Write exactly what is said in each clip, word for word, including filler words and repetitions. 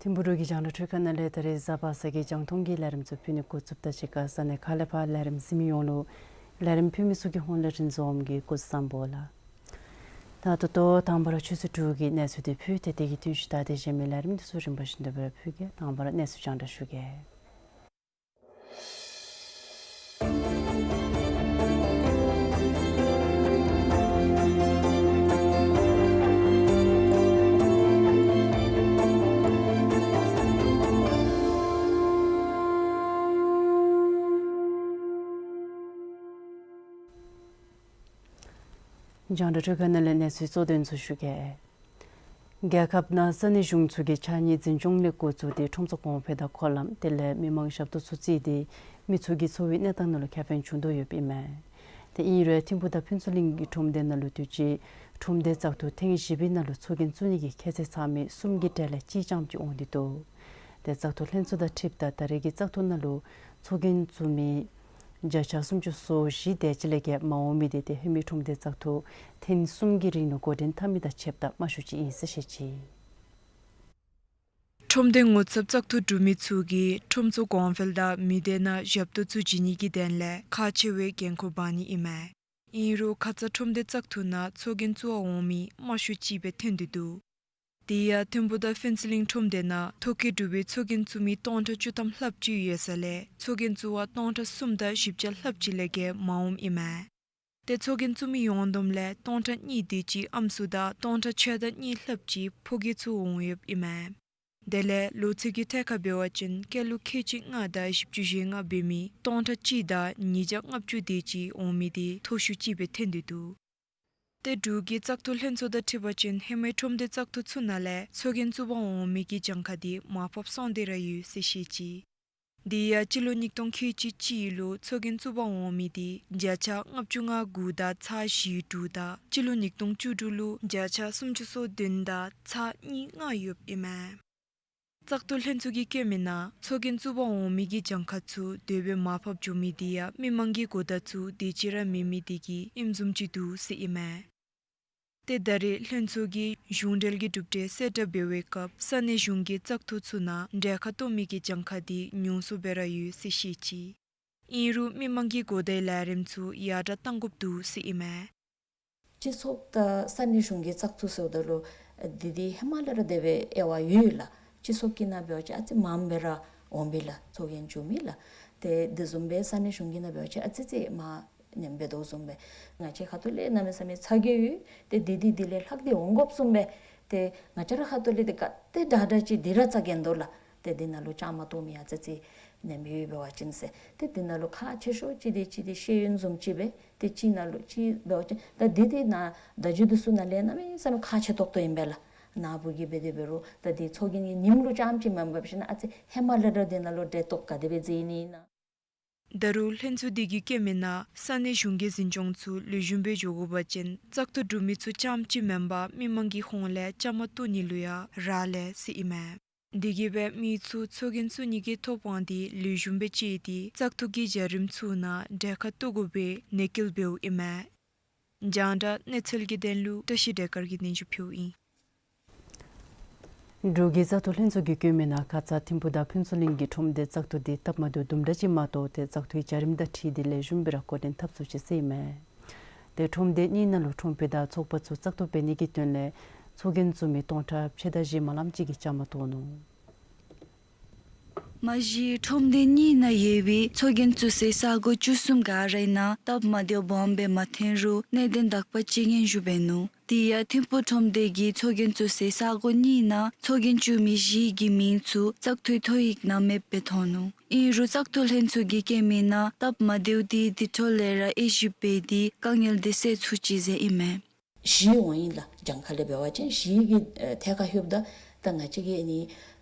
ཐིམ་ཕུག་འབྲུག་གི་རྒྱང་བསྒྲགས་འཕྲུལ་ཁང་ནང་ལས་ད་རེས་གཟའ་པ་སངས་ཀྱི་རྒྱང་མཐོང་གི་ལས་རིམ་ཚུ་ཕུལ་ནི་འགོ་བཙུགསཔ་ད་གཅིག་ཁར་ས་གནས་ཁག་ལས་ཕར་ལས་རིམ་གཟིགས་མི་ཡོངས་ལུ་ལས་རིམ་ཕུལ་མི་ཚུ་གི་ཧོངས་ལས་རིན་འཛོམས་ཀྱིས་སྐུ་གཟུགས་བཟང་པོ་ལགས། ད་ད་ལྟོ་དང་པ་ར་ཆུ་ཚོད་དྲུག་གི་གནས་ཚུལ་འདི་ཕུལ་ཏེ་དེ་གི་བསྟུན་ཞུ་ད་དེ་གཞན་མི་ལས་རིམ་འདི་ཚུ་རིམ་པ་བཞིན་དུ་སྦེ་ར་ཕུལ་གེ། དང་པ་ར་གནས་ཚུལ་རྒྱང་བསྒྲགས་ཞུ་གེ། རྒྱང་བསྒྲགས་འཕྲུལ་ཁང་ནང་ལས་གནས་ཚུལ་གཙོ་དོན་ཚུ་ཞུ་གེ། རྒྱལ་ཁབ་ནང་ས་གནས་གཞུང་ཚུ་གིས་ཕྱགས་སྙིགས་འཛིན་སྐྱོང་ལས་འགོ་བཙུགས་ཏེ་ཁྲོམ་ཚོགས་གོང་འཕེལ་དང་འཁོར་ལམ་དེ་ལས་མི་མང་ཞབས་ཏོག་ཚུ་བརྩིས་ཏེ་མི་ཚུ་གི་འཚོ་བའི་གནས་སྟངས་ནང་ལུ་ཁེ་ཕན་བྱུང་དོ་ཡོདཔ་ཨིན་མས། ཏེ་ཨིན་རུང་ཐིམ་ཕུག་དང་ཕུན་ཚོགས་གླིང་གི་ཁྲོམ་སྡེ་ནང་ལུ་དུས་ཅི་ཁྲོམ་སྡེ་བཙག་འཐུ་ཐེངས་བཞི་པའི་ནང་ལུ་ཚོགས་རྒྱན་བཙུགས་ནི་གི་ཁྱད་ཚད་ཚང་མི་གསུམ་གྱི་གྲས་ལས་གཅིག་རྐྱངམ་ཅིག་འོང་སྟེ་འདུག། ཏེ་བཙག་འཐུ་ལྷན་ཚོགས་དང་འཁྲིལཝ་ད་ད་རེས་ཀྱི་བཙག་འཐུ་ནང་ལུ་ཚོགས་རྒྱན་བཙུགས་མི་བརྒྱ་ཆ་སུམ་ཅུ་སོ་བཞི་དེ་ཅིག་ལས་བརྒལ་མ་འོང་མི་དེ་ཏེ་ཧེ་མའི་ཁྲོམ་སྡེ་བཙག་འཐུ་ཐེངས་གསུམ་གྱི་རིང་ལུ་འགོ་འདྲེན་འཐབ་མི་དང་ཕྱདཔ་ད་དམའ་ཤོས་ཅིག་ཨིན་ཟེར་བཤད་ཅི། ཁྲོམ་སྡེ་ངོ་ཚབ་བཙག་འཐུ་གྲུབ་མི་ཚུ་གིས་ཁྲོམ་ཚོགས་གོང་འཕེལ་དང་མི་སྡེ་ནང་ཞབས་ཏོག་ཚུ་བྱིན་ནི་གི་དོན་ལས་ཁག་ཆེ་བའི་འགན་ཁུར་འབག་ནི་ཨིན་མས། ཨིན་རུང་ཁ་ཙ་ཁྲོམ་སྡེ་བཙག་འཐུ་ནང་ཚོགས་རྒྱན་བཙུགས་པར་འོང་མི་དམའ་ཤོས་ཅིག་སྦེ་ཐོན་ཏེ་འདུག། དེ་ཡང་ཐིམ་ཕུག་དང་ཕུན་ཚོགས་གླིང་ཁྲོམ་སྡེ་ནང་ཐོ་བཀོད་གྲུབ་པའི་ཚོགས་རྒྱན་བཙུགས་མི་སྟོང་ཕྲག་བཅུ་ཐམ་ལྷགཔ་ཅིག་ཡོད་ས་ལས་ཚོགས་རྒྱན་བཙུགས་པར་སྟོང་ཕྲག་གསུམ་དང་བཞི་བརྒྱ་ལྷགཔ་ཅིག་ལས་བརྒལ་མ་འོངམ་ཨིན་མས། ཏེ་ཚོགས་རྒྱན་བཙུགས་མི་ཡོངས་བསྡོམས་ལས་སྟོང་ཕྲག་གཉིས་དེ་ཅིག་ཨམ་སྲུ་དང་སྟོང་ཕྲག་ཕྱེད་དང་གཉིས་ལྷགཔ་ཅིག་ཕོ་སྐྱེས་ཚུ་འོང་ཡོདཔ་ཨིན་མས། དེ་ལས་ལོ་ཚད་ཀྱི་ཐད་ཁར་འབད་བ་ཅིན་སྐྱེས་ལོ་ཁལ་གཅིག་ལྔ་དང་བཞི་བཅུ་ཞེ་ལྔ་འབད་མི་སྟོང་ཕྲག་གཅིག་དང་ཉིས་བརྒྱ་ལྔ་བཅུ་དེ་ཅིག་འོང་མི་དེ་མཐོ་ཤོས་ཅིག་སྦེ་ཐོན་ཏེ་འདུག། ཏེ་འབྲུག་གི་བཙག་འཐུ་ལྷན་ཚོགས་དང་འཁྲིལ་བ་ཅིན་ཧེ་མའི་ཁྲོམ་སྡེ་བཙག་འཐུ་ཚུ་ནང་ལས་ཚོགས་རྒྱན་བཙུགས་པར་འོང་མི་གི་གྱངས་ཁ་དེ་མར་ཕབ་སོང་སྟེ་ར་ཡོད་ཟེར་བཤད་ཅི། དེ་ཡང་སྤྱི་ལོ་ཉིས་སྟོང་ཁལ་གཅིག་གཅིག་ལུ་ཚོགས་རྒྱན་བཙུགས་པར་འོང་མི་དེ་བརྒྱ་ཆ་ལྔ་བཅུ་ང་དགུ་དང་ཚག་བཞི་དྲུག་དང་སྤྱི་ལོ་ཉིས་སྟོང་བཅུ་དྲུག་ལུ་བརྒྱ་ཆ་སུམ་ཅུ་སོ་བདུན་དང་ཚག་གཉིས་ལྔ་ཡོདཔ་ཨིན་མས། བཙག་འཐུ་ལྷན་ཚོགས་ཀྱིས་བཀོད་མི་ནང་ཚོགས་རྒྱན་བཙུགས་པར་འོང་མི་གི་གྱངས་ཁ་ཚུ་དེ་སྦེ་མར་ཕབ་འགྱོ་མི་དེ་ཡང་མི་མང་གི་གོ་བརྡ་ཚུ་དེ་ཅིག་ར་མེད་མི་དེ་གིས་ཨིནམ་བཟུམ་ཅིག་འདུག་ཟེར་ཨིན་མས། ཏེ་ད་རེས་ལྷན་ཚོགས་ཀྱིས་གཞུང་འབྲེལ་གྱི་གྲུབ་འབྲས་གསལ་བསྒྲགས་འབད་བའི་སྐབས་ས་གནས་གཞུང་གི་བཙག་འཐུ་ཚུ་ནང་གྲལ་ཁར་གཏོགས་མི་གི་གྱངས་ཁ་དེ་ཉུང་སུ་སྦེ་ར་ཡོད་ཟེར་བཤད་ཅི། ཨིན་རུང་མི་མང་གི་གོ་བརྡའི་ལས་རིམ་ཚུ་ཡར་དྲག་གཏང་དགོཔ་འདུག་ཟེར་ཨིན་མས། སྤྱི་ཚོགས་དང་ས་གནས་གཞུང་གི་བཙག་འཐུ་ཟེརཝ་ད་ལུ་འདི་འདི་ཧེ་མ་ལས་ར་དེ་སྦེ་དབྱེ་བ་ཡོད་ལགས། སྤྱི་ཚོགས་ཀྱི་ནང་འབད་བ་ཅིན་ཨ་ཙི་མངམ་སྦེ་ར་འོང་པས་ལགས། ཚོགས་རྒྱན་བཙུགས་མི་ལགས། ཏེ་དེ་བཟུམ་སྦེ་ས་གནས་གཞུང་གི་ནང་འབད་བ་ཅིན་ཨ་ཙི་ཙི་མར་ཉམས་སྦེ་འདུག་བཟུམ་སྦེ། ང་བཅས་ཁ་ཐུག་ལས་གནམ་མེད་ས་མེད་ཚ་གྱང་ཡོད། ཏེ་འདི་འདི་འདི་ལས་ལྷག་སྟེ་འོང་དགོཔ་བཟུམ་སྦེ། ཏེ་ང་བཅས་ར་ཁ་ཐུག་ལས་ཏེ་ག་ཏེ་དྲག་དྲག་ཅིག་འདི་ར་ཚ་གྱང་འདུག་ལགས། ཏེ་འདི་ནང་ལུ་བཅའ་མར་གཏོགས་མི་ཨ་ཙི་ཙི་ཉམས་ཡོད་འབད་བ་ཅིན་ཟེར། ཏེ་འདི་ནང་ལུ་ཁག་ཆེ་ཤོས་ཅིག་འདི་ཅིག་འདི་ཤེས་ཡོན་བཟུམ་ཅིག་སྦེ། ཏེ་ཅིག་ནང་ལུ་ཅིག་འབད་བ་ཅིན་ད་འདི་འདི་ནང་བརྡ་བརྒྱུད་འདི་ཚུ་ནང་ལས་གནམ་མེད་ས་མེད་ཁག་ཆེ་ཏོག་ཏོ་ཨིན་པས་ལགས། ནཱ་བུ་གིས་འབད་དེ་འབད་རུང་ད་འདི་ཚོགས་རྒྱན་གྱི་ཉིནམ་ལུ་རྐྱངམ་ཅིག་མེན་པར་འབད་ཞིན་ན་ཨ་ཙི་ཧེ་མ་ལས་ར་འདི་ནང་ལུ་འབྲེལ་གཏོགས་ག་དེ་སྦེ་མཛད་ནི་ཨིན་ན། ད་རུང་ལྷན་ཚོགས་འདི་གིས་བཀོད་མི་ནང་ས་གནས་གཞུང་གི་འཛིན་སྐྱོང་ཚུ་ལེགས་ཤོམ་སྦེ་འགྱོ་དགོ་པ་ཅིན་བཙག་འཐུ་གྲུབ་མི་ཚུ་རྐྱངམ་ཅིག་མེན་པར་མི་མང་གི་ཧོངས་ལས་བཅའ་མར་གཏོགས་ནི་ལུ་ཡང་རག་ལས་ཟེར་ཨིན་མས། དེ་གིས་སྦེ་མི་ཚུ་ཚོགས་རྒྱན་བཙུགས་ནི་གི་ཐོབ་དབང་འདི་ལེགས་ཤོམ་སྦེ་སྤྱད་དེ་བཙག་འཐུ་གི་བྱ་རིམ་ཚུ་ནང་གྲལ་ཁར་གཏོགས་དགོ་པའི་གནས་སྐལ་འབདཝ་ཨིན་མས། རྒྱང་བསྒྲགས་གནས་ཚུལ་གྱི་དོན་ལུ་བཀྲ་ཤིས་བདེ་དཀར་གྱིས་སྙན་ཞུ་ཕུལཝ་ཨིན། འབྲུག་གི་བཙག་འཐུ་ལྷན་ཚོགས་ཀྱིས་བཀོད་མི་ནང་ཁ་ཙ་ཐིམ་ཕུག་དང་ཕུན་ཚོགས་གླིང་གི་ཁྲོམ་སྡེ་བཙག་འཐུ་འདི་སྟབས་མ་བདེཝ་དུམ་གྲ་ཅིག་མ་གཏོགས་ཏེ་བཙག་འཐུའི་བྱ་རིམ་དང་འཁྲིལ་ཏེ་ལེགས་ཤོམ་སྦེ་ར་འགོ་འདྲེན་འཐབ་ཚུགས་ཅི་ཟེར་ཨིན་མས། ཏེ་ཁྲོམ་སྡེ་གཉིས་ནང་ལུ་ཁྲོམ་དཔོན་དང་ཚོགས་པ་ཚུ་བཙག་འཐུ་འབད་ནི་གི་དོན་ལས་ཚོགས་རྒྱན་བཙུགས་མི་སྟོང་ཕྲག་ཕྱེད་དང་བཞི་མ་ལངམ་ཅིག་གིས་བཅའ་མར་གཏོགས་ནུག། མ་གཞི་ཁྲོམ་སྡེ་གཉིས་ནང་ཡོད་པའི་ཚོགས་རྒྱན་བཙུགས་སའི་ས་གོ་བཅུ་གསུམ་ག་རའི་ནང་སྟབས་མ་བདེཝ་སྦོམ་སྦེ་མ་ཐོན་རུང་གནད་དོན་དག་པ་ཅིག་སྙན་ཞུ་འབད་ནུག། དེ་ཡང་ཐིམ་ཕུག་ཁྲོམ་སྡེ་གིས་ཚོགས་རྒྱན་བཙུགས་སའི་ས་གོ་གཉིས་ནང་ཚོགས་རྒྱན་བཙུགས་མི་བཞི་གི་མིང་ཚུ་བཙག་འཐུའི་ཐོ་ཡིག་ནང་མེདཔ་སྦེ་མཐོང་ནུག། ཨིན་རུང་བཙག་འཐུ་ལྷན་ཚོགས་ཀྱིས་བཀོད་མི་ནང་སྟབས་མ་བདེཝ་འདི་དེ་འཕྲོ་ལས་ར་དབྱེ་ཞིབ་འབད་དེ་དཀའ་ངལ་འདི་སེལ་ཚུགས་ཅི་ཟེར་ཨིན་མས། བཞི་འོང་ཡི་ལགས། གྱངས་ཁ་ལས་འབད་བ་ཅིན་བཞི་གི་ཨེ་ཐད་ཁར་ལྷོདཔ་ད་ད་ང་བཅས་ཀྱི་ཨ་ནི་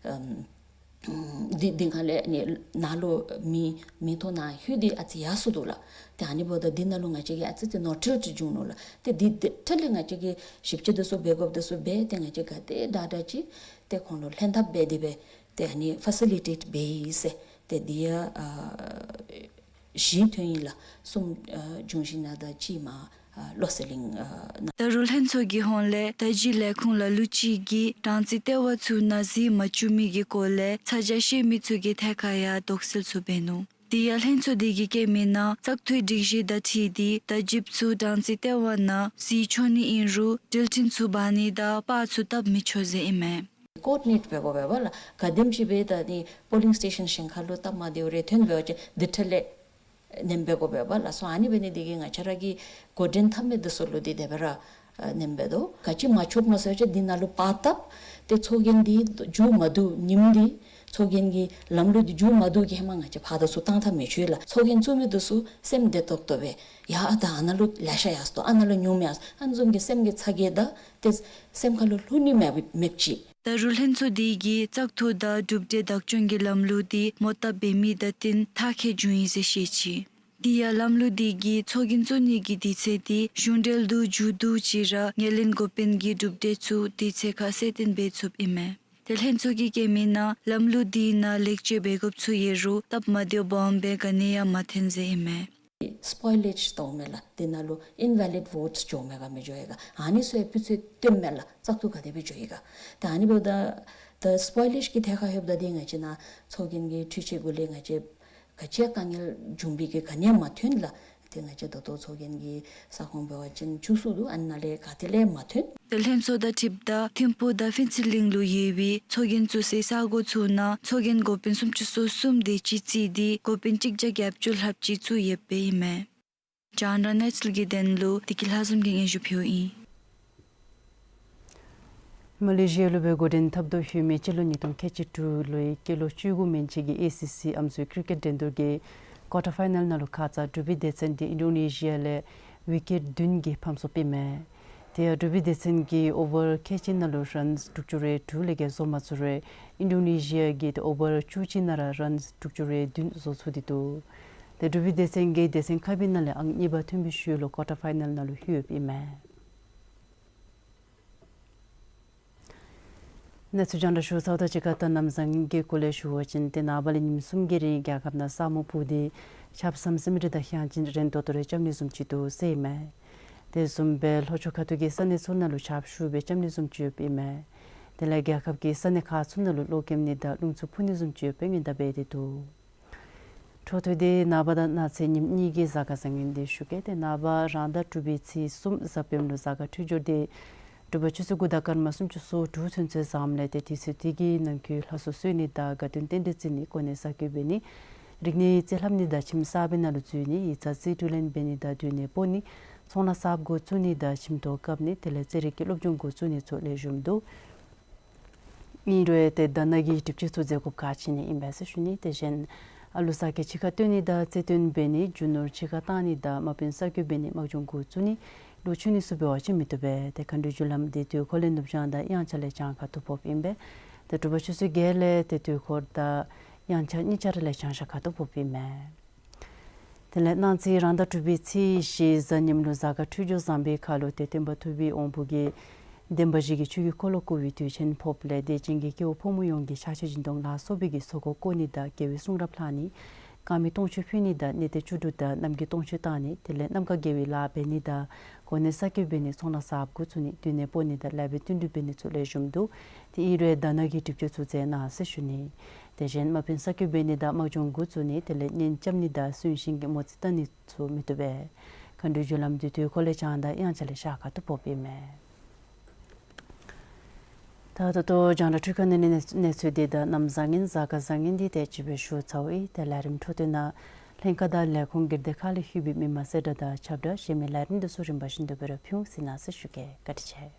ཨམ་འདི་འདི་ཁ་ལས་ནི་ནང་ལུ་མི་མིང་ཐོ་ནང་ལྷོད་དེ་ཨ་ཙི་ཡར་སོང་འདུག་ལགས། ཏེ་ཨ་ནི་འབདཝ་ད་འདི་ནང་ལུ་ང་བཅས་ཀྱིས་ཨ་ཙི་ཙི་ནོར་འཁྲུལ་ཅིག་བྱུང་ནུག་ལགས། ཏེ་འདི་འདི་འཕྲོ་ལས་ང་བཅས་ཀྱིས་ཞིབ་དཔྱད་འདི་ཚུ་འབད་དགོཔ་འདི་ཚུ་འབད་དེ་ང་བཅས་ག་དེ་དྲག་དྲག་ཅིག་ཏེ་ཁོང་ལུ་ལྷན་ཐབས་འབད་དེ་སྦེ་ཏེ་ཨ་ནི་ཕ་སི་ལི་ཊེཊ་འབད་ཡི་ཟེར། ཏེ་འདི་ཡང་ཨ་བཞི་ཐོན་ཡི་ལགས། གསུམ་ཨ་འབྱུང་བཞི་ནང་དང་གཅིག་མར་ཨ་བློ་གསལ་གླིང་ཨ་ནང་། ད་རུང་ལྷན་ཚོགས་ཀྱི་ཧོངས་ལས་བརྡ་བརྒྱུད་ལས་ཁུངས་ལ་ལུ་ཅིག་གིས་གྲངས་རྩིས་ལྟེ་བ་ཚུ་ནང་གཟིགས་མ་བཅུག་མི་གི་སྐོར་ལས་ཚ་གྱང་བཤད་མི་ཚུ་གི་ཐད་ཁར་ཡང་དོགས་སེལ་ཚུ་འབད་ནུག། དེ་ཡང་ལྷན་ཚོགས་འདི་གིས་བཀོད་མི་ནང་བཙག་འཐུའི་སྒྲིག་གཞི་དང་འཁྲིལ་ཏེ་བརྡ་བརྒྱུདཔ་ཚུ་གྲངས་རྩིས་ལྟེ་བ་ནང་གཟིགས་ཆོག་ནི་ཨིན་རུང་འགྲུལ་འཕྲིན་ཚུ་འབག་ནི་དང་པར་ཚུ་བཏབ་མི་ཆོག་ཟེར་ཨིན་མས། ཀོ་ཌི་ནེཊ་འབད་དགོ་པས་པ་ལགས། ག་དེམ་ཅིག་སྦེ་ད་ནི་པོ་ལིང་སི་ཊེ་ཤཱན་གཞན་ཁར་ལུ་སྟབས་མ་བདེཝ་རེ་ཐོན་འབད་བ་ཅིན་འདི་འཕྲོ་ལས་ནེམ་འབད་དགོ་པས་པ་ལགས། སོ་ཨ་ནི་འབད་ནི་འདི་གིས་ང་བཅས་ར་གིས་འགོ་འདྲེན་འཐབ་མི་འདི་ཚུ་ལུ་འདི་དེ་སྦེ་ར་ཨ་ནེམ་འབད་དོ། ག་ཅི་མ་ཆོག་མནོ་ཟེར་བ་ཅིན་འདི་ནང་ལུ་པར་བཏབ་སྟེ་ཚོགས་རྒྱན་འདི་མཇུག་མ་བསྡུ་ཉིནམ་འདི་ཚོགས་རྒྱན་གྱི་ལམ་ལུགས་འདི་མཇུག་མ་བསྡུ་གི་ཧེ་མ་ང་བཅས་ཕར་དང་ཚུར་བཏང་འཐབ་མི་ཆོག་ལགས། ཚོགས་རྒྱན་བཙུགས་མི་འདི་ཚུ་སེམས་བདེ་ཏོག་ཏོ་སྦེ་ཡ་ཨ་ད་ཨ་ནཱ་ལུ་ལེ་ཤ་ཡར་སོ་ཨ་ནཱ་ལུ་ཉུངམ་ཡར་སོ་ཨ་ནི་བཟུམ་གྱི་སེམས་ཀྱི་ཚ་གྱང་དང་ཏེ་སེམས་ཁར་ལུ་ལྷོད་ནི་མེདཔ་མེདཔ་ཅིག། ད་རུང་ལྷན་ཚོགས་འདི་གིས་བཙག་འཐུ་དང་གྲུབ་འབྲས་བདག་སྐྱོང་གི་ལམ་ལུགས་འདི་མོ་བཏབ་འབད་མི་དང་བསྟུན་ཐབས་ཁེ་བྱུང་ཡི་ཟེར་བཤད་ཅི། དེ་ཡང་ལམ་ལུགས་འདི་གིས་ཚོགས་རྒྱན་བཙུགས་ནི་གི་དུས་ཚོད་འདི་གཞུང་འབྲེལ་དུ་མཇུག་བསྡུ་ཅི་ར་ངོས་ལེན་འགོ་དཔོན་གྱིས་གྲུབ་འབྲས་ཚུ་དུས་ཚོད་ཁར་གསལ་སྟོན་འབད་ཚུགསཔ་ཨིན་མས། ཏེ་ལྷན་ཚོགས་ཀྱིས་བཀོད་མི་ནང་ལམ་ལུགས་འདི་ནང་ལེགས་བཅོས་འབད་དགོཔ་ཚུ་ཡོད་རུང་སྟབས་མ་བདེཝ་སྦོམ་སྦེ་ག་ནི་ཡང་མ་ཐོན་ཟེར་ཨིན་མས། སྤོའི་ལེཇ་འདུག་མས་ལགས། དེ་ནང་ལུ་ཨིན་ཝེ་ལིཌ་ཝོཊསི་འགྱོ་མས་ག་མི་འགྱོ་ཡི་ག་ཨ་ནི་ཚུ་ཡང་དཔེ་ཚུ་སྟོནམ་མས་ལགས། བཙག་འཐུ་ག་དེ་སྦེ་འགྱོ་ཡི་ག། ད་ཨ་ནི་འབདཝ་ད་ད་སྤོའི་ལེཇ་གི་ཐད་ཁར་ལྷོདཔ་ད་འདི་ང་བཅས་ནཱ་ཚོགས་རྒྱན་གྱི་འཕྲུལ་ཆས་གུ་ལས་ང་བཅས་ག་ཅི་དཀའ་ངལ་འབྱུང་བའི་གི་ག་ནི་ཡང་མ་ཐོན་ལགས། ཏེ་ང་བཅས་ད་ལྟོ་ཚོགས་རྒྱན་གྱི་ས་ཁོངས་འབད་བ་ཅིན་བཅུ་གསུམ་འདུག། ཨ་ནཱ་ལས་ག་ཏེ་ལས་མ་ཐོན། ཏེ་ལྷན་ཚོགས་དང་འཁྲིལཝ་ད་ཐིམ་ཕུག་དང་ཕུན་ཚོགས་གླིང་ལུ་ཡོད་པའི་ཚོགས་རྒྱན་བཙུགས་སའི་ས་གོ་ཚུ་ནང་ཚོགས་རྒྱན་འགོ་དཔོན་སུམ་ཅུ་སོ་གསུམ་དེ་ཅིག་བརྩིས་ཏེ་འགོ་དཔོན་གཅིག་བརྒྱ་བརྒྱད་ཅུ་ལྷགཔ་ཅིག་བཙུགས་ཡོདཔ་ཨིན་མས། རྒྱང་བསྒྲགས་གནས་ཚུལ་གྱི་དོན་ལུ་བདེ་སྐྱིད་ལྷ་འཛོམས་ཀྱིས་སྙན་ཞུ་ཕུལཝ་ཨིན། མ་ལེ་ཤི་ཡ་ལུ་སྦེ་འགོ་འདྲེན་འཐབ་དོ་ཡོད་མི་སྤྱི་ལོ་ཉིས་སྟོང་ཁལ་གཅིག་དྲུག་ལོའི་སྐྱེས་ལོ་བཅུ་དགུ་མན་ཆད་ཀྱི་ཨེ་སི་སི་ཨམ་སྲུའི་ཀྲི་ཀེཊ་འགྲན་བསྡུར་གྱི་ཀོར་ཊར་ཕའི་ནཱལ་ནང་ལུ་ཁ་ཙ་འབྲུག་པའི་སྡེ་ཚན་འདི་ཨིན་ཌོ་ནེ་ཤི་ཡ་ལས་ཝི་ཀེཊ་བདུན་གྱིས་ཕམ་སོཔ་ཨིན་མས། དེ་ཡང་འབྲུག་པའི་སྡེ་ཚན་གྱིས་ཨོ་ཝར་ཁལ་གཅིག་ནང་ལུ་རཱནསི་དྲུག་ཅུ་རེ་དྲུག་ལས་བརྒལ་བཟོ་མ་ཚུགས་རུང་ཨིན་ཌོ་ནེ་ཤི་ཡ་གིས་ཏེ་ཨོ་ཝར་བཅུ་གཅིག་ནང་ར་རཱནསི་དྲུག་ཅུ་རེ་བདུན་བཟོ་ཚུགས་ཏེ་འདུག། ཏེ་འབྲུག་པའི་སྡེ་ཚན་གྱིས་སྡེ་ཚན་ཁག་པའི་ནང་ལས་ཨང་གཉིས་པ་ཐོན་པའི་ཤུལ་ལུ་ཀོར་ཊར་ཕའི་ནཱལ་ནང་ལུ་ལྷོད་ཡོདཔ་ཨིན་མས། གནས་ཚུལ་རྒྱང་བསྒྲགས་ཞུ་ཚརཝ་དང་གཅིག་ཁར་ད་གནམ་བཟང་གི་སྐོར་ལས་ཞུ་བ་ཅིན་ཏེ་ནངས་པ་ལས་ཉིནམ་གསུམ་གྱི་རིང་རྒྱལ་ཁབ་ནང་ས་སྨུག་སྤུབས་ཏེ་ཆརཔ་ཟམ་ཟིམ་རེ་དང་ཤིང་ཆེན་རན་ཏོག་ཏོ་རེ་རྐྱབ་ནི་བཟུམ་ཅིག་འདུག་ཟེར་ཨིན་མས། དེ་བཟུམ་སྦེ་ལྷོ་ཕྱོགས་ཁ་ཐུག་གི་ས་གནས་ཚུ་ནང་ལུ་ཆརཔ་ཤུགས་སྦེ་རྐྱབ་ནི་བཟུམ་ཅིག་ཡོདཔ་ཨིན་མས། དེ་ལས་རྒྱལ་ཁབ་ཀྱི་ས་གནས་ཁག་ཚུ་ནང་ལུ་གློག་ཀེམ་ནི་དང་རླུང་འཚུབ་འཕུ་ནི་བཟུམ་ཅིག་ཡོད་པའི་སྔོན་བརྡ་འབད་དེ་འདུག། འཕྲོ་མཐུད་དེ་ནངས་པ་དང་གནངས་ཚེ་ཉིནམ་གཉིས་ཀྱི་གཟའ་སྐར་བཟང་ངན་འདི་ཞུ་གེ། ཏེ་ནངས་པ་རང་ཟླ་དྲུག་པའི་ཚེས་གསུམ་གཟའ་སྤེནམ་ལུ་གཟའ་སྐར་འཕྲོད་སྦྱོར་འདི་དྲོ་པ་ཆུ་ཚོད་དགུ་དང་སྐར་མ་སུམ་ཅུ་སོ་དྲུག་ཚུན་ཚོད་བཟངམ་ལས་ཏེ་དུས་ཚོད་འདི་གི་ནང་འཁོད་ལྷ་གསོལ་གསོལ་ནི་དང་དགའ་སྟོན་རྟེན་འབྲེལ་བརྩི་ནི་གོ་གནས་གསར་བསྐོ་འབད་ནི་རིག་གནས་རྩིས་ལྷབ་ནི་དང་ཁྱིམ་གསར་པའི་ནང་ལུ་འཛུལ་ནི་ཡིག་ཚང་རྩིས་སྤྲོད་ལེན་འབད་ནི་དང་སྡོད་གནས་སྤོ་ནི་ཚོང་ལཱ་གསརཔ་འགོ་བཙུགས་ནི་དང་ཁྱིམ་ཐོག་བཀབ་ནི་དེ་ལས་རྩེད་རིགས་ཀྱི་སློབ་སྦྱོང་འགོ་བཙུགས་ནི་ཚུ་ལེགས་ཤོམ་འདུག། ཨིན་རུང་ཏེ་ད་ནང་གི་སྒྲིབ་བྱེད་ཚུ་རྫས་བཀུག་ག་ཅི་ནི་ཨིན་པས་ཟེར་ཞུ་ནི། དེ་བཞིན་ཨ་ལུ་ས་སྐྱ་ཕྱི་ཁར་བཏོན་ནི་དང་རྩེ་བཏོན་འབད་ནི་རྒྱུ་ནོར་ཕྱི་ཁར་བཏང་ནི་དང་དམག་དཔོན་གསར་བསྐོ་འབད་ནི་དམག་སྦྱོང་འགོ་བཙུགས་ནི་ལུ་འཁྱུ་ནི་ཚུ་འབད་བ་ཅིན་མི་བཏུབ་པས། ཏེ་མཁའ་འགྲོའི་རྒྱུ་ལམ་འདི་དུས་འཁོར་ལས་ནུབ་བྱང་དང་དབྱངས་འཆར་ལས་བྱང་ཁ་ཐུག་ཕོགཔ་ཨིན་པས། ཏེ་དྲོ་པ་ཆུ་ཚོད་བརྒྱད་ལས་ཏེ་དུས་འཁོར་དང་དབྱངས་འཆར་གཉིས་ཆ་ར་ལས་བྱང་ཤར་ཁ་ཐུག་ཕོགཔ་ཨིན་མས། དེ་ལས་གནངས་ཚེ་རང་ཟླ་དྲུག་པའི་ཚེས་བཞི་གཟའ་ཉིམ་ལུ་གཟའ་སྐར་འཕྲོད་སྦྱོར་བཟང་པའི་ཁར་ལུ་ཏེ་སྟོན་པ་ཐུབ་པའི་དབང་པོ་གིས་བདེན་པ་བཞི་གི་ཆོས་ཀྱི་འཁོར་ལོ་བསྐོར་བའི་དུས་ཆེན་ཕོགཔ་ལས་དད་ཅན་གྱི་སྐྱེ་བོ་ཕོ་མོ་ཡོངས་ཀྱིས་ཕྱག་ཕྱི་སྦྱིན་གཏོང་ལ་སོགས་པའི་གི་གསོལ་འཁོར་བསྐོར་ནི་དང་དགེ་བའི་གསུང་རབ་ལྷག་ནི། དཀར་མེ་སྟོང་མཆོད་ཕུལ་ནི་དང་གནས་བརྟན་བཅུ་དྲུག་དང་རྣམ་རྒྱལ་སྟོང་མཆོད་བཏང་ནི། དེ་ལས་རྣམ་དཀར་དགེ་བའི་ལཱ་འབད་ནི་དང་གོ་གནས་གསར་བསྐོ་འབད་ནི་ཚོགས་ལ་གསརཔ་འགོ་བཙུགས་ནི། དུས་གནས་སྤོ་ནི་དང་ལེགས་པའི་བསྟུན་གྲོས་འབད་ནི་ཚུ་ལེགས་ཤོམ་འདུག། ཏེ་ཨིན་རུང་དྷ་ན་གི་སྒྲིབ་སྦྱོང་ཚུ་མཛད་གནང་ཟེར་ཞུ་ནི། དེ་བཞིན་དམག་དཔོན་གསར་བསྐོ་འབད་ནི་དང་དམག་སྦྱོང་འགོ་བཙུགས་ནི། དེ་ལས་གཉེན་རྐྱབ་ནི་དང་གསོན་གཤིན་གྱི་མོ་རྩིས་བལྟ་ནི་ཚུ་མི་བཏུབ་པས། མཁའ་འགྲོའི་རྒྱུ་ལམ་འདི་དུས་འཁོར་ལས་བྱང་དང་དབྱངས་འཆར་ལས་ཤར་ཁ་ཐུག་ཕོགཔ་ཨིན་མས། ད་ད་ལྟོ་རྒྱང་བསྒྲགས་འཕྲུལ་ཁང་ནང་ལས་གནས་ཚུལ་འདི་དང་གནམ་བཟང་ངན་གཟའ་སྐར་བཟང་ངན་འདི་དེ་ཅིག་སྦེ་ཞུ་ཚརཝ་ཨིན། ཏེ་ལས་རིམ་འཕྲོ་མཐུད་ནང་ལྷན་ཁག་དང་ལས་ཁུངས་སྒེར་སྡེ་ཁག་ལས་ལྷོད་པའི་མི་མང་གསལ་བསྒྲགས་དང་ཁྱབ་བསྒྲགས་གཞན་མི་ལས་རིམ་འདི་ཚུ་རིམ་པ་བཞིན་དུ་སྦེ་ར་ཕུལ་ཟེར་གནང་ཟེར་ཞུ་གེ། བཀའ་དྲིན་ཆེ།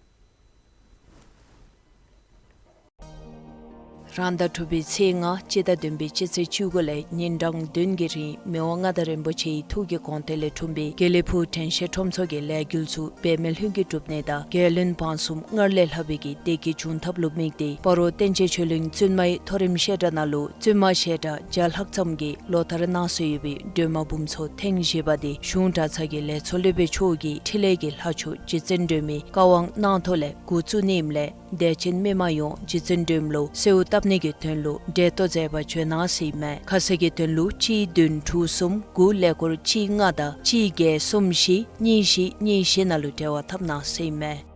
རང་ཟླ་དྲུག་པའི་ཚེས་ལྔ་སྤྱི་ཟླ་བདུན་པའི་སྤྱི་ཚེས་བཅུ་དགུ་ལས་ཉིན་གྲངས་བདུན་གྱི་རིང་མི་དབང་མངའ་བདག་རིན་པོ་ཆེའི་ཐུགས་ཀྱི་དགོངས་དོན་ལས་འཁྲུངས་པའི་དགེ་ལེགས་ཕུག་དྲན་ཤེས་ཁྲོམ་ཚོགས་ཀྱི་ལས་འགུལ་ཚུ་འབད་མེད་ལྷུན་གྱིས་གྲུབ་ནི་དང་རྒྱལ་བློན་འབངས་གསུམ་སྔར་ལས་ལྷག་པའི་གི་བདེ་སྐྱིད་འབྱུང་ཐབས་ལུ་དམིགས་ཏེ་སྤ་རོ་བསྟན་ཆེན་ཆོས་གླིང་བཙུན་མའི་མཐོ་རིམ་བཤད་གྲྭ་ནང་ལུ་བཙུན་མ་བཤད་གྲྭ་བརྒྱ་ལྷག་ཙམ་གྱིས་ལོ་ལྟར་གནང་སྲོལ་ཡོད་པའི་སྒྲོལ་མ་འབུམ་ཚོགས་ཐེངས་བཞི་པ་འདི་གཞུང་གྲྭ་ཚང་གི་ལས་ཚོགས་སློབ་དཔོན་མཆོག་གིས་འཕྲིན་ལས་ཀྱི་ལྷ་མཆོག་རྗེ་བཙུན་སྒྲོལ་མའི་བཀའ་དབང་གནང་ཐོག་ལས་འགོ་བཙུགས་ནི་ཨིནམ་ལས་དད་ཅན་མི་མང་ཡོངས་རྗེ་བཙུན་སྒྲོལ་མ་ལུ་གསོལཝ་བཏབ་ནི་གི་དོན་ལུ་གྲལ་གཏོགས་མཛད་པར་བྱོན་གནང་ཟེར་ཨིན་མས། ཁ་གསལ་གྱི་དོན་ལུ་གཅིག་བདུན་དྲུག་གསུམ་དགུ་ཀླད་ཀོར་གཅིག་ལྔ་དང་གཅིག་བརྒྱད་གསུམ་བཞི་གཉིས་བཞི་གཉིས་བཞི་ནང་ལུ་འབྲེལ་བ་འཐབ་གནང་ཟེར་ཨིན་མས།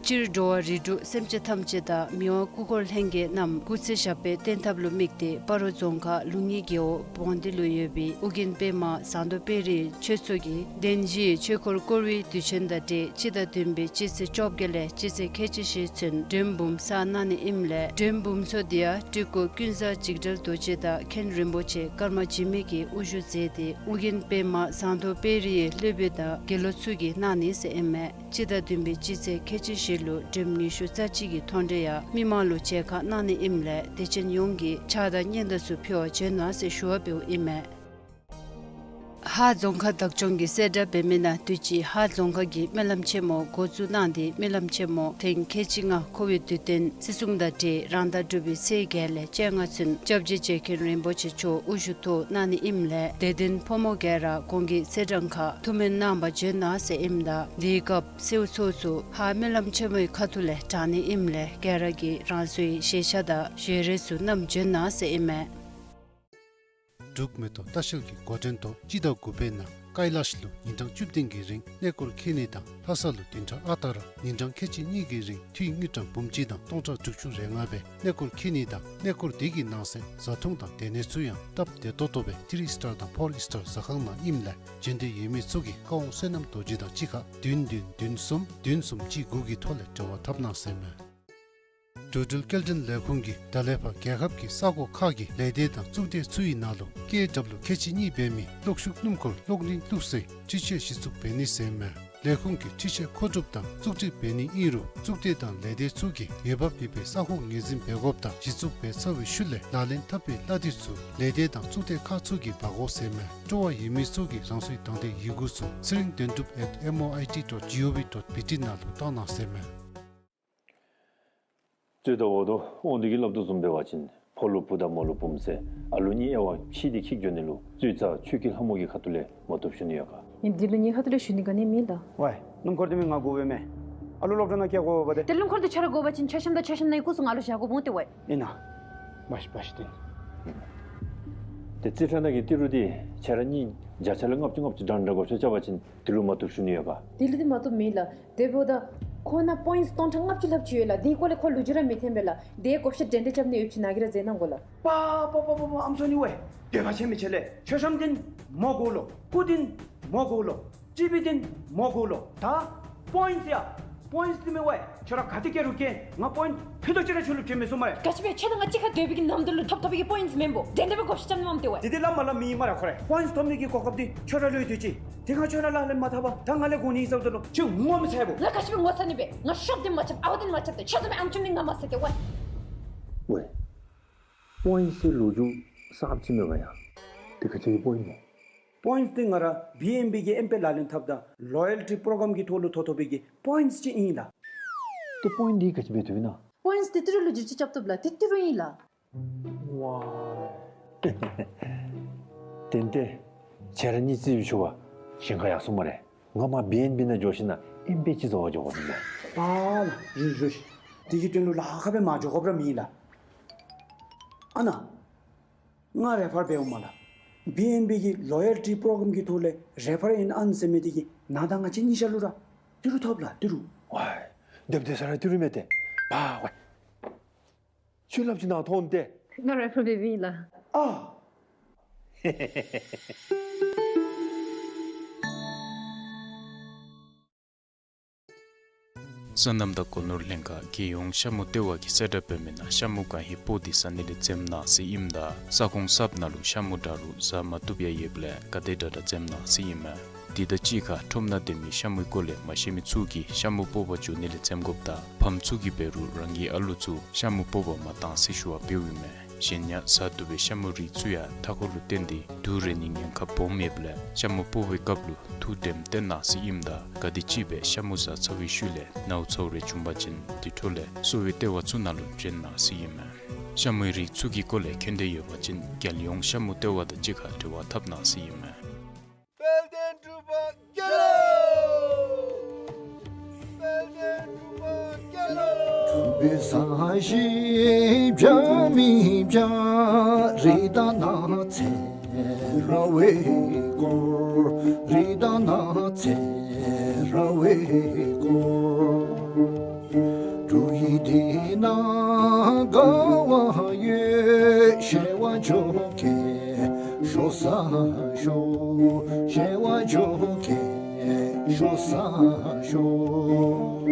སྤྱིར་འགྲོ་བ་རིགས་དྲུག་སེམས་ཅན་ཐམས་ཅད་དང་མི་དབང་སྐུ་འཁོར་ལྷན་རྒྱས་རྣམས་སྐུ་ཚེ་ཞབས་པད་བརྟན་ཐབས་ལུ་དམིགས་ཏེ་སྤ་རོ་རྫོང་ཁག་ལུང་གཡུལ་རྒེད་འོག་བོང་སྡེ་ལུ་ཡོད་པའི་ཨོ་རྒྱན་པདྨ་ཟངས་མདོག་དཔལ་རིའི་ཆོས་ཚོགས་ཀྱིས་གདན་བཞིའི་ཆོས་འཁོར་བསྐོར་བའི་དུས་ཆེན་དང་འབྲེལ་སྤྱི་ཟླ་བདུན་པའི་སྤྱི་ཚེས་བཅོ་བརྒྱད་ལས་སྤྱི་ཚེས་ཁལ་གཅིག་བཞེས་ཚུན་སྒྲོལ་མ་འབུམ་བསགས་གནང་ནི་ཨིནམ་ལས་སྒྲོལ་མ་འབུམ་ཚོགས་འདི་ཡང་སྤྲུལ་སྐུ་ཀུན་བཟང་འཇིགས་བྲལ་རྡོ་རྗེ་དང་མཁན་རིན་པོ་ཆེ་ཀརྨ་འཇིགས་མེད་ཀྱིས་དབུ་བཞུགས་མཛད་དེ་ཨོ་རྒྱན་པདྨ་ཟངས་མདོག་དཔལ་རིའི་སློབ་དཔོན་དང་དགེ་སློབ་ཚུ་གིས་གནང་ནི་ཟེར་ཨིན་མས། སྤྱི་ཟླ་བདུན་པའི་སྤྱི་ཚེས་ཁལ་གཅིག་བཞེས་ལུ་སྒྲོལ་མ་ཉི་ཤུ་རྩ་གཅིག་གི་མཐོང་གྲོལ་ཡང་མི་མང་ལུ་མཇལ་ཁ་གནང་ནི་ཨིནམ་ལས་དད་ཅན་ཡོངས་ཀྱིས་ཕྱག་དང་སྙན་དར་ཚུ་ཕུལ་བར་བྱོན་གནང་ཟེར་ཞུ་བ་འབདཝ་ཨིན་མས། ཧཱ་རྫོང་ཁག་བདག་སྐྱོང་གིས་གསལ་བསྒྲགས་འབད་མི་ནང་དུས་ཅི་ཧཱ་རྫོང་ཁག་གི་སྨོན་ལམ་ཆེན་མོ་འགོ་བཙུགས་གནང་སྟེ་སྨོན་ལམ་ཆེན་མོ་ཐེངས་ཁལ་གཅིག་ལྔ་འཁོར་བའི་དུས་སྟོན་བརྩི་སྲུང་དང་འབྲེལ་རང་ཟླ་དྲུག་པའི་ཚེས་བརྒྱད་ལས་བཅོ་ལྔ་ཚུན་སྐྱབས་རྗེ་རྗེ་མཁན་རིན་པོ་ཆེ་མཆོག་དབུ་བཞུགས་ཐོག་གནང་ནི་ཨིནམ་ལས་དད་ལྡན་ཕོ་མོ་ག་ར་གོང་གི་ཚེས་གྲངས་ཁར་ཐུགས་སྨོན་གནང་བར་བྱོན་གནང་ཟེར་ཨིནམ་ད་དེའི་སྐབས་གསོལ་ཚོགས་ཚུ་ཧཱ་སྨོན་ལམ་ཆེན་མོའི་ཁ་ཐུག་ལས་དྲང་ནི་ཨིནམ་ལས་ག་ར་གིས་རང་སོའི་ཞལ་ཆས་དང་ཞལ་རས་ཚུ་བསྣམས་བྱོན་གནང་ཟེར་ཨིན་མས། འབྲུག་མེ་ཏོག་ལྟ་བཤལ་གྱི་འགོ་འདྲེན་ཐོག་སྤྱི་ཟླ་དགུ་པའི་ནང་ཀཱི་ལཱཤ་ལུ་ཉིན་གྲངས་བཅུ་བདུན་གྱི་རིང་གནས་སྐོར་འཁྱིད་ནི་དང་ལྷ་ས་ལུ་བདུན་ཕྲག་ཨ་རྟག་ར་ཉིན་གྲངས་ཁལ་གཅིག་གཉིས་ཀྱི་རིང་འཐུས་དངུལ་ཀྲམ་འབུམ་གཅིག་དང་སྟོང་ཕྲག་དྲུག་ཅུ་རེ་ལྔ་སྦེ་གནས་སྐོར་འཁྱིད་ནི་དང་གནས་སྐོར་དེ་གི་ནང་གསེས་བཟའ་འཐུང་དང་སྡོད་གནས་ཚུ་ཡང་སྟབས་བདེ་ཏོག་ཏོ་སྦེ་ཐི་རི་སི་ཊར་དང་ཕོར་སི་ཊར་ཟ་ཁང་ནང་ཨིནམ་ལས་འབྱོན་འདོད་ཡོད་མི་ཚུ་གིས་བཀའ་དབང་བསོད་ནམས་རྡོ་རྗེ་དང་གཅིག་ཁར་བདུན་བདུན་བདུན་གསུམ་བདུན་གསུམ་གཅིག་དགུ་གི་ཐོག་ལས་འབྲེལ་བ་འཐབ་གནང་ཟེར་མས། འགྲོ་འགྲུལ་སྐྱེལ་འདྲེན་ལས་ཁུངས་ཀྱིས་ད་ལས་ཕར་རྒྱལ་ཁབ་ཀྱི་ས་ཁོངས་ཁག་གི་ལས་སྡེ་དང་གཙུག་སྡེ་ཚུ་ཡི་ནང་ལུ་ཀེ་ཌབ་ལུ་ཁལ་གཅིག་གཉིས་འབད་མི་གློག་ཤུགས་སྣུམ་འཁོར་གློག་བརྙན་བླུགས་སའི་འཕྲུལ་ཆས་གཞི་བཙུགས་འབད་ནི་ཟེར་མས། ལས་ཁུངས་ཀྱིས་འཕྲུལ་ཆས་མཁོ་སྒྲུབ་དང་བཙུགས་སྒྲིག་འབད་ནི་ཨིན་རུང་གཙུག་སྡེ་དང་ལས་སྡེ་ཚུ་གིས་འོས་འབབ་ཡོད་པའི་ས་ཁོངས་ངོས་འཛིན་འབད་དགོཔ་དང་གཞི་བཙུགས་འབད་ཚར་བའི་ཤུལ་ལས་ལག་ལེན་འཐབ་པའི་གླ་དེ་ཚུ་ལས་སྡེ་དང་གཙུག་སྡེ་ཁག་ཚུ་གིས་འབག་དགོ་ཟེར་མས། སྤྲོ་བ་ཡོད་མི་ཚུ་གིས་རང་སོའི་དང་འདོད་ཡི་གུ་ཚུ་ཚེ་རིང་དོན་གྲུབ་at M O I T dot G O V dot B T ནང་ལུ་བཏང་གནང་ཟེར་མས། རྩོད་ཟླ་འོ་དོ་དབང་འདུས་ཀྱིས་སླབ་དོ་བཟུམ་འབད་བ་ཅིན་ཕོ་ལུ་བུ་དང་མོ་ལུ་བུམོ་ཟེར་ཨ་ལུ་གཉིས་དབྱེ་བ་ཕྱེ་སྟེ་འཁྱིད་འགྱོ་ནི་ལུ་རྩོད་ཟླ་ཆོས་ཀྱི་ལྷ་མོ་གི་ཁ་ཐུག་ལས་མ་བཏུབ་ཞུ་ནི་ཡོད་ག། ཨིན་དེ་ལུ་ངེའི་ཁ་ཐུག་ལས་ཞུ་ནི་ག་ནི་མེད་ལགས། ཝའི་སྣུམ་འཁོར་འདི་མི་ང་དགོ་པས་མས། ཨ་ལུ་སློབ་གྲྭ་ནང་བསྐྱལ་དགོ་པས་ཏེ། ཏེ་སྣུམ་འཁོར་འདི་ཁྱོད་ར་དགོ་པ་ཅིན་མཆོད་བཤམ་དང་མཆོད་བཤམ་ནང་གི་སྐུ་གཟུགས་ང་ལུ་བཞག་དགོཔ་འོང་ཏེ་ཝའི། ཨིན་ན། བ་ཤི་བ་ཤི་སྟེ། ཏེ་རྩིས་ཁྲ་ནང་གི་ཏི་རུ་འདི་ཁྱོད་ར་གཉིས་བརྒྱ་ཆ་ལས་ལྔ་བཅུ་ལྔ་བཅུ་འདྲ་འདྲ་བགོ་བཤའ་རྐྱབ་པ་ཅིན་དེ་ལུ་མ་བཏུབ་ཞུ་ནི་ཡོད་ག། དེ་ལུ་འདི་མ་བཏུབ་མེད་ལགས། དེ་འབདཝ་ད་ཁོ་ནང་པོའིནཊསི་སྟོང་ཕྲག་ལྔ་བཅུ་ལྷགཔ་ཅིག་ཡོད་ལགས། དེའི་སྐོར་ལས་ཁོ་ལོ་རྒྱུས་ར་མི་ཐོན་པས་ལགས། དེའི་བགོ་བཤའ་འདྲན་འདྲ་རྐྱབ་ནི་ཡོདཔ་ཅིག་ནཱ་གིས་ར་མཛད་གནང་དགོ་ལགས། པ་པ་པ་པ་པ་ཨམ་སྲུ་ནི་ཝའི། འདོད་པ་ཆེ་མི་ཆེ་ལས། མཆོད་བཤམ་འདི་མོ་དགོ་ལོ། སྐུ་འདི་མོ་དགོ་ལོ། ཊི་བི་འདི་མོ་དགོ་ལོ། ད་པོའིནཊསི་ཡ། པོའིནཊསི་འདི་མི་ཝའི། ཁྱོད་ར་ག་ཏེ་བསྐྱལ་རུང་བསྐྱལ། ང་པོའིནཊསི་ཕུད་རྡོག་ཅིག་ར་ཁྱོད་ལུ་བསྐྱལ་མི་ཚུགས་སྨ་རེ། ག་ཅི་སྦེ་ཁྱོད་དང་ང་གཅིག་ཁར་སྡོད་པའི་གི་ནམ་དུས་ལུ་ཐོབ་ཐོབ་པའི་གི་པོའིནཊསི་མེན་པོ། དེ་འདི་ལ་མ་ལ་མི་ཨིན་སྨ་རེ་ཁོ་ར། པོའིནཊསི་ཐོབ་ནི་གི་གོ་སྐབས་འདི་ཁྱོད་ར་ལུ་ཡོད་དེ་ཅིག། དེ་སྒང་ཁྱོད་ར་ལག་ལེན་མ་འཐབ་པར་ད་ང་ལས་དགོ་ནི་ཨིན་ཟེརཝ་ད་ལུ་ཁྱོད་ངོ་མི་ཚ་བོ། ང་ག་ཅི་སྦེ་ངོ་ཚ་ནི་སྦེ། ང་ཤོབ་འདི་མ་རྐྱབ། ཨ་ཝ་འདི་མ་རྐྱབ་ཏེ་ཁྱོད་བཟུམ་སྦེ་ཨམ་ཅུང་འདི་ང་མ་ཟེར་ཏེ་ཝའི། ཝའི། པོའིནཊསི་ལོ་རྒྱུས་གསརཔ་ཅིག་མེད་ག་ཡ། དེ་ག་ཅི་གི་པོའིནཊསི་མོ། པོའིནཊསི་འདི་ང་ར་བི་ཨེན་བི་གི་ཨེམ་པེ་ལག་ལེན་འཐབ་ད་ལོ་ཡལ་ཊི་པྲོ་གྲམ་གི་ཐོག་ལུ་ཐོབ་ཐོབ་པའི་གི་པོའིནཊསི་ཅིག་ཨིན་ལགས། ཏེ་པོའིནཊསི་འདི་ག་ཅི་སྦེ་བཏུབ་ཨིན་ན། པོའིནཊསི་འདི་ཏི་རུ་ལུ་བསྒྱུར་བཅོས་རྐྱབ་བཏུབ་ལགས། འདི་ཏི་རུ་ཨིན་ལགས། ཝའི། ཏན་ཏན། ཁྱེད་ར་གཉིས་རྩིས་སྦེ་ཞུ་བ་ཞིང་ཁ་ཡར་སོང་སྨ་རེ། ང་མར་བི་ཨེན་བི་ནང་འགྱོ་ཞིནམ་ལས་ཨེམ་པེ་ཅིག་བཟོ་བར་འགྱོ་དགོ་ཟེར་ཨིན་མས། ཨ་ལགས། རུང་རུང་། དེ་གི་དོན་ལུ་ལཱ་ཁག་སྦེ་མ་འགྱོ་དགོཔ་ར་མེད་ལགས། ཨ་ནཱ། ང་རེ་ཕར་འབདཝ་མས་ལགས། བི་ཨེན་བི་གི་ལོ་ཡལ་ཊི་པྲོ་གྲམ་གྱི་ཐོག་ལས་རེ་ཕར་ཨིན་ཨཱན་ཟེར་མི་དེ་གིས་ནཱ་དང་ང་བཅས་གཉིས་ཆ་ལུ་ར་ཏི་རུ་ཐོབ་ལགས། ཏི་རུ། ཝའི། སྡོདཔ་ད་ས་ར་ཏི་རུ་མས་ཏེ། པ་ཝའི། ཚུ་ལགཔ་ཅིག་ནཱ་ཐོན་ཏེ། ང་རེ་ཕར་འབད་བའི་ལགས། ཨ། སོ་ནམ་དང་སྒོ་ནོར་ལྷན་ཁག་རྒྱལ་ཡོངས་ཤ་མུ་ལྟེ་བ་གིས་གསལ་བསྒྲགས་འབད་མི་ནང་ཤ་མུ་གང་ཧེ་སྤོ་སྟེ་ཟ་ནི་ལས་འཛེམ་གནང་ཟེར་ཨིནམ་ད་ས་ཁོངས་གསརཔ་ནང་ལུ་ཤ་མུ་འདྲ་རུང་ཟ་མ་བཏུབ་ཡང་ཡོདཔ་ལས་ག་དེ་དྲག་དྲག་འཛེམ་གནང་ཟེར་ཨིན་མས། དེ་དང་གཅིག་ཁར་ཁྲོམ་ནང་སྡོད་མི་ཤ་མུའི་སྐོར་ལས་མ་ཤེས་མི་ཚུ་གིས་ཤ་མུ་སྤོ་བར་འགྱོ་ནི་ལས་འཛེམ་དགོཔ་དང་ཕམ་ཚུ་གིས་འབད་རུང་རང་གི་ཨ་ལུ་ཚུ་ཤ་མུ་སྤོ་བར་མ་གཏང་ཟེར་ཞུ་བ་འབདཝ་ཨིན་མས། གཞན་ཡང་ཟ་བཏུབ་པའི་ཤ་མུའི་རིགས་ཚུ་ཡང་མཐའ་འཁོར་ལུ་བརྟེན་ཏེ་དུག་རེག་ནིའི་ཉེན་ཁ་སྦོམ་ཡོདཔ་ལས་ཤ་མུ་སྤོ་བའི་སྐབས་ལུ་ཐུགས་དྲནམ་བཏོན་གནང་ཟེར་ཨིནམ་ད་ག་དེམ་ཅིག་སྦེ་ཤ་མུ་ཟ་ཚར་བའི་ཤུལ་ལས་ནཝ་ཚཝ་རེ་བྱུང་པ་ཅིན་དེ་འཕྲོ་ལས་གསོ་བའི་ལྟེ་བ་ཚུ་ནང་ལུ་བྱོན་གནང་ཟེར་ཨིན་མས། ཤ་མུའི་རིགས་ཚུ་གི་སྐོར་ལས་མཁྱེན་འདོད་ཡོད་པ་ཅིན་རྒྱལ་ཡོངས་ཤ་མུ་ལྟེ་བ་དང་གཅིག་ཁར་འབྲེལ་བ་འཐབ་གནང་ཟེར་ཨིན་མས། དཔལ་ལྡན་འབྲུག་པ་རྒྱལ་ལོ། དཔལ་ལྡན་འབྲུག་པ་རྒྱལ་ལོ། འབྲུག་པའི་ས་གཞི་འཇའ་མི་འཇའ། རི་དྭགས་ནགས་ཚལ་ར་བས་བསྐོར། རི་དྭགས་ནགས་ཚལ་ར་བས་བསྐོར། འབྲུག་ཡུལ་འདི་ན་དགའ་བ་ཡོད། བཞེས་པར་འགྱོ་གེ་ཤོག་ས་ཤོག། བཞེས་པར་འགྱོ་གེ་ཤོག་ས་ཤོག།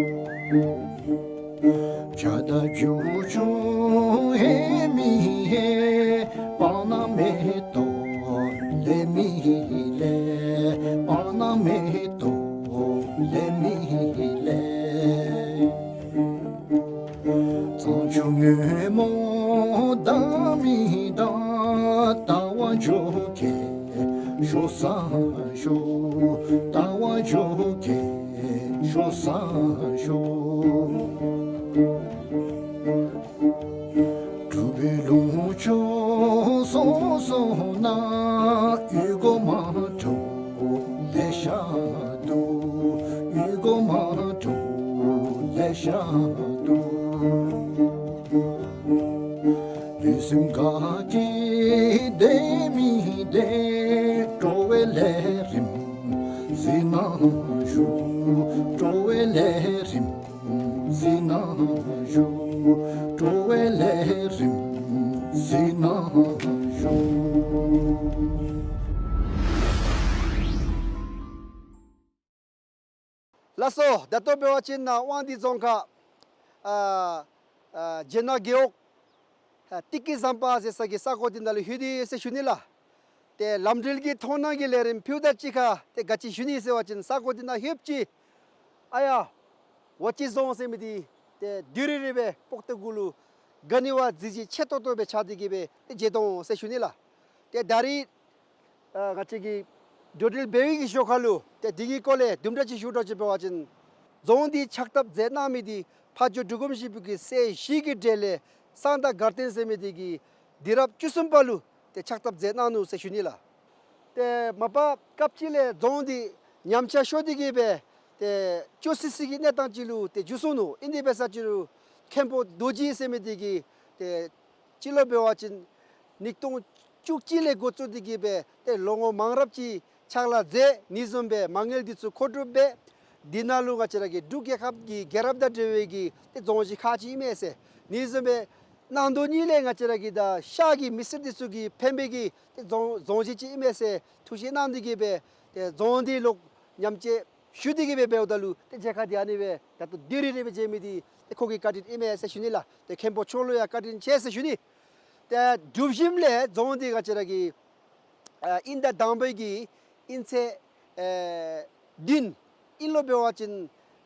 བྱ་དང་བྱིའུ་ཆུང་ཧེ་མི་ཧེ། སྤང་ནགས་མེ་ཏོག་ལེབ་མི་ལེབ། སྤང་ནགས་མེ་ཏོག་ལེབ་མི་ལེབ། གཙང་ཆུ་སྔོན་མོ་ལྡང་མི་ལྡང་། ལྟ་བར་འགྱོ་གེ་ཤོག་ས་ཤོག། ལྟ་བར་འགྱོ་གེ་ཤོག་ས་ཤོག། འབྲུག་པའི་ལུང་ཕྱོགས་སོ་སོ་ན། ཡུལ་སྒོ་མང་དྲགས་ལེ་ཤ་འདུག། ཡུལ་སྒོ་མང་དྲགས་ལེ་ཤ་འདུག། ལུས་སེམས་དགའ་སྐྱིད་ལྡན་མི་ལྡན། སྤྲོ་བའི་ལས་རིམ་གཟིགས་གནང་ཞུ། སྤྲོ་བའི་ལས་རིམ་གཟིགས་གནང་ཞུ། སྤྲོ་བའི་ལས་རིམ་གཟིགས་གནང་ཞུ། ལགས་སོ། ད་ལྟོ་འབད་བ་ཅིན་ནཱ་དབང་འདུས་རྫོང་ཁག་ཨ་ཨ་རྗེ་ནག་རྒེད་འོག་ཨ་ཏི་ཀི་ཟམ་པ་ཟེར་ས་གི་ས་གོ་འདི་ནང་ལུ་ལྷོད་དེ་ཡོད་ཟེར་ཞུ་ནི་ལགས། ཏེ་ལམ་འགྲུལ་གྱི་མཐོང་སྣང་གི་ལས་རིམ་ཕུལཝ་ད་གཅིག་ཁར་ཏེ་ག་ཅི་ཞུ་ནི་ཟེར་བ་ཅིན་ས་གོ་འདི་ནང་ལྷོདཔ་ཅིག་ཨ་ཡ་ཝ་ཅི་རྫོང་ཟེར་མི་འདི་ཏེ་བདུད་རིལ་རི་སྦེ་སྤོག་ཏོ་གུ་ལུ་དགའ་ནི་བ་མཛེས་བརྗིད་ཆེ་ཏོག་ཏོ་སྦེ་ཆགས་ཏེ་གི་སྦེ་ཏེ་མཇལ་དོ་ཟེར་ཞུ་ནི་ལགས། ཏེ་ད་རིས་ཨ་ང་བཅས་ཀྱིས་འགྲུལ་འགྲུལ་འབད་བའི་གི་ཞོར་ཁ་ལུ་ཏེ་འདི་གི་སྐོར་ལས་དུམ་གྲ་ཅིག་ཞུ་འགྱོ་ཅིག་འབད་བ་ཅིན་རྫོང་འདི་ཕྱག་བཏབ་མཛད་གནང་མི་འདི་ཕ་ཇོ་འབྲུག་སྒོམ་ཞིག་པོ་གི་སྲས་བཞི་གི་གྲས་ལས་གསང་བདག་དགའ་སྟོན་ཟེར་མི་འདི་གིས་དུས་རབས་བཅུ་གསུམ་པ་ལུ་ཏེ་ཕྱག་བཏབ་མཛད་གནང་ནུག་ཟེར་ཞུ་ནི་ལགས། ཏེ་མ་པ་སྐབས་ཅིག་ལས་རྫོང་འདི་ཉམས་ཆག་ཤོར་ཏེ་གི་སྦེ་ཏེ་སྐྱོ་སི་སི་གི་གནས་སྟངས་ཅིག་ལུ་ཏེ་འགྱུར་སོང་ནུག། ཨིན་དེ་འབད་ས་ཅིག་ལུ་མཁན་པོ་རྡོ་རྗེ་ཟེར་མི་འདི་གིས་ཏེ་སྤྱི་ལོ་འབད་བ་ཅིན་ཉིས་སྟོང་བཅུ་གཅིག་ལས་འགོ་བཙུགས་ཏེ་གི་སྦེ་ཏེ་ལོ་ངོ་མང་རབས་ཅིག་ཕྱག་ལཱ་མཛད། ཨ་ནི་བཟུམ་སྦེ་མ་དངུལ་འདི་ཚུ་མཁོ་སྒྲུབ་འབད། འདི་ནང་ལུ་ང་བཅས་ར་གི་འབྲུག་རྒྱལ་ཁབ་ཀྱི་རྒྱལ་རབས་དང་འབྲེལ་བའི་གི་ཏེ་རྫོང་གཞི་ཁག་ཅིག་ཨིན་མས་ཟེར། ཨ་ནི་བཟུམ་སྦེ་གནམ་དུས་གཉིས་ལས་ང་བཅས་ར་གི་ད་ཤར་གྱི་མི་སེར་འདི་ཚུ་གི་ཕན་པའི་གི་ཏེ་རྫོང་རྫོང་གཞི་ཅིག་ཨིན་མས་ཟེར་ཐུགས་བཞེད་གནང་སྟེ་གི་སྦེ་ཏེ་རྫོང་འདི་ལོག་ཉམས་བཅོས་ཞུ་སྟེ་གི་སྦེ་འབདཝ་ད་ལུ་ཏེ་མཇལ་ཁ་འདི་ཨ་ནི་སྦེ་ད་ལྟོ་བདུད་རིལ་རི་སྦེ་མཇལ་མི་འདི་ཏེ་ཁོ་གི་བཀའ་དྲིན་ཨིན་མས་ཟེར་ཞུ་ནི་ལགས། ཏེ་མཁན་པོ་མཆོག་ལུ་ཡང་བཀའ་དྲིན་ཆེ་ཟེར་ཞུ་ནི། ཏེ་སྒྲུབ་ཞིནམ་ལས་རྫོང་འདི་ང་བཅས་ར་གི་ཨ་དབྱིན་ཟླ་དང་པའི་གི་དབྱིན་ཚེས་ཨེ་བདུན་ཨིན་ལོ་འབད་བ་ཅིན་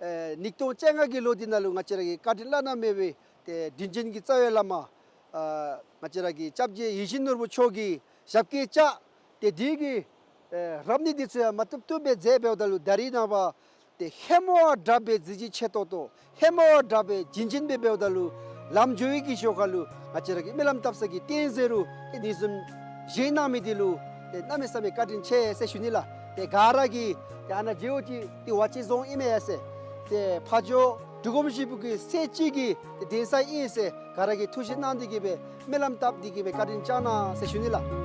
ཨེ་ཉིས་སྟོང་བཅོ་ལྔ་གི་ལོ་འདི་ནང་ལུ་ང་བཅས་ར་གི་བཀའ་དྲིན་བླ་ན་མེད་པའི་ཏེ་དྲིན་ཅན་གྱི་རྩ་བའི་བླ་མ་ཨ་ང་བཅས་ར་གི་སྐྱབས་རྗེ་ཡིད་བཞིན་ནོར་བུ་མཆོག་གི་ཞབས་སྐྱེལ་བཅགས། ཏེ་འདི་གི་ཨེ་རབ་གནས་འདི་ཚུ་ཡང་མ་བཏུབ་བཏུབ་སྦེ་མཛད་འབདཝ་ད་ལུ་ད་རིས་ནངས་པ་ཏེ་ཧེ་མ་བ་དྲག་པའི་མཛེས་བརྗིད་ཆེ་ཏོག་ཏོ་ཧེ་མ་བ་དྲག་པའི་བྱིན་ཅན་སྦེ་འབདཝ་ད་ལུ་ལམ་འགྱོ་བའི་གི་ཞོར་ཁ་ལུ་ང་བཅས་ར་གི་སྨོན་ལམ་བཏབ་ས་གི་རྟེན་ཟེར་རུང་ཏེ་ཨ་ནི་བཟུམ་བཞེངས་གནང་མི་འདི་ལུ་ ཏེ་གནམ་མེད་ས་མེད་བཀའ་དྲིན་ཆེ་ཟེར་ཞུ་ནི་ལགས། ཏེ་ག་ར་གིས་ཏེ་ཨ་ནཱ་མཇལཝ་ཅིག་ཏེ་ཝ་ཅན་རྫོང་ཨིན་མས་ཡ་ཟེར། ཏེ་ཕ་ཇོ་འབྲུག་སྒོམ་ཞིག་པོ་གི་སྲས་ཅིག་གི་ཏེ་གདན་ས་ཨིན་ཟེར། ག་ར་གིས་ཐུགས་བཞེད་གནང་སྟེ་གིས་སྦེ་སྨོན་ལམ་བཏབ་སྟེ་གིས་སྦེ་བཀའ་དྲིན་བསྐྱང་གནང་ཟེར་ཞུ་ནི་ལགས།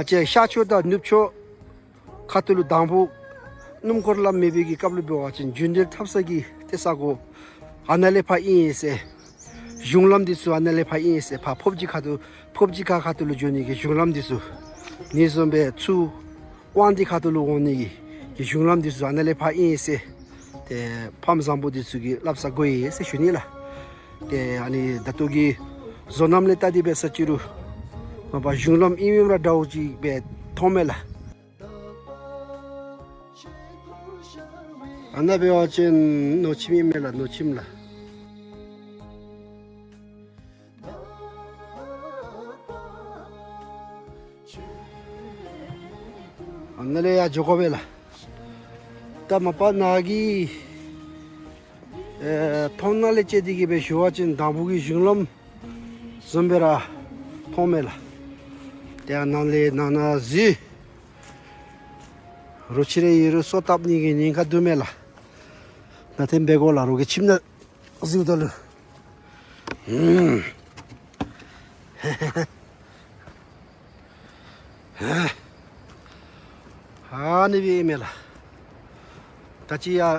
ང་བཅས་ཤར་ཕྱོགས་དང་ནུབ་ཕྱོགས་ཁ་ཐུག་ལུ་དང་པོ་སྣུམ་འཁོར་ལམ་མེད་པའི་གི་སྐབས་ལུ་འབད་བ་ཅིན་རྒྱུན་འགྲུལ་འཐབ་ས་གི་ཏེ་ས་གོ་ཨ་ནཱ་ལས་ཕར་ཨིན་ཟེར། གཞུང་ལམ་འདི་ཚུ་ཨ་ནཱ་ལས་ཕར་ཨིན་ཟེར། ཕར་ཕོབ་སྦྱིས་ཁ་ཐུག་ཕོབ་སྦྱིས་ཁ་ཁ་ཐུག་ལུ་འགྱོ་ནི་གི་གཞུང་ལམ་འདི་ཚུ། ཨ་ནི་བཟུམ་སྦེ་ཚུར་དབང་འདུས་ཁ་ཐུག་ལུ་འོང་ནི་གི་གཞུང་ལམ་འདི་ཚུ་ཨ་ནཱ་ལས་ཕར་ཨིན་ཟེར། ཏེ་ཕམ་བཟང་པོ་འདི་ཚུ་གིས་སླབ་ས་གོ་ཡི་ཟེར་ཞུ་ནི་ལགས། ཏེ་ཨ་ནི་ད་ལྟོ་གི་བཟོ་རྣམ་ལས་བལྟ་སྟེ་འབད་ས་ཅི་རུང་མ་པ་གཞུང་ལམ་ཨིནམ་ར་འདྲཝ་ཅིག་སྦེ་མཐོངམ་མས་ལགས། ཨ་ནཱ་འབད་བ་ཅིན་ནོར་ཁྱིམ་ཨིན་མས་ལགས། ནོར་ཁྱིམ་ལགས། ཨ་ནཱ་ལས་ཡར་འགྱོ་དགོ་པས་ལགས། ད་མ་པ་ནཱ་གི་ཨེ་མཐོང་སྣང་ལས་དཔྱད་དེ་གིས་སྦེ་ཞུ་བ་ཅིན་དང་པོ་གི་གཞུང་ལམ་བཟུམ་སྦེ་ར་མཐོངམ་མས་ལགས། ཏེ་ཨ་ནཱ་ལས་ནང་ན་གཟིགས། རོ་ཁྱི་རེ་ཡོད་རུང་སོ་བཏབ་ནི་གི་ཉེན་ཁ་འདུག་མས་ལགས། ནཱ་ཏེ་འབད་དགོ་ལགས། རོགས་ཀྱི་ཁྱིམ་ནང་གཟིགསཔ་ད་ལུ། ཨ་ནི་སྦེ་ཨིན་མས་ལགས། ད་ཅི་ཡར་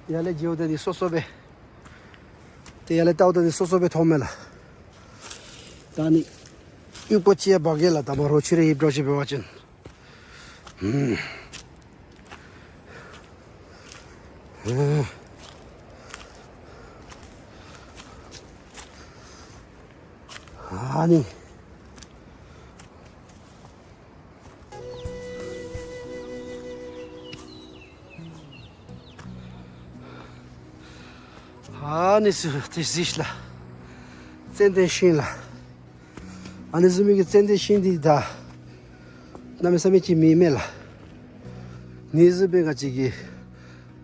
ཡར་ལས་འགྱོཝ་ད་འདི་སོ་སོ་སྦེ། ཏེ་ཡར་ལས་བལྟཝ་ད་འདི་སོ་སོ་སྦེ་མཐོངམ་མས་ལགས། ད་ཨ་ནི་ཨུ་པ་ཅིག་ཡང་འབག་གེ་ལགས། ད་མ་རོ་ཁྱི་རེ་ཡོདཔ་འདྲཝ་ཅིག་འབད་བ་ཅིན། ཨུམ། ཨ་ནི། ཨ་ནི་ཚུ་ཏེ་གཟིགས་ལགས། ཙན་དན་ཤིང་ལགས། ཨ་ནི་བཟུམ་མའི་གི་ཙན་དན་ཤིང་འདི་ད་གནམ་མེད་ས་མེད་ཅིག་མེད་མས་ལགས། ཨ་ནི་བཟུམ་སྦེ་ང་བཅས་ཀྱི་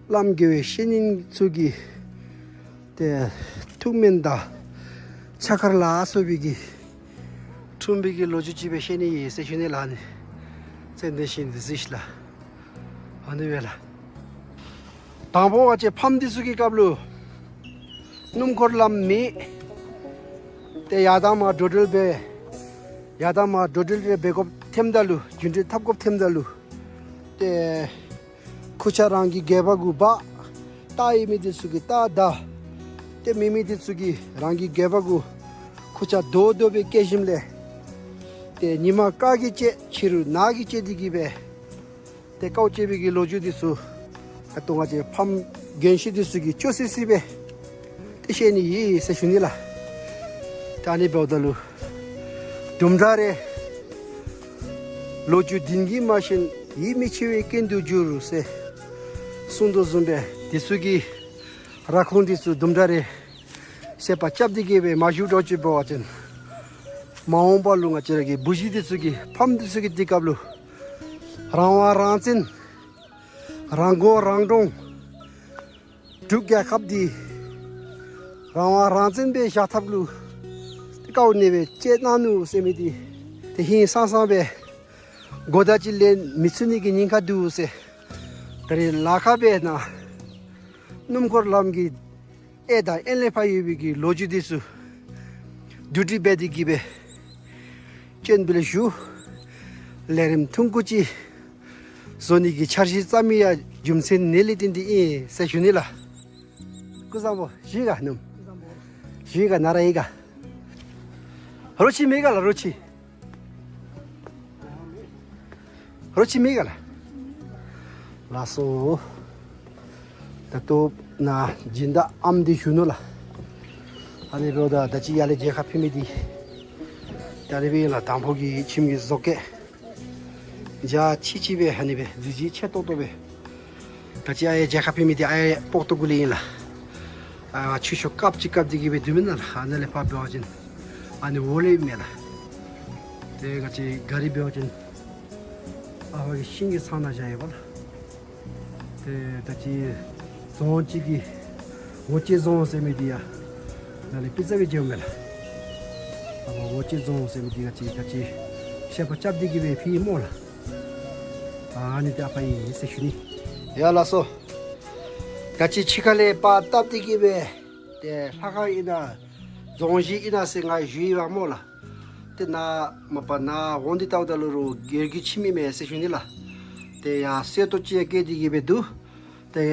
བླམ་དགེ་བའི་བཤེས་གཉེན་ཚུ་གི་ཏེ་ཐུགས་སྨོན་དང་ཕྱག་འཁར་ལ་སོགས་པའི་གི་འཁྲུངས་པའི་གི་ལོ་རྒྱུས་ཅིག་སྦེ་བཤད་ནི་ཨིན་ཟེར་ཞུ་ནི་ལགས། ཨ་ནི་ཙན་དན་ཤིང་འདི་གཟིགས་ལགས། ཨ་ནི་སྦེ་ལགས། དང་པོ་ང་བཅས་ཕམ་འདི་ཚུ་གི་སྐབས་ལུ་སྣུམ་འཁོར་ལམ་མེད། ཏེ་ཡར་དང་མར་འགྲོ་འགྲུལ་འབད། ཡར་དང་མར་འགྲོ་འགྲུལ་རེ་འབད་དགོཔ་ཐོནམ་ད་ལུ་རྒྱུན་འགྲུལ་འཐབ་དགོཔ་ཐོནམ་ད་ལུ། ཏེ་ཁུར་ཆ་རང་གི་སྒལ་པ་གུ་འབག། རྟ་ཡོད་མི་འདི་ཚུ་གིས་རྟ་བདའ། ཏེ་མེད་མི་འདི་ཚུ་གིས་རང་གི་སྒལ་པ་གུ་ཁུར་ཆ་རྡོག་རྡོག་སྦེ་བཀལ་ཞིནམ་ལས། ཏེ་ཉིན་མ་དཀར་གྱིས་བཅད་ཕྱི་རུ་ནག་གིས་བཅད་དེ་གིས་སྦེ། ཏེ་དཀའཝ་སྤྱད་པའི་གི་ལོ་རྒྱུས་འདི་ཚུ་ད་ལྟོ་ང་བཅས་ཕམ་རྒན་ཤོས་འདི་ཚུ་གིས་ཅོག་སི་སི་སྦེ་ཏེ་བཤད་ནི་ཨིན་ཟེར་ཞུ་ནི་ལགས། ད་ཨ་ནི་འབདཝ་ད་ལུ་དུམ་གྲ་རེ་ ལོ་རྒྱུས་བདེན་གྱི་མ་ཤེས། ཡིད་མི་ཆེས་པའི་རྐྱེན་དུ་གྱུར་ཟེར་གསུངས་དོ་བཟུམ་སྦེ་དེ་ཚུ་གི་ར་ཁུངས་དེ་ཚུ་དུམ་གྲ་རེ་བཤད་པ་རྐྱབ་སྟེ་གི་སྦེ་མ་ཞུ་འགྱོ་ཅི་འབད་བ་ཅིན་མ་འོངས་པ་ལུ་ང་བཅས་ར་གི་བུ་གཞི་དེ་ཚུ་གི་ཕམ་དེ་ཚུ་གི་དུས་སྐབས་ལུ་རང་དབང་རང་བཙན་རང་མགོ་རང་འདྲོངས་འབྲུག་རྒྱལ་ཁབ་འདི་རང་དབང་རང་བཙན་སྦེ་བཞག་ཐབས་ལུ་དཀའཝ་གནང་སྦེ་སྤྱོད་གནང་ནུག་ཟེར་མི་འདི་ཏེ་ཧིང་སངས་སངས་སྦེ་གོ་བརྡ་ཅིག་ལེན་མི་ཚུགས་ནི་གི་ཉེན་ཁ་འདུག་ཟེར། ད་རེས་ལ་ཁ་སྦེ་ནཱ་སྣུམ་འཁོར་ལམ་གྱི་གཡས་དང་གཡོན་ལས་ཕར་ཡོད་པའི་གི་ལོ་རྒྱུས་འདི་ཚུ་བསྡུ་སྒྲིག་འབད་དེ་གི་སྦེ་སྤྱན་འབུལ་ཞུ། ལས་རིམ་ཐུང་ཀུ་ཅིག་བཟོ་ནི་གི་འཆར་གཞི་བརྩམས་མི་ཡང་རྒྱུ་མཚན་འདི་ལས་བརྟེན་ཏེ་ཨིན་ཟེར་ཞུ་ནི་ལགས། སྐུ་གཟུགས་བཟང་པོ། བཞུགས་ག་ནུམ། བཞུགས་ག། ན་ར་ཡི་ག། རོ་ཁྱི་མེད་ག་ལགས། རོ་ཁྱི། རོ་ཁྱི་མེད་ག་ལགས། ལགས་སོ། ད་ལྟོ་ནཱ་སྦྱིན་བདག་ཨམ་འདི་བཞུགས་ནུག་ལགས། ཨ་ནི་འབདཝ་ད་ད་ཅི་ཡར་ལས་མཇལ་ཁ་ཕུལ་མི་འདི་ད་རེས་སྦེ་ལགས། དང་ཕུ་གི་ཁྱིམ་གྱི་བཟོ་བཀོད་འཇའ་ཆི་ཆི་སྦེ་ཨ་ནི་སྦེ་གཟི་བརྗིད་ཆེ་ཏོག་ཏོ་སྦེ། ད་ཅི་ཨ་ཡར་མཇལ་ཁ་ཕུལ་མི་འདི་ཨ་ཡར་སྤོག་ཏོ་གུ་ལས་ཨིན་ལགས། ཨ་ཆུ་ཤོག་བཀབ་ཅིག་བཀབ་སྟེ་གི་སྦེ་སྡོད་མི་ནང་ལགས། ཨ་ནཱ་ལས་ཕར་འབད་བ་ཅིན་ཨ་ནི་འོག་ལས་མས་ལགས། ཏེ་ང་བཅས་ག་རི་འབད་བ་ཅིན་ཨ་ཕ་གི་ཤིང་གི་ཚང་ནང་བཞག་ཡོདཔ་ལགས། ཏེ་ད་ཅི་རྫོང་ཅིག་གི་ཝ་ཅན་རྫོང་ཟེར་མི་འདི་ཡང་ནཱ་ལས་པི་ཙ་སྦེ་མཇལཝ་མས་ལགས། ཨ་ཝ་ཅན་རྫོང་ཟེར་མི་འདི་ང་བཅས་ད་ཅི་བཤད་པ་རྐྱབ་སྟེ་གི་སྦེ་ཕུལ་ཡི་སྨོ་ལགས། ཨ་ནི་འདི་ཨ་པ་ཨིན་ཟེར་ཞུ་ནི། ཡ་ལགས་སོ། ད་ཅི་ཕྱི་ཁ་ལས་པར་བཏབ་སྟེ་གི་སྦེ་ཏེ་ལྷ་ཁང་ཨིན་ན་རྫོང་གཞིས་ཨིན་ན་ཟེར་ང་ཞུ་ཡི་བ་སྨོ་ལགས། ཏེ་ནཱ་མ་པ་ནཱ་འོང་སྟེ་བལྟཝ་ད་ལུ་རོགས་སྒེར་གྱི་ཁྱིམ་ཨིན་མས་ཟེར་ཞུ་ནི་ལགས། ཏེ་ཡར་གསོལ་ཏོག་ཅིག་ཡང་བཀལ་ཏེ་གི་སྦེ་འདུག། ཏེ་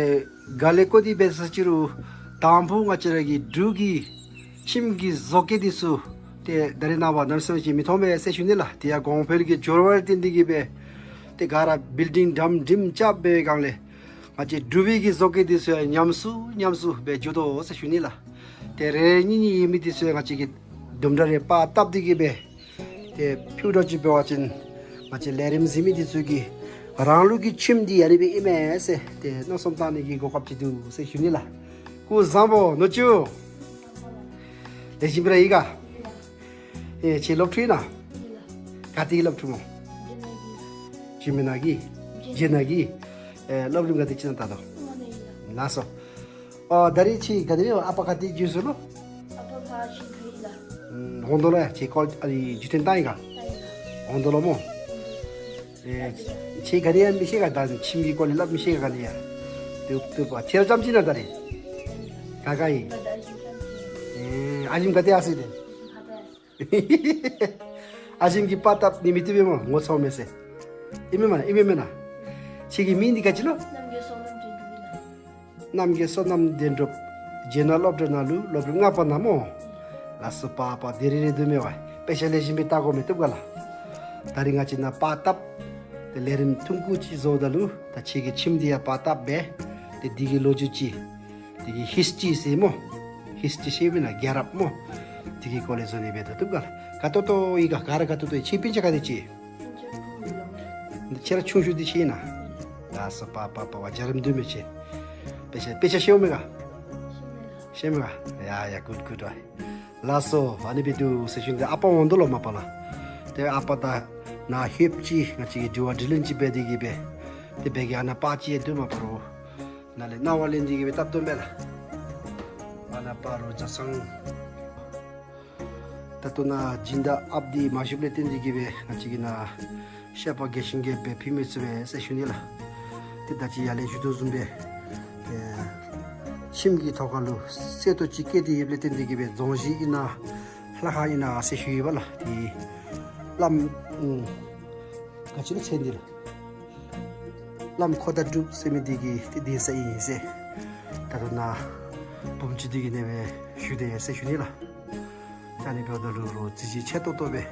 ག་ལས་བཀོད་དེ་འབད་ས་ཅི་རུང་དང་ཕུ་ང་བཅས་ར་གི་འབྲུག་གི་ཁྱིམ་གྱི་བཟོ་བཀོད་འདི་ཚུ་ཏེ་ད་རེས་ནངས་པ་ནར་སོང་ཅིག་མི་མཐོང་པས་ཟེར་ཞུ་ནི་ལགས། དེ་ཡང་གོང་འཕེལ་གྱི་འགྱུར་བ་ལུ་བརྟེན་ཏེ་གི་སྦེ་ཏེ་ག་ར་བིལ་ཌིང་འགྲམ་འགྲིམ་རྐྱབ་པའི་སྒང་ལས་ང་བཅས་འབྲུག་པའི་གི་བཟོ་བཀོད་འདི་ཚུ་ཡང་ཉམས་སུ་ཉམས་སུ་སྦེ་འགྱོ་དོ་ཟེར་ཞུ་ནི་ལགས། ཏེ་རེ་རེ་གཉིས་གཉིས་ཡོད་མི་འདི་ཚུ་ཡང་ང་བཅས་ཀྱིས་དུམ་གྲ་རེ་པར་བཏབ་སྟེ་གི་སྦེ་ཏེ་ཕུལ་འགྱོ་ཅི་འབད་བ་ཅིན་ང་བཅས་ལས་རིམ་གཟིགས་མི་འདི་ཚུ་གིས་རང་ལུགས་ཀྱི་ཁྱིམ་འདི་ཨ་ནི་སྦེ་ཨིན་མས་ཟེར་ཏེ་མནོ་བསམ་བཏང་ནི་གི་གོ་སྐབས་ཅིག་འདུག་ཟེར་ཞུ་ནི་ལགས། སྐུ་གཟུགས་བཟང་པོ་ནུ་གཅུང་། ལེགས་ཤོམ་སྦེ་ར་ཡོད་ག། ཨེ་ཁྱོད་སློབ་ཕྲུག་ཨིན་ན། ག་ཏེ་སློབ་ཕྲུག་སྨོ། འཇིགས་མེད་ནང་གི། འཇིགས་མེད་ནང་གི། ཨེ་སློབ་རིམ་ག་ཏེ་ཅིག་ནང་ད་དོ། ལགས་སོ། ཨ་ད་རེས་ཁྱོད་ག་ཏེ་ཨ་པ་ག་ཏེ་འགྱོ་ཟེར་ལོ། ཨ་པ་ཕར་ཤིང་ཁ་ཡི་ལགས། ཨམ་ཧོང་ཏོ་ལུ་ཡ་ཁྱོད་ཀོ་ཨ་ནི་འགྱོ་ཐོན་བཏང་ཡི་ག། བཏང་ཡི་ལགས། ཧོང་ཏོ་ལུ་སྨོ། ཨེ་ཁྱོད་ག་ནི་ཡང་མི་ཤེས་ག། ད་ཁྱིམ་གྱི་སྐོར་ལས་སླབ་མི་ཤེས་ག་ག་ནི་ཡང་། དུ་དུ་པ་ཁྱོད་ར་རྐྱངམ་ཅིག་ཨིན་ན་ད་རེས། ག་ག་ཨིན། ཨེ་ཨ་ཞིམ་ག་ཏེ་ཡར་སོང་ཡི་ཏེ། ཨ་ཞིམ་གྱིས་པར་བཏབ་ནི་མི་བཏུབ་པས་སྨོ། ངོ་ཚ་མས་ཟེར། ཨིན་མས་མེན་ན། ཨིན་མས་མེན་ན། ཁྱོད་ཀྱི་མིང་འདི་ག་ཅི་ལོ། རྣམ་རྒྱལ་བསོད་ནམས་དོན་གྲུབ་ཨིན་ལགས། རྣམ་རྒྱལ་བསོད་ནམས་དོན་གྲུབ། རྗེས་གནང་སློབ་གྲྭ་ནང་ལུ་སློབ་རིམ་ལྔ་པ་ནང་སྨོ། ལགས་སོ། པ་པ་དེ་རེ་རེ་འདུག་མས་པ། དཔེ་ཆ་ལེགས་ཤོམ་སྦེ་བལྟ་དགོ་མི་བཏུབ་ག་ལགས། ད་རིས་ང་བཅས་ནཱ་པར་བཏབ། ཏེ་ལས་རིམ་ཐུང་ཀུ་ཅིག་བཟོཝ་ད་ལུ་ད་ཁྱོད་ཀྱི་ཁྱིམ་འདི་ཡང་པར་བཏབ་སྦེ་ཏེ་འདི་གི་ལོ་རྒྱུས་ཅིག། དེ་གི་ཧིསི་ཊི་རི་ཟེར་སྨོ། ཧིསི་ཊི་རི་ཤེས་མེན་ན། རྒྱལ་རབས་སྨོ། དེ་གི་སྐོར་ལས་བཟོ་ནི་སྦེ་ད་བཏུབ་ག་ལགས། དགའ་ཏོག་ཏོ་ཡི་ག། ག་ར་དགའ་ཏོག་ཏོ་ཡི། ཁྱོད་སྤུན་ཆ་ག་དེ་ཅིག། ཁྱོད་ར་ཆུང་ཤོས་འདི་ཁྱོད་ཨིན་ན། ལགས་སོ། པ་པ་པ་པ་འཇའ་རིསམོ་འདུག་མས་ཁྱོད། དཔེ་ཆ་དཔེ་ཆ་ཤེས་མས་ག། ཤེས་མས་ག། ཡ་ཡ་གུཌ་གུཌ་བ། ལགས་སོ། ཨ་ནི་སྦེ་འདུག་ཟེར་ཞུ་ནི། ཨ་པ་འོང་དོ་ལོ་མ་པ་ལགས། ཏེ་ཨ་པ་ད་ནཱ་ཧེབ་ཅིག་ང་བཅས་ཀྱིས་དྲི་བ་དྲིས་ལན་ཅིག་འབད་དེ་གི་སྦེ་ཏེ་འབད་གི། ཨ་ནཱ་པར་ཅིག་ཡང་འདུག་མ་པ་རོགས། ནཱ་ལས་གནང་བ་ལེན་ཏེ་གི་སྦེ་བཏབ་དོ་མས་ལགས། ཨ་ནཱ་པར་རོགས་ཇ་ཚང་། ད་ལྟོ་ནཱ་སྦྱིན་བདག་ཨཔ་འདི་མ་བཞུགསཔ་ལས་བརྟེན་ཏེ་གི་སྦེ་ང་བཅས་ཀྱིས་ནཱ་བཤད་པ་རྒྱས་ཤིང་རྒྱསཔ་སྦེ་ཕུལ་མི་ཚུགས་པས་ཟེར་ཞུ་ནི་ལགས། ཏེ་ད་ཅི་ཡར་ལས་ཞུ་དོ་བཟུམ་སྦེ་ཨེ་ཁྱིམ་གྱི་ཐོག་ཁ་ལུ་གསོལ་ཏོག་ཅིག་བཀལ་ཏེ་ཡོདཔ་ལས་བརྟེན་ཏེ་གི་སྦེ་རྫོང་གཞིས་ཨིན་ན་ལྷ་ཁང་ཨིན་ན་ཟེར་ཞུ་ཡི་པ་ལགས། ཏེ་བླམ་ཨུམ་ག་ཅི་ལོ་མཚན་འདི་ལགས། བླམ་ཁོ་ཐང་འབྲུག་ཟེར་མི་འདི་གི་ཏེ་གདན་ས་ཨིན་ཟེར། ད་ལྟོ་ནཱ་བུམོ་ཅིག་འདི་གིས་ཨ་ནེ་སྦེ་ཞུ་དེས་ཟེར་ཞུ་ནི་ལགས། ད་ཨ་ནི་འབདཝ་ད་ལུ་རོགས་གཟི་བརྗིད་ཆེ་ཏོག་ཏོ་སྦེ་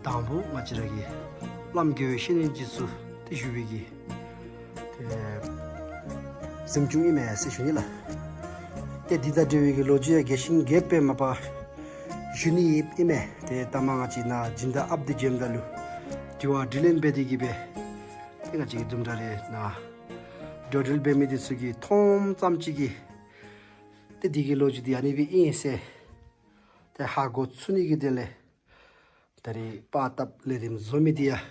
དང་ཕུ་ང་བཅས་ར་གི་བླམ་དགེ་བའི་བཤེས་གཉེན་འདི་ཚུ་ཏེ་བཞུགས་པའི་གི་ཏེ་གཟིམ་ཆུང་ཨིན་མས་ཟེར་ཞུ་ནི་ལགས། ཏེ་འདི་དང་འབྲེལ་བའི་གི་ལོ་རྒྱུས་ཡང་རྒྱས་ཤིང་རྒྱསཔ་སྦེ་མ་པ་ཞུ་ནི་ཨིན་མས། ཏེ་ད་མ་ང་བཅས་ནཱ་སྦྱིན་བདག་ཨཔ་འདི་བྱོནམ་ད་ལུ་ དྲི་བ་དྲིས་ལན་འབད་དེ་གི་སྦེ་ཏེ་ང་བཅས་ཀྱི་དུམ་གྲ་རེ་ནཱ་འགྲོ་འགྲུལ་འབད་མི་འདི་ཚུ་གིས་མཐོངམ་ཙམ་ཅིག་གིས་ཏེ་འདི་གི་ལོ་རྒྱུས་འདི་ཨ་ནི་སྦེ་ཨིན་ཟེར། ཏེ་ཧ་གོ་ཚུགས་ནི་གི་དོན་ལས་ད་རིས་པར་བཏབ་ལས་རིམ་བཟོ་མི་འདི་ཡང་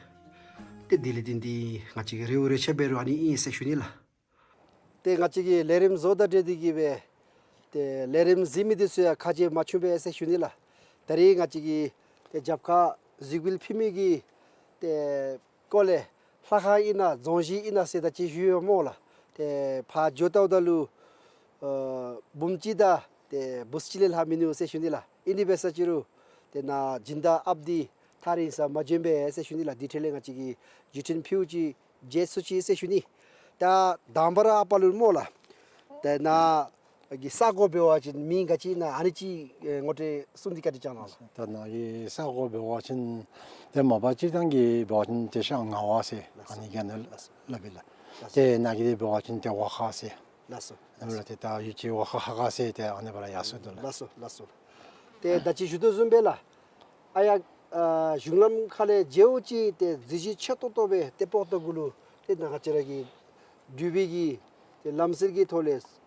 ཏེ་དེ་ལས་བརྟེན་ཏེ་ང་བཅས་ཀྱིས་རེའུ་རེ་ཆ་འབད་རུང་ཨ་ནི་ཨིན་ཟེར་ཞུ་ནི་ལགས། ཏེ་ང་བཅས་ཀྱིས་ལས་རིམ་བཟོ་དང་འབྲེལ་ཏེ་གི་སྦེ་ཏེ་ལས་རིམ་གཟིགས་མི་འདི་ཚུ་ཡང་ཁ་རྗེ་མ་བྱུང་པས་ཟེར་ཞུ་ནི་ལགས། ད་རིས་ང་བཅས་ཀྱིས་ཏེ་རྒྱབ་ཁར་གཟིགས་འབུལ་ཕུལ་མི་གི་ཏེ་སྐོར་ལས་ལྷ་ཁང་ཨིན་ན་རྫོང་གཞིས་ཨིན་ན་ཟེར་ད་ཅི་ཞུ་ཡོད་སྨོ་ལགས། ཏེ་ཕར་འགྱོ་བལྟཝ་ད་ལུ་ཨ་འབུམ་གཅིག་དང་ཏེ་འབུམ་གཅིག་ལས་ལྷག་མིན་ནུག་ཟེར་ཞུ་ནི་ལགས། ཨིན་དེ་འབད་ས་ཅི་རུང་ཏེ་ནཱ་སྦྱིན་བདག་ཨཔ་འདི་ཐག་རིང་ས་མ་བྱོན་པས་ཟེར་ཞུ་ནི་ལགས། དེ་འཕྲལ་ལས་ང་བཅས་ཀྱིས་བརྒྱུད་འཕྲིན་ཕུལཝ་ཅིག་མཇལ་ཚུགས་ཅི་ཟེར་ཞུ་ནི། ད་དང་པ་ར་ཨ་པ་ལུ་སྨོ་ལགས། ཏེ་ནཱ་གི་ས་གོ་འབད་བ་ཅིན་མིང་ག་ཅི་ཨིན་ན་ཨ་ནི་ཅིག་ཨེ་ངོ་སྤྲོད་གསུངས་ཏེ་བཀའ་དྲིན་བསྐྱང་གནང་ལགས། ད་ནཱ་གི་ས་གོ་འབད་བ་ཅིན་ཏེ་མ་པ་སྤྱིར་བཏང་གི་འབད་བ་ཅིན་ཏེ་ཤར་ངག་དབང་ཟེར་ཨ་ནི་གི་ནང་སླབ་ཨིན་ལགས། ཏེ་ནཱ་གི་འདི་འབད་བ་ཅིན་ཏེ་ཝ་ཁ་ཟེར། ལགས་སོ། ཨ་ནི་ལགས། ཏེ་ད་ཡུལ་གྱི་ཝ་ཁ་ཧ་ག་ཟེར་ཏེ་ཨ་ནི་སྦེ་ར་ཡར་སོང་དོ་ལགས། ལགས་སོ་ལགས་སོ། ཏེ་ད་ཅི་ཞུ་དོ་བཟུམ་སྦེ་ལགས། ཨ་ཡ་ཨ་གཞུང་ལམ་ཁ་ལས་མཇལཝ་ཅིག་ཏེ་གཟི་བརྗིད་ཆེ་ཏོག་ཏོ་སྦེ་ཏེ་པོ་ཏོ་གུ་ལུ་ཏེ་ནཱ་ང་བཅས་ར་གི་འབྲུག་པའི་གི་ཏེ་ལམ་སྲོལ་གྱི་ཐོག་ལས་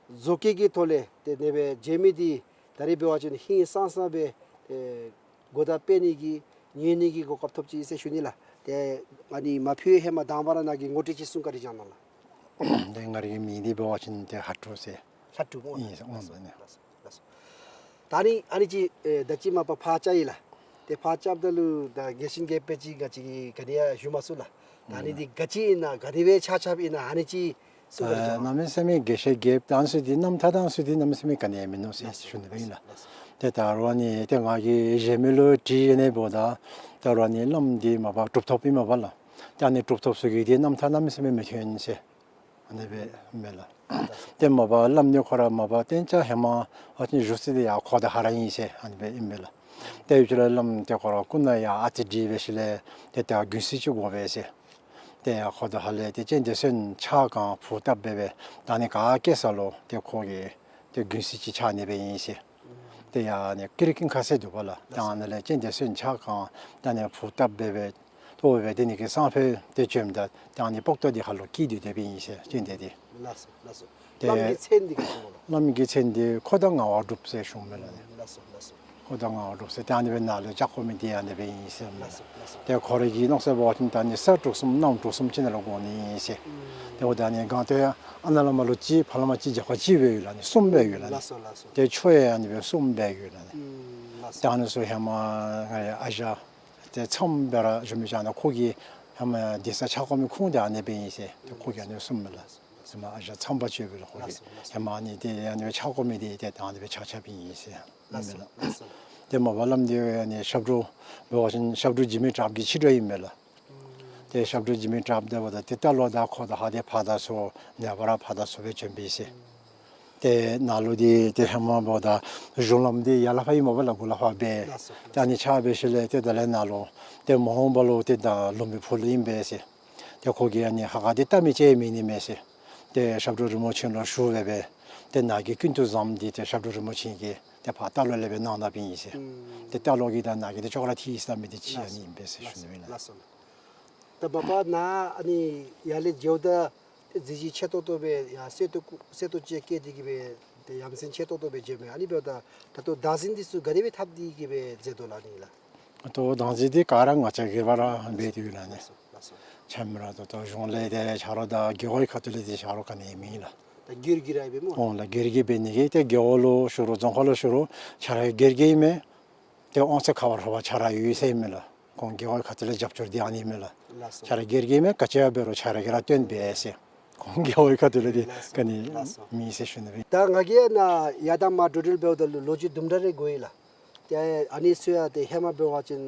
བཟོ་བཀོད་ཀྱི་ཐོག་ལས་ཏེ་ཨ་ནི་སྦེ་མཇལ་མི་འདི་ད་རིས་འབད་བ་ཅིན་ཧིང་སངས་ས་སྦེ་ཏེ་གོ་བརྡ་སྤེལ་ནི་གི་ཉན་ནི་གི་གོ་སྐབས་ཐོབ་ཅི་ཟེར་ཞུ་ནི་ལགས། ཏེ་ཨ་ནི་མ་ཕུལ་བའི་ཧེ་མ་དང་པ་ར་ནཱ་གི་ངོ་སྤྲོད་ཅིག་གསུང་བཀའ་དྲིན་བསྐྱང་གནང་ལགས། ཏེ་ང་རའི་མིང་འདི་འབད་བ་ཅིན་ཏེ་ལྷ་སྒྲུབ་ཟེར། ལྷ་སྒྲུབ་སྨོ། ཨིན་ཟེར་ཨོང་ཟེར་ནི། ལགས་སོ་ལགས་སོ། ད་ཨ་ནི་ཨ་ནི་ཅིག་ཨེ་ད་ཅི་མ་པ་ཕར་བཅར་ཡི་ལགས། ཏེ་ཕར་བཅརཝ་ད་ལུ་ད་རྒྱས་ཤིང་རྒྱསཔ་སྦེ་ཅིག་ག་ཅི་གི་ག་ནི་ཡང་ཞུ་མ་ཚུགས་ལགས། ད་ཨ་ནི་འདི་ག་ཅི་ཨིན་ན་ག་དེ་སྦེ་ཆ་ཁྱབ་ཨིན་ན་ཨ་ནི་ཅིག་གསུང་བཀའ་དྲིན་བསྐྱང་གནང་། གནམ་མེད་ས་མེད་རྒྱས་ཤིང་རྒྱསཔ་ད་ཨ་ནི་ཚུ་འདི་རྣམ་ཐར་དང་ཚུ་འདི་གནམ་མེད་ས་མེད་ག་ནི་ཡང་མིན་ནུག་ཟེར་ཞུ་ནི་སྦེ་ཨིན་ལགས། ཏེ་ད་རུང་ཨ་ནི་ཏེ་ང་གིས་གཞན་མི་ལུ་དྲི་ཡི་ནི་འབདཝ་ད་ད་རུང་ཨ་ནི་བླམ་འདི་མ་པ་གྲུབ་ཐོབ་ཨིན་མས་པ་ལགས། ཏེ་ཨ་ནི་གྲུབ་ཐོབ་ཚུ་གིས་འདི་རྣམ་ཐར་གནམ་མེད་ས་མེད་མི་ཐོན་ཟེར། ཨ་ནི་སྦེ་མས་ལགས། ཏེ་མ་པ་བླམ་འདི་ཁོ་ར་མ་པ་གཏན་ཆ་ཧེ་མ་ཨ་ཙི་བཞུགས་ས་འདི་ཡར་ཁོ་ཐང་ཧ་ར་ཨིན་ཟེར་ཨ་ནི་སྦེ་ཨིན་མས་ལགས། ཏེ་ཡུལ་ལུ་བླམ་འདི་ཁོ་ར་སྐུ་ན་ཡང་ཨ་ཙི་འགྲིགས་སྦེ་ཞིནམ་ལས་ཏེ་ད་དགུན་གསེབ་ཅིག་དགོ་པས་ཟེར། ཏེ་ཡར་ཁོ་ཐང་ཧ་ལས་ཏེ་སྤྱན་རས་གཟིགས་ཕྱག་གང་ཕུར་བཏབ་སྦེ་སྦེ་ད་ཨ་ནི་ག་སྐྱེལ་ས་ལུ་ཏེ་ཁོ་གིས་ཏེ་དགུན་གསེབ་ཅིག་ཕྱག་ནི་སྦེ་ཨིན་ཟེར། ཏེ་ཡར་ཨ་ནི་ཀི་རི་ཀིང་ཁ་ཟེར་འདུག་པ་ལགས། ད་ཨ་ནི་ལས་སྤྱན་རས་གཟིགས་ཕྱག་གང་ད་ཨ་ནི་ཕུར་བཏབ་སྦེ་སྦེ་ཏེ་འབད་དེ་ནི་གི་སང་ཕོད་ཏེ་བྱོནམ་ད་ད་ཨ་ནི་སྤོག་ཏོ་འདི་ཁ་ལུ་སྐྱེས་ཏེ་སྡོདཔ་ཨིན་ཟེར་སྤྱན་འདི་ཏེ། ལགས་སོ་ལགས་སོ། ཏེ་བླམ་གི་མཚན་འདི་ག་ཅི་སྨོ་ལགས། བླམ་གི་མཚན་འདི་ཁོ་ཐང་ངག་དབང་གྲུབ་ཟེར་ཞུཝ་མས་ལགས་ནི། ལགས་སོ་ལགས་སོ། ཁོ་ཐང་ངག་དབང་གྲུབ་ཟེར། ཏེ་ཨ་ནི་སྦེ་ནཱ་ལུ་བཅར་དགོ་མི་འདི་ཨ་ནི་སྦེ་ཨིན་ཟེར་མས་ལགས། ལགས་སོ་ལགས་སོ། ཏེ་ཁོ་ར་གི་མནོ་ས་འབད་བ་ཅིན་ད་ཨ་ནི་ས་དྲུག་གསུམ་གནམ་དྲུག་གསུམ་ཅིག་ནང་ལུ་དགོ་ནི་ཨིན་ཟེར། ཏེ་འོ་ད་ཨ་ནི་སྒང་སྟེང་ཨ་ནཱ་ལས་མར་ལུ་གཅིག་ཕར་ལས་མར་གཅིག་རྒྱབ་ཁར་གཅིག་སྦེ་ཡོད་ལགས་ནི། གསུམ་སྦེ་ཡོད་ལགས་ནི། ལགས་སོ་ལགས་སོ། ཏེ་ཕྱོགས་ཡང་ཨ་ནི་སྦེ་གསུམ་སྦེ་ཡོད་ལགས་ནི། ལགས་སོ། ཏེ་ཨ་ནི་ཚུ་ཧེ་མ་ང་ཡང་ཨ་ཞང་ཏེ་མཚམས་སྦེ་ར་བཞུགས་མི་ཅིག་ཨ་ནཱ་ཁོ་གིས་ཧེ་མ་གདན་ས་ཕྱག་སྐོར་མི་ཁུངས་འདི་ཨ་ནི་སྦེ་ཨིན་ཟེར། ཏེ་ཁོ་གིས་ཨ་ནི་གསུངམ་མས་ལགས། ཧེ་མ་ཨ་ཞང་མཚམས་པ་ཅིག་ཡོད་པས་ལགས་ཁོ་གིས། ལགས་སོ་ལགས་སོ། ཧེ་མ་ཨ་ནི་ཏེ་ཨ་ནི་སྦེ་ཕྱག་སྐོར་མི་འདི་ཏེ་ད་ཨ་ནི་སྦེ་ཕྱག་ཕྱགཔ་ཨིན་ཟེར། ལགས་སོ་ལགས་སོ། ཏེ་མ་པ་བླམ་འདི་ཨ་ནི་ཞབས་དྲུང་འབད་བ་ཅིན་ཞབས་དྲུང་འཇིགས་མེད་གྲགས་ཀྱི་ཕྱི་དྲོ་ཨིན་མས་ལགས། ཏེ་ཞབས་དྲུང་འཇིགས་མེད་གྲགས་འབདཝ་ད་ཏེ་རྟ་ལོག་དང་ཁོ་དང་ཧ་ཏེ་ཕར་དང་ཚུར་ནངས་པ་ར་ཕར་དང་ཚུར་སྦེ་བྱོན་པས་ཟེར། ཏེ་ནཱ་ལུ་འདི་ཏེ་ཧེ་མ་འབདཝ་ད་གཞུང་ལམ་འདི་ཡར་ལས་ཕར་ཨིན་མས་པ་ལགས། མགུ་ལས་ཕར་སྦེ། ལགས་སོ། ཏེ་ཨ་ནི་ཆགས་སྦེ་ཞིནམ་ལས་ཏེ་ད་ལས་ནཱ་ལུ་ཏེ་མ་འོངས་པ་ལུ་ཏེ་ད་ལུང་པའི་ཕུ་ལུ་ཨིན་པས་ཟེར། ཏེ་ཁོ་གིས་ཨ་ནི་ཧ་ག་འདི་བལྟ་མི་ཅིག་མེད་ནི་མས་ཟེར། ཏེ་ཞབས་དྲུང་རིན་པོ་ཆེ་ལུ་ཞུ་སྦེ་སྦེ་ཏེ་ནཱ་གི་ཀུན་ཏུ་བཟང་འདི་ཏེ་ཞབས་དྲུང་རིན་པོ་ཆེ་གིས་ཏེ་ཕར་རྟ་ལོག་ལས་སྦེ་གནང་གནངམ་ཨིན་ཟེར། ཏེ་རྟ་ལོག་གི་དང་ནཱ་གི་འདི་ཅོག་ར་འཐད་ཡི་ཟེར་མི་འདི་ཅིག་ཨ་ནི་ཨིན་པས་ཟེར་ཞུ་ནི་ཨིན་ལགས། ལགས་སོ། ད་མ་པ་ནཱ་ཨ་ནི་ཡར་ལས་མཇལཝ་ད་ཏེ་གཟི་བརྗིད་ཆེ་ཏོག་ཏོ་སྦེ་ཡར་གསལ་ཏོག་གསལ་ཏོག་ཅིག་སྐྱེས་ཏེ་གི་སྦེ་ཏེ་ཡ་མཚན་ཆེ་ཏོག་ཏོ་སྦེ་མཇལཝ་མས། ཨ་ནི་འབདཝ་ད་ད་ལྟོ་བདག་འཛིན་འདི་ཚུ་ག་དེ་སྦེ་འཐབ་སྟེ་གི་སྦེ་མཛད་དོ་ལགས་ཨ་ནི་ལགས། ད་ལྟོ་བདག་འཛིན་འདི་ག་ར་ང་བཅས་ཀྱིས་ར་འབད་དེ་ཡོད་ལགས་ནི། ལགས་སོ་ལགས་སོ། ཆ་མི་ར་ད་ལྟོ་གཞུང་ལས་ཏེ་ཆ་རོགས་དང་རྒེད་འོག་གི་ཁ་ཐུག་ལས་ཏེ་ཆ་རོགས་ག་ནི་ཡང་མེད་ལགས། ད་སྒེར་གྱི་ར་ཨིན་པས་སྨོ། ཨོང་ལགས། སྒེར་གྱི་འབད་ནི་གི་ཏེ་རྒེད་འོག་ལུ་ཞུ་རུང་རྫོང་ཁག་ལུ་ཞུ་རུང་ཆ་ར་སྒེར་གྱི་ཨིན་མས། ཏེ་དབང་ཚད་ཁ་བ་ལྷོ་བ་ཆ་ར་ཡོད་ཟེར་ཨིན་མས་ལགས། ཁོང་རྒེད་འོག་ཁ་ཐུག་ལས་རྒྱབ་སྐྱོར་འདི་ཨ་ནི་ཨིན་མས་ལགས། ལགས་སོ། ཆ་ར་སྒེར་གྱི་མས། ག་ཅི་ཡང་འབད་རུང་ཆ་ར་གིས་ར་བཏོན་འབད་ཟེར། ཁོང་རྒེད་འོག་ཁ་ཐུག་ལས་ཏེ་ལགས་སོ་ག་ནི་ལགས་སོ། མེད་ཟེར་ཞུ་ནི་སྦེ། ད་ང་གིས་ཡར་ནཱ་ཡར་དང་མར་འགྲོ་འགྲུལ་འབདཝ་ད་ལུ་ལོ་རྒྱུས་དུམ་གྲ་རེ་གོ་ཡི་ལགས། ཏེ་ཨ་ནི་ཚུ་ཡང་ཏེ་ཧེ་མ་འབད་བ་ཅིན་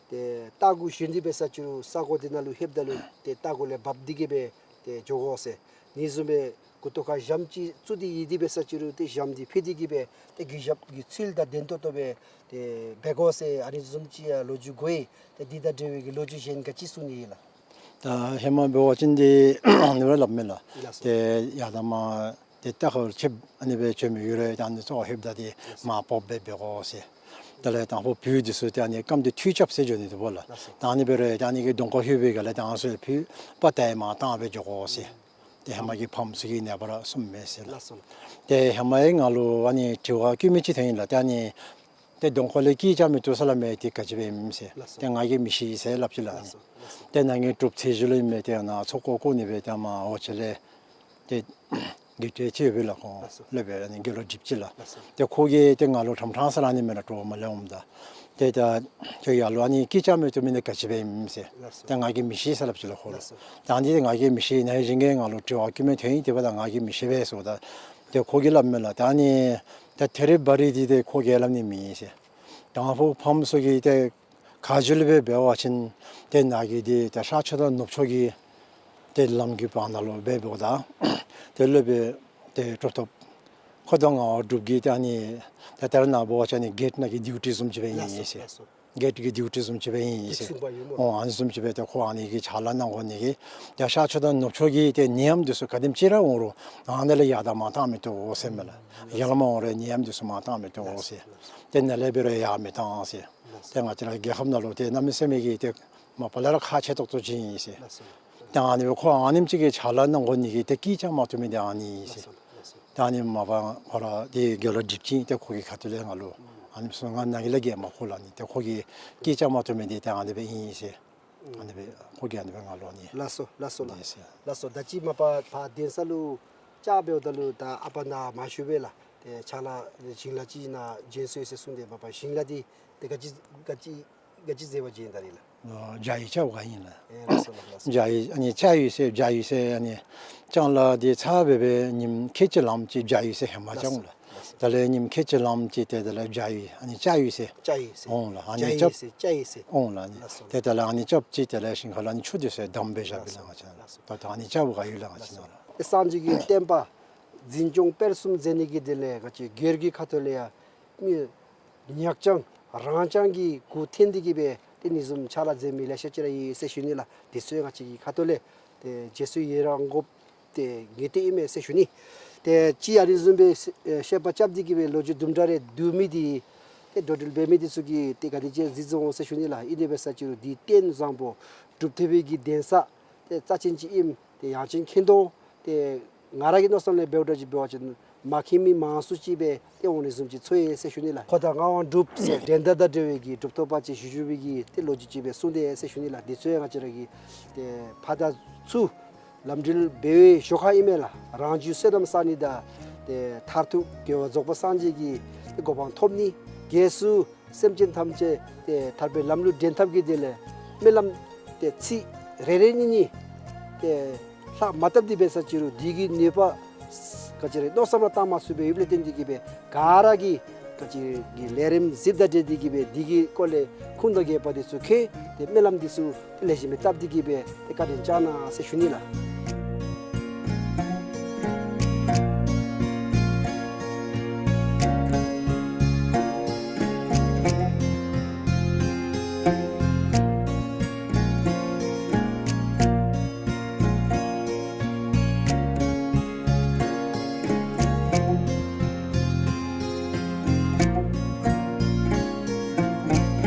ཏེ་རྟ་གུ་ཞོན་ཏེ་འབད་ས་ཅིག་རུང་ས་གོ་འདི་ནང་ལུ་ལྷོདཔ་ད་ལུ་ཏེ་རྟ་གུ་ལས་བབས་ཏེ་གི་སྦེ་ཏེ་འགྱོ་དགོ་ཟེར། ཨ་ནི་བཟུམ་སྦེ་མགུ་ཏོ་ཁར་ཞྭམོ་ཅིག་བཙུགས་ཏེ་ཡོད་དེ་འབད་ས་ཅིག་རུང་ཏེ་ཞྭམོ་འདི་ཕུད་དེ་གི་སྦེ་ཏེ་གི་ཞབས་ཀྱི་ཚུལ་དང་ལྡན་ཏོག་ཏོ་སྦེ་ཏེ་འབད་དགོ་ཟེར་ཨ་ནི་བཟུམ་ཅིག་ཡང་ལོ་རྒྱུས་གོ་ཡི། ཏེ་འདི་དང་འབྲེལ་བའི་གི་ལོ་རྒྱུས་གཞན་ག་ཅི་གསུང་ནི་ཡོད་ལགས། ད་ཧེ་མ་འབད་བ་ཅིན་འདི་ཨ་ནི་སྦེ་སླབ་མས་ལགས། ལགས་སོ། ཏེ་ཡར་དང་མར་ཏེ་རྟ་ཁར་ཕྱདཔ་ཨ་ནི་སྦེ་བྱོན་མི་ཡོད་རུང་ད་ཨ་ནི་ཚུ་ལྷོདཔ་ད་ཏེ་ལགས་སོ། མར་ཕབ་སྦེ་འབད་དགོ་ཟེར། དེ་ལས་དང་ཕུ་བུ་འདི་ཚུ་ཏེ་ཨ་ནི་རྐངམ་འདི་ཐུད་རྐྱབ་ཟེར་འགྱོ་ནི་འདུག་པ་ལགས། ལགས་སོ། ད་ཨ་ནི་འབད་རུང་ཏེ་ཨ་ནི་གི་གདོང་ཁར་ལྷོད་པའི་སྒང་ལས་ཏེ་ཨ་ནི་ཚུ་ལས་བུ་པ་ཏེ་མར་བཏང་སྦེ་འགྱོ་དགོ་ཟེར། ཏེ་ཧེ་མ་གི་ཕམ་ཚུ་གིས་ཨ་ནི་སྦེ་ར་གསུངམ་མས་ཟེར་ལགས། ལགས་སོ། ཏེ་ཧེ་མ་ཡང་ང་ལུ་ཨ་ནི་དྲི་བ་བཀོད་མི་ཅིག་ཐོན་ཡི་ལགས། ཏེ་ཨ་ནི་ཏེ་གདོང་ཁ་ལས་སྐད་རྐྱབ་མི་བཏུབ་ཟེར་སླབ་མི་འདི་ག་ཅི་སྦེ་ཨིན་ཟེར། ལགས་སོ། ཏེ་ང་གིས་མི་ཤེས་ཟེར་སླབ་ཅི་ལགས། ལགས་སོ། ལགས་སོ། ཏེ་ནཱ་གི་གྲུབ་ཚེས་བཞི་ལུ་ཨིན་མས། ཏེ་ནཱ་ཚོགས་འཁོར་བསྐོར་ནི་སྦེ་ཏེ་མར་འོ་ཅི་ལས་ཏེ་དགེ་ཕྲུག་ཅིག་ཡོད་པས་ལགས། ཁོང་ལགས་སོ། སློབ་དཔོན་ཨ་ནི་དགེ་སློང་སྒྲིབ་སྦྱིས་ལགས། ལགས་སོ། ཏེ་ཁོ་གིས་ཏེ་ང་ལུ་ཕྲང་ཕྲང་ཟེར་ཨ་ནི་མེན་ན་དྲོ་པ་མར་ལས་འོངམ་ད། ཏེ་ད་ཁྱོད་ཡར་ལུ་ཨ་ནི་སྐད་རྐྱབ་མི་བཏུབ་མི་འདི་ག་ཅི་སྦེ་ཨིན་ཟེར། ལགས་སོ། ཏེ་ང་གིས་མི་ཤེས་ཟེར་སླབ་ཅི་ལགས་ཁོ་ལུ། ལགས་སོ། ཏེ་ཨ་ནི་ཏེ་ང་གིས་མི་ཤེས། ན་ཧིང་གཞེས་བཞིན་གྱིས་ང་ལུ་དྲི་བ་བཀོད་མི་ཐོན་ཡི། དེ་འབདཝ་ད་ང་གིས་མི་ཤེས་པས་ཟེརཝ་ད། ཏེ་ཁོ་གིས་སླབ་མས་ལགས། ཏེ་ཨ་ནི་ཏེ་ཐེ་རི་བ་རི་འདི་ཏེ་ཁོ་གིས་སླབ་ནི་མེད་ཟེར། དང་ཕུ་ཕམ་ཚུ་གིས་ཏེ་ཁ་བསྒྱུར་སྦེ་འབད་བ་ཅིན་ཏེ་ནཱ་གི་འདི་ཏེ་ཤར་ཕྱོགས་དང་ནུབ་ཕྱོགས་ཀྱི་ཏེ་ལམ་གྱི་བར་ན་ལུ་འབད་འབདཝ་ད་ཏེ་སློབ་དཔོན་ཏེ་གྲུབ་ཐོབ་ཁོ་དང་ངག་དབང་གྲུབ་ཀྱིས་ཏེ་ཨ་ནི་ཏེ་ད་རེས་ནངས་པ་འབད་བ་ཅིན་ཨ་ནི་གེཊ་ནང་གི་ཌིའུ་ཊི་བཟུམ་ཅིག་སྦེ་ཨིན་ཟེར། ལགས་སོ། ལགས་སོ། གེཊ་ཀྱི་ཌིའུ་ཊི་བཟུམ་ཅིག་སྦེ་ཨིན་ཟེར། གེཊ་སྲུང་པ་ཡོད་སྨོ། ཨོ་ཨ་ནི་བཟུམ་ཅིག་སྦེ་ཏེ་ཁོ་ཨ་ནི་གི་ཕྱག་ལཱ་གནང་དགོ་ནི་གི་ཏེ་ཤར་ཕྱོགས་དང་ནུབ་ཕྱོགས་ཀྱི་ཏེ་ནད་ཡམས་འདི་ཚུ་ག་དེམ་ཅིག་ར་འོང་རུང་ཨ་ནི་ལས་ཡར་དང་མར་བཏང་མི་བཏུབ་འོང་ཟེར་མས་ལགས། ཡར་ལས་མར་འོང་རུང་ནད་ཡམས་འདི་ཚུ་མར་བཏང་མི་བཏུབ་འོང་ཟེར། ཏེ་ནཱ་ལས་འབད་རུང་ཡར་མི་བཏང་ཟེར། ཏེ་ང་བཅས་ར་རྒྱལ་ཁབ་ནང་ལུ་ཏེ་གནམ་མེད་ས་མེད་ཀྱི་ཏེ་མ་པ་ལས་ར་ཁག་ཆེ་ཏོག་ཏོ་ཅིག་ཨིན་ཟེར། ལགས་སོ། ཏེ་ཨ་ནི་སྦེ་ཁོ་ཨ་ནེམ་ཅིག་གི་ཕྱག་ལཱ་གནང་དགོ་ནི་གི་ཏེ་སྐད་རྐྱབ་མ་བཏུབ་མི་འདི་ཨ་ནི་ཨིན་ཟེར། ལགས་སོ། ལགས་སོ། ཏེ་ཨ་ནི་མ་པ་ཁོ་ར་ཏེ་དགེ་སློང་སྒྲིབ་སྦྱིས་ཏེ་ཁོ་གི་ཁ་ཐུག་ལས་ང་ལུ་ཨ་ནི་ཚུ་ང་ནཱ་གི་ལས་ཀྱི་མ་ཁོ་ལགས། ཨ་ནི་ཏེ་ཁོ་གིས་སྐད་རྐྱབ་མ་བཏུབ་མི་འདི་ཏེ་ཨ་ནི་སྦེ་ཨིན་ཟེར། ཨ་ནི་སྦེ་ཁོ་གིས་ཨ་ནི་སྦེ་ང་ལུ་ཨ་ནི། ལགས་སོ་ལགས་སོ་ལགས། ཨ་ནི་སྦེ་ལགས་སོ། ད་ཅི་མ་པ་ཕར་གདན་ས་ལུ་བཅར་འབདཝ་ད་ལུ་ད་ཨ་པ་ནཱ་མ་ཞུ་བས་ལགས། ཏེ་ཕྱག་ལཱ་ཞིང་ལཱ་ཅིག་ནཱ་བྱིན་སོང་ཡི་ཟེར་གསུངས་ཏེ་མ་པ་ཞིང་ལཱ་འདི་ཏེ་ག་ཅི་ག་ཅི་ག་ཅི་མཛད་པར་བྱོན་ད་རེས་ལགས། ཨ་བྱ་ཡི་རྐྱབ་ག་ཨིན་ལགས། ཨེ་ལགས་སོ་ལགས། ལགས་སོ། བྱ་ཡི་ཨ་ནི་རྐྱབ་ཡི་ཟེར། བྱ་ཡི་ཟེར་ཨ་ནི་ལྕང་ལ་འདི་ཚར་བའི་སྦེ་ཉིནམ་ཁལ་གཅིག་ལངམ་ཅིག་བྱ་ཡི་ཟེར་ཧེ་མ་ལགས་སོ། རྐྱབ་ལགས། ལགས་སོ། དེ་ལས་ཉིནམ་ཁལ་གཅིག་ལངམ་ཅིག་ཏེ་དེ་ལས་བྱ་ཡི་ཨ་ནི་རྐྱབ་ཡི་ཟེར། རྐྱབ་ཡི་ཟེར། འོང་ལགས། ཨ་ནི་རྐྱབ་ཡི་ཟེར། རྐྱབ་ཡི་ཟེར། འོང་ལགས། ཨ་ནི་ལགས་སོ། ཏེ་དེ་ལས་ཨ་ནི་རྐྱབ་ཅིག་དེ་ལས་ཞིང་ཁ་ལུ་ཨ་ནི་ཆུ་འདི་ཚུ་བསྡམ་སྦེ་བཞག་པས་ལགས། ལགས་སོ། ད་ད་ཨ་ནི་རྐྱབ་ག་ཡོད་ལགས་ང་བཅས་ནང་ལུ། ཏེ་སངས་རྒྱས་ཀྱི་བསྟན་པ་འཛིན་སྐྱོང་སྤེལ་གསུམ་མཛད་ནི་གི་དོན་ལས་ག་ཅི་སྒེར་གྱི་ཁ་ཐུག་ལས་ཡང་མི་ཉག་རྐྱང་རང་རྐྱང་གི་མགུ་འཐེན་ཏེ་གི་སྦེ་ཏེ་ཨ་ནི་བཟུམ་ཕྱག་ལཱ་མཛད་མི་ལེ་ཤ་ཅིག་ར་ཡོད་ཟེར་ཞུ་ནི་ལགས། དེ་ཚུ་ཡང་ང་བཅས་ཀྱི་ཁ་ཐུག་ལས་ཏེ་རྗེས་སུ་ཡི་རང་དགོཔ་ཏེ་ངེས་གཏན་ཨིན་མས་ཟེར་ཞུ་ནི། ཏེ་ཅི་ཨ་ནི་བཟུམ་སྦེ་བཤད་པ་རྐྱབ་སྟེ་གི་སྦེ་ལོ་རྒྱུས་དུམ་གྲ་རེ་བསྡུ་མི་འདི་ཏེ་འགྲོ་འགྲུལ་འབད་མི་འདི་ཚུ་གིས་ཏེ་ག་དེ་ཅིག་གཟིགས་འོང་ཟེར་ཞུ་ནི་ལགས། ཨིན་དེ་འབད་ས་ཅིག་རུང་འདི་རྟེན་བཟང་པོ་གྲུབ་ཐོབ་པའི་གི་གདན་ས་ཏེ་རྩ་ཅན་ཅིག་ཨིནམ་ཏེ་ཡང་ཅིན་མཁྱེན་དོ། ཏེ་ང་ར་གི་མནོ་བསམ་ལས་འབདཝ་འདྲ་ཅིག་འབད་བ་ཅིན་མ་མཁྱེན་མི་མང་སུ་ཅིག་སྦེ་ཏེ་འོང་ནི་བཟུམ་ཅིག་ཚོར་ཡི་ཟེར་ཞུ་ནི་ལགས། ཁོ་དང་ངག་དབང་གྲུབ་ཟེར་འགྲན་ཟླ་དང་བྲལ་བའི་གི་གྲུབ་ཐོབ་པ་ཅིག་བཞུགས་བཞུགས་པའི་གི་ཏེ་ལོ་རྒྱུས་ཅིག་སྦེ་གསུངས་ཏེ་ཟེར་ཞུ་ནི་ལགས། འདི་ཚུ་ཡང་ང་བཅས་ར་གི་ཏེ་ཕར་དང་ཚུར་ལམ་འགྲུལ་འབད་བའི་ཞོར་ཁར་ཨིན་མས་ལགས། རང་རྒྱུད་བསོད་ནམས་བསག་ནི་དང་ཏེ་མཐར་ཐུག་དགེ་བ་རྫོགས་པ་སངས་རྒྱས་ཀྱི་ཏེ་གོ་འཕང་ཐོབ་ནི། རྗེས་སུ་སེམས་ཅན་ཐམས་ཅད་ཏེ་ཐར་པའི་ལམ་ལུ་འདྲེན་ཐབས་ཀྱི་དོན་ལས་སྨོན་ལམ་ཏེ་ཚིག་རེ་རེ་གཉིས་གཉིས་ཏེ་ལྷག་མ་བཏབ་སྟེ་འབད་ས་ཅིག་རུང་འདི་གི་ནུས་པ་ག་ཅི་རེ་མནོ་བསམ་ར་བཏང་མ་ཚུགས་པའི་ཡུལ་ལས་བརྟེན་ཏེ་གི་སྦེ་ག་ར་གིས་ག་ཅི་གི་ལས་རིམ་གཟིགས་དང་འབྲེལ་ཏེ་གི་སྦེ་འདི་གི་སྐོར་ལས་ཁུངས་དང་རྒྱས་པ་འདི་ཚུ་མཁྱེན་ཏེ་སྨོན་ལམ་འདི་ཚུ་ལེགས་ཤོམ་སྦེ་བཏབ་སྟེ་གི་སྦེ་ཏེ་བཀའ་དྲིན་བསྐྱང་གནང་ཟེར་ཞུ་ནི་ལགས།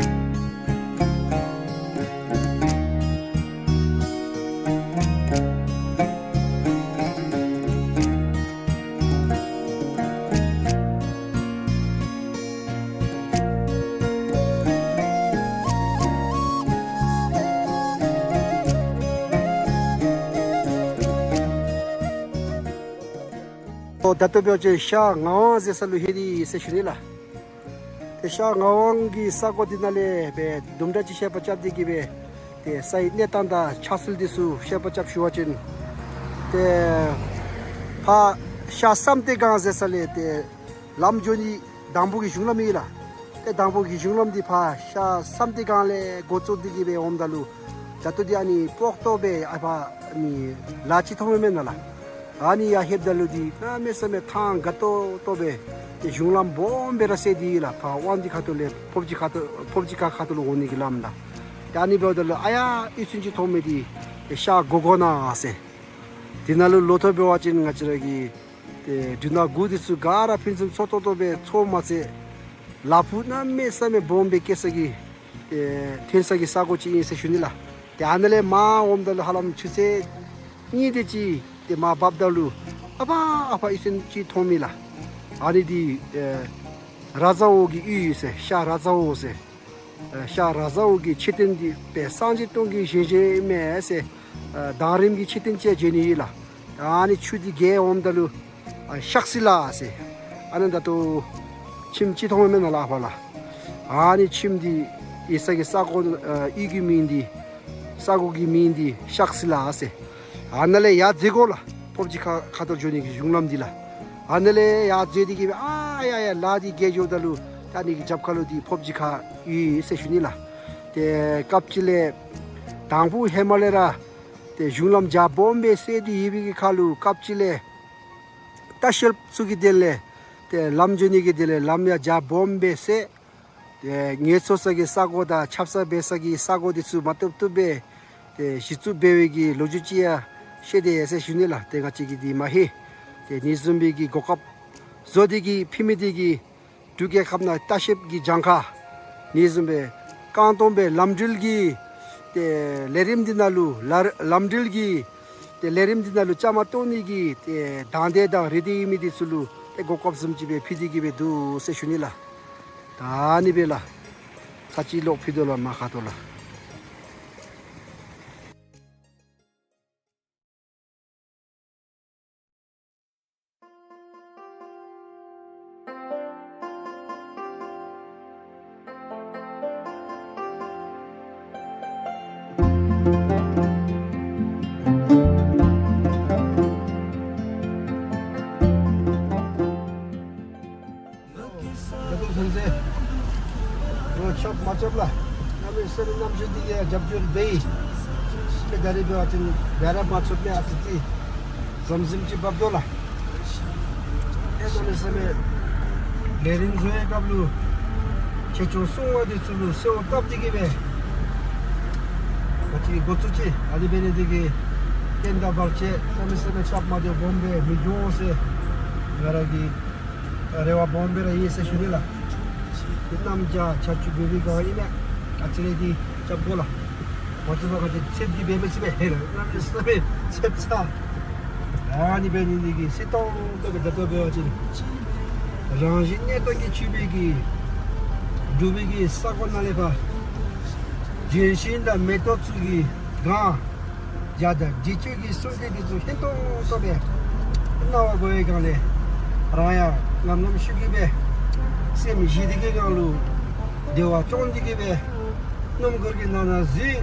ད་ལྟོ་འབད་བ་ཅིན་ཤར་ངག་དབང་ཟེར་ས་ལུ་ལྷོད་དེ་ཡོད་ཟེར་ཞུ་ནི་ལགས། ཏེ་ཤར་ངག་དབང་གི་ས་གོ་འདི་ནང་ལས་སྦེ་དུམ་གྲ་ཅིག་བཤད་པ་རྐྱབ་སྟེ་གི་སྦེ་ཏེ་སའི་གནས་སྟངས་དང་ཆགས་ཚུལ་འདི་ཚུ་བཤད་པ་རྐྱབ་ཞུ་བ་ཅིན་ཏེ་ཕར་ཤར་བསམ་གཏན་སྒང་ཟེར་ས་ལས་ཏེ་ལམ་འགྱོ་ནི་དང་པོ་གི་གཞུང་ལམ་ཨིན་ལགས། ཏེ་དང་པོ་གི་གཞུང་ལམ་འདི་ཕར་ཤར་བསམ་གཏན་སྒང་ལས་འགོ་བཙུགས་ཏེ་གི་སྦེ་འོངམ་ད་ལུ་ད་ལྟོ་འདི་ཨ་ནི་སྤོག་ཏོ་སྦེ་ཨ་ཕར་ཨ་ནི་ལ་ཅིག་མཐོངམ་མེན་ན་ལགས། ཨ་ནི་ཡར་ལྷོདཔ་ད་ལུ་འདི་གནམ་མེད་ས་མེད་ཐང་དགའ་ཏོག་ཏོ་སྦེ་ཏེ་གཞུང་ལམ་སྦོམ་སྦེ་ར་བསལ་ཏེ་ཡོད་ལགས། ཕར་དབང་འདུས་ཁ་ཐུག་ལས་ཕོབ་སྦྱིས་ཁ་ཐུག་ཕོབ་སྦྱིས་ཁ་ཁ་ཐུག་ལུ་འོང་ནི་གི་ལམ་ལགས། ཏེ་ཨ་ནི་འབདཝ་ད་ལུ་ཨ་ཡར་གཡུས་ཚན་ཅིག་མཐོང་མི་འདི་ཏེ་ཤར་སྒོ་སྒོ་ན་ཟེར། དེ་ནང་ལུ་ལོག་ཐོན་འབད་བ་ཅིན་ང་བཅས་ར་གི་ཏེ་འབྲུ་སྣ་དགུ་འདི་ཚུ་ག་ར་ཕུན་སུམ་ཚོགས་ཏོག་ཏོ་སྦེ་ཚོགས་མ་ཚད་ ལ་ཕུག་གནམ་མེད་ས་མེད་སྦོམ་སྦེ་སྐྱེ་ས་གི་ཨེ་ཐོན་ས་གི་ས་གོ་ཅིག་ཨིན་ཟེར་ཞུ་ནི་ལགས། ཏེ་ཨ་ནཱ་ལས་མར་འོངམ་ད་ལུ་ཧ་ལམ་ཆུ་ཚོད་གཉིས་དེ་ཅིག་ཏེ་མར་འབབ་ད་ལུ་ཨ་ཕར་ཨ་ཕར་གཡུས་ཚན་ཅིག་མཐོང་མི་ལགས། ཨ་ནི་འདི་ཨེ་ར་ཛ་འོག་གི་གཡུས་ཟེར་ཤར་ར་ཛ་འོག་ཟེར། ཨེ་ཤར་ར་ཛ་འོག་གི་མཆོད་རྟེན་འདི་དཔལ་སངས་རྒྱས་སྟོང་གི་བཞེངས་བཞེངསམ་ཨིན་མས་ཟེར། ཨེ་གདངས་རིམ་གྱི་མཆོད་རྟེན་ཅིག་བྱོན་ནི་ཨིན་ལགས། ཨ་ནི་ཆུ་འདི་བརྒལ་འོངམ་ད་ལུ་ཨ་ཤག་སི་ལ་ཟེར། ཨ་ནི་ད་ལྟོ་ཁྱིམ་ཅིག་མཐོང་མས་ན་ལགས་ཕར་ལགས། ཨ་ནི་ཁྱིམ་འདི་ཡོད་ས་གི་ས་གོ་ཨེ་གཡུས་ཀྱི་མིང་འདི་ས་གོ་གི་མིང་འདི་ཤག་སི་ལ་ཟེར། ཨ་ནཱ་ལས་ཡར་འཛེག་དགོ་ལགས། ཕོབ་ཅིག་ཁ་ཁ་ཐུག་འགྱོ་ནི་གི་གཞུང་ལམ་འདི་ལགས། ཨ་ནཱ་ལས་ཡར་འཛེག་སྟེ་གི་སྦེ་ཨ་ཡར་ཡར་ལ་འདི་བརྒལ་འགྱོཝ་ད་ལུ་ད་ཨ་ནི་གི་རྒྱབ་ཁ་ལུ་འདི་ཕོབ་ཅིག་ཁ་ཡོད་ཟེར་ཞུ་ནི་ལགས། ཏེ་སྐབས་ཅིག་ལས་དང་ཕུ་ཧེ་མ་ལས་ར་ཏེ་གཞུང་ལམ་རྒྱ་སྦོམ་སྦེ་བསལ་ཏེ་ཡོད་པའི་གི་ཁར་ལུ་སྐབས་ཅིག་ལས་ལྟ་བཤལཔ་ཚུ་གི་དོན་ལས་ཏེ་ལམ་འགྱོ་ནི་གི་དོན་ལས་ལམ་ཡང་རྒྱ་སྦོམ་སྦེ་བསལ། ཏེ་ངལ་འཚོ་ས་གི་ས་གོ་དང་ཆབ་གསང་འབད་ས་གི་ས་གོ་འདི་ཚུ་མ་བཏུབ་བཏུབ་སྦེ་ཏེ་གཞི་བཙུགས་འབད་བའི་གི་ལོ་རྒྱུས་ཅིག་ཡང་བཤད་དེ་ཡོད་ཟེར་ཞུ་ནི་ལགས། ཏེ་ང་བཅས་ཀྱིས་འདི་མ་ཧེ། ཏེ་ཨ་ནི་བཟུམ་སྦེ་གི་གོ་སྐབས་བཟོ་སྟེ་གི་ཕུལ་མི་འདི་གིས་འབྲུག་རྒྱལ་ཁབ་ནང་ལྟ་བཤལཔ་གི་གྱངས་ཁ་ཨ་ནི་བཟུམ་སྦེ་རྐང་སྟོང་སྦེ་ལམ་འགྲུལ་གྱི་ཏེ་ལས་རིམ་འདི་ནང་ལུ་ལ་ལམ་འགྲུལ་གྱི་ཏེ་ལས་རིམ་འདི་ནང་ལུ་བཅའ་མར་གཏོགས་ནི་གི་ཏེ་དང་འདོད་དང་རེ་འདོད་ཡོད་མི་འདི་ཚུ་ལུ་ཏེ་གོ་སྐབས་བཟུམ་ཅིག་སྦེ་ཕུལ་ཏེ་གི་སྦེ་འདུག་ཟེར་ཞུ་ནི་ལགས། ད་ཨ་ནི་སྦེ་ལགས། ཚར་གཅིག་ལོག་ཕུལ་དོ་ལགས། མར་ཁ་ཐུག་ལགས། ད་ལྟོ་ཚུན་ཚོད་རོགས་ཆོག་མ་ཆོག་ལགས། གནམ་མེད་ས་མེད་གནམ་གཤིས་འདི་གིས་རྒྱབ་སྐྱོར་འབད་ཡི། ཏེ་ད་རིས་འབད་བ་ཅིན་བྱཱར་མ་ཚུགས་པས། ཨ་ཙི་ཙི་ཟམ་ཟིམ་ཅིག་འབབ་དོ་ལགས། ཏེ་གནམ་མེད་ས་མེད་ལས་རིམ་བཟོ་བའི་སྐབས་ལུ་ཆེ་ཆུང་སྲུང་བ་འདི་ཚུ་ལུ་གསོལཝ་བཏབ་སྟེ་གི་སྦེ་ང་བཅས་འགོ་བཙུགས་ཅི། ཨ་ནི་འབད་ནི་འདི་གིས་རྐྱེན་དང་བར་ཆད་གནམ་མེད་ས་མེད་རྐྱབ་མ་སྡོད་སྦོམ་སྦེ་མི་འགྱོ་ཟེར་ང་ར་གི་རེ་བ་སྦོམ་སྦེ་ར་ཡོད་ཟེར་ཞུ་ནི་ལགས། ཏེ་གནམ་བྱཱར་ཆར་ཆུ་འབབ་པའི་སྒང་ཨིན་མས། ཨ་ཙི་རེ་འདི་རྐྱབ་དགོ་ལགས། མ་བཏུབ་པར་ང་བཅས་ཚདཔ་འདི་འབད་མི་ཚུགས་པས། གནམ་མེད་ས་མེད་ཚདཔ་ཚ། ཨ་ནི་འབད་ནི་འདི་གིས་སྲིད་ཏོག་ཏོ་སྦེ་ད་ལྟོ་འབད་བ་ཅིན་རང་བཞིན་གནས་སྟངས་ཀྱིས་ཆུ་བེད་ཀྱི་འབྲུག་པའི་གི་ས་གོ་ནང་ལས་ཕར་ལྗོན་ཤིང་དང་མེ་ཏོག་ཚུ་གི་གང་རྒྱ་དང་འབྲི་ཆུ་གི་སྲུང་སྐྱེལ་འདི་ཚུ་ཧན་ཏོང་ཏོ་སྦེ་གནང་བ་གོ་བའི་སྒང་ལས་རང་ཡང་ངམ་ངམ་ཤུགས་ཀྱིས་སྦེ་སེམས་བཞེས་ཏེ་གི་སྒང་ལུ་བདེ་བ་སྐྱོང་སྟེ་གི་སྦེ་སྣུམ་འཁོར་གྱི་ནང་ན་འཛུལ།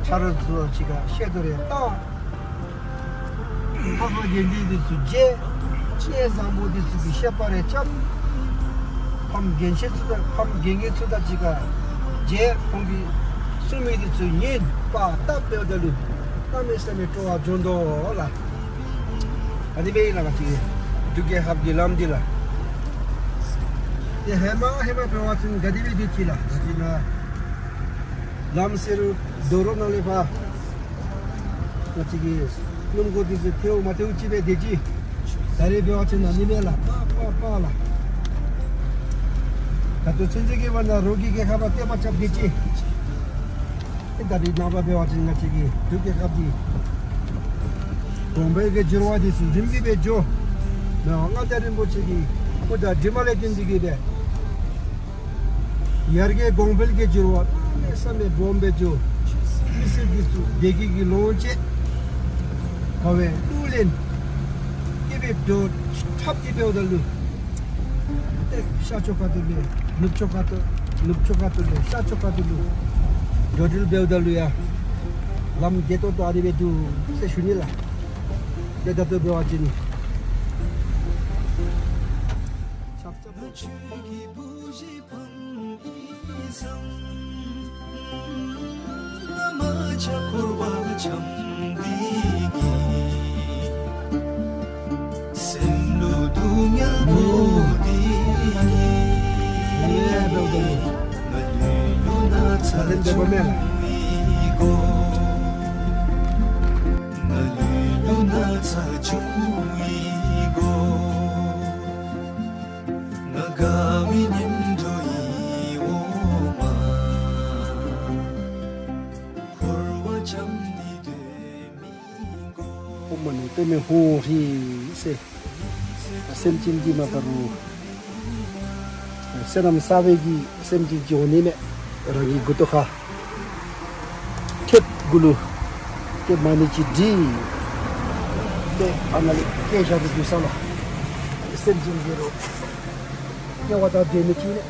ཆ་རོགས་ཚུ་ཅིག་ཁར་བཤད་དོ་རེ་བཏང་། ཕར་ཕར་དགེ་འདུན་འདི་ཚུ་མཇལ། གནས་བཟང་པོ་འདི་ཚུ་གི་བཤད་པ་རེ་རྐྱབ། ཕམ་རྒན་ཤོས་ཚུ་དང་ཕམ་རྒན་རྒས་ཚུ་དང་གཅིག་ཁར་མཇལ། ཁོང་གིས་གསུང་མི་འདི་ཚུ་ཉན་པ་ལྟ་འབདཝ་ད་ལུ་གནམ་མེད་ས་མེད་སྤྲོ་བ་འབྱུང་དོ་ལགས། ཨ་ནི་སྦེ་ཨིན་ལགས། ང་བཅས་འབྲུག་རྒྱལ་ཁབ་ཀྱི་ལམ་འདི་ལགས། ཏེ་ཧེ་མ་ཧེ་མ་འབད་བ་ཅིན་ག་དེ་སྦེ་སྡོད་ཅི་ལགས། ང་བཅས་ནཱ་ལམ་བསལ་རུང་རྡོ་རོག་ནང་ལས་ཕར་ང་བཅས་ཀྱི་སྣུམ་འཁོར་འདི་ཚུ་ཐལཝ་མ་ཐལཝ་ཅིག་སྦེ་སྡོད་ཅི། ད་རེས་འབད་བ་ཅིན་ཨ་ནི་མེད་ལགས། པ་པ་པ་ལགས། ད་ལྟོ་ཚུན་ཚོད་ཀྱི་བར་ན་རོགས་ཀྱིས་རྒྱལ་ཁབ་ལུ་བརྟེན་པ་རྐྱབ་སྡོད་ཅི། ཏེ་ད་རེས་ནངས་པ་འབད་བ་ཅིན་ང་བཅས་ཀྱི་འབྲུག་རྒྱལ་ཁབ་འདི་གོང་འཕེལ་གྱི་འགྱུར་བ་འདི་ཚུ་རིམ་གྱིས་སྦེ་འགྱོ། མི་དབང་མངའ་བདག་རིན་པོ་ཆེ་གི་སྐུ་དྲིན་ལས་བརྟེན་ཏེ་གི་སྦེ་ཡར་རྒྱས་གོང་འཕེལ་གྱི་འགྱུར་བ་གནམ་མེད་ས་མེད་སྦོམ་སྦེ་འགྱོ། མི་སེར་འདི་ཚུ་བདེ་སྐྱིད་ཀྱི་ལོངས་སྤྱོད་དགའ་བའི་གླུ་ལེན་སྐྱིད་པའི་འགྲོ་འཁྲབ་སྟེ་འབདཝ་ད་ལུ་ཏེ་ཤར་ཕྱོགས་ཁ་ཐུག་ལས་ནུབ་ཕྱོགས་ཁ་ཐུག་ནུབ་ཕྱོགས་ཁ་ཐུག་ལས་ཤར་ཕྱོགས་ཁ་ཐུག་ལུ་འགྲོ་འགྲུལ་འབདཝ་ད་ལུ་ཡང་ལམ་བདེ་ཏོག་ཏོ་ཨ་ནི་སྦེ་འདུག་ཟེར་ཞུ་ནི་ལགས། ཏེ་ད་ལྟོ་འབད་བ་ཅིན་ཆབ་ཆབ། མི་ཧུ་ཧི་ཟེར། སེམས་ཅན་གྱི་མ་པ་རུ་བསོད་ནམས་བསགས་པའི་གི་སེམས་ཅན་གྱི་འོང་ནི་མས། རང་གི་མགུ་ཏོ་ཁར་ཐེབས་གུ་ལུ་ཏེ་མ་ཎི་ཅིག་བྲིས། ཏེ་ཨ་ནཱ་ལས་སྐྱེལ་བཞག་སྟེ་འདུག་ས་ལགས། སེམས་ཅན་གྱི་རོ་དམྱལ་བ་དང་སྡོད་མི་ཅིག་ནི་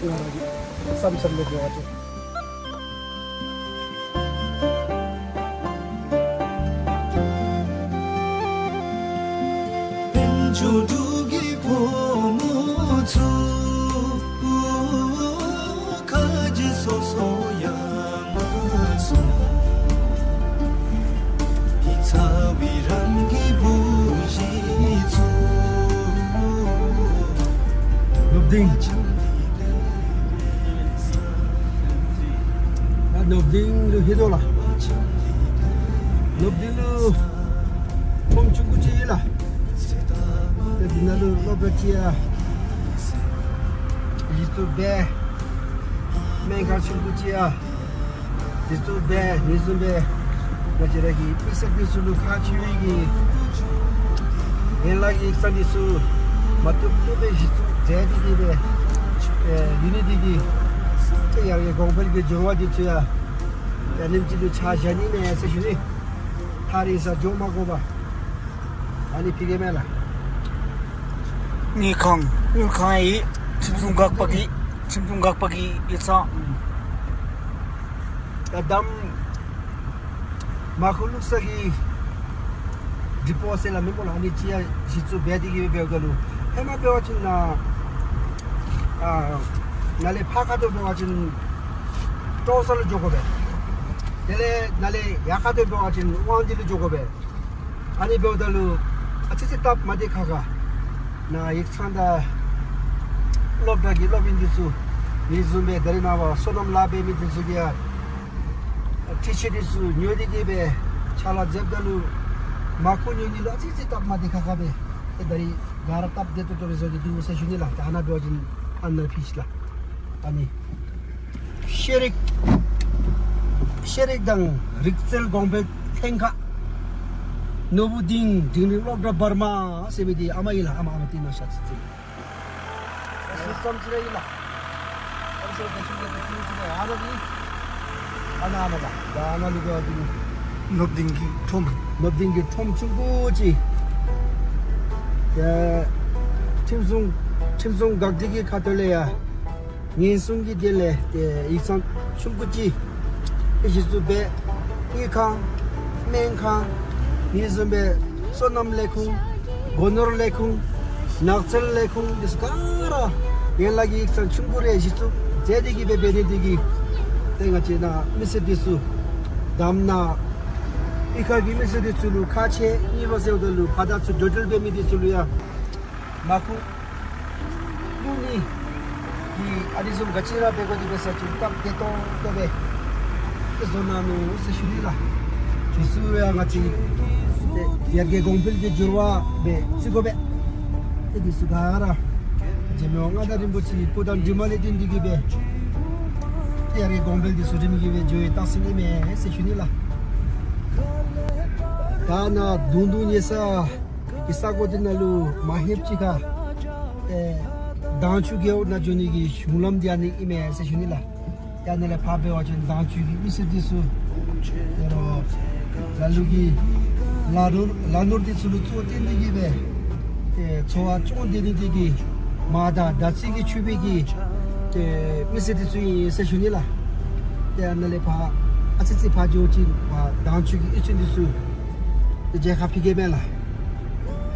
ང་རང་གི་བསམ་བསམ་ལས་འབད་བ་ཅིན། དཔལ་འབྱོར་འབྲུག་གི་ཕོ་མོ་ཚུ། ཁ་རྗེ་སོ་སོ་ཡར་མ་སོང་། འདི་ཚ་བའི་རང་གི་བུ་གཞི་ཚུ། སློབ་སྡིངས། ད་སློབ་སྡིངས་ལུ་ལྷོད་དོ་ལགས། སློབ་སྡིངས་ལུ་ཁྲོམ་ཆུང་ཀུ་ཅིག་ཡོད་ལགས། ཏེ་འདི་ནང་ལུ་སློབ་གྲྭ་ཅིག་ཡང་གཞི་བཙུགས་འབད། སྨན་ཁང་ཆུང་ཀུ་ཅིག་ཡང་གཞི་བཙུགས་འབད། ཨ་ནི་བཟུམ་སྦེ་ང་བཅས་ར་གི་མི་སེར་འདི་ཚུ་ལུ་ཁག་ཆེ་བའི་གི་ཡན་ལག་གི་ཡིག་ཚང་འདི་ཚུ་མ་བཏུབ་བཏུབ་སྦེ་གཞི་བཙུགས་མཛད་དེ་གི་སྦེ་ཨེ་ཡོད་ནི་འདི་གིས་ཏེ་ཡར་གྱི་གོང་འཕེལ་གྱི་འགྱུར་བ་འདི་ཚུ་ཡང་ཨ་ནེམ་ཅིག་ལུ་ཆ་བཞག་ནི་མས་ཟེར་ཞུ་ནི། ཐག་རིང་སར་འགྱོ་མ་དགོ་པར་ཨ་ནི་ཕུལ་གེ་མས་ལགས། དངུལ་ཁང་། དངུལ་ཁང་ཡང་ཁྲིམས་སྲུང་འགག་པ་གི་ཁྲིམས་སྲུང་འགག་པ་གི་ཡིག་ཚང་། ད་དམ་མར་ཁུ་བླུག་ས་གི་ཌི་པོ་ཟེར་སླབ་མི་སྨོ་ལགས། ཨ་ནི་ཅིག་ཡང་གཞི་བཙུགས་འབད་དེ་གི་འབདཝ་ད་ལུ་ཧེ་མ་འབད་བ་ཅིན་ནཱ་ཨ་ནཱ་ལས་ཕར་ཁ་ཐུག་འབད་བ་ཅིན་ཀྲོང་གསར་ལུ་འགྱོ་དགོ་པས། དེ་ལས་ནཱ་ལས་ཡར་ཁ་ཐུག་འབད་བ་ཅིན་དབང་འདུས་ལུ་འགྱོ་དགོ་པས། ཨ་ནི་འབདཝ་ད་ལུ་ཨ་ཙི་ཙི་སྟབས་མ་བདེ་ཁག་ཁ། ནཱ་ཡིག་ཚང་དང་སློབ་གྲྭ་གི་སློབ་དཔོན་འདི་ཚུ་ཨ་ནི་བཟུམ་སྦེ་ད་རེས་ནངས་པ་སོ་ནམ་ལཱ་འབད་མི་འདི་ཚུ་གིས་ཡང་འཕྲུལ་ཆས་འདི་ཚུ་ཉོ་སྟེ་གི་སྦེ་ཕྱག་ལཱ་མཛདཔ་ད་ལུ་མར་ཁུ་ཉོ་ནི་ལུ་ཨ་ཙི་ཙི་སྟབས་མ་བདེ་ཁག་ཁ་སྦེ་ཏེ་ད་རེས་ག་ར་སྟབས་བདེ་ཏོག་ཏོ་སྦེ་བཟོ་སྟེ་འདུག་ཟེར་ཞུ་ནི་ལགས། ད་ཨ་ནཱ་འབད་བ་ཅིན་ཨ་ནཱ་ཕུལ་ཅི་ལགས། ཨ་ནི་ཤེས་རིག་ཤེས་རིག་དང་རིག་རྩལ་གོང་འཕེལ་ཐེངས་ཁ་ནོར་བུ་སྡིངས་འབྲིང་རིམ་སློབ་གྲྭ་བར་མ་ཟེར་མི་འདི་ཨ་མ་ཨིན་ལགས། ཨ་མ་ཨ་མ་འདི་ནང་ཤར་ཅི་ཟེར་ཨ་ཙི་ཙམ་ཅིག་ར་ཨིན་ལགས། ཨ་ཙི་ཙམ་ཅིག་ར་ཨིན་ལགས། ཨ་ནཱ་འདི་ཨ་ནཱ་ཨ་ནཱ་ལགས། ད་ཨ་ནཱ་ལུ་འབད་བ་ཅིན་ནོར་བུ་སྡིངས་ཀྱི་ཁྲོམ། ནོར་བུ་སྡིངས་ཀྱི་ཁྲོམ་ཆུང་ཀུ་ཅིག། ཡ་ཁྲིམས་སྲུང་ཁྲིམས་སྲུང་འགག་སྡེ་གི་ཁ་ཐུག་ལས་ཡང་ཉེན་སྲུང་གི་དོན་ལས་ཏེ་ཡིག་ཚང་ཆུང་ཀུ་ཅིག་གཞི་བཙུགས་འབད། དངུལ་ཁང་སྨན་ཁང་ཨ་ནི་བཟུམ་སྦེ་སོ་ནམ་ལས་ཁུངས་སྒོ་ནོར་ལས་ཁུངས་ནགས་ཚལ་ལས་ཁུངས་འདི་ཚུ་ག་ར་ཡན་ལག་གི་ཡིག་ཚང་ཆུང་ཀུ་རེ་གཞི་བཙུགས་མཛད་དེ་གི་སྦེ་འབད་ནི་འདི་གིས་ཏེ་ང་བཅས་ནཱ་མི་སེར་འདི་ཚུ་དམ་ནཱ་གཡུས་ཁ་གི་མི་སེར་འདི་ཚུ་ལུ་ཁག་ཆེ། གཉིས་པ་ཟེརཝ་ད་ལུ་ཕར་དང་ཚུར་འགྲོ་འགྲུལ་འབད་མི་འདི་ཚུ་ལུ་ཡང་མར་ཁུ་བླུག་ནི་གི་ཨ་ནི་བཟུམ་ག་ཅི་ར་འབད་དགོ་དེ་འབད་ས་ཅིག་སྟབས་བདེ་ཏོག་ཏོ་སྦེ་ཏེ་བཟོ་གནང་ནུག་ཟེར་ཞུ་ནི་ལགས། དེ་ཚུ་ཡང་ང་བཅས་ཏེ་ཡར་རྒྱས་གོང་འཕེལ་གྱི་འགྱུར་བ་སྦེ་བརྩི་དགོ་པས། ཏེ་དེ་ཚུ་ག་ར་རྗེ་མི་དབང་མངའ་བདག་རིན་པོ་ཆེའི་སྐུ་དང་གྲིབ་མ་ལས་བརྟེན་ཏེ་གི་སྦེ་ཏེ་ཡར་རྒྱས་གོང་འཕེལ་དེ་ཚུ་རིམ་གྱིས་སྦེ་འགྱོ་བའི་རྟགས་མཚན་ཨིན་མས་ཟེར་ཞུ་ནི་ལགས། ད་ནཱ་དུང་དུང་ཉལ་ས་གི་ས་གོ་འདི་ནང་ལུ་མ་ལྷོདཔ་ཅིག་ཁར་ཨེ་དྭངས་ཆུ་རྒེད་འོག་ནང་འགྱོ་ནི་གི་གཞུང་ལམ་འདི་ཨ་ནི་ཨིན་མས་ཟེར་ཞུ་ནི་ལགས། ཡ་ནཱ་ལས་ཕར་འབད་བ་ཅིན་དྭངས་ཆུ་གི་མི་སེར་འདི་ཚུ་ཡ་རོ་ལ་ལུ་གི་ལ་ནོར་ལ་ནོར་འདི་ཚུ་ལུ་གཙོ་བོ་བཏོན་ཏེ་གི་སྦེ་ཏེ་འཚོ་བ་སྐྱོང་སྡོད་ནི་འདི་གིས་མར་དང་དར་ཚིལ་གྱིས་ཕྱུག་པའི་གི་ཏེ་མི་སེར་འདི་ཚུ་ཨིན་ཟེར་ཞུ་ནི་ལགས། ཏེ་ཨ་ནཱ་ལས་ཕར་ཨ་ཙི་ཙི་ཕར་འགྱོ་བ་ཅིན་ཕར་དྭངས་ཆུ་གི་གཡུས་ཚན་འདི་ཚུ་ཏེ་མཇལ་ཁ་ཕུལ་གེ་མས་ལགས།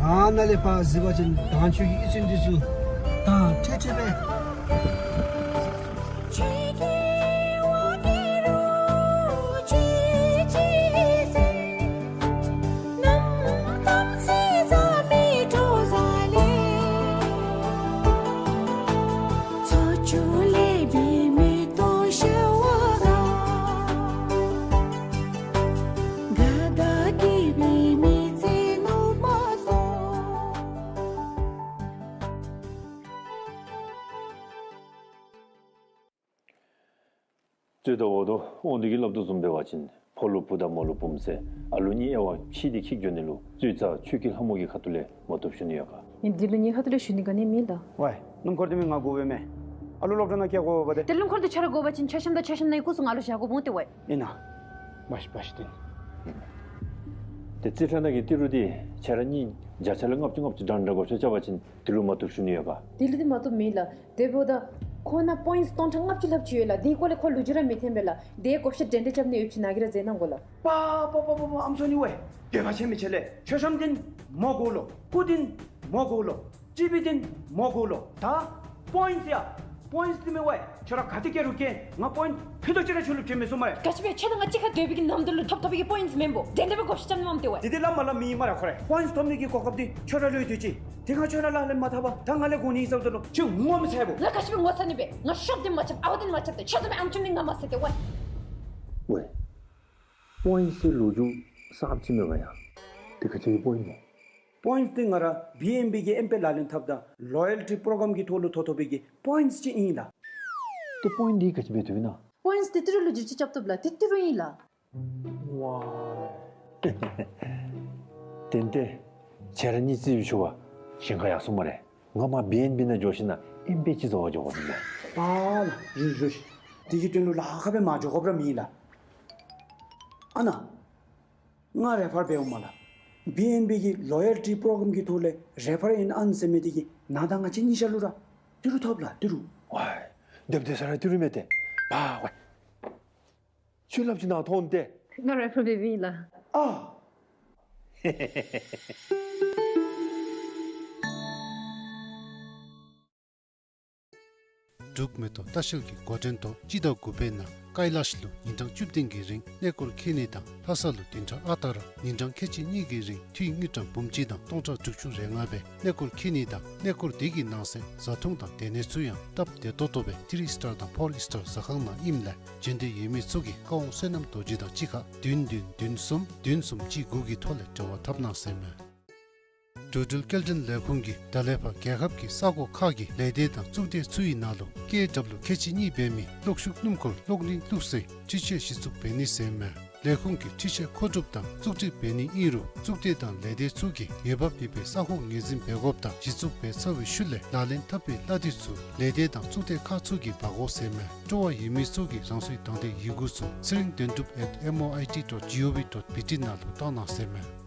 ཨ་ནཱ་ལས་ཕར་གཟིགས་པ་ཅིན་དྭངས་ཆུ་གི་གཡུས་ཚན་འདི་ཚུ་དྭངས་ཁྲེག་ཁྲེག་སྦེ། རྩོད་ཟླ་འོག་ཏུ་དབང་འདུས་ཀྱིས་སླབ་དོ་བཟུམ་འབད་བ་ཅིན་ ཕོ་ལུ་བུ་དང་མོ་ལུ་བུམོ་ཟེར། ཨ་ལུ་གཉིས་དབྱེ་བ་ཕྱེ་སྟེ་འཁྱིད་འགྱོ་ནི་ལུ་རྩོད་རྩ་ཆོས་ཀྱི་ལྷ་མོ་གི་ཁ་ཐུག་ལས་མ་བཏུབ་ཞུ་ནི་ཡོད་ག། ཨིན་དེ་ལུ་ངེའི་ཁ་ཐུག་ལས་ཞུ་ནི་ག་ནི་མེད་ལགས། ཝའི་སྣུམ་འཁོར་འདི་མི་ང་དགོ་པས་མས། ཨ་ལུ་སློབ་གྲྭ་ནང་བསྐྱལ་དགོ་པས་ཏེ། དེ་སྣུམ་འཁོར་འདི་ཁྱོད་ར་དགོ་པ་ཅིན་ཆ་ཤམ་དང་ཆ་ཤམ་ནང་གི་སྐུ་གཟུགས་ང་ལུ་བཞག་དགོཔ་འོང་ཏེ་ཝའི། ཨིན་ན། བ་ཤི་བ་ཤི་སྟེ། ཏེ་རྩེ་ཁྲ་ནང་གི་ཏི་རུ་འདི་ཁྱོད་ར་གཉིས་བརྒྱ་ཆ་ལས་ལྔ་བཅུ་ལྔ་བཅུ་འདྲ་འདྲ་བགོ་བཤའ་རྐྱབ་པ་ཅིན་དེ་ལུ་མ་བཏུབ་ཞུ་ནི་ཡོད་ག། དེ་ལུ་འདི་མ་བཏུབ་མེད་ལགས། དེ་འབདཝ་ད་ཁོ་ནང་པོའིནཊསི་སྟོང་ཕྲག་ལྔ་བཅུ་ལྷགཔ་ཅིག་ཡོད་ལགས། དེ་སྐོར་ལས་ཁོ་ལོ་རྒྱུས་ར་མི་འཐོན་པས་ལགས། དེ་བགོ་བཤའ་འདྲན་འདྲ་རྐྱབ་ནི་ཡོད་པ་ཅིན་ནཱ་གིས་ར་མཛད་གནང་དགོ་ལགས། པ་པ་པ་པ་པ་ཨམ་སོ་ནི་ཝའི། འདོད་པ་ཆེ་མི་ཆེ་ལས། མཆོད་བཤམ་འདི་མོ་དགོ་ལོ། སྐུ་འདི་མོ་དགོ་ལོ། ཊི་བི་འདི་མོ་དགོ་ལོ། ད་པོའིནཊསི་ཡ། པོའིནཊསི་འདི་མེད་ཝའི། ཁྱོད་ར་ག་ཏེ་བསྐྱལ་རུང་བསྐྱལ། ང་པོའིནཊསི་ཕུད་རྡོག་ཅིག་ར་ཁྱོད་ལུ་བྱིན་མི་ཚུགས་སྨ་རེ། ག་ཅི་སྦེ་ཁྱོད་དང་ང་གཅིག་ཁར་སྡོད་པའི་གི་ནམ་དུས་ལུ་ཐོབ་ཐོབ་པའི་གི་པོའིནཊསི་མེན་པོ། དེ་འདྲ་སྦེ་བགོ་བཤའ་རྐྱབ་ནི་མས་ཏེ་ཝའི། དེ་འདི་སླབ་མ་སླབ་མི་ཨིན་སྨ་རེ་ཁོ་ར། པོའིནཊསི་ཐོབ་ནི་གི་གོ་སྐབས་འདི་ཁྱོད་ར་ལུ་ཡོད་དེ་ཅིག། དེ་ཁར་ཁྱོད་ར་ལག་ལེན་མ་འཐབ་པར་ད་ང་ལས་དགོ་ནི་ཨིན་ཟེརཝ་ད་ལུ་ཁྱོད་ངོ་མི་ཚ་བས། ང་ག་ཅི་སྦེ་ངོ་ཚ་ནི་སྦེ། ང་ཤོབ་འདི་མ་རྐྱབ། ཨ་བ་འདི་མ་རྐྱབ་ཏེ་ཁྱོད་བཟུམ་སྦེ་ཨམ་ཅོག་འདི་ང་མ་ཟེར་ཏེ་ཝའི། ཝའི། པོའིནཊསི་ལོ་རྒྱུས་གསརཔ་ཅིག་མས་ག་ཡ། དེ་ག་ཅི་གི་པོའིནཊསི་མོ། པོའིནཊསི་འདི་ང་ར་བི་ཨེན་བི་གི་ཨེམ་པེ་ལག་ལེན་འཐབ་ད་ལོ་ཡལ་ཊི་པྲོ་གརམ་གི་ཐོག་ལུ་ཐོབ་ཐོབ་པའི་གི་པོའིནཊསི་ཅིག་ཨིན་ལགས། ཏེ་པོའིནཊསི་འདི་ག་ཅི་སྦེ་བཏུབ་ཨིན་ན། པོའིནཊསི་འདི་ཏི་རུ་ལུ་བསྒྱུར་བཅོས་རྐྱབ་བཏུབ་ལགས། འདི་ཏི་རུ་ཨིན་ལགས། ཝའི། ཏན་ཏན་ཁྱོད་ར་གཉིས་རྩིས་ཞུ་བ་ཞིང་ཁ་ཡར་སོང་སྨ་རེ། ང་མར་བི་ཨེན་བི་ནང་འགྱོ་ཞིནམ་ལས་ཨེམ་པེ་ཅིག་བཟོ་བར་འགྱོ་དགོ་ཟེར་ལགས། ཨ་ལགས། རུ་རུ། དེ་གི་དོན་ལུ་ལཱ་ཁག་སྦེ་མ་འགྱོ་དགོཔ་ར་མེད་ལགས། ཨ་ནཱ། ང་རེ་ཕར་འབདཝ་མས་ལགས། བི་ཨེན་བི་གི་ལོ་ཡལ་ཊི་པྲོ་གརམ་གི་ཐོག་ལས་རེ་ཕར་ཨིན་ཨཱན་ཟེར་མི་འདི་གིས་ནཱ་དང་ང་བཅས་གཉིས་ཆ་ལུ་ར་ཏི་རུ་ཐོབ་ལགས་ཏི་རུ། ཝའི། སྡོདཔ་ད་ས་ར་ཏི་རུ་མས་ཏེ། པ་ཝའི། ཁྱོད་སླབ་ཅིག་ནཱ་ཐོན་ཏེ། ང་རེ་ཕར་འབདཝ་ཨིན་ལགས། ཨ། འབྲུག་མེ་ཏོག་ལྟ་བཤལ་གྱི་འགོ་འདྲེན་ཐོག་སྤྱི་ཟླ་དགུ་པའི་ནང་ཀ་ལཱཤ་ལུ་ཉིན་གྲངས་བཅུ་བདུན་གྱི་རིང་གནས་སྐོར་འཁྱིད་ནི་དང་ལྷ་ས་ལུ་བདུན་ཕྲག་ཨ་རྟག་ར་ཉིན་གྲངས་ཁལ་གཅིག་གཉིས་ཀྱི་རིང་འཐུས་དངུལ་ཀྲམ་འབུམ་གཅིག་དང་སྟོང་ཕྲག་དྲུག་ཅུ་རེ་ལྔ་སྦེ་གནས་སྐོར་འཁྱིད་ནི་དང་གནས་སྐོར་དེ་གི་ནང་གསེས་བཟའ་འཐུང་དང་སྡོད་གནས་ཚུ་ཡང་སྟབས་བདེ་ཏོག་ཏོ་སྦེ་ཐི་རི་སི་ཊར་དང་ཕོར་སི་ཊར་ཟ་ཁང་ནང་ཨིནམ་ལས་འབྱོན་འདོད་ཡོད་མི་ཚུ་གིས་ཀ་ཝང་བསོད་ནམས་རྡོ་རྗེ་དང་གཅིག་ཁར་བདུན་བདུན་བདུན་གསུམ་བདུན་གསུམ་གཅིག་དགུ་གི་ཐོག་ལས་འབྲེལ་བ་འཐབ་གནང་ཟེར་མས། འགྲོ་འགྲུལ་སྐྱེལ་འདྲེན་ལས་ཁུངས་ཀྱིས་ད་ལས་ཕར་རྒྱལ་ཁབ་ཀྱི་ས་གོ་ཁག་གི་ལས་སྡེ་དང་གཙུག་སྡེ་ཚུ་ཡི་ནང་ལུ་ཀེ་ཌབ་ལུ་ཁལ་གཅིག་གཉིས་འབད་མི་གློག་ཤུགས་སྣུམ་འཁོར་གློག་བརྙན་བླུགས་སའི་འཕྲུལ་ཆས་གཞི་བཙུགས་འབད་ནི་ཟེར་མས། ལས་ཁུངས་ཀྱི་འཕྲུལ་ཆས་མཁོ་སྒྲུབ་དང་བཙུགས་སྒྲིག་འབད་ནི་ཨིན་རུང་གཙུག་སྡེ་དང་ལས་སྡེ་ཚུ་གིས་འོས་འབབ་ཡོད་པའི་ས་ཁོངས་ངོས་འཛིན་འབད་དགོཔ་དང་གཞི་བཙུགས་འབད་ཚར་བའི་ཤུལ་ལས་ལག་ལེན་འཐབ་པའི་གླ་དེ་ཚུ་ལས་སྡེ་དང་གཙུག་སྡེ་ཁག་ཚུ་གིས་འབག་དགོ་ཟེར་མས། སྤྲོ་བ་ཡོད་མི་ཚུ་གིས་རང་སོའི་དང་འདོད་ཡི་གུ་ཚུ་ཚེ་རིང་དོན་གྲུབ་at M O I T dot G O V dot B T ནང་ལུ་བཏང་གནང་ཟེར་མས།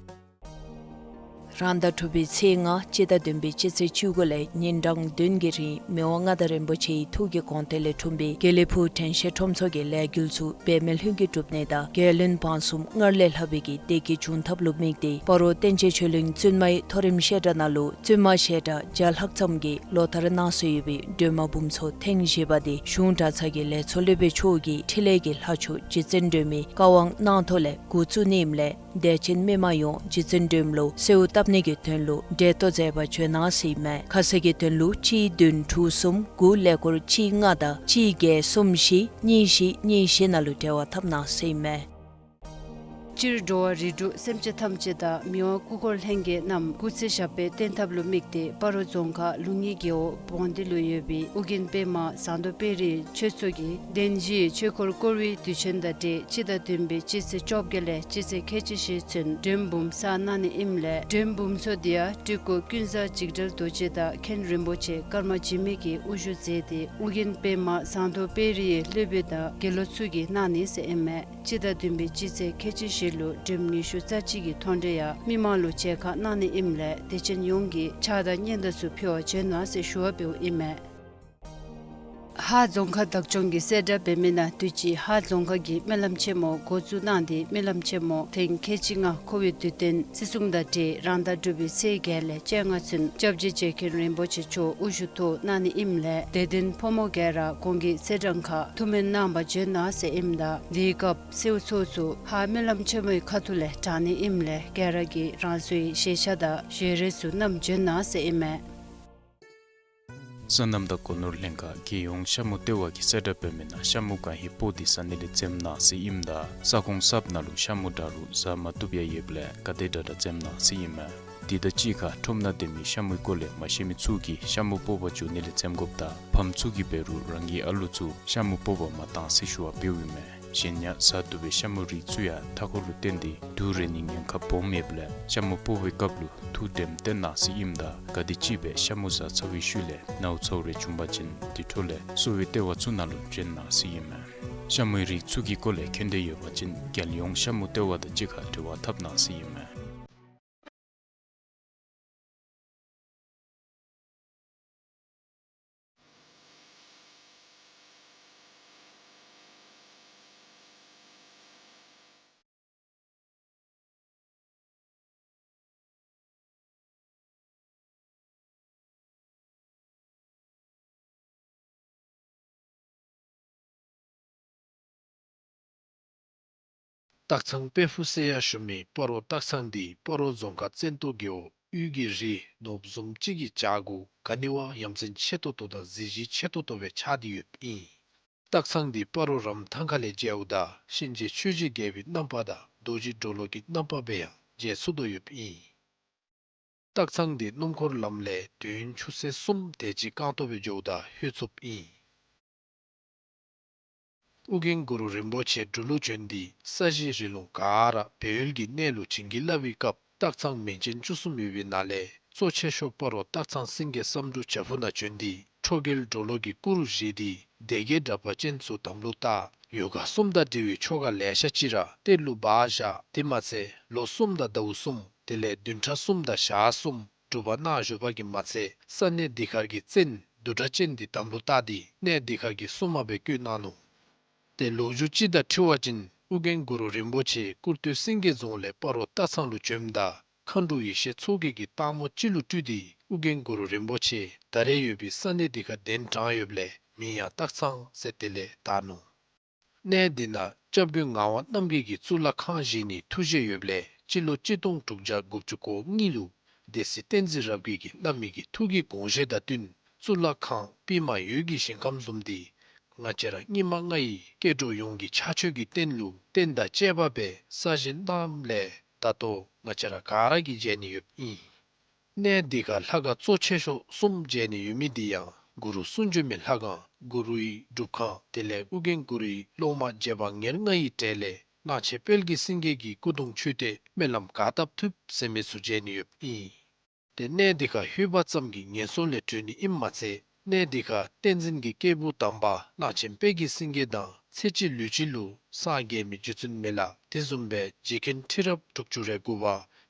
རང་ཟླ་དྲུག་པའི་ཚེས་ལྔ་སྤྱི་ཟླ་བདུན་པའི་སྤྱི་ཚེས་བཅུ་དགུ་ལས་ཉིན་གྲངས་བདུན་གྱི་རིང་མི་དབང་མངའ་བདག་རིན་པོ་ཆེའི་ཐུགས་ཀྱི་དགོངས་དོན་ལས་འཁྲུངས་པའི་དགེ་ལེགས་ཕུག་དྲན་ཤེས་ཁྲོམ་ཚོགས་ཀྱི་ལས་འགུལ་ཚུ་འབད་མེད་ལྷུན་གྱིས་གྲུབ་ནི་དང་རྒྱལ་བློན་འབངས་གསུམ་སྔར་ལས་ལྷག་པའི་གི་བདེ་སྐྱིད་འབྱུང་ཐབས་ལུ་དམིགས་ཏེ་སྤ་རོ་བསྟན་ཆེན་ཆོས་གླིང་བཙུན་མའི་མཐོ་རིམ་བཤད་གྲྭ་ནང་ལུ་བཙུན་མ་བཤད་གྲྭ་བརྒྱ་ལྷག་ཙམ་གྱིས་ལོ་ལྟར་གནང་སྲོལ་ཡོད་པའི་སྒྲོལ་མ་འབུམ་ཚོགས་ཐེངས་བཞི་པ་དེ་གཞུང་གྲྭ་ཚང་གི་ལས་ཚོགས་སློབ་དཔོན་མཆོག་གིས་འཕྲིན་ལས་ཀྱི་ལྷ་མཆོག་རྗེ་བཙུན་སྒྲོལ་མའི་བཀའ་དབང་གནང་ཐོག་ལས་འགོ་བཙུགས་ནི་ཨིནམ་ལས་དད་ཅན་མི་མང་ཡོངས་རྗེ་བཙུན་སྒྲོལ་མ་ལུ་གསོལཝ་བཏབ་ནི་གི་དོན་ལུ་གྲལ་གཏོགས་མཛད་པར་བྱོན་གནང་ཟེར་ཨིན་མས། ཁ་གསལ་གྱི་དོན་ལུ་གཅིག་བདུན་དྲུག་གསུམ་དགུ་ཀླད་ཀོར་གཅིག་ལྔ་དང་གཅིག་བརྒྱད་གསུམ་བཞི་གཉིས་བཞི་གཉིས་བཞི་ནང་ལུ་འབྲེལ་བ་འཐབ་གནང་ཟེར་ཨིན་མས། སྤྱིར་འགྲོ་བ་རིགས་དྲུག་སེམས་ཅན་ཐམས་ཅད་དང་མི་དབང་སྐུ་འཁོར་ལྷན་རྒྱས་རྣམས་སྐུ་ཚེ་ཞབས་པད་བརྟན་ཐབས་ལུ་དམིགས་ཏེ་སྤ་རོ་རྫོང་ཁག་ལུང་གཡུ་རྒེད་འོག་བོང་སྡེ་ལུ་ཡོད་པའི་ཨོ་རྒྱན་པདྨ་ཟངས་མདོག་དཔལ་རི་ཆོས་ཚོགས་ཀྱིས་གདན་བཞིའི་ཆོས་འཁོར་བསྐོར་བའི་དུས་ཆེན་དང་འབྲེལ་སྤྱི་ཟླ་བདུན་པའི་སྤྱི་ཚེས་བཅོ་བརྒྱད་ལས་སྤྱི་ཚེས་ཁལ་གཅིག་བཞེས་ཚུན་མགྲོན་འབུམ་ཚོགས་གནང་ནི་ཨིནམ་ལས་མགྲོན་འབུམ་ཚོགས་འདི་ཡང་སྤྲུལ་སྐུ་ཀུན་བཟང་འཇིགས་བྲལ་རྡོ་རྗེ་དང་མཁན་རིན་པོ་ཆེ་ཀརྨ་འཇིགས་མེད་ཀྱིས་དབུ་བཞུགས་མཛད་དེ་ཨོ་རྒྱན་པདྨ་ཟངས་མདོག་དཔལ་རིའི་སློབ་དཔོན་དང་དགེ་སློབ་ཚུ་གིས་གནང་ནི་ཟེར་ཨིན་མས། སྤྱི་ཟླ་བདུན་པའི་སྤྱི་ཚེས་ཁལ་གཅིག་བཞི་ལུ་མགྲོན་ཉི་ཤུ་རྩ་གཅིག་གི་མཐོང་གྲོལ་ཡང་མི་མང་ལུ་མཇལ་ཁ་གནང་ནི་ཨིནམ་ལས་དད་ཅན་ཡོངས་ཀྱིས་ཕྱག་དང་སྙན་དར་ཚུ་ཕུལ་བར་བྱོན་གནང་ཟེར་ཞུ་བ་འབདཝ་ཨིན་མས། ཧཱ་རྫོང་ཁག་བདག་སྐྱོང་གིས་གསལ་བསྒྲགས་འབད་མི་ནང་དུས་ཅི་ཧཱ་རྫོང་ཁག་གི་སྨོན་ལམ་ཆེན་མོ་འགོ་བཙུགས་གནང་སྟེ་སྨོན་ལམ་ཆེན་མོ་ཐེངས་ཁལ་གཅིག་ལྔ་འཁོར་བའི་དུས་སྟོན་བརྩི་སྲུང་དང་འབྲེལ་རང་ཟླ་དྲུག་པའི་ཚེས་བརྒྱད་ལས་བཅོ་ལྔ་ཚུན་སྐྱབས་རྗེ་རྗེ་མཁན་རིན་པོ་ཆེ་མཆོག་དབུ་བཞུགས་ཐོག་གནང་ནི་ཨིནམ་ལས་དད་ལྡན་ཕོ་མོ་ག་ར་གོང་གི་ཚེས་གྲངས་ཁར་ཐུགས་སྨོན་གནང་བར་བྱོན་གནང་ཟེར་ཨིནམ་ད་དེའི་སྐབས་གསོལ་ཚོགས་ཚུ་ཧཱ་སྨོན་ལམ་ཆེན་མོའི་ཁ་ཐུག་ལས་དྲང་ནི་ཨིནམ་ལས་ག་ར་གིས་རང་སོའི་བཞེས་ཤ་དང་བཞེས་རས་ཚུ་བསྣམས་བྱོན་གནང་ཟེར་ཨིན་མས། སོ་ནམ་དང་སྒོ་ནོར་ལྷན་ཁག་རྒྱལ་ཡོངས་ཤ་མུ་ལྟེ་བ་གིས་གསལ་བསྒྲགས་འབད་མི་ནང་ཤ་མུ་གང་ཧེ་པོ་དེ་ཟ་ནི་ལས་འཛེམ་གནང་ཟེར་ཨིནམ་ད་ས་ཁོངས་གསརཔ་ནང་ལུ་ཤ་མུ་འདྲ་རུང་ཟ་མ་བཏུབ་ཡང་ཡོདཔ་ལས་ག་དེ་དྲག་དྲག་འཛེམ་གནང་ཟེར་ཨིན་མས། དེ་དང་གཅིག་ཁར་ཁྲོམ་ནང་སྡོད་མི་ཤ་མུའི་སྐོར་ལས་མ་ཤེས་མི་ཚུ་གིས་ཤ་མུ་སྤོག་པར་འགྱོ་ནི་ལས་འཛེམ་དགོཔ་དང་ཕམ་ཚུ་གིས་འབད་རུང་རང་གི་ཨ་ལུ་ཚུ་ཤ་མུ་སྤོག་པར་མ་གཏང་ཟེར་ཞུ་བ་འབདཝ་ཨིན་མས། གཞན་ཡང་བཟའ་བཏུབ་པའི་ཤ་མུ་རིགས་ཚུ་ཡང་མཐའ་འཁོར་ལུ་བརྟེན་ཏེ་དུག་རེག་ནིའི་ཉེན་ཁ་སྦོམ་ཡོདཔ་ལས་ཤ་མུ་སྤོ་བའི་སྐབས་ལུ་ཐུགས་དྲནམ་བཏོན་གནང་ཟེར་ཨིནམ་ད་ག་དེམ་ཅིག་སྦེ་ཤ་མུ་བཟའ་ཚར་བའི་ཤུལ་ལས་ནཝ་ཚཝ་རེ་བྱུང་པ་ཅིན་དེ་འཕྲོ་ལས་གསོ་བའི་ལྟེ་བ་ཚུ་ནང་ལུ་བྱོན་གནང་ཟེར་ཨིན་མས། ཤ་མུའི་རིགས་ཚུ་གི་སྐོར་ལས་མཁྱེན་འདོད་ཡོད་པ་ཅིན་རྒྱལ་ཡོངས་ཤ་མུ་ལྟེ་བ་དང་གཅིག་ཁར་འབྲེལ་བ་འཐབ་གནང་ཟེར་ཨིན་མས། སྟག་ཚང་དཔལ་ཕུག་ཟེར་ཡང་ཞུ་མི་སྤ་རོ་སྟག་ཚང་འདི་སྤ་རོ་རྫོང་ཁག་བཙན་ཏོ་རྒེད་འོག་དབུས་ཀྱི་རི་ནོར་བུ་བཟུམ་ཅིག་གི་བྱག་གུ་ག་ནི་བ་ཡ་མཚན་ཆེ་ཏོག་ཏོ་དང་གཟི་བརྗིད་ཆེ་ཏོག་ཏོ་སྦེ་ཆགས་ཏེ་ཡོདཔ་ཨིན། སྟག་ཚང་འདི་སྤ་རོ་རམ་ཐང་ཁ་ལས་མཇལཝ་ད་གཤིན་རྗེ་ཆོས་ཀྱི་རྒྱལ་པོའི་རྣམ་པ་དང་རྡོ་རྗེ་གྲོ་ལོད་ཀྱི་རྣམ་པ་སྦེ་ཡང་མཇལ་ཚུགས་དོ་ཡོདཔ་ཨིན། སྟག་ཚང་འདི་སྣུམ་འཁོར་ལམ་ལས་དུས་ཡུན་ཆུ་ཚོད་གསུམ་དེ་ཅིག་རྐང་ཐང་སྦེ་འགྱོཝ་ད་ལྷོད་ཚུགསཔ་ཨིན། ཨོ་རྒྱན་གུ་རུ་རིན་པོ་ཆེ་འབྲུག་ལུ་བྱོན་ཏེ་ས་གཞི་རི་ལུང་ག་ར་སྦས་ཡུལ་གྱི་གནས་ལུ་བྱིན་གྱིས་བརླབས་པའི་སྐབས་སྟག་ཚང་མིང་ཅན་བཅུ་གསུམ་ཡོད་པའི་ནང་ལས་གཙོ་ཆེ་ཤོས་སྤ་རོ་སྟག་ཚང་སེང་གེ་བསམ་འགྲུབ་བྱག་ཕུག་ནང་བྱོན་ཏེ་ཁྲོ་རྒྱལ་གྲོ་ལོད་ཀྱི་སྐུ་རུ་བཞེངས་ཏེ་སྡེ་བརྒྱད་དྲེགས་པ་ཅན་ཚུ་དམ་ལུ་བཏགས། ཡོ་ག་གསུམ་དང་འབྲེལ་བའི་ཆོ་ག་ལེ་ཤ་ཅིག་ར་གཏེར་ལུ་སྦ་བཞག། དེ་མ་ཚད་ལོ་གསུམ་དང་ཟླཝ་གསུམ་དེ་ལས་བདུན་ཕྲག་གསུམ་དང་ཞག་གསུམ་སྒྲུབ་པ་གནང་བཞུགས་པ་གིས་མ་ཚད་ས་གནས་འདི་ཁར་གྱི་བཙན་བདུད་དྲེགས་ཅན་འདི་དམ་ལུ་བཏགས་ཏེ་གནས་འདི་ཁར་གྱི་སྲུང་མ་སྦེ་བསྐོས་གནང་ནུག། ཏེ་ལོ་རྒྱུས་ཅིག་དང་འཁྲིལ་བ་ཅིན་ཨོ་རྒྱན་གུ་རུ་རིན་པོ་ཆེ་སྐུར་སྟོད་སེང་གེ་རྫོང་ལས་སྤ་རོ་སྟག་ཚང་ལུ་བྱོནམ་ད་མཁའ་འགྲོ་ཡེ་ཤེས་མཚོ་རྒྱལ་གྱིས་སྟག་མོ་ཅིག་ལུ་སྤྲུལ་ཏེ་ཨོ་རྒྱན་གུ་རུ་རིན་པོ་ཆེ་ད་རེས་ཡོད་པའི་ས་གནས་འདི་ཁར་གདན་དྲངས་ཡོདཔ་ལས་མིང་ཡང་སྟག་ཚང་ཟེར་དེ་ལས་བཏགས་ནུག། གནས་འདི་ནང་སྐྱབས་མགོན་ངག་དབང་རྣམ་རྒྱལ་གྱིས་གཙུག་ལག་ཁང་བཞེངས་ནིའི་ཐུགས་བཞེད་ཡོདཔ་ལས་སྤྱི་ལོ་གཅིག་སྟོང་དྲུག་བརྒྱ་དགུ་བཅུ་གོ་གཉིས་ལུ་སྡེ་སྲིད་བསྟན་འཛིན་རབ་རྒྱས་ཀྱིས་གནང་མི་གི་ཐུགས་ཀྱི་དགོངས་བཞེད་དང་བསྟུན་གཙུག་ལག་ཁང་པདྨ་འོད་ཀྱི་ཞིང་ཁམས་བཟུམ་འདི་ང་བཅས་ར་སྙིགས་མ་ལྔ་ཡི་སྐྱེ་འགྲོ་ཡོངས་ཀྱི་ཕྱག་མཆོད་ཀྱི་རྟེན་ལུ་རྟེན་དང་བཅས་པ་སྦེ་གསར་བཞེངས་གནངམ་ལས་ད་ལྟོ་ང་བཅས་ར་ག་ར་གིས་མཇལ་ནི་ཡོདཔ་ཨིན། གནས་འདི་ཁར་ལྷ་ཁང་གཙོ་ཆེ་ཤོས་གསུམ་མཇལ་ནི་ཡོད་མི་འདི་ཡང་གུ་རུ་གསུང་བྱོན་མའི་ལྷ་ཁང་གུ་རུའི་སྒྲུབ་ཁང་དེ་ལས་ཨོ་རྒྱན་གུ་རུའི་སློབ་མ་རྗེ་འབངས་ཉེར་ལྔ་ཡི་གྲས་ལས་གླང་ཆེན་དཔལ་གྱི་སེང་གེ་གི་སྐུ་གདུང་མཆོད་རྟེན་སྨོན་ལམ་ག་བཏབ་ཐུབ་ཟེར་མི་ཚུ་མཇལ་ནི་ཡོདཔ་ཨིན། ཏེ་གནས་འདི་ཁར་ལྷོད་པ་ཙམ་གྱིས་ངན་སོང་ལས་གྲོལ་ནི་ཨིནམ་མ་ཚད་གནས་འདི་ཁར་བསྟན་འཛིན་གྱི་སྐྱེས་བུ་དམ་པ་གླང་ཆེན་དཔལ་གྱི་སེང་གེ་དང་ཚེ་གཅིག་ལུས་གཅིག་ལུ་སངས་རྒྱས་མི་རྗེ་བཙུན་མི་ལ་དེ་བཟུམ་སྦེ་རྗེ་མཁན་ཁྲི་རབས་དྲུག་ཅུ་རེ་དགུ་པ་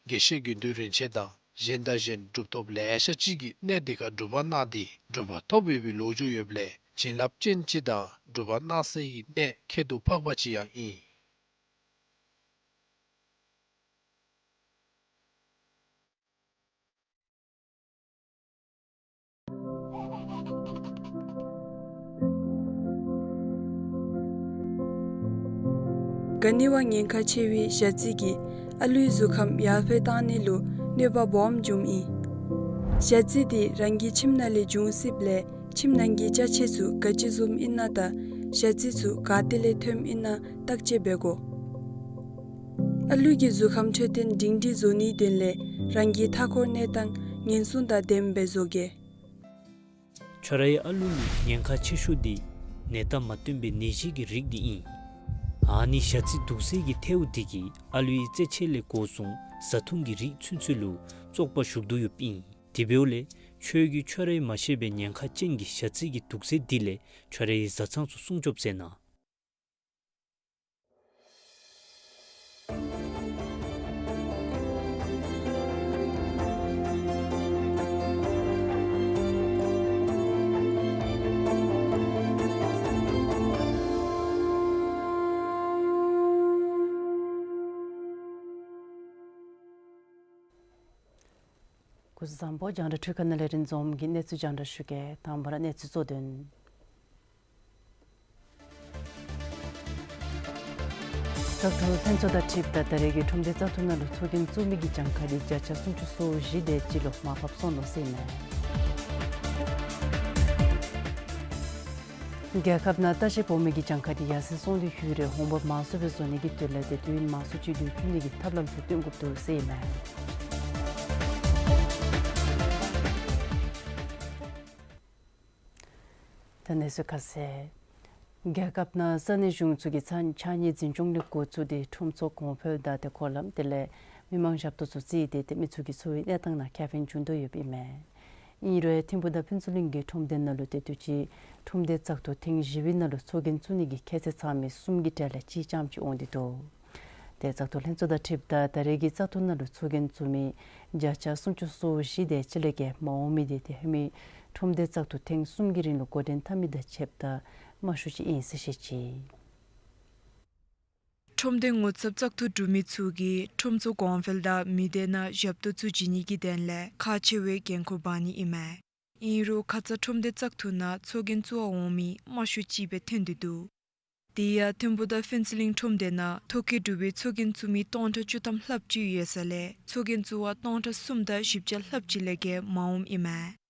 དགེ་བཤེས་དགེ་འདུན་རིན་ཆེན་དང་གཞན་དང་གཞན་གྲུབ་ཐོབ་ལེ་ཤ་ཅིག་གིས་གནས་འདི་ཁར་སྒྲུབ་པ་གནང་སྟེ་གྲུབ་པ་ཐོབ་ཡོད་པའི་ལོ་རྒྱུས་ཡོདཔ་ལས་བྱིན་རླབས་ཅན་ཅིག་དང་སྒྲུབ་པ་གནང་སའི་གནས་ཁྱད་དུ་འཕགས་པ་ཅིག་ཡང་ཨིན། ག་ནི་བ་ཉེན་ཁ་ཆེ་བའི་ཞ་རྩི་གིས་ཨ་ལུའི་གཟུགས་ཁམས་ཡར་འཕེལ་བཏང་ནི་ལུ་གནོད་པ་སྦོམ་འབྱུངམ་ཨིན། ཞ་རྩི་འདི་རང་གི་ཁྱིམ་ནང་ལས་འབྱུང་སྲིདཔ་ལས་ཁྱིམ་ནང་གི་ཅ་ཆས་ཚུ་ག་ཅི་བཟུམ་ཨིན་ན་དང་ཞ་རྩི་ཚུ་ག་ཏེ་ལས་ཐོནམ་ཨིན་ན་བརྟག་དཔྱད་འབད་དགོ། ཨ་ལུ་གི་གཟུགས་ཁམས་འཕྲོད་བསྟེན་སྒྲིང་སྒྲི་བཟོ་ནིའི་དོན་ལས་རང་གི་མཐའ་འཁོར་གནས་སྟངས་ཉེན་སྲུང་དང་ལྡནམ་སྦེ་བཟོ་གེ། ཁྱོད་རའི་ཨ་ལུ་ལུ་ཉེན་ཁ་ཆེ་ཤོས་འདི་ནད་རྟགས་མ་སྟོན་པའི་ནད་གཞི་གི་རིགས་འདི་ཨིན། ཨ་ནི་ཞ་རྩི་དུག་སེལ་གྱི་ཐལཝ་འདི་གིས་ཨ་ལུའི་རྩེད་ཆས་ལས་འགོ་བཟུང་བཟའ་འཐུང་གི་རིགས་ཚུན་ཚོད་ལུ་བཙོག་པ་ཞུགས་དོ་ཡོདཔ་ཨིན། དེ་འབདཝ་ལས་ཁྱོད་ཀྱིས་ཁྱོད་རའི་མ་ཤེས་པའི་ཉེན་ཁ་ཅན་གྱི་ཞ་རྩི་གི་དུག་སེལ་འདི་ལས་ཁྱོད་རའི་བཟའ་ཚང་ཚུ་སྲུང་སྐྱོབ་མཛད་གནང་། སྐུ་གཟུགས་བཟང་པོ། རྒྱང་བསྒྲགས་འཕྲུལ་ཁང་ནང་ལས་རིན་འཛོམས་ཀྱིས་གནས་ཚུལ་རྒྱང་བསྒྲགས་ཞུ་གེ། དང་པ་ར་གནས་ཚུལ་གཙོ་དོན། བཙག་འཐུ་ལྷན་ཚོགས་དང་འཁྲིལཝ་ད་ད་རེས་ཀྱི་ཁྲོམ་སྡེ་བཙག་འཐུ་ནང་ལུ་ཚོགས་རྒྱན་བཙུགས་མི་གི་གྱངས་ཁ་འདི་བརྒྱ་ཆ་སུམ་ཅུ་སོ་བཞི་དེ་ཅིག་ལུ་མར་ཕབ་སོང་ནུག་ཟེར་ཨིན་མས། རྒྱལ་ཁབ་ནང་ལྟ་བཤལ་འབོ་མི་གི་གྱངས་ཁ་འདི་ཡར་སེང་སོང་སྟེ་ཡོད་རུང་འོང་འབབ་མང་སུ་སྦེ་བཟོ་ནི་གི་དོན་ལས་ཏེ་དུས་ཡུན་མང་སུ་ཅིག་ལུ་བསྐྱོད་ནི་གི་ཐབས་ལམ་ཚུ་སྟོན་དགོཔ་འདུག་ཟེར་ཨིན་མས། ད་གནས་ཚུལ་ཁ་གསལ། རྒྱལ་ཁབ་ནང་ས་གནས་གཞུང་ཚུ་གིས་ཕྱགས་སྙིགས་འཛིན་སྐྱོང་ལས་འགོ་བཙུགས་ཏེ་ཁྲོམ་ཚོགས་གོང་འཕེལ་དང་དེ་འཁོར་ལམ་དེ་ལས་མི་མང་ཞབས་ཏོག་ཚུ་བརྩིས་ཏེ་དེ་མི་ཚུ་གི་འཚོ་བའི་གནས་སྟངས་ནང་ཁེ་ཕན་བྱུང་དོ་ཡོདཔ་ཨིན་མས། ཨིན་རུང་ཐིམ་ཕུག་དང་ཕུན་ཚོགས་གླིང་གི་ཁྲོམ་སྡེ་ནང་ལུ་ཏེ་དུས་ཅི་ཁྲོམ་སྡེ་བཙག་འཐུ་ཐེངས་བཞི་པའི་ནང་ལུ་ཚོགས་རྒྱན་བཙུགས་ནི་གི་ཁྱད་ཚད་ཚང་མི་གསུམ་གྱི་གྲས་ལས་གཅིག་རྐྱངམ་ཅིག་འོང་སྟེ་འདུག། ཏེ་བཙག་འཐུ་ལྷན་ཚོགས་དང་འཁྲིལཝ་ད་ད་རེས་ཀྱི་བཙག་འཐུ་ནང་ལུ་ཚོགས་རྒྱན་བཙུགས་མི་བརྒྱ་ཆ་སུམ་ཅུ་སོ་བཞི་དེ་ཅིག་ལས་བརྒལ་མ་འོང་མི་དེ་ཏེ་ཧེ་མའི་ཁྲོམ་སྡེ་བཙག་འཐུ་ཐེངས་གསུམ་གྱི་རིང་ལུ་འགོ་འདྲེན་འཐབ་མི་དང་ཕྱདཔ་ད་མང་ཤོས་ཅིག་ཨིན་ཟེར་བཤད་ཅི། ཁྲོམ་སྡེ་ངོ་ཚབ་བཙག་འཐུ་གྲུབ་མི་ཚུ་གིས་ཁྲོམ་ཚོགས་གོང་འཕེལ་དང་མི་སྡེ་ནང་ཞབས་ཏོག་ཚུ་བྱིན་ནི་གི་དོན་ལས་ཁག་ཆེ་བའི་འགན་ཁུར་འབག་ནི་ཨིན་མས། ཨིན་རུང་ཁ་ཙ་ཁྲོམ་སྡེ་བཙག་འཐུ་ནང་ཚོགས་རྒྱན་བཙུགས་པར་འོང་མི་མང་ཤོས་ཅིག་སྦེ་ཐོན་ཏེ་འདུག། དེ་ཡང་ཐིམ་ཕུག་དང་ཕུན་ཚོགས་གླིང་ཁྲོམ་སྡེ་ནང་ཐོ་བཀོད་གྲུབ་པའི་ཚོགས་རྒྱན་བཙུགས་མི་སྟོང་ཕྲག་བཅུ་ཐམ་ལྷགཔ་ཅིག་ཡོད་ས་ལས་ཚོགས་རྒྱན་བཙུགས་པར་སྟོང་ཕྲག་གསུམ་དང་བཞི་བརྒྱ་ལྷགཔ་ཅིག་ལས་བརྒལ་མ་འོངམ་ཨིན་མས།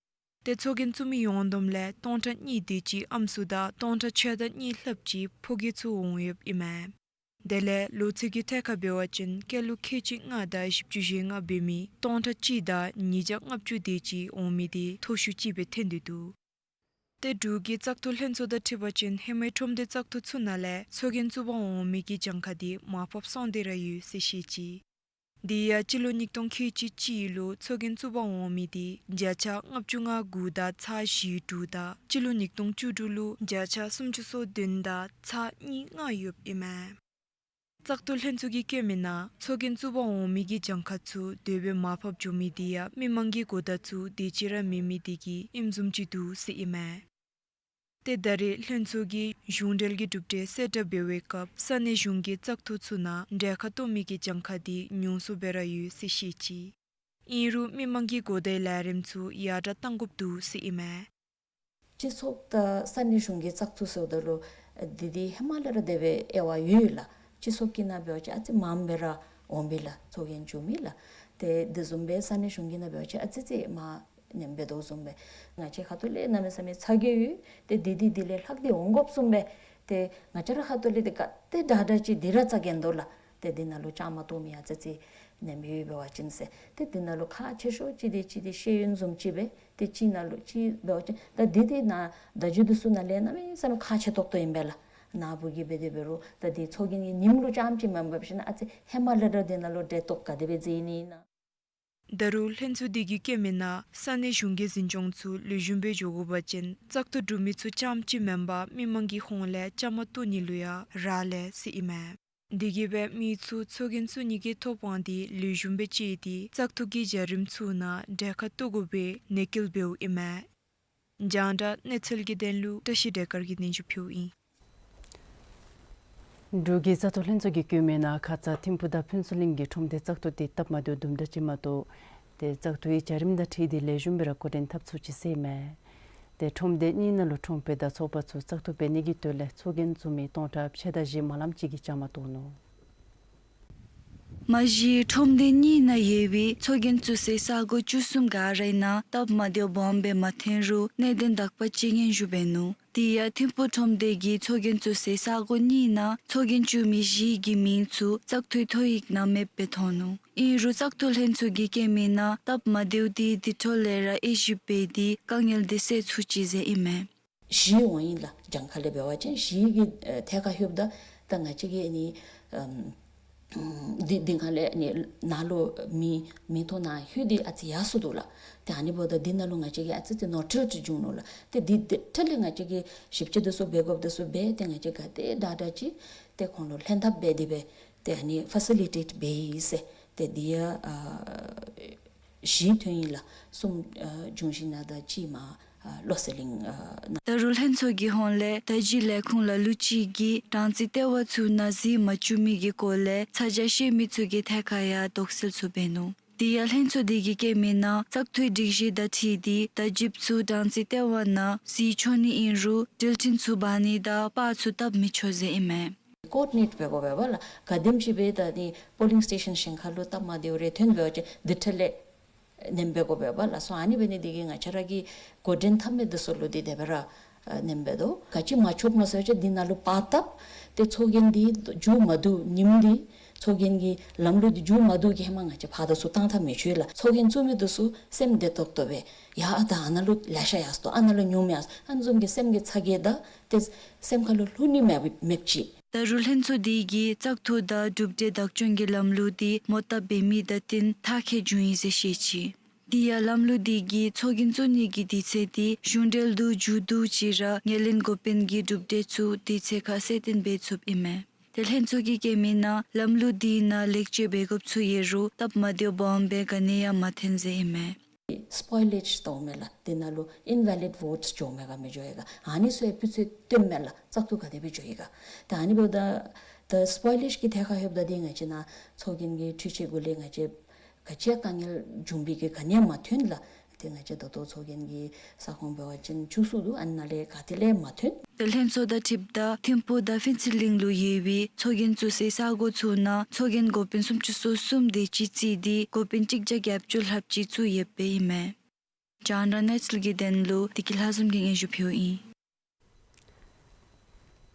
ཏེ་ཚོགས་རྒྱན་བཙུགས་མི་ཡོངས་བསྡོམས་ལས་སྟོང་ཕྲག་གཉིས་དེ་ཅིག་ཨམ་སྲུ་དང་སྟོང་ཕྲག་ཕྱེད་དང་གཉིས་ལྷགཔ་ཅིག་ཕོ་སྐྱེས་ཚུ་འོང་ཡོདཔ་ཨིན་མས། དེ་ལས་ལོ་ཚད་ཀྱི་ཐད་ཁར་འབད་བ་ཅིན་སྐྱེས་ལོ་ཁལ་གཅིག་ལྔ་དང་བཞི་བཅུ་ཞེ་ལྔ་འབད་མི་སྟོང་ཕྲག་གཅིག་དང་ཉིས་བརྒྱ་ལྔ་བཅུ་དེ་ཅིག་འོང་མི་དེ་མཐོ་ཤོས་ཅིག་སྦེ་ཐོན་ཏེ་འདུག། ཏེ་འབྲུག་གི་བཙག་འཐུ་ལྷན་ཚོགས་དང་འཁྲིལ་བ་ཅིན་ཧེ་མའི་ཁྲོམ་སྡེ་བཙག་འཐུ་ཚུ་ནང་ལས་ཚོགས་རྒྱན་བཙུགས་པར་འོང་མི་གི་གྱངས་ཁ་དེ་མར་ཕབ་སོང་སྟེ་ར་ཡོད་ཟེར་བཤད་ཅི། དེ་ཡང་སྤྱི་ལོ་ཉིས་སྟོང་ཁལ་གཅིག་གཅིག་ལུ་ཚོགས་རྒྱན་བཙུགས་པར་འོང་མི་དེ་བརྒྱ་ཆ་ལྔ་བཅུ་ང་དགུ་དང་ཚག་བཞི་དྲུག་དང་སྤྱི་ལོ་ཉིས་སྟོང་བཅུ་དྲུག་ལུ་བརྒྱ་ཆ་སུམ་ཅུ་སོ་བདུན་དང་ཚག་གཉིས་ལྔ་ཡོདཔ་ཨིན་མས། བཙག་འཐུ་ལྷན་ཚོགས་ཀྱིས་བཀོད་མི་ནང་ཚོགས་རྒྱན་བཙུགས་པར་འོང་མི་གི་གྱངས་ཁ་ཚུ་དེ་སྦེ་མར་ཕབ་འགྱོ་མི་དེ་ཡང་མི་མང་གི་གོ་བརྡ་ཚུ་དེ་ཅིག་ར་མེད་མི་དེ་གིས་ཨིནམ་བཟུམ་ཅིག་འདུག་ཟེར་ཨིན་མས། ཏེ་ད་རེས་ལྷན་ཚོགས་ཀྱིས་གཞུང་འབྲེལ་གྱི་གྲུབ་འབྲས་གསལ་བསྒྲགས་འབད་བའི་སྐབས་ས་གནས་གཞུང་གི་བཙག་འཐུ་ཚུ་ནང་གྲལ་ཁར་གཏོགས་མི་གི་གྱངས་ཁ་དེ་ཉུང་སུ་སྦེ་ར་ཡོད་ཟེར་བཤད་ཅི། ཨིན་རུང་མི་མང་གི་གོ་བརྡའི་ལས་རིམ་ཚུ་ཡར་དྲག་གཏང་དགོཔ་འདུག་ཟེར་ཨིན་མས། སྤྱི་ཚོགས་དང་ས་གནས་གཞུང་གི་བཙག་འཐུ་ཟེརཝ་ད་ལུ་འདི་འདི་ཧེ་མ་ལས་ར་དེ་སྦེ་དབྱེ་བ་ཡོད་ལགས། སྤྱི་ཚོགས་ཀྱི་ནང་འབད་བ་ཅིན་ཨ་ཙི་མངམ་སྦེ་ར་འོང་པས་ལགས། ཚོགས་རྒྱན་བཙུགས་མི་ལགས། ཏེ་དེ་བཟུམ་སྦེ་ས་གནས་གཞུང་གི་ནང་འབད་བ་ཅིན་ཨ་ཙི་ཙི་མར་ནེམ་སྦེ་དོ་བཟུམ་སྦེ་ང་བཅས་ཁ་ཐུག་ལས་གནམ་མེད་ས་མེད་ཚ་གྱང་ཡོད། ཏེ་འདི་འདི་འདི་ལས་ལྷག་སྟེ་འོང་དགོཔ་བཟུམ་སྦེ་ཏེ་ང་བཅས་ར་ཁ་ཐུག་ལས་ཏེ་ག་ཏེ་དྲག་དྲག་ཅིག་འདི་ར་བཙག་རྒྱན་དོ་ལགས། ཏེ་འདི་ནང་ལུ་བཅའ་མར་གཏོགས་མི་ཨ་ཙི་ཙི་ནེམ་ཡོད་འབད་བ་ཅིན་ཟེར། ཏེ་འདི་ནང་ལུ་ཁག་ཆེ་ཤོས་ཅིག་དེ་ཅིག་དེ་ཤེས་ཡོན་བཟུམ་ཅིག་སྦེ་ཏེ་ཅིག་ནང་ལུ་ཅིག་འབད་བ་ཅིན་ད་འདི་འདི་ནང་བརྡ་བརྒྱུད་འདི་ཚུ་ནང་ལས་གནམ་མེད་ས་མེད་ཁག་ཆེ་ཏོག་ཏོ་ཨིན་པས་ལགས། ནཱ་བུ་གིས་འབད་དེ་འབད་རུང་ད་འདི་ཚོགས་རྒྱན་གྱི་ཉིནམ་ལུ་རྐྱངམ་ཅིག་མ་འབད་བ་ཅིན་ཨ་ཙི་ཧེ་མ་ལས་ར་འདི་ནང་ལུ་འབྲེལ་གཏོགས་ག་དེ་སྦེ་མཛད་ནི་ཨིན་ན། ད་རུང་ལྷན་ཚོགས་འདི་གིས་བཀོད་མི་ནང་ས་གནས་གཞུང་གི་འཛིན་སྐྱོང་ཚུ་ལེགས་ཤོམ་སྦེ་འགྱོ་དགོ་པ་ཅིན་བཙག་འཐུ་གྲུབ་མི་ཚུ་རྐྱངམ་ཅིག་མེན་པར་མི་མང་གི་ཧོངས་ལས་བཅའ་མར་གཏོགས་ནི་ལུ་ཡང་རག་ལས་ཟེར་ཨིན་མས། དེ་གིས་སྦེ་མི་ཚུ་ཚོགས་རྒྱན་བཙུགས་ནི་གི་ཐོབ་དབང་དེ་ལེགས་ཤོམ་སྦེ་སྤྱོད་དེ་བཙག་འཐུ་གི་བྱ་རིམ་ཚུ་ནང་གྲལ་ཁར་གཏོགས་དགོ་པའི་ནན་སྐུལ་འབདཝ་ཨིན་མས། རྒྱང་བསྒྲགས་གནས་ཚུལ་གྱི་དོན་ལུ་བཀྲ་ཤིས་བདེ་དཀར་གྱིས་སྙན་ཞུ་ཕུལཝ་ཨིན། འབྲུག་གི་བཙག་འཐུ་ལྷན་ཚོགས་ཀྱིས་བཀོད་མི་ནང་ཁ་ཙ་ཐིམ་ཕུག་དང་ཕུན་ཚོགས་གླིང་གི་ཁྲོམ་སྡེ་བཙག་འཐུ་དེ་སྟབས་མ་བདེཝ་དུམ་གྲ་ཅིག་མ་གཏོགས་ཏེ་བཙག་འཐུའི་བྱ་རིམ་དང་འཁྲིལ་ཏེ་ལེགས་ཤོམ་སྦེ་ར་འགོ་འདྲེན་འཐབ་ཚུགས་ཅི་ཟེར་ཨིན་མས། ཏེ་ཁྲོམ་སྡེ་གཉིས་ནང་ལུ་ཁྲོམ་དཔོན་དང་ཚོགས་པ་ཚུ་བཙག་འཐུ་འབད་ནི་གི་དོན་ལས་ཚོགས་རྒྱན་བཙུགས་མི་སྟོང་ཕྲག་ཕྱེད་དང་བཞི་མ་ལངམ་ཅིག་གིས་བཅའ་མར་གཏོགས་ནུག། མ་གཞི་ཁྲོམ་སྡེ་གཉིས་ནང་ཡོད་པའི་ཚོགས་རྒྱན་བཙུགས་སའི་ས་གོ་བཅུ་གསུམ་ག་རའི་ནང་སྟབས་མ་བདེཝ་སྦོམ་སྦེ་མ་ཐོན་རུང་གནད་དོན་དག་པ་ཅིག་སྙན་ཞུ་འབད་ནུག། དེ་ཡང་ཐིམ་ཕུག་ཁྲོམ་སྡེ་གིས་ཚོགས་རྒྱན་བཙུགས་སའི་ས་གོ་གཉིས་ནང་ཚོགས་རྒྱན་བཙུགས་མི་བཞི་གི་མིང་ཚུ་བཙག་འཐུའི་ཐོ་ཡིག་ནང་མེདཔ་སྦེ་ཐོན་ནུག། ཨིན་རུང་བཙག་འཐུ་ལྷན་ཚོགས་ཀྱིས་བཀོད་མི་ནང་སྟབས་མ་བདེཝ་དེ་དེ་འཕྲོ་ལས་ར་དབྱེ་ཞིབ་འབད་དེ་དཀའ་ངལ་དེ་སེལ་ཚུགས་ཅི་ཟེར་ཨིན་མས། བཞི་འོང་ཡི་ལགས། གྱངས་ཁ་ལས་འབད་བ་ཅིན་བཞི་གི་ཨེ་ཐད་ཁར་ལྷོདཔ་ད་ད་ང་བཅས་ཀྱིས་ཨ་ནི་ཨམ་འདི་འདི་ཁ་ལས་ཨ་ནི་ནང་ལུ་མི་མིང་ཐོ་ནང་ལྷོད་དེ་ཨ་ཙི་ཡར་སོ་འདུག་ལགས། ཏེ་ཨ་ནི་འབདཝ་ད་འདི་ནང་ལུ་ང་བཅས་ཀྱིས་ཨ་ཙི་ཙི་ནོར་འཁྲུལ་ཅིག་བྱུང་ནུག་ལགས། ཏེ་འདི་འདི་འཕྲལ་ལས་ང་བཅས་ཀྱིས་ཞིབ་དཔྱད་འདི་ཚུ་འབད་དགོཔ་འདི་ཚུ་འབད་དེ་ང་བཅས་ག་དེ་དྲག་དྲག་ཅིག་ཏེ་ཁོང་ལུ་ལྷན་ཐབས་འབད་དེ་སྦེ་ཏེ་ཨ་ནི་ཕེ་སི་ལི་ཊེཊ་འབད་ཡི་ཟེར། ཏེ་འདི་ཡང་ཨ་བཞི་ཐོན་ཡི་ལགས། གསུམ་ཨ་འབྱུང་བཞི་ནང་དང་གཅིག་མར་ཨ་བློ་གསལ་གླིང་ཨ་ནང་། ད་རུང་ལྷན་ཚོགས་ཀྱི་ཧོངས་ལས་བརྡ་བརྒྱུད་ལས་ཁུངས་ལ་ལུ་ཅིག་གིས་གྲངས་རྩིས་ལྟེ་བ་ཚུ་ནང་གཟིགས་མ་བཅུག་མི་གི་སྐོར་ལས་ཚ་གྱང་བཤད་མི་ཚུ་གི་ཐད་ཁར་ཡང་དོགས་སེལ་ཚུ་འབད་ནུག། དེ་ཡང་ལྷན་ཚོགས་དེ་གིས་བཀོད་མི་ནང་བཙག་འཐུའི་སྒྲིག་གཞི་དང་འཁྲིལ་ཏེ་བརྡ་བརྒྱུདཔ་ཚུ་གྲངས་རྩིས་ལྟེ་བ་ནང་གཟིགས་ཆོག་ནི་ཨིན་རུང་འགྲུལ་འཕྲིན་ཚུ་འབག་ནི་དང་པར་ཚུ་བཏབ་མི་ཆོག་ཟེར་ཨིན་མས། ཀོ་ཌི་ནེཊ་འབད་དགོ་པས་པ་ལགས། ག་དེམ་ཅིག་སྦེ་ད་ནི་པོ་ལིང་སི་ཊེ་ཤཱན་གཞན་ཁར་ལུ་སྟབས་མ་བདེཝ་རེ་ཐོན་འབད་བ་ཅིན་དེ་འཕྲལ་ལས་ནེམ་འབད་དགོ་པས་པ་ལགས། སོ་ཨ་ནི་འབད་ནི་དེ་གིས་ང་བཅས་ར་གིས་འགོ་འདྲེན་འཐབ་མི་འདི་ཚུ་ལུ་འདི་དེ་སྦེ་ར་ཨ་ནེམ་འབད་དོ། ག་ཅི་མ་ཆོགཔ་མས་ཟེར་བ་ཅིན་འདི་ནང་ལུ་པར་བཏབ་སྟེ་ཚོགས་རྒྱན་འདི་མཇུག་མ་བསྡུ་ཉིནམ་འདི་ ཚོགས་རྒྱན་གྱི་ལམ་ལུགས་འདི་མཇུག་མ་བསྡུ་གི་ཧེ་མ་ང་བཅས་ཕར་དང་ཚུར་བཏང་ཐབས་མེད་ཚུ་ལགས། ཚོགས་རྒྱན་བཙུགས་མི་དེ་ཚུ་སེམས་བདེ་ཏོག་ཏོ་སྦེ་ཡ་ཨ་ད་ཨ་ནཱ་ལུ་ལེ་ཤ་ཡར་སོ་ཏོ་ཨ་ནཱ་ལུ་ཉུང་མི་ཡར་སོ་ཨ་ནི་བཟུམ་གྱི་སེམས་ཀྱི་ཚ་གྱང་དང་ཏེ་སེམས་ཁ་ལུ་ལྷོད་ནི་མེདཔ་མེདཔ་ཅིག། ད་རུང་ལྷན་ཚོགས་འདི་གིས་བཙག་འཐུ་དང་གྲུབ་འབྲས་བདག་སྐྱོང་གི་ལམ་ལུགས་འདི་མོ་བཏབ་འབད་མི་དང་བསྟུན་མཐར་འཁྱོལ་བྱུང་ཡི་ཟེར་བཤད་ཅི། དེ་ཡང་ལམ་ལུགས་འདི་གིས་ཚོགས་རྒྱན་བཙུགས་ནི་གི་དུས་ཚོད་འདི་གཞུང་འབྲེལ་དུ་མཇུག་བསྡུ་ཅི་ར་ངོས་ལེན་འགོ་དཔོན་གྱི་གྲུབ་འབྲས་ཚུ་དུས་ཚོད་ཁར་གསལ་སྟོན་འབད་ཚུགསཔ་ཨིན་མས། ཏེ་ལྷན་ཚོགས་ཀྱིས་བཀོད་མི་ནང་ལམ་ལུགས་འདི་ནང་ལེགས་བཅོས་འབད་དགོཔ་ཚུ་ཡོད་རུང་སྟབས་མ་བདེཝ་སྦོམ་སྦེ་ག་ནི་ཡང་མ་ཐོན་ཟེར་ཨིན་མས། སི་པོའི་ལེཇ་ཟེར་མི་ལགས། དེ་ནང་ལུ་ཨིན་ཝེ་ལིཌ་བོཊསི་འགྱོ་མི་ག་མི་འགྱོ་ཡི་ག་ཨ་ནི་ཚུ་ཡང་དཔེ་ཚུ་སྟོནམ་མས་ལགས། བཙག་འཐུ་ག་དེ་སྦེ་འགྱོ་ཡི་ག། ད་ཨ་ནི་འབདཝ་ད་ད་སི་པོའི་ལེཇ་གི་ཐད་ཁར་ལྷོདཔ་ད་འདི་ང་བཅས་ནཱ་ཚོགས་རྒྱན་གྱི་འཕྲུལ་ཆས་གུ་ལས་ང་བཅས་ག་ཅི་དཀའ་ངལ་འབྱུང་པའི་གི་ག་ནི་ཡང་མ་ཐོན་ལགས། ཏེ་ང་བཅས་ད་ལྟོ་ཚོགས་རྒྱན་གྱི་ས་ཁོངས་འབད་བ་ཅིན་བཅུ་གསུམ་འདུག། ཨ་ནཱ་ལས་ག་ཏེ་ལས་མ་ཐོན། ཏེ་ལྷན་ཚོགས་དང་འཁྲིལཝ་ད་ཐིམ་ཕུག་དང་ཕུན་ཚོགས་གླིང་ལུ་ཡོད་པའི་ཚོགས་རྒྱན་བཙུགས་སའི་ས་གོ་ཚུ་ནང་ཚོགས་རྒྱན་འགོ་དཔོན་སུམ་ཅུ་སོ་གསུམ་དེ་ཅིག་བརྩིས་ཏེ་འགོ་དཔོན་གཅིག་བརྒྱ་བརྒྱད་ཅུ་ལྷགཔ་ཅིག་བཙུགས་ཡོདཔ་ཨིན་མས། རྒྱང་བསྒྲགས་གནས་ཚུལ་གྱི་དོན་ལུ་བདེ་སྐྱིད་ལྷ་འཛོམས་ཀྱིས་སྙན་ཞུ་ཕུལཝ་ཨིན།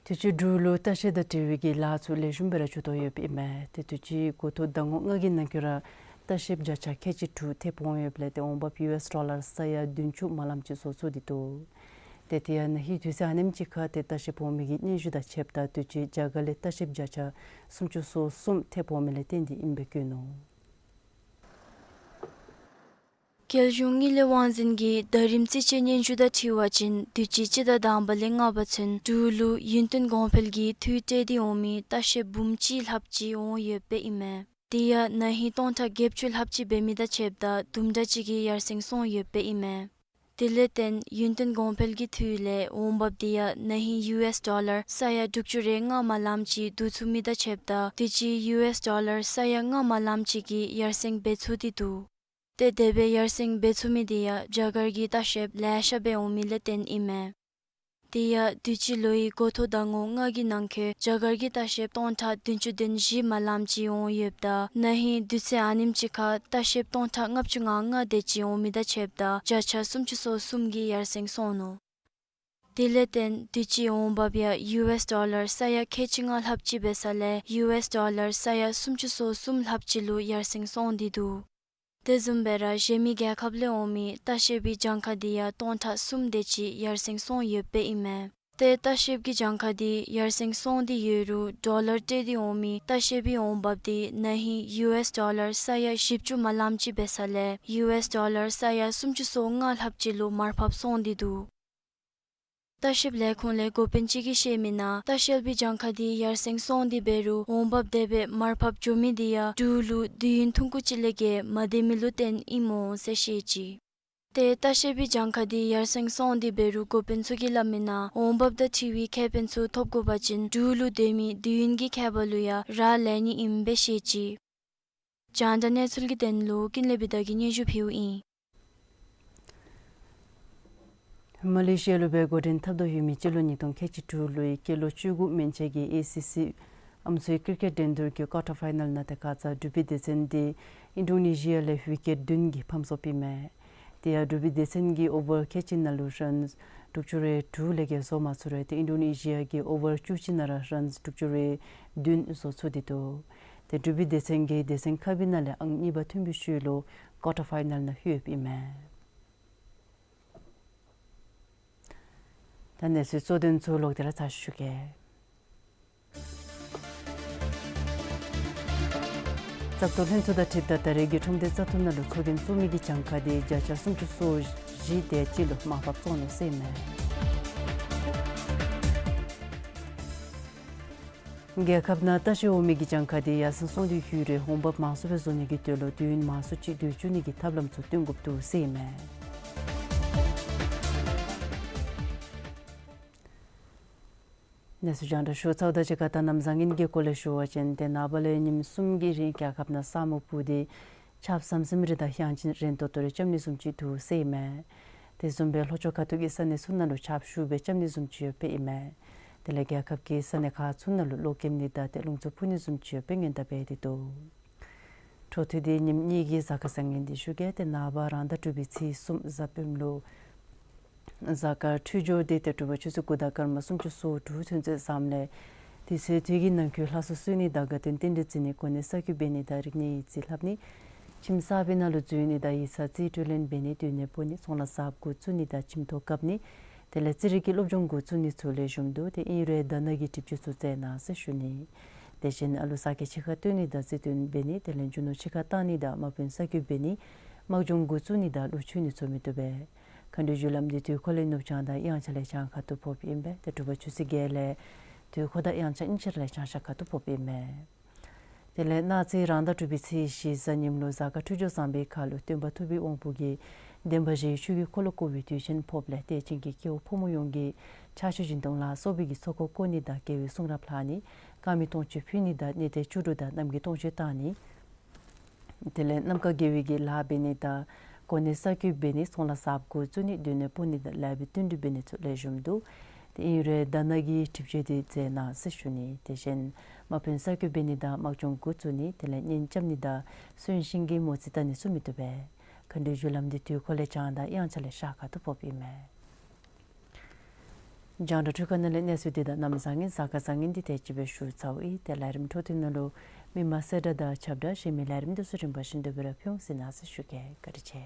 དུས་ཅི་འབྲུག་ལུ་ལྟ་བཤལ་དང་འབྲེལ་བའི་གི་ལཱ་ཚུ་ལེགས་ཤོམ་སྦེ་ར་འགྱོ་དོ་ཡོདཔ་ཨིན་མས། ཏེ་དུས་ཅི་འགོ་ཐོག་ཟླ་ངོ་ལྔ་གི་ནང་འཁོད་ར་ལྟ་བཤལཔ་བརྒྱ་ཆ་ཁལ་གཅིག་དྲུག་ཐེབས་འོང་ཡོདཔ་ལས་ཏེ་འོང་འབབ་ཡུ་ཨེསི་ཌོ་ལར་ས་ཡ་བདུན་ཅུ་དེ་ཅིག་མ་ལམ་ཅིག་བཟོ་ཚུགས་ཏེ་འདུག། ཏེ་དེ་ཡང་ན་ཧིང་དུས་ཚོད་ཨ་ནེམ་ཅིག་ཁར་ཏེ་ལྟ་བཤལཔ་འོང་མི་གི་སྙན་ཞུ་དང་ཕྱདཔ་ད་དུས་ཅི་རྒྱ་གར་ལས་ལྟ་བཤལཔ་བརྒྱ་ཆ་སུམ་ཅུ་སོ་གསུམ་ཐེབས་འོང་མི་ལས་བརྟེན་ཏེ་ཨིནམ་སྦེ་བཀོད་ནུག། རྒྱལ་གཞུང་དངུལ་ལས་དབང་འཛིན་གྱི་ཟླ་རིམ་རྩིས་དཔྱད་སྙན་ཞུ་དང་འཁྲིལ་བ་ཅིན་དུས་ཅི་སྤྱི་ཟླ་དང་པ་ལས་ལྔ་པ་ཚུན་འབྲུག་ལུ་ཡུན་བརྟན་གོང་འཕེལ་གྱི་འཐུས་སྤྲོད་དེ་འོང་མི་ལྟ་བཤལཔ་འབུམ་གཅིག་ལྷགཔ་ཅིག་འོང་ཡོདཔ་ཨིན་མས། དེ་ཡང་ན་ཧིང་སྟོང་ཕྲག་བརྒྱད་ཅུ་ལྷགཔ་ཅིག་འབད་མི་དང་ཕྱདཔ་ད་དུམ་གྲ་ཅིག་གི་ཡར་སེང་སོང་ཡོདཔ་ཨིན་མས། དེ་ལས་བརྟེན་ཡུན་བརྟན་གོང་འཕེལ་གྱི་འཐུས་ལས་འོང་འབབ་དེ་ཡང་ན་ཧིང་ཡུ་ཨེསི་ཌོ་ལར་ས་ཡ་དྲུག་ཅུ་རེ་ལྔ་མ་ལམ་ཅིག་བསྡུ་ཚུགས་མི་དང་ཕྱདཔ་ད་དུས་ཅི་ཡུ་ཨེསི་ཌོ་ལར་ས་ཡ་ལྔ་མ་ལམ་ཅིག་གི་ཡར་སེང་འབད་ཚུགས་ཏེ་འདུག། ཏེ་དེ་སྦེ་ཡར་སེང་འབད་ཚུགས་མི་དེ་ཡང་རྒྱ་གར་གྱི་ལྟ་བཤལཔ་ལེ་ཤ་སྦེ་འོང་མི་ལས་བརྟེན་ཨིན་མས། དེ་ཡང་དུས་ཅི་ལོའི་འགོ་ཐོག་ཟླ་ངོ་ལྔ་གི་ནང་འཁོད་རྒྱ་གར་གྱི་ལྟ་བཤལཔ་སྟོང་ཕྲག་བདུན་ཅུ་དོན་བཞི་མ་ལམ་ཅིག་འོང་ཡོདཔ་ད་ན་ཧིང་དུས་ཚོད་ཨ་ནེམ་ཅིག་ཁར་ལྟ་བཤལཔ་སྟོང་ཕྲག་ལྔ་བཅུ་ང་ལྔ་དེ་ཅིག་འོང་མི་དང་ཕྱདཔ་ད་བརྒྱ་ཆ་སུམ་ཅུ་སོ་གསུམ་གྱི་ཡར་སེང་སོང་ནུག། དེ་ལས་བརྟེན་དུས་ཅི་འོང་འབབ་ཡང་ཡུ་ཨེསི་ཌོ་ལར་ས་ཡ་ཁལ་གཅིག་ལྔ་ལྷགཔ་ཅིག་འབད་ས་ལས་ཡུ་ཨེསི་ཌོ་ལར་ས་ཡ་སུམ་ཅུ་སོ་གསུམ་ལྷགཔ་ཅིག་ལུ་ཡར་སེང་སོང་སྟེ་འདུག། དེ་བཟུམ་སྦེ་ར་གཞན་མི་རྒྱལ་ཁབ་ལས་འོང་མི་ལྟ་བཤལ་པའི་གྱངས་ཁ་དེ་ཡང་སྟོང་ཕྲག་གསུམ་དེ་ཅིག་ཡར་སེང་སོང་ཡོདཔ་ཨིན་མས། ཏེ་ལྟ་བཤལཔ་གི་གྱངས་ཁ་དེ་ཡར་སེང་སོང་སྟེ་ཡོད་རུང་ཌོ་ལར་སྤྲོད་དེ་འོང་མི་ལྟ་བཤལ་པའི་འོང་འབབ་དེ་ན་ཧིང་ཡུ་ཨེསི་ཌོ་ལར་ས་ཡ་བཞི་བཅུ་མ་ལམ་ཅིག་འབད་ས་ལས་ཡུ་ཨེསི་ཌོ་ལར་ས་ཡ་སུམ་ཅུ་སོ་ལྔ་ལྷགཔ་ཅིག་ལུ་མར་ཕབ་སོང་སྟེ་འདུག། ལྟ་བཤལཔ་ལས་ཁུངས་ལས་འགོ་དཔོན་ཅིག་གིས་བཤད་མི་ནང་ལྟ་བཤལ་པའི་གྱངས་ཁ་དེ་ཡར་སེང་སོང་སྟེ་འབད་རུང་འོང་འབབ་དེ་སྦེ་མར་ཕབ་འགྱོ་མི་དེ་ཡང་འབྲུག་ལུ་དུས་ཡུན་ཐུང་ཀུ་ཅིག་ལས་བརྒལ་མ་སྡོད་མི་ལུ་བརྟེན་ཨིན་མས་ཟེར་བཤད་ཅི། ཏེ་ལྟ་བཤལ་པའི་གྱངས་ཁ་དེ་ཡར་སེང་སོང་སྟེ་འབད་རུང་འགོ་དཔོན་ཚུ་གིས་སླབ་མི་ནང་འོང་འབབ་དང་འཁྲིལ་བའི་ཁེ་ཕན་ཚུ་ཐོབ་དགོ་པ་ཅིན་འབྲུག་ལུ་སྡོད་མི་དུས་ཡུན་གྱི་ཁྱད་པར་ལུ་ཡང་རག་ལས་ནི་ཨིནམ་སྦེ་བཤད་ཅི། རྒྱང་བསྒྲགས་གནས་ཚུལ་གྱི་དོན་ལུ་ཀུན་ལེགས་བི་དྷ་གིས་སྙན་ཞུ་ཕུལཝ་ཨིན། མ་ལེ་ཤི་ཡ་ལུ་སྦེ་འགོ་འདྲེན་འཐབ་དོ་ཡོད་མི་སྤྱི་ལོ་ཉིས་སྟོང་ཁལ་གཅིག་དྲུག་ལོའི་སྐྱེས་ལོ་བཅུ་དགུ་མན་ཆད་ཀྱི་ཨེ་སི་སི་ཨམ་སྲུའི་ཀིར་ཀེཊ་འགྲན་བསྡུར་གྱི་ཀོར་ཊར་ཕའི་ནཱལ་ནང་ཏེ་ཁ་ཙ་འབྲུག་པའི་སྡེ་ཚན་དེ་ཨིན་ཌོ་ནེ་ཤི་ཡ་ལས་ཝི་ཀེཊ་བདུན་གྱིས་ཕམ་སོཔ་ཨིན་མས། དེ་ཡང་འབྲུག་པའི་སྡེ་ཚན་གྱི་ཨོ་ཝར་ཁལ་གཅིག་ནང་ལུ་རཱནསི་དྲུག་ཅུ་རེ་དྲུག་ལས་བརྒལ་བཟོ་མ་ཚུགས་རུང་ཏེ་ཨིན་ཌོ་ནེ་ཤི་ཡ་གི་ཨོ་ཝར་བཅུ་གཅིག་ནང་ར་རཱནསི་དྲུག་ཅུ་རེ་བདུན་བཟོ་ཚུགས་ཏེ་འདུག། ཏེ་འབྲུག་པའི་སྡེ་ཚན་གྱིས་སྡེ་ཚན་ཁག་པའི་ནང་ལས་ཨང་གཉིས་པ་ཐོན་པའི་ཤུལ་ལུ་ཀོར་ཊར་ཕའི་ནཱལ་ནང་ལྷོད་ཡོདཔ་ཨིན་མས། ད་གནས་ཚུལ་གཙོ་དོན་ཚུ་ལོག་སྟེ་ར་ཚར་ཞུ་གེ། བཙག་འཐུ་ལྷན་ཚོགས་དང་འཁྲིལཝ་ད་ད་རེས་ཀྱི་ཁྲོམ་སྡེ་བཙག་འཐུ་ནང་ལུ་ཚོགས་རྒྱན་བཙུགས་མི་གི་གྱངས་ཁ་དེ་བརྒྱ་ཆ་སུམ་ཅུ་སོ་བཞི་དེ་ཅིག་ལུ་མར་ཕབ་སོང་ནུག་ཟེར་ཨིན་མས། རྒྱལ་ཁབ་ནང་ལྟ་བཤལ་འོང་མི་གི་གྱངས་ཁ་དེ་ཡར་སེང་སོང་སྟེ་ཡོད་རུང་འོང་འབབ་མང་སུ་སྦེ་བཟོ་ནི་གི་དོན་ལུ་དུས་ཡུན་མང་སུ་ཅིག་སྡོད་བཅུག་ནི་གི་ཐབས་ལམ་ཚུ་སྟོན་དགོཔ་འདུག་ཟེར་ཨིན་མས། གནས་ཚུལ་རྒྱང་བསྒྲགས་ཞུ་ཚརཝ་དང་གཅིག་ཁར་ད་གནམ་བཟང་ངན་གྱི་སྐོར་ལས་ཞུ་བ་ཅིན་ཏེ་ནངས་པ་ལས་ཉིནམ་གསུམ་གྱི་རིང་རྒྱལ་ཁབ་ནང་ས་སྨུག་སྤུབས་ཏེ་ཆརཔ་ཟམ་ཟིམ་རེ་དང་གཡང་ཆེན་རན་ཏོག་ཏོ་རེ་རྐྱབ་ནི་བཟུམ་ཅིག་འདུག་ཟེར་ཨིན་མས། དེ་བཟུམ་སྦེ་ལྷོ་ཕྱོགས་ཁ་ཐུག་གི་ས་གནས་ཚུ་ནང་ལུ་ཆརཔ་ཤུགས་སྦེ་རྐྱབ་ནི་བཟུམ་ཅིག་ཡོདཔ་ཨིན་མས། དེ་ལས་རྒྱལ་ཁབ་ཀྱི་ས་གནས་ཁག་ཚུ་ནང་ལུ་གློག་ཀེམ་ནི་དང་ཏེ་རླུང་འཚུབ་འཕུ་ནི་བཟུམ་ཅིག་ཡོདཔ་སྦེ་སྔོན་བརྡ་འབད་དེ་འདུག། འཕྲོ་མཐུད་དེ་ཉིནམ་གཉིས་ཀྱི་གཟའ་སྐར་བཟང་ངན་འདི་ཞུ་གེ། ཏེ་ནངས་པ་རང་ཟླ་དྲུག་པའི་ཚེས་གསུམ་གཟའ་སྤེནམ་ལུ་གཟའ་སྐར་འཕྲོད་སྦྱོར་འདི་ཏེ་དྲོ་པ་ཆུ་ཚོད་དགུ་དང་སྐར་མ་སུམ་ཅུ་སོ་དྲུག་ཚུན་ཚོད་བཟངམ་ལས་ དུས་ཚོད་དུས་ཀྱི་ནང་འཁོད་ལྷ་གསོལ་གསོལ་ནི་དང་དགའ་སྟོན་རྟེན་འབྲེལ་བརྩི་ནི། གོ་གནས་གསར་འཁོད་འབད་ནི་དང་རིག་གནས་ཡིག་རྩིས་ལྷབ་ནི། ཁྱིམ་གསར་པའི་ནང་ལུ་འཛུལ་ནི་དང་ཡིག་ཚང་རྩིས་སྤྲོད་ལེན་འབད་ནི། སྡོད་གནས་སྤོ་ནི། ཚོང་ལཱ་གསརཔ་འགོ་བཙུགས་ནི་དང་ཁྱིམ་ཐོག་བཀབ་ནི། དེ་ལས་རྩིས་རིག་གི་སློབ་སྦྱོང་འགོ་བཙུགས་ནི་ཚུ་ལེགས་ཤོམ་འདུག། དེ་ཨིན་རུང་ད་ནང་གི་སྒྲིབ་བཅོས་ཚུ་མཛད་གནང་ཟེར་ཞུ་ནི། དེ་བཞིན་ཨ་ལུ་ས་སྐྱ་ཕྱི་ཁར་བཏོན་ནི་དང་རྩིས་སྟོན་འབད་ནི། དེ་ལས་རྒྱུ་ནོར་ཕྱི་ཁར་བཏང་ནི་དང་དམག་དཔོན་གསར་འཁོད་འབད་ནི། དམག་སྦྱོང་འགོ་བཙུགས་ནི་དང་གླུ་མཆོད་ནི་ཚུ་མི་བཏུབ་པས། མཁའ་འགྲོའི་རྒྱུ་ལམ་འདི་དུས་འཁོར་ལས་ནུབ་བྱང་དང་དབྱངས་འཆར་ལས་བྱང་ཁ་ཐུག་ཕོགཔ་ཨིན་པས། དེ་དྲོ་པ་ཆུ་ཚོད་བརྒྱད་ལས་དུས་འཁོར་དང་དབྱངས་འཆར་དབྱངས་འཆར་ལས་བྱང་ཤར་ཁ་ཐུག་ཕོགཔ་ཨིན་མས། དེ་ལས་གནངས་ཚེ་རང་ཟླ་དྲུག་པའི་ཚེས་བཞི་གཟའ་ཉིམ་ལུ་གཟའ་སྐར་འཕྲོད་སྦྱོར་བཟང་པའི་ཁར་ལུ་སྟོན་པ་ཐུབ་པའི་དབང་པོ་གིས་བདེན་པ་བཞིའི་ཆོས་ཀྱི་འཁོར་ལོ་བསྐོར་བའི་དུས་ཆེན་ཕོགཔ་ལས་དད་ཅན་གྱི་སྐྱེ་བོ་ཕོ་མོ་ཡོངས་ཀྱིས་ཕྱག་མཆོད་སྦྱིན་གཏོང་ལ་སོགས་པའི་གི་ཚོགས་འཁོར་བསྐོར་ནི་དང་དགེ་བའི་གསུང་རབ་ལྷག་ནི། དཀར་མེ་སྟོང་མཆོད་ཕུལ་ནི་དང་གནས་བརྟན་བཅུ་དྲུག་དང་རྣམ་རྒྱལ་སྟོང་མཆོད་བཏང་ནི། དེ་ལས་ནམ་མཁའ་དགེ་བའི་གི་ལཱ་འབད་ནི་དང་གོ་གནས་གསར་འཁོད་འབད་ནི། ཚོང་ལཱ་གསརཔ་འགོ་བཙུགས་ནི། སྡོད་གནས་སྤོ་ནི་དང་ལཱ་འབད་བསྟུན་གྲོས་འབད་ནི་ཚུ་ལེགས་ཤོམ་འདུག། དེ་ཨིན་རུང་ད་ནང་གི་སྒྲིབ་བཅོས་འདི་མཛད་གནང་ཟེར་ཞུ་ནི། དེ་བཞིན་དམག་དཔོན་གསར་འཁོད་འབད་ནི་དང་དམག་སྦྱོང་འགོ་བཙུགས་ནི། དེ་ལས་གཉེན་རྐྱབ་ནི་དང་གསོན་གཤིན་གྱི་མོ་རྩིས་བལྟ་ནི་ཚུ་མི་བཏུབ་པས། མཁའ་འགྲོའི་རྒྱུ་ལམ་འདི་དུས་འཁོར་ལས་བྱང་དང་དབྱངས་འཆར་ལས་ཤར་ཁ་ཐུག་ཕོགཔ་ཨིན་མས། རྒྱང་བསྒྲགས་འཕྲུལ་ཁང་ནང་ལས་གནས་ཚུལ་འདི་དང་གནམ་བཟང་ངན་གཟའ་སྐར་བཟང་ངན་འདི་དེ་ཅིག་སྦེ་ཞུ་ཚརཝ་ཨིན། ཏེ་ལས་རིམ་འཕྲོ་མཐུད་ནང་ལུ་མི་མང་གསལ་བསྒྲགས་དང་ཁྱབ་བསྒྲགས་གཞན་མི་ལས་རིམ་འདི་ཚུ་རིམ་པ་བཞིན་དུ་སྦེ་ར་ཕུལ་འོང་ཟེར་གནང་ཟེར་ཞུ་གེ། བཀའ་དྲིན་ཆེ།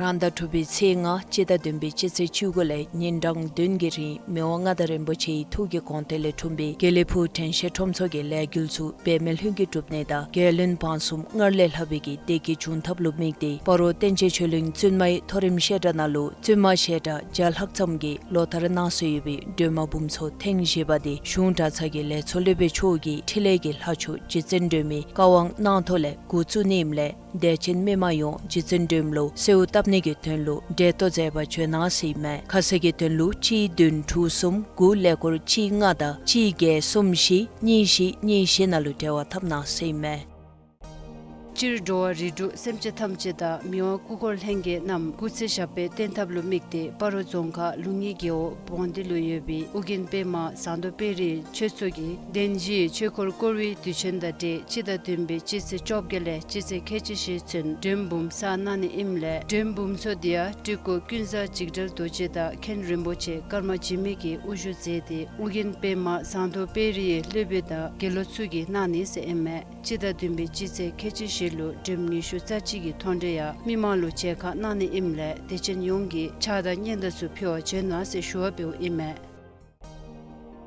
རང་ཟླ་དྲུག་པའི་ཚེས་ལྔ་སྤྱི་ཟླ་བདུན་པའི་སྤྱི་ཚེས་བཅུ་དགུ་ལས་ཉིན་གྲངས་བདུན་གྱི་རིང་མི་དབང་མངའ་བདག་རིན་པོ་ཆེའི་ཐུགས་ཀྱི་དགོངས་དོན་ལས་འཁྲུངས་པའི་དགེ་ལེགས་ཕུག་དྲན་ཤེས་ཁྲོམ་ཚོགས་ཀྱི་ལས་འགུལ་ཚུ་འབད་མེད་ལྷུན་གྱིས་གྲུབ་ནི་དང་རྒྱལ་བློན་འབངས་གསུམ་སྔར་ལས་ལྷག་པའི་གི་བདེ་སྐྱིད་འབྱུང་ཐབས་ལུ་དམིགས་ཏེ་སྤ་རོ་བསྟན་ཆེན་ཆོས་གླིང་བཙུན་མའི་མཐོ་རིམ་བཤད་གྲྭ་ནང་ལུ་བཙུན་མ་བཤད་གྲྭ་བརྒྱ་ལྷག་ཙམ་གྱིས་ལོ་ལྟར་གནང་སྲོལ་ཡོད་པའི་སྒྲོལ་མ་འབུམ་ཚོགས་ཐེངས་བཞི་པ་འདི་གཞུང་གྲྭ་ཚང་གི་ལས་ཚོགས་སློབ་དཔོན་མཆོག་གིས་འཕྲིན་ལས་ཀྱི་ལྷ་མཆོག་རྗེ་བཙུན་སྒྲོལ་མའི་བཀའ་དབང་གནང་ཐོག་ལས་འགོ་བཙུགས་ནི་ཨིནམ་ལས་དད་ཅན་མི་མང་ཡོངས་རྗེ་བཙུན་སྒྲོལ་མ་ལུ་གསོལཝ་བཏབ་ནི་གི་དོན་ལུ་གྲལ་གཏོགས་མཛད་པར་བྱོན་གནང་ཟེར་ཨིན་མས། ཁ་གསལ་གྱི་དོན་ལུ་གཅིག་བདུན་དྲུག་གསུམ་དགུ་ཀླད་ཀོར་གཅིག་ལྔ་དང་གཅིག་བརྒྱད་གསུམ་བཞི་གཉིས་བཞི་གཉིས་བཞི་ནང་ལུ་འབྲེལ་བ་འཐབ་གནང་ཟེར་ཨིན་མས། སྤྱིར་འགྲོ་བ་རིགས་དྲུག་སེམས་ཅན་ཐམས་ཅད་དང་མི་དབང་སྐུ་འཁོར་ལྷན་རྒྱས་རྣམས་སྐུ་ཚེ་ཞབས་པད་བརྟན་ཐབས་ལུ་དམིགས་ཏེ་སྤ་རོ་རྫོང་ཁག་ལུང་གཉིས་རྒེད་འོག་བོང་སྡེ་ལུ་ཡོད་པའི་ཨོ་རྒྱན་པདྨ་ཟངས་མདོག་དཔལ་རིའི་ཆོས་ཚོགས་ཀྱིས་གདན་བཞིའི་ཆོས་འཁོར་བསྐོར་བའི་དུས་ཆེན་དང་འབྲེལ་སྤྱི་ཟླ་བདུན་པའི་སྤྱི་ཚེས་བཅོ་བརྒྱད་ལས་སྤྱི་ཚེས་ཁལ་གཅིག་བཞེས་ཚུན་སྒྲོལ་མ་འབུམ་ཚོགས་གནང་ནི་ཨིནམ་ལས་སྒྲོལ་མ་འབུམ་ཚོགས་འདི་ཡང་སྤྲུལ་སྐུ་ཀུན་བཟང་འཇིགས་བྲལ་རྡོ་རྗེ་དང་མཁན་རིན་པོ་ཆེ་ཀརྨ་འཇིགས་མེད་ཀྱིས་དབུ་བཞུགས་མཛད་དེ་ཨོ་རྒྱན་པདྨ་ཟངས་མདོག་དཔལ་རིའི་སློབ་དཔོན་དང་དགེ་སློང་ཚུ་གིས་གནང་ནི་ཟེར་ཨིན་མས། སྤྱི་ཟླ་བདུན་པའི་སྤྱི་ཚེས་ཁལ་གཅིག་བཞི་ལུ་སྒྲོལ་མ་ཉི་ཤུ་རྩ་གཅིག་གི་མཐོང་གྲོལ་ཡང་མི་མང་ལུ་མཇལ་ཁ་གནང་ནི་ཨིནམ་ལས་དད་ཅན་ཡོངས་ཀྱིས་ཕྱག་དང་སྙན་དར་ཚུ་ཕུལ་བར་བྱོན་གནང་ཟེར་ཞུ་བ་འབདཝ་ཨིན་མས།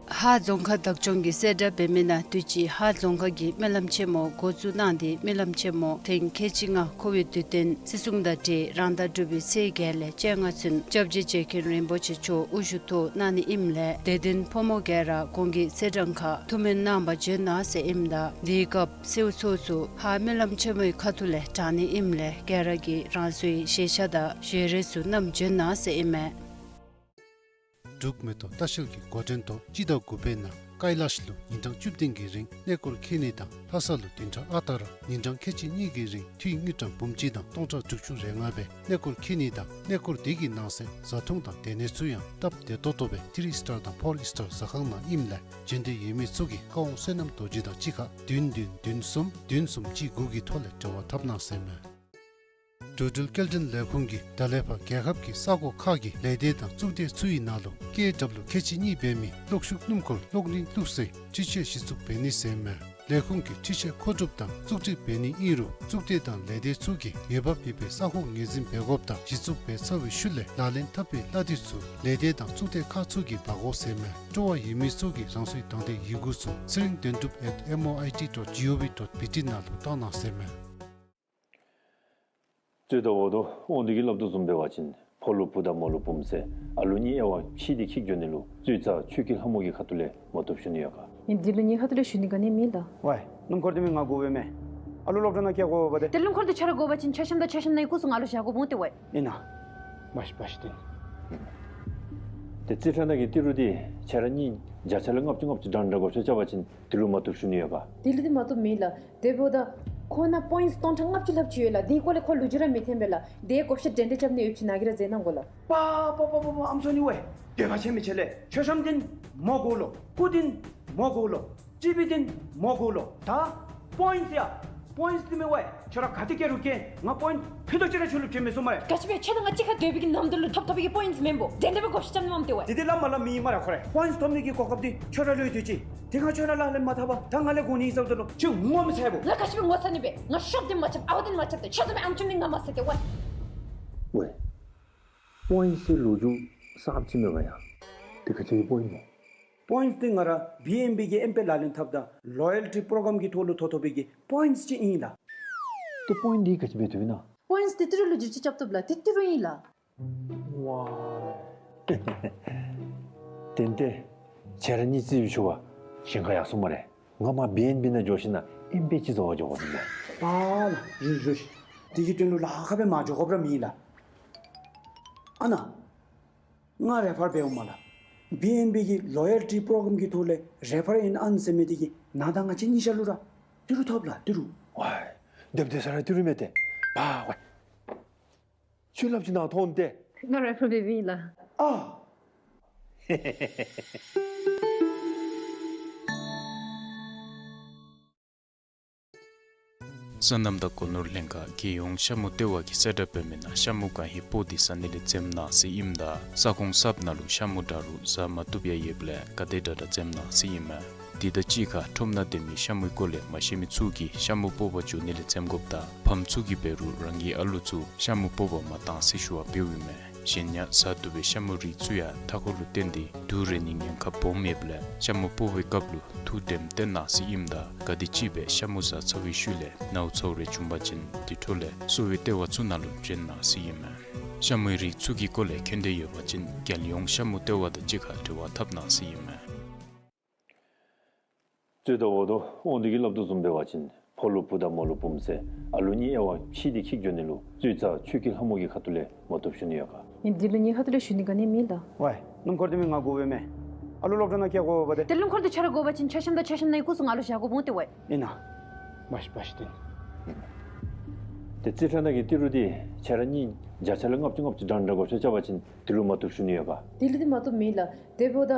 ཧཱ་རྫོང་ཁག་བདག་སྐྱོང་གིས་གསལ་བསྒྲགས་འབད་མི་ནང་དུས་ཅི་ཧཱ་རྫོང་ཁག་གི་སྨོན་ལམ་ཆེན་མོ་འགོ་བཙུགས་གནང་སྟེ་སྨོན་ལམ་ཆེན་མོ་ཐེངས་ཁལ་གཅིག་ལྔ་འཁོར་བའི་དུས་སྟོན་བརྩི་སྲུང་དང་འབྲེལ་རང་ཟླ་དྲུག་པའི་ཚེས་བརྒྱད་ལས་བཅོ་ལྔ་ཚུན་སྐྱབས་རྗེ་རྗེ་མཁན་རིན་པོ་ཆེ་མཆོག་དབུ་བཞུགས་ཐོག་གནང་ནི་ཨིནམ་ལས་དད་ལྡན་ཕོ་མོ་ག་ར་ཁོང་གི་གསལ་བསྒྲགས་ཁར་ཐུགས་སྨོན་གནང་བར་བྱོན་གནང་ཟེར་ཨིནམ་ད་དེའི་སྐབས་གསོལཝ་ཚོགས་ཚུ་ཧཱ་སྨོན་ལམ་ཆེན་མོའི་ཁ་ཐུག་ལས་དྲང་ནི་ཨིནམ་ལས་ག་ར་གིས་རང་སོའི་བཞེས་ཤ་དང་བཞེས་རས་ཚུ་བསྣམས་བྱོན་གནང་ཟེར་ཨིན་མས། འབྲུག་མེ་ཏོག་ལྟ་བཤལ་གྱི་འགོ་འདྲེན་ཐོག་སྤྱི་ཟླ་དགུ་པའི་ནང་ཀ་ལ་ཤི་ལུ་ཉིན་གྲངས་བཅུ་བདུན་གྱི་རིང་གནས་སྐོར་འཁྱིད་ནི་དང་ལྷ་ས་ལུ་བདུན་ཕྲག་ཨ་རྟག་ར་ཉིན་གྲངས་ཁལ་གཅིག་གཉིས་ཀྱི་རིང་འཐུས་དངུལ་ཀྲམ་འབུམ་གཅིག་དང་སྟོང་ཕྲག་དྲུག་ཅུ་རེ་ལྔ་སྦེ་གནས་སྐོར་འཁྱིད་ནི་དང་གནས་སྐོར་དེ་གི་ནང་གསེས་བཟའ་འཐུང་དང་སྡོད་གནས་ཚུ་ཡང་སྟབས་བདེ་ཏོག་ཏོ་སྦེ་ཐི་རི་སི་ཊར་དང་ཕོར་སི་ཊར་ཟ་ཁང་ནང་ཨིནམ་ལས་འབྱོན་འདོད་ཡོད་མི་ཚུ་གིས་བཀའ་དབང་བསོད་ནམས་རྡོ་རྗེ་དང་གཅིག་ཁར་བདུན་བདུན་བདུན་གསུམ་བདུན་གསུམ་གཅིག་དགུ་གི་ཐོག་ལས་འབྲེལ་བ་འཐབ་གནང་ཟེར་ཨིན་མས། འགྲོ་འགྲུལ་སྐྱེལ་འདྲེན་ལས་ཁུངས་ཀྱིས་ད་ལས་ཕར་རྒྱལ་ཁབ་ཀྱི་ས་གོ་ཁག་གི་ལས་སྡེ་དང་གཙུག་སྡེ་ཚུ་ཡི་ནང་ལུ་ཀེ་ཨེ་ཌབ་ལུ་ཁལ་གཅིག་གཉིས་འབད་མི་གློག་ཤུགས་སྣུམ་འཁོར་གློག་བརྙན་བླུགས་སའི་འཕྲུལ་ཆས་གཞི་བཙུགས་འབད་ནི་ཟེར་ཨིན་མས། ལས་ཁུངས་ཀྱི་འཕྲུལ་ཆས་མཁོ་སྒྲུབ་དང་བཙུགས་སྒྲིག་འབད་ནི་ཨིན་རུང་བཙུགས་སྡེ་དང་ལས་སྡེ་ཚུ་གིས་འོས་འབབ་ཡོད་པའི་ས་ཁོངས་ངོས་འཛིན་འབད་དགོཔ་དང་གཞི་བཙུགས་འབད་ཚར་བའི་ཤུལ་ལས་ལག་ལེན་འཐབ་པའི་གླ་དེ་ཚུ་ལས་སྡེ་དང་བཙུགས་སྡེ་ཁག་ཚུ་གིས་འབག་དགོ་ཟེར་མས། སྤྲོ་བ་ཡོད་མི་ཚུ་གིས་རང་སོའི་དང་འདོད་ཡི་གུ་ཚུ་ཚེ་རིང་དོན་གྲུབ་at M O I T dot G O V dot B T ནང་ལུ་བཏང་གནང་ཟེར་མས། རྩོད་ཟླ་འོག་ཏོ་དབང་འདུས་ཀྱིས་སླབ་དོ་བཟུམ་འབད་བ་ཅིན་ཕོ་ལུ་བུ་དང་མོ་ལུ་བུམོ་ཟེར་ཨ་ལུ་གཉིས་དབྱེ་བ་ཕྱེ་སྟེ་འཁྱིད་འགྱོ་ནི་ལུ་རྩོད་རྩ་ཆོས་ཀྱི་ལྷ་མོ་གི་ཁ་ཐུག་ལས་མ་བཏུབ་ཞུ་ནི་ཡོད་ག། ངེའི་འདི་ལུ་ངེའི་ཁ་ཐུག་ལས་ཞུ་ནི་ག་ནི་མེད་ལགས། ཝའི་སྣུམ་འཁོར་འདི་མི་ང་དགོ་པས་མས། ཨ་ལུ་སློབ་གྲྭ་ནང་བསྐྱལ་དགོ་པས་ཏེ། ཏེ་སྣུམ་འཁོར་འདི་ཁྱོད་ར་དགོ་པ་ཅིན་ཆ་ཤམ་དང་ཆ་ཤམ་ནང་གི་སྐུ་གཟུགས་ང་ལུ་བཞག་དགོ་འོང་ཏེ་ཝའི། ཨིན་ན། བ་ཤིག་བ་ཤིག་ཏེ། ཏེ་རྩིས་ཁྲ་ནང་གི་ཏི་རུ་འདི་ཁྱོད་ར་གཉིས་བརྒྱ་ཆ་ལས་ལྔ་བཅུ་ལྔ་བཅུ་འདྲ་འདྲ་བགོ་བཤའ་རྐྱབ་པ་ཅིན་དེ་ལུ་མ་བཏུབ་ཞུ་ནི་ཡོད་ག། དེ་ལུ་འདི་མ་བཏུབ་མེད་ལགས། དེ་འབདཝ་ད་ཁོ་ན་པོའིནཊསི་སྟོང་ཕྲག་ལྔ་བཅུ་ལྷགཔ་ཅིག་ཡོད་ལགས། དེའི་སྐོར་ལས་ཁོ་ལོ་རྒྱུས་ར་མི་འཐོན་པས་ལགས། དེའི་བགོ་བཤའ་འདྲན་འདྲ་རྐྱབ་ནི་ཡོདཔ་ཅིག་ནཱ་གིས་ར་མཛད་གནང་དགོ་ལགས། པ་པ་པ་པ་པ་ཨམ་སྲུ་ནི་ཝའི། འདོད་པ་ཆེན་མི་ཆེ་ལགས། མཆོད་བཤམ་འདི་མོ་དགོ་ལོ། སྐུ་འདི་མོ་དགོ་ལོ། ཊི་བི་འདི་མོ་དགོ་ལོ། ད་པོའིནཊསི་ཡ། པོའིནཊསི་འདི་མེན་ཝའི། ཁྱོད་ར་ག་ཏེ་བསྐྱལ་རུང་བསྐྱལ། ང་པོའིནཊསི་ཕུད་རྡོག་ཅིག་ར་ཁྱོད་ལུ་སྤྲོད་མི་ཚུགས་སྨ་རེ། ག་ཅི་སྦེ་ཁྱོད་དང་ང་གཅིག་ཁར་སྡོད་པའི་གི་ནམ་དུས་ལུ་ཐོབ་ཐོབ་པའི་གི་པོའིནཊསི་མེན་པོ། དེ་འདྲ་སྦེ་བགོ་བཤའ་རྐྱབ་ནི་མས་ཏེ་ཝའི། དེ་འདི་སླབ་མ་སླབ་མི་ཨིན་སྨ་རེ་ཁོ་ར། པོའིནཊསི་ཐོབ་ནི་གི་གོ་སྐབས་འདི་ཁྱོད་ར་ལུ་ཡོད་དེ་ཅིག། དེ་ཁར་ཁྱོད་ར་ལག་ལེན་མ་འཐབ་པར་ད་ང་ལས་དགོ་ནི་ཨིན་ཟེརཝ་ད་ལུ་ཁྱོད་ངོ་མི་ཚ་བོ། ང་ག་ཅི་སྦེ་ངོ་ཚ་ནི་སྦེ། ང་ཤོབ་འདི་མ་རྐྱབ་ཨ་བ་འདི་མ་རྐྱབ་ཏེ་ཁྱོད་བཟུམ་མའི་ཨམ་ཅོག་འདི་ང་མ་ཟ་སྟེ་ཝའི། ཝའི། པོའིནཊསི་ལོ་རྒྱུས་གསརཔ་ཅིག་མེད་ག་ཡ། དེ་ག་ཅི་གི་པོའིནཊསི་མོ། པོའིནཊསི་འདི་ང་ར་བི་ཨེན་བི་གི་ཨེམ་པེ་ལག་ལེན་འཐབ་ད་ལོ་ཡལ་ཊི་པྲོ་གྲམ་གྱི་ཐོག་ལུ་ཐོབ་ཐོབ་པའི་གི་པོའིནཊསི་ཅིག་ཨིན་ལགས། ཏེ་པོའིནཊསི་འདི་ག་ཅི་སྦེ་བཏུབ་ཨིན་ན། པོའིནཊསི་འདི་ཏི་རུ་ལུ་བསྒྱུར་བཅོས་རྐྱབ་བཏུབ་ལགས། འདི་ཏི་རུ་ཨིན་ལགས། ཝའི། ཏན་ཏན་ཁྱེད་ར་གཉིས་རྩིས་ཞུ་བ་ཞིང་ཁ་ཡར་སོང་སྨ་རེ། ང་མར་བི་ཨེན་བི་ནང་འགྱོ་ཞིནམ་ལས་ཨེམ་པེ་ཅིག་བཟོ་བར་འགྱོ་དགོ་ཟེར་ལགས། པ་ལགས། རུ་རུ་ཤིག། དེ་གི་དོན་ལུ་ལཱ་ཁག་སྦེ་མ་འགྱོ་དགོཔ་ར་མེད་ལགས། ཨ་ནཱ་ང་རེ་ཕར་འབདཝ་མས་ལགས། བི་ཨེན་བི་གི་ལོ་ཡལ་ཊི་པྲོ་གྲམ་གྱི་ཐོག་ལས་རེ་ཕར་ཨིན་ཨན་ཟེར་མི་དེ་གིས་ནཱ་དང་ང་བཅས་གཉིས་ཆ་ལུ་ར་ཏི་རུ་ཐོབ་ལགས། ཏི་རུ། ཝའི། སྡོདཔ་སྡོད་ས་ར་ཏི་རུ་མས་ཏེ། པ་ཝའི། ཁྱོད་སླབ་ཅིག་ནཱ་ཐོན་ཏེ། ང་རེ་ཕར་འབདཝ་ཨིན་ལགས། ཨ། སོ་ནམ་དང་སྒོ་ནོར་ལྷན་ཁག་རྒྱལ་ཡོངས་ཤ་མུ་ལྟེ་བ་གིས་གསལ་བསྒྲགས་འབད་མི་ནང་ཤ་མུ་གང་ཧེ་སྤོ་སྟེ་ཟ་ནི་ལས་འཛེམ་གནང་ཟེར་ཨིནམ་ད་ས་ཁོངས་གསརཔ་ནང་ལུ་ཤ་མུ་འདྲ་རུང་ཟ་མ་བཏུབ་ཡང་ཡོདཔ་ལས་ག་དེ་དྲག་དྲག་འཛེམ་གནང་ཟེར་ཨིན་མས། དེ་དང་གཅིག་ཁར་ཁྲོམ་ནང་སྡོད་མི་ཤ་མུའི་སྐོར་ལས་མ་ཤེས་མི་ཚུ་གིས་ཤ་མུ་སྤོ་བར་འགྱོ་ནི་ལས་འཛེམ་དགོཔ་དང་ཕམ་ཚུ་གིས་འབད་རུང་རང་གི་ཨ་ལུ་ཚུ་ཤ་མུ་སྤོ་བར་མ་གཏང་ཟེར་ཞུ་བ་འབདཝ་ཨིན་མས། གཞན་ཡང་ཟ་བཏུབ་པའི་ཤ་མུའི་རིགས་ཚུ་ཡང་མཐའ་འཁོར་ལུ་བརྟེན་ཏེ་དུག་རེག་ནིའི་ཉེན་ཁ་སྦོམ་ཡོདཔ་ལས་ཤ་མུ་སྤོ་བའི་སྐབས་ལུ་ཐུགས་དྲནམ་བཏོན་གནང་ཟེར་ཨིནམ་ད་ག་དེམ་ཅིག་སྦེ་ཤ་མུ་ཟ་ཚར་བའི་ཤུལ་ལས་ནཝ་ཚཝ་རེ་བྱུང་པ་ཅིན་དེ་འཕྲོ་ལས་གསོ་བའི་ལྟེ་བ་ཚུ་ནང་ལུ་བྱོན་གནང་ཟེར་ཨིན་མས། ཤ་མུའི་རིགས་ཚུ་གི་སྐོར་ལས་མཁྱེན་འདོད་ཡོད་པ་ཅིན་རྒྱལ་ཡོངས་ཤ་མུ་ལྟེ་བ་དང་གཅིག་ཁར་འབྲེལ་བ་འཐབ་གནང་ཟེར་ཨིན་མས། རྩོད་ཟླ་འོག་ཏོ་དབང་འདུས་ཀྱིས་སླབ་དོ་བཟུམ་འབད་བ་ཅིན་ཕོ་ལུ་བུ་དང་མོ་ལུ་བུམོ་ཟེར་ཨ་ལུ་གཉིས་དབྱེ་བ་ཕྱེ་སྟེ་འཁྱིད་འགྱོ་ནི་ལུ་རྩོད་རྩ་ཆོས་ཀྱི་ལྷ་མོ་གི་ཁ་ཐུག་ལས་མ་བཏུབ་ཞུ་ནི་ཡོད་ག། ངེའི་འདི་ལུ་ངེའི་ཁ་ཐུག་ལས་ཞུ་ནི་ག་ནི་མེད་ལགས། ཝའི་སྣུམ་འཁོར་འདི་མི་ང་དགོ་པས་མས། ཨ་ལུ་སློབ་གྲྭ་ནང་བསྐྱལ་དགོ་པས་ཏེ། ཏེ་སྣུམ་འཁོར་འདི་ཁྱོད་ར་དགོ་པ་ཅིན་ཆ་ཤམ་དང་ཆ་ཤམ་ནང་གི་སྐུ་གཟུགས་ང་ལུ་བཞག་དགོ་འོང་ཏེ་ཝའི། ཨིན་ན། བ་ཤིག་བ་ཤིག་ཏེ། ཏེ་རྩིས་ཁྲ་ནང་གི་ཏི་རུ་འདི་ཁྱོད་ར་གཉིས་བརྒྱ་ཆ་ལས་ལྔ་བཅུ་ལྔ་བཅུ་འདྲ་འདྲ་བགོ་བཤའ་རྐྱབ་པ་ཅིན་དེ་ལུ་མ་བཏུབ་ཞུ་ནི་ཡོད་ག། དེ་ལུ་འདི་མ་བཏུབ་མེད་ལགས། དེ་འབདཝ་ད་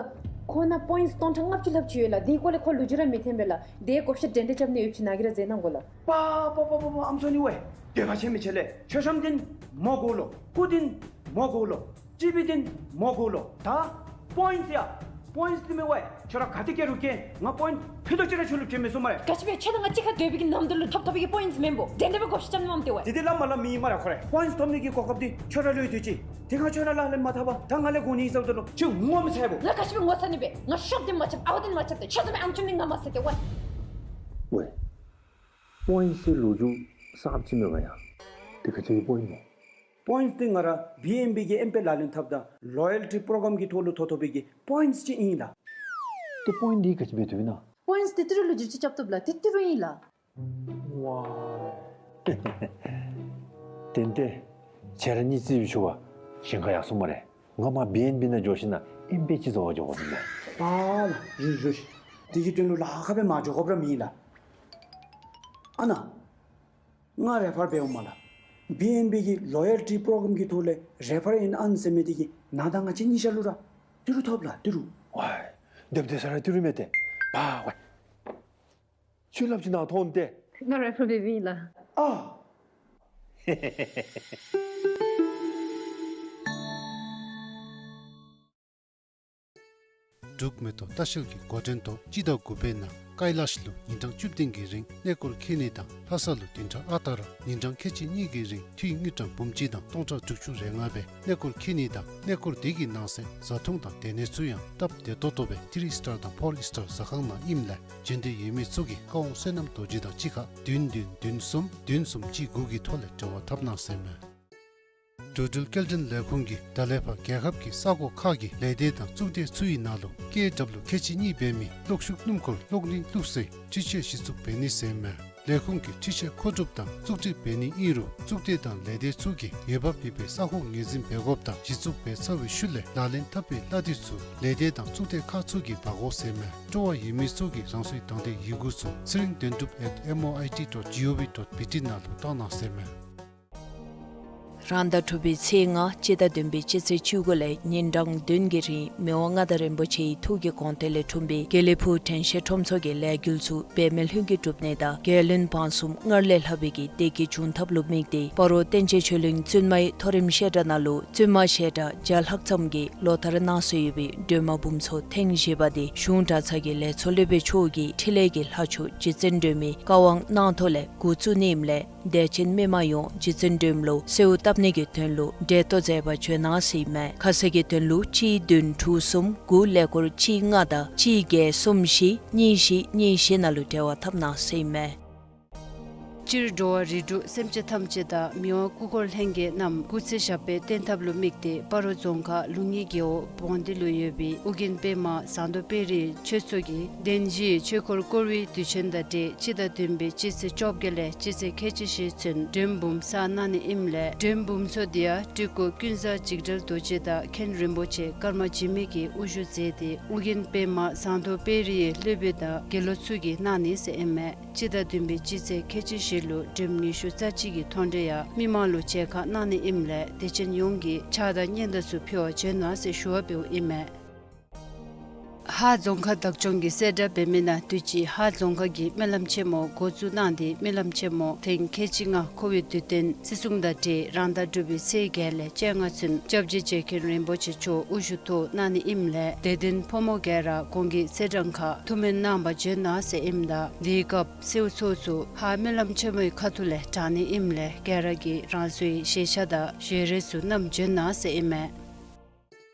ཁོ་ན་པོའིནཊསི་སྟོང་ཕྲག་ལྔ་བཅུ་ལྷགཔ་ཅིག་ཡོད་ལགས། དེའི་སྐོར་ལས་ཁོ་ལོ་རྒྱུས་ར་མི་འཐོན་པས་ལགས། དེའི་བགོ་བཤའ་འདྲན་འདྲ་རྐྱབ་ནི་ཡོདཔ་ཅིག་ནཱ་གིས་ར་མཛད་གནང་དགོ་ལགས། པ་པ་པ་པ་པ་ཨམ་སྲུ་ནི་ཝའི། འདོད་པ་ཆེན་མི་ཆེ་ལགས། མཆོད་བཤམ་འདི་མོ་དགོ་ལོ། སྐུ་འདི་མོ་དགོ་ལོ། ཊི་བི་འདི་མོ་དགོ་ལོ། ད་པོའིནཊསི་ཡ། པོའིནཊསི་འདི་མེན་ཝའི། ཁྱོད་ར་ག་ཏེ་བསྐྱལ་རུང་བསྐྱལ། ང་པོའིནཊསི་ཕུད་རྡོག་ཅིག་ར་ཁྱོད་ལུ་སྤྲོད་མི་ཚུགས་སྨ་རེ། ག་ཅི་སྦེ་ཁྱོད་དང་ང་གཅིག་ཁར་སྡོད་པའི་གི་ནམ་དུས་ལུ་ཐོབ་ཐོབ་པའི་གི་པོའིནཊསི་མེན་པོ། དེ་འདྲ་སྦེ་བགོ་བཤའ་རྐྱབ་ནི་མས་ཏེ་ཝའི། དེ་འདི་སླབ་མ་སླབ་མི་ཨིན་སྨ་རེ་ཁོ་ར། པོའིནཊསི་ཐོབ་ནི་གི་གོ་སྐབས་འདི་ཁྱོད་ར་ལུ་ཡོད་དེ་ཅིག། དེ་ཁར་ཁྱོད་ར་ལག་ལེན་མ་འཐབ་པར་ད་ང་ལས་དགོ་ནི་ཨིན་ཟེརཝ་ད་ལུ་ཁྱོད་ངོ་མི་ཚ་བོ། ང་ག་ཅི་སྦེ་ངོ་ཚ་ནི་སྦེ། ང་ཤོབ་འདི་མ་རྐྱབ་ཨ་བ་འདི་མ་རྐྱབ་ཏེ་ཁྱོད་བཟུམ་མའི་ཨམ་ཅོག་འདི་ང་མ་ཟ་སྟེ་ཝའི། ཝའི། པོའིནཊསི་ལོ་རྒྱུས་གསརཔ་ཅིག་མེད་ག་ཡ། དེ་ག་ཅི་གི་པོའིནཊསི་མོ། པོའིནཊསི་འདི་ང་ར་བི་ཨེན་བི་གི་ཨེམ་པེ་ལག་ལེན་འཐབ་ད་ལོ་ཡལ་ཊི་པྲོ་གྲམ་གྱི་ཐོག་ལུ་ཐོབ་ཐོབ་པའི་གི་པོའིནཊསི་ཅིག་ཨིན་ལགས། ཏེ་པོའིནཊསི་འདི་ག་ཅི་སྦེ་བཏུབ་ཨིན་ན། པོའིནཊསི་འདི་ཏི་རུ་ལུ་བསྒྱུར་བཅོས་རྐྱབ་བཏུབ་ལགས། འདི་ཏི་རུ་ཨིན་ལགས། ཝའི། ཏན་ཏན་ཁྱེད་ར་གཉིས་རྩིས་ཞུ་བ་ཞིང་ཁ་ཡར་སོང་སྨ་རེ། ང་མར་བི་ཨེན་བི་ནང་འགྱོ་ཞིནམ་ལས་ཨེམ་པེ་ཅིག་བཟོ་བར་འགྱོ་དགོ་ཟེར་ལགས། པ་ལགས། རུ་རུ་ཤིག། དེ་གི་དོན་ལུ་ལཱ་ཁག་སྦེ་མ་འགྱོ་དགོཔ་ར་མེད་ལགས། ཨ་ནཱ་ང་རེ་ཕར་འབདཝ་མས་ལགས། བི་ཨེན་བི་གི་ལོ་ཡལ་ཊི་པྲོ་གྲམ་གྱི་ཐོག་ལས་རེ་ཕར་ཨིན་ཨན་ཟེར་མི་དེ་གིས་ནཱ་དང་ང་བཅས་གཉིས་ཆ་ལུ་ར་ཏི་རུ་ཐོབ་ལགས། ཏི་རུ། ཝའི། སྡོདཔ་སྡོད་ས་ར་ཏི་རུ་མས་ཏེ། པ་ཝའི། ཁྱོད་སླབ་ཅིག་ནཱ་ཐོན་ཏེ། ང་རེ་ཕར་འབདཝ་ཨིན་ལགས། ཨ། འབྲུག་མེ་ཏོག་ལྟ་བཤལ་གྱི་འགོ་འདྲེན་ཐོག་སྤྱི་ཟླ་དགུ་པའི་ནང་ ཀའི་ལཱཤ་ལུ་ཉིན་གྲངས་བཅུ་བདུན་གྱི་རིང་གནས་སྐོར་འཁྱིད་ནི་དང་ལྷ་ས་ལུ་བདུན་ཕྲག་ཨ་རྟག་ར་ཉིན་གྲངས་ཁལ་གཅིག་གཉིས་ཀྱི་རིང་འཐུས་དངུལ་ཀྲམ་འབུམ་གཅིག་དང་སྟོང་ཕྲག་དྲུག་ཅུ་རེ་ལྔ་སྦེ་གནས་སྐོར་འཁྱིད་ནི་དང་གནས་སྐོར་དེ་གི་ནང་གསེས་བཟའ་འཐུང་དང་སྡོད་གནས་ཚུ་ཡང་སྟབས་བདེ་ཏོག་ཏོ་སྦེ་ཐི་རི་སི་ཊར་དང་ཕོར་སི་ཊར་ཟ་ཁང་ནང་ཨིནམ་ལས་འབྱོན་འདོད་ཡོད་མི་ཚུ་གིས་ཀ་ཝང་བསོད་ནམས་རྡོ་རྗེ་དང་གཅིག་ཁར་བདུན་བདུན་བདུན་གསུམ་བདུན་གསུམ་གཅིག་དགུ་གི་ཐོག་ལས་འབྲེལ་བ་འཐབ་གནང་ཟེར་མས། འགྲོ་འགྲུལ་སྐྱེལ་འདྲེན་ལས་ཁུངས་ཀྱིས་ད་ལས་ཕར་རྒྱལ་ཁབ་ཀྱི་ས་གོ་ཁག་གི་ལས་སྡེ་དང་གཙུག་སྡེ་ཚུ་ཡི་ནང་ལུ་ཀེ་ཌབ་ལུ་ཁལ་གཅིག་གཉིས་འབད་མི་གློག་ཤུགས་སྣུམ་འཁོར་གློག་རིན་བླུགས་སའི་འཕྲུལ་ཆས་གཞི་བཙུགས་འབད་ནི་ཟེར་མས། ལས་ཁུངས་ཀྱིས་འཕྲུལ་ཆས་མཁོ་སྒྲུབ་དང་བཙུགས་སྒྲིག་འབད་ནི་ཨིན་རུང་གཙུག་སྡེ་དང་ལས་སྡེ་ཚུ་གིས་འོས་འབབ་ཡོད་པའི་ས་ཁོངས་ངོས་འཛིན་འབད་དགོཔ་དང་གཞི་བཙུགས་འབད་ཚར་བའི་ཤུལ་ལས་ལག་ལེན་འཐབ་པའི་གླ་དེ་ཚུ་ལས་སྡེ་དང་གཙུག་སྡེ་ཁག་ཚུ་གིས་འབག་དགོ་ཟེར་མས། སྤྲོ་བ་ཡོད་མི་ཚུ་གིས་རང་སོའི་དང་འདོད་ཡི་གུ་ཚུ་ཚེ་རིང་དོན་གྲུབ་at M O I T dot G O V dot B T ནང་ལུ་བཏང་གནང་ཟེར་མས། རང་ཟླ་དྲུག་པའི་ཚེས་ལྔ་སྤྱི་ཟླ་བདུན་པའི་སྤྱི་ཚེས་བཅུ་དགུ་ལས་ཉིན་གྲངས་བདུན་གྱི་རིང་མི་དབང་མངའ་བདག་རིན་པོ་ཆེའི་ཐུགས་ཀྱི་དགོངས་དོན་ལས་འཁྲུངས་པའི་དགེ་ལེགས་ཕུག་དྲན་ཤེས་ཁྲོམ་ཚོགས་ཀྱི་ལས་འགུལ་ཚུ་འབད་མེད་ལྷུན་གྱིས་གྲུབ་ནི་དང་རྒྱལ་བློན་འབངས་གསུམ་སྔར་ལས་ལྷག་པའི་གི་བདེ་སྐྱིད་འབྱུང་ཐབས་ལུ་དམིགས་ཏེ་སྤ་རོ་བསྟན་ཆེན་ཆོས་གླིང་བཙུན་མའི་མཐོ་རིམ་བཤད་གྲྭ་ནང་ལུ་བཙུན་མ་བཤད་གྲྭ་བརྒྱ་ལྷག་ཙམ་གྱིས་ལོ་ལྟར་གནང་སྲོལ་ཡོད་པའི་སྒྲོལ་མ་འབུམ་ཚོགས་ཐེངས་བཞི་པ་དེ་གཞུང་གྲྭ་ཚང་གི་ལས་ཚོགས་སློབ་དཔོན་མཆོག་གིས་འཕྲིན་ལས་ཀྱི་ལྷ་མཆོག་རྗེ་བཙུན་སྒྲོལ་མའི་བཀའ་དབང་གནང་ཐོག་ལས་འགོ་བཙུགས་ནི་ཨིནམ་ལས་དད་ཅན་མི་མང་ཡོངས་རྗེ་བཙུན་སྒྲོལ་མ་ལུ་གསོལཝ་བཏབ་ནི་གི་དོན་ལུ་གྲལ་གཏོགས་མཛད་པར་འབྱོན་གནང་ཟེར་ཨིན་མས། ཁ་གསལ་གྱི་དོན་ལུ་གཅིག་བདུན་དྲུག་གསུམ་དགུ་ཀླད་ཀོར་གཅིག་ལྔ་དང་གཅིག་བརྒྱད་གསུམ་བཞི་གཉིས་བཞི་གཉིས་བཞི་ནང་ལུ་འབྲེལ་བ་འཐབ་གནང་ཟེར་ཨིན་མས། སྤྱིར་འགྲོ་བ་རིགས་དྲུག་སེམས་ཅན་ཐམས་ཅད་དང་མི་དབང་སྐུ་འཁོར་ལྷན་རྒྱས་རྣམས་སྐུ་ཚེ་ཞབས་པད་བརྟན་ཐབས་ལུ་དམིགས་ཏེ་སྤ་རོ་རྫོང་ཁག་ལུང་གཡུ་རྒེད་འོག་བོང་སྡེ་ལུ་ཡོད་པའི་ཨོ་རྒྱན་པདྨ་ཟངས་མདོག་དཔལ་རི་ཆོས་ཚོགས་ཀྱིས་གདན་བཞིའི་ཆོས་འཁོར་བསྐོར་བའི་དུས་ཆེན་དང་འབྲེལ་སྤྱི་ཟླ་བདུན་པའི་སྤྱི་ཚེས་བཅོ་བརྒྱད་ལས་སྤྱི་ཚེས་ཁལ་གཅིག་བཞི་ཚུན་མགྲོན་འབུམ་ཚོགས་གནང་ནི་ཨིནམ་ལས་མགྲོན་འབུམ་ཚོགས་དེ་ཡང་སྤྲུལ་སྐུ་ཀུན་བཟང་འཇིགས་བྲལ་རྡོ་རྗེ་དང་མཁན་རིན་པོ་ཆེ་ཀརྨ་འཇིགས་མེད་ཀྱིས་དབུ་བཞུགས་མཛད་དེ་ཨོ་རྒྱན་པདྨ་ཟངས་མདོག་དཔལ་རིའི་སློབ་དཔོན་དང་དགེ་སློང་ཚུ་གིས་གནང་ནི་ཟེར་ཨིན་མས། སྤྱི་ཟླ་བདུན་པའི་སྤྱི་ཚེས་ཁལ་གཅིག་བཞི་ལུ་མགྲོན་ཉི་ཤུ་རྩ་གཅིག་གི་མཐོང་གྲོལ་ཡང་མི་མང་ལུ་མཇལ་ཁ་གནང་ནི་ཨིནམ་ལས་དད་ཅན་ཡོངས་ཀྱིས་ཕྱག་དང་སྙན་དར་ཚུ་ཕུལ་བར་འབྱོན་གནང་ཟེར་ཞུ་བ་འབདཝ་ཨིན་མས། ཧཱ་རྫོང་ཁག་བདག་སྐྱོང་གིས་གསལ་བསྒྲགས་འབད་མི་ནང་དུས་ཅི་ཧཱ་རྫོང་ཁག་གི་སྨོན་ལམ་ཆེན་མོ་འགོ་བཙུགས་གནང་སྟེ་སྨོན་ལམ་ཆེན་མོ་ཐེངས་ཁལ་གཅིག་ལྔ་འཁོར་བའི་དུས་སྟོན་བརྩི་སྲུང་དང་འབྲེལ་རང་ཟླ་དྲུག་པའི་ཚེས་བརྒྱད་ལས་བཅོ་ལྔ་ཚུན་སྐྱབས་རྗེ་རྗེ་མཁན་རིན་པོ་ཆེ་མཆོག་དབུ་བཞུགས་ཐོག་གནང་ནི་ཨིནམ་ལས་དད་ལྡན་ཕོ་མོ་ག་ར་གོང་གི་གསལ་བསྒྲགས་ཁར་ཐུགས་སྨོན་གནང་བར་འབྱོན་གནང་ཟེར་ཨིནམ་ད་དེའི་སྐབས་གསོལཝ་ཚོགས་ཚུ་ཧཱ་སྨོན་ལམ་ཆེན་མོའི་ཁ་ཐུག་ལས་དྲང་ནི་ཨིནམ་ལས་ག་ར་གིས་རང་སོའི་ཞལ་ཤ་དང་ཞལ་རས་ཚུ་བསྣམས་འབྱོན་གནང་ཟེར་ཨིན་མས།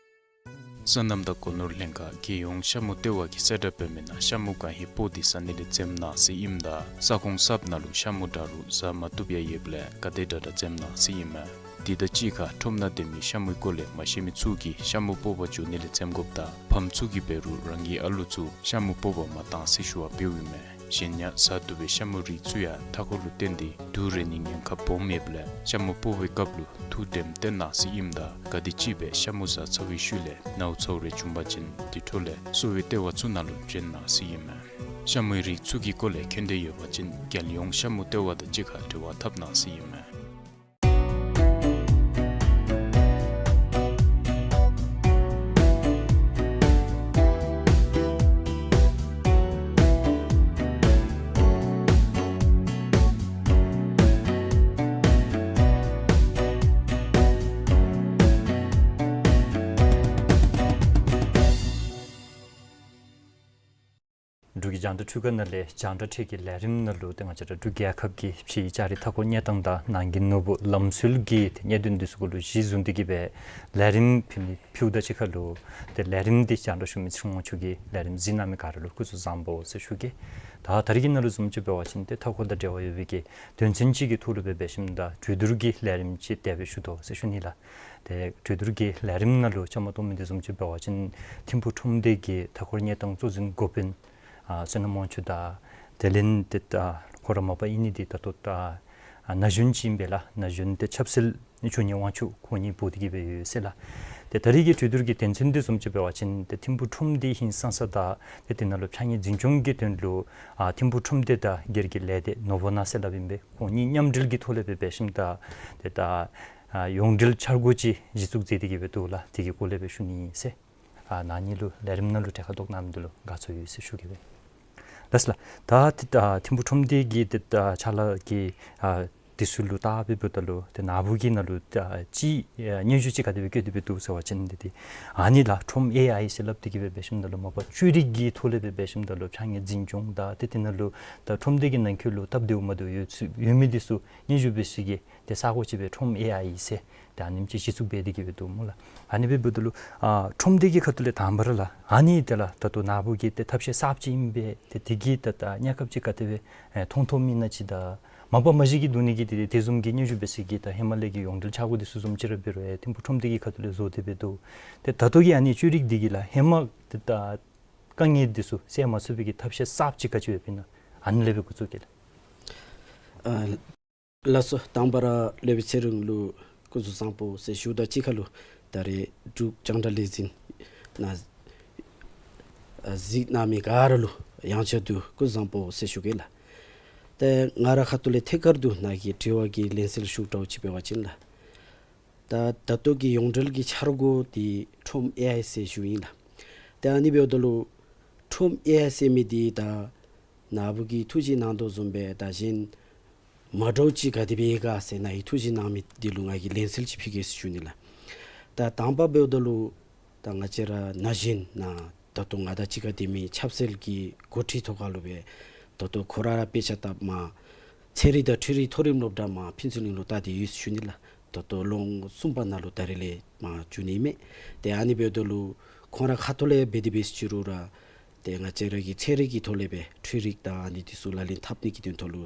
སོ་ནམ་དང་སྒོ་ནོར་ལྷན་ཁག་རྒྱལ་ཡོངས་ཤ་མུ་ལྟེ་བ་གིས་གསལ་བསྒྲགས་འབད་མི་ནང་ཤ་མུ་གང་ཧེ་སྤོག་སྟེ་ཟ་ནི་ལས་འཛེམ་གནང་ཟེར་ཨིནམ་ད་ས་ཁོངས་གསརཔ་ནང་ལུ་ཤ་མུ་འདྲ་རུང་ཟ་མ་བཏུབ་ཡང་ཡོདཔ་ལས་ག་དེ་དྲག་དྲག་འཛེམ་གནང་ཟེར་ཨིན་མས། དེ་དང་གཅིག་ཁར་ཁྲོམ་ནང་སྡོད་མི་ཤ་མུའི་སྐོར་ལས་མ་ཤེས་མི་ཚུ་གིས་ཤ་མུ་སྤོག་པར་འགྱོ་ནི་ལས་འཛེམ་དགོཔ་དང་ཕམ་ཚུ་གིས་འབད་རུང་རང་གི་ཨ་ལུ་ཚུ་ཤ་མུ་སྤོག་པར་མ་གཏང་ཟེར་ཞུ་བ་འབདཝ་ཨིན་མས། གཞན་ཡང་ཟ་བཏུབ་པའི་ཤ་མུ་རིགས་ཚུ་ཡང་མཐའ་འཁོར་ལུ་བརྟེན་ཏེ་དུག་རེག་ནིའི་ཉེན་ཁ་སྦོམ་ཡོདཔ་ལས་ཤ་མུ་སྤོག་པའི་སྐབས་ལུ་ཐུགས་དྲནམ་བཏོན་གནང་ཟེར་ཨིནམ་ད་ག་དེམ་ཅིག་སྦེ་ཤ་མུ་ཟ་ཚར་བའི་ཤུལ་ལས་ནཝ་ཚཝ་རེ་བྱུང་པ་ཅིན་དེ་འཕྲོ་ལས་གསོ་བའི་ལྟེ་བ་ཚུ་ནང་ལུ་འབྱོན་གནང་ཟེར་ཨིན་མས། ཤ་མུའི་རིགས་ཚུ་གི་སྐོར་ལས་མཁྱེན་འདོད་ཡོད་པ་ཅིན་རྒྱལ་ཡོངས་ཤ་མུ་ལྟེ་བ་དང་གཅིག་ཁར་འབྲེལ་བ་འཐབ་གནང་ཟེར་ཨིན་མས། འབྲུག་གི་རྒྱང་བསྒྲགས་འཕྲུལ་ཁང་ནང་ལས་རྒྱང་བསྒྲགས་ཁྲལ་གྱི་ལས་རིམ་ནང་ལུ་ཏེ་ང་བཅས་ར་འབྲུག་རྒྱལ་ཁབ་ཀྱི་ཕྱིའི་ལྕགས་རིགས་མཐའ་འཁོར་གནས་སྟངས་དང་ནང་གི་ནོར་བུ་ལམ་སྲོལ་གྱི་ཏེ་གནད་དོན་འདི་ཚུ་གུ་ལུ་གཞི་བཟུང་སྟེ་གི་སྦེ་ལས་རིམ་ཕུལ་མི་ཕུལཝ་དང་གཅིག་ཁར་ལུ་ཏེ་ལས་རིམ་འདི་རྒྱང་བསྒྲགས་ཞུ་མི་ཚེ་རིང་དབང་ཕྱུག་གིས་ལས་རིམ་གཟིགས་གནང་མི་ག་ར་ལུ་སྐུ་གཟུགས་བཟང་པོ་ཟེར་ཞུ་གེ། ད་ད་རིས་ཀྱི་ནང་ལུ་བཟུམ་ཅིག་འབད་བ་ཅིན་ཏེ་མཐའ་འཁོར་དང་འབྲེལ་བ་ཡོད་པའི་གི་དོན་ཚན་ཅིག་གི་ཐོག་ལུ་སྦེ་འབད་ཞིནམ་ད་གྲོས་བསྡུར་གྱི་ལས་རིམ་ཅིག་དེ་སྦེ་ཞུ་དོ་ཟེར་ཞུ་ནི་ལགས། ཏེ་གྲོས་བསྡུར་གྱི་ལས་རིམ་ནང་ལུ་བཅའ་མར་གཏོགས་མི་འདི་བཟུམ་ཅིག་འབད་བ་ཅིན་ཐིམ་ཕུག་ཁྲོམ་སྡེ་གི་མཐའ་འཁོར་གནས་སྟངས་གཙོ་འཛིན་འགོ་དཔོན་ཨ་བསོད་ནམས་དབང་ཕྱུག་དང་དེ་ལས་ཏེ་ད་ཁོ་ར་མ་པ་ཨིན་ནི་འདི་ད་ལྟོ་ད་ཨ་ན་གཞོན་ཅིག་ཨིན་པས་ལགས། ན་གཞོན་ཏེ་ཆབ་སྲིད་ནི་ཆོས་ཉིད་དབང་ཕྱུག་ཁོང་གཉིས་འབོ་སྟེ་གི་སྦེ་ཡོད་ཟེར་ལགས། ཏེ་ད་རིས་ཀྱི་གྲོས་བསྡུར་གྱི་དོན་ཚན་འདི་བཟུམ་ཅིག་འབད་བ་ཅིན་ཏེ་ཐིམ་ཕུག་ཁྲོམ་སྡེ་ཧིང་སངས་ས་དང་ཏེ་དེ་ནང་ལུ་ཕྱགས་སྙིགས་འཛིན་སྐྱོང་གི་དོན་ལུ་ཨ་ཐིམ་ཕུག་ཁྲོམ་སྡེ་དང་སྒེར་གྱི་ལས་སྡེ་ནོར་བུ་ན་ཟེར་སླབ་ཨིན་པས། ཁོང་གཉིས་མཉམ་འབྲེལ་གྱི་ཐོག་ལས་སྦེ་འབད་ཞིནམ་ད་ཏེ་ད་ཨ་ཡོངས་འབྲེལ་འཆར་སྒོ་ཅིག་གཞི་བཙུགས་མཛད་དེ་གི་སྦེ་འདུག་ལགས། དེ་གི་སྐོར་ལས་སྦེ་ཞུ་ནི་ཨིན་ཟེར། ཨ་ན་ཧིང་ལུ་ལས་རིམ་ནང་ལུ་གྲལ་ཁར་གཏོགས་གནང་མི་འདི་ལུ་དགའ་ཚོར་ཡོད་ཟེར་ཞུ་གེ་སྦེ། ལགས་སོ་ལགས། ད་ཏེ་ད་ཐིམ་ཕུག་ཁྲོམ་སྡེ་གི་ཏེ་ད་ཕྱག་ལཱ་གི་ཨ་ དེ་ཚུ་ལུ་བལྟ་སྦེ་འབདཝ་ད་ལུ་ཏེ་ནཱ་བུ་གི་ནང་ལུ་ད་ཅིག་ཨེ་སྙན་ཞུ་ཅིག་ག་དེ་སྦེ་བཀོད་དེ་སྦེ་འདུག་ཟེར་བ་ཅིན་ཏེ་ཏེ་ཨ་ནི་ལགས་ཁྲོམ་ཨེ་ཨའི་ཟེར་སླབ་སྟེ་གི་སྦེ་འབད་ཞིནམ་ད་ལུ་མ་པ་བཅོས་རིག་གི་ཐོག་ལས་སྦེ་འབད་ཞིནམ་ད་ལུ་ཕྱགས་སྙིགས་འཛིན་སྐྱོང་དང་ཏེ་དེ་ནང་ལུ་ད་ཁྲོམ་སྡེ་གི་ནང་འཁོད་ལུ་སྟབས་བདེཝ་མ་བདེཝ་ཡོད་ཚུ་ཡོད་མི་དེ་ཚུ་སྙན་ཞུ་འབད་ས་གི་ཏེ་ས་གོ་ཅིག་སྦེ་ཁྲོམ་ཨེ་ཨའི་ཟེར་ཏེ་ཨ་ནེམ་ཅིག་གཞི་བཙུགས་འབད་དེ་གི་སྦེ་འདུག་སྨོ་ལགས། ཨ་ནི་སྦེ་འབདཝ་ད་ལུ་ཨ་ཁྲོམ་སྡེ་གི་ཁ་ཐུག་ལས་དང་པ་ར་ལགས་ཨ་ནི་དེ་ལགས་ད་ལྟོ་ནཱ་བུ་གི་ཏེ་ཐབས་ཤེས་གསརཔ་ཅིག་ཨིན་པས། ཏེ་དེ་གིས་ད་ད་དམྱལ་ཁབ་ཅིག་ག་དེ་སྦེ་ཨེ་མཐོང་མཐོངམ་ཨིན་ན་ཅིག་དང་མ་པ་མ་གཞི་གི་འདུག་ནི་གི་དེ་དེ་བཟུམ་གྱི་སྙན་ཞུ་འབད་ས་གི་ད་ཧེ་མ་ལས་ཀྱི་ཡོངས་འབྲེལ་ཆ་བགོས་དེ་ཚུ་བཟུམ་ཅིག་ར་འབད་རུང་ཨེ་ཐིམ་ཕུག་ཁྲོམ་སྡེ་གི་ཁ་ཐུག་ལས་བཟོ་སྟེ་སྦེ་འདུག། ཏེ་ད་ལྟོ་གི་ཨ་ནི་བཅོས་རིག་འདི་གིས་ལགས་ཧེ་མ་ཏེ་ད་དཀའ་ངལ་དེ་ཚུ་སེལ་མ་ཚུགས་པའི་གི་ཐབས་ཤེས་གསརཔ་ཅིག་ག་ཅི་ཡོདཔ་ཨིན་ན་ཨ་ནི་ལས་སྦེ་འགོ་བཙུགས་གེ་ལགས། ཨ་ལགས་སོ། དང་པ་ར་སློབ་དཔོན་ཚེ་རིང་ལུ་སྐུ་གཟུགས་བཟང་པོ་ཟེར་ཞུཝ་དང་གཅིག་ཁར་ལུ་ད་རེས་འབྲུག་རྒྱང་བསྒྲགས་ལས་འཛིན་ནང་ཨ་གཟིགས་གནང་མི་ག་ར་ལུ་ཡང་བསྐྱར་དུ་སྐུ་གཟུགས་བཟང་པོ་ཟེར་ཞུ་གེ་ལགས། ཏེ་ང་རའི་ཁ་ཐུག་ལས་ཐད་ཀར་དུ་ནཱ་གི་དྲི་བ་གི་ལན་གསལ་ཞུ་དྲག་ཅིག་འབད་བ་ཅིན་ལགས། ད་ད་ལྟོ་གི་ཡོངས་འབྲེལ་གྱི་འཆར་སྒོ་འདི་ཁྲོམ་ཨེ་ཨའི་ཟེར་ཞུཝ་ཨིན་ལགས། ཏེ་ཨ་ནི་འབདཝ་ད་ལུ་ཁྲོམ་ཨེ་ཨའི་ཟེར་མི་འདི་ད་ནཱ་བུ་གིས་ཐུགས་བཞེད་གནང་དོ་བཟུམ་སྦེ་ད་གཞན་མ་འདྲཝ་ཅིག་ག་དེ་སྦེ་ཡོད་ག་ཟེར་ནཱ་གིས་ཐུགས་བཞེད་གནང་མི་འདི་ལུ་ང་གིས་ལན་གསལ་ཅིག་ཕུལ་གེ་ཟེར་ཞུ་ནི་ལགས། ད་དང་པ་འབདཝ་ད་ལུ་ད་ང་བཅས་ར་ན་གཞོན་ནཱ་ད་ལྟོ་ང་དང་གཅིག་ཁར་སྡོད་མི་ཆབ་སྲིད་ཀྱི་འགོ་ཁྲིད་ཐོག་ཁར་ལུ་སྦེ་ད་ལྟོ་ཁོ་ར་ར་དཔེ་ཆ་ལྟ་མ་ཚན་རིག་དང་འཕྲུལ་རིག་མཐོ་རིམ་སློབ་གྲྭ་མར་ཕུན་ཚོགས་གླིང་ལུ་ལྟ་སྟེ་ཡོད་ཟེར་ཞུ་ནི་ལགས། ད་ལྟོ་ལོ་ངོ་གསུམ་པ་ནང་ལུ་ད་རེས་ལས་མར་འགྱོ་ནི་མས། ཏེ་ཨ་ནི་འབདཝ་ད་ལུ་ཁོང་རའི་ཁ་ཐུག་ལས་འབད་དེ་འབད་ཟེར་ཞུ་རུང་ར་ཏེ་ང་བཅས་ར་གི་ཚན་རིག་གི་ཐོག་ལས་སྦེ་འཕྲུལ་རིག་དང་ཨ་ནི་འདི་ཚུ་ལག་ལེན་འཐབ་ནི་གི་དོན་ཐོག་ལུ་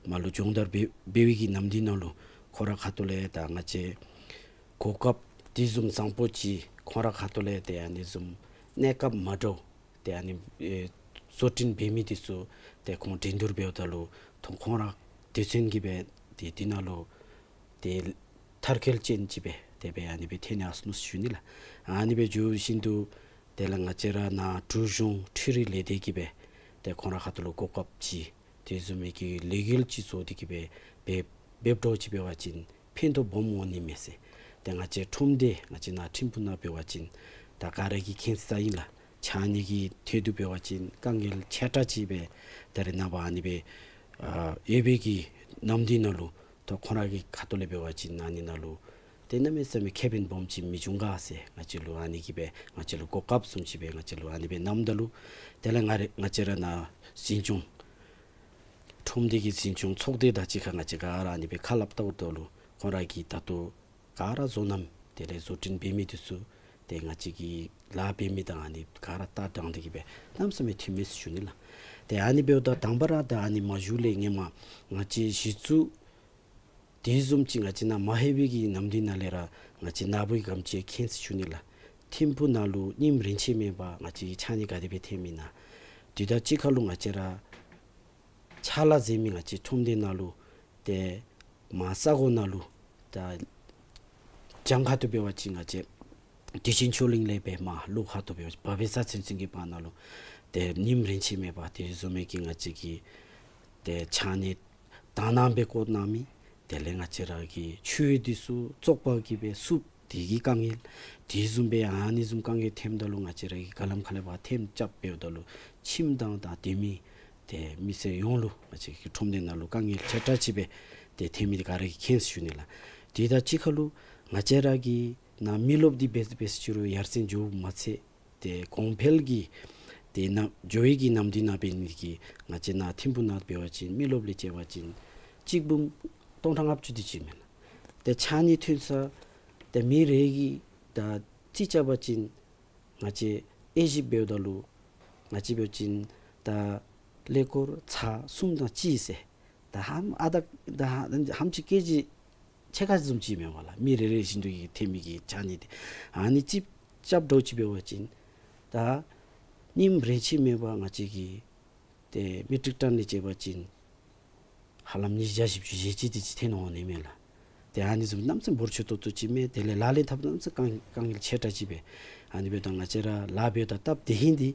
མར་ལུ་སྦྱོང་བརྡར་འབད་འབད་བའི་གི་ནམ་དུས་ནང་ལུ་ཁོང་རའི་ཁ་ཐུག་ལས་ད་ང་བཅས་གོ་སྐབས་དེ་བཟུམ་བཟང་པོ་ཅིག་ཁོང་རའི་ཁ་ཐུག་ལས་ཏེ་ཨ་ནི་བཟུམ་གནས་སྐབས་མ་འདྲཝ་ཏེ་ཨ་ནི་ཨེ་བཟོ་སྐྲུན་འབད་མི་འདི་ཚུ་ཏེ་ཁོང་འགྲན་བསྡུར་འབདཝ་ད་ལུ་ཐོ་ཁོང་ར་སྡེ་ཚན་གྱིས་སྦེ་ཏེ་འདི་ནང་ལུ་ཏེ་མཐར་འཁྱོལ་ཅན་ཅིག་སྦེ་དེ་སྦེ་ཨ་ནི་སྦེ་ཐོན་ནི་ཨ་ནུ་ཟེར་ཞུ་ནི་ལགས། ཨ་ནི་སྦེ་འགྱོ་བཞིན་དུ་དེ་ལས་ང་བཅས་ར་ནཱ་འབྲུག་གཞུང་འཕྲུལ་རིག་ལས་སྡེ་གིས་སྦེ་ཏེ་ཁོང་རའི་ཁ་ཐུག་ལུ་གོ་སྐབས་ཅིག་དེ་བཟུམ་མའི་གི་ལས་འགུལ་ཅིག་བཟོ་སྟེ་གི་སྦེ་འབད་འབདཝ་འདྲཝ་ཅིག་འབད་བ་ཅིན་ཕན་ཐོགས་སྦོམ་འོང་ནི་མས་ཟེར། ཏེ་ང་བཅས་ཁྲོམ་སྡེ་ང་བཅས་ནཱ་ཐིམ་ཕུག་ནང་འབད་བ་ཅིན་ད་ག་ར་གིས་མཁྱེན་ས་ཨིན་ལགས། ཕྱགས་སྙིགས་ཀྱི་ཐད་དུ་འབད་བ་ཅིན་དཀའ་ངལ་ཆེ་དྲགས་ཅིག་སྦེ་ད་རེས་ནངས་པ་ཨ་ནི་སྦེ་ཨ་ཡོད་པའི་གི་ནམ་དུས་ནང་ལུ་ད་ཁོང་ར་གི་ཁ་ཐུག་ལས་འབད་བ་ཅིན་ཨ་ནི་ནང་ལུ་ཏེ་གནམ་མེད་ས་མེད་ཁེ་ཕན་སྦོམ་ཅིག་མི་འབྱུང་ག་ཟེར་ང་བཅས་ལུ་ཨ་ནི་གིས་སྦེ་ང་བཅས་ལུ་གོ་སྐབས་བཟུམ་ཅིག་སྦེ་ང་བཅས་ལུ་ཨ་ནི་སྦེ་གནངམ་ད་ལུ་དེ་ལས་ང་རེ་ང་བཅས་ར་ནཱ་འཛིན་སྐྱོང་ཁྲོམ་སྡེ་གི་འཛིན་སྐྱོང་ཚོགས་སྡེ་དང་གཅིག་ཁར་ང་བཅས་ག་ར་ཨ་ནི་སྦེ་ཁ་སླབ་བལྟཝ་ད་ལུ་ཁོང་ར་གིས་ད་ལྟོ་ག་ར་བཟོ་རྣམ་དེ་ལས་བཟོ་སྐྲུན་འབད་མི་འདི་ཚུ་ཏེ་ང་བཅས་ཀྱི་ལཱ་འབད་མི་དང་ཨ་ནི་ག་ར་ལྟ་དྲངས་ཏེ་གི་སྦེ་གནམ་མེད་ས་མེད་མཐུན་མས་ཟེར་ཞུ་ནི་ལགས། ཏེ་ཨ་ནི་འབདཝ་ད་དང་པ་ར་ད་ཨ་ནི་མ་གཞི་ལས་ཧེ་མ་ང་བཅས་གཞི་བཙུགས་དེ་བཟུམ་ཅིག་ང་བཅས་ནཱ་མ་ལྷོད་པའི་གི་ནམ་དུས་ནང་ལས་ར་ང་བཅས་ནཱ་བུ་གིས་ག་དེམ་ཅིག་མཁྱེན་ཟེར་ཞུ་ནི་ལགས། ཐིམ་ཕུག་ནང་ལུ་རྙིངམ་རན་ཆད་མེད་པར་ང་བཅས་ཀྱིས་ཕྱགས་སྙིགས་ག་དེ་སྦེ་འཐེན་མི་ན། དེ་དང་གཅིག་ཁར་ལུ་ང་བཅས་ར་ཕྱགས་ལཱ་མཛད་མི་ང་བཅས་ཁྲོམ་སྡེ་ནང་ལུ་ཏེ་མར་ས་གོ་ནང་ལུ་ད་གྱངས་ཁ་ཐུག་འབད་བ་ཅིན་ང་བཅས་བདེ་ཆེན་ཆོས་གླིང་ལས་སྦེ་མར་ལུ་ཁ་ཐུག་འབད་བ་ཅིན་བ་བེ་ས་ཚུན་ཚོད་ཀྱི་བར་ན་ལུ་ཏེ་རྙིངམ་རན་ཆད་མེད་པར་དེ་བཟུམ་མའི་གི་ང་བཅས་ཀྱིས་ཏེ་ཕྱགས་སྙིགས་དག་སྣང་སྦེ་བཀོ་གནང་མི་དེ་ལས་ང་བཅས་ར་གི་ཆུ་འདི་ཚུ་བཙོག་པ་གིས་སྦེ་བསུབ་དེ་གི་དཀའ་ངལ་དེ་བཟུམ་སྦེ་ཨ་ནི་བཟུམ་དཀའ་ངལ་ཐོནམ་ད་ལུ་ང་བཅས་ར་གིས་ག་ལམ་ཁ་ལས་ཕར་ཐེམ་རྐྱབ་འབདཝ་ད་ལུ་ཁྱིམ་ཐང་དང་སྡོད་མི་ཏེ་མི་སེར་ཡོངས་ལུ་ང་བཅས་ཀྱི་ཁྲོམ་སྡེ་ནང་ལུ་དཀའ་ངལ་ཆེ་དྲགས་ཅིག་སྦེ་ཏེ་ཐོན་མི་འདི་ག་ར་གིས་མཁྱེན་ཟེར་ཞུ་ནི་ལགས། དེ་དང་གཅིག་ཁར་ལུ་ང་བཅས་ར་གི་ནཱ་མི་རློབས་འདི་འབད་འབད་ཟེར་ཞུ་རུང་ཡར་སེང་འགྱོཝ་མ་ཚད་ཏེ་གོང་འཕེལ་གྱི་ཏེ་ནཱ་འགྱོ་བའི་གི་ནམ་དུས་ནང་འབད་ནི་གི་ང་བཅས་ནཱ་ཐིམ་ཕུག་ནང་འབད་བ་ཅིན་མི་རློབས་ལས་བཅད་པ་ཅིན་གཅིག་འབུམ་སྟོང་ཕྲག་ལྔ་བཅུ་དེ་ཅིག་མས་ལགས། ཏེ་ཕྱགས་སྙིགས་འཐོན་ས་ཏེ་མི་རེ་གིས་ད་རྩིས་རྐྱབ་པ་ཅིན་ང་བཅས་དབྱེ་ཞིབ་འབདཝ་ད་ལུ་ང་བཅས་འབད་བ་ཅིན་ད་ཀླད་ཀོར་ཚར་གསུམ་དང་གཅིག་ཟེར་ད་ཧམ་ཨ་ད་ད་ཧ་ཧམ་ཅིག་ཀེ་ཇི་ཕྱེད་ཀ་བཟུམ་ཅིག་མས་པ་ལགས། མི་རེ་རེ་བཞིན་དུ་གིས་འཐོན་མི་གི་ཕྱགས་སྙིགས་འདི་ཨ་ནི་རྩིས་རྐྱབ་འདྲཝ་ཅིག་འབད་བ་ཅིན་ད་རྙིངམ་རན་ཆད་མེད་པར་ང་བཅས་ཀྱིས་ཏེ་མི་ཊིག་ཊཱན་ལས་བཅད་པ་ཅིན་ཧ་ལམ་ཉིས་བརྒྱ་བཞི་བཅུ་ཞེ་གཅིག་དེ་ཅིག་འཐོན་འོང་ནི་མས་ལགས། ཏེ་ཨ་ནི་བཟུམ་གནམ་མེད་ས་མེད་འབོར་ཆེ་ཏོག་ཏོ་ཅིག་མས། དེ་ལས་ལག་ལེན་འཐབ་གནམ་མེད་ས་མེད་དཀའ་དཀའ་ངལ་ཆེ་དྲགས་ཅིག་སྦེ། ཨ་ནི་འབདཝ་ད་ང་བཅས་ར་ལཱ་འབདཝ་ད་སྟབས་བདེ་ཧིང་འདི་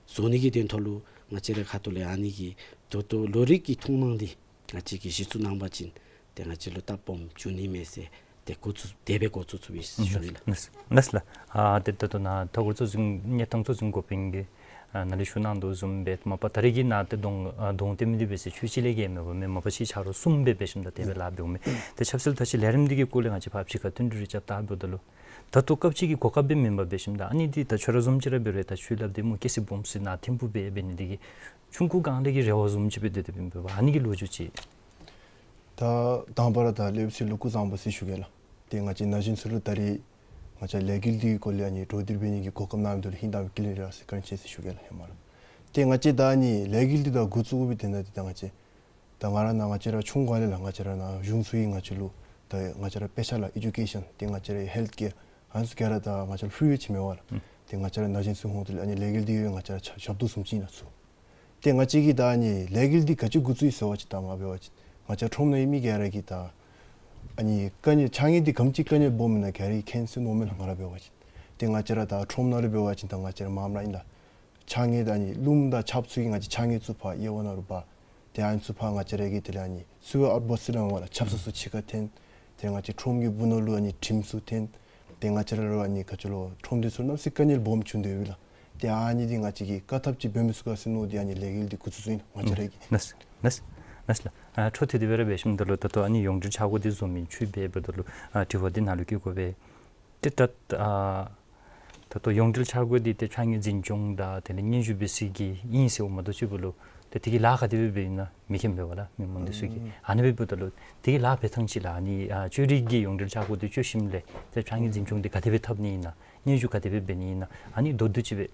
བཟོ་ནི་གི་དོན་ཐོག་ལུ་ང་བཅས་རའི་ཁ་ཐུག་ལས་ཨ་ནི་གི་ད་ལྟོ་ལོ་རེ་གི་མཐོང་སྣང་འདི་ང་བཅས་ཀྱིས་གཞི་བཙུགས་གནང་པ་ཅིན་ཏེ་ང་བཅས་ལུ་སྟབས་སྦོམ་འབྱུང་ནི་མས་ཟེར་ཏེ་འགོ་བཙུགས་དེ་སྦེ་འགོ་བཙུགས་བཙུགསཔ་ཨིན་ཟེར་ཞུ་ནི་ལགས། ལགས་ལགས་ལགས། ཨ་ཏེ་ད་ལྟོ་ནཱ་མཐའ་འཁོར་གཙོ་འཛིན་གནས་སྟངས་གཙོ་འཛིན་འགོ་དཔོན་གྱིས་ ཨ་ནཱ་ལས་ཞུ་གནང་དོ་བཟུམ་སྦེ་མ་པ་ད་རེས་ཀྱི་ནང་ཏེ་གདོང་ཨ་གདོང་གཏད་མི་འདི་འབད་ཟེར་ཆོས་ཅིག་ལས་བརྒལ་མེད་པ་མེན། མ་པ་ཅིག་ཆ་རོགས་གསུམ་སྦེ་འབད་ཞིནམ་ད་དེ་སྦེ་ལཱ་འབདཝ་མས། ཏེ་ཆབ་སྲིད་ཐད་ཀྱི་ལས་རིམ་འདི་གི་སྐོར་ལས་ང་བཅས་ཕར་ཕྱི་ཁར་བསྟུན་གྲོས་རེ་རྐྱབ་ད་འབདཝ་ད་ལུ་ད་ལྟོ་སྐབས་ཅིག་གི་གོ་སྐབས་སྦེ་མེན་པར་འབད་ཞིནམ་ད་ཨ་ནི་འདི་ད་ཁྱོད་ར་བཟུམ་ཅིག་ར་འབད་རུང་ད་ཆོས་སླབ་སྟེ་སྨོ་སྐྱེ་སྲིད་སྦོམ་སྲིད་ནང་ཐིམ་ཕུག་སྦེ་འབད་ནི་འདི་གིས་ཆུང་ཀུ་སྒང་ལས་ཀྱི་རེ་བ་བཟུམ་ཅིག་སྦེ་དེ་དེ་སྦེ་འབད་བ། ཨ་ནི་གི་ལོ་རྒྱུས་ཅིག། ད་དང་པ་ར་ད་སླེབས་ཚེ་ལུ་སྐུ་གཟུགས་བཟང་པོ་ཟེར་ཞུ་གེ་ལགས། ཏེ་ང་བཅས་ན་གཞོན་ཚུ་ལུ་ད་རེས་ང་བཅས་ལས་འགུལ་འདི་གི་སྐོར་ལས་ཨ་ནི་གྲོས་བསྡུར་འབད་ནི་གི་གོ་སྐབས་གནང་མི་འདི་ལུ་ཧིང་དང་བཀའ་དྲིན་རེ་ཟེར་བཀའ་དྲིན་ཆེ་ཟེར་ཞུ་གེ་ལགས། ཧེ་མ་ར་ཏེ་ང་བཅས་ད་ཨ་ནི་ལས་འགུལ་འདི་ད་འགོ་བཙུགས་དགོ་པའི་དོན་དག་འདི་ད་ང་བཅས་ད་ང་ར་ནཱ་ང་བཅས་ར་ཆུང་ཀུ་ལས་ལགས་ང་བཅས་ར་ནཱ་གཞུང་ཚུ་གིས་ང་བཅས་ལུ་ད་ང་བཅས་ར་དཔེ་ཆ་ལགས་ཨེ་ཇུ་ཀེ་ཤཱན་ཏེ་ང་བཅས་ར་ཧེལཐ་ཀེར་ཨ་ནི་ཚུ་ག་ར་ད་ང་བཅས་ལུ་ཕི་རི་ཅིག་མེད་པས་ལགས། ཨུམ། ཏེ་ང་བཅས་ར་ན་གཞོན་ཚུ་ཧོང་ཏེ་ལགས་ཨ་ནི་ལས་འགུལ་འདི་གིས་ང་བཅས་ར་ཞབས་ཏོག་བཟུམ་ཅིག་ཨིན་ལགས་ཚུ། ཏེ་ང་བཅས་ཀྱིས་ད་ཨ་ནི་ལས་འགུལ་འདི་ག་ཅི་འགོ་བཙུགས་ཡི་ཟེར་བ་ཅིན་ད་ང་འབད་བ་ཅིན་ང་བཅས་ཁྲོམ་ནང་ཡོད་མི་ག་ར་གིས་ད་ཨ་ནི་དཀའ་ངལ་ཕྱགས་སྙིགས་འདི་ག་དེམ་ཅིག་དཀའ་ངལ་སྦོམ་ཨིན་ན་ག་ར་གིས་མཁྱེན་སོང་མནོཝ་མས་ལགས། ང་ར་འབད་བ་ཅིན་ཏེ་ང་བཅས་ར་ད་ཁྲོམ་ནང་ལུ་འབད་བ་ཅིན་ད་ང་བཅས་ར་མངམ་ར་ཨིན་ལགས། ཕྱགས་སྙིགས་ད་ཨ་ནི་རླུང་དང་ཆརཔ་ཚུ་གིས་ང་བཅས་ཕྱགས་སྙིགས་ཚུ་ཕར་དབྱེ་བ་ནང་ལུ་འབག། ཏེ་ཨ་ནི་ཚུ་ཕར་ང་བཅས་ར་གིས་དེ་ལས་ཨ་ནི་སུ་ཝེ་ཨའུཊ་བཱསི་ཟེར་སླབ་འོང་ལགས། ཆབ་གསང་ཚུ་ཕྱི་ཁར་འཐེན། ཏེ་ང་བཅས་ཁྲོམ་གྱི་སྦུག་ནང་ལུ་ཨ་ནི་དྲིམ་ཚུ་འཐེན། ཏེ་ང་བཅས་ར་ལུ་ཨ་ནི་ག་ཅི་ལོ་ཁྲོམ་སྡེ་ཚུ་གནམ་མེད་ས་མེད་དཀའ་ངལ་སྦོམ་བྱུང་སྟེ་ཡོད་ལགས། ཏེ་ཨ་ནི་འདི་ང་བཅས་ཀྱིས་བཀག་ཐབས་ཅིག་འབད་མི་ཚུགས་ག་ཟེར་མནོ་སྟེ་ཨ་ནི་ལས་འགུལ་འདི་འགོ་བཙུགས་ཚུགས་ཨིན་ལགས། ང་བཅས་ར་གིས། ལགས་ལགས་ལགས་ལགས། ཨ་འཕྲོ་མཐུད་དེ་སྦེ་ར་འབད་ཞིནམ་ད་ལུ་ད་ལྟོ་ཨ་ནི་ཡོངས་འབྲེལ་འཆར་སྒོ་འདི་བཟོ་མི་ཚུ་འབད་འབདཝ་ད་ལུ་ཨ་དྲི་བ་འདི་ནཱ་ལུ་བཀོད་དགོ་པས། ཏེ་ད་ཨ་ད་ལྟོ་ཡོངས་འབྲེལ་འཆར་སྒོ་འདི་ཏེ་ཕྱགས་སྙིགས་འཛིན་སྐྱོང་དང་དེ་ལས་སྙན་ཞུ་འབད་ས་གི་ཨིན་ཟེར་འོང་མ་གཏོགས་ཅིག་འབདཝ་ལུ་ཏེ་དེ་གི་ལཱ་ག་དེ་སྦེ་འབད་ཨིན་ན་མི་མཁྱེན་པས་ལགས་མི་མང་འདི་ཚུ་གིས། ཨུམ། ཨ་ནི་འབདཝ་ད་ལུ་དེ་གི་ལཱ་འབད་ཐངས་ཅིག་ལགས་ཨ་ནི་ཨ་ཅོ་རིགས་ཀྱི་ཡོངས་འབྲེལ་འཆར་སྒོ་འདི་སྤྱོད་ཞིནམ་ལས་ཏེ་ཕྱགས་སྙིགས་འཛིན་སྐྱོང་འདི་ག་དེ་སྦེ་འཐབ་ནི་ཨིན་ན་སྙན་ཞུ་ག་དེ་སྦེ་འབད་ནི་ཨིན་ན་ཨ་ནི་མདོར་བསྡུས་ཅིག་སྦེ།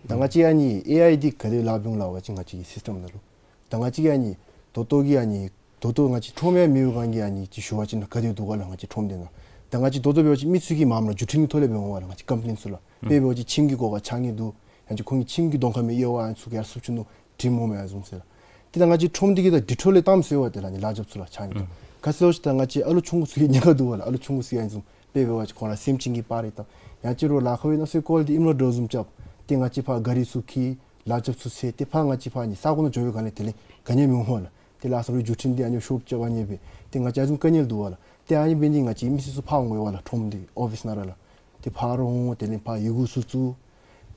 ད་ང་བཅས་ཨ་ནི་ཨེ་ཨའི་འདི་ག་དེ་ལཱ་འབདཝ་ལགས་པ་ཅིན་ང་བཅས་ཀྱི་སིསི་ཊེམ་ནང་ལུ་ད་ང་བཅས་ཀྱིས་ཨ་ནི་ད་ལྟོ་གི་ཨ་ནི་ད་ལྟོ་ང་བཅས་ཁྲོམ་ཡང་མེད་པའི་སྒང་གི་ཨ་ནི་ཅིག་ཞུ་བ་ཅིན་ག་དེ་འདུག་ག་ལགས། ང་བཅས་ཁྲོམ་སྡེ་ནང་ད་ང་བཅས་ད་ལྟོ་འབད་བ་ཅིན་མི་ཚུ་གིས་མངམ་ར་བརྒྱུད་འཕྲིན་གྱི་ཐོག་ལས་འབད་འོང་བ་ལགས། ང་བཅས་ཀམ་པི་ལེན་ཚུ་ལགས། དཔེ་འབད་བ་ཅིན་ཁྱིམ་གྱི་སྒོ་ཁར་ཕྱགས་སྙིགས་འདུག། ཡང་ཅིན་ཁོང་གི་ཁྱིམ་གྱི་གདོང་ཁར་མེ་གཡར་བ་ཨ་ནི་ཚུ་ག་ར་སུབ་ཅི་ནུག། དྲིམ་འོང་མས་ཨ་བཟུམ་ཟེར་ལགས། ཏེ་ད་ང་བཅས་ཁྲོམ་སྡེ་གིས་ད་དེ་འཕྲོ་ལས་བཏངམ་ཟེར་བ་ཏེ་ལགས་ཨ་ནི་ལཱ་རྐྱབ་ཚུ་ལགས་ཕྱགས་སྙིགས་ད། ག་ཅི་ཟེར་བ་ཅིན་ད་ང་བཅས་ཨ་ལུ་ཆུང་ཀུ་ཚུ་གི་ཉེན་ཁ་འདུག་པ་ལགས། ཨ་ལུ་ཆུང་ཀུ་ཚུ་ཡང་ཨ་ནི་བཟུམ་དཔེ་འབད་བ་ཅིན་ཁོང་ར་སེམས་ཅན་གྱི་པར་རེ་བཏང་། ཡང་ཅིན་རོགས་ལཱ་ཁག་པའི་ནང་སེ་ཀོ་ལི་ཊི་ཨིནམ་ར་འདྲཝ་བཟུམ་རྐྱབ། ཏེ་ང་བཅས་ཕར་གཱ་རི་ཚུ་འཁྱིད་ལཱ་རྐྱབ་ཚུ་ཟེར་ཏེ་ཕར་ང་བཅས་ཕར་ཨ་ནི་ས་གོ་ནང་འགྱོ་བའི་སྒང་ལས་དེ་ལས་ག་ནི་ཡང་མི་འོང་བ་ལགས། ཏེ་ལགས་སོ་རོགས་བརྒྱུད་འཕྲིན་འདི་ཨ་ནི་ཤོབ་རྐྱབ་ཨ་ནི་སྦེ། ཏེ་ང་བཅས་ཨ་བཟུམ་དཀའ་ངལ་འདུག་པ་ལགས། ཏེ་ཨ་ནི་འབད་ནི་ང་བཅས་མི་སེར་ཚུ་ཕར་འོང་དགོ་པ་ལགས། ཁྲོམ་སྡེ་ཨོ་ཕིསི་ནང་ར་ལགས། ཏེ་ཕར་ར་འོང་དེ་ལས་ཕར་ཡི་གུ་ཚུ་བཙུགས།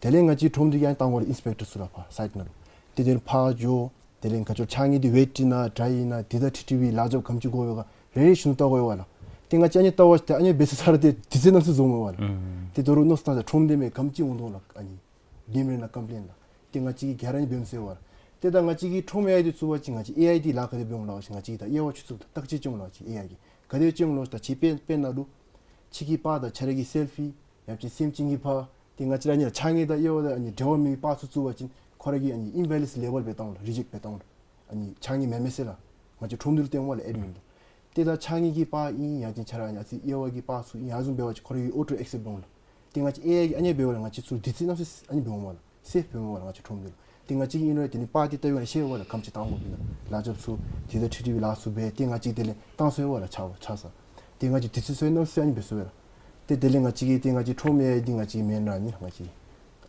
དེ་ལས་ང་བཅས་ཁྲོམ་སྡེ་གིས་ཨ་ནི་བཏང་དགོ་ལགས་ཨིནསི་པེག་ཊར་ཚུ་ལགས་ཕར་སའིཊ་ནང་ལུ། ཏེ་དེ་ལས་ཕར་འགྱོ། དེ་ལས་ག་ཅི་ཕྱགས་སྙིགས་འདི་ཝེཊ་ཨིན་ན་ཌྲའི་ཨིན་ན་དེ་དང་འཁྲིལ་ཏེ་སྦེ་ལཱ་རྐྱབ་ག་དེམ་ཅིག་དགོ་པས་ག་རེ་རེ་བཞིན་དུ་བལྟ་དགོ་པས་ལགས། ཏེ་ང་བཅས་ཨ་ནི་བལྟ་བ་ཅིན་ཏེ་ཨ་ནི་འབད་ས་ས་ར་ཏེ་དུས་ཚོད་གནམ་མེད་ས་མེད་འཛོལཝ་མས་པ་ལགས། ཨུམ། ཏེ་དོ་རུང་མནོ་བསམ་བཏང་ས་ཁྲོམ་སྡེ་མི་ག་དེམ་ཅིག་འོང་དོ་ལགས། ཨ་ནི་ཉིནམ་རེ་ནང་ཀམ་པི་ལེན་ལགས། ཏེ་ང་བཅས་ཀྱིས་ག་ར་ཨ་ནི་འབདཝ་མས་ཟེར་བ་ལགས། ཏེ་ད་ང་བཅས་ཀྱིས་ཁྲོམ་ཨེ་ཨའི་འདི་བཙུགས་པ་ཅིན་ང་བཅས་ཨེ་ཨའི་འདི་ལཱ་ག་དེ་འབདཝ་ལགས་པ་ཅིན་ང་བཅས་ཀྱིས་ད་དབྱེ་བ་ཕྱེ་ཚུགས་ད་བརྟག་དཔྱད་བྱུང་ལགས་པ་ཅིན་ཨེ་ཨའི་གིས་ག་དེ་བྱུང་ལགས་པ་ཅིན་ད་ཅི་དཔེ་དཔེར་ན་ལུ་ཁྱོད་ཀྱི་པར་དང་ཁྱོད་ར་གི་སེལ་ཕི་ཡང་ཅིན་སེམས་ཅན་གྱི་པར་ཏེ་ང་བཅས་ར་ཨ་ནི་ཕྱགས་སྙིགས་དང་དབྱེ་བ་དང་ཨ་ནི་འབྲེལ་བ་མེད་པའི་པར་ཚུ་བཙུགས་པ་ཅིན་ཁོ་ར་གིས་ཨ་ནི་ཨིན་ཝེ་ལིཌ་ལེ་བཱལ་འབད་བཏང་ལགས། རི་ཇེཀཊ་འབད་བཏང་ལགས། ཨ་ནི་ཕྱགས་སྙིགས་མེན་མས་ཟེར་ལགས། ང་བཅས་ཁྲོམ་སྡེ་ལུ་སྟོནམ་ལགས་ཨེཌ་མིན་ལུ། ཏེ་ད་ཕྱགས་སྙིགས་ཀྱི་པར་ཨིན་ཡང་ཅིན་ཁྱོད་ར་ཨ་ནི་ཨ་ཙི་དབྱེ་བ་གི་པར་ཚུ་ཨིན་ཡང་ཨ་བཟུམ་འབད་བ་ཅིན་ཁོ་ར་གིས་ཨོ་ཊོ་ཨེག་སེབཊ་འབད་འོང་ལགས། ཏེ་ང་བཅས་ཨེ་ཨའི་གིས་ཨ་ནི་འབདཝ་ལས་ང་བཅས་ཚུ་དུས་ཚོད་གནམ་མེད་ས་མེད་ཨ་ནི་འབད་འོང་མས་ལགས། སེབ་འབད་འོང་མས་ལགས། ང་བཅས་ཁྲོམ་སྡེ་ལུ་ཏེ་ང་བཅས་ཀྱིས་ཨིན་རུང་དེ་ནི་པར་འདི་བལྟ་བའི་ཤེས་འོང་ལགས། ག་དེམ་ཅིག་བཏང་དགོཔ་ཨིན་ན། ལཱ་རྐྱབ་ཚུ་དེ་དང་འཁྲིལ་ཏེ་སྦེ་ལཱ་ཚུ་འབད། ཏེ་ང་བཅས་དེ་ལས་བཏང་སོང་པ་ལགས། ཆ་ཆ་ས་ཏེ་ང་བཅས་དུས་ཚོད་ཚུ་གནམ་མེད་ས་མེད་ཨ་ནི་འབད་སོང་པ་ལགས། ཏེ་དེ་ལས་ང་བཅས་ཀྱིས་ཏེ་ང་བཅས་ཁྲོམ་ཨེ་ཨའི་འདི་ང་བཅས་མེན་ར་ཨ་ནི་ང་བཅས་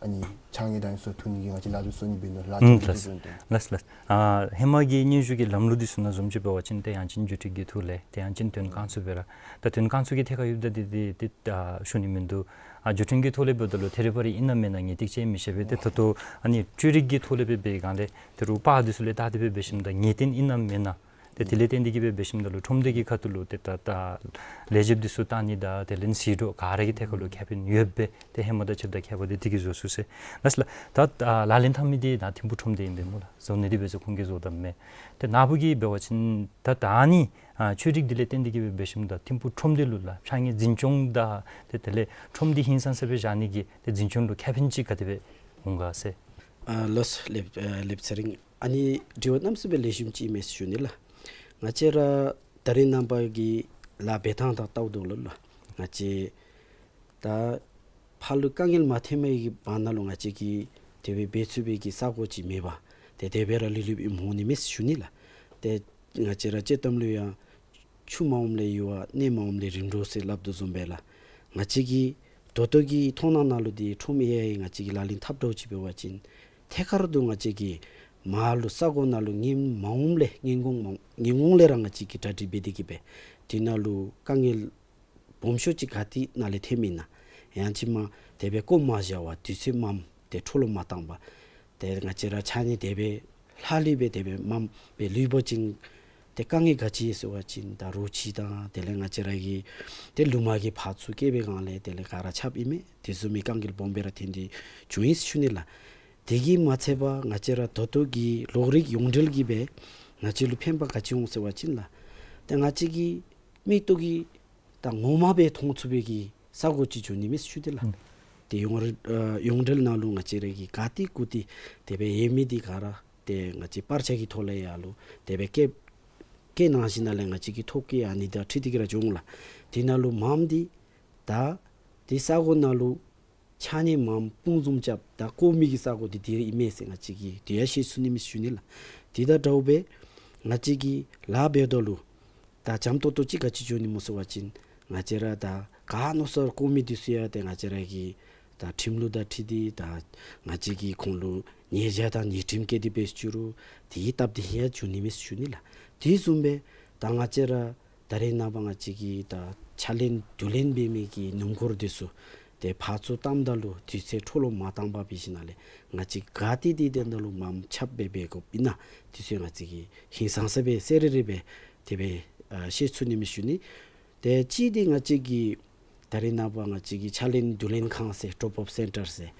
ཨ་ནི་ཕྱགས་སྙིགས་དང་ཨ་ནི་ཚུ་འཐུ་ནི་གི་ང་བཅས་ལཱ་རྐྱབ་ཚུ་ཨ་ནི་འབད་ནི་ལགས། ལཱ་རྐྱབ་ཚུ་ཨ་ནི་འབད་ནི། ལགས་ལགས། ཨ་ཧེ་མ་གི་སྙན་ཞུ་གི་ལམ་ལུགས་འདི་ཚུ་ནང་བཟུམ་ཅིག་འབད་བ་ཅིན་ཏེ་ཡང་ཅིན་བརྒྱུད་འཕྲིན་གྱི་ཐོག་ལས་ཏེ་ཡང་ཅིན་དོན་ཁང་ཚུ་སྦེ་ར་ད་དོན་ཁང་ཚུ་གི་ཐད་ཁར་ཡོདཔ་ད་འདི་འདི་ཏེ་ཨ་ཞུ་ནི་མིན་འདུག། ཨ་བརྒྱུད་འཕྲིན་གྱི་ཐོག་ལས་འབདཝ་ད་ལུ་ཐད་རི་བ་རི་ཨིན་ན་མེན་ན་ངེས་ཏིག་ཅིག་མི་ཤེས་པས། ཏེ་ད་ལྟོ་ཨ་ནི་ཅོ་རིགས་ཀྱི་ཐོག་ལས་འབད་བའི་སྒང་ལས་ཏེ་རུང་པར་འདི་ཚུ་ལས་བལྟ་སྟེ་སྦེ་འབད་ཞིནམ་ད་ངེས་བདེན་ཨིན་ན་མེན་ན་ཏེ་དེ་ལས་བརྟེན་ཏེ་གིས་སྦེ་འབད་ཞིནམ་ད་ལུ་ཁྲོམ་སྡེ་གི་ཁ་ཐུག་ལུ་ཏེ་ད་ད་ལས་བྱེདཔ་འདི་ཚུ་བཏང་ནི་དང་དེ་ལས་ཟད་འགྲོ་ག་ར་གི་ཐད་ཁར་ལུ་ཁེ་ཕན་ཡོདཔ་སྦེ་ཏེ་ཧེ་མ་དང་ཕྱདཔ་ད་ཁྱད་པར་འདི་དེ་གིས་བཟོ་ཚུགས་ཟེར། ལགས་ལགས། ད་ཨ་ལག་ལེན་འཐབ་མི་འདི་ད་ཐིམ་ཕུག་ཁྲོམ་སྡེ་ཨིན་པས་སྨོ་ལགས། བཟོ་ནི་འདི་འབད་ཚེ་ཁོང་གིས་བཟོ་དོ་མས། ཏེ་ནཱ་བུ་གིས་འབད་བ་ཅིན་ད་ད་ཨ་ནི་ཨ་ཆོས་རིག་འདི་ལས་བརྟེན་ཏེ་གིས་སྦེ་འབད་ཞིནམ་ད་ཐིམ་ཕུག་ཁྲོམ་སྡེ་ལུ་ལགས་ཕྱགས་སྙིགས་འཛིན་སྐྱོང་དང་ཏེ་དེ་ལས་ཁྲོམ་སྡེ་ཧིང་སངས་ས་སྦེ་བཞག་ནི་གི་ཏེ་འཛིན་སྐྱོང་ལུ་ཁེ་ཕན་ཅིག་ག་དེ་སྦེ་འོང་ག་ཟེར། ཨ་ལགས་སོ་ལགས། ཨ་ལགས་ཚེ་རིང་ཨ་ནི་དྲི་བ་གནམ་མེད་ས་མེད་ལེགས་ཤོམ་ཅིག་ཨིན་མས་ཟེར་ཞུ་ནི་ལགས། ང་བཅས་ར་ད་རེས་ནངས་པ་གི་ལཱ་འབད་ཐངས་དང་བལྟཝ་ད་ལུ་ལགས་ང་བཅས་ད་ཕར་ལུ་དཀའ་ངལ་མ་ཐོན་པའི་གི་བར་ན་ལུ་ང་བཅས་ཀྱིས་དེ་སྦེ་འབད་ཚུགས་པའི་གི་ས་གོ་ཅིག་མེད་པར་ཏེ་དེ་སྦེ་ར་ལུས་ལུསཔ་ཨིནམ་འོང་ནི་མས་ཟེར་ཞུ་ནི་ལགས། ཏེ་ང་བཅས་ར་དཔྱེ་གཏམ་ལུ་ཡང་ཆུ་མ་འོངམ་ལས་ཡུར་བ་གནས་མ་འོངམ་ལས་རིམ་གྲོ་ཟེར་སླབ་དོ་བཟུམ་སྦེ་ལགས། ང་བཅས་ཀྱི་ད་ལྟོ་གི་མཐོང་སྣང་ནང་ལུ་འདི་ཁྲོམ་ཨེ་ཨའི་ང་བཅས་ཀྱིས་ལག་ལེན་འཐབ་འགྱོ་ཅི་འབད་བ་ཅིན་ཐད་ཀར་དུ་ང་བཅས་ཀྱི་མར་ལུ་ས་གོ་ནང་ལུ་ཉིནམ་མ་འོངམ་ལས་ཉིན་གུང་མ་ཉིན་གུང་ལས་ར་ང་བཅས་ཀྱིས་གྲ་སྒྲིག་འབད་དེ་གིས་སྦེ་དེ་ནང་ལུ་དཀའ་ངལ་སྦོམ་ཤོས་ཅིག་ག་ཏེ་ནང་ལས་ཐོནམ་ཨིན་ན་ཡང་ཅིན་མ་དེ་སྦེ་བཀོ་མ་བཞག་པར་དུས་ཚོད་མངམ་ཏེ་འཕྲོ་བརླག་མ་བཏང་པར་ ཏེ་ང་བཅས་ར་ཕྱགས་སྙིགས་དེ་སྦེ་ལྷག་ལུས་སྦེ་དེ་སྦེ་མངམ་སྦེ་ལུས་པ་ཅིན་ཏེ་དཀའ་ངལ་ག་ཅི་ཡོད་ཟེར་བ་ཅིན་ད་རོ་ཁྱི་དང་དེ་ལས་ང་བཅས་ར་གི་ཏེ་ལུ་མ་གི་ཕར་ཚུར་སྐྱེལ་བའི་སྒང་ལས་དེ་ལས་ག་ར་ཁྱབ་ཨིན་མས། དེ་བཟུམ་མའི་དཀའ་ངལ་སྦོམ་སྦེ་ར་ཐོན་ཏེ་བྱུང་ཡི་ཟེར་ཞུ་ནི་ལགས། དེ་གིས་མ་ཚད་པར་ང་བཅས་ར་ད་ལྟོ་གི་གློག་རིག་ཡོངས་འབྲེལ་གྱིས་སྦེ་ང་བཅས་ལུ་ཕན་པ་ག་ཅི་འོང་ཟེར་བ་ཅིན་ལགས། ཏེ་ང་བཅས་ཀྱི་མིག་ཏོ་གིས་ད་ངོ་མ་སྦེ་མཐོང་ཚུགས་པའི་གི་ས་གོ་ཅིག་འབྱུང་ནི་མས་ཟེར་ཞུ་ནི་ལགས། ཨུམ། ཏེ་ཡོངས་ར་ཨ་ཡོངས་འབྲེལ་ནང་ལུ་ང་བཅས་ར་གིས་ག་ཏེ་གུ་ཏེ་དེ་སྦེ་ཡོད་མི་འདི་ག་ར་ཏེ་ང་བཅས་པར་ཆས་ཀྱི་ཐོག་ལས་ཡར་ལུ་དེ་སྦེ་བཀོད་བཀོད་གནང་ཞིནམ་ལས་ང་བཅས་ཀྱི་ཐོ་བཀོད་ཨ་ནི་དང་འཁྲིལ་ཏེ་གི་ར་འབྱུང་ལགས། དེ་ནང་ལུ་མངམ་འདི་ད་དེ་ས་གོ་ནང་ལུ་ཕྱགས་སྙིགས་མངམ་སྤུངས་འཛོམས་རྐྱབ་ད་བཀོ་མི་གི་ས་གོ་འདི་དེ་ར་ཨིན་མས་ཟེར་ང་བཅས་ཀྱིས་དེ་ཡང་ཤེས་ཚུགས་ནི་མས་ཟེར་ཞུ་ནི་ལགས། དེ་དང་འདྲཝ་སྦེ་ང་བཅས་ཀྱིས་ལཱ་འབདཝ་ད་ལུ་ད་འཇམ་ཏོང་ཏོ་ཅིག་ག་ཅི་འབྱུང་ནི་སྨོ་ཟེར་བ་ཅིན་ང་བཅས་ར་ད་ག་མནོ་སར་བཀོ་མི་འདི་ཚུ་ཡང་ཏེ་ང་བཅས་ར་གི་ད་ཁྲིམས་ལུགས་དང་འཁྲིལ་ཏེ་ད་ང་བཅས་ཀྱིས་ཁོང་ལུ་ཉེས་བྱ་དང་ཉེས་ཁྲིམས་བཀལ་ཏེ་འབད་ཅི་རུང་དེའི་སྟབས་བདེ་ཡང་འབྱུང་ནི་མས་ཟེར་ཞུ་ནི་ལགས། དེ་བཟུམ་སྦེ་ད་ང་བཅས་ར་ད་རེས་ནངས་པ་ང་བཅས་ཀྱིས་ད་ཕྱག་ལེན་དུས་ལེན་འབད་མི་གི་སྣུམ་འཁོར་འདི་ཚུ་ཏེ་ཕར་ཚུར་བཏངམ་ད་ལུ་དུས་ཚོད་འཕྲོ་བརླག་མ་བཏང་པར་འབད་ཞིནམ་ལས་ང་བཅས་ག་ཏེ་ཏེ་དེ་ནང་ལུ་མངམ་ཁྱབ་སྦེ་འབད་དགོཔ་ཨིན་ན་དེ་ཚུ་ང་བཅས་ཀྱིས་ཧིང་སངས་ས་སྦེ་གསལ་རི་རི་སྦེ་དེ་སྦེ་ཨ་ཤེས་ཚུགས་ནི་མས་ཟེར་ཞུ་ནི། ཏེ་གཅིག་འདི་ང་བཅས་ཀྱིས་ད་རེས་ནངས་པ་ང་བཅས་ཀྱིས་ཕྱག་ལེན་དུས་ལེན་ཁང་ཟེར་ཌོབ་ཨོཕ་སེན་ཊར་ཟེར་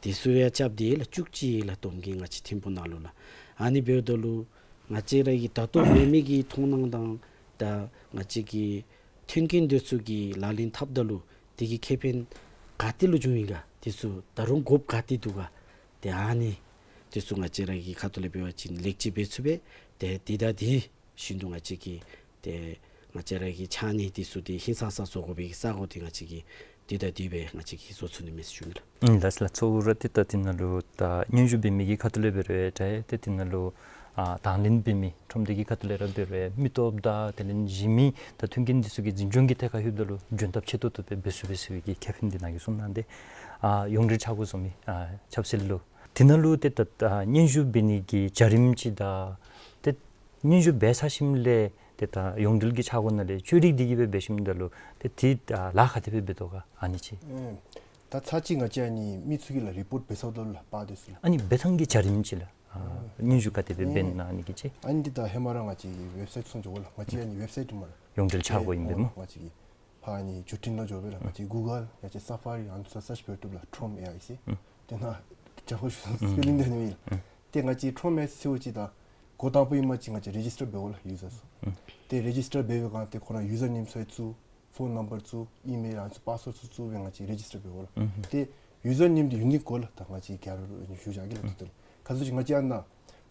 དེ་ཚུ་ཡང་རྐྱབ་སྟེ་ལགས་བཅུ་གཅིག་ལགས་བསྡོམས་ཀྱིས་ང་བཅས་ཐིམ་ཕུག་ནང་ལུ་ལགས། ཨ་ནི་འབདཝ་ད་ལུ་ང་བཅས་ར་གི་ད་ལྟོ་མེད་མི་གི་མཐོང་སྣང་དང་ད་ང་བཅས་ཀྱི་མཐུན་རྐྱེན་འདི་ཚུ་གི་ལག་ལེན་འཐབ་ད་ལུ་དེ་གི་ཁེ་ཕན་ག་ཏེ་ལུ་འབྱུང་ཡི་ག་དེ་ཚུ་ད་རུང་དགོཔ་ག་ཏེ་འདུག་ག་ཏེ་ཨ་ནི་དེ་ཚུ་ང་བཅས་ར་གི་ཁ་ཐུག་ལས་འབད་བ་ཅིན་ལེགས་བཅོས་འབད་ཚུགས་པས། ཏེ་དེ་དང་དེ་བཞིན་དུ་ང་བཅས་ཀྱིས་ཏེ་ང་བཅས་ར་གི་ཕྱགས་སྙིགས་འདི་ཚུ་ཏེ་ཧིང་སངས་ས་བཟོ་དགོ་པའི་གི་ས་གོ་འདི་ང་བཅས་ཀྱིས་དེ་དང་དེ་སྦེ་ང་བཅས་ཀྱིས་བཟོ་ཚུགས་ནི་མས་ཟེར་ཞུ་ནི་ལགས། ཨུམ་ལགས་སོ་ལགས། གཙོ་བོ་ར་ཏེ་ད་དེ་ནང་ལུ་ད་སྙན་ཞུ་འབད་མི་གི་ཁ་ཐུག་ལས་འབད་རུང་ཡང་འདྲ་ཏེ་དེ་ནང་ལུ་ཨ་དང་ལེན་འབད་མི་ཁྲོམ་སྡེ་གི་ཁ་ཐུག་ལས་ར་འབད་རུང་ཡང་མི་སྟོབས་དང་དེ་ལས་གཞན་མི་ད་མཐུན་རྐྱེན་འདི་ཚུ་གི་འཛིན་སྐྱོང་གི་ཐད་ཁར་ལྷོདཔ་ད་ལུ་འཇོན་ཐང་ཆེ་ཏོག་ཏོ་སྦེ་འབད་ཚུགས་པས་ཟེར་བའི་གི་ཁེ་ཕན་འདི་ནཱ་གིས་གསུངས་གནང་སྟེ་ཨ་ཡོངས་འབྲེལ་ཆག་སྒོ་བཟོ་མི་ཨ་ཆབ་སྲིད་ལུ་དེ་ནང་ལུ་ཏེ་ད་ཨ་སྙན་ཞུ་འབད་ནི་གི་བྱ་རིམ་ཅིག་དང་ཏེ་སྙན་ཞུ་འབད་ཚར་ཞིནམ་ལས་ཏེ་ད་ཡོངས་འབྲེལ་གྱི་ཆག་སྒོ་ནང་ལས་བཅོས་སྒྲིག་འདི་གིས་སྦེ་འབད་ཞིནམ་ད་ལུ་ཏེ་དེ་ཨ་ལཱ་ག་དེ་སྦེ་འབད་དོ་ག་ཨ་ནི་ཅིག། ཨེ་ད་ཚར་གཅིག་ང་བཅས་ཨ་ནི་མི་ཚུ་གིས་ལགས་རི་པོརཊ་འབད་ཚརཝ་ད་ལུ་ལགས་པར་འདི་ཚུ་ལགས། ཨ་ནི་འབད་ཐངས་ཀྱི་བྱ་རིམ་ཅིག་ལགས། ཨ་སྙན་ཞུ་ག་དེ་སྦེ་འབད་ཨེ་ན་ཨ་ནི་གི་ཅིག། ཨ་ནི་འདི་ད་ཧེ་མ་ར་ང་བཅས་ཀྱིས་ཝེབ་སའིཊ་ཚུ་འགྱོ་དགོ་ལགས། ང་བཅས་ཨ་ནི་ཝེབ་སའིཊ་འདི་སྨོ་ལགས། ཡོངས་འབྲེལ་ཆག་སྒོ་ཨིན་པས་སྨོ། ང་བཅས་ཀྱིས་ཕར་ཨ་ནི་བརྒྱུད་འཕྲིན་ནང་འགྱོ་སྦེ་ལགས། ང་བཅས་གུ་གཱལ་ཡང་ཅིན་སཱ་ཕཱ་རི་ཨ་ནི་ཚུ་སརཆ་འབད་བཏུབ་ལགས། ཁྲོམ་ཨེ་ཨའི་ཟེར། ཨུམ། དེ་ནང་ཅ་ཧོ་ཤུ་ཨུམ་སི་པེ་ལིང་འདི་ཨ་ནི་ཨིན་ལགས། ཨུམ། ཏེ་ང་བཅས་ཁྲོམ་ཨེ་ཨའི་ཟེར་ཟེརཝ་ཅིག་ད་འགོ་དང་པ་ཨིན་པ་ཅིན་ང་བཅས་རེ་ཇིས་ཊར་འབད་དགོ་ལགས་ཡུ་ཛར་ཚུ། ཨུམ། ཏེ་རེ་ཇིས་ཊར་འབད་བའི་སྒང་ཏེ་ཁོ་ར་ཡུ་ཛར་ནེམ་ཚུ་ཡང་བཙུགས། ཕོན་ནམ་བར་བཙུགས། ཨི་མེལ་ཨ་ནི་ཚུ་པཱསི་ཝརཌ་ཚུ་བཙུགས་སྦེ་ང་བཅས་རེ་ཇིས་ཊར་འབད་དགོ་ལགས། ཨུམ། ཏེ་ཡུ་ཛར་ནེམ་འདི་ཡུ་ནིཀ་དགོ་ལགས། ད་ང་བཅས་ག་ར་ལུ་ཞུ་བཞག་གེ་ལགས། ཨུམ། ཏེ་ཁ་ཙ་ཅིག་ང་བཅས་ཨ་ནཱ་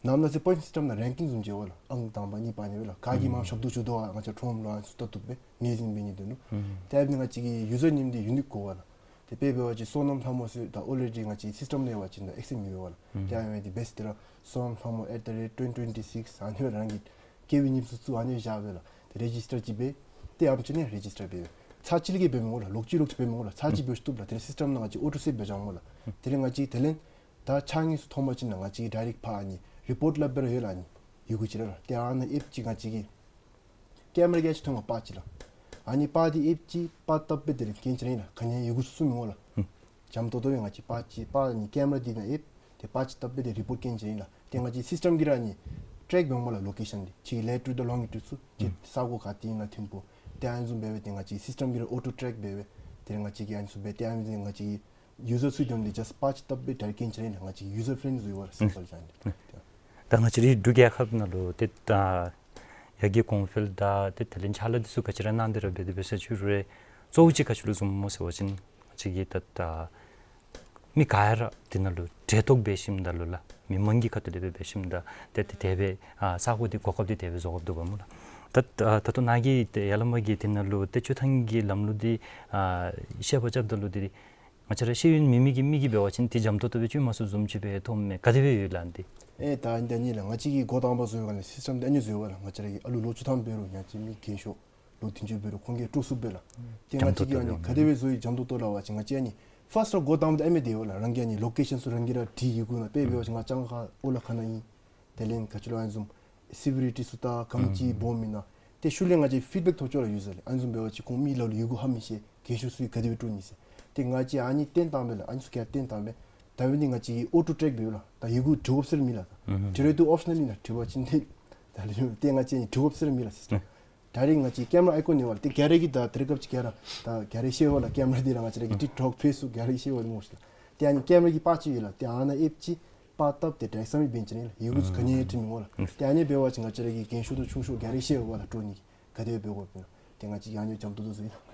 ནཱ་ནཱ་ཟེར་པོའིནཊ་སིསི་ཊེམ་ནང་རེང་ཀིང་བཟུམ་ཅིག་ཡོད་ལགས། ཨང་དང་པ་གཉིས་པ་ཨ་ནི་སྦེ་ལགས། ག་གིས་མང་ཨུམ་ཞབས་ཏོག་ཞུ་དོ་ང་བཅས་ཁྲོམ་ལུ་ཨ་ནི་ཚུ་ལྟ་བཏུབ་སྦེ་ངོས་འཛིན་འབད་ནི་འདི་ནུག། ཨུམ། ཏེ་ཨ་ནི་ང་བཅས་ཀྱི་ཡུ་ཛར་ནེམ་འདི་ཡུ་ནིཀ་དགོ་པས་ལགས། ཏེ་དཔེ་འབད་བ་ཅིན་བསོད་ནམས་ལྷ་མོ་ཟེར་ད་ཨོ་རེ་ཌི་ང་བཅས་སིསི་ཊེམ་ནང་ཡོད་པ་ཅིན་ད་ཨེག་སེསི་མི་འབད་བས་ལགས། ཨུམ། ཏེ་ཨ་ནི་འདི་བེསཊ་འདི་ར་བསོད་ནམས་ལྷ་མོ་at the rate twenty twenty-six ཨ་ནི་སྦེ་རང་གི་སྐྱེས་པའི་ཉིནམ་ཚུ་བཙུགས་ཨ་ནི་སྦེ་བཞག་སྦེ་ལགས། ཏེ་རེ་ཇིས་ཊར་ཅིག་འབད། ཏེ་ཨ་ནེམ་ཅིག་ནང་རེ་ཇིས་ཊར་འབད་སྦེ་ཚར་གཅིག་ལས་བརྒལ་འབད་མི་དགོ་ལགས། ལོག་ཅི་ལོག་ཅི་འབད་མི་དགོ་ལགས། ཚར་གཅིག་འབད་ཞིནམ་བཏུབ་ལགས། དེ་ལས་སིསི་ཊེམ་ནང་ང་བཅས་ཨོ་ཊོ་སེབ་འབད་བཞག་སྨོ་ལགས། དེ་ལས་ང་བཅས་དེ་ལས་ད་ཕྱགས་སྙིགས་ཚུ་ཐོན་པ་ཅིན་ང་བཅས་ཀྱིས་ཌའི་རེཀཊ་ཕར་ཨ་ནི་རི་པོརཊ་ལཱ་འབད་ར་ཡོད་ལགས། ཨ་ནི་ཡི་གུ་ཅིག་ར་ལགས། ཏེ་ཨ་ནཱ་ཨེཔ་ཅིག་ང་བཅས་ཀྱི་ཀེམ་ར་གི་ཡང་ཅིན་ཐོན་པ་ཅིག་ལགས། ཨ་ནི་པར་འདི་ཨེཔ་ཅིག་པར་བཏབ་སྦེ་དེ་ལས་སྐྱེལ་ཅི་ར་ཨིན་ལགས། ག་ནི་ཡང་ཡི་གུ་ཚུ་མི་འོང་ལགས། ཨུམ། འཇམ་ཏོང་ཏོ་སྦེ་ང་བཅས་པར་ཅིག་པར་ཨ་ནི་ཀེམ་ར་འདི་ནང་ཨེཔ་ཏེ་པར་ཅིག་བཏབ་སྦེ་ཏེ་རི་པོརཊ་སྐྱེལ་ཅི་ར་ཨིན་ལགས། ཏེ་ང་བཅས་སིསི་ཊེམ་གྱིས་ར་ཨ་ནི་ཊེཀ་འབད་འོང་སྨོ་ལགས། ལོ་ཀེ་ཤཱན་འདི་ཁྱོད་ཀྱི་ལེ་ཊི་ཊུཌ་དང་ལོང་ཊི་ཊུཌ་ཚུ་ཁྱོད་ཨུམ་ས་གོ་ག་ཏེ་ཨིན་ན་ཐིམ་ཕུག། ཏེ་ཨ་ནི་བཟུམ་འབད་སྦེ་ཏེ་ང་བཅས་སིསི་ཊེམ་གྱིས་ར་ཨོ་ཊོ་ཊེཀ་འབད་སྦེ་ཏེ་ང་བཅས་ཀྱིས་ཨ་ནི་ཚུ་འབད། ཏེ་ཨ་ནི་ང་བཅས་ཡུ་ཛར་ཚུ་གི་དོན་ལས་ཇཱསཊ་པར་ཅིག་བཏབ་སྦེ་ཌའི་རེཀཊ་སྐྱེལ་ཅི་ར་ཨིན་ལགས། ང་བཅས་ཡུ་ཛར་ཕྲེནཌ་ལི་ཡོད་པ་ལགས། སིམ་པལ་ཅིག་ཨ་ནི། ཨུམ། ད་ང་བཅས་རའི་འབྲུག་རྒྱལ་ཁབ་ནང་ལུ་ཏེ་ད་ཡར་རྒྱས་གོང་འཕེལ་དང་ཏེ་དེ་ལས་ཕྱག་ལཱ་འདི་ཚུ་ག་ཅི་ར་གནང་སྟེ་ར་འབད་དེ་འབད་ས་ཅིག་རུང་གཙོ་བོ་ཅིག་ག་ཅི་ལུ་བཟུངམ་སྨོ་ཟེར་བ་ཅིན་ང་བཅས་ཀྱིས་ད་ད་མི་ག་ར་དེ་ནང་ལུ་གྲལ་གཏོགས་འབད་ཞིནམ་ད་ལུ་ལགས་མི་མང་གི་ཁ་ཐུག་ལས་སྦེ་འབད་ཞིནམ་ད་ཏེ་ཏེ་དེ་སྦེ་ཨ་ས་གོ་འདི་གོ་སྐབས་འདི་དེ་སྦེ་བཟོ་དགོཔ་འདུག་པ་སྨོ་ལགས། ད་ད་ད་ལྟོ་ནཱ་གིས་ཏེ་ཡར་ལས་མར་གྱི་དེ་ནང་ལུ་ཏེ་སྤྱོད་ཐངས་ཀྱི་ལམ་ལུགས་འདི་ཨ་བཤད་པ་རྐྱབ་ད་ལུ་འདི་ང་བཅས་ར་ཤེས་ཡོན་མེད་མི་གི་མི་གིས་འབད་བ་ཅིན་ཏེ་འཇམ་ཏོང་ཏོ་སྦེ་སྤྱོད་མ་ཚུགསཔ་བཟུམ་ཅིག་སྦེ་མཐོངམ་མས། ག་དེ་སྦེ་ཡོད་ལགས་འདི། ཨེ་ད་ཨ་ནི་ད་ཨ་ནི་ལགས་ང་བཅས་ཀྱིས་འགོ་དང་པ་བཟོ་བའི་སྒང་ལས་སིསི་ཊེམ་འདི་ཨ་ནི་བཟོ་ཡི་པ་ལགས། ང་བཅས་ར་གི་ཨ་ལུ་ལོ་བཅུ་ཐམ་འབད་རུང་ཡང་ཅིན་མི་རྒས་ཤོས་ལོ་བདུན་ཅུ་འབད་རུང་ཁོང་གིས་སྤྲོ་ཚུགསཔ་སྦེ་ལགས། ཏེ་ང་བཅས་ཀྱིས་ཨ་ནི་ག་དེ་སྦེ་བཟོ་ཡི་འཇམ་ཏོང་ཏོ་ལགས་པ་ཅིན་ང་བཅས་ཨ་ནི་ཕརསཊ་ར་འགོ་དང་པ་འདི་ཨ་མས་དེ་པ་ལགས། རང་གི་ཨ་ནི་ལོ་ཀེ་ཤཱན་ཚུ་རང་གིས་ར་བྲིས་ཡི་གུ་ནང་དཔེ་འབད་བ་ཅིན་ང་ལྕང་ཁ་ཨོ་ལ་ཁ་ནང་ཨིན། དེ་ལས་ག་ཅི་ལོ་ཨ་ནི་བཟུམ་སི་ཝི་རི་ཊི་ཚུ་ད་གངས་ཅིག་སྦོམ་ཨིན་ན། ཏེ་ཤུལ་ལས་ང་བཅས་ཕིཌ་བེཀ་ཐོབ་ཆོག་ལགས་ཡུ་ཛར་ལས། ཨ་ནི་བཟུམ་འབད་བ་ཅིན་ཁོང་མི་ལ་ལུ་ཡི་གུ་ཧ་མི་ཤེས། རྒས་ཤོས་ཚུ་གིས་ག་དེ་སྦེ་སྤྲོ་ནི་ཟེར། ཏེ་ང་བཅས་ཨ་ནི་བརྟེན་བཏང་སྦེ་ལགས་ཨ་ནི་ཚུ་ག་བརྟེན་བཏང་སྦེ་ ད་འབདན་ང་བཅས་ཀྱི་ཨོ་ཊོ་ཊེཀ་འབདཝ་ལགས། ད་ཡི་གུ་འབྲི་དགོཔ་ཟེར་མེད་ལགས། ཨུམ། འབྲི་རུང་འདུག། ཨོབ་ཤི་ནཱལ་ཨིན་ལགས། འབྲི་བ་ཅིན་ཏེ་ད་ལས་ཏེ་ང་བཅས་འབྲི་དགོཔ་ཟེར་མེད་ལགས་སིསི་ཊམ། ཨུམ། ཌའི་རེཀཊ་ང་བཅས་ཀྱི་ཀེམ་ར་ཨའི་ཀོན་ནང་ལགས། ཏེ་ག་ར་གིས་ད་དེ་རིགས་སྐབས་ཅིག་ག་ར་ད་ག་ར་ཤེས་པས་ལགས། ཀེམ་ར་འདི་ར་ང་བཅས་ར་གི་ཨུམ་ཊིཀ་ཊོཀ་ཕེསི་བུཀ་ག་ར་གིས་ཤེས་པས་སྨོ་ཤིག་ལགས། ཏེ་ཨ་ནི་ཀེམ་ར་གི་པར་ཅིག་ཡོད་ལགས། ཏེ་ཨ་ནཱ་ཨེབ་ཅིག་པར་བཏབ་སྟེ་ཌའི་རེཀཊ་ཟེར་མི་འབད་ནི་ཅིག་ཨིན་ལགས། ཡི་གུ་ཚུ་ག་ནི་ཡང་འབྲི་མི་འོང་ལགས། ཨུམ། ཏེ་ཨ་ནི་འབད་བ་ཅིན་ང་བཅས་ར་གི་རྒན་ཤོས་དང་ཆུང་ཤོས་ག་ར་གིས་ཤེས་པས་ལགས། འབྲི་ནི་ག་དེ་སྦེ་འབད་དགོཔ་ཨིན་ན། ཏེ་ང་བཅས་ཀྱིས་ཨ་ནི་འཇམ་ཏོང་ཏོ་བཟོ་ཡི་ལགས།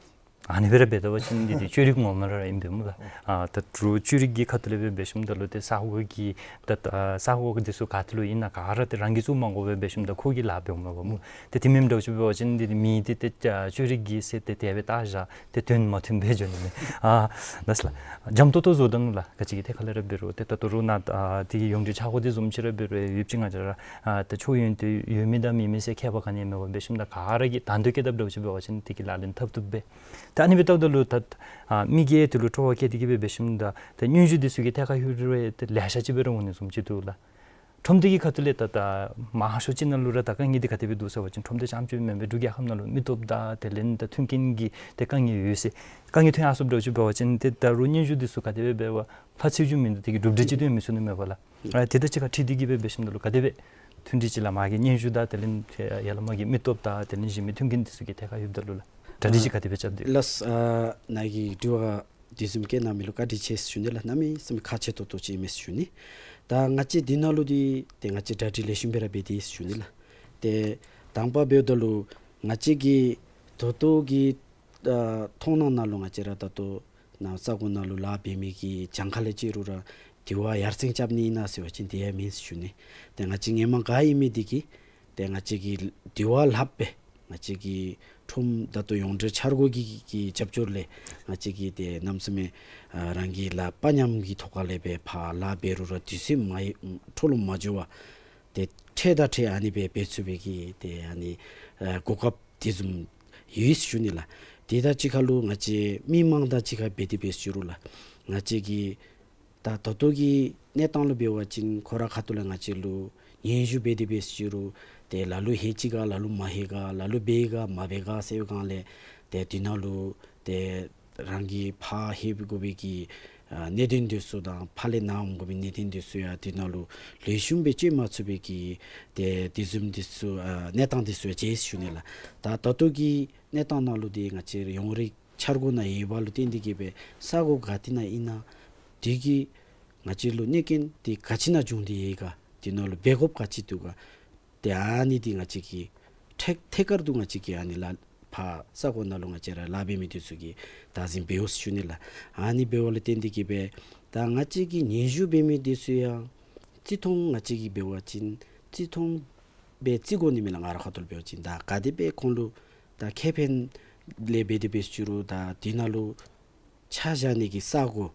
ཨ་ནི་སྦེ་ར་འབད་ད་པ་ཅིན་འདི་ཏེ་ཅོ་རིག་ངོ་མ་ར་ཨིན་པས་སྨོ་ལགས། ཨ་ད་རུང་ཅོ་རིག་གི་ཁ་ཐུག་ལས་སྦེ་འབད་ཞིནམ་ད་ལུ་ཏེ་ས་གོ་གི་ད་ཨ་ས་གོ་འདི་ཚུ་ག་ཏེ་ལུ་ཨིན་ན་ག་ར་ཏེ་རང་གིས་བཙུགས་མ་དགོ་པར་འབད་ཞིནམ་ད་ཁོ་གིས་ལཱ་འབདཝ་མས་པ་སྨོ། ཏེ་དེ་མེན་འདྲཝ་ཅིག་འབད་བ་ཅིན་འདི་མི་འདི་ཏེ་ཨ་ཅོ་རིག་གི་ཟེར་ཏེ་དེ་སྦེ་བལྟ་བཞག་ཏེ་དོན་མ་མཐུནམ་སྦེ་འགྱོ་ནི་མས། ཨ་ལགས་སོ་ལགས། འཇམ་ཏོང་ཏོ་བཟོ་ད་ནུག་ལགས། ག་ཅི་གི་ཐད་ཁར་ལས་ར་འབད་རུང་ཏེ་ད་ལྟོ་ར་ནཱ་ཨ་དེ་གི་ཡོངས་འབྲེལ་འཆར་སྒོ་འདི་བཟུམ་ཅིག་ར་འབད་རུང་ཡོདཔ་ཅིག་ང་བཅས་ར་ཨ་ཏེ་ཆོས་ཡོན་ཏན་ཡོད་མི་དང་མེད་མི་ཟེར་ཁྱད་པར་ག་ནི་ཡང་མེད་པར་འབད་ཞིནམ་ད་ག་ར་གིས་དང་འདོད་བསྐྱེད་དཔ་འདྲཝ་ཅིག་འབད་བ་ཅིན་དེ་གི་ལག་ལེན་འཐབ་བཏུབ་པས། ད་ཨ་ནི་སྦེ་བལྟཝ་ད་ལུ་ད་ཨ་མི་གིས་དེ་ལུ་སྤྲོ་བ་བསྐྱེད་དེ་གི་སྦེ་འབད་ཞིནམ་ད་ད་སྙན་ཞུ་འདི་ཚུ་གི་ཐད་ཁར་ལྷོད་རུང་ཏེ་ལེ་ཤ་ཅིག་སྦེ་ར་འོང་ནི་བཟུམ་ཅིག་འདུག་ལགས། ཁྲོམ་སྡེ་གི་ཁ་ཐུག་ལས་ད་ད་མང་ཤོས་ཅིག་ནང་ལུ་ར་ད་དཀའ་ངལ་འདི་ག་དེ་སྦེ་འདུག་ཟེར་བ་ཅིན་ཁྲོམ་སྡེ་རྐྱངམ་ཅིག་མེན་པར་འབྲུག་རྒྱལ་ཁབ་ནང་ལུ་མི་སྟོབས་དང་དེ་ལས་ད་མཐུན་རྐྱེན་གྱི་ཏེ་དཀའ་ངལ་ཡོད་ཟེར། དཀའ་ངལ་ཐོན་ཡར་སོངམ་འདྲཝ་ཅིག་འབད་བ་ཅིན་ཏེ་ད་རུང་སྙན་ཞུ་འདི་ཚུ་ག་དེ་སྦེ་འབད་བ་ཕར་ཚུར་ཞུ་མི་འདི་དེ་གིས་གྲུབ་འབྲས་ཅིག་ཐོན་མི་ཚུགས་ནི་མས་པ་ལགས། ཨ་དེ་དང་གཅིག་ཁར་འཁྲིལ་ཏེ་གི་སྦེ་འབད་ཞིནམ་ད་ལུ་ག་དེ་སྦེ་མཐུན་སྒྲིལ་ཅིག་ལགས་མ་གི་སྙན་ཞུ་དང་དེ་ལས་ཡར་ལས་མ་གི་མི་སྟོབས་དང་དེ་ལས་གཞན་མི་མཐུན་རྐྱེན་འདི་ཚུ་གི་ཐད་ཁར་ཡོདཔ་ད་ལུ་ལགས། གྲ་སྒྲིག་ཅིག་ག་དེ་སྦེ་རྐྱབ་སྟེ། ལགས་སོ། ཨ་ནཱ་གི་དྲི་བ་དེ་བཟུམ་བཀོད་གནང་མི་ལུ་བཀའ་དྲིན་ཆེ་ཟེར་ཞུ་ནི་ལགས། གནམ་མེད་ས་མེད་ཁག་ཆེ་ཏོག་ཏོ་ཅིག་ཨིན་མས་ཟེར་ཞུ་ནི། ད་ང་བཅས་འདི་ནང་ལུ་འདི་ཏེ་ང་བཅས་གྲ་སྒྲིག་ལེགས་ཤོམ་སྦེ་ར་འབད་དེ་ཟེར་ཞུ་ནི་ལགས། ཏེ་དང་པ་འབདཝ་ད་ལུ་ང་བཅས་ཀྱི་ད་ལྟོ་གི་ཨ་མཐོང་སྣང་ནང་ལུ་ང་བཅས་ར་ད་ལྟོ་ནཱ་ས་གོ་ནང་ལུ་ལཱ་འབད་མི་གི་གྱངས་ཁ་ལས་བརྩི་རུང་ར་དེ་བ་ཡར་སེང་རྐྱབ་ནི་ཨིན་ན་ཟེར་བ་ཅིན་དེ་ཡང་མེན་ཟེར་ཞུ་ནི། ཏེ་ང་བཅས་སྔོན་མ་ག་ཨིན་མི་འདི་གིས་ཏེ་ང་བཅས་ཀྱིས་དེ་བ་ལྷགཔ་སྦེ་ང་བཅས་ཀྱི་ཁྲོམ་ད་ལྟོ་ཡོངས་འབྲེལ་འཆར་སྒོ་གི་གི་རྒྱབ་སྐྱོར་ལས་ང་བཅས་ཀྱིས་ཏེ་གནམ་མེད་ས་མེད་ཨ་རང་གི་ལཱ་པ་མཉམ་གྱི་ཐོག་ཁ་ལས་སྦེ་ཕར་ལཱ་འབད་རུང་ར་དུས་ཚོད་མ་འཕྲོ་ལོང་མ་འགྱོ་བར་ཏེ་འཕྲལ་དང་འཕྲལ་ཨ་ནི་སྦེ་འབད་ཚུགས་པའི་གི་ཏེ་ཨ་ནི་ཨ་གོ་སྐབས་དེ་བཟུམ་ཡོད་ཟེར་ཞུ་ནི་ལགས། དེ་དང་གཅིག་ཁར་ལུ་ང་བཅས་མི་མང་དང་གཅིག་ཁར་འབད་དེ་འབད་ཟེར་ཞུ་རུང་ལགས། ང་བཅས་ཀྱི་ད་ད་ལྟོ་གི་གནས་སྟངས་ལུ་འབད་བ་ཅིན་ཁོ་ར་ཁ་ཐུག་ལས་ང་བཅས་ལུ་སྙན་ཞུ་འབད་དེ་འབད་ཟེར་ཞུ་རུང་ཏེ་ལ་ལུ་ལྷོད་ཅི་ག་ལ་ལུ་མ་ལྷོད་ག་ལ་ལུ་འབད་ག་མ་འབད་ག་ཟེར་བའི་སྒང་ལས་ཏེ་དེ་ནང་ལུ་ཏེ་རང་གིས་ཕར་ལྷོད་དགོ་པའི་གི་ཨ་གནད་དོན་འདི་ཚུ་དང་ཕར་ལས་ནཱ་འོང་དགོ་པའི་གནད་དོན་འདི་ཚུ་ཡང་དེ་ནང་ལུ་ལེགས་ཤོམ་སྦེ་བཅོས་མ་ཚུགས་པའི་གི་ཏེ་དེ་བཟུམ་འདི་ཚུ་ཨ་གནས་སྟངས་འདི་ཚུ་ཡང་མཇལ་ཟེར་ཞུ་ནི་ལགས། ད་ད་ལྟོ་གི་གནས་སྟངས་ནང་ལུ་འདི་ང་བཅས་ཡོངས་རིག་འཆར་སྒོ་ནང་ཡོདཔ་ལུ་བརྟེན་ཏེ་གི་སྦེ་ས་གོ་ག་ཏེ་ནང་ཨིན་ན་དེ་གིས་ང་བཅས་ལུ་གནོད་རྐྱེན་དེ་ག་ཅི་ནང་བྱུང་སྟེ་ཡོད་ག་དེ་ནང་ལུ་འབད་དགོཔ་ག་ཅི་འདུག་ག་ཏེ་ཨ་ནི་འདི་ང་བཅས་ཀྱིས་ཐད་ཐད་ཀར་དུ་ང་བཅས་ཀྱིས་ཨ་ནི་ལཱ་ཕར་ས་གོ་ནང་ལུ་ང་བཅས་ར་ལཱ་འབད་མི་འདི་ཚུ་གིས་བདག་འཛིན་འབད་འོང་ཟེར་ཞུ་ནི་ལགས། ཨ་ནི་འབདཝ་ལུ་བརྟེན་ཏེ་གི་སྦེ་ད་ང་བཅས་ཀྱིས་སྙན་ཞུ་འབད་མི་འདི་ཚུ་ཡང་བརྩི་མཐོང་ང་བཅས་ཀྱིས་འབད་བ་ཅིན་བརྩི་མཐོང་སྦེ་བརྩི་དགོ་ནི་མས་ལགས། ང་ར་ཁ་ཐུག་ལུ་འབད་བ་ཅིན་ད་ག་དེ་སྦེ་ཁོང་ལུ་ད་ཁེ་ཕན་ལས་འབད་དེ་འབད་ཟེར་ཞུ་རུང་ད་དེ་ནང་ལུ་ཆ་བཞག་ནི་གི་ས་གོ་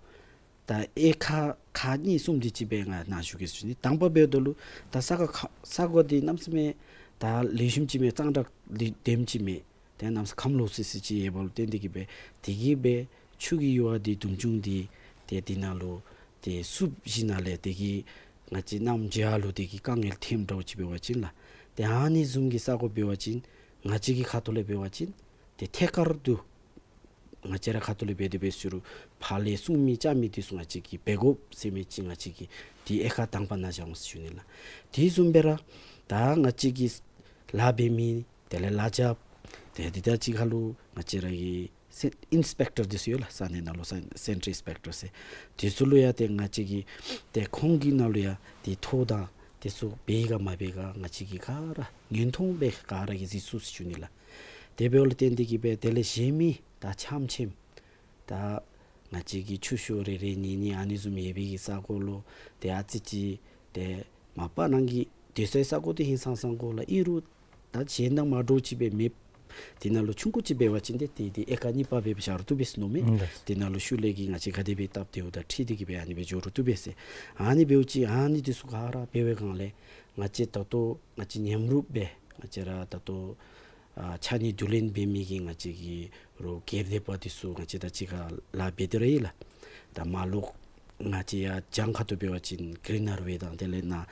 ད་ཨེ་ཁ་ཁག་གཉིས་གསུམ་དེ་ཅིག་སྦེ་ང་ནཱ་ཞུ་གེ་ཟེར་ཞུ་ནི། དང་པ་འབདཝ་ད་ལུ་ད་ས་གོ་ཁ་ས་གོ་འདི་གནམ་མེད་ས་མེད་ད་ལེགས་ཤོམ་ཅིག་མེད། གཙང་སྦྲ་ལེགས་ལྡེམ་ཅིག་མེད། ཏེ་གནམ་མེད་ས་མེད་ཁམས་ལོག་སི་སི་ཅིག་ཡོདཔ་ལུ་བརྟེན་ཏེ་གི་སྦེ་དེ་གིས་སྦེ་ཆུ་གི་ཡུར་བ་འདི་དུམ་ཆུང་འདི་ཏེ་དེ་ནང་ལུ་ཏེ་བསུབ་ཞིནམ་ལས་དེ་གིས་ང་བཅས་གནམ་དབྱར་ལུ་དེ་གིས་དཀའ་ངལ་ཐོནམ་འདྲཝ་ཅིག་འབད་བ་ཅིན་ལགས། ཏེ་ཨ་ནི་བཟུམ་གྱི་ས་གོ་འབད་བ་ཅིན་ང་བཅས་ཀྱི་ཁ་ཐུག་ལས་འབད་བ་ཅིན་ཏེ་ཐད་ཀར་དུ་ང་བཅས་ར་ཁ་ཐུག་ལས་འབད་དེ་འབད་ཟེར་རུང་ཕར་ལས་གསུང་མི་རྐྱབ་མི་འདི་ཚུ་ང་བཅས་ཀྱིས་འབད་དགོ་ཟེར་མི་ཅིག་ང་བཅས་ཀྱིས་འདི་ཨེ་ཁ་དང་པ་ནཱ་བཞག་འོང་ཟེར་ཞུ་ནི་ལགས། དེ་བཟུམ་སྦེ་ར་ད་ང་བཅས་ཀྱིས་ལཱ་འབད་མི་དེ་ལས་ལཱ་རྐྱབ་ཏེ་འདི་དང་གཅིག་ཁར་ལུ་ང་བཅས་ར་གི་སེ་ཨིན་སི་པེག་ཊར་འདི་ཚུ་ཡོད་ལགས། ས་གནས་ནང་ལུ་སེན་ཊར་ཨིན་སི་པེག་ཊར་ཟེར་འདི་ཚུ་ལུ་ཡང་ཏེ་ང་བཅས་ཀྱིས་ཏེ་ཁོང་གི་ནང་ལུ་ཡང་ཏེ་ཐོ་དང་འདི་ཚུ་འབད་ག་མ་འབད་ག་ང་བཅས་ཀྱིས་ག་ར་ཉན་ཐོང་སྦེ་ག་ར་གིས་གཟིགས་ཚུགས་ཟེར་ཞུ་ནི་ལགས། དེ་འབདཝ་ལུ་བརྟེན་ཏེ་གི་སྦེ་དེ་ལས་གཞན་མི་ད་ཆམ་ཆེམ་ད་ང་བཅས་ཀྱི་ཆུ་ཤོག་རེ་རེ་གཉིས་གཉིས་ཨ་ནི་བཟུམ་ཡོད་པའི་གི་ས་གོ་ལུ་ཏེ་ཨ་ཙི་ཅིག་ཏེ་མ་པ་རང་གི་སྡོད་སའི་ས་གོ་འདི་ཧིང་སང་ས་གོ་ལགས། ཨིན་རུང་ད་གཞན་དང་མ་འདྲཝ་ཅིག་སྦེ་མེདཔ་དེ་ནང་ལུ་ཆུང་ཀུ་ཅིག་འབད་བ་ཅིན་ཏེ་དེ་དེ་ཨེ་ཀར་གཉིས་པ་སྦེ་བཞག་རུང་བཏུབ་པས་ཟེར་མནོཝ་མས། ཨིན་ལགས། དེ་ནང་ལུ་ཤུལ་ལས་ཀྱི་ང་བཅས་ག་དེ་སྦེ་བཏབ་སྟེ་འོང་དང་འཁྲིལ་ཏེ་གི་སྦེ་ཨ་ནི་སྦེ་འགྱོ་རུང་བཏུབ་པས་ཟེར། ཨ་ནི་འབདཝ་ཅིག་ཨ་ནི་འདི་ཚུ་ག་ར་འབད་བའི་སྒང་ལས་ང་བཅས་ད་ལྟོ་ང་བཅས་མཉམ་རུབ་སྦེ་ང་བཅས་ར་ད་ལྟོ་ཨ་ཕྱགས་སྙིགས་བསྡུ་ལེན་འབད་མི་གི་ང་བཅས་ཀྱི་རོགས་སྒེར་སྡེ་པ་འདི་ཚུ་ང་བཅས་དང་གཅིག་ཁར་ལཱ་འབད་དེ་ར་ཡོད་ལགས། ད་མར་ལོག་ང་བཅས་ཡར་བྱང་ཁ་ཐུག་འབད་བ་ཅིན་གི་རི་ནར་ཝེ་དང་དེ་ལས་ནཱ་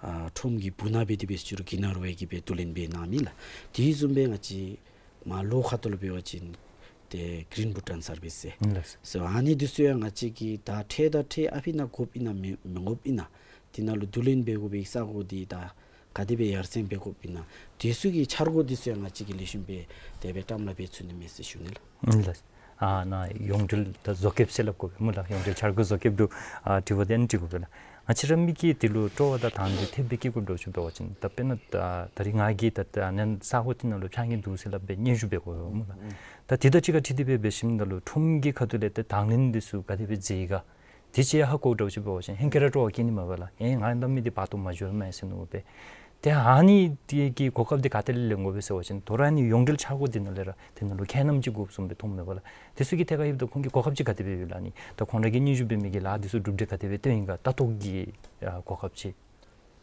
ཨ་ཁྲོམ་གྱི་སྦུག་ན་འབད་དེ་འབད་ཟེར་རུང་གི་རི་ནར་ཝེ་གིས་སྦེ་བསྡུ་ལེན་འབད་གནང་མི་ལགས། དེ་བཟུམ་སྦེ་ང་བཅས་མར་ལོག་ཁ་ཐུག་ལུ་འབད་བ་ཅིན་ ཏེ་གིརིན་བྷུ་ཊཱན་སར་བིས་ཟེར། ཨིན་ལགས། སོ་ཨ་ནི་འདི་ཚུ་ཡང་ང་བཅས་ཀྱིས་ད་འཕྲལ་དང་འཕྲལ་ཨ་ཕི་ནང་དགོཔ་ཨིན་ན་མི་མི་དགོཔ་ཨིན་ན། དེ་ནང་ལུ་བསྡུ་ལེན་འབད་དགོ་པའི་ས་གོ་འདི་ད་ག་དེ་སྦེ་ཡར་སེང་འབད་དགོཔ་ཨིན་ན། དེ་ཚུ་གི་འཆར་སྒོ་འདི་ཚུ་ཡང་ང་བཅས་ཀྱིས་ལེགས་ཤོམ་སྦེ་དེ་སྦེ་བཀྲམ་ལ་འབད་ཚུགས་ནི་མས་ཟེར་ཞུ་ནི་ལགས། ཨིན་ལགས། ཨ་ནཱ་ཡོངས་འབྲེལ་ད་བཟོ་བཀོདཔ་ཟེར་སླབ་དགོ་པས་སྨོ་ལགས། ཡོངས་འབྲེལ་འཆར་སྒོ་བཟོ་བཀོདཔ་འདི་ཨ་དྲི་བ་འདི་ཨ་ནི་དྲི་དགོ་པས་ལགས། ང་བཅས་ར་མི་གིས་དེ་ལུ་སྤྲོ་བ་དང་དང་འདོད་ཐེབས་སྦེ་བསྐྱེད་དགོཔ་འདྲཝ་ཅིག་འབད་བ་ཅིན་ད་དཔེར་ན་ད་ད་རིས་ང་གིས་ད་ད་ནཱ་ས་གོ་འདི་ནང་ལུ་ཕྱགས་སྙིགས་འདུག་ཟེར་སླབ་སྦེ་སྙན་ཞུ་འབད་དགོ་པས་སྨོ་ལགས། ད་དེ་དང་གཅིག་ཁར་འཁྲིལ་ཏེ་སྦེ་འབད་ཞིནམ་ད་ལུ་ཁྲོམ་གྱི་ཁ་ཐུག་ལས་ཏེ་དང་ལེན་འདི་ཚུ་ག་དེ་སྦེ་མཛད་ཡི་ག། དེ་ཅིག་ཧ་གོཝ་འདྲཝ་ཅིག་འབད་བ་ཅིན་ཧེང་སྐལ་ར་སྤྲོ་བ་སྐྱེ་ནི་མས་པ་ལགས། ཨེ་ང་ཨ་ནི་མི་འདི་བར་དོ་མ་འགྱོཝ་མས་ཟེར་མནོ་སྦེ། ཏེ་ཨ་ནི་འདི་གི་གོ་སྐབས་འདི་ག་ཏེ་ལས་ལེན་དགོ་པས་ཟེར་བ་ཅིན་དོ་རུང་ཨ་ནི་ཡོངས་འབྲེལ་འཆར་སྒོ་འདི་ནང་ལས་ར་དེ་ནང་ལུ་ཁྱད་རྣམ་ཅིག་དགོཔ་བཟུམ་སྦེ་མཐོངམ་མས་པ་ལགས། དེ་ཚུ་གི་ཐད་ཁར་ཡོདཔ་ད་ཁོང་གི་གོ་སྐབས་ཅིག་ག་དེ་སྦེ་ཡོད་ལགས། ཨ་ནི་ད་ཁོང་ར་གིས་སྙན་ཞུ་འབད་མི་གི་ལཱ་འདི་ཚུ་གྲུབ་འབྲས་ག་དེ་སྦེ་ཨིན་ག་ལྟ་རྟོག་གི་ཨ་གོ་སྐབས་ཅིག།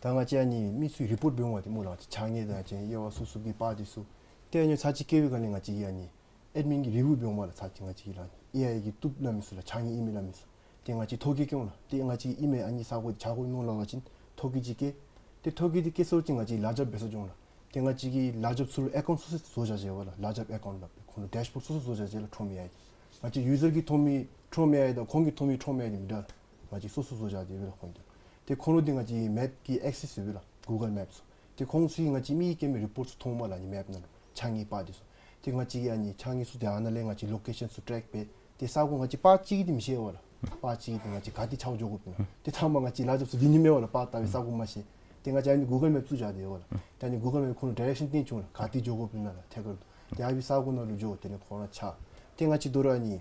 ད་ང་བཅས་ཨ་ནི་མི་ཚུ་རི་པོརཊ་འབད་འོང་བ་འདི་སྨོ་ལགས། ཕྱགས་སྙིགས་དང་ཅིག་དབྱེ་བ་སོ་སོ་གི་པར་འདི་ཚུ། ཏེ་ཨ་ནི་ཚར་གཅིག་བཀལ་བའི་སྒང་ལས་ང་བཅས་ཀྱིས་ཨ་ནི་ཨེཌ་མིན་གྱིས་རི་བིའུ་འབད་འོང་བ་ལགས། ཚར་གཅིག་ང་བཅས་ཀྱིས་ལགས། ཨེ་ཨའི་གིས་བཏུབ་སླབ་མི་ཚུ་ལགས། ཕྱགས་སྙིགས་ཨིན་མས་སླབ་མི་ཚུ། ཏེ་ང་བཅས་ཐོ་བཀོད་བཀལ་འོང་ལགས། ཏེ་ང་བཅས་ཨིན་མས་ཨ་ནི་ས་གོ་འདི་ཆག་སྒོ་ནོར་སླབ་པ་ཅིན་ཐོ་བཀོད་ཅིག་བཀལ། ཏེ་ཐོ་བཀོད་འདི་བཀལ་ཚརཝ་ཅིག་ང་བཅས་ལཱ་རྐྱབ་འབད་ས་འགྱོ་འོང་ལགས། ཏེ་ང་བཅས་ཀྱིས་ལཱ་རྐྱབ་ཚུ་ལུ་ཨེ་ཀའུནཊ་སོ་སོ་བཟོ་བཞག་བཞགཔ་ལགས། ལཱ་རྐྱབ་ཨེ་ཀའུནཊ་སླབ་སྦེ་ཁོང་ལུ་ཌེཤ་བོརཌ་སོ་སོ་བཟོ་བཞག་བཞགཔ་ལགས། ཁྲོམ་ཨེ་ཨའི་གིས། ང་བཅས་ཡུ་ཛར་གྱིས་མཐོང་མི་ཁྲོམ་ཨེ་ཨའི་དང་ཁོང་གིས་མཐོང་མི་ཁྲོམ་ཨེ་ཨའི་འདི་མི་འདྲ་ལགས། ང་བཅས་སོ་སོ་བཟོ་བཞག་སྟེ་ཡོད་པས་ལགས་ཁོང་གིས། ཏེ་ཁོང་ལུ་འདི་ང་བཅས་མེཔ་གི་ཨེག་སེསི་ཡོད་པས་ལགས། གུ་གཱལ་མེཔ་ཚུ། ཏེ་ཁོང་ཚུ་གིས་ང་བཅས་མི་གིས་བཀལ་མི་རི་པོརཊ་ཚུ་མཐོངམ་མས་ལགས། ཨ་ནི་མེཔ་ནང་ལུ་ཕྱགས་སྙིགས་པར་འདི་ཚུ། ཏེ་ང་བཅས་ཀྱིས་ཨ་ནི་ཕྱགས་སྙིགས་ཚུ་ཏེ་ཨ་ནཱ་ལས་ང་བཅས་ལོ་ཀེ་ཤཱན་ཚུ་ཊེག་འབད། ཏེ་ས་གོ་ང་བཅས་པར་གཅིག་གིས་འདི་མི་ཤེས་པས་ལགས། པར་གཅིག་གིས་འདི་ང་བཅས་ག་ཏེ་ཆག་འགྱོ་དགོཔ་ཨིན་ན། ཏེ་ཚབ་མ་ང་བཅས་ལཱ་རྐྱབ་ཚུ་འདི་ནི་མེད་པས་ལགས། པར་བལྟ་བའི་ས་གོ་མ་ཤེས། ཏེ་ང་བཅས་ཨ་ནི་གུ་གཱལ་མེཔ་བཙུགས་བཞག་སྟེ་ཡོད་པས་ལགས། ཏེ་ཨ་ནི་གུ་གཱལ་མེཔ་ཁོང་ལུ་ཌའི་རེག་ཤཱན་སྟོན་བཅུག་ལགས། ག་ཏེ་འགྱོ་དགོཔ་ཨིན་ན་ལགས་ཐད་ཀར་དུ། ཏེ་ཨ་ཕི་ས་གོ་ནང་ལུ་འགྱོ། དེ་ལས་ཁོང་ར་ཆག། ཏེ་ང་བཅས་དོ་རུང་ཨ་ནི་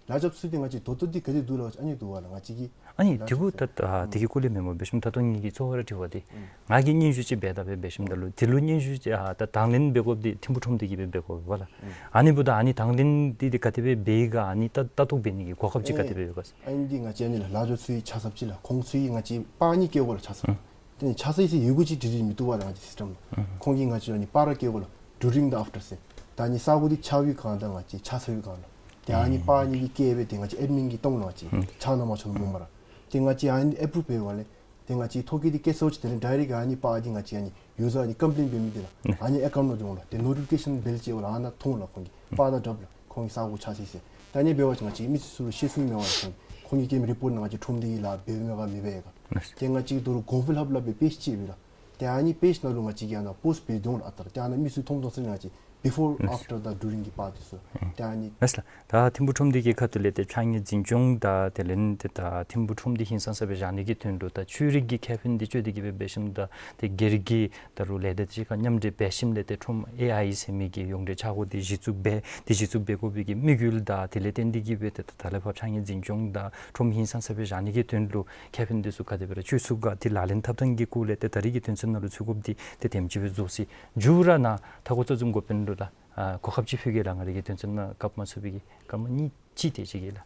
ལཱ་རྐྱབ་ཚུ་འདི་ང་བཅས་ད་ལྟོ་འདི་ག་དེ་འདུག་ལགས། ཨ་ནི་འདུག་པ་ལགས། ང་བཅས་ཀྱིས་ཨ་ནི་ལཱ་དེ་གུ་རྐྱབ་ད་ཨ་དེ་གི་སྐོར་ལས་མེན་པར་འབད་ཞིནམ་ད་ལྟོ་ངེ་གི་གཙོ་བོ་ར་དྲི་བ་འདི་ང་གིས་སྙན་ཞུ་ཅིག་འབད་ད་འབད་འབད་ཞིནམ་ད་ལུ་དེ་ལུ་སྙན་ཞུ་ཅིག་ཨ་ད་དང་ལེན་འབད་དགོཔ་འདི་ཐིམ་ཕུག་ཁྲོམ་སྡེ་གིས་འབད་འབད་དགོ་པས་ལགས། ཨ་ནི་འབདཝ་ད་ཨ་ནི་དང་ལེན་འདི་འདི་ག་དེ་སྦེ་འབད་ཡི་ག། ཨ་ནི་ད་ལྟ་རྟོག་འབད་ནི་གི་གོ་སྐབས་ཅིག་ག་དེ་སྦེ་ཡོད་ག་ཟེར། ཨ་ནི་འདི་ང་བཅས་ཨ་ནི་ལགས་ལཱ་རྐྱབ་ཚུ་གི་ཆ་ཚབ་ཅིག་ལགས། ཁོང་ཚུ་གིས་ང་བཅས་པར་གཉིས་བཀལ་དགོ་ལགས་ཆ་ཚབ། ཏེ་ཆ་ཚབ་ཟེར་ཡི་གུ་ཅིག་འབྲི་འབྲི་མི་བཏུབ་པས་ལགས་ང་བཅས་སིསི་ཊེམ་ནང་། ཁོང་གིས་ང་བཅས་ཨ་ནི་པར་ར་བཀལ་དགོ་ལགས། ཌུ་རིང་དང་ཨཕ་ཊར་ཟེར། ད་ཨ་ནི་ས་གོ་འདི་ཆག་པའི་སྒང་དང་ང་བཅས་ཆག་ཚར་བའི་སྒང་ལགས། ཏེ་ཨ་ནི་པར་གཉིས་ཀྱི་བཀལ་སྦེ་ཏེ་ང་བཅས་ཨེཌ་མིན་གྱིས་གཏང་ལགས། ང་བཅས་ཆག་ན་མ་ཆག་ན་སྨོ་སྨ་ར། ཏེ་ང་བཅས་ཨ་ནི་ཨེ་པུ་རུབ་འབད་བ་ལས་ཏེ་ང་བཅས་ཐོ་བཀོད་འདི་བཀལ་ཚརཝ་ཅིག་དེ་ལས་ཌའི་རེཀཊ་ཨ་ནི་པར་འདི་ང་བཅས་ཨ་ནི་ཡུ་ཛར་ཨ་ནི་ཀམ་པི་ལེན་འབད་མི་འདི་ལགས། ཨ་ནི་ཨེ་ཀའུནཊ་ནང་འགྱོ་འོང་ལགས། ཏེ་ནོ་ཊི་ཕི་ཀེ་ཤཱན་བེལ་ཅིག་ཡོད་ལགས། ཨ་ནཱ་མཐོང་ལགས། ཁོང་གིས་པར་ད་དྲབ་ལགས། ཁོང་གི་ས་གོ་ཆག་ཅི་ཟེར། ད་ཨ་ནི་འབད་བ་ཅིན་ང་བཅས་མི་ཚུ་ལུ་ཤེས་སོང་མེད་པས་ལགས། ཁོང་གིས་བཀལ་མི་རི་པོརཊ་ནང་ང་བཅས་ཁྲོམ་སྡེ་གི་ལཱ་འབད་མས་ག་མི་འབད་ག། ཏེ་ང་བཅས་ད་རུང་གོང་འཕེལ་ཧབ་སླབ་པའི་པེཇ་ཅིག་ཡོད་ལགས། ཏེ་ཨ་ནི་པེཇ་ནང་ལུ་ང་བཅས་ཀྱིས་ཨ་ནཱ་པོསཊ་འབད་དེ་འོང་ལགས། ཨ་རྟག་ར་ཏེ་ཨ་ནཱ་མི་ཚུ་མཐོང་མཐོང་ས་ལས་ང་བཅས་བི་ཕོར་ཨཕ་ཊར་དང་ཌུ་རིང་གི་པར་འདི་ཚུ། ཏེ་ཨ་ནི་ལགས་སོ་ལགས། ད་ཐིམ་ཕུག་ཁྲོམ་སྡེ་གི་ཁ་ཐུག་ལས་ཏེ་ཕྱགས་སྙིགས་འཛིན་སྐྱོང་དང་དེ་ལས་ཏེ་ད་ཐིམ་ཕུག་ཁྲོམ་སྡེ་ཧིང་སངས་ས་སྦེ་བཞག་ནི་གི་དོན་ལུ་ད་ཆོས་རིག་གི་ཁེ་ཕན་འདི་སྤྱོད་དེ་གིས་སྦེ་འབད་ཞིནམ་ད་ཏེ་སྒེར་གྱི་ད་རུང་ལས་སྡེ་དེ་ཅིག་ཁར་མཉམ་འབྲེལ་འབད་ཞིནམ་ལས་ཏེ་ཁྲོམ་ཨེ་ཨའི་ཟེར་མི་གི་ཡོངས་འབྲེལ་འཆར་སྒོ་འདི་གཞི་བཙུགས་འབད་དེ་གཞི་བཙུགས་འབད་དགོ་པའི་གི་དམིགས་ཡུལ་དང་དེ་ལས་བརྟེན་ཏེ་གིས་སྦེ་ཏེ་ད་ལས་ཕར་ཕྱགས་སྙིགས་འཛིན་སྐྱོང་དང་ཁྲོམ་ཧིང་སངས་ས་སྦེ་བཞག་ནི་གི་དོན་ལུ་ཁེ་ཕན་འདི་ཚུ་ག་དེ་སྦེ་ར་སྤྱོད་ཚུགས་ག། དེ་ལག་ལེན་འཐབ་ཐངས་ཀྱི་སྐོར་ལས་ཏེ་ད་རིས་ཀྱི་དོན་ཚན་ནང་ལུ་ཚུད་དགོཔ་འདི་ཏེ་དེམ་ཅིག་སྦེ་རྫོགས་ཅི། མཇུག་ར་ནཱ་མཐའ་འཁོར་རྩ་འཛུགས་འགོ་དཔོན་ལུ་ལགས་ཨ་གོ་སྐབས་ཅིག་ཕུལ་གེ་ལགས། ང་རའི་གི་དོན་ཚན་ནང་སྐབས་མ་ཚུད་པའི་གི་སྐར་མ་གཉིས་ཅིག་དེ་ཅིག་གི་ལགས།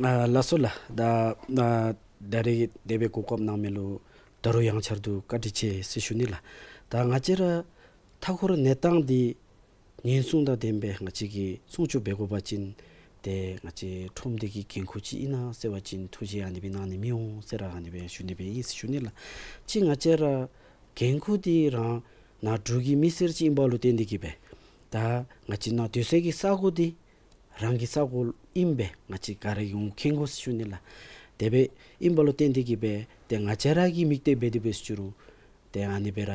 ཨ་ལགས་སོ་ལགས། ད་ཨ་ད་རིས་དེ་སྦེ་གོ་སྐབས་གནང་མི་ལུ་ད་རུང་ཡང་བསྐྱར་དུ་བཀའ་དྲིན་ཆེ་ཟེར་ཞུ་ནི་ལགས། ད་ང་བཅས་ར་མཐའ་འཁོར་གནས་སྟངས་འདི་ཉེན་སྲུང་དང་ལྡན་པའི་ང་བཅས་ཀྱིས་སྲུང་སྐྱོབ་འབད་དགོ་པ་ཅིན་ཏེ་ང་བཅས་ཁྲོམ་སྡེ་གི་འགན་ཁུར་ཅིག་ཨིན་ན་ཟེར་བ་ཅིན་ཐུགས་རྗེ་ཨ་ནི་སྦེ་གནང་ནི་མི་འོང་ཟེར་ར་ཨ་ནི་སྦེ་ཞུ་ནི་སྦེ་ཨིན་ཟེར་ཞུ་ནི་ལགས། གཅིག་ང་བཅས་ར་འགན་ཁུར་འདི་རང་ནཱ་འབྲུག་གི་མི་སེར་ཅིག་ཨིན་པ་ལུ་བརྟེན་ཏེ་གིས་སྦེ་ད་ང་བཅས་ནཱ་སྡོད་སའི་གི་ས་གོ་འདི་རང་གི་ས་གོ་ཨིན་པས། ང་བཅས་ག་ར་གིས་འོང་མཁྱེན་དགོ་ཟེར་ཞུ་ནི་ལགས། དེ་སྦེ་ཨིན་པ་ལུ་བརྟེན་ཏེ་གིས་སྦེ་ཏེ་ང་བཅས་ར་གིས་དམིགས་གཏད་འབད་དེ་འབད་ཟེར་ཞུ་རུང་ཏེ་ཨ་ནི་སྦེ་ར་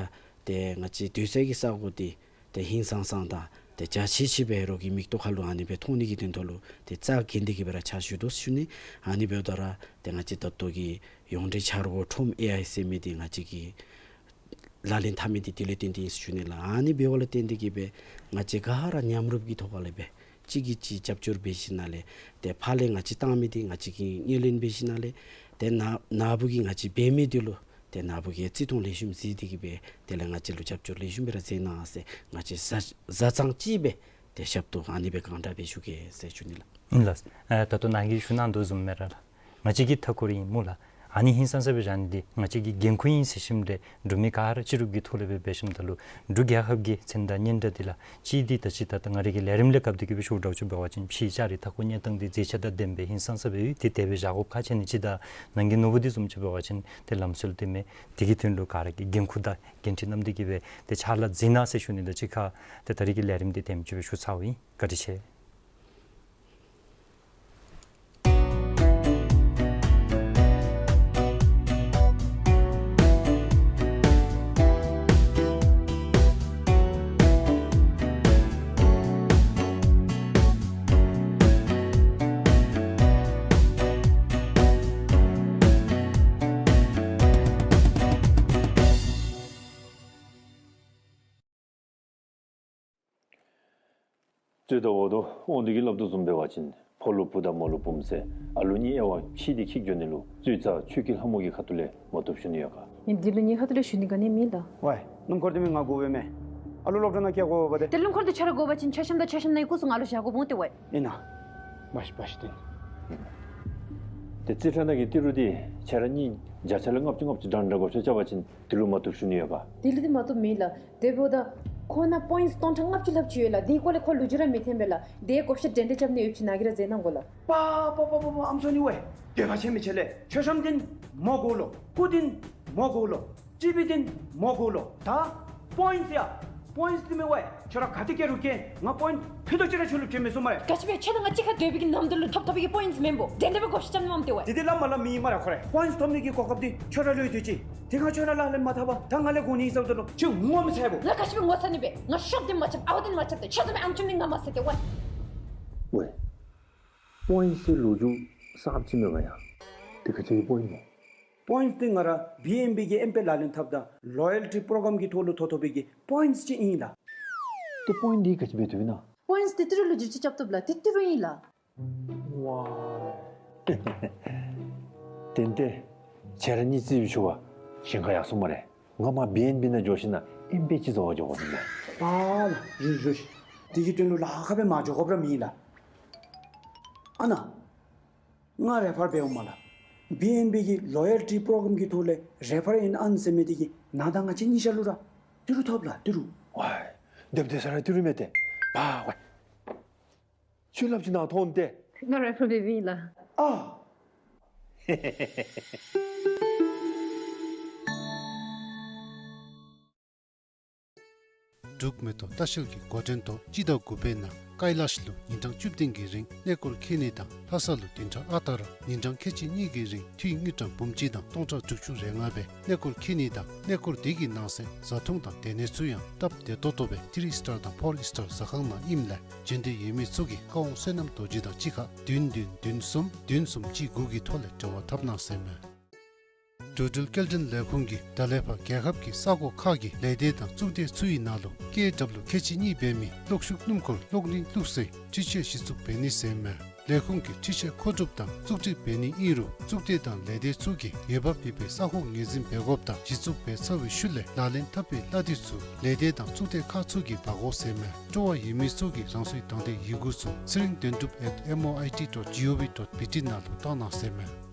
ཏེ་ང་བཅས་སྡོད་སའི་གི་ས་གོ་འདི་ཏེ་ཧིང་སངས་ས་དང་ཏེ་འཇའ་ཆི་ཆི་སྦེ་རོགས་ཀྱི་མིག་ཏོ་ཁ་ལུ་ཨ་ནི་སྦེ་མཐོང་ནི་གི་དོན་ཐོག་ལུ་ཏེ་རྩ་འགེངས་ཏེ་གིས་སྦེ་ར་ཕྱག་ཞུ་དོ་ཟེར་ཞུ་ནི། ཨ་ནི་འབདཝ་ད་ར་ཏེ་ང་བཅས་ད་ལྟོ་གི་ཡོངས་འབྲེལ་འཆར་སྒོ་ཁྲོམ་ཨེ་ཨའི་ཟེར་མི་འདི་ང་བཅས་ཀྱིས་ལག་ལེན་འཐབ་མི་འདི་དེ་ལས་བརྟེན་ཏེ་ཨིན་ཟེར་ཞུ་ནི་ལགས། ཨ་ནི་འབདཝ་ལས་བརྟེན་ཏེ་གིས་སྦེ་ང་བཅས་ག་ར་མཉམ་རུབ་ཀྱི་ཐོག་ཁ་ལས་སྦེ་གཅིག་གིས་གཅིག་རྒྱབ་སྐྱོར་འབད་ཞིནམ་ལས་ཏེ་ཕར་ལས་ང་བཅས་བཏང་མི་འདི་ང་བཅས་ཀྱིས་ངོས་ལེན་འབད་ཞིནམ་ལས་ཏེ་ནཱ་ནཱ་བུ་གིས་ང་བཅས་འབད་མི་འདི་ལུ་ཏེ་ནཱ་བུ་གིས་བརྩི་མཐོང་ལེགས་ཤོམ་གཟིགས་ཏེ་གིས་སྦེ་དེ་ལས་ང་བཅས་ལུ་རྒྱབ་སྐྱོར་ལེགས་ཤོམ་སྦེ་ར་མཛད་གནང་ཟེར་ང་བཅས་བཟའ་བཟའ་ཚང་གཅིག་སྦེ་ཏེ་ཞབས་ཏོག་ཨ་ནི་སྦེ་གང་དྲག་སྦེ་ཞུ་གེ་ཟེར་ཞུ་ནི་ལགས། ཨིན་ལགས། ཨེ་ད་ལྟོ་ནཱ་གིས་ཞུ་གནང་དོ་བཟུམ་སྦེ་ར་ལགས། ང་བཅས་ཀྱི་མཐའ་འཁོར་ཨིན་སྨོ་ལགས། ཨ་ནི་ཧིང་སངས་ས་སྦེ་བཞག་ནི་འདི་ང་བཅས་ཀྱི་འགན་ཁུར་ཨིན་ཟེར་ཞིནམ་ལས་འབྲུག་མི་ག་ར་སྤྱི་རུབ་ཀྱི་ཐོག་ལས་སྦེ་འབད་ཞིནམ་ད་ལུ་འབྲུག་རྒྱལ་ཁབ་ཀྱི་མཚན་དང་སྙན་གྲགས་འདི་ལགས་གཅིག་འདི་ད་ཅི་ད་ད་ང་རའི་གི་ལས་རིམ་ལས་སྐབས་འདི་གིས་སྦེ་ཞུཝ་འདྲཝ་ཅིག་འབད་བ་ཅིན་ཕྱི་ལྕགས་རི་མཐའ་འཁོར་གནས་སྟངས་འདི་མཛེས་ཆ་དང་ལྡན་པའི་ཧིང་སངས་ས་སྦེ་ཡོད། འདི་དེ་སྦེ་བཞག་དགོཔ་ཁག་ཆེ་ནི་ཅིག་དང་ནང་གི་ནོར་བུ་འདི་བཟུམ་ཅིག་འབད་བ་ཅིན་ཏེ་ལམ་སྲོལ་འདི་མེད། འདི་གི་དོན་ལུ་ག་ར་གིས་འགན་ཁུར་དང་འགན་འཁྲི་བསྣམས་ཏེ་གིས་སྦེ་ཏེ་ཕྱག་ལཱ་མཛད་གནང་ཟེར་ཞུ་ནི་དང་གཅིག་ཁར་ཏེ་ད་རིས་ཀྱི་ལས་རིམ་འདི་དེམ་ཅིག་སྦེ་ཞུ་ཚརཝ་ཨིན། བཀའ་དྲིན་ཆེ། རྩོད་ཟླ་བ་དོ་དབང་འདུས་ཀྱིས་སླབ་དོ་བཟུམ་འབད་བ་ཅིན་ཕོ་ལུ་བུ་དང་མོ་ལུ་བུམོ་ཟེར་ཨ་ལུ་གཉིས་དབྱེ་བ་ཕྱེ་སྟེ་འཁྱིད་འགྱོ་ནི་ལུ་རྩོད་རྩ་ཆོས་ཀྱི་ལྷ་མོ་གི་ཁ་ཐུག་ལས་མ་བཏུབ་ཞུ་ནི་ཡོད་ག། ཨིན་དེ་ལུ་ངེའི་ཁ་ཐུག་ལས་ཞུ་ནི་ག་ནི་མེད་ལགས། ཝའི་སྣུམ་འཁོར་འདི་མི་ང་དགོ་པས་མས། ཨ་ལུ་སློབ་གྲྭ་ནང་བསྐྱལ་དགོ་པས་ཏེ། ཏེ་སྣུམ་འཁོར་འདི་ཁྱོད་ར་དགོ་པ་ཅིན་མཆོད་བཤམ་དང་མཆོད་བཤམ་ནང་གི་སྐུ་གཟུགས་ང་ལུ་བཞག་དགོཔ་འོང་ཏེ་ཝའི། ཨིན་ན། བཤད་བཤད་དེ། ཏེ་རྩིས་ཁྲ་ནང་གི་ཏི་རུ་འདི་ཁྱོད་ར་གཉིས་བརྒྱ་ཆ་ལས་ལྔ་བཅུ་ལྔ་བཅུ་འདྲ་འདྲ་བགོ་བཤའ་རྐྱབ་པ་ཅིན་དེ་ལུ་མ་བཏུབ་ཞུ་ནི་ཡོད་ག། དེ་ལུ་འདི་མ་བཏུབ་མེད་ལགས། དེ་འབདཝ་ད་ཁོ་ནང་པོའིནཊསི་སྟོང་ཕྲག་ལྔ་བཅུ་ལྷགཔ་ཅིག་ཡོད་ལགས། དེའི་སྐོར་ལས་ཁོ་ལུ་ཅིག་ར་མི་འཐོན་པས་ལགས། དེ་བགོ་བཤའ་འདྲན་འདྲ་རྐྱབ་ནི་ཡོདཔ་ཅིག་ནཱ་གིས་ར་མཛད་གནང་དགོ་ལགས། པ་པ་པ་པ་པ་ཨམ་སྲུ་ནི་ཝའི། འདོད་པ་ཆེན་མི་ཆེ་ལགས། མཆོད་བཤམ་འདི་མོ་དགོ་ལོ། སྐུ་འདི་མོ་དགོ་ལོ། སྤྱི་པི་འདི་མོ་དགོ་ལོ། ད་པོའིནཊསི་ཡ། པོའིནཊསི་འདི་མེན་ཝའི། ཁྱོད་ར་ག་ཏེ་བསྐྱལ་རུང་བསྐྱལ། ང་པོའིནཊསི་ཕུད་རྡོག་ཅིག་ར་ཁྱོད་ལུ་སྤྲོད་མི་ཚུགས་སྨ་རེ། ག་ཅི་སྦེ་ཁྱོད་དང་ང་གཅིག་ཁར་སྡོད་པའི་གི་ནམ་དུས་ལུ་ཐོབ་ཐོབ་པའི་གི་པོའིནཊསི་མེན་པོ། དེ་འདྲ་སྦེ་བགོ་བཤའ་རྐྱབ་ནི་མས་ཏེ་ཝའི། དེ་འདི་སླབ་མ་སླབ་མི་ཨིན་སྨ་རེ་ཁོ་ར། པོའིནཊསི་ཐོབ་ནི་གི་གོ་སྐབས་འདི་ཁྱོད་ར་ལུ་ཡོད་དེ་ཅིག། དེ་ཁར་ཁྱོད་ར་ལག་ལེན་མ་འཐབ་པར་ད་ང་ལས་དགོ་ནི་ཨིན་ཟེརཝ་ད་ལུ་ཁྱོད་ངོ་མི་ཚ་བས་པོ། ང་ག་ཅི་སྦེ་ངོ་ཚ་ནི་སྦེ། ང་ཤོབ་འདི་མ་རྐྱབ་ཨ་ཝ་འདི་མ་རྐྱབ་ཏེ་ཁྱོད་བཟུམ་མའི་ཨམ་ཆོམ་འདི་ང་མ་བསད་ཏེ་ཝའི། ཝའི། པོའིནཊསི་ལོ་རྒྱུས་གསརཔ་ཅིག་མེད་ག་ཡ། དེ་ག་ཅི་གི་པོའིནཊསི་མོ། པོའིནཊསི་འདི་ང་ར་བི་ཨེན་བི་གི་ཨེམ་པེ་ལག་ལེན་འཐབ་ད་ལོ་ཡལ་ཊི་པྲོ་གརམ་གྱི་ཐོག་ལུ་ཐོབ་ཐོབ་པའི་གི་པོའིནཊསི་ཅིག་ཨིན་ལགས། ཏེ་པོའིནཊསི་འདི་ག་ཅི་འབད་བཏུབ་ཨིན་ན། པོའིནཊསི་འདི་ཏི་རུ་ལུ་བསྒྱུར་བཅོས་རྐྱབ་བཏུབ་ལགས། འདི་ཏི་རུ་ཨིན་ལགས། ཝའི། ཏན་ཏན་ཁྱེད་ར་གཉིས་རྩིས་ཞུ་བ་ཞེན་ཁ་ཡར་སོང་སྨ་རེ། ང་མར་བི་ཨེན་བི་ནང་འགྱོ་ཞིནམ་ལས་ཨེམ་པེ་ཅིག་བཟོ་བར་འགྱོ་དགོ་ཟེར་ནི། ཨ་ལགས། རུང་རུང་། དེ་གི་དོན་ལུ་ལཱ་ཁག་སྦེ་མ་འགྱོ་དགོཔ་ར་མེད་ལགས། ཨ་ནཱ་ང་རེ་ཕར་འབདཝ་མས་ལགས། བི་ཨེན་བི་གི་ལོ་ཡལ་ཊི་པྲོ་གརམ་གྱི་ཐོག་ལས་རེ་ཕར་ཨིན་ཨན་ཟེར་མི་འདི་གིས་ནཱ་དང་ང་བཅས་གཉིས་ཆ་ལུ་ར་ཏི་རུ་ཐོབ་ལགས། ཏི་རུ། ཝའི། སྡོདཔ་ད་ས་ར་ཏི་རུ་མེད་ཏེ། པ་ཝའི། ཁྱོད་སླབ་ཅིག་ནཱ་ཐོན་ཏེ། ང་རེ་ཕར་འབད་བའི་ལགས། ཨ། འབྲུག་མེ་ཏོག་ལྟ་བཤལ་གྱི་འགོ་འདྲེན་ཐོག་སྤྱི་ཟླ་དགུ་པའི་ནང་ཀའི་ལཱཤ་ལུ་ཉིན་གྲངས་བཅུ་བདུན་གྱི་རིང་གནས་སྐོར་འཁྱིད་ནི་དང་ལྷ་ས་ལུ་བདུན་ཕྲག་ཨ་རྟག་ར་ཉིན་གྲངས་ཁལ་གཅིག་གཉིས་ཀྱི་རིང་འཐུས་དངུལ་ཀྲམ་འབུམ་གཅིག་དང་སྟོང་ཕྲག་དྲུག་ཅུ་རེ་ལྔ་སྦེ་གནས་སྐོར་འཁྱིད་ནི་དང་གནས་སྐོར་དེ་གི་ནང་གསེས་བཟའ་འཐུང་དང་སྡོད་གནས་ཚུ་ཡང་སྟབས་བདེ་ཏོག་ཏོ་སྦེ་ཐི་རི་སི་ཊར་དང་ཕོར་སི་ཊར་ཟ་ཁང་ནང་ཨིནམ་ལས་འབྱོན་འདོད་ཡོད་མི་ཚུ་གིས་ཀ་ཝང་བསོད་ནམས་རྡོ་རྗེ་དང་གཅིག་ཁར་བདུན་བདུན་བདུན་གསུམ་བདུན་གསུམ་གཅིག་དགུ་གི་ཐོག་ལས་འབྲེལ་བ་འཐབ་གནང་ཟེར་མས། འགྲོ་འགྲུལ་སྐྱེལ་འདྲེན་ལས་ཁུངས་ཀྱིས་ད་ལས་ཕར་རྒྱལ་ཁབ་ཀྱི་ས་གོ་ཁག་གི་ལས་སྡེ་དང་གཙུག་སྡེ་ཚུ་ཡི་ནང་ལུ་ཀེ་ཨེ་ཌབ་ལུ་ཁལ་གཅིག་གཉིས་འབད་མི་གློག་ཤུགས་སྣུམ་འཁོར་གློག་བརྙན་བླུགས་སའི་འཕྲུལ་ཆས་གཞི་བཙུགས་འབད་ནི་ཟེར་མས། ལས་ཁུངས་ཀྱིས་འཕྲུལ་ཆས་མཁོ་སྒྲུབ་དང་བཙུགས་སྒྲིག་འབད་ནི་ཨིན་རུང་གཙུག་སྡེ་དང་ལས་སྡེ་ཚུ་གིས་འོས་འབབ་ཡོད་པའི་ས་ཁོངས་ངོས་འཛིན་འབད་དགོཔ་དང་གཞི་བཙུགས་འབད་ཚར་བའི་ཤུལ་ལས་ལག་ལེན་འཐབ་པའི་གླ་དེ་ཚུ་ལས་སྡེ་དང་གཙུག་སྡེ་ཁག་ཚུ་གིས་འབག་དགོ་ཟེར་མས། སྤྲོ་བ་ཡོད་མི་ཚུ་གིས་རང་སོའི་དང་འདོད་ཡི་གུ་ཚུ་ཚེ་རིང་དོན་གྲུབ་at M O I T dot G O V dot B T ནང་ལུ་བཏང་གནང་ཟེར་མས།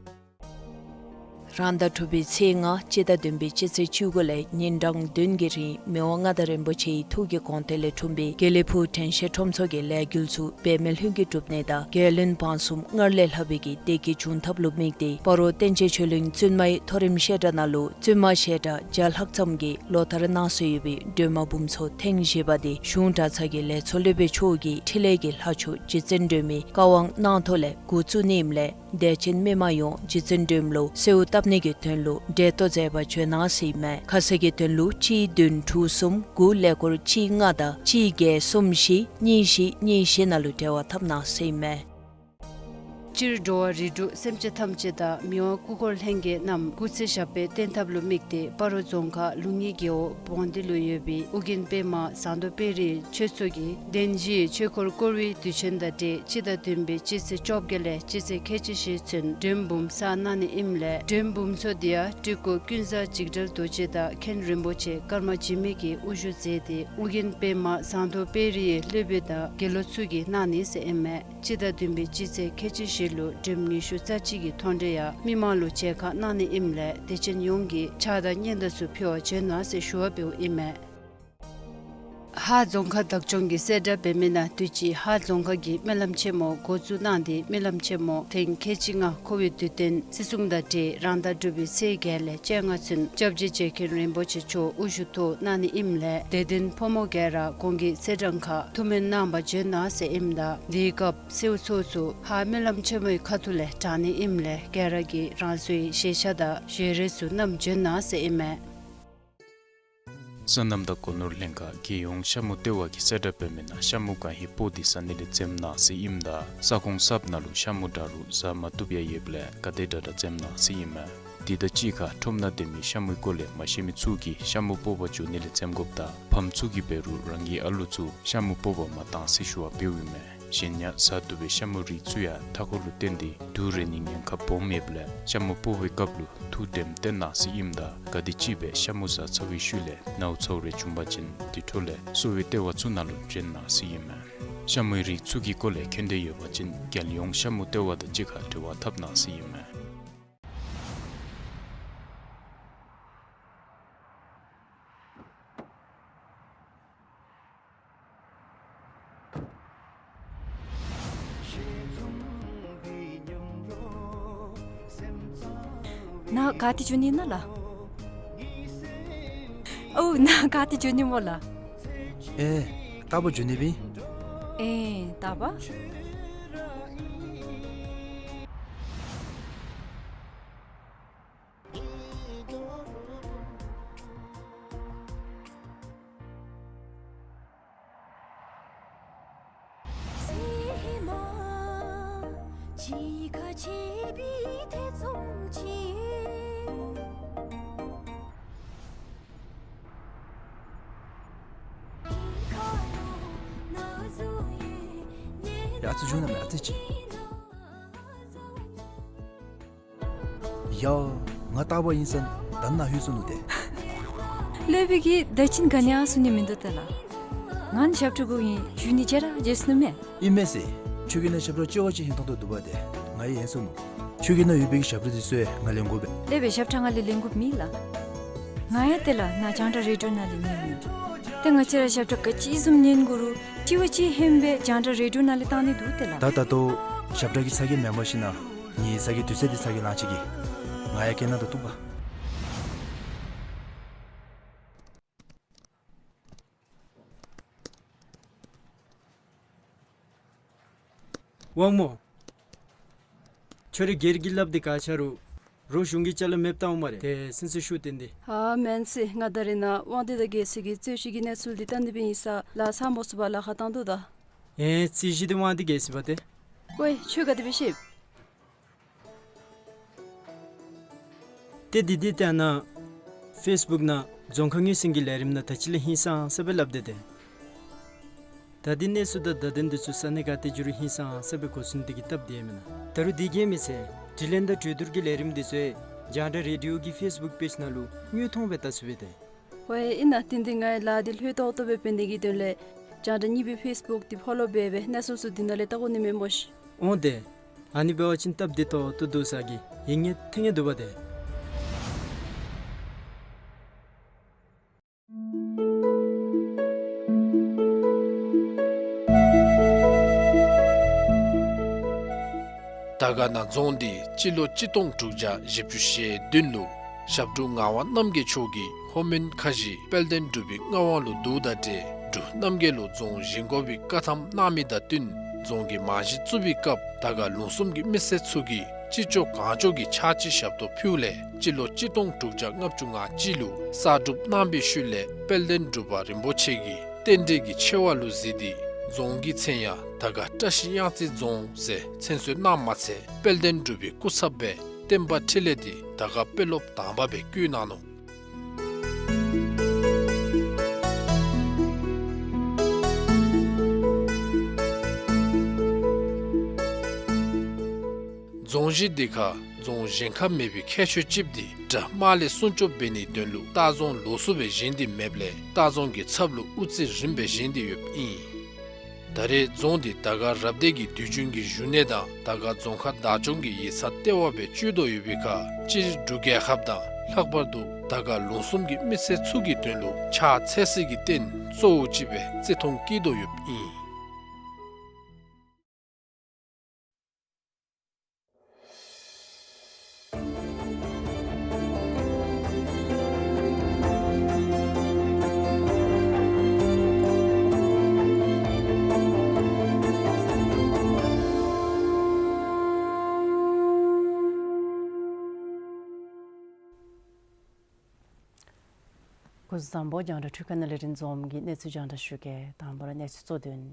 རང་ཟླ་དྲུག་པའི་ཚེས་ལྔ་སྤྱི་ཟླ་བདུན་པའི་སྤྱི་ཚེས་བཅུ་དགུ་ལས་ཉིན་གྲངས་བདུན་གྱི་རིང་མི་དབང་མངའ་བདག་རིན་པོ་ཆེའི་ཐུགས་ཀྱི་དགོངས་དོན་ལས་འཁྲུངས་པའི་དགེ་ལེགས་ཕུག་དྲན་ཤེས་ཁྲོམ་ཚོགས་ཀྱི་ལས་འགུལ་ཚུ་འབད་མེད་ལྷུན་གྱིས་གྲུབ་ནི་དང་རྒྱལ་བློན་འབངས་གསུམ་སྔར་ལས་ལྷག་པའི་གི་བདེ་སྐྱིད་འབྱུང་ཐབས་ལུ་དམིགས་ཏེ་སྤ་རོ་བསྟན་ཆེན་ཆོས་གླིང་བཙུན་མའི་མཐོ་རིམ་བཤད་གྲྭ་ནང་ལུ་བཙུན་མ་བཤད་གྲྭ་བརྒྱ་ལྷག་ཙམ་གྱིས་ལོ་ལྟར་གནང་སྲོལ་ཡོད་པའི་སྒྲོལ་མ་འབུམ་ཚོགས་ཐེངས་བཞི་པ་དེ་གཞུང་གྲྭ་ཚང་གི་ལས་ཚོགས་སློབ་དཔོན་མཆོག་གིས་འཕྲིན་ལས་ཀྱི་ལྷ་མཆོག་རྗེ་བཙུན་སྒྲོལ་མའི་བཀའ་དབང་གནང་ཐོག་ལས་འགོ་བཙུགས་ནི་ཨིནམ་ལས་དད་ཅན་མི་མང་ཡོངས་རྗེ་བཙུན་སྒྲོལ་མ་ལུ་གསོལཝ་བཏབ་ནི་གི་དོན་ལུ་གྲལ་གཏོགས་མཛད་པར་འབྱོན་གནང་ཟེར་ཨིན་མས། ཁ་གསལ་གྱི་དོན་ལུ་གཅིག་བདུན་དྲུག་གསུམ་དགུ་ཀླད་ཀོར་གཅིག་ལྔ་དང་གཅིག་བརྒྱད་གསུམ་བཞི་གཉིས་བཞི་གཉིས་བཞི་ནང་ལུ་འབྲེལ་བ་འཐབ་གནང་ཟེར་ཨིན་མས། སྤྱིར་འགྲོ་བ་རིགས་དྲུག་སེམས་ཅན་ཐམས་ཅད་དང་མི་དབང་སྐུ་འཁོར་ལྷན་རྒྱས་རྣམས་སྐུ་ཚེ་ཞབས་པད་བརྟན་ཐབས་ལུ་དམིགས་ཏེ་སྤ་རོ་རྫོང་ཁག་ལུང་གཡུ་རྒེད་འོག་བོང་སྡེ་ལུ་ཡོད་པའི་ཨོ་རྒྱན་པདྨ་ཟངས་མདོག་དཔལ་རི་ཆོས་ཚོགས་ཀྱིས་བདེན་བཞིའི་ཆོས་འཁོར་བསྐོར་བའི་དུས་ཆེན་དང་འབྲེལ་སྤྱི་ཟླ་བདུན་པའི་སྤྱི་ཚེས་བཅོ་བརྒྱད་ལས་སྤྱི་ཚེས་ཁལ་གཅིག་བཞེས་ཚུན་སྒྲོལ་འབུམ་བསགས་གནང་ནི་ཨིནམ་ལས་སྒྲོལ་འབུམ་ཚོགས་འདི་ཡང་སྤྲུལ་སྐུ་ཀུན་བཟང་འཇིགས་བྲལ་རྡོ་རྗེ་དང་མཁན་རིན་པོ་ཆེ་ཀརྨ་འཇིགས་མེད་ཀྱིས་དབུ་བཞུགས་མཛད་དེ་ཨོ་རྒྱན་པདྨ་ཟངས་མདོག་དཔལ་རིའི་སློབ་དཔོན་དང་དགེ་སློང་ཚུ་གིས་གནང་ནི་ཟེར་ཨིན་མས། སྤྱི་ཟླ་བདུན་པའི་སྤྱི་ཚེས་ཁལ་གཅིག་བཞི་ལུ་སྒྲོལ་མ་ཉི་ཤུ་རྩ་གཅིག་གི་མཐོང་གྲོལ་ཡང་མི་མང་ལུ་མཇལ་ཁ་གནང་ནི་ཨིནམ་ལས་དད་ཅན་ཡོངས་ཀྱིས་ཕྱག་དང་སྙན་དར་ཚུ་ཕུལ་བར་འབྱོན་གནང་ཟེར་ཞུ་བ་འབདཝ་ཨིན་མས། ཧཱ་རྫོང་ཁག་བདག་སྐྱོང་གིས་གསལ་བསྒྲགས་འབད་མི་ནང་དུས་ཅི་ཧཱ་རྫོང་ཁག་གིས་སྨོན་ལམ་ཆེན་མོ་འགོ་བཙུགས་གནང་སྟེ་སྨོན་ལམ་ཆེན་མོ་ཐེངས་ཁལ་གཅིག་ལྔ་འཁོར་བའི་དུས་སྟོན་བརྩི་སྲུང་དང་འབྲེལ་རང་ཟླ་དྲུག་པའི་ཚེས་བརྒྱད་ལས་བཅོ་ལྔ་ཚུན་སྐྱབས་རྗེ་རྗེ་མཁན་རིན་པོ་ཆེ་མཆོག་དབུ་བཞུགས་ཐོག་གནང་ནི་ཨིནམ་ལས་དད་ལྡན་ཕོ་མོ་ག་ར་གོང་གི་ཚེས་གྲངས་ཁར་ཐུགས་སྨོན་གནང་བར་འབྱོན་གནང་ཟེར་ཨིནམ་ད་དེའི་སྐབས་གསོལཝ་ཚོགས་ཚུ་ཧཱ་སྨོན་ལམ་ཆེན་མོའི་ཁ་ཐུག་ལས་དྲང་ནི་ཨིནམ་ལས་ག་ར་གིས་རང་སོའི་བཞེས་ཤ་དང་བཞེས་རས་ཚུ་བསྣམས་འབྱོན་གནང་ཟེར་ཨིན་མས། སོ་ནམ་དང་སྒོ་ནོར་ལྷན་ཁག་རྒྱལ་ཡོངས་ཤ་མུ་ལྟེ་བ་གིས་གསལ་བསྒྲགས་འབད་མི་ནང་ཤ་མུ་གང་ཧེ་པོ་འདི་ཟ་ནི་ལས་འཛེམ་གནང་ཟེར་ཨིནམ་ད་ས་ཁོངས་གསརཔ་ནང་ལུ་ཤ་མུ་དྲག་རུང་ཟ་མ་བཏུབ་ཡང་ཡོདཔ་ལས་ག་དེ་དྲག་དྲག་འཛེམ་གནང་ཟེར་ཨིན་མས། དེ་དང་གཅིག་ཁར་ཁྲོམ་ནང་སྡོད་མི་ཤ་མོའི་སྐོར་ལས་མ་ཤེས་མི་ཚུ་གིས་ཤ་མོ་སྤོག་པར་འགྱོ་ནི་ལས་འཛེམ་དགོཔ་དང་ཕམ་ཚུ་གིས་འབད་རུང་རང་གི་ཨ་ལོ་ཚུ་ཤ་མོ་སྤོག་པར་མ་གཏང་ཟེར་ཞུ་བ་འབདཝ་ཨིན་མས། གཞན་ཡང་ཟ་བཏུབ་པའི་ཤ་མོའི་རིགས་ཚུ་ཡང་མཐའ་འཁོར་ལུ་བརྟེན་ཏེ་དུག་རེག་ནིའི་ཉེན་ཁ་སྦོམ་ཡོདཔ་ལས་ཤ་མོ་སྤོག་པའི་སྐབས་ལུ་ཐུགས་དྲནམ་བཏོན་གནང་ཟེར་ཨིནམ་ད་ག་དེམ་ཅིག་སྦེ་ཤ་མོ་ཟ་ཚར་བའི་ཤུལ་ལས་ནཝ་ཚཝ་རེ་བྱུང་པ་ཅིན་དེ་འཕྲོ་ལས་གསོ་བའི་ལྟེ་བ་ཚུ་ནང་ལུ་བྱོན་གནང་ཟེར་ཨིན་མས། ཤ་མོའི་རིགས་ཚུ་གི་སྐོར་ལས་མཁྱེན་འདོད་ཡོད་པ་ཅིན་རྒྱལ་ཡོངས་ཤ་མོ་ལྟེ་བ་དང་གཅིག་ཁར་འབྲེལ་བ་འཐབ་གནང་ཟེར་ཨིན་མས། ནཱ་ག་ཏེ་འགྱོ་ནི་ཨིན་ན་ལགས། ཨོ་ནཱ་ག་ཏེ་འགྱོ་ནི་སྨོ་ལགས། ཨེ་རྟག་པར་འགྱོ་ནི་སྦེ་ཨིན། ཨེ་རྟག་པར། ཡ་ཨ་ཙི་བྱུང་ན་མེད་ཨ་ཙི་ཅིག། ཡ། ང་རྟག་པར་ཨིན་ས་ད་ནཱ་ལྷོད་སོ་ནུག་ཏེ། ལྷོད་པའི་གི་ད་ཅི་ག་ནི་ཡང་གསུང་ནི་མིན་འདུག་ཏེ་ལགས། ང་ནི་ཞབས་ཁྲ་དགོ་ཨིན་ཞུ་ནི་བརྗེད་ར་བརྗེད་སོ་ནུག་མས། ཨིན་མས་ཟེར། ཁྱོད་ཀྱི་ནང་ཞབས་ཁྲ་ལྕི་བ་ཅིག་ཧན་ཏོང་ཏོ་འདུག་པ་ཏེ། ང་ཡང་ཧན་སོ་ནུག། ཁྱོད་ཀྱི་ནང་ཡོད་པའི་གི་ཞབས་ཁྲ་དེ་ཚུ་ཡང་ང་ལེན་དགོ་པས། ལྷོད་པའི་ཞབས་ཁྲ་ང་ལས་ལེན་དགོཔ་མེད་ལགས། ང་ཡང་ཏེ་ལགས་ནཱ་རྒྱང་བསྒྲགས་རེ་ཌི་ཡོ་ནང་ལས་ཉན་མི། ཏེ་ང་བཅས་ར་ཞབས་ཁྲ་ག་ཅི་བཟུམ་ཉན་དགོ་རུང་ལྕི་བ་ཅིག་ཧན་སྦེ་རྒྱང་བསྒྲགས་རེ་ཌི་ཡོ་ནང་ལས་བཏང་ནི་འདུག་ཏེ་ལགས། ད་ད་ལྟོ་ཞབས་ཁྲ་གི་ཚ་གྱང་མེན་པར་ཞིན་ན་ངེའི་ཚ་གྱང་དུས་ཚོད་འདི་ཚ་གྱང་ལང་ཅི་གི། ང་ཡང་སྐད་ནང་དུ་གཏུགས་པ། དབང་མོ། ཁྱོད་རའི་སྒེར་གྱི་ལགཔ་འདི་ག་ཆ་རུང་རོགས་གཞུང་གི་ཅ་ལ་མེདཔ་བཏང་འོང་སྨ་རེ། ཏེ་སེམས་སུ་ཤུགས་བཏོན་ཏེ། ཨ་མེན་ཟེར། ང་ད་རེས་ནཱ་དབང་འདུས་དང་རྒྱལ་སྲས་ཀྱི་རྩོད་གཞི་གི་གནས་ཚུལ་འདི་བལྟ་ནི་སྦེ་ཨིན་ས་ལགས། ཚར་མ་ཚུགས་པར་ལཱ་ཁག་བཏང་དོ་ད། ཨེ་རྩོད་གཞི་འདི་དབང་འདུས་རྒྱལ་སྲས་པ་ཏེ། ཝའེ་ཁྱོད་ག་དེ་སྦེ་ཤེས། ཏེ་འདི་འདི་ལྟ་ན་ཕེསི་བུཀ་ནང་རྫོང་ཁ་ངོས་ཟིན་གྱི་ལས་རིམ་ནང་ད་ཅི་ལས་ཧིང་སངས་ས་སྦེ་སླབ་སྟེ་ཏེ། ད་འདི་གནས་ཚུལ་དང་བརྡ་དོན་འདི་ཚུ་ས་གནས་ག་ཏེ་འགྱོ་རུང་ཧིང་སངས་ས་སྦེ་གོ་ཚུན་འདི་གི་སྟབས་བདེ་མེན་ན། ད་རུང་འདི་གིས་མི་ཚད་དྲི་ལན་དང་གྲོས་བསྡུར་གྱི་ལས་རིམ་འདི་ཚུ་རྒྱང་བསྒྲགས་རེ་ཌི་ཡོ་གི་ཕེསི་བུཀ་པེཇ་ནང་ལུ་དངོས་མཐོང་སྦེ་བལྟ་ཚུགས་པས་ཏེ། ཝའེ་ཨིན་ན་ཏེ་འདི་ངེའི་ལཱ་འདི་ལྷོད་ཏོག་ཏོ་སྦེ་འབད་ནི་གི་དོན་ལས་རྒྱང་བསྒྲགས་གཉིས་པའི་ཕེསི་བུཀ་འདི་ཕོ་ལོ་འབད་སྦེ་གནས་ཚུལ་ཚུ་འདི་ནང་ལས་བལྟ་དགོ་ནི་མས་སྨོ་ཤིག། འོང་ཏེ། ཨ་ནི་འབད་བ་ཅིན་སྟབས་བདེ་ཏོག་ཏོ་འདུག་ས་གི་ཡིད་ངེས་ཐེ་ངེས་འདུག་པ་ཏེ། དར་དཀར་ན་རྫོང་འདི་སྤྱི་ལོ་གཅིག་སྟོང་དྲུག་བརྒྱ་བཞི་བཅུ་ཞེ་བདུན་ལུ་ཞབས་དྲུང་ངག་དབང་རྣམ་རྒྱལ་མཆོག་གིས་ལྷོ་མོན་ཁ་བཞི་དཔལ་ལྡན་འབྲུག་པའི་མངའ་དབང་ལུ་བསྡུཝ་དང་འབྲེལ་འབྲུག་རྣམ་རྒྱལ་ལུ་རྫོང་བཞེངས་དགོ་པའི་བཀའ་ཐམ་གནང་མི་དང་བསྟུན་རྫོང་གི་རྨང་གཞི་བཙུགས་པའི་སྐབས་དར་དཀར་ལུང་གསུམ་གྱི་མི་སེར་ཚུ་གིས་ཅི་ལྕོགས་གང་ལྕོགས་ཀྱིས་ཕྱག་ཕྱི་ཞབས་ཏོག་ཕུལཝ་ལས་སྤྱི་ལོ་གཅིག་སྟོང་དྲུག་བརྒྱ་ལྔ་བཅུ་ང་གཅིག་ལུ་གསར་སྒྲུབ་གནང་བའི་ཤུལ་ལས་དཔལ་ལྡན་འབྲུག་པ་རིན་པོ་ཆེ་གིས་རྟེན་འབྲེལ་གྱི་ཆེ་བ་ལུ་གཟིགས་ཏེ་རྫོང་གི་མཚན་ཡང་དར་དཀར་བཀྲ་ཤིས་གཡང་རྩེ་རྫོང་ཟེར་མཚན་གསོལ་གནངམ་མ་ཚད་དཔལ་ལྡན་འབྲུག་པའི་སྐུ་ཚབ་སྦེ་བསྟན་པ་འཕྲིན་ལས་འདི་དར་དཀར་དཔོན་སློབ་དང་པ་སྦེ་བསྐོ་གནང་ནུག། རྫོང་གཞི་འདི་ཁར་རྫོང་གཞན་ཁར་མེད་པའི་ཁྱད་ཆོས་ཅིག་འདི་དགྲ་དམག་ལས་སྲུང་སྐྱོབ་འབད་ནིའི་དོན་ལུ་ལྟ་རྫོང་ལོགས་སུ་སྦེ་བཞེངས་ཏེ་མེདཔ་ལས་ལྟ་རྫོང་གི་ཚབ་ལུ་དབུ་རྩེ་རིངམ་སྦེ་བཞེངས་ཏེ་ཡོདཔ་ཨིན། ད་རེས་རྫོང་འདི་དར་དཀར་རབ་སྡེ་གི་དུས་རྒྱུན་གྱི་བཞུགས་གནས་དང་དར་དཀར་རྫོང་ཁག་བདག་སྐྱོང་གི་ཡིག་ཚང་ལྟེ་བ་སྦེ་སྤྱོད་དོ་ཡོད་པའི་ཁར་སྤྱིར་འབྲུག་རྒྱལ་ཁབ་དང་ལྷག་པར་དུ་དར་དཀར་ལུང་གསུམ་གྱི་མི་སེར་ཚུ་གི་དོན་ལུ་ཕྱག་འཚལ་སྲིད་ཀྱི་རྟེན་གཙོ་བོ་ཅིག་སྦེ་བརྩི་མཐོང་བསྐྱེད་དོ་ཡོདཔ་ཨིན། སྐུ་གཟུགས་བཟང་པོ། རྒྱང་བསྒྲགས་འཕྲུལ་ཁང་ནང་ལས་རིན་འཛོམས་ཀྱིས་གནས་ཚུལ་རྒྱང་བསྒྲགས་ཞུ་གེ། དང་པ་ར་གནས་ཚུལ་གཙོ་དོན།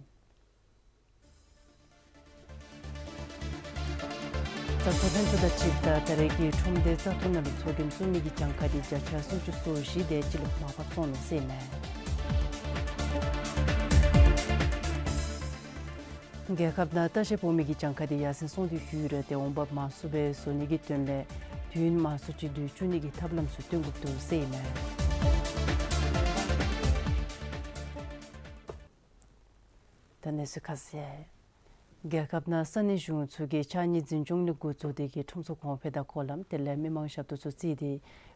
བཙག་འཐུ་ལྷན་ཚོགས་དང་འཁྲིལཝ་ད་ད་རེས་ཀྱི་ཁྲོམ་སྡེ་བཙག་འཐུ་ནང་ལུ་ཚོགས་རྒྱན་བཙུགས་མི་གི་གྱངས་ཁ་འདི་བརྒྱ་ཆ་སུམ་ཅུ་སོ་བཞི་དེ་ཅིག་ལུ་མར་ཕབ་སོང་ནུག་ཟེར་ཨིན་མས། རྒྱལ་ཁབ་ནང་ལྟ་བཤལ་འབོ་མི་གི་གྱངས་ཁ་འདི་ཡར་སེང་སོང་སྟེ་ཡོད་རུང་ཏེ་འོང་འབབ་མང་སུ་སྦེ་བཟོ་ནི་གི་དོན་ལས་དུས་ཡུན་མང་སུ་ཅིག་སྡོད་བཅུག་ནི་གི་ཐབས་ལམ་ཚུ་སྟོན་དགོཔ་འདུག་ཟེར་ཨིན་མས། ད་གནས་ཚུལ་ཁ་གསལ། རྒྱལ་ཁབ་ནང་ས་གནས་གཞུང་ཚུ་གིས་ཕྱགས་སྙིགས་འཛིན་སྐྱོང་ལས་འགོ་བཙུགས་ཏེ་གིས་ཁྲོམ་ཚོགས་གོང་འཕེལ་དང་སྒོ་ལམ་དེ་ལས་མི་མང་ཞབས་ཏོག་ཚུ་བརྩིས་ཏེ་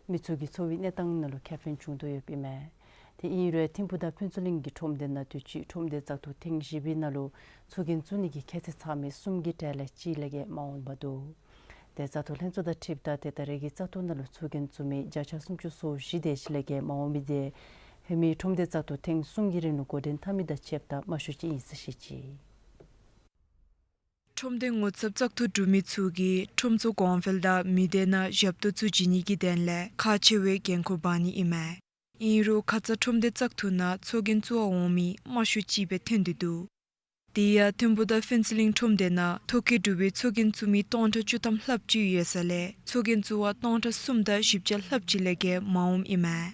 མི་ཚུ་གི་འཚོ་བའི་གནས་སྟངས་ནང་ལུ་ཁེ་ཕན་བྱུང་དོ་ཡོདཔ་ཨིན་མས། ཏེ་ཨིན་རུང་ཐིམ་ཕུག་དང་ཕུན་ཚོགས་གླིང་གི་ཁྲོམ་སྡེ་ནང་དུས་ཅི་ཁྲོམ་སྡེ་བཙག་འཐུ་ཐེངས་བཞི་པའི་ནང་ལུ་ཚོགས་རྒྱན་བཙུགས་ནི་གི་ཁྱད་ཚད་ཚང་མི་གསུམ་གྱི་གྲས་ལས་གཅིག་ལས་བརྒལ་མ་འོངམ་འདུག། ཏེ་བཙག་འཐུ་ལྷན་ཚོགས་དང་འཁྲིལཝ་ད་ཏེ་ད་རེས་ཀྱི་བཙག་འཐུ་ནང་ལུ་ཚོགས་རྒྱན་བཙུགས་མི་བརྒྱ་ཆ་སུམ་ཅུ་སོ་བཞི་དེ་ཅིག་ལས་བརྒལ་མ་འོང་མི་དེ་ཧེ་མའི་ཁྲོམ་སྡེ་བཙག་འཐུ་ཐེངས་གསུམ་གྱི་རིང་ལུ་འགོ་འདྲེན་འཐབ་མི་དང་ཕྱདཔ་ད་མང་ཤོས་ཅིག་ཨིན་ཟེར་བཤད་ཅི། ཁྲོམ་སྡེ་ངོ་ཚབ་བཙག་འཐུ་གྲུབ་མི་ཚུ་གིས་ཁྲོམ་ཚོགས་གོང་འཕེལ་དང་མི་སྡེ་ནང་ཞབས་ཏོག་ཚུ་བྱིན་ནི་གི་དོན་ལས་ཁག་ཆེ་བའི་འགན་ཁུར་འབག་ནི་ཨིན་མས། ཨིན་རུང་ཁ་ཙ་ཁྲོམ་སྡེ་བཙག་འཐུ་ནང་ཚོགས་རྒྱན་བཙུགས་པར་འོང་མི་མང་ཤོས་ཅིག་སྦེ་ཐོན་ཏེ་འདུག། དེ་ཡང་ཐིམ་ཕུག་དང་ཕུན་ཚོགས་གླིང་ཁྲོམ་སྡེ་ནང་ཐོ་བཀོད་གྲུབ་པའི་ཚོགས་རྒྱན་བཙུགས་མི་སྟོང་ཕྲག་བཅུ་ཐམ་ལྷགཔ་ཅིག་ཡོད་ས་ལས་ཚོགས་རྒྱན་བཙུགས་པ་སྟོང་ཕྲག་གསུམ་དང་བཞི་བརྒྱ་ལྷགཔ་ཅིག་ལས་བརྒལ་མ་འོངམ་ཨིན་མས།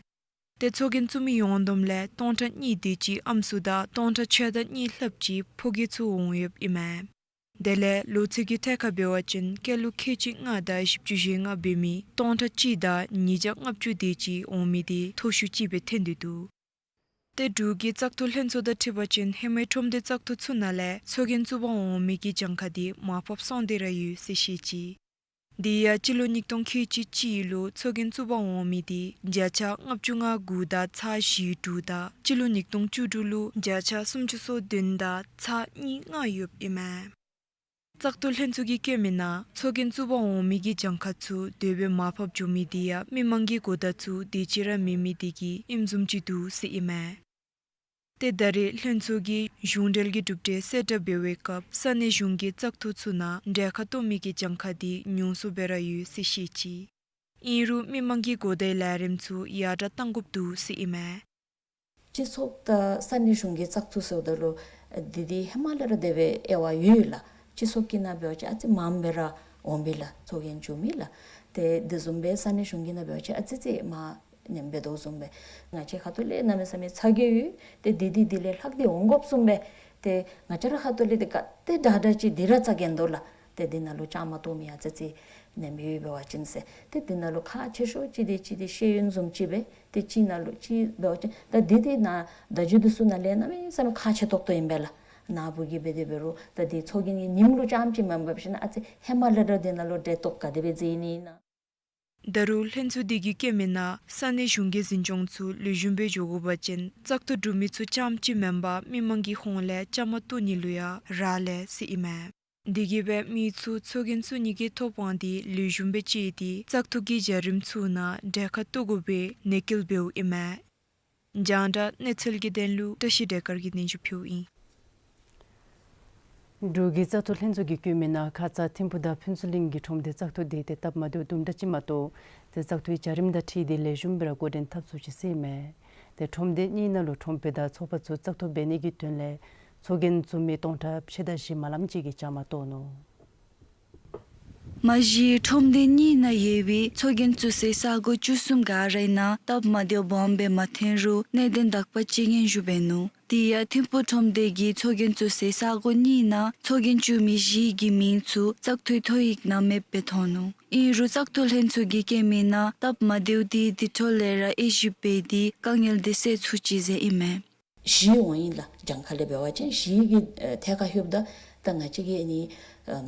ཏེ་ཚོགས་རྒྱན་བཙུགས་མི་ཡོངས་བསྡོམས་ལས་སྟོང་ཕྲག་གཉིས་དེ་ཅིག་ཨམ་སྲུ་དང་སྟོང་ཕྲག་ཕྱེད་དང་གཉིས་ལྷགཔ་ཅིག་ཕོ་སྐྱེས་ཚུ་འོང་ཡོདཔ་ཨིན་མས། དེ་ལས་ལོ་ཚད་ཀྱི་ཐད་ཁར་འབད་བ་ཅིན་སྐྱེས་ལོ་ཁལ་གཅིག་ལྔ་དང་བཞི་བཅུ་ཞེ་ལྔ་འབད་མི་སྟོང་ཕྲག་གཅིག་དང་ཉིས་བརྒྱ་ལྔ་བཅུ་དེ་ཅིག་འོང་མི་དེ་མཐོ་ཤོས་ཅིག་སྦེ་ཐོན་ཏེ་འདུག། ཏེ་འབྲུག་གི་བཙག་འཐུ་ལྷན་ཚོགས་དང་འཁྲིལ་བ་ཅིན་ཧེ་མའི་ཁྲོམ་སྡེ་བཙག་འཐུ་ཚུ་ནང་ལས་ཚོགས་རྒྱན་བཙུགས་པར་འོང་མི་གི་གྱངས་ཁ་དེ་མར་ཕབ་སོང་སྟེ་ར་ཡོད་ཟེར་བཤད་ཅི། དེ་ཡང་སྤྱི་ལོ་ཉིས་སྟོང་ཁལ་གཅིག་གཅིག་ལུ་ཚོགས་རྒྱན་བཙུགས་པར་འོང་མི་དེ་བརྒྱ་ཆ་ལྔ་བཅུ་ང་དགུ་དང་ཚག་བཞི་དྲུག་དང་སྤྱི་ལོ་ཉིས་སྟོང་བཅུ་དྲུག་ལུ་བརྒྱ་ཆ་སུམ་ཅུ་སོ་བདུན་དང་ཚག་གཉིས་ལྔ་ཡོདཔ་ཨིན་མས། བཙག་འཐུ་ལྷན་ཚོགས་ཀྱིས་བཀོད་མི་ནང་ཚོགས་རྒྱན་བཙུགས་པར་འོང་མི་གི་གྱངས་ཁ་ཚུ་དེ་སྦེ་མར་ཕབ་འགྱོ་མི་དེ་ཡང་མི་མང་གི་གོ་བརྡ་ཚུ་དེ་ཅིག་ར་མེད་མི་དེ་གིས་ཨིནམ་བཟུམ་ཅིག་འདུག་ཟེར་ཨིན་མས། ཏེ་ད་རེས་ལྷན་ཚོགས་ཀྱིས་གཞུང་འབྲེལ་གྱི་གྲུབ་འབྲས་གསལ་བསྒྲགས་འབད་བའི་སྐབས་ས་གནས་གཞུང་གི་བཙག་འཐུ་ཚུ་ནང་གྲལ་ཁར་གཏོགས་མི་གི་གྱངས་ཁ་དེ་ཉུང་སུ་སྦེ་ར་ཡོད་ཟེར་བཤད་ཅི། ཨིན་རུང་མི་མང་གི་གོ་བརྡའི་ལས་རིམ་ཚུ་ཡར་དྲག་གཏང་དགོཔ་འདུག་ཟེར་ཨིན་མས། སྤྱི་ཚོགས་དང་ས་གནས་གཞུང་གི་བཙག་འཐུ་ཟེརཝ་ད་ལུ་འདི་འདི་ཧེ་མ་ལས་ར་དེ་སྦེ་དབྱེ་བ་ཡོད་ལགས། སྤྱི་ཚོགས་ཀྱི་ནང་འབད་བ་ཅིན་ཨ་ཙི་མངམ་སྦེ་ར་འོང་པས་ལགས། ཚོགས་རྒྱན་བཙུགས་མི་ལགས། ཏེ་དེ་བཟུམ་སྦེ་ས་གནས་གཞུང་གི་ནང་འབད་བ་ཅིན་ཨ་ཙི་ཙི་མར་ནེམ་སྦེ་དོ་བཟུམ་སྦེ་ང་བཅས་ཁ་ཐུག་ལས་གནམ་མེད་ས་མེད་ཚ་གྱང་ཡོད། ཏེ་འདི་འདི་འདི་ལས་ལྷག་སྟེ་འོང་དགོཔ་བཟུམ་སྦེ་ཏེ་ང་བཅས་ར་ཁ་ཐུག་ལས་ཏེ་ག་ཏེ་དྲག་དྲག་ཅིག་འདི་ར་ཚ་གྱང་འདུག་ལགས། ཏེ་འདི་ནང་ལུ་བཅའ་མར་གཏོགས་མི་ཨ་ཙི་ཙི་ནེམ་ཡོད་འབད་བ་ཅིན་ཟེར། ཏེ་འདི་ནང་ལུ་ཁག་ཆེ་ཤོས་ཅིག་འདི་ཅིག་འདི་ཤེས་ཡོན་བཟུམ་ཅིག་སྦེ་ཏེ་ཅིག་ནང་ལུ་ཅིག་འབད་བ་ཅིན་ད་འདི་འདི་ནང་བརྡ་བརྒྱུད་འདི་ཚུ་ནང་ལས་གནམ་མེད་ས་མེད་ཁག་ཆེ་ཏོག་ཏོ་ཨིན་པས་ལགས། ནཱ་བུ་གིས་འབད་དེ་འབད་རུང་ད་འདི་ཚོགས་རྒྱན་གྱི་ཉིནམ་ལུ་རྐྱངམ་ཅིག་མེན་པར་ཞིན་ན་ཨ་ཙི་ཧེ་མ་ལས་ར་འདི་ནང་ལུ་འབྲེལ་གཏོགས་ག་དེ་སྦེ་མཛད་ནི་ཨིན་ན། ད་རུང་ལྷན་ཚོགས་འདི་གིས་བཀོད་མི་ནང་ས་གནས་གཞུང་གི་འཛིན་སྐྱོང་ཚུ་ལེགས་ཤོམ་སྦེ་འགྱོ་དགོ་པ་ཅིན་བཙག་འཐུ་གྲུབ་མི་ཚུ་རྐྱངམ་ཅིག་མེན་པར་མི་མང་གི་ཧོངས་ལས་བཅའ་མར་གཏོགས་ནི་ལུ་ཡང་རག་ལས་ཟེར་ཨིན་མས། དེ་གིས་སྦེ་མི་ཚུ་ཚོགས་རྒྱན་བཙུགས་ནི་གི་ཐོབ་དབང་དེ་ལེགས་ཤོམ་སྦེ་སྤྱད་དེ་བཙག་འཐུ་གི་བྱ་རིམ་ཚུ་ནང་གྲལ་ཁར་གཏོགས་དགོ་པའི་གནས་སྐལ་འབདཝ་ཨིན་མས། རྒྱང་བསྒྲགས་གནས་ཚུལ་གྱི་དོན་ལུ་བཀྲ་ཤིས་བདེ་དཀར་གྱིས་སྙན་ཞུ་ཕུལཝ་ཨིན། འབྲུག་གི་བཙག་འཐུ་ལྷན་ཚོགས་ཀྱིས་བཀོད་མི་ནང་ཁ་ཙ་ཐིམ་ཕུག་དང་ཕུན་ཚོགས་གླིང་གི་ཁྲོམ་སྡེ་བཙག་འཐུ་དེ་ཏེ་སྟབས་མ་བདེཝ་དུམ་གྲ་ཅིག་མ་གཏོགས་ཏེ་བཙག་འཐུའི་བྱ་རིམ་དང་འཁྲིལ་ཏེ་ལེགས་ཤོམ་སྦེ་ར་འགོ་འདྲེན་འཐབ་ཚུགས་ཅི་ཟེར་ཨིན་མས། ཏེ་ཁྲོམ་སྡེ་གཉིས་ནང་ལུ་ཁྲོམ་དཔོན་དང་ཚོགས་པ་ཚུ་བཙག་འཐུ་འབད་ནི་གི་དོན་ལས་ཚོགས་རྒྱན་བཙུགས་མི་སྟོང་ཕྲག་ཕྱེད་དང་བཞི་མ་ལམ་ཅིག་གིས་བཅའ་མར་གཏོགས་ནུག། མ་གཞི་ཁྲོམ་སྡེ་གཉིས་ནང་ཡོད་པའི་ཚོགས་རྒྱན་བཙུགས་སའི་ས་གོ་བཅུ་གསུམ་ག་རའི་ནང་སྟབས་མ་བདེཝ་སྦོམ་སྦེ་མ་ཐོན་རུང་གནད་དོན་དག་པ་ཅིག་སྙན་ཞུ་འབད་ནུག། དེ་ཡང་ཐིམ་ཕུག་ཁྲོམ་སྡེ་གིས་ཚོགས་རྒྱན་བཙུགས་སའི་ས་གོ་གཉིས་ནང་ཚོགས་རྒྱན་བཙུགས་མི་བཞི་གི་མིང་ཚུ་བཙག་འཐུའི་ཐོ་ཡིག་ནང་མེདཔ་སྦེ་ཐོན་ནུག། ཨིན་རུང་བཙག་འཐུ་ལྷན་ཚོགས་ཀྱིས་བཀོད་མི་ནང་སྟབས་མ་བདེཝ་དེ་དེ་འཕྲོ་ལས་ར་དབྱེ་ཞིབ་འབད་དེ་དཀའ་ངལ་དེ་སེལ་ཚུགས་ཅི་ཟེར་ཨིན་མས། བཞི་འོང་ཡི་ལགས། གྱངས་ཁ་ལས་འབད་བ་ཅིན་བཞི་གི་ཨེ་ཐད་ཁར་ལྷོདཔ་ད་ད་ང་བཅས་ཀྱི་ཨ་ནི་ཨམ་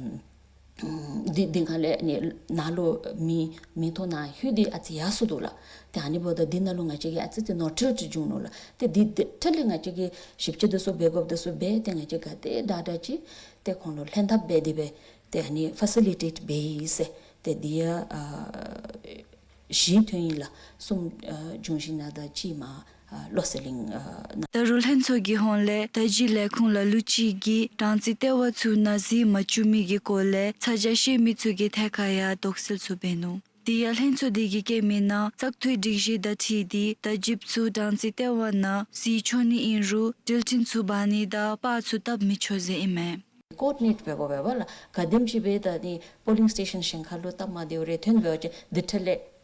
འདི་འདི་ཁ་ལས་ནི་ནཱ་ལུ་མི་མི་ཐོ་ནང་ལྷོད་དེ་ཨ་ཙི་ཡར་སོ་འདུག་ལགས། ཏེ་ཨ་ནི་འབདཝ་ད་འདི་ནང་ལུ་ང་བཅས་ཀྱིས་ཨ་ཙི་ཙི་ནོར་འཁྲུལ་ཅིག་བྱུང་ནུག་ལགས། ཏེ་འདི་འདི་འཕྲལ་ལས་ང་བཅས་ཀྱིས་ཞིབ་དཔྱད་འདི་ཚུ་འབད་དགོཔ་འདི་ཚུ་འབད་དེ་ང་བཅས་ག་དེ་དྲག་དྲག་ཅིག་ཏེ་ཁོང་ལུ་ལྷན་ཐབས་འབད་དེ་སྦེ་ཏེ་ཨ་ནི་ཕ་སི་ལི་ཊེཊ་འབད་ཡི་ཟེར། ཏེ་འདི་ཡང་ཨ་བཞི་ཐོན་ཡི་ལགས། གསུམ་ཨ་འབྱུང་བཞི་ནང་དང་གཅིག་མར་ཨ་བློ་གསལ་གླིང་ཨ་ནང་། ད་རུང་ལྷན་ཚོགས་ཀྱི་ཧོངས་ལས་བརྡ་བརྒྱུད་ལས་ཁུངས་ལ་ལུ་ཅིག་གིས་གྲངས་རྩིས་ལྟེ་བ་ཚུ་ནང་གཟིགས་མ་བཅུག་མི་གི་སྐོར་ལས་ཚ་གྱང་བཤད་མི་ཚུ་གི་ཐད་ཁར་ཡང་དོགས་སེལ་ཚུ་འབད་ནུག། དེ་ཡང་ལྷན་ཚོགས་དེ་གིས་བཀོད་མི་ནང་བཙག་འཐུའི་སྒྲིག་གཞི་དང་འཁྲིལ་ཏེ་བརྡ་བརྒྱུདཔ་ཚུ་གྲངས་རྩིས་ལྟེ་བ་ནང་གཟིགས་ཆོག་ནི་ཨིན་རུང་འགྲུལ་འཕྲིན་ཚུ་འབག་ནི་དང་པར་ཚུ་བཏབ་མི་ཆོག་ཟེར་ཨིན་མས། ཀོ་ཌི་ནེཊ་འབད་དགོ་པས་པ་ལགས། ག་དེམ་ཅིག་སྦེ་ད་ནི་པོ་ལིང་སི་ཊེ་ཤཱན་གཞན་ཁ་ལུ་སྟབས་མ་བདེཝ་རེ་ཐོན་འབད་བ་ཅིན་དེ་འཕྲལ་ལས་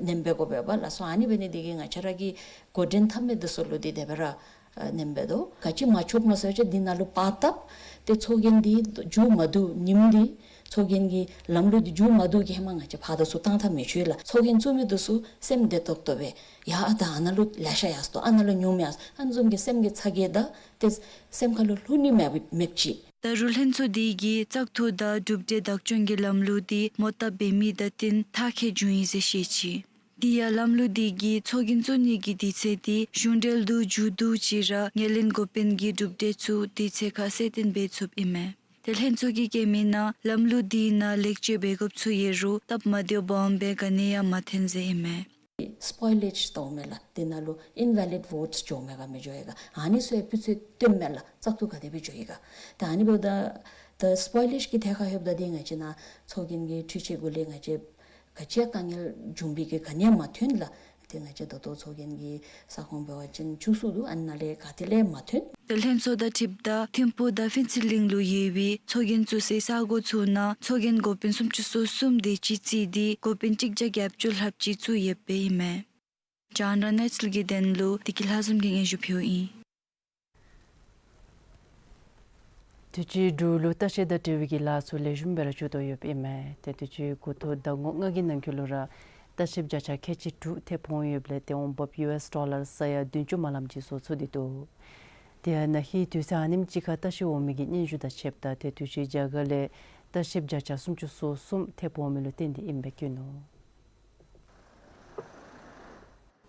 ནེམ་འབད་དགོ་པས་པ་ལགས། སོ་ཨ་ནི་འབད་ནི་འདི་གིས་ང་བཅས་ར་གིས་འགོ་འདྲེན་འཐབ་མི་འདི་ཚུ་ལུ་འདི་དེ་སྦེ་ར་ཨ་ནེམ་འབད་དོ། ག་ཅི་མ་ཆོགཔ་མས་ཟེར་བ་ཅིན་འདི་ནང་ལུ་པར་བཏབ་སྟེ་ཚོགས་རྒྱན་འདི་མཇུག་མ་བསྡུ་ཉིནམ་འདི་ཚོགས་རྒྱན་གྱི་ལམ་ལུགས་འདི་མཇུག་མ་བསྡུ་གི་ཧེ་མ་ང་བཅས་ཕར་དང་ཚུར་བཏང་འཐབ་མི་ཆོག་ལགས། ཚོགས་རྒྱན་བཙུགས་མི་འདི་ཚུ་སེམས་བདེ་ཏོག་ཏོ་སྦེ་ཡ་ཨ་ད་ཨ་ནཱ་ལུ་ལེ་ཤ་ཡར་སོ་ཨ་ནཱ་ལུ་ཉུངམ་ཡར་སོ་ཨ་ནི་བཟུམ་གྱི་སེམས་ཀྱི་ཚ་གྱང་དང་ཏེ་སེམས་ཁ་ལུ་ལྷོད་ནི་མེད་མེདཔ་ཅིག། ད་རུང་ལྷན་ཚོགས་འདི་གིས་བཙག་འཐུ་དང་གྲུབ་འབྲས་བདག་སྐྱོང་གི་ལམ་ལུགས་འདི་མོ་བཏབ་འབད་མི་དང་བསྟུན་ཐག་ཁེ་བྱུང་ཡི་ཟེར་བཤད་ཅི། དེ་ཡང་ལམ་ལུགས་འདི་གིས་ཚོགས་རྒྱན་བཙུགས་ནི་གི་དུས་ཚོད་འདི་གཞུང་འབྲེལ་དུ་མཇུག་བསྡུ་ཅི་ར་ངོས་ལེན་འགོ་དཔོན་གྱིས་གྲུབ་འབྲས་ཚུ་དུས་ཚོད་ཁར་གསལ་སྟོན་འབད་ཚུགསཔ་ཨིན་མས། ཏེ་ལྷན་ཚོགས་ཀྱིས་བཀོད་མི་ནང་ལམ་ལུགས་འདི་ནང་ལེགས་བཅོས་འབད་དགོཔ་ཚུ་ཡོད་རུང་སྟབས་མ་བདེཝ་སྦོམ་སྦེ་ག་ནི་ཡང་མ་ཐོན་ཟེར་ཨིན་མས། སི་པོའི་ལེཇ་ཟེར་མས་ལགས། དེ་ནང་ལུ་ཨིན་ཝེ་ལིཌ་ཝོཊསི་འགྱོ་མས་ག་མི་འགྱོ་ཡི་ག། ཨ་ནི་ཚུ་ཡང་དཔེ་ཚུ་སྟོནམ་མས་ལགས། བཙག་འཐུ་ག་དེ་སྦེ་འགྱོ་ཡི་ག། ད་ཨ་ནི་འབདཝ་ད་ད་སི་པོའི་ལེཇ་གི་ཐད་ཁར་ལྷོདཔ་ད་འདི་ང་བཅས་ནཱ་ཚོགས་རྒྱན་གྱི་འཕྲུལ་ཆས་གུ་ལས་ང་བཅས་ག་ཅི་ཡང་དཀའ་ངལ་འབྱུང་བའི་གི་ག་ནི་ཡང་མ་ཐོན་ལགས། ཏེ་ང་བཅས་ད་ལྟོ་ཚོགས་རྒྱན་གྱི་ས་ཁོངས་འབད་བ་ཅིན་བཅུ་གསུམ་འདུག། ཨ་ནཱ་ལས་ག་ཏེ་ལས་མ་ཐོན། ཏེ་ལྷན་ཚོགས་དང་འཁྲིལཝ་ད་ཐིམ་ཕུག་དང་ཕུན་ཚོགས་གླིང་ལུ་ཡོད་པའི་ཚོགས་རྒྱན་བཙུགས་སའི་ས་གོ་ཚུ་ནང་ཚོགས་རྒྱན་འགོ་དཔོན་སུམ་ཅུ་སོ་གསུམ་དེ་ཅིག་བརྩིས་ཏེ་འགོ་དཔོན་གཅིག་བརྒྱ་བརྒྱད་ཅུ་ལྷགཔ་ཅིག་བཙུགས་ཡོདཔ་ཨིན་མས། རྒྱང་བསྒྲགས་གནས་ཚུལ་གྱི་དོན་ལུ་བདེ་སྐྱིད་ལྷ་འཛོམས་ཀྱིས་སྙན་ཞུ་ཕུལཝ་ཨིན། དུས་ཅི་འབྲུག་ལུ་ལྟ་བཤལ་དང་འབྲེལ་བའི་གི་ལཱ་ཚུ་ལེགས་ཤོམ་སྦེ་ར་འགྱོ་དོ་ཡོདཔ་ཨིན་མས། ཏེ་དུས་ཅི་འགོ་ཐོག་ཟླ་ངོ་ལྔ་གི་ནང་འཁོད་ལུ་ར་ལྟ་བཤལཔ་བརྒྱ་ཆ་ཁལ་གཅིག་དྲུག་ཐེབས་འོང་ཡོདཔ་ལས་ཏེ་འོང་འབབ་ཡུ་ཨེསི་ཌོ་ལར་ས་ཡ་བདུན་ཅུ་མ་ལམ་ཅིག་བཟོ་ཚུགས་ཏེ་འདུག། དེ་ཡང་ན་ཧིང་དུས་ཚོད་ཨ་ནེམ་ཅིག་ཁར་ལྟ་བཤལ་འོང་མི་གི་སྙན་ཞུ་དང་ཕྱདཔ་ད་ཏེ་དུས་ཅི་རྒྱ་གར་ལས་ལྟ་བཤལཔ་བརྒྱ་ཆ་སུམ་ཅུ་སོ་གསུམ་ཐེབས་འོང་མི་ལུ་བརྟེན་ཏེ་ཨིནམ་སྦེ་བཀོད་ནུག།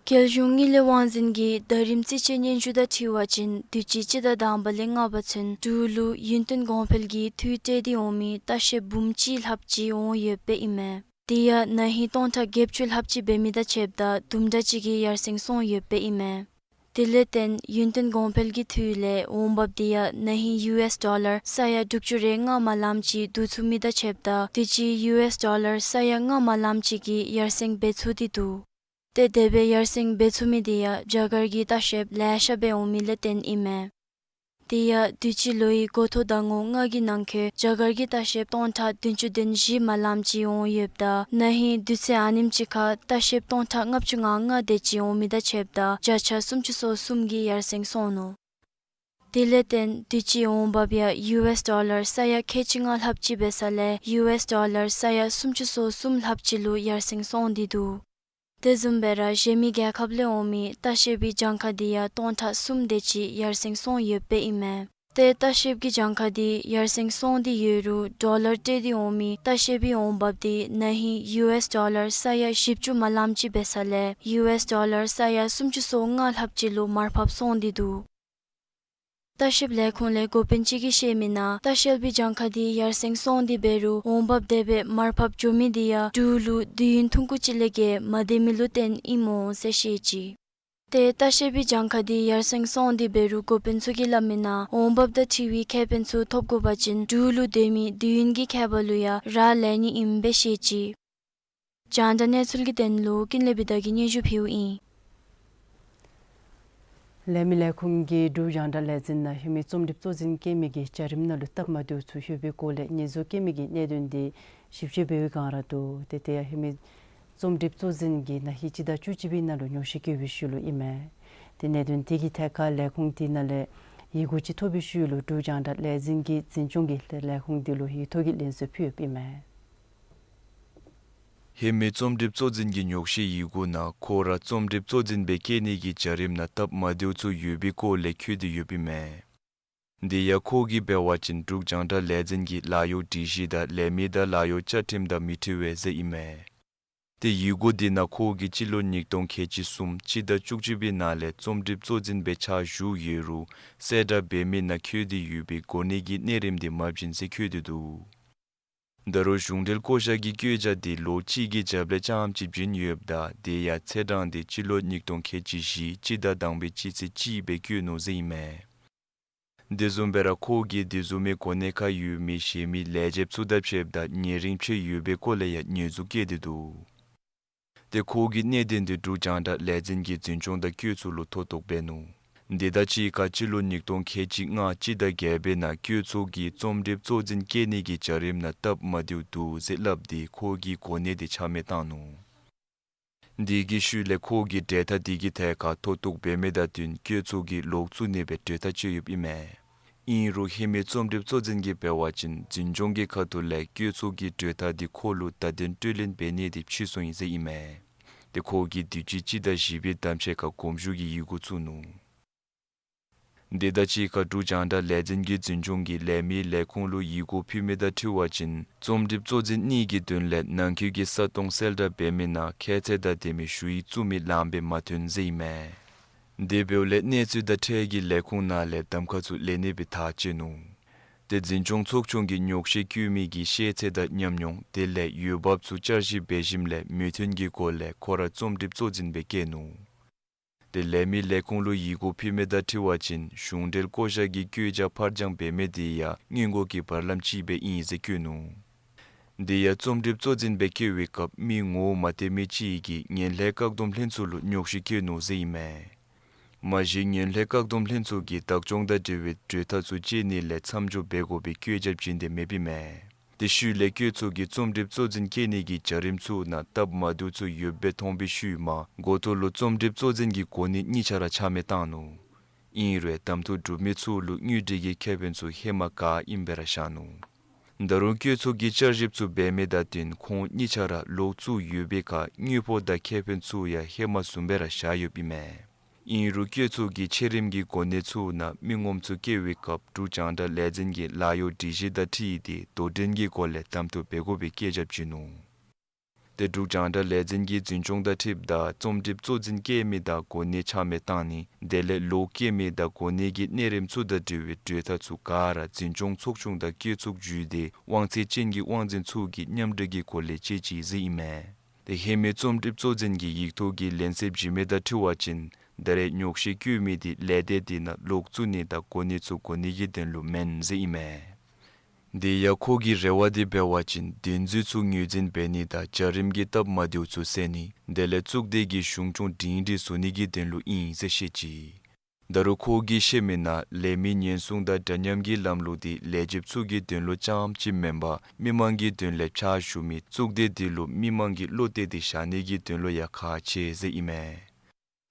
རྒྱལ་གཞུང་དངུལ་ལས་དབང་འཛིན་གྱི་ཟླ་རིམ་རྩིས་དཔྱད་སྙན་ཞུ་དང་འཁྲིལ་བ་ཅིན་དུས་ཅི་སྤྱི་ཟླ་དང་པ་ལས་ལྔ་པ་ཚུན་འབྲུག་ལུ་ཡུན་བརྟན་གོང་འཕེལ་གྱི་འཐུས་སྤྲོད་དེ་འོང་མི་ལྟ་བཤལཔ་འབུམ་གཅིག་ལྷགཔ་ཅིག་འོང་ཡོདཔ་ཨིན་མས། དེ་ཡང་ན་ཧིང་སྟོང་ཕྲག་བརྒྱད་ཅུ་ལྷགཔ་ཅིག་འབད་མི་དང་ཕྱདཔ་ད་དུམ་གྲ་ཅིག་གིས་ཡར་སེང་སོང་ཡོདཔ་ཨིན་མས། དེ་ལས་བརྟེན་ཡུན་བརྟན་གོང་འཕེལ་གྱི་འཐུས་ལས་འོང་འབབ་དེ་ཡང་ན་ཧིང་ཡུ་ཨེསི་ཌོ་ལར་ས་ཡ་དྲུག་ཅུ་རེ་ལྔ་མ་ལམ་ཅིག་བསྡུ་ཚུགས་མི་དང་ཕྱདཔ་ད་དུས་ཅི་ཡུ་ཨེསི་ཌོ་ལར་ས་ཡ་ལྔ་མ་ལམ་ཅིག་གི་ཡར་སེང་འབད་ཚུགས་ཏེ་འདུག། ཏེ་དེ་སྦེ་ཡར་སེང་འབད་ཚུགས་མི་དེ་ཡང་རྒྱ་གར་གྱི་ལྟ་བཤལཔ་ལེ་ཤ་སྦེ་འོང་མི་ལས་བརྟེན་ཨིན་མས། དེ་ཡང་དུས་ཅི་ལོའི་འགོ་ཐོག་ཟླ་ངོ་ལྔ་གི་ནང་འཁོད་རྒྱ་གར་གྱི་ལྟ་བཤལཔ་སྟོང་ཕྲག་བདུན་ཅུ་དོན་བཞི་མ་ལམ་ཅིག་འོང་ཡོདཔ་ད་ན་ཧིང་དུས་ཚོད་ཨ་ནེམ་ཅིག་ཁར་ལྟ་བཤལཔ་སྟོང་ཕྲག་ལྔ་བཅུ་ང་ལྔ་དེ་ཅིག་འོང་མི་དང་ཕྱདཔ་ད་བརྒྱ་ཆ་སུམ་ཅུ་སོ་གསུམ་གྱི་ཡར་སེང་སོང་ནུག། དེ་ལས་བརྟེན་དུས་ཅི་འོང་འབབ་ཡང་ཡུ་ཨེསི་ཌོ་ལར་ས་ཡ་ཁལ་གཅིག་ལྔ་ལྷགཔ་ཅིག་འབད་ས་ལས་ཡུ་ཨེསི་ཌོ་ལར་ས་ཡ་སུམ་ཅུ་སོ་གསུམ་ལྷགཔ་ཅིག་ལུ་ཡར་སེང་སོང་སྟེ་འདུག། དེ་བཟུམ་སྦེ་ར་གཞན་མི་རྒྱལ་ཁབ་ལས་འོང་མི་ལྟ་བཤལ་པའི་གྱངས་ཁ་དེ་ཡང་སྟོང་ཕྲག་གསུམ་དེ་ཅིག་ཡར་སེང་སོང་ཡོདཔ་ཨིན་མས། ཏེ་ལྟ་བཤལ་གྱི་གྱངས་ཁ་དེ་ཡར་སེང་སོང་སྟེ་ཡོད་རུང་ཌོ་ལར་སྤྲོད་དེ་འོང་མི་ལྟ་བཤལ་པའི་འོང་འབབ་དེ་ན་ཧིང་ཡུ་ཨེསི་ཌོ་ལར་ས་ཡ་བཞི་བཅུ་མ་ལམ་ཅིག་འབད་ས་ལས་ཡུ་ཨེསི་ཌོ་ལར་ས་ཡ་སུམ་ཅུ་སོ་ལྔ་ལྷགཔ་ཅིག་ལུ་མར་ཕབ་སོང་སྟེ་འདུག། ལྟ་བཤལཔ་ལས་ཁུངས་ལས་འགོ་དཔོན་ཅིག་གིས་བཤད་མི་ནང་ལྟ་བཤལ་པའི་གྱངས་ཁ་དེ་ཡར་སེང་སོང་སྟེ་འབད་རུང་འོང་འབབ་དེ་སྦེ་མར་ཕབ་འགྱོ་མི་དེ་ཡང་འབྲུག་ལུ་དུས་ཡུན་ཐུང་ཀུ་ཅིག་ལས་བརྒལ་མ་སྡོད་མི་ལུ་བརྟེན་ཨིན་སྨོ་ཟེར་བཤད་ཅི། ཏེ་ལྟ་བཤལ་པའི་གྱངས་ཁ་དེ་ཡར་སེང་སོང་སྟེ་འབད་རུང་འགོ་དཔོན་ཚུ་གིས་སླབ་མི་ནང་འོང་འབབ་དང་འཁྲིལ་བའི་ཁེ་ཕན་ཚུ་ཐོབ་དགོ་པ་ཅིན་འབྲུག་ལུ་སྡོད་མི་དུས་ཡུན་གྱི་ཁྱད་པར་ལུ་ཡང་རག་ལས་ནི་ཨིནམ་སྦེ་བཤད་ཅི། རྒྱང་བསྒྲགས་གནས་ཚུལ་གྱི་དོན་ལུ་ཀུན་ལེགས་བི་དྷ་གིས་སྙན་ཞུ་ཕུལཝ་ཨིན། ལས་མི་ལས་ཁུངས་ཀྱིས་འབྲུག་རྒྱང་བསྒྲགས་ལས་འཛིན་ནང་ཧེ་མའི་རྩོམ་སྒྲིག་གཙོ་འཛིན་བཀོད་མི་གི་བྱ་རིམ་ནང་ལུ་སྟབས་མ་བདེཝ་ཚུ་ཡོད་པའི་སྐོར་ལས་ཉེས་འཛུགས་བཀོད་མི་གི་གནད་དོན་དེ་ཞིབ་དཔྱད་འབད་བའི་བསྒང་ར་འདུག། ཏེ་དེ་ཡང་ཧེ་མའི་རྩོམ་སྒྲིག་གཙོ་འཛིན་གྱིས་ན་ཧིང་སྤྱི་ཟླ་བཅུ་གཅིག་པའི་ནང་ལུ་ཉོགས་བཤད་བཀོད་པའི་ཤུལ་ལུ་ཨིན་མས། ཏེ་གནད་དོན་དེ་གི་ཐད་ཁར་ལས་ཁུངས་དེ་ནང་ལས་ཡི་གུ་ཅིག་ཐོབ་པའི་ཤུལ་ལུ་འབྲུག་རྒྱང་བསྒྲགས་ལས་འཛིན་གྱི་འཛིན་སྐྱོང་གིས་ལས་ཁུངས་དེ་ལུ་ཡིག་ཐོག་གི་ལན་གསོལ་ཕུལ་ཡོདཔ་ཨིན་མས། ཧེ་མའི་རྩོམ་སྒྲིག་གཙོ་འཛིན་གྱི་ཉོགས་བཤད་ཡི་གུ་ནང་ཁོ་ར་རྩོམ་སྒྲིག་གཙོ་འཛིན་སྦེ་བཀོད་ནི་གི་བྱ་རིམ་ནང་སྟབས་མ་བདེཝ་ཚུ་ཡོད་པའི་སྐོར་ལས་འཁོད་དེ་ཡོདཔ་ཨིན་མས། དེ་ཡང་ཁོ་གིས་འབད་བ་ཅིན་འབྲུག་རྒྱང་བསྒྲགས་ལས་འཛིན་གྱི་ལཱ་གཡོག་སྒྲིག་གཞི་དང་ལས་མི་དང་ལཱ་གཡོག་བཅའ་ཁྲིམས་དང་མི་འཁྲིལ་བས་ཟེར་ཨིན་མས། ཏེ་ཡི་གུ་དེ་ནང་ཁོ་གིས་སྤྱི་ལོ་ཉིས་སྟོང་ཁལ་གཅིག་གསུམ་སྤྱི་ཟླ་བཅུ་གཅིག་པའི་ནང་ལས་རྩོམ་སྒྲིག་གཙོ་འཛིན་སྦེ་ཕྱག་ཞུ་ཡོད་རུང་གསལ་བསྒྲགས་འབད་མི་ནང་འཁོད་དེ་ཡོད་པའི་གོ་གནས་ཀྱི་གནས་རིམ་དེ་མ་བྱིན་ཟེར་འཁོད་དེ་འདུག། ད་རུང་གཞུང་འབྲེལ་བསྐོ་བཞག་གི་བཀོད་རྒྱ་དེ་ལོ་གཅིག་གི་རྒྱབ་ལས་རྐྱངམ་ཅིག་བྱིན་ཡོདཔ་ད་དེ་ཡང་ཚེས་གྲངས་དེ་སྤྱི་ལོ་ཉིས་སྟོང་ཁལ་གཅིག་བཞི་སྤྱི་ཟླ་དང་པའི་སྤྱི་ཚེས་གཅིག་སྦེ་བཀོད་ནུག་ཟེར་ཨིན་མས། དེ་བཟུམ་སྦེ་ར་ཁོ་གིས་དེ་བཟུམ་མའི་གོ་གནས་ཁར་ཡོད་མི་གཞན་མི་ལས་བྱེདཔ་ཚུ་དང་ཕྱདཔ་ད་ཉེ་རིང་ཕྱེ་ཡོད་པའི་སྐོར་ལས་ཡང་ཉེས་འཛུགས་བཀོད་དེ་འདུག། ཏེ་ཁོ་གིས་གནད་དོན་དེ་འབྲུག་རྒྱང་བསྒྲགས་ལས་འཛིན་གྱི་འཛིན་སྐྱོང་དང་བཀོད་ཚུགས་ལུ་ཐོ་གཏོགས་འབད་ནུག། འདི་དང་གཅིག་ཁར་སྤྱི་ལོ་ཉིས་སྟོང་ཁལ་གཅིག་ལྔ་སྤྱི་ཟླ་བརྒྱད་པའི་ནང་བཀོད་ཚོགས་ཀྱིས་རྩོམ་སྒྲིག་གཙོ་འཛིན་བསྐོ་ནི་གི་བྱ་རིམ་ནང་སྟབས་མ་བདེཝ་འདུག་ཟེར་སླབ་སྟེ་ཁོ་གི་གོ་གནས་དེ་ཆ་མེད་བཏང་ནུག། དེ་གི་ཤུལ་ལས་ཁོ་གིས་གྲོས་ཐག་དེ་གི་ཐད་ཁར་མཐོ་གཏུགས་འབད་མི་དང་བསྟུན་བཀོད་ཚོགས་ཀྱིས་ལོག་བཙུགས་ནི་སྦེ་གྲོས་ཐག་བཅད་ཡོདཔ་ཨིན་མས། ཨིན་རུང་ཧེ་མའི་རྩོམ་སྒྲིག་གཙོ་འཛིན་གྱིས་འབད་བ་ཅིན་འཛིན་སྐྱོང་གི་ཁ་ཐུག་ལས་བཀོད་ཚོགས་ཀྱི་གྲོས་ཐག་དེ་ཁོ་ལུ་བརྡ་དོན་སྤྲོད་ལེན་འབད་ནི་དེ་ཕྱིར་བཟུང་ཡི་ཟེར་ཨིན་མས། དེ་ཁོ་གིས་དུས་ཅི་སྤྱི་ཟླ་བཞི་པའི་གདམ་ཤེས་ཁར་དགོངས་ཞུ་གི་ཡི་གུ་བཙུགས་ནུག། དེ་དང་གཅིག་ཁར་འབྲུག་རྒྱང་བསྒྲགས་ལས་འཛིན་གྱི་འཛིན་སྐྱོང་གིས་ལས་མི་ལས་ཁུངས་ལུ་ཡི་གུ་ཕུལ་མི་དང་འཁྲིལ་བ་ཅིན་རྩོམ་སྒྲིག་གཙོ་འཛིན་གཉིས་ཀྱི་དོན་ལས་ནང་འཁོད་ཀྱི་ས་སྟོང་གསལ་བསྒྲགས་འབད་མི་ནང་ཁྱད་ཚད་དང་ལྡན་མི་ཞུ་ཡིག་བཙུགས་མི་ལངམ་སྦེ་མ་ཐོན་ཟེར་ཨིན་མས། དེ་འབདཝ་ལས་གནས་ཚུལ་དང་འཁྲིལ་གྱི་ལས་ཁུངས་ནང་ལས་གདམ་ཁ་ཚུ་ལེན་ནི་སྦེ་ཐག་བཅད་ནུག། དེ་འཛིན་སྐྱོང་ཚོགས་ཆུང་གིས་ཉོགས་བཤད་བཀོད་མི་གི་ཤེས་ཚད་དང་ཉམས་མྱོང་དེ་ལས་འོས་འབབ་ཚུ་བསྐྱར་ཞིབ་འབད་ཞིནམ་ལས་མོས་མཐུན་གྱི་སྒོ་ལས་ཁོ་ར་རྩོམ་སྒྲིག་གཙོ་འཛིན་སྦེ་བསྐོས་ནུག། དེ་ལས་མི་ལས་ཁུངས་ལུ་ཡི་གུ་ཕུལ་མི་དང་འཁྲིལ་བ་ཅིན་གཞུང་འབྲེལ་བསྐོ་བཞག་གི་བཀོད་རྒྱ་ཕར་འགྱངས་འབད་མི་དེ་ཡང་སྔོན་འགོག་གི་བར་ལམ་ཅིག་སྦེ་ཨིན་ཟེར་བཀོད་ནུག། དེ་ཡང་རྩོམ་སྒྲིག་གཙོ་འཛིན་སྦེ་བསྐོ་བའི་སྐབས་མི་ངོ་བོ་མ་བསྟན་མི་ཅིག་གིས་ངན་ལྷད་བཀག་སྡོམ་ལྷན་ཚོགས་ལུ་ཉོགས་བཤད་བཀོད་ནུག་ཟེར་ཨིན་མས། མ་གཞི་ངན་ལྷད་བཀག་སྡོམ་ལྷན་ཚོགས་ཀྱིས་བདག་སྐྱོང་དང་འབྲེལ་བའི་གྲོས་ཐག་ཚུ་བཅད་ནི་ལས་མཚམས་འཇོག་འབད་དགོ་པའི་བཀོད་རྒྱ་བྱིན་ཏེ་མེདཔ་ཨིན་མས། དེ་ཤུལ་ལས་བཀོད་ཚོགས་ཀྱིས་རྩོམ་སྒྲིག་གཙོ་འཛིན་བསྐོ་ནི་གི་བྱ་རིམ་ཚུ་ནང་སྟབས་མ་བདེཝ་ཚུ་ཡོདཔ་སྦེ་མཐོང་བའི་ཤུལ་མ་འགོ་ཐོག་ལུ་རྩོམ་སྒྲིག་གཙོ་འཛིན་གྱི་གོ་གནས་གཉིས་ཆ་ར་ཆ་མེད་བཏང་ནུག། ཨིན་རུང་གདམ་འཐུ་གྲུབ་མི་ཚུ་ལུ་དངུལ་འབྲེལ་གྱི་ཁེ་ཕན་ཚུ་ཧེ་མ་ག་ཨིནམ་སྦེ་ར་བཞག་ནུག། ད་རུང་བཀོད་ཚོགས་ཀྱིས་བསྐྱར་ཞིབ་ཚུ་འབད་མི་དང་བསྟུན་ཁོང་གཉིས་ཆ་ར་ལོག་བཙུགས་ཡོད་པའི་ཁར་དངུལ་ཕོགས་དང་ཁེ་ཕན་ཚུ་ཡང་ཧེ་མ་བཟུམ་སྦེ་ར་བཞག་ཡོདཔ་ཨིན་མས། ཨིན་རུང་བཀོད་ཚོགས་ཀྱིས་ཆེ་རིམ་གྱི་གོ་གནས་ཚུ་ནང་མི་ངོམ་ཚུ་བསྐོ་བའི་སྐབས་འབྲུག་རྒྱང་བསྒྲགས་ལས་འཛིན་གྱི་ལཱ་གཡོག་སྒྲིག་གཞི་དང་འཁྲིལ་ཏེ་དོ་འགྲན་གྱི་སྒོ་ལས་གདམ་འཐུ་འབད་དགོ་པའི་བཀོད་རྒྱ་བྱིན་ནུག། དེ་འབྲུག་རྒྱང་བསྒྲགས་ལས་འཛིན་གྱི་འཛིན་སྐྱོང་དང་འཁྲིལཝ་ད་རྩོམ་སྒྲིག་གཙོ་འཛིན་བསྐོ་མི་དང་གོ་གནས་ཆ་མེད་བཏང་ནི་དེ་ལས་ལོག་བསྐོ་མི་དང་གོ་གནས་ཀྱི་གནས་རིམ་ཚུ་དང་འབྲེལ་བའི་གྲོས་ཐག་ཚུ་ག་ར་འཛིན་སྐྱོང་ཚོགས་ཆུང་དང་བཀོད་ཚོགས་བརྒྱུད་དེ་དབང་ཚད་ཅན་གྱི་དབང་འཛིན་ཚུ་གིས་མཉམ་འབྲེལ་གྱི་སྒོ་ལས་བཅད་ཅི་ཟེར་ཨིན་མས། དེ་ཧེ་མའི་རྩོམ་སྒྲིག་གཙོ་འཛིན་གྱི་ཡིག་ཐོག་གི་ལན་གསལ་བྱིན་མི་དང་འཁྲིལ་བ་ཅིན་ད་རེས་ཉོགས་བཤད་བཀོད་མི་དེ་ལས་སྡེ་དེ་ནང་ལོག་བཙུགས་ནི་དང་གོ་གནས་ཚུ་དགོ་ནི་གི་དོན་ལུ་མེན་ཟེར་ཨིན་མས། དེ་ཡང་ཁོ་གི་རེ་བ་དེ་འབད་བ་ཅིན་དོན་ཚན་ཚུ་ངོས་འཛིན་འབད་ནི་དང་བྱ་རིམ་གྱི་སྟབས་མ་བདེཝ་ཚུ་སེལ་ནི་དེ་ལས་གཙུག་སྡེ་གི་གཞུང་སྐྱོང་སྒྲིང་སྒྲིང་བཟོ་ནི་གི་དོན་ལུ་ཨིན་ཟེར་བཤད་ཅི། ད་རུང་ཁོ་གིས་བཤད་མི་ནང་ལས་མི་ཉེན་སྲུང་དང་འདྲ་མཉམ་གྱི་ལམ་ལུགས་དེ་ལས་བྱེདཔ་ཚུ་གི་དོན་ལུ་རྐྱངམ་ཅིག་མེན་པར་མི་མང་གི་དོན་ལས་ཕྱག་ཞུ་མི་གཙུག་སྡེ་དེ་ལུ་མི་མང་གིས་བློ་གཏད་དེ་བཞག་ནི་གི་དོན་ལུ་ཡང་ཁག་ཆེ་ཟེར་ཨིན་མས།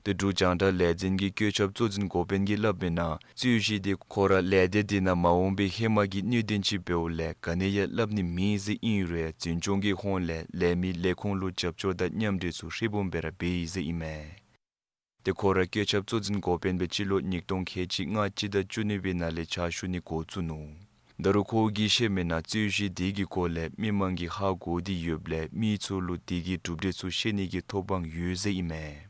དེ་འབྲུག་རྒྱང་བསྒྲགས་ལས་འཛིན་གྱི་བཀོད་ཁྱབ་གཙོ་འཛིན་འགོ་དཔོན་གྱིས་སླབ་མི་ནང་རྩོད་གཞི་དེ་ཁོ་ར་ལས་སྡེ་དེ་ནང་མ་འོང་པའི་ཧེ་མ་གི་གནད་དོན་ཅིག་འབདཝ་ལས་ག་ནི་ཡང་སླབ་ནི་མེད་ཟེར་ཨིན་རུང་འཛིན་སྐྱོང་གི་ཧོངས་ལས་ལས་མི་ལས་ཁུངས་ལུ་རྒྱབ་སྐྱོར་དང་མཉམ་འབྲེལ་ཚུ་ཧྲིལ་བུམ་སྦེ་ར་འབད་ཡི་ཟེར་ཨིན་མས། དེ་ཁོ་ར་བཀོད་ཁྱབ་གཙོ་འཛིན་འགོ་དཔོན་སྦེ་སྤྱི་ལོ་ཉིས་སྟོང་ཁལ་གཅིག་ལྔ་སྤྱི་ཟླ་བཅུ་གཉིས་པའི་ནང་ལས་ཕྱག་ཞུ་ནི་འགོ་བཙུགས་ནུག། ད་རུང་ཁོ་གིས་བཤད་མི་ནང་རྩོད་གཞི་དེ་གི་སྐོར་ལས་མི་མང་གིས་ཧ་གོ་སྟེ་ཡོདཔ་ལས་མི་ཚུ་ལུ་དེ་གི་གྲུབ་འབྲས་ཚུ་ཤེས་ནི་གི་ཐོབ་དབང་ཡོད་ཟེར་ཨིན་མས།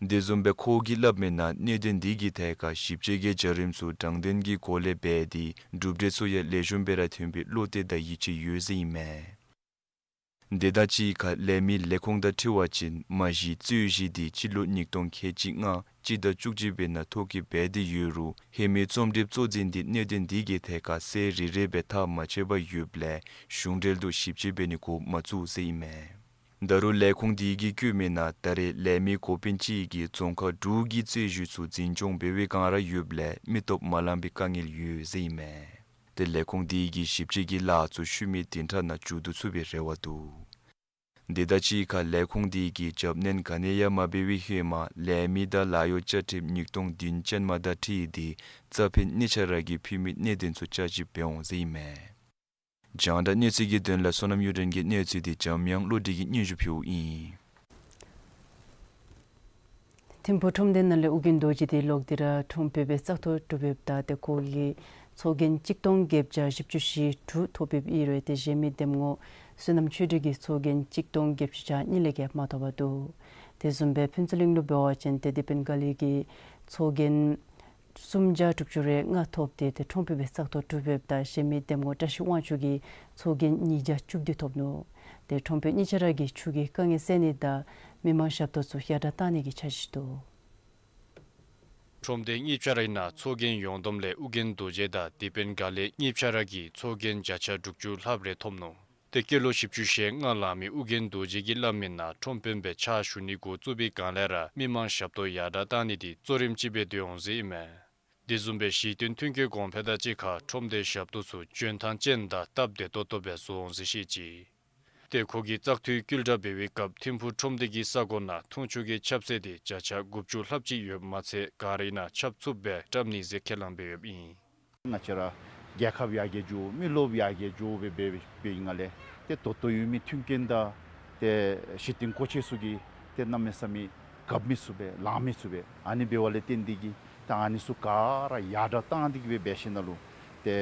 དེ་བཟུམ་སྦེ་ཁོ་གིས་སླབ་མི་ནང་གནད་དོན་དེ་གི་ཐད་ཁར་ཞིབ་དཔྱད་ཀྱི་བྱ་རིམ་ཚུ་དྲང་བདེན་གྱི་སྒོ་ལས་འབད་དེ་གྲུབ་འབྲས་ཚུ་ཡང་ལེགས་ཤོམ་སྦེ་ར་ཐོན་པའི་བློ་གཏད་དང་ཡིད་ཆེས་ཡོད་ཟེར་ཨིན་མས། དེ་དང་གཅིག་ཁར་ལས་མི་ལས་ཁུངས་དང་འཁྲིལ་བ་ཅིན་མ་གཞི་རྩོད་གཞི་དེ་སྤྱི་ལོ་ཉིས་སྟོང་ཁལ་གཅིག་ལྔ་སྤྱི་ཟླ་བཅུ་གཅིག་པའི་ནང་ཐོ་བཀོད་འབད་དེ་ཡོད་རུང་ཧེ་མའི་རྩོམ་སྒྲིག་གཙོ་འཛིན་དེ་གནད་དོན་དེ་གི་ཐད་ཁར་གསལ་རི་རི་སྦེ་ཐག་མ་བཅད་པར་ཡོདཔ་ལས་གཞུང་འབྲེལ་དུ་ཞིབ་དཔྱད་འབད་ནི་འགོ་མ་བཙུགས་ཟེར་ཨིན་མས། ད་རུང་ལས་ཁུངས་དེ་གིས་བཀོད་མི་ནང་ད་རེས་ལས་མི་འགོ་དཔོན་གཅིག་གིས་རྫོང་ཁག་དྲུག་གི་རྩོད་གཞི་ཚུ་འཛིན་སྐྱོང་འབད་བའི་བསྒང་ར་ཡོདཔ་ལས་མི་སྟོབས་མ་ལངམ་པའི་དཀའ་ངལ་ཡོད་ཟེར་ཨིན་མས། དེ་ལས་ཁུངས་དེ་གིས་ཞིབ་དཔྱད་ཀྱི་ལཱ་ཚུ་ཤུལ་མའི་བདུན་ཕྲག་ནང་མཇུག་བསྡུ་ཚུགས་པའི་རེ་བ་འདུག། དེ་དང་གཅིག་ཁར་ལས་ཁུངས་དེ་གིས་རྒྱབ་སྣོན་ག་ནི་ཡང་མ་འབད་བའི་ཧེ་མ་ལས་མི་དང་ལཱ་གཡོག་བཅའ་ཁྲིམས་ཉིས་སྟོང་བདུན་ཅན་མ་དང་འཁྲིལ་ཏེ་རྩ་ཕན་གཉིས་ཆ་ར་གིས་ཕུལ་མི་གནད་དོན་ཚུ་བསྐྱར་ཞིབ་འབད་འོང་ཟེར་ཨིན་མས། རྒྱང་བསྒྲགས་གནས་ཚུལ་གྱི་དོན་ལས་བསོད་ནམས་གཡུ་སྒྲོན་གྱི་གནས་ཚུལ་དེ་འཇམ་དབྱངས་བློ་གྲོས་ཀྱིས་སྙན་ཞུ་ཕུལཝ་ཨིན། ཐིམ་ཕུག་ཁྲོམ་སྡེ་ནང་ལས་ཨོ་རྒྱན་རྡོ་རྗེ་དེ་ལོག་སྟེ་ར་ཁྲོམ་དཔོན་སྦེ་བཙག་འཐུ་གྲུབ་ཡོདཔ་ད་དེ་ཁོ་གིས་ཚོགས་རྒྱན་གཅིག་སྟོང་བརྒྱད་བརྒྱ་བཞི་བཅུ་ཞེ་དྲུག་ཐོབ་ཡོདཔ་ཨིན་རུང་དེ་གཞན་མི་འདེམས་ངོ་བསོད་ནམས་ཆོས་སྒྲོན་གྱིས་ཚོགས་རྒྱན་གཅིག་སྟོང་བརྒྱད་བརྒྱ་གཉིས་ལས་བརྒལ་མ་ཐོབ་པར་འདུག། དེ་བཟུམ་སྦེ་ཕུན་ཚོགས་གླིང་ལུ་འབད་བ་ཅིན་དེ་དེ་པན་དགའ་ལེགས་ཀྱིས་ཚོགས་རྒྱན་སུམ་བརྒྱ་དྲུག་ཅུ་རེ་ལྔ་ཐོབ་སྟེ་དེ་ཁྲོམ་དཔོན་སྦེ་བཙག་འཐུ་གྲུབ་ཡོདཔ་ད་གཞན་མི་འདེམས་ངོ་བཀྲ་ཤིས་དབང་ཕྱུག་གིས་ཚོགས་རྒྱན་ཉིས་བརྒྱ་བཅུ་བདུན་ཐོབ་ནུག། དེ་ཁྲོམ་དཔོན་གཉིས་ཆ་ར་གིས་ཆུ་གི་དཀའ་ངལ་སེལ་ནི་དང་མི་མང་ཞབས་ཏོག་ཚུ་ཡར་དྲག་གཏང་ནི་གི་འཆར་གཞི་འདུག། ཁྲོམ་སྡེ་གཉིས་ཆ་རའི་ནང་ཚོགས་རྒྱན་ཡོངས་བསྡོམས་ལས་ཨོ་རྒྱན་རྡོ་རྗེ་དང་དེ་པན་དགའ་ལེགས་གཉིས་ཆ་ར་གིས་ཚོགས་རྒྱན་བརྒྱ་ཆ་དྲུག་ཅུ་ལྷགཔ་རེ་ཐོབ་ནུག། ཏེ་སྐྱེས་ལོ་བཞི་བཅུ་ཞེ་ལྔ་ལང་མི་ཨོ་རྒྱན་རྡོ་རྗེ་གིས་སླབ་མི་ནང་ཁྲོམ་དཔོན་སྦེ་ཕྱག་ཞུ་ནི་འགོ་བཙུགས་པའི་སྒང་ལས་ར་མི་མང་ཞབས་ཏོག་ཡར་དྲག་བཏང་ནི་འདི་གཙོ་རིམ་ཅིག་སྦེ་སྡོད་འོང་ཟེར་ཨིན་མས། དེ་བཟུམ་སྦེ་གཞིས་སྟོན་མཐུན་རྐྱེན་གོང་འཕེལ་དང་གཅིག་ཁར་ཁྲོམ་སྡེའི་ཞབས་ཏོག་ཚུ་འཇོན་ཐང་ཅན་དང་སྟབས་བདེ་ཏོག་ཏོ་སྦེ་བཟོ་འོང་ཟེར་བཤད་ཅི། ཏེ་ཁོ་གིས་བཙག་འཐུའི་བསྐུལ་བསྒྲགས་འབད་བའི་སྐབས་ཐིམ་ཕུག་ཁྲོམ་སྡེ་གི་ས་གོ་ནང་འཐུང་ཆུ་གི་ཁྱབ་ཚད་དེ་བརྒྱ་ཆ་དགུ་བཅུ་ལྷགཔ་ཅིག་ཡོདཔ་མ་ཚད་ག་ར་ནང་ཁྱབ་ཚུགསཔ་སྦེ་བཀྲམ་ནི་ཟེར་ཁས་བླངས་འབད་ཡོདཔ་ཨིན། ང་བཅས་ར་རྒྱལ་ཁབ་ཡར་རྒྱས་འགྱོ་མི་རློབས་ཡར་རྒྱས་འགྱོ་སྦེ་འབད་བའི་སྒང་ལས་ཏེ་ད་ལྟོ་ཡོད་མི་མཐུན་རྐྱེན་དང་ཏེ་གཞི་རྟེན་མཁོ་ཆས་ཚུ་གིས་ཏེ་གནམ་མེད་ས་མེད་རྒཔོ་མི་ཚུགས་པས་ལང་མི་ཚུགས་པས། ཨ་ནི་འབདཝ་ལས་བརྟེན་ཏེ་གིས་ད་ཨ་ནི་ཚུ་ག་ར་ཡར་དྲག་བཏང་སྟེ་གིས་སྦེ་འབད་ཞིནམ་ལས་ཏེ་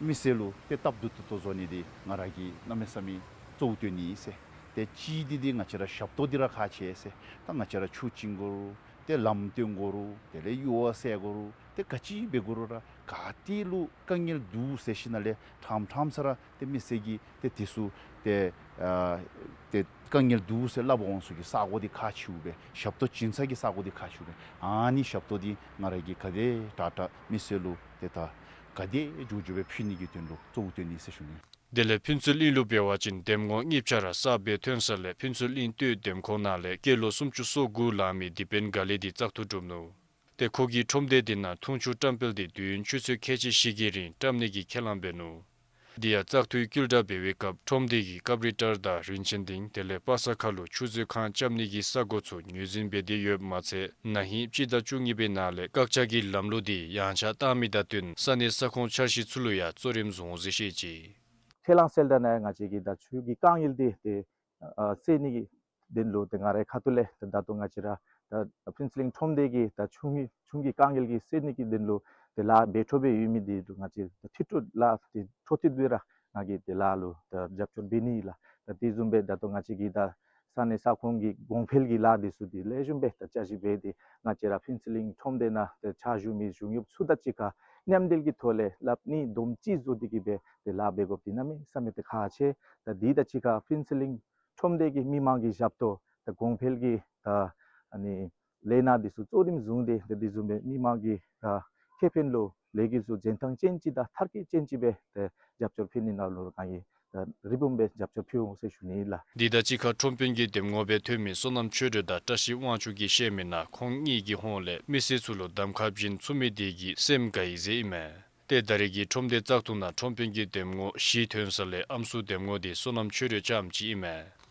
མི་སེར་ལུ་ཏེ་སྟབས་བདེ་ཏོག་ཏོ་བཟོ་ནི་འདི་ང་ར་གིས་གནམ་མེད་ས་མེད་གཙོ་བོ་བཏོན་ནི་ཨིན་ཟེར། ཏེ་གཅིག་འདི་འདི་ང་བཅས་ར་ཞབས་ཏོག་འདི་ར་ཁག་ཆེ་ཟེར། ད་ང་བཅས་ར་ཆུ་བྱིན་དགོ་རུང་ཏེ་ལམ་བཏོན་དགོ་རུང་དེ་ལས་ཡུར་བ་བསལ་དགོ་རུང་ཏེ་ག་ཅི་འབད་དགོ་རུང་ར་ག་ཏེ་ལུ་དཀའ་ངལ་འདུག་ཟེར་ཞིནམ་ལས་ཕྲང་ཕྲང་ས་ར་ཏེ་མི་སེར་གྱིས་ཏེ་དེ་ཚུ་ཏེ་ཨ་ཏེ་དཀའ་ངལ་འདུག་ཟེར་སླབ་འོང་ས་གི་ས་གོ་འདི་ཁག་ཆེཝ་སྦེ་ཞབས་ཏོག་བྱིན་ས་གི་ས་གོ་འདི་ཁག་ཆེཝ་སྦེ་ཨ་ནི་ཞབས་ཏོག་འདི་ང་ར་གིས་ག་དེ་དྲག་དྲག་མི་སེར་ལུ་ཏེ་ད་ག་དེ་མགྱོགས་མགྱོགས་སྦེ་ཕུལ་ནི་གི་དོན་ལུ་གཙོ་བོ་བཏོན་ནི་ཟེར་ཞུ་ནི། དེ་ལས་ཕུན་ཚོགས་གླིང་ལུ་འབད་བ་ཅིན་འདེམས་ངོ་གཉིས་ཆ་ར་གསརཔ་སྦེ་ཐོན་ས་ལས་ཕུན་ཚོགས་གླིང་སྟོད་འདེམས་ཁོངས་ནང་ལས་སྐྱེས་ལོ་སུམ་ཅུ་སོ་དགུ་ལང་མི་དི་པེན་ག་ལེ་འདི་བཙག་འཐུ་གྲུབ་ནུག། ཏེ་ཁོ་གིས་ཁྲོམ་སྡེ་འདི་ནང་འཐུང་ཆུ་བཀྲམ་སྤེལ་འདི་དུས་ཡུན་ཆུ་ཚོད་ཁལ་གཅིག་བཞི་གི་རིང་བཀྲམ་ནི་གི་ཁས་བླངས་འབད་ནུག། དེ་ཡང་བཙག་འཐུའི་བསྐུལ་བསྒྲགས་འབད་བའི་སྐབས་ཁྲོམ་སྡེ་གི་སྐབས་རི་ཊར་དང་རིན་ཆེན་སྡིངས་དེ་ལས་པ་ས་ཁ་ལུ་ཆུ་མཛོད་ཁང་རྐྱབ་ནི་གི་ས་གོ་ཚུ་ངོས་འཛིན་འབད་དེ་ཡོདཔ་མ་ཚད་ན་ཧིང་སྤྱི་ཟླ་བཅུ་གཉིས་པའི་ནང་ལས་བཀག་ཆ་གི་ལམ་ལུགས་འདི་ཡངས་ཆག་བཏང་མི་དང་བསྟུན་ས་གནས་ས་ཁོངས་འཆར་གཞི་ཚུ་ལུ་ཡང་གཙོ་རིམ་བཟུང་འོང་ཟེར་བཤད་ཅི། ཁས་བླངས་གསལ་བསྒྲགས་ནང་ང་བཅས་ཀྱིས་ད་ཆུ་གི་དཀའ་ངལ་འདི་ཏེ་ཨ་སེལ་ནི་གི་དོན་ལུ་ཏེ་ང་རའི་ཁ་ཐུག་ལས་ཏེ་ད་ལྟོ་ང་བཅས་ར་ད་ཕུན་ཚོགས་གླིང་ཁྲོམ་སྡེ་གི་ད་ཆུ་གི་ཆུ་གི་དཀའ་ངལ་གྱི་སེལ་ནི་གི་དོན་ལུ་ཏེ་ལཱ་འབད་འཕྲོ་སྦེ་ཡོད་མི་འདི་ལུ་ང་བཅས་ད་མཐུད་འཕྲོ་ལཱ་འདི་འཕྲོ་མཐུད་སྦེ་ར་ང་གིས་ཏེ་ལཱ་ལུ་ད་རྒྱབ་སྐྱོར་འབད་ནི་ལགས། ད་དེ་བཟུམ་སྦེ་ད་ལྟོ་ང་བཅས་ཀྱིས་ད་ས་གནས་ས་ཁོངས་ཀྱི་གོང་འཕེལ་གྱི་ལཱ་འདི་ཚུ་འདི་ལེགས་ཤོམ་སྦེ་ད་བསྐྱར་ཞིབ་འབད་དེ་ང་བཅས་ར་ཕུན་ཚོགས་གླིང་ཁྲོམ་སྡེ་ནང་ཏེ་ཕྱག་ཞུ་མི་གཞུང་གཡོགཔ་ཚུ་དང་གཅིག་ཁར་མཉམ་འབྲེལ་གྱི་ཐོག་ལས་སླབ་གཉིས་འདུམ་གཅིག་བཟོ་སྟེ་གིས་སྦེ་ཏེ་ལཱ་འབད་དགོཔ་འདི་གནམ་མེད་ས་མེད་ཏེ་ཁག་ཆེ། ད་འདི་དང་གཅིག་ཁར་ཕུན་ཚོགས་གླིང་ཁྲོམ་སྡེ་གི་མི་མང་གི་ཞབས་ཏོག་ད་གོང་འཕེལ་གྱི་ད་ཨ་ནི་ལས་སྣ་འདི་ཚུ་གཙོ་རིམ་བཟུང་སྟེ་ད་དེ་བཟུམ་སྦེ་མི་མང་གི་ད་ཁེ་ཕན་ལུ་ལས་འགུལ་ཚུ་འཇོན་ཐང་ཅན་ཅིག་དང་མཐར་འཁྱོལ་ཅན་ཅིག་སྦེ་ད་རྒྱབ་སྐྱོར་ཕུལ་ནི་ནང་ལུ་ང་གིས་ད་རིམ་བུམ་སྦེ་རྒྱབ་སྐྱོར་ཕུལ་འོང་ཟེར་ཞུ་ནི་ལགས། འདི་དང་གཅིག་ཁར་ཁྲོམ་དཔོན་གྱི་འདེམས་ངོ་སྦེ་ཐོན་མི་བསོད་ནམས་ཆོས་སྒྲོན་དང་བཀྲ་ཤིས་དབང་ཕྱུག་གིས་བཤད་མི་ནང་ཁོང་གཉིས་ཀྱི་ཧོངས་ལས་མི་སེར་ཚུ་ལུ་གདམ་ཁ་བྱིན་ཚུགས་མི་དེ་གིས་སེམས་དགའ་ཡི་ཟེར་ཨིན་མས། ཏེ་ད་རེས་ཀྱི་ཁྲོམ་སྡེ་བཙག་འཐུ་ནང་ཁྲོམ་དཔོན་གྱི་འདེམས་ངོ་བཞི་ཐོན་ས་ལས་ཨམ་སྲུ་འདེམས་ངོ་འདི་བསོད་ནམས་ཆོས་སྒྲོན་རྐྱངམ་ཅིག་ཨིན་མས།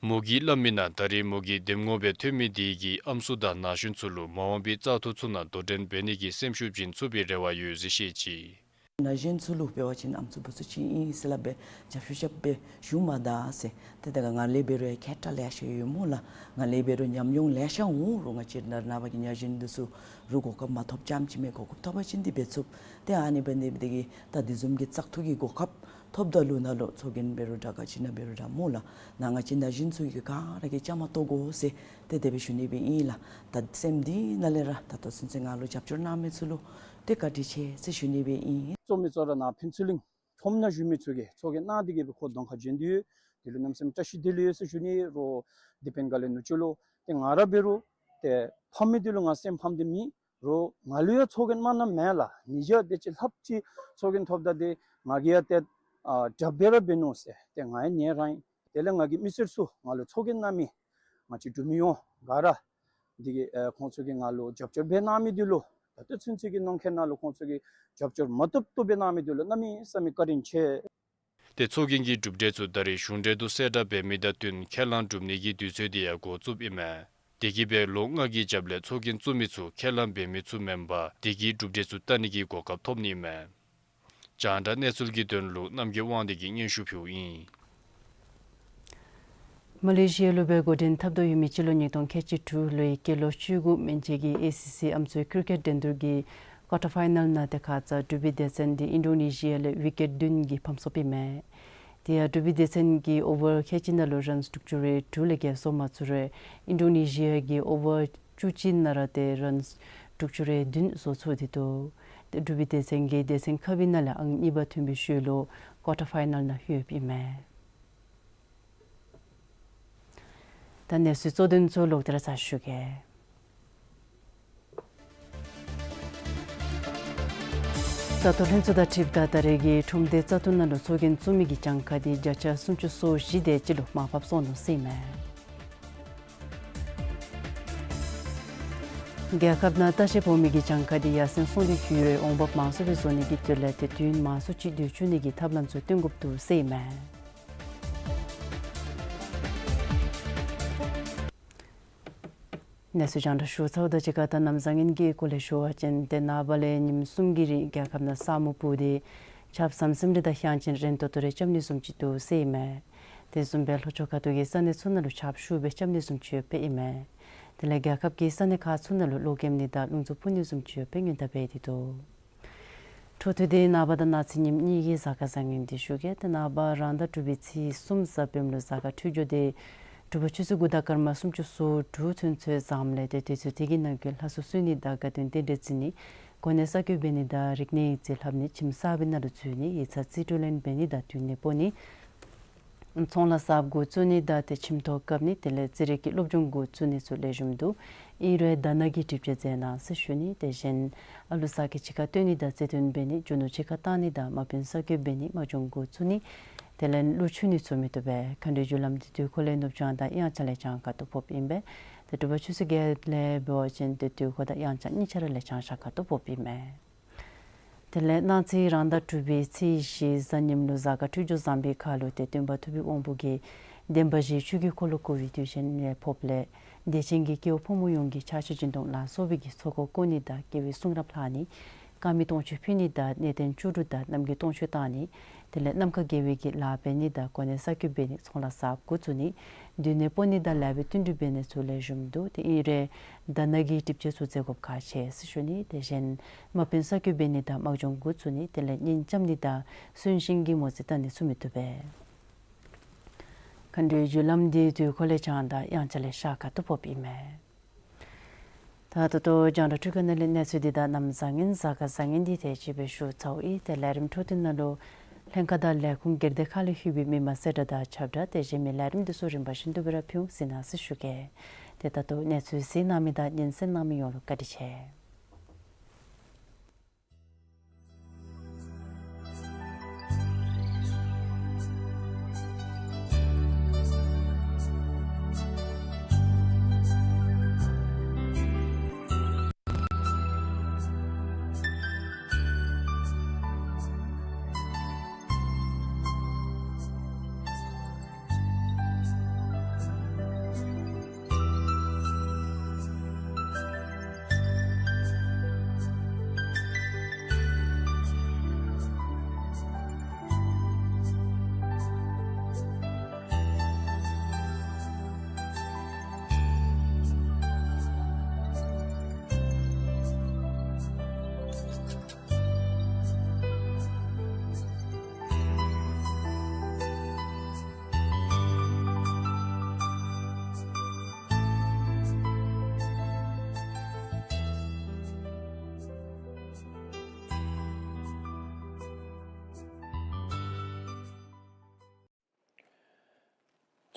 མོ་གིས་སླབ་མི་ནང་ད་རེས་མོ་གི་འདེམས་ངོ་སྦེ་ཐོན་མི་དེ་གིས་ཨམ་སྲུ་དང་ན་གཞོན་ཚུ་ལུ་མ་འོངས་པའི་བཙག་འཐུ་ཚུ་ནང་དོ་འགྲན་འབད་ནི་གི་སེམས་ཤུགས་བྱིན་ཚུགས་པའི་རེ་བ་ཡོད་ཟེར་བཤད་ཅི། ན་གཞོན་ཚུ་ལུ་འབད་བ་ཅིན་ཨམ་སྲུ་བུ་ཚུ་ཅིག་ཨིན་ཟེར་སླབ་སྦེ་རྒྱབ་སྐྱོར་རྐྱབ་སྦེ་ཞུ་མ་ད་ཟེར། ཏེ་ད་ག་ང་ལས་འབད་རུང་ཁྱད་དྲག་ལེ་ཤ་ཡོད་སྨོ་ལགས། ང་ལས་འབད་རུང་ཉམས་མྱོང་ལེ་ཤ་འོང་རུང་ང་བཅས་ནཱ་ནངས་པ་གི་ན་གཞོན་འདི་ཚུ་རུང་གོ་སྐབས་མ་ཐོབ་རྐྱངམ་ཅིག་མེད། གོ་སྐབས་ཐོབ་པ་ཅིན་འདི་འབད་ཚུགས། ཏེ་ཨ་ནི་འབད་ནི་དེ་གིས་ད་དེ་བཟུམ་གྱི་བཙག་འཐུ་གི་གོ་སྐབས་ཐོབ་ད་ལུ་ནཱ་ལུ་ཚོགས་རྒྱན་འབད་རུང་འདྲ་ག་ཅི་ནང་འབད་རུང་འདྲ་སྨོ་ལགས། ནཱ་ང་བཅས་ན་གཞོན་ཚུ་གིས་ག་ར་གིས་བཅའ་མར་གཏོགས་དགོ་ཟེར་ཏེ་དེ་སྦེ་ཞུ་ནི་སྦེ་ཨིན་ལགས། ད་སེམས་གཏིང་ནང་ལས་ར་ད་ལྟོ་ཚུན་ཚོད་ང་ལུ་རྒྱབ་སྐྱོར་གནང་མི་ཚུ་ལུ་ཏེ་བཀའ་དྲིན་ཆེ་ཟེར་ཞུ་ནི་སྦེ་ཨིན། གཙོ་མི་གཙོ་བོ་ར་ནཱ་ཕུན་ཚོགས་གླིང་ཁྲོམ་ནང་བཞུགས་མི་ཚུ་གིས་ཚོགས་རྒྱན་གནང་སྟེ་གིས་སྦེ་ཁོ་གདོང་ཁར་བྱོན་ཏེ་ཡོད། དེ་ལུ་གནམ་མེད་ས་མེད་བཀྲ་ཤིས་བདེ་ལེགས་ཡོད་ཟེར་ཞུ་ནི། རོགས་དེ་དཔོན་དགའ་ལེགས་ནུ་གཅུང་ལུ་ཏེ་ང་ར་འབད་རུང་ཏེ་ཕམ་མི་དེ་ལུ་ང་སེམས་ཕམ་སྟེ་མེད། རོགས་ང་ལུ་ཡང་ཚོགས་རྒྱན་མ་གནངམ་མེད་ལགས། ཉིས་བརྒྱ་དེ་ཅིག་ལྷགཔ་ཅིག་ཚོགས་རྒྱན་ཐོབ་ད་ཏེ་ང་གིས་ཡང་ཏེ་ཨ་དྲག་སྦེ་ར་འབད་ནུག་ཟེར། ཏེ་ང་ཡང་ཉན་རང་ཨིན། དེ་ལས་ང་གི་མི་སེར་ཚུ་ང་ལུ་ཚོགས་རྒྱན་གནང་མི་ང་བཅས་འབྲུག་མི་ཡོངས་ག་ར་འདི་གིས་ཨེ་ཁོང་ཚུ་གིས་ང་ལུ་རྒྱབ་སྐྱོར་འབད་གནང་མི་འདི་ལུ་ད་ལྟོ་ཚུན་ཚོད་ཀྱི་ནང་འཁོད་ནང་ལུ་ཁོང་ཚུ་གིས་རྒྱབ་སྐྱོར་མ་བཏུབ་བཏུབ་སྦེ་གནང་མི་འདི་ལུ་གནམ་མེད་ས་མེད་བཀའ་དྲིན་ཆེ། ཏེ་ཚོགས་རྒྱན་གྱི་གྲུབ་འབྲས་ཚུ་ད་རེས་གཞུང་འབྲེལ་དུ་གསལ་བསྒྲགས་འབད་མི་དང་བསྟུན་ཁས་བླངས་སྒྲུབ་ནི་གི་དུས་ཚོད་དེ་ཡང་འགོ་བཙུགསཔ་ཨིན་མས། དེ་གིས་སྦེ་ལོ་ལྔ་གི་རྒྱབ་ལས་ཚོགས་རྒྱན་བཙུགས་མི་ཚུ་ཁས་བླངས་འབད་མི་ཚུ་མེན་པར་དེ་གི་གྲུབ་འབྲས་ཚུ་བལྟ་ནི་གི་གོ་སྐབས་ཐོབ་ནི་ཨིན་མས། རྒྱང་བསྒྲགས་གནས་ཚུལ་གྱི་དོན་ལུ་རྣམ་རྒྱལ་དབང་འདུས་ཀྱིས་སྙན་ཞུ་ཕུལཝ་ཨིན། མ་ལེ་ཤི་ཡ་ལུ་སྦེ་འགོ་འདྲེན་འཐབ་དོ་ཡོད་མི་སྤྱི་ལོ་ཉིས་སྟོང་ཁལ་གཅིག་དྲུག་ལོའི་སྐྱེས་ལོ་བཅུ་དགུ་མན་ཆད་ཀྱི་ཨེ་སི་སི་ཨམ་སྲུའི་ཀིར་ཀེཊ་འགྲན་བསྡུར་གྱི་ཀོར་ཊར་ཕའི་ནཱལ་ནང་ཏེ་ཁ་ཙ་འབྲུག་པའི་སྡེ་ཚན་འདི་ཨིན་ཌོ་ནེ་ཤི་ཡ་ལས་ཝི་ཀེཊ་བདུན་གྱིས་ཕམ་སོངམ་ཨིན་མས། དེ་ཡང་འབྲུག་པའི་སྡེ་ཚན་གྱིས་ཨོ་བར་ཁལ་གཅིག་ནང་ལུ་རཱནསི་དྲུག་ཅུ་རེ་དྲུག་ལས་བརྒལ་བཟོ་མ་ཚུགས་རུང་ཨིན་ཌོ་ནེ་ཤི་ཡ་གིས་ཨོ་བར་བཅུ་གཅིག་ནང་ར་ཏེ་རཱནསི་དྲུག་ཅུ་རེ་བདུན་བཟོ་ཚུགས་ཏེ་འདུག། ཏེ་འབྲུག་པའི་སྡེ་ཚན་གྱིས་སྡེ་ཚན་ཁག་པའི་ནང་ལས་ཨང་གཉིས་པ་ཐོན་པའི་ཤུལ་ལུ་ཀོར་ཊར་ཕའི་ནཱལ་ནང་ལྷོདཔ་ཨིན་མས། ད་གནས་ཚུལ་གཙོ་དོན་ཚུ་ལོག་སྟེ་ར་ཚར་ཞུ་གེ། རྩ་དོན་ལྷན་ཚོགས་དང་འཁྲིལཝ་ད་ད་རེས་ཀྱི་ཁྲོམ་སྡེ་རྩ་དོན་ནང་ལུ་ཚོགས་རྒྱན་བཙུགས་མི་གི་གྱངས་ཁ་འདི་བརྒྱ་ཆ་སུམ་ཅུ་སོ་བཞི་དེ་ཅིག་ལུ་མར་ཕབ་སོང་ནུག་ཟེར་ཨིན་མས། རྒྱལ་ཁབ་ནང་ལྟ་བཤལ་འབད་མི་གི་གྱངས་ཁ་འདི་ཡར་སེང་སོང་སྟེ་ཡོད་རུང་འོང་འབབ་མང་སུ་སྦེ་བཟོ་ནི་གི་དོན་ལས་ཏེ་དུས་ཡུན་མང་སུ་ཅིག་སྡོད་བཅུག་ནི་གི་ཐབས་ལམ་ཚུ་སྟོན་དགོཔ་འདུག་ཟེར་ཨིན་མས། གནས་ཚུལ་རྒྱང་བསྒྲགས་ཞུ་ཚརཝ་དང་གཅིག་ཁར་ད་གནམ་བཟང་ངན་གྱི་སྐོར་ལས་ཞུ་བ་ཅིན་ཏེ་ནངས་པ་ལས་ཉིནམ་གསུམ་གྱི་རིང་རྒྱལ་ཁབ་ནང་ས་སྨུག་སྤུབས་ཏེ་ཆརཔ་ཟམ་ཟིམ་རེ་དང་ཡང་ཅིན་རན་ཏོག་ཏོ་རེ་རྐྱབ་ནི་བཟུམ་ཅིག་འདུག་ཟེར་ཨིན་མས། དེ་བཟུམ་སྦེ་ལྷོ་ཕྱོགས་ཁ་ཐུག་གི་ས་གནས་ཚུ་ནང་ལུ་ཆརཔ་ཤུགས་སྦེ་རྐྱབ་ནི་བཟུམ་ཅིག་ཡོདཔ་ཨིན་མས། དེ་ལས་རྒྱལ་ཁབ་ཀྱི་ས་གནས་ཁག་ཚུ་ནང་ལུ་གློག་ཀེམ་ནི་དང་རླུང་འཚུབ་འཕུ་ནི་བཟུམ་ཅིག་ཡོདཔ་སྦེ་སྔོན་བརྡ་འབད་དེ་འདུག། འཕྲོ་མཐུད་དེ་ནངས་པ་དང་གནངས་ཚེ་ཉིནམ་གཉིས་ཀྱི་གཟའ་སྐར་བཟང་ངན་འདི་ཞུ་གེ། ཏེ་ནངས་པ་རང་ཟླ་དྲུག་པའི་ཚེས་གསུམ་གཟའ་སྤེནམ་ལུ་གཟའ་སྐར་འཕྲོད་སྦྱོར་འདི་དྲོ་པ་ཆུ་ཚོད་དགུ་དང་སྐར་མ་སུམ་ཅུ་སོ་དྲུག་ཚུན་ཚོད་བཟངམ་ལས་ཏེ་དུས་ཚོད་དེ་གི་ནང་འཁོད་ལྷ་གསོལ་གསོལ་ནི་དང་དགའ་སྟོན་རྟེན་འབྲེལ་བརྩི་ནི་གོ་གནས་གསར་བསྐོ་འབད་ནི་དང་རིག་གནས་ཡིག་རྩིས་ལྷབ་ནི་ཁྱིམ་གསརཔ་ནང་ལུ་འཛུལ་ནི་ཡིག་ཚང་རྩིས་སྤྲོད་ལེན་འབད་ནི་དང་དུས་ནད་ཕོག་ནི་ཚོང་ལཱ་གསརཔ་འགོ་བཙུགས་ནི་དང་ཏེ་ཁྱིམ་ཐོག་བཀབ་ནི་དེ་ལས་རྩེད་རིགས་ཀྱི་སློབ་སྦྱོང་འགོ་བཙུགས་ནི་ཚུ་ལེགས་ཤོམ་འདུག། ཨིན་རུང་ཟླ་ནག་གི་སྒྲིབ་བྱེད་མཛད་གནང་ཟེར་ཞུ་ནི། དེ་བཞིན་ཨ་ལུ་ཟ་སྐྱེལ་ཕྱི་ཁར་བཏོན་ནི་དང་རྩེད་འགྲན་འབད་ནི་རྒྱུ་ནོར་ཕྱི་ཁར་བཏང་ནི་དང་དམག་དཔོན་གསར་བསྐོ་འབད་ནི་དམག་སྦྱོང་འགོ་བཙུགས་ནི་དེ་ལས་གླུ་ཆུ་ནི་ཚུ་མི་བཏུབ་པས། མཁའ་འགྲོའི་རྒྱུ་ལམ་འདི་དུས་འཁོར་ལས་ནུབ་བྱང་དང་དབྱངས་འཆར་ལས་བྱང་ཁ་ཐུག་ཕོགཔ་ཨིན་པས། ཏེ་དྲོ་པ་ཆུ་ཚོད་བརྒྱད་ལས་འབད་བ་ཅིན་ཏེ་དུས་འཁོར་དང་དབྱངས་འཆར་གཉིས་ཆ་ར་ལས་བྱང་ཤར་ཁ་ཐུག་ཕོགཔ་ཨིན་མས། དེ་ལས་གནངས་ཚེ་རང་ཟླ་དྲུག་པའི་ཚེས་བཞི་གཟའ་ཉིམ་ལུ་གཟའ་སྐར་འཕྲོད་སྦྱོར་བཟང་པའི་ཁར་ལུ་ཏེ་སྟོན་པ་ཐུབ་པའི་དབང་པོ་གིས་བདེན་པ་བཞིའི་ཆོས་ཀྱི་འཁོར་ལོ་བསྐོར་བའི་དུས་ཆེན་ཡང་ཕོགཔ་ལས་དད་ཅན་གྱི་སྐྱེ་བོ་ཕོ་མོ་ཡོངས་ཀྱིས་ཕྱག་ཕྱི་སྦྱིན་གཏོང་ལ་སོགས་པའི་གི་ཚོགས་འཁོར་བསྐོར་ནི་དང་དགེ་བའི་གསུང་རབ་ལྷག་ནི་དཀར་མེ་སྟོང་མཆོད་ཕུལ་ནི་དང་གནས་བརྟན་བཅུ་དྲུག་དང་རྣམ་རྒྱལ་སྟོང་མཆོད་བཏང་ནི་དེ་ལས་ནམ་མཁའ་དགེ་བའི་གི་ལཱ་འབད་ནི་དང་གོ་གནས་གསར་བསྐོ་འབད་ནི་ཚོང་ལཱ་གསརཔ་འགོ་བཙུགས་ནི་དུས་ནད་ཕོག་ནི་དང་ལཱ་འབད་བསྟུན་གྲོས་འབད་ནི་ཚུ་ལེགས་ཤོམ་འདུག། ཏེ་ཨིན་རུང་ཟླ་ནག་གི་སྒྲིབ་བྱེད་ཚུ་མཛད་དགོཔ་ཁག་ཆེ་ཟེར་ཞུ་ནི། དེ་བཞིན་དམག་དཔོན་གསར་བསྐོ་འབད་ནི་དང་དམག་སྦྱོང་འགོ་བཙུགས་ནི་དེ་ལས་གཉེན་རྐྱབ་ནི་དང་གསོན་གཤིན་གྱི་མོ་རྩིས་བལྟ་ནི་ཚུ་མི་བཏུབ་པས། མཁའ་འགྲོའི་རྒྱུ་ལམ་འདི་དུས་འཁོར་ལས་བྱང་དང་དབྱངས་འཆར་ལས་ཤར་ཁ་ཐུག་ཕོགཔ་ཨིན་མས། ད་ད་ལྟོ་རྒྱང་བསྒྲགས་འཕྲུལ་ཁང་ནང་ལས་གནས་ཚུལ་འདི་དང་གནམ་བཟང་ངན་གཟའ་སྐར་བཟང་ངན་འདི་དེ་ཅིག་སྦེ་ཞུ་ཚརཝ་ཨིན། ཏེ་ལས་རིམ་འཕྲོ་མཐུད་ནང་ལུ་ལྷན་ཁག་དང་ལས་ཁུངས་སྒེར་སྡེ་ཁག་ལས་ལྷོད་པའི་མི་མང་གསལ་བསྒྲགས་དང་ཁྱབ་བསྒྲགས་དེ་བཞིན་མི་ལས་རིམ་འདི་ཚུ་རིམ་པ་བཞིན་དུ་སྦེ་ར་ཕུལ་འོང་ཟེར་གནང་ཟེར་ཞུ་གེ། ཏེ་ད་ལྟོ་གནས་ཚུལ་གཟིགས་གནང་མི་དང་ཉན་གསན་གནང་མི་ཡོངས་ལུ་བཀའ་དྲིན་ཆེ།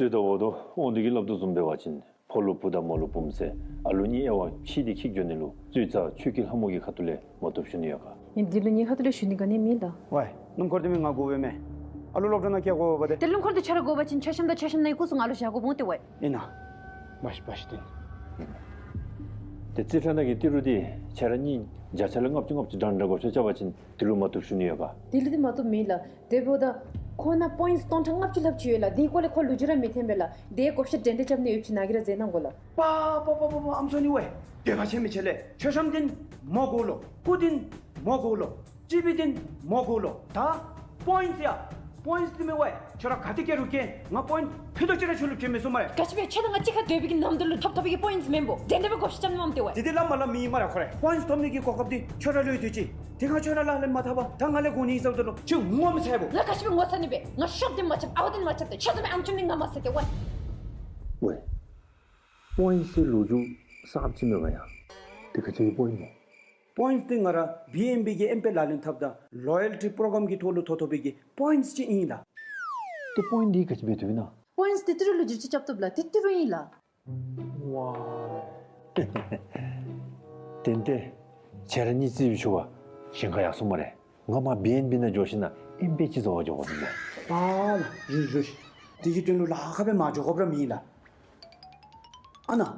རྩོད་ཟླ་འོག་ཏོ་དབང་འདུས་ཀྱིས་སླབ་དོ་བཟུམ་འབད་བ་ཅིན་ཕོ་ལུ་བུ་དང་མོ་ལུ་བུམོ་ཟེར་ཨ་ལུ་གཉིས་དབྱེ་བ་ཕྱེ་སྟེ་འཁྱིད་འགྱོ་ནི་ལུ་རྩོད་ཟླ་ཆོས་ཀྱི་ལྷ་མོ་གི་ཁ་ཐུག་ལས་མ་བཏུབ་ཞུ་ནི་ཡོད་ག། ཨིན་འདི་ལུ་ངེའི་ཁ་ཐུག་ལས་ཞུ་ནི་ག་ནི་མེད་ལགས། ཝའི་སྣུམ་འཁོར་འདི་མི་ང་དགོ་པས་མས། ཨ་ལུ་སློབ་གྲྭ་ནང་བསྐྱལ་དགོ་པས་ཏེ། ཏེ་སྣུམ་འཁོར་འདི་ཁྱོད་ར་དགོ་པ་ཅིན་ཆ་ཤམ་དང་ཆ་ཤམ་ནང་གི་སྐུ་གཟུགས་ང་ལུ་བཞག་དགོ་འོང་ཏེ་ཝའི། ཨིན་ན། བ་ཤི་བ་ཤི་ཏེ། ཏེ་རྩིས་ཁྲ་ནང་གི་ཏི་རུ་འདི་ཁྱོད་ར་གཉིས་བརྒྱ་ཆ་ལས་ལྔ་བཅུ་ལྔ་བཅུ་འདྲ་འདྲ་དགོ་ཤོ་རྐྱབ་པ་ཅིན་དེ་ལུ་མ་བཏུབ་ཞུ་ནི་ཡོད་ག། དེ་ལུ་འདི་མ་བཏུབ་མེད་ལགས། དེ་འབདཝ་ད་ཁོ་ནང་པོའིནཊསི་སྟོང་ཕྲག་ལྔ་བཅུ་ལྷགཔ་ཅིག་ཡོད་ལགས། དེའི་སྐོར་ལས་ཁོ་ལོ་རྒྱུས་ར་མི་འཐོན་པས་ལགས། དེའི་བགོ་བཤའ་འགྲན་ཟླ་རྐྱབ་ནི་ཡོདཔ་ཅིག་ནཱ་གིས་ར་མཛད་གནང་དགོ་ལགས། པ་པ་པ་པ་པ་ཨམ་སོ་ནི་ཝའི། འདོད་པ་ཆེ་མི་ཆེ་ལགས། མཆོད་བཤམ་འདི་མོ་དགོ་ལོ། སྐུ་འདི་མོ་དགོ་ལོ། སྤྱི་པི་འདི་མོ་དགོ་ལོ། ད་པོའིནཊསི་ཡ། པོའིནཊསི་འདི་མེན་ཝའི། ཁྱོད་ར་ག་ཏེ་བསྐྱལ་རུང་བསྐྱལ། ང་པོའིནཊསི་ཕུད་རྡོག་ཅིག་ར་ཁྱོད་ལུ་བྱིན་མི་ཚུགས་སྨ་རེ། ག་ཅི་སྦེ་ཁྱོད་དང་ང་གཅིག་ཁར་སྡོད་པའི་གི་ནམ་དུས་ལུ་ཐོབ་ཐོབ་པའི་གི་པོའིནཊསི་མེན་པོ། དེ་འདྲ་སྦེ་བགོ་བཤའ་རྐྱབ་ནི་མས་ཏེ་ཝའི། དེ་འདི་སླབ་མ་སླབ་མི་ཨིན་སྨ་རེ། ཁོ་རའི་པོའིནཊསི་ཐོབ་ནི་གི་གོ་སྐབས་འདི་ཁྱོད་ར་ལུ་ཡོད་དེ་ཅིག། དེ་ཁར་ཁྱོད་ར་ལག་ལེན་མ་འཐབ་པར་ད་ང་ལས་དགོ་ནི་ཨིན་ཟེརཝ་ད་ལུ་ཁྱོད་ངོ་མི་ཚ་བས། ང་ག་ཅི་སྦེ་ངོ་ཚ་ནི་སྦེ། ང་ཤོབ་འདི་མ་རྐྱབ། ཨ་ཝ་འདི་མ་རྐྱབ་སྟེ། ཁྱོད་བཟུམ་མའི་ཨམ་ཅོག་འདི་ང་མ་ཟེར་ཏེ་ཝའི། ཝའི། པོའིནཊསི་ལོ་རྒྱུས་གསརཔ་ཅིག་མེན་པ་ཡ། དེ་ག་ཅི་གི་པོའིནཊསི་སྨོ། པོའིནཊསི་འདི་ང་ར་བི་ཨེན་བི་གི་ཨེམ་པེ་ལག་ལེན་འཐབ་ད་ལོ་ཡལ་ཊི་པྲོ་གྲམ་གི་ཐོག་ལུ་ཐོབ་ཐོབ་པའི་གི་པོའིནཊསི་ཅིག་ཨིན་ལགས། ཏེ་པོའིནཊསི་འདི་ག་ཅི་སྦེ་བཏུབ་ཨིན་ན། པོའིནཊསི་འདི་ཏི་རུ་ལུ་བསྒྱུར་བཅོས་རྐྱབ་བཏུབ་ལགས། འདི་ཏི་རུ་ཨིན་ལགས། ཝའི། ཏན་ཏན་ཁྱོད་ར་གཉིས་རྩིས་འབད་ཞུ་བ་ཞིང་ཁ་ཡར་སོང་སྨ་རེ། ང་མར་བི་ཨེན་བི་ནང་འགྱོ་ཞིནམ་ལས་ཨེམ་པེ་ཅིག་བཟོ་བར་འགྱོ་དགོ་མས། པཱ་ལགས། རུ་རུ། དེ་གི་དོན་ལུ་ལཱ་ཁག་སྦེ་མ་འགྱོ་དགོཔ་ར་མེད་ལགས། ཨ་ནཱ།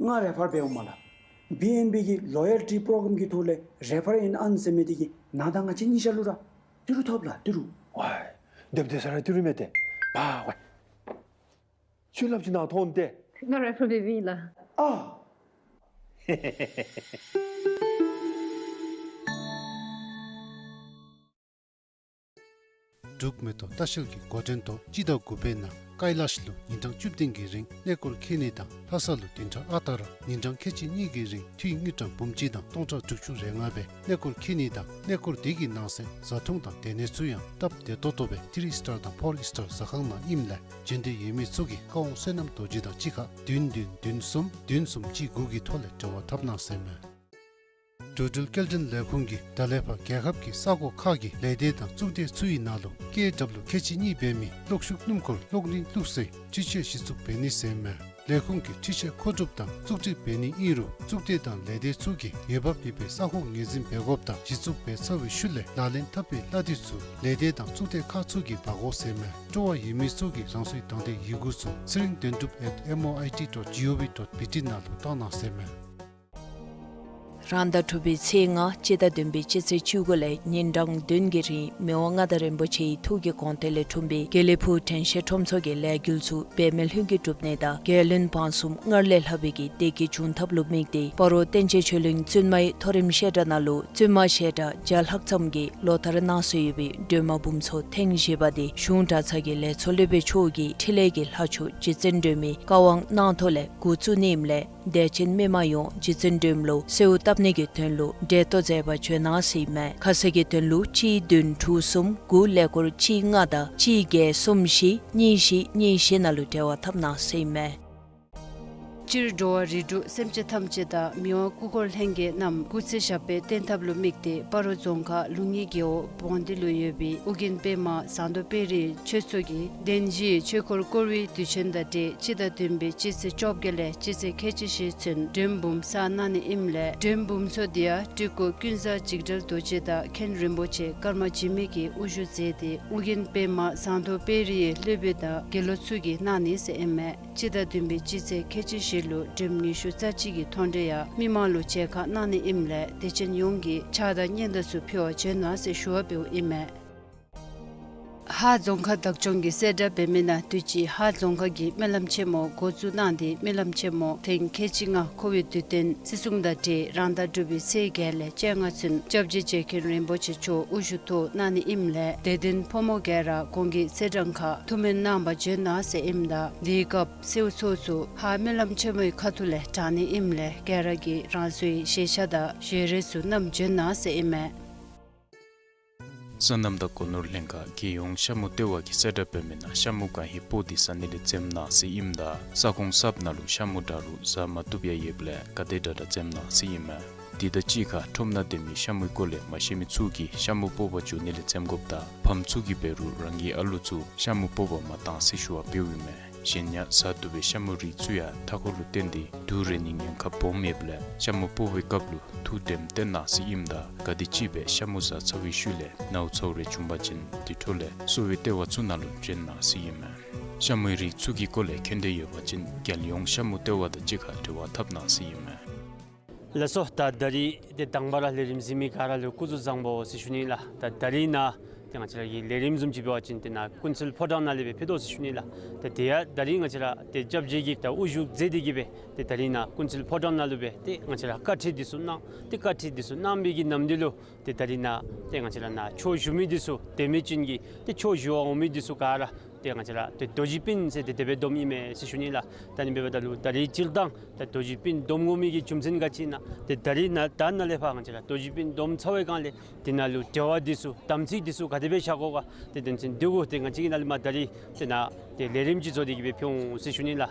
ང་རེ་ཕར་འབད་འོངམ་ལགས། བི་ཨེན་བི་གི་ལོ་ཡལ་ཊི་པྲོ་གྲམ་གྱི་ཐོག་ལས་རེ་ཕར་ཨིན་ཨན་ཟེར་མི་དེ་གིས་ནཱ་དང་ང་བཅས་གཉིས་ཆ་ལུ་ར་ཏི་རུ་ཐོབ་ལགས་ཏི་རུ། ཝའི། དེ་སྦེ་ཏེ་ས་ར་ཏི་རུ་མས་ཏེ། པཱ་ཝའི། ཁྱོད་སླབ་ཅིག་ནཱ་ཐོན་ཏེ། ང་རེ་ཕར་འབད་བའི་ལགས། ཨ། འབྲུག་མེ་ཏོག་ལྟ་བཤལ་གྱི་འགོ་འདྲེན་ཐོག་སྤྱི་ཟླ་དགུ་པའི་ནང་ཀའི་ལཱཤ་ལུ་ཉིན་གྲངས་བཅུ་བདུན་གྱི་རིང་གནས་སྐོར་འཁྱིད་ནི་དང་ལྷ་ས་ལུ་བདུན་ཕྲག་ཨ་རྟག་ར་ཉིན་གྲངས་ཁལ་གཅིག་གཉིས་ཀྱི་རིང་འཐུས་དངུལ་ཀྲམ་འབུམ་གཅིག་དང་སྟོང་ཕྲག་དྲུག་ཅུ་རེ་ལྔ་སྦེ་གནས་སྐོར་འཁྱིད་ནི་དང་གནས་སྐོར་དེ་གི་ནང་གསེས་བཟའ་འཐུང་དང་སྡོད་གནས་ཚུ་ཡང་སྟབས་བདེ་ཏོག་ཏོ་སྦེ་ཐི་རི་སི་ཊར་དང་ཕོར་སི་ཊར་ཟ་ཁང་ནང་ཨིནམ་ལས་འབྱོན་འདོད་ཡོད་མི་ཚུ་གིས་ཀ་དབང་བསོད་ནམས་རྡོ་རྗེ་དང་གཅིག་ཁར་བདུན་བདུན་བདུན་གསུམ་བདུན་གསུམ་གཅིག་དགུ་གི་ཐོག་ལས་འབྲེལ་བ་འཐབ་གནང་ཟེར་མས། འགྲོ་འགྲུལ་སྐྱེལ་འདྲེན་ལས་ཁུངས་ཀྱིས་ད་ལས་ཕར་རྒྱལ་ཁབ་ཀྱི་ས་གོ་ཁག་གི་ལས་སྡེ་དང་གཙུག་སྡེ་ཚུ་ཡི་ནང་ལུ་ཀེ་ཨེ་ཌབ་ལུ་ཁལ་གཅིག་གཉིས་འབད་མི་གློག་ཤུགས་སྣུམ་འཁོར་གློག་ལིང་བླུགས་སའི་འཕྲུལ་ཆས་གཞི་བཙུགས་འབད་ནི་ཟེར་མས། ལས་ཁུངས་ཀྱིས་འཕྲུལ་ཆས་མཁོ་སྒྲུབ་དང་བཙུགས་སྒྲིག་འབད་ནི་ཨིན་རུང་གཙུག་སྡེ་དང་ལས་སྡེ་ཚུ་གིས་འོས་འབབ་ཡོད་པའི་ས་གོ་ངོས་འཛིན་འབད་དགོཔ་དང་གཞི་བཙུགས་འབད་ཚར་བའི་ཤུལ་ལས་ལག་ལེན་འཐབ་པའི་གླ་དེ་ཚུ་ལས་སྡེ་དང་གཙུག་སྡེ་ཁག་ཚུ་གིས་འབག་དགོ་ཟེར་མས། སྤྲོ་བ་ཡོད་མི་ཚུ་གིས་རང་སོའི་དང་འདོད་ཡི་གུ་ཚུ་ཚེ་རིང་དོན་གྲུབ་at M O I T dot G O V dot B T ནང་ལུ་བཏང་གནང་ཟེར་མས། རང་ཟླ་དྲུག་པའི་ཚེས་ལྔ་སྤྱི་ཟླ་བདུན་པའི་སྤྱི་ཚེས་བཅུ་དགུ་ལས་ཉིན་གྲངས་བདུན་གྱི་རིང་མི་དབང་མངའ་བདག་རིན་པོ་ཆེའི་ཐུགས་ཀྱི་དགོངས་དོན་ལས་འཁྲུངས་པའི་དགེ་ལེགས་ཕུག་དྲན་ཤེས་ཁྲོམ་ཚོགས་ཀྱི་ལས་འགུལ་ཚུ་འབད་མེད་ལྷུན་གྱིས་གྲུབ་ནི་དང་རྒྱལ་བློན་འབངས་གསུམ་སྔར་ལས་ལྷག་པའི་གི་བདེ་སྐྱིད་འབྱུང་ཐབས་ལུ་དམིགས་ཏེ་སྤ་རོ་བསྟན་ཆེན་ཆོས་གླིང་བཙུན་མའི་མཐོ་རིམ་བཤད་གྲྭ་ནང་ལུ་བཙུན་མ་བཤད་གྲྭ་བརྒྱ་ལྷག་ཙམ་གྱིས་ལོ་ལྟར་གནང་སྲོལ་ཡོད་པའི་སྒྲོལ་མ་འབུམ་ཚོགས་ཐེངས་བཞི་པ་དེ་གཞུང་གྲྭ་ཚང་གི་ལས་ཚོགས་སློབ་དཔོན་མཆོག་གིས་འཕྲིན་ལས་ཀྱི་ལྷ་མཆོག་རྗེ་བཙུན་སྒྲོལ་མའི་བཀའ་དབང་གནང་ཐོག་ལས་འགོ་བཙུགས་ནི་ཨིནམ་ལས་དད་ཅན་མི་མང་ཡོངས་རྗེ་བཙུན་སྒྲོལ་མ་ལུ་གསོལཝ་བཏབ་ནི་གི་དོན་ལུ་གྲལ་གཏོགས་མཛད་པར་བྱོན་གནང་ཟེར་ཨིན་མས། ཁ་གསལ་གྱི་དོན་ལུ་གཅིག་བདུན་དྲུག་གསུམ་དགུ་ཀླད་ཀོར་གཅིག་ལྔ་དང་གཅིག་བརྒྱད་གསུམ་བཞི་གཉིས་བཞི་གཉིས་བཞི་ནང་ལུ་འབྲེལ་བ་འཐབ་གནང་ཟེར་ཨིན་མས། སྤྱིར་འགྲོ་བ་རིགས་དྲུག་སེམས་ཅན་ཐམས་ཅད་དང་མི་དབང་སྐུ་འཁོར་ལྷན་རྒྱས་རྣམས་སྐུ་ཚེ་ཞབས་པད་བརྟན་ཐབས་ལུ་དམིགས་ཏེ་སྤ་རོ་རྫོང་ཁག་ལུང་གཡུལ་རྒེད་འོག་བོང་སྡེ་ལུ་ཡོད་པའི་ཨོ་རྒྱན་པདྨ་ཟངས་མདོག་དཔལ་རིའི་ཆོས་ཚོགས་ཀྱིས་གདན་བཞིའི་ཆོས་འཁོར་བསྐོར་བའི་དུས་ཆེན་དང་འབྲེལ་སྤྱི་ཟླ་བདུན་པའི་སྤྱི་ཚེས་བཅོ་བརྒྱད་ལས་སྤྱི་ཚེས་ཁལ་གཅིག་བཞེས་ཚུན་སྒྲོལ་མ་འབུམ་གསར་གནང་ནི་ཨིནམ་ལས་སྒྲོལ་མ་འབུམ་ཚོགས་དེ་ཡང་སྤྲུལ་སྐུ་ཀུན་བཟང་འཇིགས་བྲལ་རྡོ་རྗེ་དང་མཁན་རིན་པོ་ཆེ་ཀརྨ་འཇིགས་མེད་ཀྱིས་དབུ་བཞུགས་མཛད་དེ་ཨོ་རྒྱན་པདྨ་ཟངས་མདོག་དཔལ་རིའི་སློབ་དཔོན་དང་དགེ་སློང་ཚུ་གིས་གནང་ནི་ཟེར་ཨིན་མས། སྤྱི་ཟླ་བདུན་པའི་སྤྱི་ཚེས་ཁལ་གཅིག་བཞི་ལུ་སྒྲོལ་མ་ཉི་ཤུ་རྩ་གཅིག་གི་མཐོང་གྲོལ་ཡང་མི་མང་ལུ་མཇལ་ཁ་གནང་ནི་ཨིནམ་ལས་དད་ཅན་ཡོངས་ཀྱིས་ཕྱག་དང་སྙན་དར་ཚུ་ཕུལ་བར་བྱོན་གནང་ཟེར་ཞུ་བ་འབདཝ་ཨིན་མས། ཧཱ་རྫོང་ཁག་བདག་སྐྱོང་གིས་གསལ་བསྒྲགས་འབད་མི་ནང་དུས་ཅི་ཧཱ་རྫོང་ཁག་གིས་སྨོན་ལམ་ཆེན་མོ་འགོ་བཙུགས་གནང་སྟེ་སྨོན་ལམ་ཆེན་མོ་ཐེངས་ཁལ་གཅིག་ལྔ་འཁོར་བའི་དུས་སྟོན་བརྩི་སྲུང་དང་འབྲེལ་རང་ཟླ་དྲུག་པའི་ཚེས་བརྒྱད་ལས་བཅོ་ལྔ་ཚུན་སྐྱབས་རྗེ་རྗེ་མཁན་རིན་པོ་ཆེ་མཆོག་དབུ་བཞུགས་ཐོག་གནང་ནི་ཨིནམ་ལས་དད་ལྡན་ཕོ་མོ་ག་ར་གོང་གི་ཚེས་གྲངས་ཁར་ཐུགས་སྨོན་གནང་བར་བྱོན་གནང་ཟེར་ཨིནམ་ད་དེའི་སྐབས་གསོལཝ་ཚོགས་ཚུ་ཧཱ་སྨོན་ལམ་ཆེན་མོའི་ཁ་ཐུག་ལས་དྲང་ནི་ཨིནམ་ལས་ག་ར་གིས་རང་སོའི་བཞེས་ཤ་དང་བཞེས་རས་ཚུ་བསྣམས་བྱོན་གནང་ཟེར་ཨིན་མས། སོ་ནམ་དང་སྒོ་ནོར་ལྷན་ཁག་རྒྱལ་ཡོངས་ཤ་མུ་ལྟེ་བ་གིས་གསལ་བསྒྲགས་འབད་མི་ནང་ཤ་མུ་གང་ཧེ་སྤོ་སྟེ་ཟ་ནི་ལས་འཛེམ་གནང་ཟེར་ཨིནམ་ད་ས་ཁོངས་གསརཔ་ནང་ལུ་ཤ་མུ་འདྲ་རུང་ཟ་མ་བཏུབ་ཡང་ཡོདཔ་ལས་ག་དེ་དྲག་དྲག་འཛེམ་གནང་ཟེར་ཨིན་མས། དེ་དང་གཅིག་ཁར་ཁྲོམ་ནང་སྡོད་མི་ཤ་མུའི་སྐོར་ལས་མ་ཤེས་མི་ཚུ་གིས་ཤ་མུ་སྤོ་བར་འགྱོ་ནི་ལས་འཛེམ་དགོཔ་དང་ཕམ་ཚུ་གིས་འབད་རུང་རང་གི་ཨ་ལོ་ཚུ་ཤ་མུ་སྤོ་བར་མ་གཏང་ཟེར་ཞུ་བ་འབདཝ་ཨིན་མས། གཞན་ཡང་ཟ་བཏུབ་པའི་ཤ་མུ་རིགས་ཚུ་ཡང་མཐའ་འཁོར་ལུ་བརྟེན་ཏེ་དུག་རེག་ནིའི་ཉེན་ཁ་སྦོམ་ཡོདཔ་ལས་ཤ་མུ་སྤོ་བའི་སྐབས་ལུ་ཐུགས་དྲནམ་བཏོན་གནང་ཟེར་ཨིནམ་ད་ག་དེམ་ཅིག་སྦེ་ཤ་མུ་ཟ་ཚར་བའི་ཤུལ་ལས་ནཝ་ཚཝ་རེ་བྱུང་པ་ཅིན་དེ་འཕྲོ་ལས་གསོ་བའི་ལྟེ་བ་ཚུ་ནང་ལུ་བྱོན་གནང་ཟེར་ཨིན་མས། ཤ་མུའི་རིགས་ཚུ་གི་སྐོར་ལས་མཁྱེན་འདོད་ཡོད་པ་ཅིན་རྒྱལ་ཡོངས་ཤ་མུ་ལྟེ་བ་དང་གཅིག་ཁར་འབྲེལ་བ་འཐབ་གནང་ཟེར་ཨིན་མས། ལགས་སོ། ད་ད་རིས་ཏེ་དང་པ་ར་ལས་རིམ་གཟིགས་མི་ག་ར་ལུ་སྐུ་གཟུགས་བཟང་པོ་ཟེར་ཞུ་ནི་ལགས། ད་ད་རིས་ནཱ་ཏེ་ང་བཅས་ར་གི་ལས་རིམ་བཟུམ་ཅིག་འབད་བ་ཅིན་ཏེ་ནཱ་ཀུན་གསལ་ཕོ་བྲང་ནང་ལས་སྦེ་ཕུལ་དོ་ཟེར་ཞུ་ནི་ལགས། ཏེ་དེ་ཡང་ད་རིས་ང་བཅས་ར་ཏེ་སྐྱབས་རྗེ་གིས་ད་དབུ་བཞུགས་མཛད་དེ་གིས་སྦེ་ཏེ་ད་རིས་ནཱ་ཀུན་གསལ་ཕོ་བྲང་ནང་ལུ་སྦེ་ཏེ་ང་བཅས་ར་བཀའ་ཁྲིད་འདི་ཚུ་གནང་། ཏེ་བཀའ་ཁྲིད་འདི་ཚུ་གནང་བའི་གི་ནམ་དུས་ལུ་ཏེ་ད་རིས་ནཱ་ཏེ་ང་བཅས་ར་ནཱ་ཕྱོགས་བཞུགས་མི་འདི་ཚུ་དད་མོས་ཅན་གྱི་ཏེ་ཕྱོགས་བཞུགས་པར་འོང་མི་འདི་ཚུ་ག་ར་ཏེ་ང་བཅས་ར་ཏེ་རྡོ་རྗེ་སྤུན་ཟེར་ཏེ་དེ་སྦེ་བསྡོམས་ཨིན་མས་ཟེར་ཞུ་ནི་ལགས། ད་ཨ་ནི་འབདཝ་ད་ལུ་ད་རིས་སྤྱིར་བཏང་ད་རྡོ་རྗེ་སྤུན་བསྡོམ་དགོ་མི་གི་རྒྱུ་མཚན་ག་ཅི་ཨིན་ན། ཏེ་ད་རིས་ནཱ་ད་ནཱ་ལས་ཕར་ང་བཅས་ར་རྡོ་རྗེ་སྤུན་བསྡོམས་ཚར་བའི་སྒང་ལས་ཏེ་ནཱ་ལུ་འབྲེལ་བ་འདི་ཚུ་དམ་ཚིག་འདི་ཚུ་ག་དེ་སྦེ་བཞག་དགོ་ག། ཏེ་དོན་ཚན་འདི་གུ་ཏེ་ང་བཅས་ཀྱིས་ནཱ་ལས་མར་ད་རིས་ཏེ་ནཱ་ཏེ་ལས་རིམ་ཅིག་བཟོ་སྟེ་གིས་སྦེ་ཕུལ་འོང་ཟེར་ཞུ་ནི་ལགས།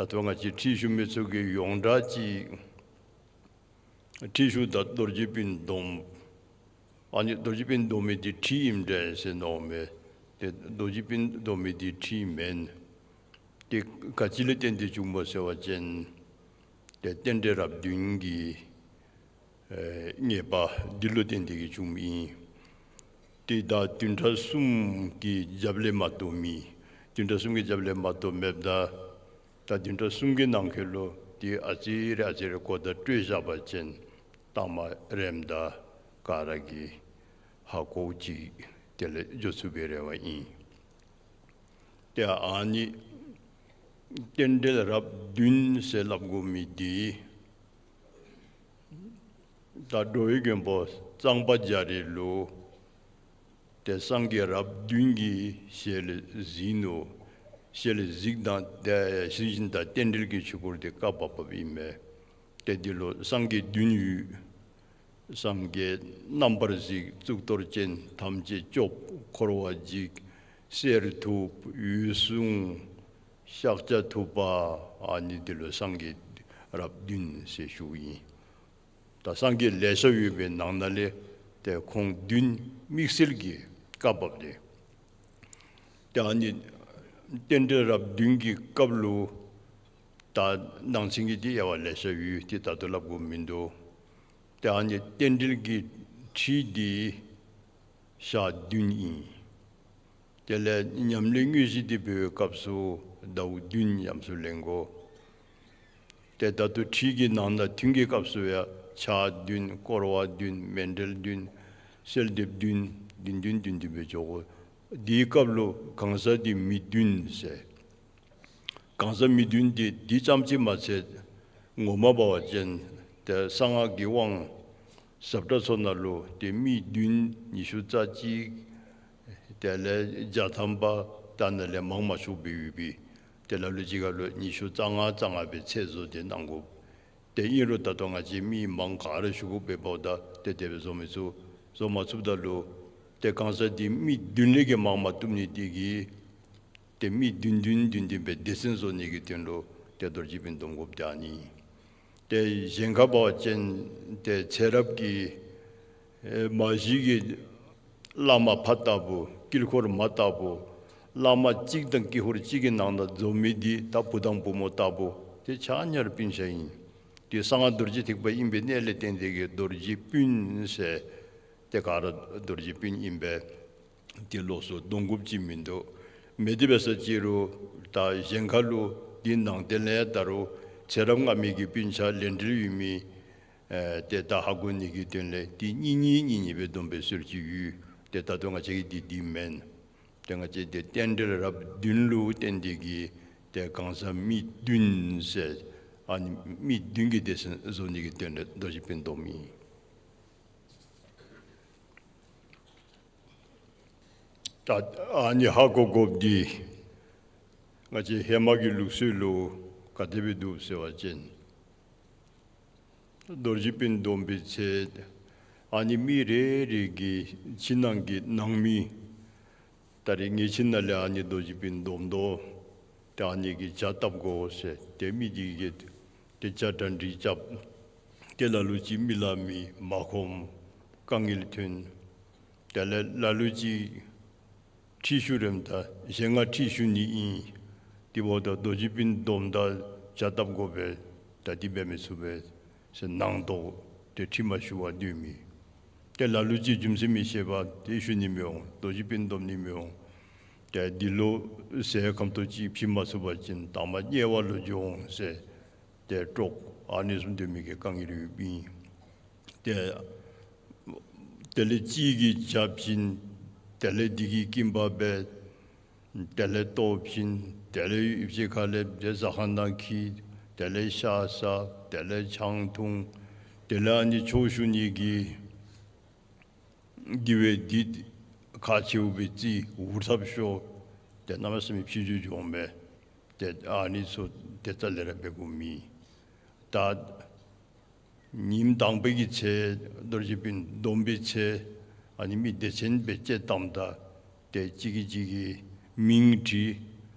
ད་ལྟོ་ང་བཅས་ཁྲིད་ཞུ་མི་ཚུ་གིས་ཡོངས་གྲགས་ཅིག་ཁྲིད་ཞུཝ་ད་རྡོ་རྗེ་སྤུན་སྡོམ། ཨ་ནི་རྡོ་རྗེ་སྤུན་སྡོམ་མི་འདི་ཁྲིད་ཨིནམ་འདྲས་ཟེར་མནོཝ་མས། ཏེ་རྡོ་རྗེ་སྤུན་སྡོམ་མི་འདི་ཁྲིད་མེན། ཏེ་ག་ཅི་ལས་བརྟེན་ཏེ་བྱུངམ་སྨོ་ཟེར་བ་ཅིན་ཏེ་རྟེན་འབྲེལ་རབས་བདུན་གྱི་ཨེ་ངེས་པ་འདི་ལུ་བརྟེན་ཏེ་གིས་བྱུངམ་ཨིན། ཏེ་ད་བདུན་ཕྲག་གསུམ་གྱི་རྒྱབ་ལས་མ་གཏོགས་མེད། བདུན་ཕྲག་གསུམ་གྱི་རྒྱབ་ལས་མ་གཏོགས་མེདཔ་ད་ད་བདུན་ཕྲག་གསུམ་གྱི་ནང་འཁོད་ལུ་ཏེ་ཨ་ཙི་རེ་ཨ་ཙི་རེ་གོ་བརྡ་སྤྲོད་བཞག་པ་ཅིན་ལྟག་མ་རནམ་ད་ག་ར་གིས་ཧ་གོཝ་ཅིག་དེ་ལས་འགྱོ་ཚུགས་པའི་རེ་བ་ཨིན། ཏེ་ཨ་ནི་རྟེན་འབྲེལ་རབས་བདུན་ཟེར་སླབ་དགོ་མི་འདི་ད་འགྲོ་བའི་མགོན་པོ་གཙང་པ་རྒྱ་རས་ལུ་ཏེ་སངས་རྒྱས་རབས་བདུན་གྱི་ཞལ་གཟིགས་ནུག། ཞལ་གཟིགས་དང་ཏེ་ཞིང་བཞིན་དང་རྟེན་འབྲེལ་གྱི་ཆོས་སྐོར་འདི་བཀའ་བབས་བབསཔ་ཨིན་མས། ཏེ་འདི་ལུ་སངས་རྒྱས་བདུན་ཡོད། སངས་རྒྱས་རྣམ་པར་གཟིགས་གཙུག་ཏོར་ཅན། ཐམས་ཅད་སྐྱོབ་འཁོར་བ་འཇིག། གསེར་ཐུབ་འོད་སྲུང་ཤཱཀྱ་ཐུབ་པ། ཨ་ནི་འདི་ལུ་སངས་རྒྱས་རབས་བདུན་ཟེར་ཞུཝ་ཨིན། ད་སངས་རྒྱས་ལེ་ཤ་ཡོད་པའི་ནང་ན་ལས་ཏེ་ཁོང་བདུན་དམིགས་བསལ་གྱིས་བཀའ་བབས་ཏེ། ཏེ་ཨ་ནི་རྟེན་འབྲེལ་རབས་བདུན་གྱི་སྐབས་ལུ་ད་ནང་གསེས་ཀྱི་འདི་དབྱེ་བ་ལེ་ཤ་ཡོད། ཏེ་ད་ལྟོ་སླབ་དགོཔ་མིན་འདུག། ཏེ་ཨ་ནི་རྟེན་འབྲེལ་གྱི་ཁྲིད་འདི་ཞག་བདུན་ཨིན། དེ་ལས་ཉམས་ལེན་དངོས་གཞི་འདི་འབད་བའི་སྐབས་སུ་ཟླཝ་བདུན་ཉམས་སུ་ལེན་དགོ། ཏེ་ད་ལྟོ་ཁྲིད་ཀྱི་ནང་ན་ཐུན་གྱི་སྐབས་སུ་ཡང་ཕྱག་བདུན་བསྐོར་བ་བདུན་མཎྜལ་བདུན་གསོལ་འདེབས་བདུན་བདུན་བདུན་བདུན་བདུན་སྦེ་འགྱོ་དགོ། འདིའི་སྐབས་ལུ་གང་ཟག་འདི་མི་བདུན་ཟེར། གང་ཟག་མི་བདུན་འདི་འདི་ཙམ་ཅིག་མ་ཚད་ངོ་མ་འབད་བ་ཅིན་ཏེ་གསང་སྔགས་ཀྱི་དབང་ཟབ་དྲགས་ཚུ་ནང་ལུ་ཏེ་མི་བདུན་ཉི་ཤུ་རྩ་གཅིག། དེ་ལས་བརྒྱ་ཐམ་པ་ད་ནཱ་ལས་མང་མ་ཆུང་བའི་ཡོད་པས། ཏེ་ལ་ལུ་ཅིག་ཁར་ལུ་ཉི་ཤུ་རྩ་ལྔ་རྩ་ལྔ་སྦེ་ཚད་བཟོ་སྟེ་གནང་དགོ། ཏེ་ཨིན་རུང་ད་ལྟོ་ང་བཅས་མི་མང་ག་ར་ཞུ་དགོ་པས་འབདཝ་ད་ཏེ་དེ་སྦེ་བཟོ་མི་ཚུགས། བཟོ་མ་ཚུགསཔ་ད་ལུ་ཏེ་གང་ཟག་འདི་མི་བདུན་ལས་ཀྱི་མང་མ་བཏུབ་ནི་དེ་གིས་ཏེ་མི་བདུན་བདུན་བདུན་བདུན་སྦེ་སྡེ་ཚན་བཟོ་ནི་གི་དོན་ལུ་ཏེ་རྡོ་རྗེ་སྤུན་སྡོམ་དགོཔ་ད་ཨ་ནི། ཏེ་གཞན་ཁར་འབད་བ་ཅིན་ཏེ་ཚེ་རབས་ཀྱི་ཨེ་མ་གཞི་གི་བླ་མ་ཕ་ལྟ་བུ་དཀྱིལ་འཁོར་མ་ལྟ་བུ་བླ་མ་གཅིག་དང་དཀྱིལ་འཁོར་གཅིག་གི་ནང་ན་འཛོམས་མི་འདི་ད་བུ་དང་བུ་མོ་ལྟ་བུ་ཏེ་ཆ་མཉམ་ར་སྤུན་ཆ་ཨིན། ཏེ་གསང་སྔགས་རྡོ་རྗེ་ཐེག་པ་ཨིན་པའི་གནས་ལས་བརྟེན་ཏེ་གིས་རྡོ་རྗེ་སྤུན་ཟེར་ཏེ་ག་ར་རྡོ་རྗེ་སྤུན་ཨིན་པས། ཏེ་ལོགས་སུ་སྡོམ་དགོཔ་ཅིག་མིན་འདུག། མེད་དེ་འབད་ས་ཅིག་རུང་ད་གཞན་ཁར་ལུ་འདི་ནང་རྟེན་ལས་ད་རུང་ཚེ་རབས་སྔ་མའི་གི་སྤུན་ཆ་ལས་འབྲེལ་ཡོད་མི་ཨེ་ཏེ་ད་ཧ་གོ་ནི་གི་དོན་ལས་ཏེ་གཉིས་གཉིས་གཉིས་གཉིས་སྦེ་སྡོམ་པའི་སྲོལ་ཅིག་ཡོད། ཏེ་ད་ལྟོ་ང་བཅས་ཀྱི་འདི་འདི་མེན། ཏེ་ང་བཅས་འདི་རྟེན་འབྲེལ་རབས་བདུན་ལུ་བརྟེན་ཏེ་གིས་ཏེ་གང་ཟག་མི་བདུན་ཟེར་ཨ་ནི་མི་བདུན་གྱི་སྡེ་ཚན་བཟོ་ནི་གི་དོན་ལས་རྡོ་རྗེ་སྤུན་སྡོམ་ཨིན། ད་ཨ་ནི་ཧ་གོ་དགོཔ་འདི་ང་བཅས་ཧེ་མ་གི་ལུགས་སྲོལ་ལུ་ག་དེ་སྦེ་འདུག་ཟེར་བ་ཅིན་རྡོ་རྗེ་སྤུན་སྡོམ་པའི་ཚེ་ཨ་ནི་མི་རེ་རེ་གི་ཕྱི་ནང་གི་ནང་མི་ད་རེས་ངེའི་ཁྱིམ་ནང་ལས་ཨ་ནི་རྡོ་རྗེ་སྤུན་སྡོམ་དོ། ཏེ་ཨ་ནི་གི་ཇ་བཏབ་དགོ་ཟེར་ཏེ་མི་འདི་གིས་ཏེ་ཇ་གྲ་སྒྲིག་རྐྱབ། ཏེ་ལ་ལུ་ཅིག་མི་ལ་མི་མ་ཁོམ་དཀའ་ངལ་ཐོན། དེ་ལས་ལ་ལུ་ཅིག་ཁྲིད་ཞུ་རནམ་ད་གཞན་ང་ཁྲིད་ཞུ་ནི་ཨིན། དེ་འབདཝ་ད་རྡོ་རྗེ་སྤུན་སྡོམ་ད་ཇ་བཏབ་དགོ་པས། ད་དེ་འབད་མི་ཚུགས་པས་ཟེར་ནང་དོག་ཏེ་ཁྲིད་མ་ཞུ་བར་སྡོད་མི། ཏེ་ལ་ལུ་ཅིག་རྒྱུ་མཚན་མི་ཤེས་པར་ཏེ་ཞུ་ནི་མི་འོང་། རྡོ་རྗེ་སྤུན་སྡོམ་ནི་མི་འོང་། ཏེ་འདི་ལུ་ཟས་ཁམ་ཏོག་ཅིག་ཕུལ་མ་ཚུགས་པ་ཅིན་དང་པ་དམྱལ་བ་ལུ་འགྱོ་འོང་ཟེར་ཏེ་དཀྲོག། ཨ་ནི་བཟུམ་སྡོད་མི་གི་དཀའ་ངལ་ཡོདཔ་ཨིན། ཏེ་དེ་ལས་གཅིག་གིས་ཇ་བྱིན། དེ་ལས་འདི་གིས་སྐྱིན་པ་འབད། དེ་ལས་ལྟོ་བྱིན། དེ་ལས་ཡུདཔ་ཅིག་ཁ་ལས་ཏེ་ཟ་ཁང་ནང་འཁྱིད། དེ་ལས་ཤ་ཟ། དེ་ལས་ཆང་འཐུང་། དེ་ལས་ཨ་ནི་ཆོས་ཞུ་ནི་གི་དེ་སྦེ་འདི་ཁག་ཆེཝ་སྦེ་རྩིས། འུར་ཐབས་ཤོར། ཏེ་གནམ་མེད་ས་མེད་ཕྱི་འགྱུར་འགྱོཝ་མས། ཏེ་ཨ་ནི་ཚུ་ཏེ་རྩ་ལས་ར་འབད་དགོ་མི། ད་ཉིནམ་དང་པའི་གི་ཚེ་རྡོ་རྗེ་སྤུན་སྡོམ་པའི་ཚེ་ཨ་ནི་མི་སྡེ་ཚན་སྦེ་དཔྱད་བཏངམ་ད་ཏེ་གཅིག་གིས་གཅིག་གི་མིང་བྲིས།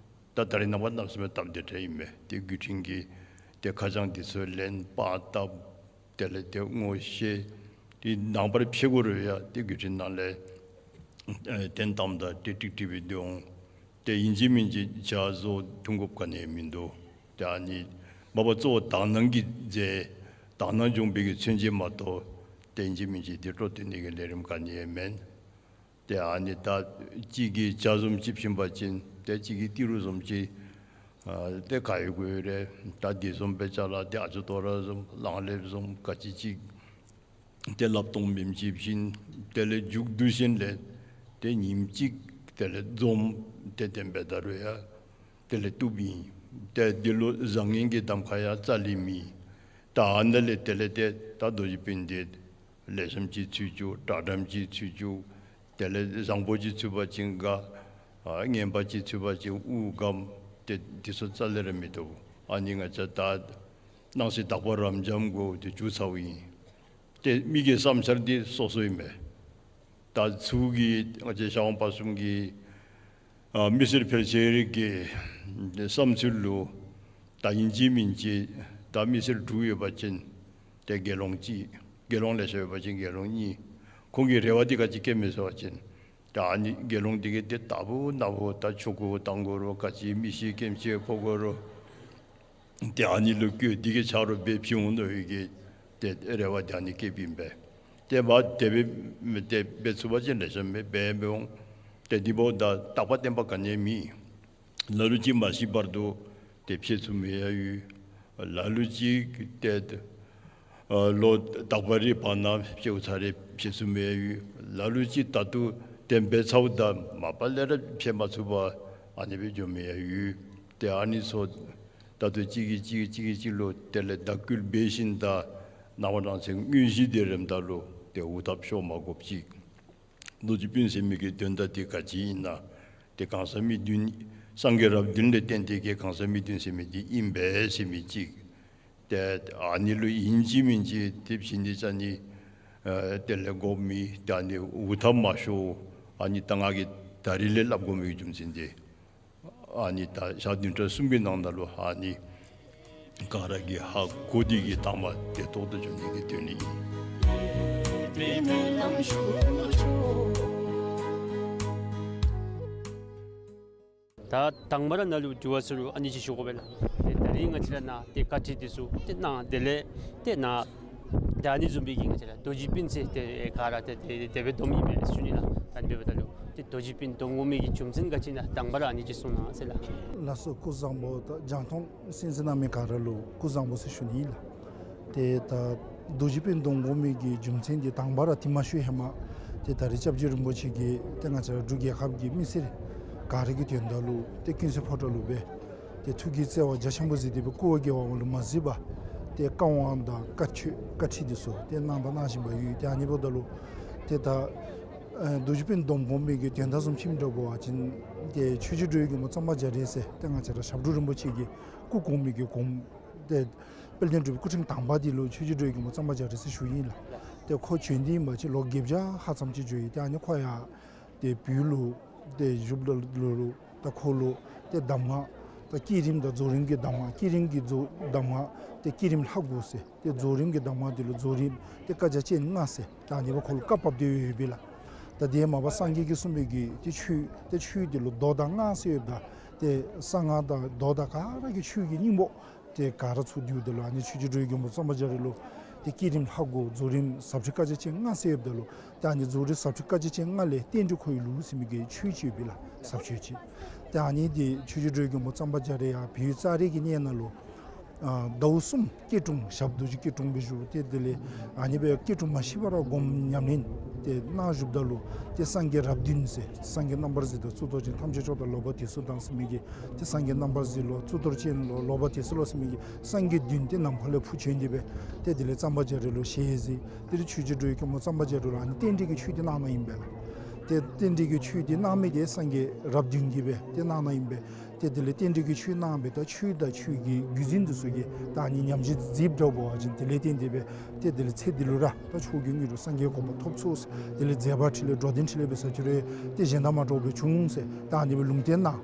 ད་ད་རེས་ནངས་པ་གནམ་མེད་ས་མེད་སྟབས་བདེ་དྲགས་ཨིན་མས། ཏེ་བརྒྱུད་འཕྲིན་གྱི་ཏེ་ཁ་བྱང་འདི་ཚུ་ལེན་པར་བཏབ། དེ་ལས་ཏེ་ངོ་ཤེས་ཏེ་ནངས་པར་ཕྱད་དགོ་རུང་ཡང་ཏེ་བརྒྱུད་འཕྲིན་ནང་ལས་ཨེ་གཏན་བཏངམ་ད་ཏེ་ཀྲིག་ཀྲི་སྦེ་སྡོད་འོང་། ཏེ་ཨིན་ཅི་མིན་ཅི་ཇ་བཟོ་འཐུང་དགོཔ་ག་ནི་ཡང་མིན་འདུག། ཏེ་ཨ་ནི་མ་པ་གཙོ་བོ་དག་སྣང་གི་རྫས་དག་སྣང་འབྱུང་པོའི་གི་མཚོན་བྱེད་མ་གཏོགས་ཏེ་ཨིན་ཅི་མིན་ཅི་ཏེ་སྤྲོ་སྟོན་ནི་གི་ལས་རིམ་ག་ནི་ཡང་མེན། ཏེ་ཨ་ནི་ད་གཅིག་གིས་ཇ་བཟུམ་ཅིག་བྱིན་པ་ཅིན་ཏེ་གཅིག་གིས་ཏི་རུ་བཟུམ་ཅིག་ཨ་ཏེ་ག་ཡོད་དགོས་རེ། ད་འདི་བཟུམ་སྦེ་ཅ་ལ་ཏེ་ཨ་ཅོ་ཏོ་ར་བཟུམ་ལང་ལེབ་བཟུམ་ག་ཅི་ཅིག་ཏེ་ལགཔ་སྟོང་བེམ་ཅིག་བྱིན། དེ་ལས་མཇུག་བསྡུ་ཞིནམ་ལས་ཏེ་ཉིནམ་གཅིག་དེ་ལས་འཛོམས་ཏེ་དེམ་སྦེ་ད་རུང་ཡང་དེ་ལས་བཏུབ་ཨིན། ཏེ་འདི་ལུ་བཟང་ངན་གྱི་གདམ་ཁ་ཡང་རྩ་ལས་མེད། ད་ཨ་ནཱ་ལས་དེ་ལས་ཏེ་ད་རྡོ་རྗེ་སྤུན་འདི་ལེགས་ཤོམ་ཅིག་ཚུད་བཅུག། དྲག་དྲགས་ཅིག་ཚུད་བཅུག། དེ་ལས་བཟང་པོ་ཅིག་ཚུད་པ་ཅིན་དགའ། ཨ་ངན་པ་ཅིག་ཚུད་པ་ཅིན་དབུགས་སྒམ། ཏེ་འདི་ཚུ་རྩ་ལས་ར་མི་བཏུབ། ཨ་ནི་ང་བཅས་ད་སྣང་སྲིད་དག་པ་རབ་འབྱམས་གུ་ཏེ་འགྱུར་ཚརཝ་ཨིན། ཏེ་མི་གི་བསམ་འཆར་འདི་སོ་སོ་ཨིན་པས། ད་ཚུ་གི་ང་བཅས་ཤར་ཝང་སྤ་གསུམ་གྱི་ཨ་མི་སེར་ཕལ་ཆེར་གྱི་བསམ་ཚུལ་ལུ་ད་ཨིན་ཅི་མིན་ཅི་ད་མི་སེར་དྲུག་ཡོད་པ་ཅིན་ཏེ་དགེ་སློང་གཅིག། དགེ་སློང་ལེ་ཤ་ཡོད་པ་ཅིན་དགེ་སློང་གཉིས། ཁོང་གི་རེ་བ་འདི་ག་ཅི་བསྐྱེདཔ་མས་ཟེར་བ་ཅིན་ད་ཨ་ནི་དགེ་སློང་འདི་གིས་ཏེ་ད་བུ་ན་བུ་ད་ཆོ་ག་བཏང་དགོ་རུང་ག་ཅི་མི་ཤི་སྐྱེམས་ཅིག་ཕོག་དགོ་རུང་ཏེ་ཨ་ནི་ལུ་བཀོད་འདི་གིས་ཆ་རོགས་འབད་ཕྱི་འོང་མནོ་བའི་གི་ཏེ་རེ་བ་འདི་ཨ་ནི་བསྐྱེདཔ་ཨིན་པས། ཏེ་མ་དེ་སྦེ་ཏེ་འབད་ཚུགས་པ་ཅིན་ལེགས་ཤོམ་མས། འབད་འབད་འོང་། ཏེ་འདི་འབདཝ་ད་རྟག་པ་བརྟན་པ་ག་ནི་ཡང་མེད། ལ་ལུ་ཅིག་མ་ཤི་བར་དུ་ཏེ་ཕྱད་ཚུགས་མི་ཡང་ཡོད། ལ་ལུ་ཅིག་ཏེ་ཨ་ལོ་དག་པ་རེའི་བར་ན་ཕྱདཔ་ཚར་རེ་ཕྱད་ཚུགས་མི་ཡང་ཡོད། ལ་ལུ་ཅིག་ད་ལྟོ་དེམ་འབད་ཚརཝ་ད་མ་པ་ལས་ར་ཕྱད་མ་ཚུགས་པར་ཨ་ནི་སྦེ་འགྱོ་མི་ཡང་ཡོད། ཏེ་ཨ་ནི་ཚུ་ད་ལྟོ་གཅིག་གིས་གཅིག་གིས་གཅིག་གིས་གཅིག་ལུ་དེ་ལས་དག་སྐུལ་འབད་ཞིནམ་ད་ནངས་པ་གནངས་ཚེ་དངོས་གཞི་འདི་རནམ་ད་ལུ་ཏེ་འུ་ཐབ་ཤོར་མ་དགོཔ་ཅིག། རྡོ་རྗེ་སྤུན་ཟེར་མི་གི་དོན་དག་འདི་ག་ཅི་ཨིན་ན། ཏེ་གང་ཟག་མི་བདུན་སངས་རྒྱས་རབས་བདུན་ལས་བརྟེན་ཏེ་གི་གང་ཟག་མི་བདུན་ཟེར་མི་འདི་ཨིན་པས་ཟེར་མི་ཅིག། ཏེ་ཨ་ནི་ལུ་ཨིན་ཅི་མིན་ཅི་ཏེ་བྱིན་ནི་ཅ་ནི་ཨ་དེ་ལས་དགོ་མི་ཏེ་ཨ་ནི་འུ་ཐབ་མ་ཤོར། ཨ་ནི་ད་ང་གིས་ད་རིས་ལས་སླབ་དགོ་མི་གི་རྒྱུ་མཚན་འདི་ཨ་ནི་ད་ཞག་བདུན་ཕྲག་གསུམ་གྱི་ནང་ན་ལུ་ཨ་ནི་ག་ར་གིས་ཧ་གོ་སྟེ་གི་དང་པ་དེ་ཐོག་ཏུ་འགྱོ་ནི་གི་དོན་ལུ་ཨིན། ད་དང་པ་ར་ནཱ་ལུ་དྲི་བ་ཟེར་རུང་ཨ་ནི་ཅིག་ཞུ་དགོ་པས་ལགས། ཏེ་ད་རིས་ང་བཅས་ར་ནཱ་ཏེ་བཀའ་ཁྲིད་འདི་ཚུ་ཏེ་གནང་། དེ་ལས་ཏེ་ནཱ་ད་ཨ་ནི་བཟུམ་སྦེ་གི་ང་བཅས་ར་རྡོ་རྗེ་སྤུན་ཟེར་ཏེ་ག་ར་ཏེ་ཏེ་དེ་སྦེ་སྡོམ་ཨིན་མས་ཟེར་ཞུ་ནི་ལགས། ད་ཨ་ནི་འབདཝ་ད་ལུ་ཏེ་རྡོ་རྗེ་སྤུན་སྡོམ་དགོ་མི་གི་རྒྱུ་མཚན་ག་ཅི་ཨིན་ན་དང་པ་ར་ཨ་ནི་ཅིག་གསུང་གནང་ཟེར་ལགས། ལགས་སོ། སྐུ་གཟུགས་བཟང་པོ། ད་རྒྱང་མཐོང་གསན་གཟིགས་གནང་མི་ག་ར་ལུ་སྐུ་གཟུགས་བཟང་པོ་ཟེར་ཞུ་ནི་ཨིན་ལགས། ཏེ་ད་རྡོ་རྗེ་སྤུན་སྡོམ་དགོ་མི་གི་རྒྱུ་མཚན་འདི་དང་པ་ར་ཏེ་མ་ཞུ་ཧེ་མ་ཏེ་ད་རིས་སྐྱབས་རྗེ་རིན་པོ་ཆེ་གིས་ཏེ་ང་བཅས་ར་འབྲུག་རྒྱལ་ཁབ་ཀྱི་མི་སེར་ག་ར་གི་དོན་དག་ལུ་ཏེ་ཀུན་གསལ་ཕོ་བྲང་ལུ་སྦེ་ཏེ་ཐུགས་ཀྱི་བརྩེ་བ་རྒྱ་ཆེན་པོ་གཟིགས་ཏེ་སྦེ་སྐུ་འོ་བརྒྱལ་བ་ལུ་མ་གཟིགས་པར་ཏེ་བཀའ་དབང་དང་བཀའ་ཆོས་བཀའ་ཁྲིད་འདི་ཚུ་ཏེ་གནང་དང་གནང་བཞིན་པ་ཡོད། ཏེ་ཨ་ནི་འབདཝ་ད་ལུ་ཏེ་ད་ཨེ་རྡོ་རྗེ་སྤུན་སྡོམ་དགོ་མི་གི་དོན་དག་བཟུམ་ཅིག་འདྲ་བ་ཅིན་ཏེ་ཆོས་རྗེ་འགྲོ་བའི་མགོན་པོ་གཙང་པ་རྒྱ་རས་ཟེར་ཏེ་ང་བཅས་ར་ཞབས་དྲུང་རིན་པོ་ཆེ་གི་སྐུ་གོང་མའི་གི་གོང་ཏེ་དཔལ་ལྡན་འབྲུག་པའི་སྐུ་ཕྲེང་དང་པ་འདི་ལུ་ཆོས་རྗེ་འགྲོ་བའི་མགོན་པོ་གཙང་པ་རྒྱ་རས་ཟེར་ཞུཝ་ཨིན་ལགས། ཏེ་ཁོ་བྱོན་ཏེ་ཨིན་པ་ཅིན་ལོ་བརྒྱད་བརྒྱ་ཧ་ཙམ་ཅིག་འགྱོ་ཡི། ཏེ་ཨ་ནི་ཁོ་ཡང་ཏེ་བོད་ལུ་ཏེ་བཞུགསཔ་ད་ལུ་ད་ཁོ་ལུ་ཏེ་གདམས་ངག་ད་བསྐྱེད་རིམ་དང་རྫོགས་རིམ་གྱི་གདམས་ངག། བསྐྱེད་རིམ་གྱི་རྫོགས་གདམས་ངག་ཏེ་བསྐྱེད་རིམ་ལྷ་དགུ་ཟེར། ཏེ་རྫོགས་རིམ་གྱི་གདམས་ངག་འདི་ལུ་རྫོགས་རིམ་ཏེ་བཀའ་རྒྱ་ཅན་ལྔ་ཟེར། ད་ཨ་ནི་སྦེ་ཁོ་ལུ་བཀའ་བབས་ཏེ་ཡོད་པས་ལགས། ད་དེ་མ་པ་སངས་རྒྱས་ཀྱིས་གསུངས་པའི་གི་ཏེ་ཆོས་ཏེ་ཆོས་འདི་ལུ་མདོ་དང་སྔགས་ཟེར་ཡོདཔ་ད་ཏེ་གསང་སྔགས་དང་མདོ་དང་ག་ར་གི་ཆོས་ཀྱི་སྙིང་པོ་ཏེ་ག་ར་ཚུ་འདུཝ་ད་ལུ་ཨ་ནི་ཆོས་རྗེ་འགྲོ་བའི་མགོན་པོ་གཙང་པ་རྒྱ་རས་ལུ་ཏེ་བསྐྱེད་རིམ་ལྷ་དགུ་རྫོགས་རིམ་ཟབ་ཁྲིད་བཀའ་རྒྱ་ཅན་ལྔ་ཟེར་ཡོདཔ་ད་ལུ་ཏེ་ཨ་ནི་རྫོགས་རིམ་ཟབ་ཁྲིད་བཀའ་རྒྱ་ཅན་ལྔ་ལས་རྟེན་འབྲེལ་ཁོར་ཡུག་ལུགས་ཟེར་མི་གི་ཆོས་ཅིག་ཡོད་པས་ལགས། ཟབ་ཆོས་ཅིག། ཏེ་ཨ་ནི་འདི་ཆོས་རྗེ་འགྲོ་བའི་མགོན་པོ་གཙང་པ་རྒྱ་རས་ཡང་བོད་ཡུལ་ཙཱ་རི་གི་གནས་ནང་ལུ་ཨ་ཟླཝ་གསུམ་སྐྱིལ་ཀྲུང་ཞབས་རྡོ་རྗེ་སྐྱིལ་ཀྲུང་སྦེ་བཞུགས། ཏེ་དེ་ལས་ཨ་ནི་སྦེ་སྐྱིལ་ཀྲུང་མ་ཤི་བར་སྒོམ་ཉམས་ལེན་ཏེ་གནང་བཞུགསཔ་ད་ལུ་ཏེ་སངས་རྒྱས་རབས་བདུན་ཟེར་སངས་རྒྱས་རྣམ་པར་གཟིགས་དང་གཙུག་ཏོར་ཅན་ཐམས་ཅད་མཆོག་དང་ལོག་པར་དད་གསུམ་དང་ཟེར་མི་གི་ཏེ་སངས་རྒྱས་རྣམ་པར་གཟིགས་ལོ་གཙུག་ཏོར་ཅན་ལོ་ལོག་པར་དད་གསུམ་ལོ་ཟེར་མི་གི་སངས་རྒྱས་བདུན་ཏེ་ནམ་མཁའ་ལས་འཕུར་བྱོན་ཏེ་སྦེ་ཏེ་དེ་ལས་གཙང་པ་རྒྱ་རས་ལུ་ཞལ་གཟིགས། དེ་ལས་ཆོས་རྗེ་འགྲོ་བའི་མགོན་པོ་གཙང་པ་རྒྱ་རས་ལུ་ཨ་ནི་རྟེན་འབྲེལ་གྱི་ཆོས་འདི་གནང་གནངམ་ཨིན་པས་ལགས། ཏེ་རྟེན་འབྲེལ་གྱི་ཆོས་འདི་གནང་མི་འདི་སངས་རྒྱས་རབས་བདུན་གྱིས་སྦེ་ཏེ་གནང་གནངམ་ཨིན་པས། ཏེ་དེ་ལས་རྟེན་འབྲེལ་གྱི་ཆོས་གནངམ་ད་ཆོས་དང་ཆོས་ཀྱི་བརྒྱུད་འཛིན་འདི་ཚུ་གིས་ད་ཨ་ནི་ཉམས་བཞེས་མཛདཔ་འདྲཝ་ཅིན་དེ་ལས་བརྟེན་ཏེ་སྦེ་ཏེ་དེ་ལས་ཚེ་འདི་ལུ་ར་ད་མཆོག་གི་དངོས་གྲུབ་སངས་རྒྱས་གོ་འཕང་ཐོབ་ཚུགས་ཟེར། དེ་ལས་མཛད་པ་འཕྲིན་ལས་འགྲོ་དོན་འཕྲིན་ལས་འབད་ས་ཅིག་རུང་ཏེ་གཞན་དང་མ་འདྲཝ་སྦེ་བྱུང་ཟེར་ད་ཨ་ནི་སྦེ་ལུང་བསྟན་གནང་།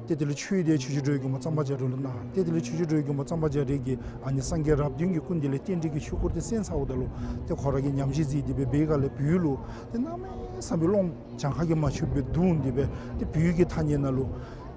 ཏེ་དེ་ལས་ཆོས་དེ་ཆོས་རྗེ་འགྲོ་བའི་མགོན་པོ་གཙང་པ་རྒྱ་རས་ལུ་གནང་། ཏེ་དེ་ལས་ཆོས་རྗེ་འགྲོ་བའི་མགོན་པོ་གཙང་པ་རྒྱ་རས་ཀྱིས་ཨ་ནི་སངས་རྒྱས་རབ་བདུན་གྱི་སྐུ་མདུན་ལས་རྟེན་འབྲེལ་གྱི་ཆོས་སྐོར་དེ་གསན་ཚརཝ་ད་ལུ་ཏེ་ཁོ་ར་གིས་ཉམས་བཞེས་མཛད་དེ་སྦེ་འབད་སྒང་ལས་བོད་ལུ་ཏེ་གནམ་མེད་ས་མེད་སློབ་མ་གྱངས་ཁ་གིས་མ་ཆོདཔ་སྦེ་བརྡུངས་ཏེ་སྦེ་ཏེ་བོད་ཀྱི་ཐ་སྙད་ནང་ལུ་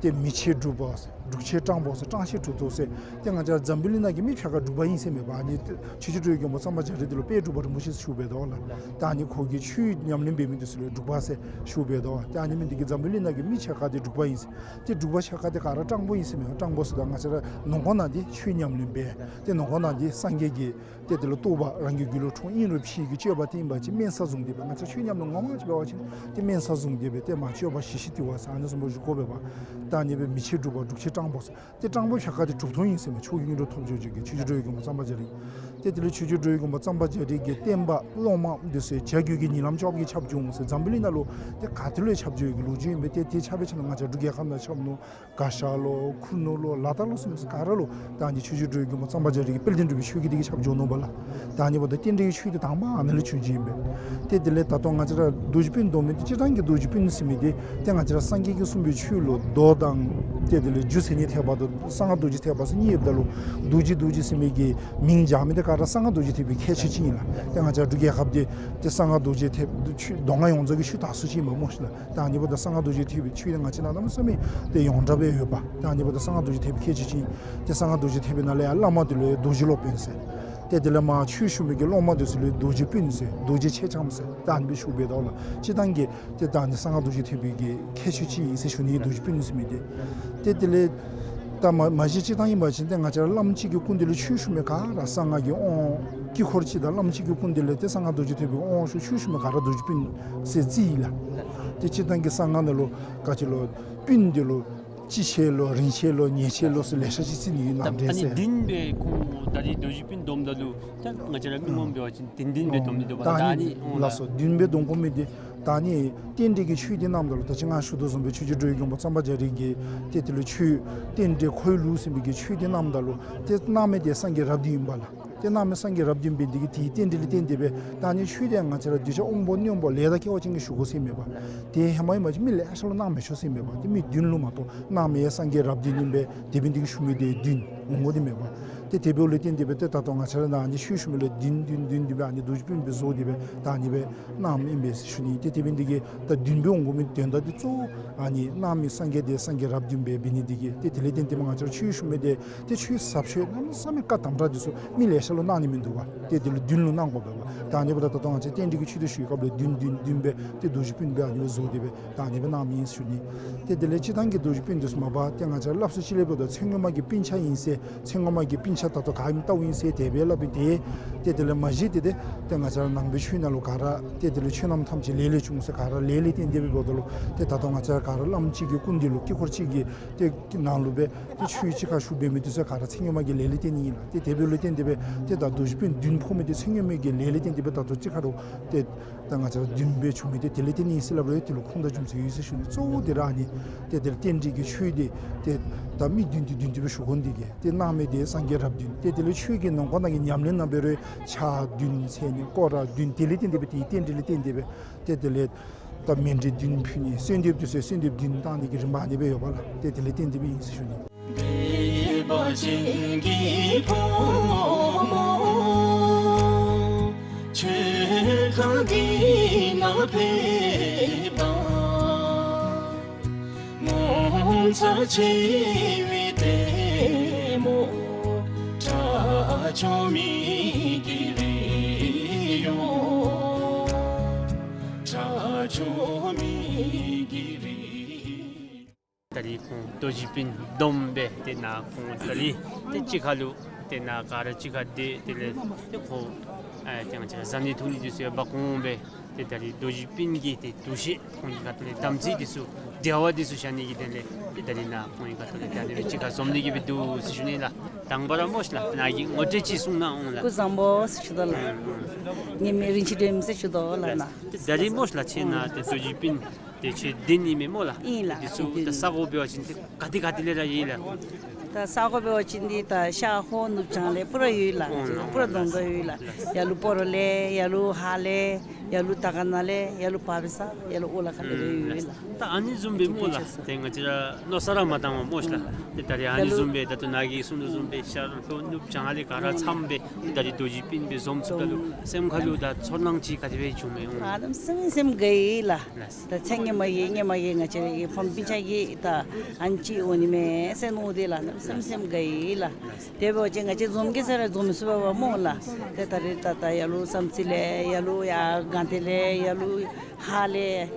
ཏེ་མི་ཕྱེད་འབྲུག་པ་ཟེར། འབྲུག་ཕྱེད་སྤྲང་པོ་ཟེར། སྤྲང་ཕྱེད་གྲུབ་ཐོབ་ཟེར། ཏེ་ང་བཅས་འཛམ་བུ་གླིང་ནང་གི་མི་ཕྱེད་ཀ་འབྲུག་པ་ཨིན་ཟེར་མས་པ། ཨ་ནི་ཆོས་རྗེ་འགྲོ་བའི་མགོན་པོ་གཙང་པ་རྒྱ་རས་དེ་ལུ་དཔལ་འབྲུག་པ་རིན་པོ་ཆེ་ཟེར་ཞུཝ་སྦེ་འདུག་ལགས། ད་ཨ་ནི་ཁོ་གིས་ཆོས་ཉམས་ལེན་འབད་མི་དེ་ཚུ་ལུ་འབྲུག་པ་ཟེར་ཞུཝ་སྦེ་འདུག། ཏེ་ཨ་ནི་མི་དེ་གིས་འཛམ་བུ་གླིང་ནང་གི་མི་ཕྱེད་ཀ་དེ་འབྲུག་པ་ཨིན་ཟེར། ཏེ་འབྲུག་པ་ཕྱེད་ཀ་དེ་ག་ར་སྤྲང་པོ་ཨིན་ཟེར་མས། སྤྲང་པོ་ཟེར་ད་ང་བཅས་ར་ནང་འཁོད་ནང་དེ་ཆོས་ཉམས་ལེན་འབད། ཏེ་ནང་འཁོད་ནང་དེ་སངས་རྒྱས་ཀྱི་ཏེ་དེ་ལུ་རྟོགས་པ་རང་གི་རྒྱུད་ལུ་འཁྲུངས་ཨིན་རུང་ཕྱི་གི་སྤྱོད་པ་དེ་ཨིན་པ་ཅིན་དམན་ས་བཟུང་སྟེ་སྦེ་ང་བཅས་ཆོས་ཉམས་ལེན་ངོ་མ་ཅིག་འབད་བ་ཅིན་ཏེ་དམན་ས་བཟུང་སྟེ་སྦེ་ཏེ་མ་སྤྱོད་པ་ཞི་ཞི་སྟེ་བ་ཟེར་ཨ་ནི་བཟུམ་སྦེ་ཞུ་དགོ་པས་པ། ད་ཨ་ནི་སྦེ་མི་ཕྱེད་འབྲུག་པ་འབྲུག་ཕྱེད་སྤྲང་པོ་ཟེར། ཏེ་སྤྲང་པོ་ཕྱེད་ཀ་དེ་གྲུབ་ཐོབ་ཨིན་ཟེར་མས། མཆོག་གི་དངོས་གྲུབ་ཐོབ་འགྱོ་འགྱོ་གི་ཆོས་རྗེ་འགྲོ་བའི་མགོན་པོ་གཙང་པ་རྒྱ་རས། ཏེ་དེ་ལས་ཆོས་རྗེ་འགྲོ་བའི་མགོན་པོ་གཙང་པ་རྒྱ་རས་ཀྱི་བསྟན་པ་སློབ་མ་དེ་ཚུ་བྱ་རྒོད་ཀྱི་ཉིན་ལམ་ཅོག་གིས་ཁྱབ་འགྱོ་འོང་ཟེར། འཛམ་བུ་གླིང་ནང་ལུ་ཏེ་ག་ཏེ་ལུ་ཡང་ཁྱབ་འགྱོ་ཡོད་པའི་ལོ་རྒྱུས་ཨིན་པས། ཏེ་དེ་ཁྱབ་པའི་ཆ་ནང་ང་བཅས་འབྲུག་རྒྱལ་ཁབ་ནང་ཁྱབ་ནུག། གར་ཞ་ལོ་ཁུ་ནུ་ལོ་ལ་དྭགས་ལོ་ཟེར་མི་ཚུ་ག་ར་ལུ་ད་ཨ་ནི་ཆོས་རྗེ་འགྲོ་བའི་མགོན་པོ་གཙང་པ་རྒྱ་རས་ཀྱི་དཔལ་ལྡན་འབྲུག་པའི་ཆོས་ཀྱི་དེ་གིས་ཁྱབ་འགྱོ་ནུག་པ་ལགས། ད་ཨ་ནི་འབདཝ་ད་རྟེན་འབྲེལ་གྱི་ཆོས་དེ་དང་པ་ཨ་ནི་ལས་བྱུང་ཅི་ཨིན་པས། ཏེ་དེ་ལས་ད་ལྟོ་ང་བཅས་ར་རྡོ་རྗེ་སྤུན་སྡོམ་མི་དེ་སྤྱིར་བཏང་གི་རྡོ་རྗེ་སྤུན་ཟེར་མི་དེ་ཏེ་ང་བཅས་ར་སངས་རྒྱས་ཀྱིས་གསུངས་པའི་ཆོས་ལུ་མདོ་དང་ཏེ་དེ་ལས་རྒྱུ་མཚན་ཉིད་ཐེག་པ་དང་གསང་སྔགས་རྡོ་རྗེ་ཐེག་པ་ཟེར་གཉིས་ཡོདཔ་ད་ལུ་རྡོ་རྗེ་རྡོ་རྗེ་ཟེར་མི་གི་མིང་བྱ་མི་དེ་ག་ར་གསང་སྔགས་རྡོ་རྗེ་ཐེག་པའི་ཁྱད་ཆོས་ཅིག་ཨིན་ལགས། ཏེ་ང་བཅས་ར་འབྲུག་རྒྱལ་ཁབ་དེ་ཏེ་གསང་སྔགས་རྡོ་རྗེ་ཐེག་ཆོས་མདོ་སྔགས་ཡོངས་རྫོགས་ཀྱི་ཆོས་དར་ས་ཅིག་ཨིན་པས་སྨོ་ཤིག་ལགས། ད་ཨ་ནི་འབདཝ་ད་གསང་སྔགས་རྡོ་རྗེ་ཐེག་པའི་ཆོས་དེ་ང་བཅས་ནང་གནམ་མེད་ས་མེད་ཏེ་ཡོངས་གྲགས་སྦེ་ཡོད་པ། ད་ཨ་ནི་འབདཝ་ད་གསང་སྔགས་རྡོ་རྗེ་ཐེག་པའི་ཁྱད་ཆོས་ཅིག་ཨིན། ཏེ་གསང་སྔགས་རྡོ་རྗེ་ཐེག་པའི་ནང་ལས་ཡང་བླ་མ་དེ་ལུ་རྡོ་རྗེ་སློབ་དཔོན་ཟེར། ཏེ་དེ་ལས་མར་ཆོས་ཞུ་མི་གི་སློབ་མ་དེ་ཚུ་ལུ་རྡོ་རྗེ་སྤུན་ཟེར། རྡོ་རྗེ་མཆེད་ལྕམ་ཟེར། ད་ཨ་ནི་སྦེ་ཞུ་སྦེ་འདུག་ལགས། སྤྱིར་བཏང་གི་ཏེ་ད་ཨ་ནི་གསང་སྔགས་རྡོ་རྗེ་ཐེག་པའི་གི་ཁྱད་ཆོས་ཅིག་ཨིན་ཟེར་ཞུ་ནི། རྡོ་རྗེ་སྤུན་ཟེར་མི་དེ། ཏེ་དེ་ལས་ད་མ་མ་གཞི་སྤྱིར་བཏང་ཨིན་པ་ཅིན་ཏེ་ང་བཅས་ར་བླམ་གཅིག་གི་སྐུ་མདུན་ལུ་ཆོས་ཞུ་མི་ག་ར་གསང་སྔགས་ཀྱི་དབང་དཀྱིལ་འཁོར་གཅིག་དང་བླམ་གཅིག་གི་སྐུ་མདུན་ལས་ཏེ་གསང་སྔགས་རྡོ་རྗེ་ཐེག་པའི་དབང་ཞུ་ཆོས་ཞུ་མི་ག་ར་རྡོ་རྗེ་སྤུན་ཟེར་རྩིཝ་ཨིན་ལགས། ཏེ་སྤྱིར་བཏང་གི་གསང་སྔགས་ནང་ལུ་ག་ཅི་ལོ་སྤུན་དེ་ལུ་སྤྱི་ཆེ་ལོ་རིན་ཆེ་ལོ་ཉེ་ཆེ་ལོ་ཟེར་ལེ་ཤ་ཅིག་རྩི་ནི་ཡོད་ནམ་ད་ཨ་ནི་ཟེར། བདུན་སྦེ་ཁོང་ད་རེས་རྡོ་རྗེ་སྤུན་སྡོམ་ད་ལུ་ད་ང་བཅས་ར་མི་ངོམ་འབད་བ་ཅིན་བདུན་བདུན་སྦེ་སྡོམ་ནི་འདུག་པ། ད་ཨ་ནི་ལགས་སོ། བདུན་སྦེ་སྡོམ་དགོ་མི་དེ་ད་ཨ་ནི་རྟེན་འབྲེལ་གྱི་ཆོས་དེ་གནངམ་ད་ལུ་ད་ཅི་ང་ཞུ་དོ་བཟུམ་སྦེ་ཆོས་རྗེ་འགྲོ་བའི་མགོན་པོ་གཙང་པ་རྒྱ་རས་ཀྱིས་ཏེ་དེ་ལུ་ཆོས་རྟེན་འབྲེལ་འཁོར་བའི་ལུགས་ཟེར་མི་གི་ཆོས་དེ་གནངམ་ད་ལུ་ཏེ་གནང་མི་དེ་སངས་རྒྱས་རབ་བདུན་ཨིན་པས་ལགས། ཏེ་གནང་མི་སངས་རྒྱས་རབ་བདུན་འབད་ནི་དེ་གིས་དེའི་རྟེན་འབྲེལ་ལུ་བརྟེན་ཏེ་སྦེ་ད་ཨ་ནི་ཆོས་དེ་ང་བཅས་ར་གདུལ་བྱ་དབང་པོ་རྣོན་པོ་ལས་དང་སྐལ་བ་ཅན་གྱིས་ཞུ་དགོ་ཟེར་མེད་པ། དེ་ཧེ་མ་ཨིན་པ་ཅིན་མི་ལེ་ཤ་ལུ་གནང་མི་ཆོག་ཟེར་མེད་པ། ཏེ་མི་བདུན་ལུ་མ་གཏོགས། གནང་མི་ཡང་སངས་རྒྱས་རབ་བདུན་ཨིན་པས། དེ་འབད་ནི་དེ་གིས་ཞུ་མི་དེ་བདུན་འོང་དགོ་དེ་མེད་པ། ཏེ་དེ་འབདཝ་ལས་བརྟེན་ཏེ་སྦེ་ཏེ་ད་ལྟོ་ང་བཅས་ར་ནཱ་ཨ་ནི་ཆོས་ཞུ་མི་ལུ་བདུན་བདུན་བདུན་བདུན་སྦེ་ཨ་ནི་རྡོ་རྗེ་སྤུན་སྦེ་བཟོ་སྟེ་སྦེ་ད་ཨ་ནི་སྦེ་གནངམ་ཨིན་པས་ཟེར་ཞུ་ནི། ཏེ་དེ་འབད་ནི་དེ་གིས་ད་བདུན་སྦེ་འོང་དགོ་མི་དོན་དག་དེ་གཙོ་བོ་ཨ་ནི་གནང་མི་སངས་རྒྱས་དེ་སངས་རྒྱས་རབ་བདུན་སྦེ་འབད་ནི་དེ་གིས། ཏེ་དེ་ལས་བརྟེན་ཏེ་སྦེ་ང་བཅས་ར་ཆོས་ཞུ་མི་དེ་ཏེ་ཆོས་ཟབ་ཆོས་གནམ་མེད་ས་མེད་བཀའ་དམ་དྲགས་དེ་ཚུ་མི་ལེ་ཤ་ལུ་གནང་ནི་མིན་འདུག་པ། ཏེ་དེ་ལུ་བདུན་ལུ་གནང་དགོ་པས་པ། ད་ཨ་ནི་འབདཝ་ད་ད་ལྟོ་ང་བཅས་རྟེན་འབྲེལ་གྱི་ཆོས་དེ་ཞུ་བའི་སྐབས་ལུ་བདུན་བདུན་བདུན་སྦེ་ཏེ་རྡོ་རྗེ་སྤུན་སྦེ་ཨ་ནི་སྦེ་བཟོ་སྟེ་སྦེ་ད་ཨ་ནི་སྦེ་གནངམ་ཨིན་ཟེར་ཞུ་ནི། ཏེ་དེ་ལས་སྤྱིར་བཏང་གི་རྡོ་རྗེ་སྤུན་དེ་ཚུ་མ་པ་ཏེ་ང་བཅས་ར་སླབ་སྲོལ་ཅིག་ལས་འབདཝ་ད་ཚེ་སྔོན་མ་གི་སྤུན་ཆ་ཨིན་ཟེར། ཚེ་སྔོན་མ་གི་སྤུན་ཆ་ད་ལྟོ་ག་ཨིནམ་ལྟཝ་ཨིན་ཟེར་དེ་སྦེ་སླབ་ཨིན། ཏེ་ཏེ་དེ་ལས་མ་གཞི་དེ་ཏེ་ཏེ་ང་བཅས་ར་ནང་པའི་ཆོས་ནང་ལུ་ག་ར་ཏེ་དེ་ལས་ཆོས་རྣམས་ཐམས་ཅད་ལས་ལས་བྱུང་ཟེར་ག་ར་ལས་ལས་བརྟེན་ཏེ་སྦེ་འབདཝ་ད་ལུ་ཏེ་ད་ལྟོ་ང་བཅས་ར་ག་ར་བླམ་གཅིག་གི་སྐུ་མདུན་ལུ་དཀྱིལ་འཁོར་གཅིག་གི་ཏེ་ནང་ལུ་སྦེ་ཏེ་ཆོས་གཅིག་ཁར་ཞུགས་འབད་མི་དེ་ཚུ་ག་ར་ཚེ་སྔོན་མ་གི་ལས་ལས་བརྟེན་ནི་ཨིན་ལགས། ཏེ་དེ་འབདཝ་ལས་བརྟེན་ཏེ་སྦེ་ཏེ་ད་རྡོ་རྗེ་སྤུན་བདུན་ཕོག་མི་དེ་ཚེ་སྔོན་མའི་གི་ལས་ལས་བརྟེན་ཏེ་སྦེ་ད་ལྟོ་གཅིག་ཁར་ལུ་ཏེ་ད་ང་བཅས་ར་བདུན་སྦེ་བྱུང་མི་དེ་དེ་ལས་བརྟེན་ནི་ཨིན་ཟེར་སླབ་རུང་དེ་ལུ་ཁུངས་དང་རྒྱུ་མཚན་ཡོད་ཟེར་ཞུ་ནི། གཙོ་བོ་དེ་ར་ཨ་ནི་ཏེ་དེ་ལས་རྟེན་འབྲེལ་གྱི་ཆོས་དེ་ཏེ་ད་མི་བདུན་དེ་བདུན་དེ་སྦེ་ཞུ་དགོ་ནི་དེ་གིས། ཏེ་གནང་མི་དེ་སངས་རྒྱས་རབ་བདུན། ཏེ་དེ་ལས་ཆོས་ཀྱི་ནང་འཁོད་ནང་གི་ཉམས་ལེན་ནང་འབད་རུང་ཕྱག་བདུན་མཚན་ནི་སྐོར་ར་བདུན་དེ་ལས་བརྟེན་ཏེ་སྦེ་དེའི་རྟེན་འབྲེལ་ལས་བརྟེན་ཏེ་སྦེ་ཏེ་དེ་ལས་ད་མཎྜལ་བདུན་ཕུལ་ནི་གསོལ་འདེབས་དེ་ཚུ་གསོལ་འདེབས་བདུན་བཏང་ནི་གི་རིམ་པ་ཨ་ནི་སྦེ་ཡོདཔ་ལགས། ཏེ་དེ་ལས་བརྟེན་ཏེ་སྦེ་ཨིན་ཟེར་ཞུ་ནི། ད་རིས་ཁོང་རྡོ་རྗེ་སྤུན་སྡོམ་སྦེ་ཏེ་ནཱ་ཁོང་ད་རིས་ཏེ་གཅིག་ཁར་ལུ་ཏེ་ནཱ་ག་ར་གཅིག་ཁར་ཏེ་དེ་ལས་ཏེ་ཁོ་ཨ་ཏེ་ང་བཅས་ར་བཟའ་ནི་འཐུང་ནི་དེ་ཚུ་ཡང་འབག་འོང་སྦེ་ཏེ་ད་རིས་རྡོ་རྗེ་སྤུན་གྱི་ཏེ་འདུ་ཤེས་ཁོང་གི་ཁ་ཐུག་ལས་དམ་ཚིག་དེ་ཚུ་བདེ་བ་དེ་ཚུ་བཞག་ནི་གི་དོན་ལས་ཏེ་ད་རིས་ནཱ་ཁོང་གི་ཁ་ཐུག་ལས་ད་ཨ་ནི་སྦེ་གཅིག་ཁར་འཛོམས་ནི་གི་སྦེ་འདུག་ཟེར་ཞུ་ནི་ལགས། དང་པ་ར་སྨོ་ཤིག་ལགས་ནཱ་གི་ངོ་སྤྲོད་ཅིག་གསུང་གནང་འོང་ལགས། སྐུ་གཟུགས་བཟང་པོ་ཟེར་ཞུ་དོ་ལགས། ངེའི་མིང་རིན་ཆེན་སྒྲོལ་མ་ཟེར་ཞུ་དོ་ལགས་ནཱ། ཏེ་ད་རིས་སྨོ་ཤིག་ལགས་ཁྱེད་ནཱ་ཏེ་རྡོ་རྗེ་སྤུན་ཏེ་ཁྱེད་བདུན་ཨིན་མས་སྨོ་ལགས། ཨིན་ལགས། དེ་ཚུ་ད་ས་གོ་འབད་བ་ཅིན་ཏེ་ག་ཏེ་ག་ཏེ་ལས་ར་ཡོད་ལགས། ད་ས་གོ་འབད་བ་ཅིན་འདི་ད་ཤར་ལྷོ་ནུབ་བྱང་ལས་པུ་ར་ཡོད་ལགས། ཨོ་ལགས། པུ་ར་གདོང་དཀར་ཡོད་ལགས། ཡར་ལུ་སྤ་རོ་ལས་ཡར་ལུ་ཧཱ་ལས་ ཡར་ལུ་དར་དཀར་ནང་ལས་ཡར་ལུ་བབས་པའི་ས་ཡར་ལུ་ཨོ་ལ་ཁ་ལས་ཡོད་ལགས། ད་ཨ་ནི་བཟུམ་སྦེ་སྨོ་ལགས། ཏེ་ང་བཅས་ར་མནོ་བསམ་ར་མ་བཏང་བར་སྨོ་ཤ་ལགས། ཏེ་ད་རེས་ཨ་ནི་བཟུམ་སྦེ་ད་ལྟོ་ནཱ་གིས་གསུངས་དོ་བཟུམ་སྦེ་ཤར་ལྷོ་ནུབ་བྱང་ལས་ག་ར་འཚམས་སྦེ་ད་རེས་རྡོ་རྗེ་སྤུན་སྦེ་འཛོམས་ཚུགསཔ་ད་ལུ་སེམས་ཁ་ལུ་ད་ཚོར་སྣང་ཅིག་ག་དེ་སྦེ་བྱུངམ་མས། ཨ་གནམ་མེད་ས་མེད་སེམས་དགའ་ཡི་ལགས། ད་ཚེ་སྔོན་མ་གི་སྔོན་མ་གི་ང་བཅས་རའི་ཕམ་སྤུན་ཆ་གིས་ད་ཨ་ནི་ཅིག་འོང་ནི་མས་ཟེར་མནོ་སྟེ་ལགས། གནམ་མེད་ས་མེད་སེམས་དགའ་ཡི་ལགས། དེ་འབད་བ་ཅིན་ང་བཅས་འཛོམས་གེ་ཟེར་ར་འཛོམས་ཚུགས་པས་སྨོ་ལགས། ཏེ་ད་རེས་ད་ད་ཡར་ལུ་བསམ་རྩེ་ལས་ཡར་ལུ་ཡར་དགའ་ལྡན་ལས་ཡར་ལུ་ཧཱ་ལས་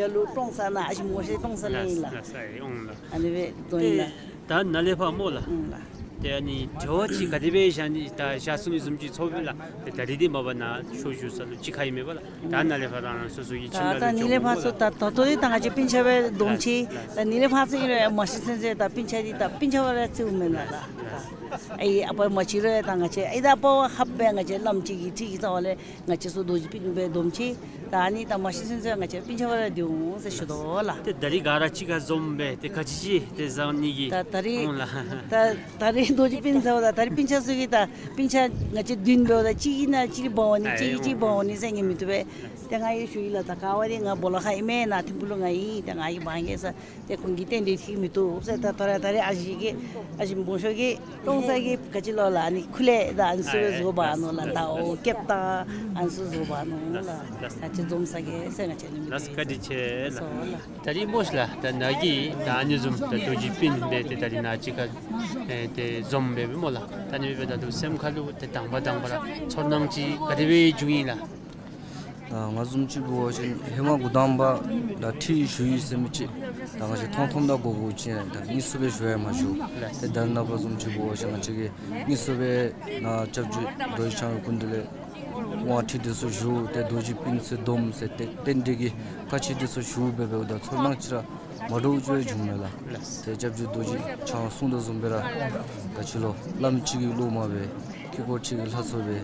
ཡར་ལུ་ཀྲོང་གསར་ནང་ཨ་ཞེ་མོ་ཤེ་ཀྲོང་གསར་ལས་ཨིན་ལགས། ལགས་སོ་ཨིན་ལགས། ཨ་ནི་སྦེ་འདུག་ཨིན་ལགས། ཏེ་ད་ནཱ་ལས་ཕར་སྨོ་ལགས། ཨིན་ལགས། ཏེ་ཨ་ནི་འབྲེལ་བ་ཅིག་ག་དེ་སྦེ་བཞག་ནི་ད་བཞག་ཚུགས་ནི་བཟུམ་ཅིག་ཚོརཝ་མས་ལགས། ཏེ་ད་རེས་འདི་མ་པ་ནཱ་ཆོས་ཞུ་ས་ལུ་གཅིག་ཁར་ཨིན་མས་པ་ལགས། ད་ནཱ་ལས་ཕར་རང་རང་སོ་སོ་གི་ད་ཁྱིམ་ནང་ད་ལུ་ནཱ་ལས་ཕར་ཚུར་ད་ད་ལྟོ་འདི་ད་ང་བཅས་སྤུན་ཆ་སྦེ་བསྡོམས་ཅི། ད་ནཱ་ལས་ཕར་ཚུར་ཨིན་རུང་མ་གཞི་ཚུན་ཚོད་ད་སྤུན་ཆ་འདི་ད་སྤུན་ཆ་སྦེ་ར་བརྩིཝ་མེན་ན་ལགས། ཨའི་ཨ་པ་མ་གཞི་རུང་ད་ང་བཅས་ཨའི་ད་ཨ་པ་ཧབ་སྦེ་ང་བཅས་བླམ་ཅིག་གི་ཁྲི་གི་རྩ་བ་ལས་ང་བཅས་ཚུ་རྡོ་རྗེ་སྤུན་སྦེ་བསྡོམས་ཅི། ད་ཨ་ནི་ད་མ་གཞི་ཚུན་ཚོད་ང་བཅས་སྤུན་ཆ་སྦེ་ར་སྡོད་འོང་ཟེར་ཞུ་དོ་ལགས། ཏེ་ད་རེས་ག་ར་གཅིག་ཁར་འཛོམས་སྦེ་ཏེ་ག་ཅི་ཅིག་ཏེ་བཟང་ནི་གི་ད་ད་རེས་འོང་ལགས། ད་ད་རེས་རྡོ་རྗེ་སྤུན་ཟེརཝ་ད་ད་རེས་སྤུན་ཆ་ཚུ་གིས་ད་སྤུན་ཆ་ང་བཅས་བདུན་འབདཝ་ད་གཅིག་གིས་ན་གཅིག་འབག་འོང་ནི་གཅིག་གིས་གཅིག་འབག་འོང་ནི་ཟེར་ངེས་མི་བཏུབ་པས། ཏེ་ང་ཡང་ཞུ་ཡི་ལགས། ད་ག་བ་རེ་ང་སྦོ་ལོགས་ཁར་ཨིན་མས་ན་ཐིམ་ཕུག་ལུ་ང་ཨིན། ཏེ་ང་གིས་འབག་གེ་ཟེར་ཏེ་ཁོང་གིས་རྟེན་འབྲེལ་འཐད་མི་བཏུབ་ཟེར། ད་ད་རེས་ད་རེས་ཨ་ཞེ་གིས་ཨ་ཞེ་སྦོམ་ཤོས་ཀྱིས་ཀྲོང་གསར་གྱིས་ག་ཅི་ལོ་ལགས་ཨ་ནི་ཁུ་ལས་ད་ཨ་ནི་ཚུ་སྦེ་བཟོ་འབག་ནུག་ལགས། ད་འོ་ཀེཔ་དང་ཨ་ནི་ཚུ་བཟོ་འབག་ནུག་ལགས། ད་ཅི་འཛོམས་ས་གེ་ཟེར་ང་བཅས་ནི་མི་ལགས། བཀའ་དྲིན་ཆེ་ལགས། སོ་ལགས། ད་རེས་སྨོ་ཤ་ལགས་ད་ནཱ་གིས་ད་ཨ་ནི་བཟུམ་ད་རྡོ་རྗེ་སྤུན་སྦེ་ཏེ་ད་རེས་ནཱ་གཅིག་ཁར་ཨེ་ཏེ་འཛོམས་སྦེ་སྨོ་ལགས། ད་ཨ་ནི་སྦེ་ད་ལུ་སེམས་ཁ་ལུ་ཏེ་དང་པ་དང་པ་ར་ཚོར་སྣང་ཅིག་ག་དེ་སྦེ་བྱུང་ཡི་ལགས། ད་ང་བཟུམ་ཅིག་འབད་བ་ཅིན་ཧེ་མ་འགོ་དང་པ་ད་ཁྲི་ཞུ་ཡི་ཟེར་མི་ཅིག་ད་ང་བཅས་མཐོང་མཐོངམ་ད་འགོ་འགོ་ཅིག་ད་གཉིས་སུ་སྦེ་ཞུ་ཡང་མ་ཞུ། ཏེ་ད་ནཱ་བཟུམ་ཅིག་འབད་བ་ཅིན་ང་བཅས་ཀྱིས་གཉིས་སུ་སྦེ་ནཱ་སྐྱབས་རྗེ་རྡོ་རྗེ་འཆང་གི་སྐུ་མདུན་ལས་དབང་ཁྲིད་འདི་ཚུ་ཞུ། ཏེ་རྡོ་རྗེ་སྤུན་ཚུ་བསྡོམས་ཟེར་ཏེ་རྟེན་འབྲེལ་གྱི་བཀའ་ཆོས་འདི་ཚུ་ཞུ་སྦེ་འབདཝ་ད་ཚོར་སྣང་ཅིག་ར་མ་འདྲཝ་ཅིག་བྱུངམ་མས་ལགས། ཏེ་སྐྱབས་རྗེ་རྡོ་རྗེ་འཆང་གསུང་དོ་བཟུམ་སྦེ་ར་ག་ཅི་ལོ་བླམ་གཅིག་གི་སློབ་མ་སྦེ་དཀྱིལ་འཁོར་གཅིག་གི་ལྷ་ཚོགས་སྦེ་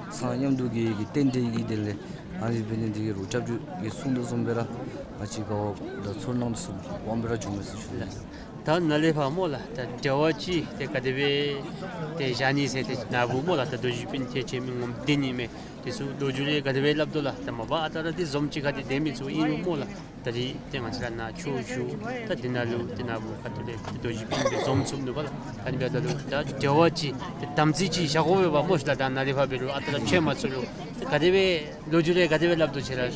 མཚན་མཉམ་དུ་དགེ་བའི་གི་རྟེན་འབྲེལ་གྱི་དོན་ལས་ཨ་ནི་འབད་ནི་འདི་གིས་རུང་སྐྱབས་རྗེ་གིས་གསུང་དོ་བཟུམ་སྦེ་ར་ང་བཅས་དགའ་བ་དང་ཚོར་སྣང་འདི་ཚུ་དབང་སྦེ་ར་བྱུངམ་མས་ཟེར་ཞུ་ནི་ལགས། ད་ནཱ་ལས་ཕར་སྨོ་ལགས་ད་འབྲེལ་བ་ཅིག་ཏེ་ག་དེ་སྦེ་ཏེ་བཞག་ནི་ཟེར་ཏེ་ནཱ་བུ་སྨོ་ལགས་ད་རྡོ་རྗེ་སྤུན་ཏེ་ཁྱེད་མི་ངོམ་བདུན་ཨིན་མས། དེ་ཚུ་ལོ་རྒྱུས་རེ་ག་དེ་སྦེ་སླབ་དོ་ལགས། ད་མ་པ་ཨ་རྟག་ར་འདི་འཛོམས་ཅིག་ཁར་ཏེ་སྡོད་མི་ཚུ་ཨིན་རུང་སྨོ་ལགས། ད་རེས་ཏེ་ང་བཅས་ར་ནཱ་ཆོས་ཞུ་ད་འདི་ནང་ལུ་ཏེ་ནཱ་བུ་ཁ་ཐུག་ལས་ཏེ་རྡོ་རྗེ་སྤུན་སྦེ་འཛོམས་ཚུགས་ནུག་པ་ལགས། ཨ་ནི་འབདཝ་ད་ལུ་ད་འབྲེལ་བ་ཅིག་ཏེ་དམ་ཚིག་ཅིག་བཞག་དགོ་པས་པ་སྨོ་ཤ་ལགས། ད་ནཱ་ལས་ཕར་འབད་རུང་ཨ་རྟག་ར་ཕྱད་མ་ཚུགས་རུང་ཏེ་ག་དེ་སྦེ་ལོ་རྒྱུས་རེ་ག་དེ་སྦེ་སླབ་དོ་ཁྱེད་ར།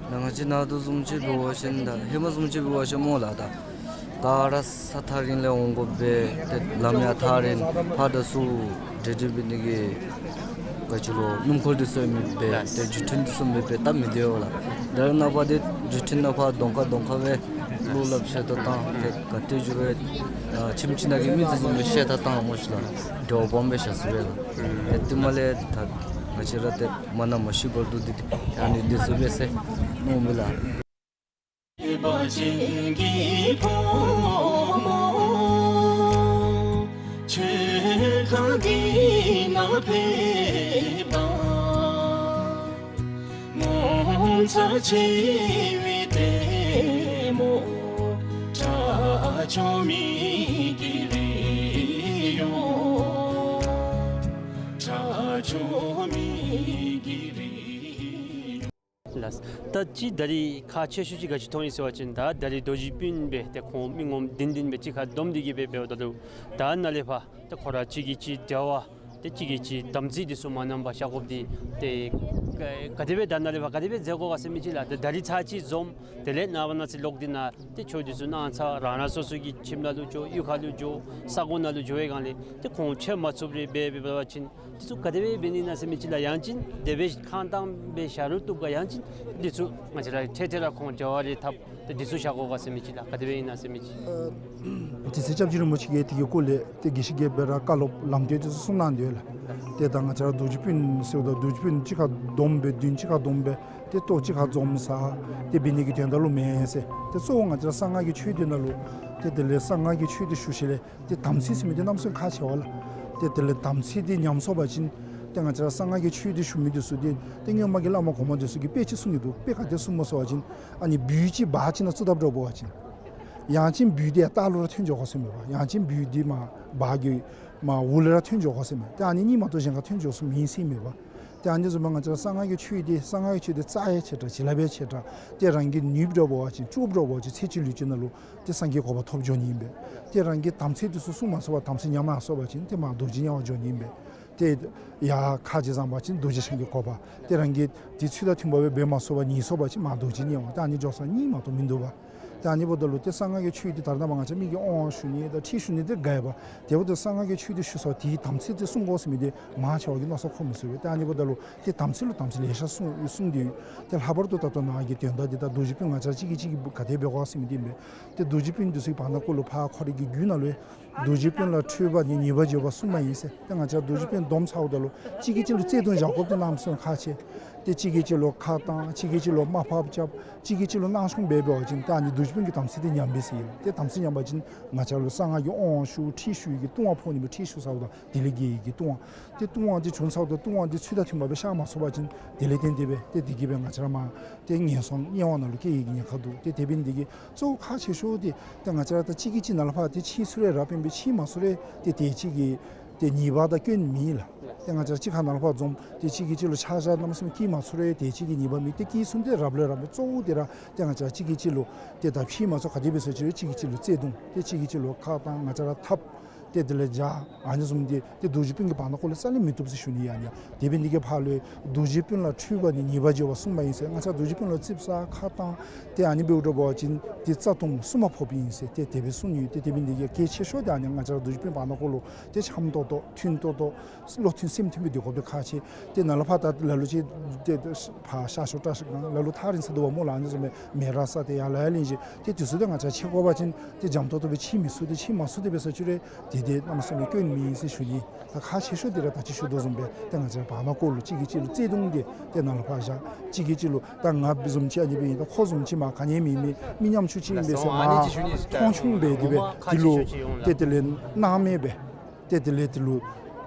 ད་ང་བཅས་ནཱ་དོ་བཟུམ་ཅིག་འབད་བ་ཅིན་ད་ཧེ་མ་བཟུམ་ཅིག་འབད་བ་ཅིན་སྨོ་ལགས་ད་ག་ར་ས་ཐག་རིང་ལས་འོང་དགོ་པས། ཏེ་ལམ་ཡང་ཐག་རིང་ཕར་དང་ཚུར་འབྲེལ་འདྲིས་འབད་ནི་གི་ག་ཅི་ལོ་སྣུམ་འཁོར་འདི་ཚུ་མེད་པས། ཏེ་རྒྱུ་འཕྲིན་འདི་ཚུ་མེད་པས་ད་མི་སྡོད་ལགས། ད་རེས་ནངས་པ་འདི་རྒྱུ་འཕྲིན་ནང་ཕར་གདོང་ཁར་གདོང་ཁར་སྦེ་གླུ་སླབ་ཤེས་ད་བཏང་། ཏེ་ག་ཏེ་འགྱོ་རུང་ཁྱིམ་གཅིག་ནང་གི་མི་འདི་ཚུ་སྦེ་ཤེས་ད་བཏང་སྨོ་ཤ་ལགས། འབྲེལ་བ་སྦོམ་སྦེ་བཞག་ཚུགས་པས་ལགས། ཏེ་དེ་མ་ལས་ད་ང་བཅས་ར་ཏེ་མ་ན་མ་ཤི་བར་དུ་འདི་ཏེ་ཨ་ནི་འདི་ཚུ་སྦེ་ཟེར་མནོཝ་མས་ལགས། ལགས། ད་ཅི་ད་རེས་ཁག་ཆེ་ཤོས་ཅིག་ག་ཅི་མཐོང་ཡི་ཟེར་བ་ཅིན་ད་ད་རེས་རྡོ་རྗེ་སྤུན་སྦེ་ཏེ་ཁོང་མི་ངོམ་བདུན་བདུན་སྦེ་གཅིག་ཁར་བསྡོམས་ཏེ་གིས་སྦེ་འབདཝ་ད་ལུ་ད་ནཱ་ལས་ཕར་ཏེ་ཁོང་ར་གཅིག་གིས་གཅིག་འབྲེལ་བ་ཏེ་གཅིག་གིས་གཅིག་དམ་ཚིག་འདི་ཚུ་མ་ཉམས་པར་བཞག་དགོཔ་འདི་ཏེ་ག་ག་དེ་སྦེ་ད་ནཱ་ལས་ཕར་ག་དེ་སྦེ་མཛད་དགོ་ག་ཟེར་མི་ཅིག་ལགས། ཏེ་ད་རེས་ཚར་གཅིག་འཛོམས་དེ་ལས་ནངས་པ་གནངས་ཚེ་ལོག་སྟེ་ནཱ་ཏེ་ཆོས་འདི་ཚུ་གནང་ཚར་རང་རང་སོ་སོ་གི་ཁྱིམ་ནང་ལུ་འགྱོ་གཡུས་ཁ་ལུ་འགྱོ་ས་གོ་ནང་ལུ་འགྱོ་བའི་སྒང་ལས་ཏེ་ཁོང་ཕྱད་མ་ཚུགསཔ་རེ་འབད་འབད་བ་ཅིན་འདི་ཚུ་ག་དེ་སྦེ་འབད་ནི་ཨིན་ན་ཟེར་མི་ཅིག་ལགས། ཡང་ཅིན་དེ་སྦེ་ཁ་གཏང་སྦེ་བཞག་རུང་བཏུབ་ག། ཡང་ཅིན་འདི་ཚུ་ང་བཅས་ར་འཕྲལ་འཕྲལ་ར་ཁོང་འབྲེལ་བ་རེ་འཐབ་ཏེ་འདི་ཚུ་བཞག་དགོ་ག་ཟེར་མི་ཅིག་ལགས། ག་དེ་སྦེ་ཨིན་ན་ཟེར་མི་ཅིག། ཨ་དེ་ཚེ་སྐྱབས་རྗེ་རིན་པོ་ཆེ་གིས་དེ་གི་སྐོར་ལས་ཏེ་དགེ་བཤེས་བརྒྱད་པ་ར་བཀའ་སློབ་ལམ་སྟོན་འདི་ཚུ་གསུངས་གནང་དོ་ལགས། ཏེ་ད་ང་བཅས་ར་རྡོ་རྗེ་སྤུན་ཟེརཝ་ད་རྡོ་རྗེ་སྤུན་གཅིག་ཁར་བསྡོམས་སྦེ་བདུན་གཅིག་ཁར་བསྡོམས་སྦེ་ཏེ་ལྟོ་གཅིག་ཁར་འཛོམས་ས་ཏེ་འབད་ནི་གི་དོན་དག་ལུ་མེན་ཟེར། ཏེ་གཙོ་བོ་ང་བཅས་ར་གསང་སྔགས་ཀྱི་ཆོས་སྡེ་ནང་ལུ་ཏེ་དེ་ལས་གསང་སྔགས་ཀྱི་ཆོས་སྡེ་ཞུ་ཞིནམ་ལས་ཏེ་དམ་ཚིག་ཟེར་མི་འདི་གནམ་མེད་ས་མེད་ཁག་ཆེ་བས་ལགས། ཏེ་དེ་ལས་དམ་ཚིག་འདི་ཉམས་སོང་པ་ཅིན་ཏེ་ང་བཅས་ར་གསང་སྔགས་ཀྱི་ཆོས་སྡེ་ཞུ་མི་འདི་ཚུ་ཏེ་ཏེ་སྔོན་མ་གི་བླ་མ་གོངམ་འདི་ཚུ་གིས་དཔེ་ཅིག་གསུངས་ནི་འདུག། དཔེ་ག་དེ་གསུངསམ་སྨོ་ཟེར་བ་ཅིན་ཨ་ནི་སྦུལ་ཅིག་འབག་ཅིག་ནང་བཙུགས་དཔ་འདྲཝ་འབད་བ་ཅིན་ཡང་ཅིན་སྦུལ་འདི་ཡར་ལྟག་ལུ་ར་ཐོན་འགྱོ་དགོ་ཟེར་མས་པ། ཡང་ཅིན་སྦུལ་འདི་མར་འབག་གི་མར་འོག་ལུ་ར་ཐོན་འགྱོ་དགོ་ཟེར་མས། ཏེ་ཨ་ནི་གཉིས་མ་གཏོགས་གཞན་ཁར་ཐོན་འགྱོ་ས་མེད་ཟེར་མས་པ། ཏེ་ཨ་ནི་བཟུམ་མའི་ང་བཅས་ར་གསང་སྔགས་ཀྱི་ཆོས་འདི་གསང་སྔགས་ཀྱི་ཆོས་འདི་རྩ་ཡང་ཆེ་དྲགས་བྱིན་རླབས་ཡང་ཆེ་དྲགས། ཏེ་རང་གིས་ནུས་འདྲཝ་འབད་བ་ཅིན་ལྕོགས་འདྲཝ་འབད་བ་ཅིན་ཚེ་གཅིག་ལུས་གཅིག་ནང་ལུ་ཏེ་སངས་རྒྱས་གོ་འཕང་ཐོབ་འགྱོ་ནི་ཨིན་པས། ཏེ་རང་གིས་དམ་ཚིག་འདི་ཚུ་བསྲུང་མ་ཚུགས་པར་དམ་ཚིག་ཉམས་མ་སོང་པ་ཅིན་ཏེ་མར་རྡོ་རྗེ་དམྱལ་བར་འགྱོ་ནི་ཨིན་པས། ཏེ་ཡར་ཁ་རྗེ་བཟང་པ་ཅིན་རྡོ་རྗེ་འཆང་གི་གོ་འཕང་། ཏེ་རང་གིས་དེ་ཚུལ་དང་མཐུན་པ་སྦེ་འབད་མ་ཚུགས་པར་ཉེས་སོང་པ་ཅིན་མར་རྡོ་རྗེ་དམྱལ་བ། ཏེ་ཨ་ནི་འགྱོ་ས་གཉིས་མ་གཏོགས་མིན་འདུག་པ། ཏེ་ཨ་ནི་འབདཝ་ད་ལུ་ཏེ་གསང་སྔགས་ཀྱི་ཆོས་འདི་ད་རེས་ནངས་པ་ང་བཅས་མི་གིས་དབང་ཞུ་ནི་དང་ཁྲིད་ཞུ་ནི་འདི་དགའ་བས། དེ་འབདཝ་ད་གསང་སྔགས་ཀྱི་ཆོས་འདི་ཞུ་ས་དེའི་དམ་ཚིག་འདི་བསྲུང་དགོ་ཟེར་མི་འདི་མང་ཆེ་བ་གིས་མནོ་བསམ་འཁོར་མི་ཚུགས་པས། ཏེ་ཨ་ནི་འབདཝ་ད་ལུ་ཏེ་དམ་ཚིག་ལུ་དམ་ཚིག་ལེ་ཤ་བསྲུང་བསྲུང་སྟེ་ཡོད། ཏེ་ལྷག་པར་དུ་ད་ལྟོ་ནཱ་གི་དོན་དག་འདི་དང་རྡོ་རྗེ་སྤུན་ང་བཅས་གཅིག་གིས་གཅིག་གིས་ག་དེ་འབད་དགོ་ཟེར་མི་འདི་ཨིན་པས། ཏེ་རྡོ་རྗེ་སྤུན་འདི་ཚུ་གི་བར་ན་ཀོ་ལུ་ཕར་ཁོ་རའི་གི་རྒྱུད་ནང་ལུ་རྡོ་རྗེ་སྤུན་ལ་ཁྲོས་པ་ནི་ཉེས་པར་བརྗོད་པ་སྲུངམ་ཡིན་ཟེར། ཏེ་ང་བཅས་རྡོ་རྗེ་སྤུན་སྡོམ་ཚརཝ་ད་ལུ་གཅིག་གིས་གཅིག་ལུ་བརྩེ་གདུང་བཞག་དགོཔ་འདི་གནམ་མེད་ས་མེད་ཁག་ཆེ། ཏེ་གཅིག་གིས་གཅིག་ལུ་ཁ་བཏང་། གཅིག་གིས་གཅིག་ལུ་དམའ་ཕབ་རྐྱབ། གཅིག་གིས་གཅིག་ལུ་སྣང་ཆུང་འབད་འབད་བ་ཅིན་ཏེ་ཨ་ནི་རྡོ་རྗེ་སྤུན་གྱི་དམ་ཚིག་འདི་ཉམས་པས་ཟེར་ཨིན། ཏེ་དམ་ཚིག་ཉམས་པ་ཅིན་ང་བཅས་ལུ་གསང་སྔགས་ཀྱི་དབང་ཞུ་ཁྲིད་ཞུ་ཡི་གི་ལྟུང་བ་ཕོག་ནི་མས། ཁྲིད་ཞུ་ཚརཝ་ད་དེ་ལས་འགལ་ཡི་གི་ལྟུང་བ། ཏེ་ལྟུང་བ་འདི་བྱུང་ཚརཝ་ད་ལྟུང་བ་འདི་ཚུལ་དང་མཐུན་པ་སྦེ་བཤགས་མ་ཚུགས་པ་ཅིན་དེ་ལས་བརྟེན་ཏེ་སྦེ་ཏེ་དེ་གིས་སྦེ་ང་བཅས་ར་མར་ཏེ་ངན་སོང་དམྱལ་བ་ནང་ལུ་སྐྱེ་ཡི་གི་ཉེན་ཁ་འདུག། ཏེ་དེ་འབད་ནི་འདི་གིས་གཙོ་བོ་ཁག་ཆེ་ཤོས་འདི་ཏེ་ང་བཅས་ར་ད་གཅིག་གིས་གཅིག་ནང་ལུ་ཕར་ཏེ་ཕྱེ་ཚུགས་རུང་རབ་ཨིན་པས། ཕྱེ་མ་ཚུགས་རུང་ཏེ་དེ་ཅིག་གི་ཏེ་ཉེས་པ་དང་སྐྱོན་མེད་ལགས། ཏེ་ང་བཅས་གཅིག་ཁར་ནང་ལུ་ཕར་འཛོམས་ཏེ་གཅིག་གིས་གཅིག་ལུ་ཆ་བཞག་གནམ་མེད་ས་མེད་བཀལ་མ་ཚུགས་རུང་དེ་ཅིག་གི་ཉེས་པ་མེད། ཏེ་བཀལ་ཚུགས་ཏེ་རབ་ལས་རབ་ཨིན། གཙོ་བོ་འདི་ར་ཏེ་ང་བཅས་གཅིག་གིས་གཅིག་ལུ་ཏེ་ད་ཕྱེ་མ་ཚུགས། ག་དེ་འབད་ཟེར་ཅི་རུང་གཅིག་གིས་གཅིག་ལུ་བརྩེ་གདུང་། ཏེ་གཅིག་གིས་གཅིག་ལུ་ཁ་བཏང་། ང་བཅས་ར་འཐབ། ཏེ་དེ་ལས་བྱ། ཨ་ནི་བཟུམ་འདི་ཏེ་རྡོ་རྗེ་སྤུན་གྱི་བར་ན་ཀོ་ལུ་རྩ་ལས་མི་བཏུབ་ཟེར་ཞུ་ནི་ཨ་ནི། དེ་འབད་ནི་གི་ཕར་ལུ་རྡོ་རྗེ་སྤུན་ལ་ཁྲོས་པ་ནི་ཉེས་པར་བརྗོད་པ་སྲུངམ་ཡིན་ཟེར། ང་བཅས་རྡོ་རྗེ་སྤུན་ལུ་ཙིགཔ་ཟ་ཁ་བཏང་། ཏེ་ཨ་ནི་འབདཝ་འདྲཝ་འབད་བ་ཅིན་ཏེ་རྩ་ལྟུང་སྲུང་མ་ཕོགཔ་ཨིན་ཟེར་ཏེ་དེ་སྦེ་གསུངས་ནི་ཡོད། ཏེ་དེ་འབད་ནི་འདི་གིས་གལ་ཆེ་ཤོས་འདི་ཨ་ནི་ང་བཅས་རྡོ་རྗེ་སྤུན་བར་ན་ཀོ་ལུ་ཏེ་འཆམ་ཏོག་ཏོ་མཐུན་ཏོག་ཏོ་བློ་མཐུན་སེམས་མཐུན་སྦེ་སྡོད་དགོཔ་འདི་ཁག་ཆེ། ཏེ་ནཱ་ལུ་ཕར་ད་ལ་ལུ་ཅིག་ཏེ་ཕར་ཤར་ཕྱོགས་བཀྲ་ཤིས་སྒང་ལ་ལུ་ཐག་རིང་ས་འདུག་པ་སྨོ་ལགས། ཨ་ནི་བཟུམ་སྦེ་མེ་རག་ས་ཏེ་ཡར་ལ་ཡར་ལེན་ཅི། ཏེ་དེ་ཚུ་ཏེ་ང་བཅས་ཕྱེ་དགོ་པ་ཅིན་ཏེ་འཇམ་ཏོག་ཏོ་སྦེ་ཕྱེ་མི་ཚུགས། ཏེ་ཕྱེ་མ་ཚུགས་ཏེ་འབད་ས་ཅི་རུང་ཏེ་དེ་གནམ་མེད་ས་མེད་སྐྱོན་མེད་ཟེར་ཞུ་ནི། ད་ཁག་ཆེ་ཤོས་འདི་ར་ད་ཅི་ཞུ་དོ་བཟུམ་སྦེ་ཏེ་ང་བཅས་བར་ན་ཀོ་ལུ་གཅིག་གིས་གཅིག་ལུ་བརྩེ་གདུང་གིས་ཏེ་ནཱ་ལུ་ཕར་བཞག། གཅིག་གིས་གཅིག་ལུ་ད་ང་བཟུམ་ཅིག་ཨ་ནི་སྦེ་ཨིན། ད་ཁོ་བཟུམ་ཅིག་མ་ག་ནི་མེད་མི་མི་ཉམ་ཆུང་ཅིག་ཨིན་པས་ཟེར་མར་མཐོང་ཆུང་འབད་དེ་སྦེ་དེ་ལུ་ཏེ་དེ་ལས་སྣང་མེད་སྦེ་ཏེ་དེ་ལས་དེ་ལུ་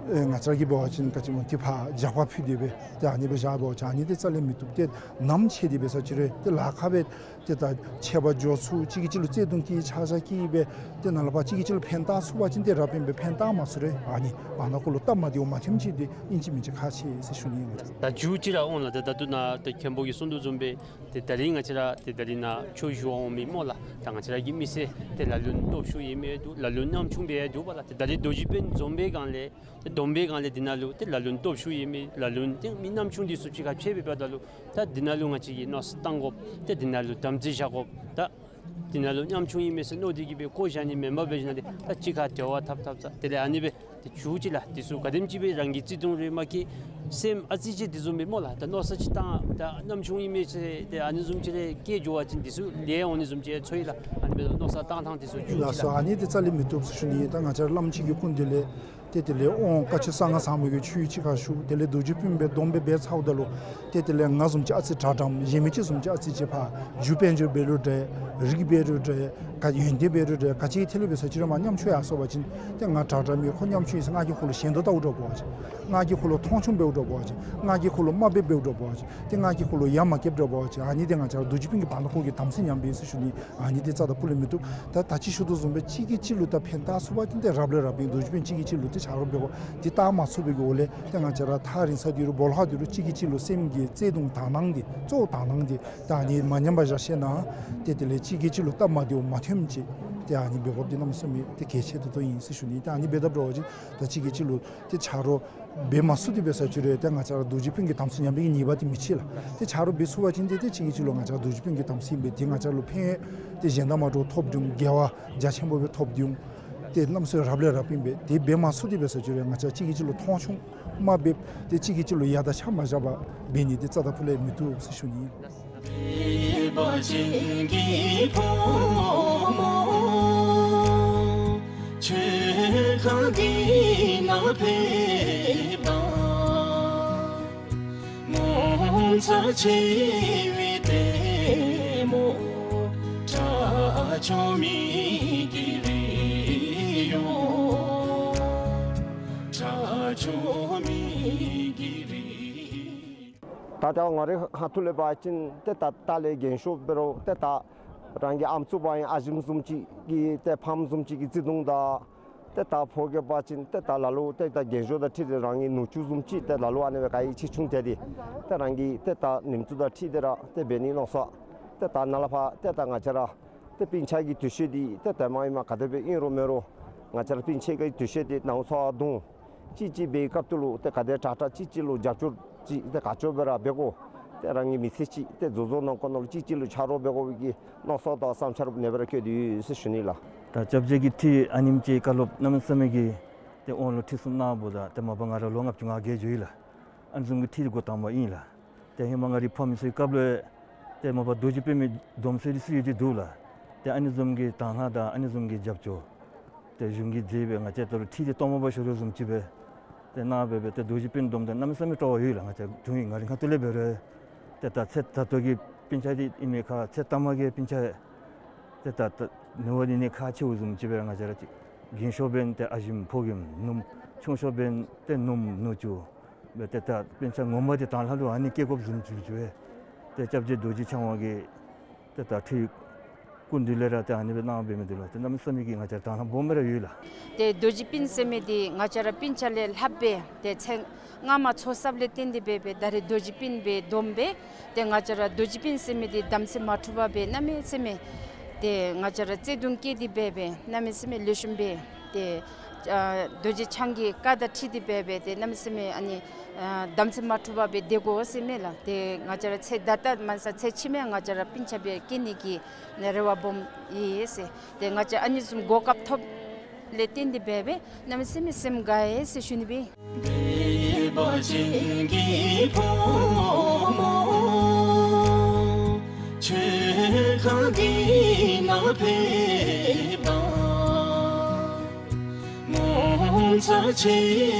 ཨེ་ང་བཅས་ཀྱིས་འབད་བ་ཅིན་ག་ཅི་སྨོ་ཏེ་ཕར་རྒྱབ་ཁར་ཕུད་དེ་སྦེ་ཏེ་ཨ་ནི་སྦེ་བཞག་འབད་བ་ཅིན་ཨ་ནི་འདི་རྩ་ལས་མི་བཏུབ། ཏེ་ནམ་ཕྱེད་དེ་འབད་ས་ཅི་རུང་ཏེ་ལཱ་ཁག་སྦེ་ཏེ་ད་ཆད་པ་འགྱོ་ཚུགས། གཅིག་གིས་གཅིག་ལུ་བརྩེ་གདུང་གིས་ཆ་བཞག་གིས་སྦེ་ཏེ་ནཱ་ལུ་ཕར་གཅིག་གིས་གཅིག་ལུ་ཕན་བཏགས་ཚུགས་པ་ཅིན་ཏེ་རབ་ཨིན་པས། ཕན་བཏགས་མ་ཚུགས་རུང་ཨ་ནི་བར་ན་ཀོ་ལུ་སྟབས་མ་བདེཝ་མ་ཐོནམ་ཅིག་འདི་ཨིན་ཅི་མིན་ཅི་ཁག་ཆེ་ཟེར་ཞུ་ནི་ཨིན། ད་མཇུག་ཅིག་ར་འོང་ལགས། ད་ད་ལྟོ་ནཱ་ད་མཁན་པོ་གིས་གསུངས་དོ་བཟུམ་སྦེ་ཏེ་ད་རིས་ང་བཅས་ར་ཏེ་ད་རིས་ནཱ་ཆོས་ཞུ་བར་འོང་མི་སྨོ་ལགས། ད་ང་བཅས་ར་གི་མི་སེར་ཏེ་ལ་ལུ་ནི་སྟོབས་ཤུགས་ཡོད་མི་འདུག། ལ་ལུ་ནི་ཉམ་ཆུང་སྦེ་ཡང་འདུག་པ་ལགས། ཏེ་ད་རིས་རྡོ་རྗེ་སྤུན་འཛོམས་པའི་སྒང་ལས་ཏེ་བསྡོམས་པའི་སྒང་ལས་འདི་ནང་ལུ་ཏེ་ལ་ལུ་ནི་སྟོབས་ཤུགས་ཡོད་མི་ལ་ལུ་ནི་ཏེ་མི་ཉམ་ཆུང་འདི་ཚུ་གཅིག་ཁར་ཕྱད་སྦེ་འབདཝ་ད་ལུ་ད་འདི་ནང་ལུ་ང་བཅས་ཀྱིས་མནོ་བསམ་བཏང་དགོཔ་ཏེ་འདི་ནང་ལུ་དམ་ཚིག་བཞག་དགོཔ་ད་འདི་ནང་ལུ་ཉམ་ཆུང་ཨིན་མས་ཟེར་མནོ་སྟེ་གིས་སྦེ་བཀོ་བཞག་ནི་མེན་པར་སྦེ་ཞིནམ་ལས་ད་གཅིག་ཁར་འབྲེལ་བ་འཐབ་འཐབ་ས་དེ་ལས་ཨ་ནི་སྦེ་ཏེ་མཇུག་ཅིག་ལགས། དེ་ཚུ་ག་དེམ་ཅིག་སྦེ་རང་གི་བརྩེ་གདུང་རེ་མ་སྐྱེ་སེམས་ཨ་ཙི་ཅིག་དེ་བཟུམ་སྦེ་སྨོ་ལགས། ད་མནོ་བསམ་ཅིག་བཏང་ད་ཉམ་ཆུང་ཨིན་མས་ཟེར་ཏེ་ཨ་ནི་བཟུམ་ཅིག་རེ་སྐྱེ་འགྱོ་བ་ཅིན་དེ་ཚུ་ལས་འོང་ནི་བཟུམ་ཅིག་ཚོར་ཡི་ལགས། ཨ་ནི་སྦེ་མནོ་བསམ་བཏང་ཐངས་དེ་ཚུ་མཇུག་ཅིག་ལགས། ལགས་སོ། ཨ་ནི་འདི་རྩ་ལས་མི་བཏུབ་ཟེར་ཞུ་ནི། ད་ང་བཅས་ར་བླམ་གཅིག་གི་སྐུ་མདུན་ལས་ཏེ་དེ་ལས་དབང་བཀའ་ཆོས་གསང་སྔགས་ཟབ་མོ་གི་ཆོས་གཅིག་ཁར་ཞུ། དེ་ལས་རྡོ་རྗེ་སྤུན་སྦེ་བསྡོམས་སྦེ་འབད་ཚརཝ་ད་ལུ་ཏེ་དེ་ལས་ང་བཟུམ་ཅིག་ཨ་ཙི་དྲག་དྲགཔ་གཞན་མི་ཅིག་བཟུམ་ཅིག་ཨ་ཙི་ཅིག་ཕར་རྒྱུ་དཔལ་འབྱོར་འབད་རུང་འདྲ་རིགས་འབད་རུང་འདྲ་ག་ཡོན་ཏན་འབད་རུང་འདྲ་ག་ཅི་ཐད་ལས་འབད་ས་ཅི་རུང་མར་ཉམ་ཆུང་ཡར་སོང་པ་ཅིན་ཏེ་ང་དྲག་དྲག་མི་ཁོ་ཉམ་ཆུང་ཨིན་ཟེར་ང་གིས་ཁོ་ལུ་ཞེན་དུ་བལྟཝ་འདྲཝ་འབད་བ་ཅིན་ང་གིས་ཁོ་ལུ་མཐོང་ཆུང་འབདཝ་འདྲཝ་འབད་བ་ཅིན་ང་གིས་ཁོ་ལུ་དམའ་འབེབས་འབདཝ་འདྲཝ་འབད་བ་ཅིན་ཏེ་ང་གིས་ཁོ་ལུ་ཡར་མ་བསྐྱེདཔ་འདྲཝ་འབད་བ་ཅིན་ཨ་ནི་འདི་ང་བཅས་ར་རྡོ་རྗེ་སྤུན་གྱི་བར་ན་ཀོ་གི་དམ་ཚིག་ཉམས་པས་ཟེར་ཞུ་ནི། ཨ་ནི་འདི་རྩ་དང་སྤུ་ལས་མི་བཏུབ། ད་ད་ཅི་ཞུ་དོ་བཟུམ་སྦེ་གཅིག་གིས་གཅིག་ལུ་ད་ཕན་བཏགས་ཚུགས་པ་ཅིན་ཏེ་རབ་ལས་རབ་ཨིན། རྡོ་རྗེ་སྤུན་གཅིག་གིས་གཅིག་ལུ་ཏེ་ཆ་རོགས་འབད་དགོ། འདི་བཏགས་མ་ཚུགས་པའི་གི་འོག་ལས་ཏེ་ང་བཅས་ར་ཐག་རིང་ས་འདི་རུང་སྦོ་ལོགས་འདི་རུང་གཅིག་གིས་གཅིག་ལུ་སེམས་ཀྱི་བརྩེ་གདུང་དག་སྣང་འདི་གཙོ་བོ་དག་སྣང་འདི་ད་ཨ་ནི་མ་ཉམས་པར་བཞག་ཤེས་ན་ཏེ་དེ་ལས་གཅིག་གིས་གཅིག་ལུ་སྟབས་མ་བདེཝ་མ་ཐོནམ་ཅིག་ཏེ་ཨ་ནི་འབད་དགོཔ་འདི་གནམ་མེད་ས་མེད་ཏེ་གལ་ཆེ་ཏོག་ཏོ་ཨིན་ཟེར་ཞུ་ནི། ཏེ་ཨ་ནི་འབདཝ་ད་འདྲཝ་ཅིག་ད་གཅིག་གིས་གཅིག་ལུ་ཏེ་ཆ་རོགས་འབད་མ་ཚུགས་ཏེ་འབད་ས་ཅི་རུང་ཏེ་ང་བཅས་ར་རྡོ་རྗེ་སྤུན་གྱི་དམ་ཚིག་ཉམས་པའི་ཉེས་པ་འདི་མི་ཆེ་ལགས། ཏེ་ཆ་རོགས་འབད་ཚུགས་པ་ཅིན་ཏེ་ཏེ་གཅིག་གིས་གཅིག་ལུ་ང་བཅས་རྡོ་རྗེ་སྤུན་གྱི་དམ་ཚིག་ཨིན་པས། ཏེ་ང་བཅས་ལུ་ཕན་ཏེ་གཞན་དང་མ་འདྲཝ་ཐོབ་འོང་། དགེ་བ་རྒྱ་ཆེན་པོ་སྦེ་ཐོབ་འོང་། ཏེ་གནམ་མེད་ས་མེད་རབ་ལས་རབ་ཨིན་པས། ཏེ་འབད་མ་ཚུགས་ཏེ་འབད་ས་ཅི་རུང་ང་བཅས་གཅིག་གིས་གཅིག་ལུ་མཐོང་ཆུང་དམའ་འབེབས་ཏེ་གཅིག་གིས་གཅིག་ལུ་ཡ་དང་ཆ་མ་བཞག་པར་འབད་ནི་འདི་རྩ་དང་སྤུ་ལས་མི་བཏུབ་ཟེར་ཞུ་ནི། ད་ལྟོ་ང་རའི་ཁ་ཐུག་ལས་འབད་བ་ཅིན་ཏེ་ད་ལྟོ་ལས་འགན་ཤོར་འབད་རུང་ཏེ་ད་རང་གི་ཨམ་སྲུ་འབད་ཨིན་ཨ་ཞེམོ་བཟུམ་ཅིག་གི་ཏེ་ཕམ་བཟུམ་ཅིག་གི་བརྩེ་གདུང་དང་ ཏེ་ད་ཕོ་རྒས་པ་ཅིན་ཏེ་ད་ལ་ལུ་ཏེ་ད་རྒན་ཤོས་དང་འཁྲིལ་ཏེ་རང་གི་ནུ་གཅུང་བཟུམ་ཅིག་ཏེ་ལ་ལུ་ཨ་ནི་སྦེ་ག་ཡི་ཆེ་ཆུང་དེ་ཏེ་ཏེ་རང་གི་ཏེ་ད་ཉིནམ་དང་འཁྲིལ་ཏེ་ར་ཏེ་འབད་ནི་མནོ་སོ། ཏེ་ད་ནཱ་ལས་ཕར་ཏེ་ད་ང་བཅས་ར་ཏེ་སྤུན་ཆ་གི་དུས་ཚོད་འདི་ཏེ་ཏེ་མ་ཨིན་མས། ག་དེ་སྦེ་ཨིན་རུང་མེན་རུང་ང་བཅས་ར་སྤུན་ཆ་གི་དུས་ཚོད་འདི་ནང་འཚོ་བ་དང་གཅིག་གཅིག་འབད་བའི་སྐབས་དེ་ལུ་ཏེ་ག་དེ་དྲག་དྲག་གཅིག་གཅིག་ལུ་རྒྱབ་སྐྱོར་ཅིག་ཏེ་ག་ཅི་འབད་ར་འབད་དགོ། ཏེ་རང་གི་མི་ཚེ་ཅིག་ཏེ་འཛོམས་འཛོམས་ནང་འཁོད་ནང་ལུ་གཅིག་གཅིག་ལུ་ཆ་རོགས་འབད་དགོ་པའི་གི་མནོ་བསམ་དང་བསམ་འཆར་ཨ་ནི་སྦེ་ར་བསྐྱེད་དེ་ཡོད་ཟེར་ཞུ་ནི་ལགས། ད་སྐྱབས་རྗེ་གི་ཁྲིད་ཨ་ནེམ་ཅིག་བཀའ་སློབ་གནམ་མེད་ས་མེད་ཀྱི་ཏེ་དབང་ལུ་ཁྲིད་གསུམ་གནངམ་ད་ཏེ་མ་པ་ང་ར་ལོ་ལྔ་བཅུ་ང་བརྒྱད་འགྱོ་ཡི་ལགས། ཨ་ནི་བཟུམ་གྱི་ཁྲིད་འགོ་དང་པ་ཨིན་ལགས། ཏེ་ཧེ་མ་ང་རའི་ཕམ་ཚུ་གི་སྐབས་ལུ་ཏེ་མ་པ་རྡོ་རྗེ་པདྨའི་སྡོམ་ཟེར་རི་སུ་ཡོད་དེ་འདུག་ལགས། ཏེ་ཨ་ནི་བཟུམ་གྱི་དང་ལྷག་དང་ཨ་ནི་བཟུམ་གྱི་རྒྱབ་སྐྱོར་ཏེ་གཞུང་གིས་མཛད་སྦེ་ང་བཅས་ད་རུང་ཁྲིད་འདི་གཏོར་མ་འབག་ཤོར་རུང་བཟུམ་ཅིག་སྦེ་ཏེ་གནང་སྦེ་སྦེ་ཏེ་རྡོ་རྗེ་པདྨའི་སྡོམ་དེ་གནམ་མེད་ས་མེད་སྤྲོ་བ་ཡོད་ལགས། ང་བཅས་གཞུང་གི་ང་རའི་ཁ་ཐུག་ལས་འབད་རུང་ཏེ་ད་ཚེ་ད་ལྟོ་གི་སྤུན་ཆ་འདི་ཨིན་མི་ཁར་ཚེ་ཐ་མ་གི་སྤུན་ཆ་ཏེ་ད་ད་ནུ་བ་འདི་ནི་ཁག་ཆེཝ་བཟུམ་ཅིག་སྦེ་ང་བཅས་ར་ཅིག་རྒན་ཤོས་འབདན་ཏེ་ཨ་ཞིམ་ཕོ་རྒནམ་ནུམོ་ཆུང་ཤོས་འབདན་ཏེ་ནུམོ་ནུ་གཅུང་སྦེ་ཏེ་ད་སྤུན་ཆ་ངོ་མ་འདི་དང་ལྷག་ལུ་ཨ་ནི་སྐྱེ་དགོཔ་བཟུམ་ཅིག་སྦེ་ཏེ་སྐྱབས་རྗེ་རྡོ་རྗེ་འཆང་དབང་གིས་ཏེ་ད་ཁྲིད་སྐུ་མདུན་ལས་ར་ཏེ་ཨ་ནི་སྦེ་གནང་སྦེ་མི་འདི་ལུ་ཏེ་གནམ་མེད་ས་མེད་ཀྱི་ང་བཅས་དང་ལྷག་སྦོམ་སྦེ་ར་ཡོད་ལགས། ཏེ་རྡོ་རྗེ་སྤུན་ཟེར་མི་འདི་ང་བཅས་ར་སྤུན་ཆ་ལས་ལྷག་སྦེ་ཏེ་ཚེ་སྔ་མ་འཚོ་བསགཔ་ལས་བརྟེན་ཏེ་སྦེ་སྦེ་ད་རེས་རྡོ་རྗེ་སྤུན་སྦེ་སྡོམ་སྦེ་ཏེ་ང་བཅས་ར་རྡོ་རྗེ་སྤུན་ཟེར་མི་འདི་དམ་ཚིག་མ་འཁྲུགས་པར་སྦེ་གནམ་མེད་ས་མེད་ཏེ་ང་བཅས་ར་བརྩེ་གདུང་བསྐྱེད་དེ་སྦེ་སྦེ་གནམ་མེད་ས་མེད་ལེགས་ཤོམ་སྦེ་ཏེ་ཨ་རྡོ་རྗེ་འཆང་གི་བཀའ་དང་འཁྲིལ་ཏེ་སྦེ་སྦེ་ཏེ་གནམ་མེད་ས་མེད་ཨ་ནི་ཨ་དམ་ཚིག་མ་འཁྲུགས་པར་སྦེ་སྡོད་དགོ་ཟེར་མས་ལགས། ཏེ་ང་བཅས་ར་ཚེ་ད་ལྟ་མ་ཚད་ཚེ་ཕྱི་མ་ཡང་ང་བཅས་ར་སྤུན་ཆ་སྦེ་སྐྱེ་ནི་གི་ནི་རེ་བ་སྦོམ་ཡོད་ཟེར། ཏེ་ང་བཅས་ཨ་ནི་བཟུམ་གོ་སྐབས་ཐོབ་ལས་བརྟེན་ཏེ་སྦེ་སྦེ་གནམ་མེད་ས་མེད་སེམས་དགའ་ཡི་ཟེར་ཞུ་ནི་སྦེ།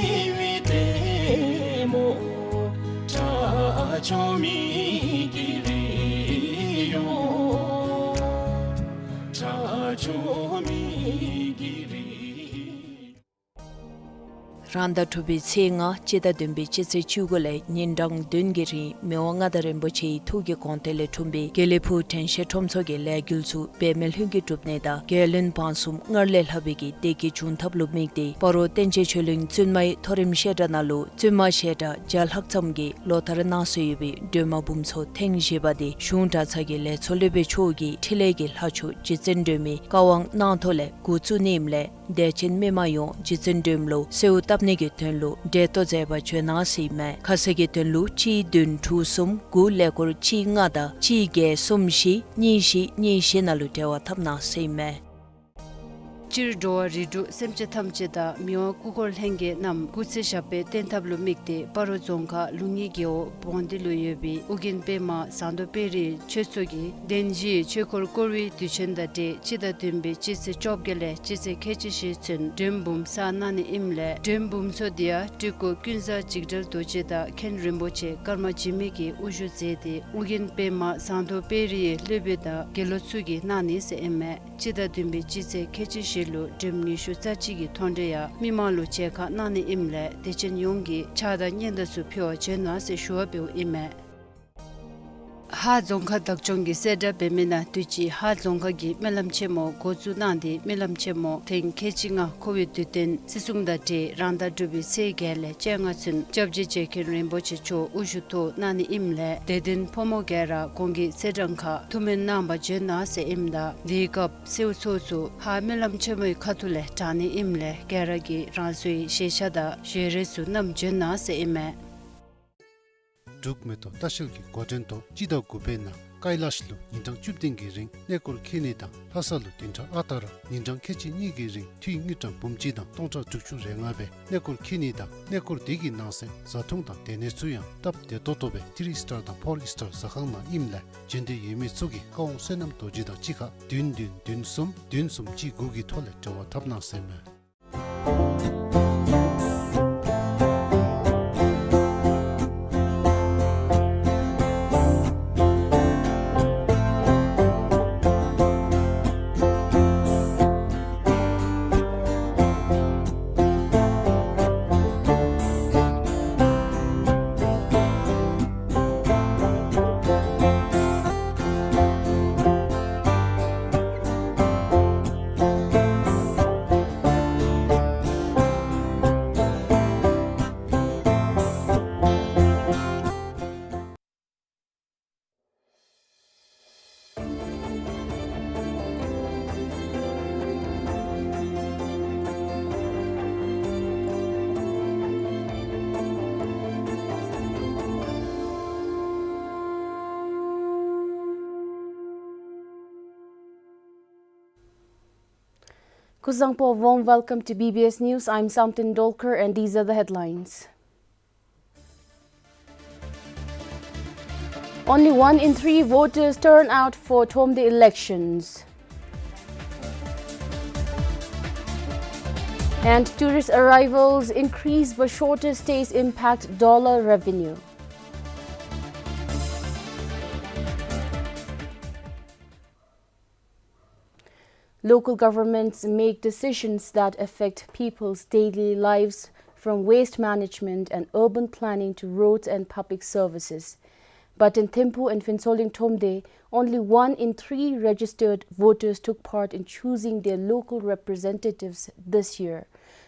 རང་ཟླ་དྲུག་པའི་ཚེས་ལྔ་སྤྱི་ཟླ་བདུན་པའི་སྤྱི་ཚེས་བཅུ་དགུ་ལས་ཉིན་གྲངས་བདུན་གྱི་རིང་མི་དབང་མངའ་བདག་རིན་པོ་ཆེའི་ཐུགས་ཀྱི་དགོངས་དོན་ལས་འཁྲུངས་པའི་དགེ་ལེགས་ཕུག་དྲན་ཤེས་ཁྲོམ་ཚོགས་ཀྱི་ལས་འགུལ་ཚུ་འབད་མེད་ལྷུན་གྱིས་གྲུབ་ནི་དང་རྒྱལ་བློན་འབངས་གསུམ་སྔར་ལས་ལྷག་པའི་གི་བདེ་སྐྱིད་འབྱུང་ཐབས་ལུ་དམིགས་ཏེ་སྤ་རོ་བསྟན་ཆེན་ཆོས་གླིང་བཙུན་མའི་མཐོ་རིམ་བཤད་གྲྭ་ནང་ལུ་བཙུན་མ་བཤད་གྲྭ་བརྒྱ་ལྷག་ཙམ་གྱིས་ལོ་ལྟར་གནང་སྲོལ་ཡོད་པའི་སྒྲོལ་མ་འབུམ་ཚོགས་ཐེངས་བཞི་པ་དེ་གཞུང་གྲྭ་ཚང་གི་ལས་ཚོགས་སློབ་དཔོན་མཆོག་གིས་འཕྲིན་ལས་ཀྱི་ལྷ་མཆོག་རྗེ་བཙུན་སྒྲོལ་མའི་བཀའ་དབང་གནང་ཐོག་ལས་འགོ་བཙུགས་ནི་ཨིནམ་ལས་དད་ཅན་མི་མང་ཡོངས་རྗེ་བཙུན་སྒྲོལ་མ་ལུ་གསོལཝ་བཏབ་ནི་གི་དོན་ལུ་གྲལ་གཏོགས་མཛད་པར་བྱོན་གནང་ཟེར་ཨིན་མས། ཁ་གསལ་གྱི་དོན་ལུ་གཅིག་བདུན་དྲུག་གསུམ་དགུ་ཀླད་ཀོར་གཅིག་ལྔ་དང་གཅིག་བརྒྱད་གསུམ་བཞི་གཉིས་བཞི་གཉིས་བཞི་ནང་ལུ་འབྲེལ་བ་འཐབ་གནང་ཟེར་ཨིན་མས། སྤྱིར་འགྲོ་བ་རིགས་དྲུག་སེམས་ཅན་ཐམས་ཅད་དང་མི་དབང་སྐུ་འཁོར་ལྷན་རྒྱས་རྣམས་སྐུ་ཚེ་ཞབས་པད་བརྟན་ཐབས་ལུ་དམིགས་ཏེ་སྤ་རོ་རྫོང་ཁག་ལུང་གཡུལ་རྒེད་འོག་བོང་སྡེ་ལུ་ཡོད་པའི་ཨོ་རྒྱན་པདྨ་ཟངས་མདོག་དཔལ་རིའི་ཆོས་ཚོགས་ཀྱི་གདན་བཞིའི་ཆོས་འཁོར་བསྐོར་བའི་དུས་ཆེན་དང་འབྲེལ་སྤྱི་ཟླ་བདུན་པའི་སྤྱི་ཚེས་བཅོ་བརྒྱད་ལས་སྤྱི་ཚེས་ཁལ་གཅིག་བཞེས་ཚུན་སྒྲོལ་མ་འབུམ་ཚོགས་གནང་ནི་ཨིནམ་ལས་སྒྲོལ་མ་འབུམ་ཚོགས་འདི་ཡང་སྤྲུལ་སྐུ་ཀུན་བཟང་འཇིགས་བྲལ་རྡོ་རྗེ་དང་མཁན་རིན་པོ་ཆེ་ཀརྨ་འཇིགས་མེད་ཀྱིས་དབུ་བཞུགས་མཛད་དེ་ཨོ་རྒྱན་པདྨ་ཟངས་མདོག་དཔལ་རིའི་སློབ་དཔོན་དང་དགེ་སློབ་ཚུ་གིས་གནང་ནི་ཟེར་ཨིན་མས། སྤྱི་ཟླ་བདུན་པའི་སྤྱི་ཚེས་ཁལ་གཅིག་བཞེས་ལུ་སྒྲོལ་མ་ཉི་ཤུ་རྩ་གཅིག་གི་མཐོང་གྲོལ་ཡང་མི་མང་ལུ་མཇལ་ཁ་གནང་ནི་ཨིནམ་ལས་དད་ཅན་ཡོངས་ཀྱིས་ཕྱག་དང་སྙན་དར་ཚུ་ཕུལ་བར་བྱོན་གནང་ཟེར་ཞུ་བ་འབདཝ་ཨིན་མས། ཧཱ་རྫོང་ཁག་བདག་སྐྱོང་གིས་གསལ་བསྒྲགས་འབད་མི་ནང་དུས་ཅི་ཧཱ་རྫོང་ཁག་གིས་སྨོན་ལམ་ཆེན་མོ་འགོ་བཙུགས་གནང་སྟེ་སྨོན་ལམ་ཆེན་མོ་ཐེངས་ཁལ་གཅིག་ལྔ་འཁོར་བའི་དུས་སྟོན་བརྩི་སྲུང་དང་འབྲེལ་རང་ཟླ་དྲུག་པའི་ཚེས་བརྒྱད་ལས་བཅོ་ལྔ་ཚུན་སྐྱབས་རྗེ་རྗེ་མཁན་རིན་པོ་ཆེ་མཆོག་དབུ་བཞུགས་ཐོག་གནང་ནི་ཨིནམ་ལས་དད་ལྡན་ཕོ་མོ་ག་ར་གོང་གི་ཚེས་གྲངས་ཁར་ཐུགས་སྨོན་གནང་བར་བྱོན་གནང་ཟེར་ཨིནམ་ད་དེའི་སྐབས་གསོལཝ་ཚོགས་ཚུ་ཧཱ་སྨོན་ལམ་ཆེན་མོའི་ཁ་ཐུག་ལས་དྲང་ནི་ཨིནམ་ལས་ག་ར་གིས་རང་སོའི་བཞེས་ཤ་དང་བཞེས་རས་ཚུ་བསྣམས་བྱོན་གནང་ཟེར་ཨིན་མས། འབྲུག་མེ་ཏོག་ལྟ་བཤལ་གྱི་འགོ་འདྲེན་ཐོག་སྤྱི་ཟླ་དགུ་པའི་ནང་ཀཱི་ལཱཤ་ལུ་ཉིན་གྲངས་བཅུ་བདུན་གྱི་རིང་གནས་སྐོར་འཁྱིད་ནི་དང་ལྷ་ས་ལུ་བདུན་ཕྲག་ཨ་རྟག་ར་ཉིན་གྲངས་ཁལ་གཅིག་གཉིས་ཀྱི་རིང་འཐུས་དངུལ་ཀྲམ་འབུམ་གཅིག་དང་སྟོང་ཕྲག་དྲུག་ཅུ་རེ་ལྔ་སྦེ་གནས་སྐོར་འཁྱིད་ནི་དང་གནས་སྐོར་དེ་གི་ནང་གསེས་བཟའ་འཐུང་དང་སྡོད་གནས་ཚུ་ཡང་སྟབས་བདེ་ཏོག་ཏོ་སྦེ་ཐི་རི་སི་ཊར་དང་ཕོར་སི་ཊར་ཟ་ཁང་ནང་ཨིནམ་ལས་བྱོན་འདོད་ཡོད་མི་ཚུ་གིས་བཀའ་དབང་བསོད་ནམས་རྡོ་རྗེ་དང་གཅིག་ཁར་བདུན་བདུན་བདུན་གསུམ་བདུན་གསུམ་གཅིག་དགུ་གི་ཐོག་ལས་འབྲེལ་བ་འཐབ་གནང་ཟེར་མས། Kuzuzangpo, warm welcome to B B S News. I'm Samten Dolkar, and these are the headlines. Only one in three voters turn out for Thromde elections. And tourist arrivals increase, but shorter stays impact dollar revenue. Local governments make decisions that affect people's daily lives, from waste management and urban planning to roads and public services. But in Thimphu and Phuentsholing Thromde, only one in three registered voters took part in choosing their local representatives this year.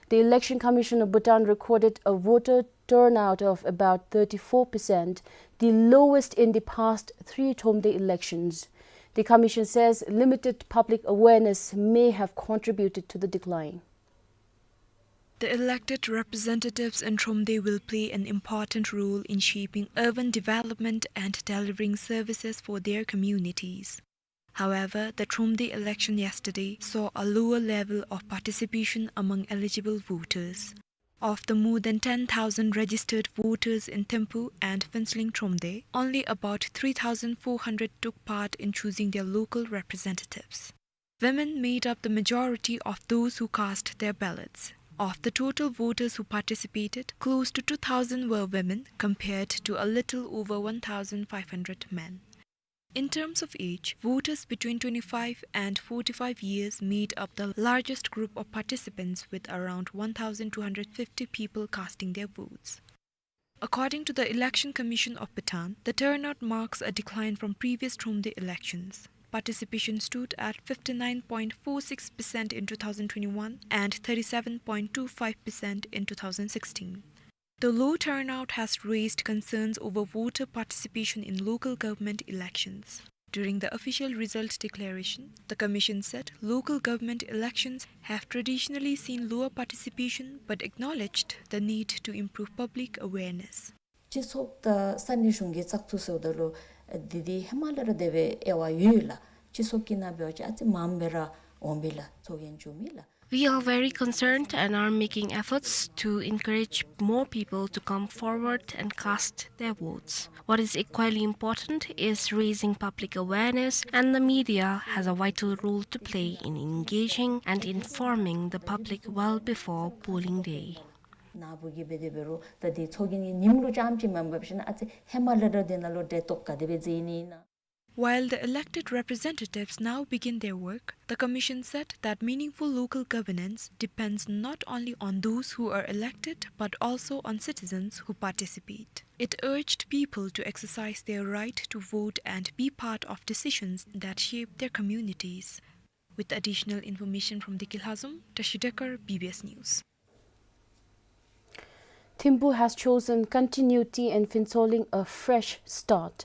The Election Commission of Bhutan recorded a voter turnout of about thirty-four percent, the lowest in the past three Thromde elections. The commission says limited public awareness may have contributed to the decline. The elected representatives in Thromde will play an important role in shaping urban development and delivering services for their communities. However, the Thromde election yesterday saw a lower level of participation among eligible voters. Of the more than ten thousand registered voters in Thimphu and Phuentsholing Thromde, only about three thousand four hundred took part in choosing their local representatives. Women made up the majority of those who cast their ballots. Of the total voters who participated, close to two thousand were women, compared to a little over one thousand five hundred men. In terms of age, voters between twenty-five and forty-five years made up the largest group of participants, with around one thousand two hundred fifty people casting their votes. According to the Election Commission of Bhutan, the turnout marks a decline from previous Thromde elections. Participation stood at fifty-nine point four six percent in two thousand twenty-one and thirty-seven point two five percent in two thousand sixteen. The low turnout has raised concerns over voter participation in local government elections. During the official result declaration, the commission said local government elections have traditionally seen lower participation but acknowledged the need to improve public awareness. སྤྱི་ཚོགས་དང་ས་གནས་གཞུང་གི་བཙག་འཐུ་ཟེརཝ་ད་ལུ་འདི་འདི་ཧེ་མ་ལས་ར་དེ་སྦེ་དབྱེ་བ་ཡོད་ལགས། སྤྱི་ཚོགས་ཀྱི་ནང་འབད་བ་ཅིན་ཨ་ཙི་མངམ་སྦེ་ར་འོང་པས་ལགས། ཚོགས་རྒྱན་བྱུང་མི་ལགས། We are very concerned and are making efforts to encourage more people to come forward and cast their votes. What is equally important is raising public awareness, and the media has a vital role to play in engaging and informing the public well before polling day. ནཱ་བུ་གིས་འབད་དེ་འབད་རུང་ད་འདི་ཚོགས་རྒྱན་གྱི་ཉིནམ་ལུ་རྐྱངམ་ཅིག་མེན་པར་ཞིན་ཨ་ཙི་ཧེ་མ་ལས་ར་འདི་ནང་ལུ་འབྲེལ་གཏོགས་ག་དེ་སྦེ་མཛད་ནི་ཨིན་ན། While the elected representatives now begin their work, the commission said that meaningful local governance depends not only on those who are elected but also on citizens who participate. It urged people to exercise their right to vote and be part of decisions that shape their communities. With additional information from Deki Lhazom, Tashi Dekar, B B S News. Thimphu has chosen continuity and Phuentsholing a fresh start.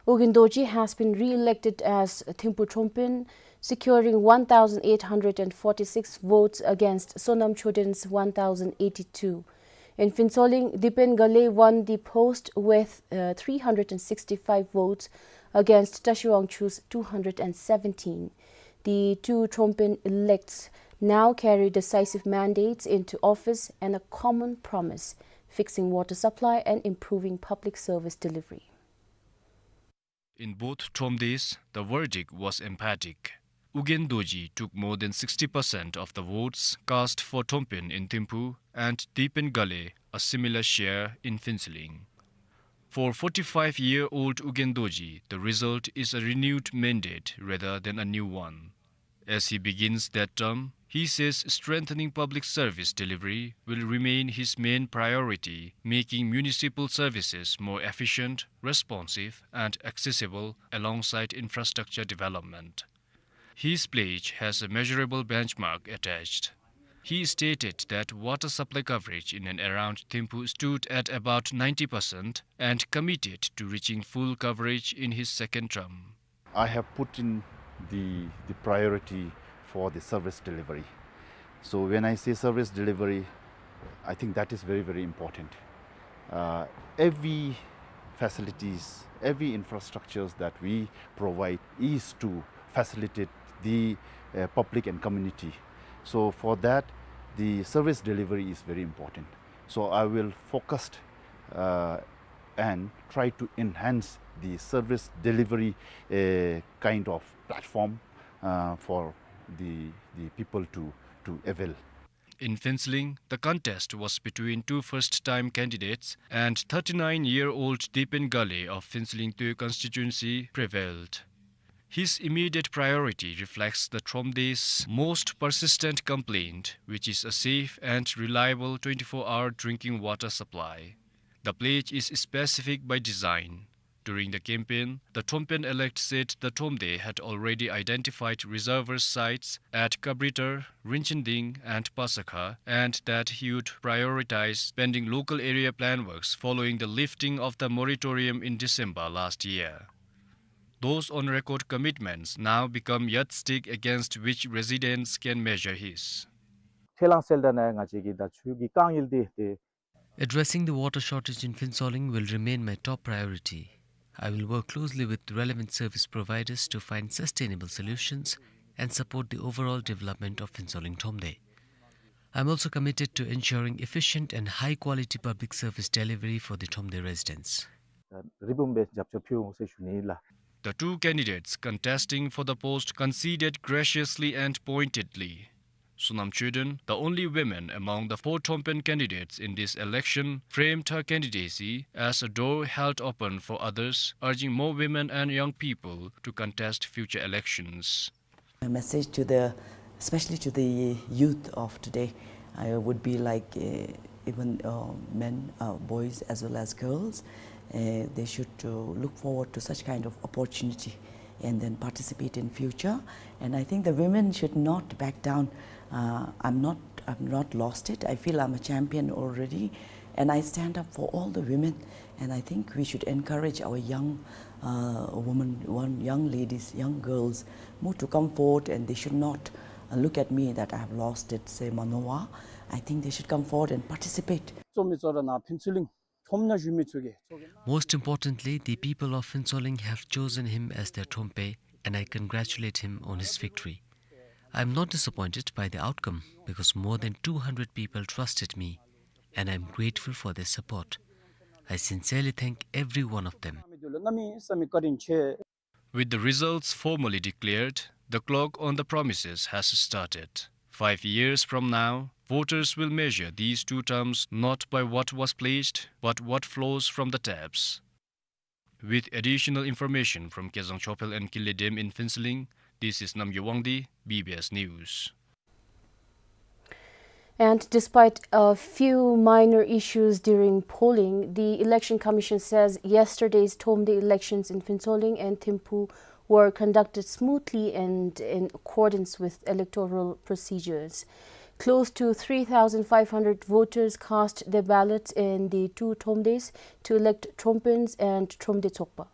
U Gen Dorji has been re-elected as Thimphu Thrompin, securing one thousand eight hundred and forty-six votes against Sonam Choden's one thousand eighty-two. In Phuentsholing, Dipen Gale won the post with, uh, three hundred and sixty-five votes against Tashi Wangchu's two hundred and seventeen. The two Thrompin elects now carry decisive mandates into office and a common promise: fixing water supply and improving public service delivery. In both Thromdes, the verdict was emphatic. U Gen Dorji took more than sixty percent of the votes cast for Thrompin in Thimphu and Dipen Gale a similar share in Phuentsholing. For forty-five-year-old U Gen Dorji, the result is a renewed mandate rather than a new one. As he begins that term, he says strengthening public service delivery will remain his main priority, making municipal services more efficient, responsive, and accessible alongside infrastructure development. His pledge has a measurable benchmark attached. He stated that water supply coverage in and around Thimphu stood at about ninety percent and committed to reaching full coverage in his second term. I have put in the, the priority for the service delivery. So when I say service delivery, I think that is very, very important. Uh, every facilities, every infrastructures that we provide is to facilitate the, uh, public and community. So for that, the service delivery is very important. So I will focus, uh, and try to enhance the service delivery, uh, kind of platform, uh, for the, the people to, to avail. In Phuentsholing, the contest was between two first-time candidates, and thirty-nine-year-old Dipen Gale of Phuentsholing Toey constituency prevailed. His immediate priority reflects the Thromde's most persistent complaint, which is a safe and reliable twenty-four hour drinking water supply. The pledge is specific by design. During the campaign, the Thrompen elect said the Thromde had already identified reservoir sites at Kabritar, Rinchinding and Pasakha, and that he would prioritize pending local area plan works following the lifting of the moratorium in December last year. Those on-record commitments now become yardstick against which residents can measure his. ཁས་བླངས་གསལ་བསྒྲགས་ནང་ང་བཅས་ཀྱི་ད་ཆུ་གི་དཀའ་ངལ་འདི་ཏེ། Addressing the water shortage in Phuentsholing will remain my top priority. I will work closely with relevant service providers to find sustainable solutions and support the overall development of Phuentsholing Thromde. I am also committed to ensuring efficient and high-quality public service delivery for the Thromde residents. རིལ་བུམ་སྦེ་རྒྱབ་སྐྱོར་ཕུལ་འོང་ཟེར་ཞུ་ནི་ལགས། The two candidates contesting for the post conceded graciously and pointedly. Sonam Choeden, the only woman among the four Thrompen candidates in this election, framed her candidacy as a door held open for others, urging more women and young people to contest future elections. My message to the, especially to the youth of today, I would be like, uh, even, uh, men, uh, boys as well as girls, uh, they should, uh, look forward to such kind of opportunity and then participate in future. And I think the women should not back down. Uh, I'm not, I've not lost it. I feel I'm a champion already, and I stand up for all the women. And I think we should encourage our young, uh, women, one, young ladies, young girls, more to come forward, and they should not, uh, look at me that I have lost it, say, མ་ནོར་བ། I think they should come forward and participate. གཙོ་མི་གཙོ་བོ་ར་ནཱ་ཕུན་ཚོགས་གླིང་ཁྲོམ་ནང་བཞུགས་མི་ཚུ་གིས། Most importantly, the people of Phuentsholing have chosen him as their Thrompe, and I congratulate him on his victory. I am not disappointed by the outcome because more than two hundred people trusted me, and I am grateful for their support. I sincerely thank every one of them. With the results formally declared, the clock on the promises has started. Five years from now, voters will measure these two terms not by what was pledged, but what flows from the taps. With additional information from Kezang Chophel and Kille Dem in Phuentsholing, this is Namgay Wangdi, B B S News. And despite a few minor issues during polling, the Election Commission says yesterday's Thromde elections in Phuentsholing and Thimphu were conducted smoothly and in accordance with electoral procedures. Close to three thousand five hundred voters cast their ballots in the two Thromdes to elect Thrompens and Thromde Tsokpa.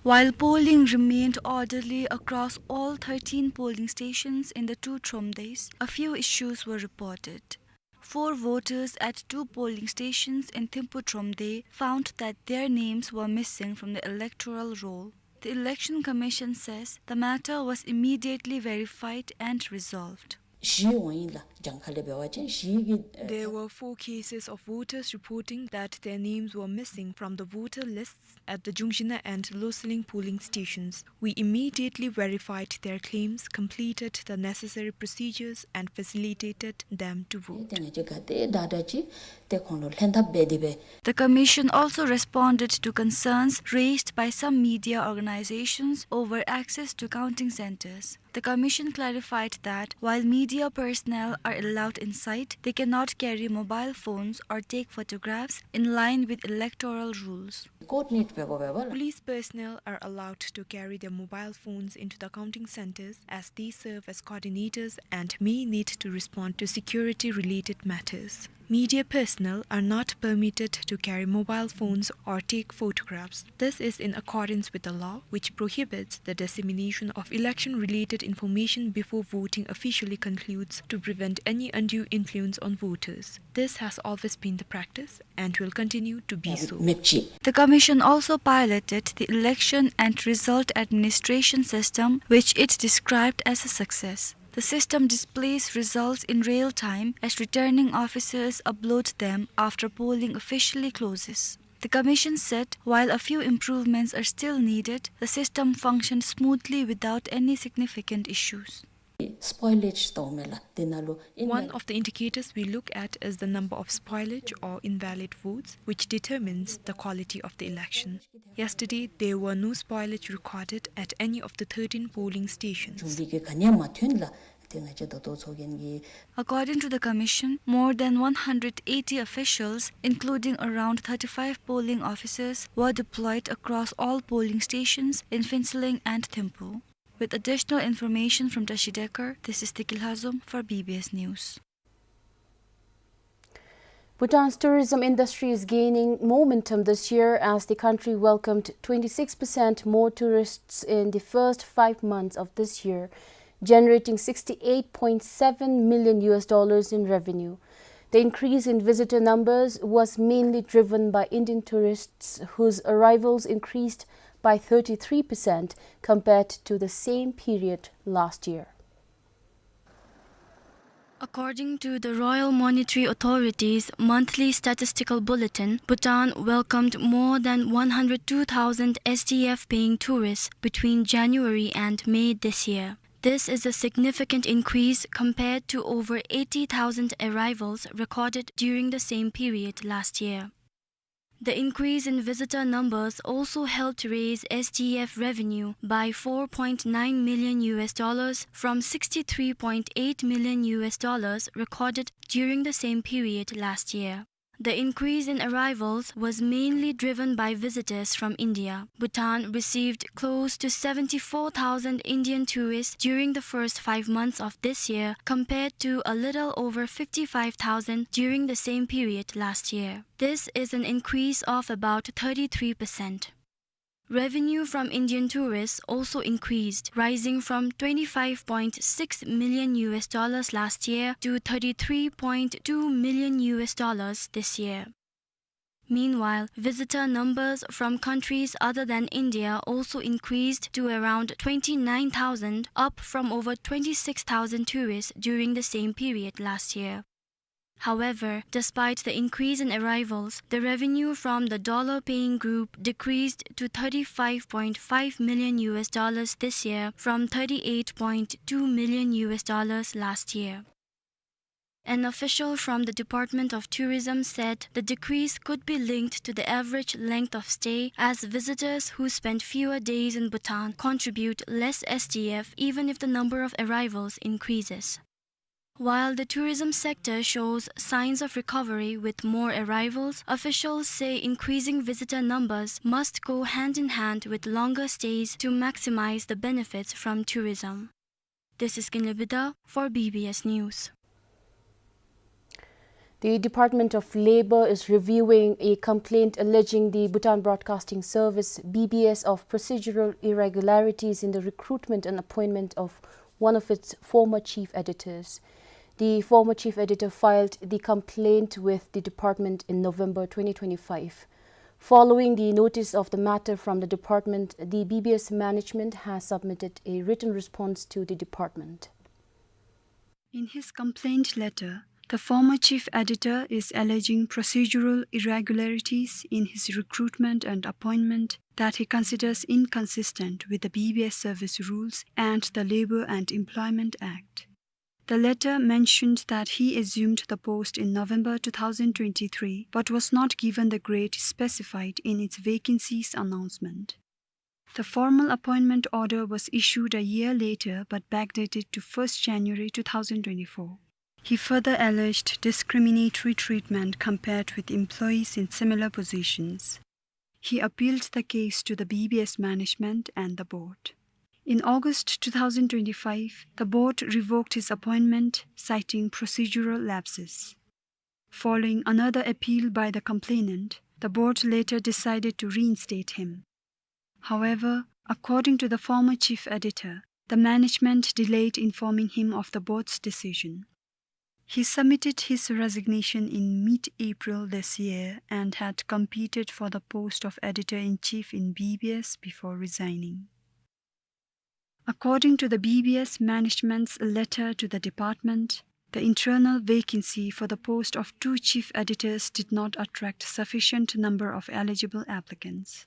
While polling remained orderly across all thirteen polling stations in the two Thromdes, a few issues were reported. Four voters at two polling stations in Thimphu Thromde found that their names were missing from the electoral roll. The Election Commission says the matter was immediately verified and resolved. བཞི་འོང་ཡི་ལགས། གྱངས་ཁ་ལས་འབད་བ་ཅིན་བཞི་གི། There were four cases of voters reporting that their names were missing from the voter lists at the Jungshina and Losaling polling stations. We immediately verified their claims, completed the necessary procedures and facilitated them to vote. ཏེ་ང་བཅས་ག་དེ་དྲག་དྲག་ཅིག་ཏེ་ཁོང་ལུ་ལྷན་ཐབས་འབད་དེ་སྦེ། The Commission also responded to concerns raised by some media organizations over access to counting centers. The Commission clarified that while media personnel are allowed inside, they cannot carry mobile phones or take photographs in line with electoral rules. Coordinate འབད་དགོ་པས་ལགས། Police personnel are allowed to carry their mobile phones into the counting centers as they serve as coordinators and may need to respond to security-related matters. Media personnel are not permitted to carry mobile phones or take photographs. This is in accordance with the law, which prohibits the dissemination of election-related information before voting officially concludes to prevent any undue influence on voters. This has always been the practice and will continue to be so. The Commission also piloted the election and result administration system, which it described as a success. The system displays results in real time as returning officers upload them after polling officially closes. The commission said while a few improvements are still needed, the system functioned smoothly without any significant issues. Spoilage དོ་མེ་ལ་དེ་ནང་ལུ་ཨིན། One of the indicators we look at is the number of spoilage or invalid votes, which determines the quality of the election. Yesterday, there were no spoilage recorded at any of the thirteen polling stations. འབྱུང་འགྱུར་གྱི་ག་ནི་ཡང་མ་ཐོན་ལ་དེ་ང་བཅས་ད་ལྟོ་ཚོགས་རྒྱན་གྱི། According to the commission, more than one hundred eighty officials, including around thirty-five polling officers, were deployed across all polling stations in Phuentsholing and Thimphu. With additional information from Tashi Dekar, this is Tikil Hazom for B B S News. Bhutan's tourism industry is gaining momentum this year as the country welcomed twenty-six percent more tourists in the first five months of this year, generating sixty-eight point seven million U S dollars in revenue. The increase in visitor numbers was mainly driven by Indian tourists, whose arrivals increased by thirty-three percent compared to the same period last year. According to the Royal Monetary Authority's monthly statistical bulletin, Bhutan welcomed more than one hundred two thousand S D F paying tourists between January and May this year. This is a significant increase compared to over eighty thousand arrivals recorded during the same period last year. The increase in visitor numbers also helped raise S D F revenue by four point nine million U S dollars from sixty-three point eight million U S dollars recorded during the same period last year. The increase in arrivals was mainly driven by visitors from India. Bhutan received close to seventy-four thousand Indian tourists during the first five months of this year, compared to a little over fifty-five thousand during the same period last year. This is an increase of about thirty-three percent. Revenue from Indian tourists also increased, rising from twenty-five point six million U S dollars last year to thirty-three point two million U S dollars this year. Meanwhile, visitor numbers from countries other than India also increased to around twenty-nine thousand, up from over twenty-six thousand tourists during the same period last year. However, despite the increase in arrivals, the revenue from the dollar-paying group decreased to thirty-five point five million U S dollars this year from thirty-eight point two million U S dollars last year. An official from the Department of Tourism said the decrease could be linked to the average length of stay, as visitors who spend fewer days in Bhutan contribute less S D F even if the number of arrivals increases. While the tourism sector shows signs of recovery with more arrivals, officials say increasing visitor numbers must go hand in hand with longer stays to maximize the benefits from tourism. This is Kinley Bida for B B S News. The Department of Labour is reviewing a complaint alleging the Bhutan Broadcasting Service, B B S, of procedural irregularities in the recruitment and appointment of one of its former chief editors. The former chief editor filed the complaint with the department in November twenty twenty-five. Following the notice of the matter from the department, the B B S management has submitted a written response to the department. In his complaint letter, the former chief editor is alleging procedural irregularities in his recruitment and appointment that he considers inconsistent with the B B S service rules and the Labour and Employment Act. The letter mentioned that he assumed the post in November two thousand twenty-three, but was not given the grade specified in its vacancies announcement. The formal appointment order was issued a year later, but backdated to first January two thousand twenty-four. He further alleged discriminatory treatment compared with employees in similar positions. He appealed the case to the B B S management and the board. In August two thousand twenty-five, the board revoked his appointment, citing procedural lapses. Following another appeal by the complainant, the board later decided to reinstate him. However, according to the former chief editor, the management delayed informing him of the board's decision. He submitted his resignation in mid-April this year and had competed for the post of editor-in-chief in B B S before resigning. According to the B B S management's letter to the department, the internal vacancy for the post of two chief editors did not attract sufficient number of eligible applicants.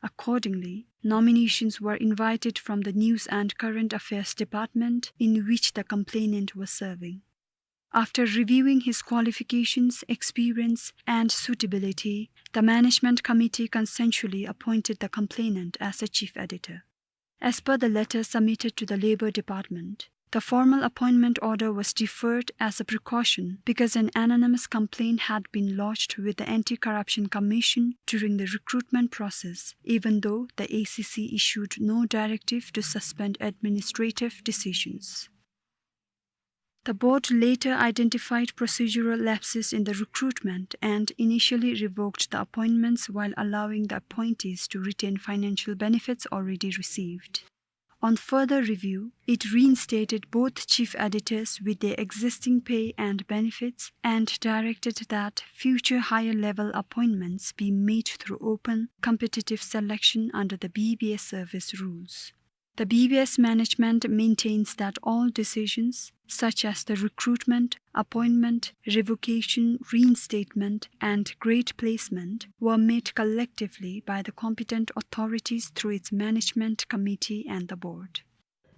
Accordingly, nominations were invited from the News and Current Affairs Department, in which the complainant was serving. After reviewing his qualifications, experience, and suitability, the management committee consensually appointed the complainant as a chief editor. As per the letter submitted to the Labour Department, the formal appointment order was deferred as a precaution because an anonymous complaint had been lodged with the Anti-Corruption Commission during the recruitment process, even though the A C C issued no directive to suspend administrative decisions. The board later identified procedural lapses in the recruitment and initially revoked the appointments while allowing the appointees to retain financial benefits already received. On further review, it reinstated both chief editors with their existing pay and benefits and directed that future higher level appointments be made through open, competitive selection under the B B S service rules. The B B S management maintains that all decisions, such as the recruitment, appointment, revocation, reinstatement, and grade placement, were made collectively by the competent authorities through its management committee and the board.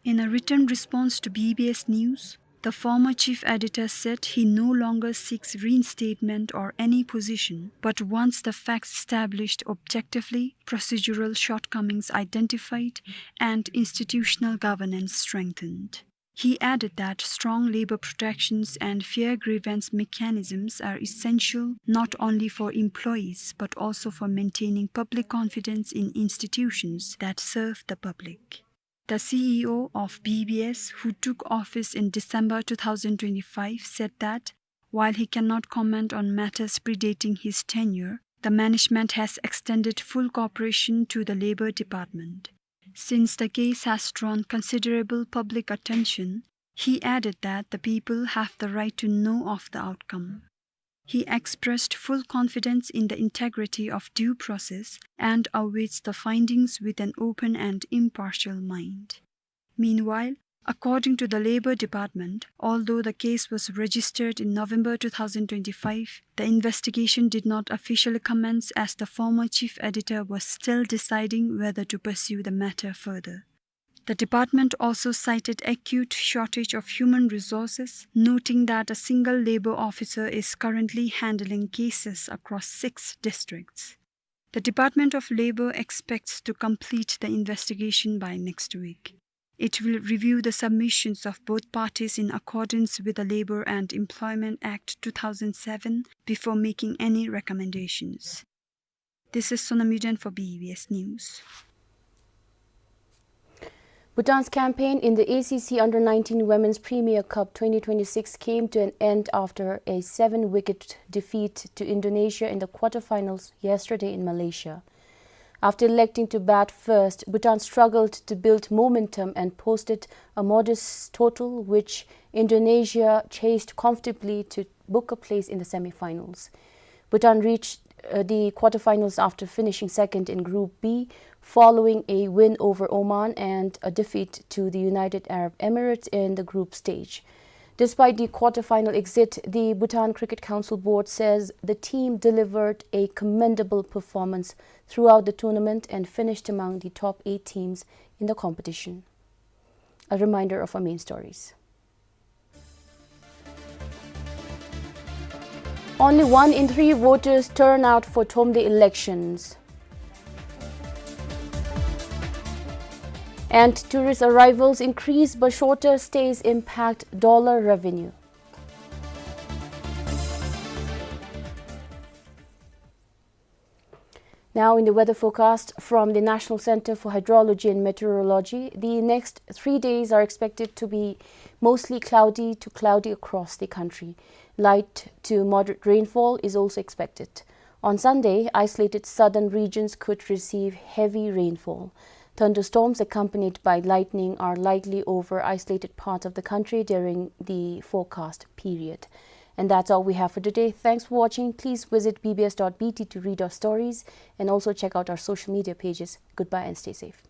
In a written response to B B S News, the former chief editor said he no longer seeks reinstatement or any position, but wants the facts established objectively, procedural shortcomings identified, and institutional governance strengthened. He added that strong labor protections and fair grievance mechanisms are essential not only for employees but also for maintaining public confidence in institutions that serve the public. The C E O of B B S, who took office in December two thousand twenty-five, said that while he cannot comment on matters predating his tenure, the management has extended full cooperation to the Labour Department. Since the case has drawn considerable public attention, he added that the people have the right to know of the outcome. He expressed full confidence in the integrity of due process and awaits the findings with an open and impartial mind. Meanwhile, according to the Labour Department, although the case was registered in November two thousand twenty-five, the investigation did not officially commence as the former chief editor was still deciding whether to pursue the matter further. The department also cited acute shortage of human resources, noting that a single labour officer is currently handling cases across six districts. The Department of Labour expects to complete the investigation by next week. It will review the submissions of both parties in accordance with the Labour and Employment Act two thousand seven before making any recommendations. This is Sonam Yuden for B B S News. Bhutan's campaign in the A C C Under nineteen Women's Premier Cup twenty twenty-six came to an end after a seven-wicket defeat to Indonesia in the quarterfinals yesterday in Malaysia. After electing to bat first, Bhutan struggled to build momentum and posted a modest total, which Indonesia chased comfortably to book a place in the semi-finals. Bhutan reached, uh, the quarterfinals after finishing second in Group B, following a win over Oman and a defeat to the United Arab Emirates in the group stage. Despite the quarterfinal exit, the Bhutan Cricket Council Board says the team delivered a commendable performance throughout the tournament and finished among the top eight teams in the competition. A reminder of our main stories. Only one in three voters turn out for Thromde elections. And tourist arrivals increase, but shorter stays impact dollar revenue. Now, in the weather forecast from the National Center for Hydrology and Meteorology, the next three days are expected to be mostly cloudy to cloudy across the country. Light to moderate rainfall is also expected. On Sunday, isolated southern regions could receive heavy rainfall. Thunderstorms accompanied by lightning are likely over isolated parts of the country during the forecast period. And that's all we have for today. Thanks for watching. Please visit B B S dot B T to read our stories and also check out our social media pages. Goodbye and stay safe.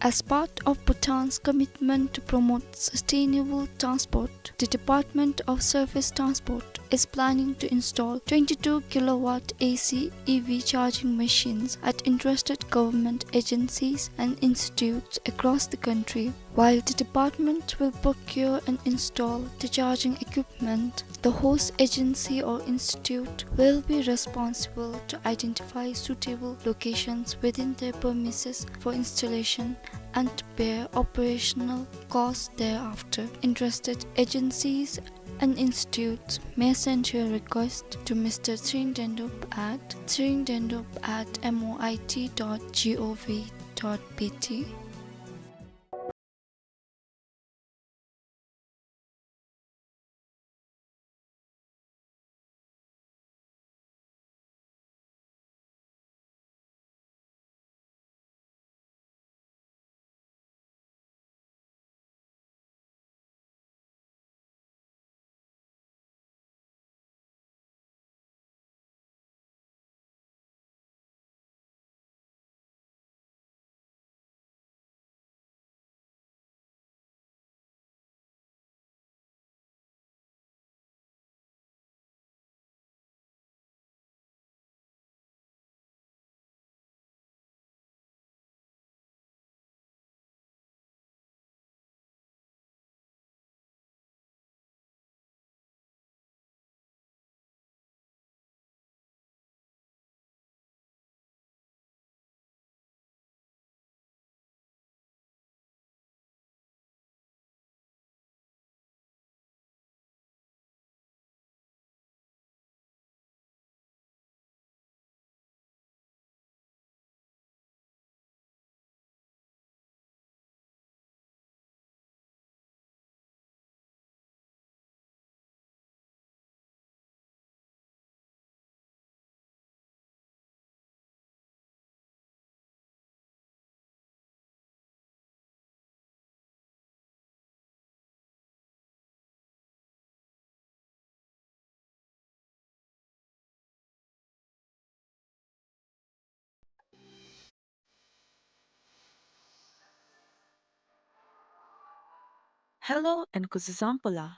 As part of Bhutan's commitment to promote sustainable transport, the Department of Surface Transport is planning to install twenty-two kilowatt A C E V charging machines at interested government agencies and institutes across the country. While the department will procure and install the charging equipment, the host agency or institute will be responsible to identify suitable locations within their premises for installation and to bear operational costs thereafter. Interested agencies and institutes may send your request to Mister Tshering Dendup at tshering dendup at M O I T dot G O V dot B T. Hello and kuzuzangpo la.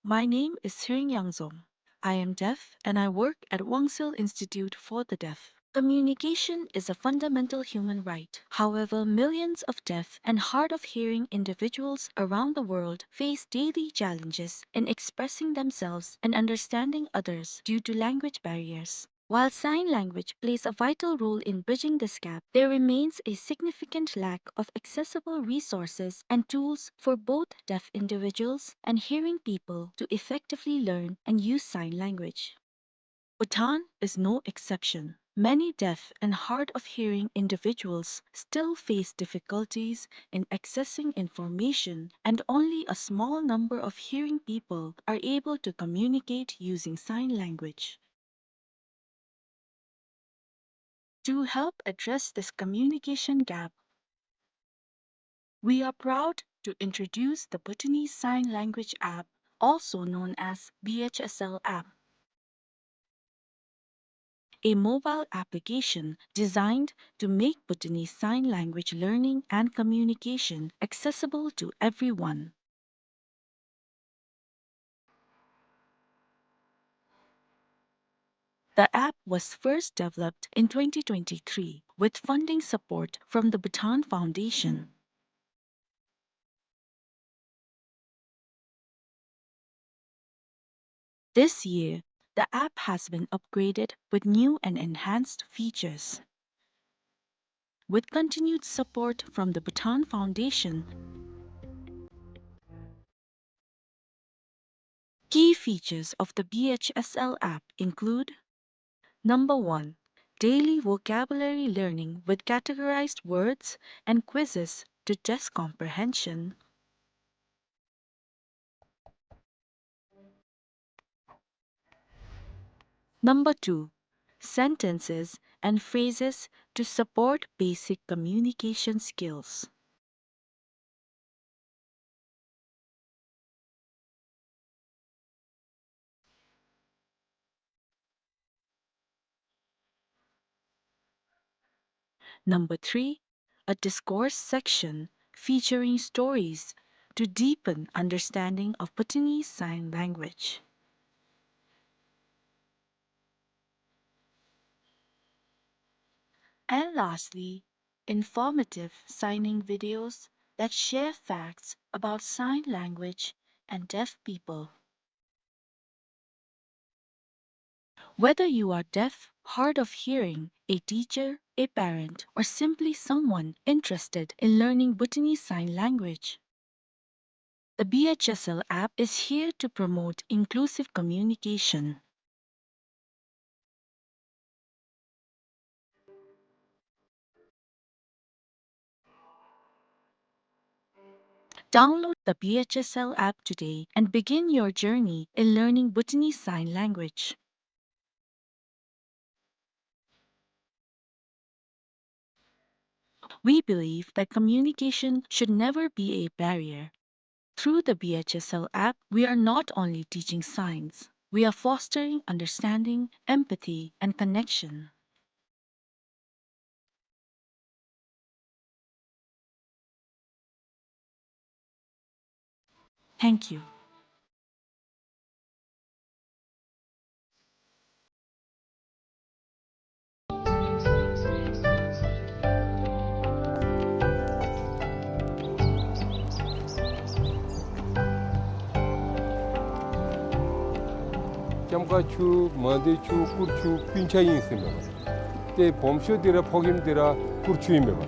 My name is Tshering Yangzom. I am deaf and I work at Wangsil Institute for the Deaf. Communication is a fundamental human right. However, millions of deaf and hard of hearing individuals around the world face daily challenges in expressing themselves and understanding others due to language barriers. While sign language plays a vital role in bridging this gap, there remains a significant lack of accessible resources and tools for both deaf individuals and hearing people to effectively learn and use sign language. Bhutan is no exception. Many deaf and hard of hearing individuals still face difficulties in accessing information, and only a small number of hearing people are able to communicate using sign language. To help address this communication gap, we are proud to introduce the Bhutanese Sign Language app, also known as B H S L app, a mobile application designed to make Bhutanese Sign Language learning and communication accessible to everyone. The app was first developed in twenty twenty-three with funding support from the Bhutan Foundation. This year, the app has been upgraded with new and enhanced features. With continued support from the Bhutan Foundation, key features of the B H S L app include: number one, daily vocabulary learning with categorized words and quizzes to test comprehension. Number two, sentences and phrases to support basic communication skills. Number three, a discourse section featuring stories to deepen understanding of Bhutanese Sign Language. And lastly, informative signing videos that share facts about sign language and deaf people. Whether you are deaf, hard of hearing, a teacher, a parent, or simply someone interested in learning Bhutanese Sign Language, the B H S L app is here to promote inclusive communication. Download the B H S L app today and begin your journey in learning Bhutanese Sign Language. We believe that communication should never be a barrier. Through the B H S L app, we are not only teaching signs, we are fostering understanding, empathy, and connection. Thank you. ལྕམ་མཁར་ཆུ་མང་སྡེ་ཆུ་སྐུར་ཆུ་སྤུན་ཆ་ཨིན་ཟེར་མས་པ། ཏེ་སྦོམ་ཤོས་འདི་ར་ཕོག་གཡུམ་འདི་ར་སྐུར་ཆུ་ཨིན་མས་པ།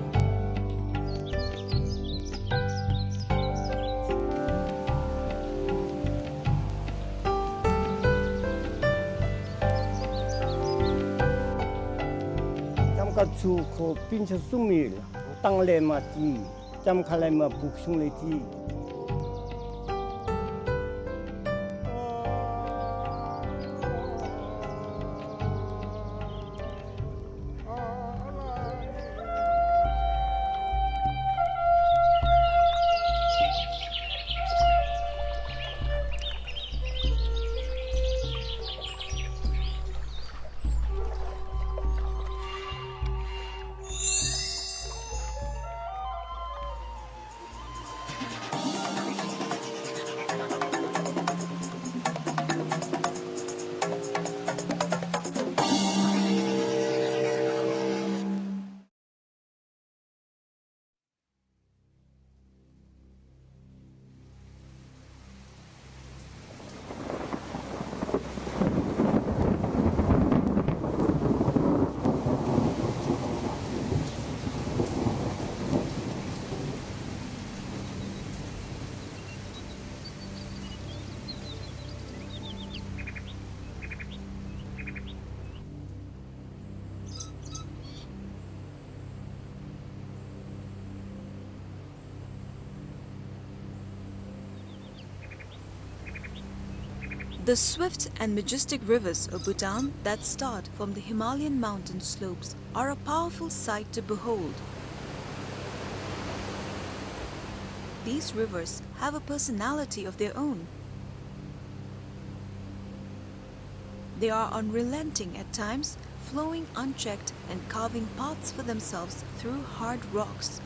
ལྕམ་མཁར་ཆུ་ཁོ་སྤུན་ཆ་གསུམ་ཨིན་ལགས། སྟང་ལས་མར་ཅིག་ལྕམ་མཁར་ལས་མར་སྦུག་གཞུང་ལས་ཅིག། The swift and majestic rivers of Bhutan that start from the Himalayan mountain slopes are a powerful sight to behold. These rivers have a personality of their own. They are unrelenting at times, flowing unchecked and carving paths for themselves through hard rocks.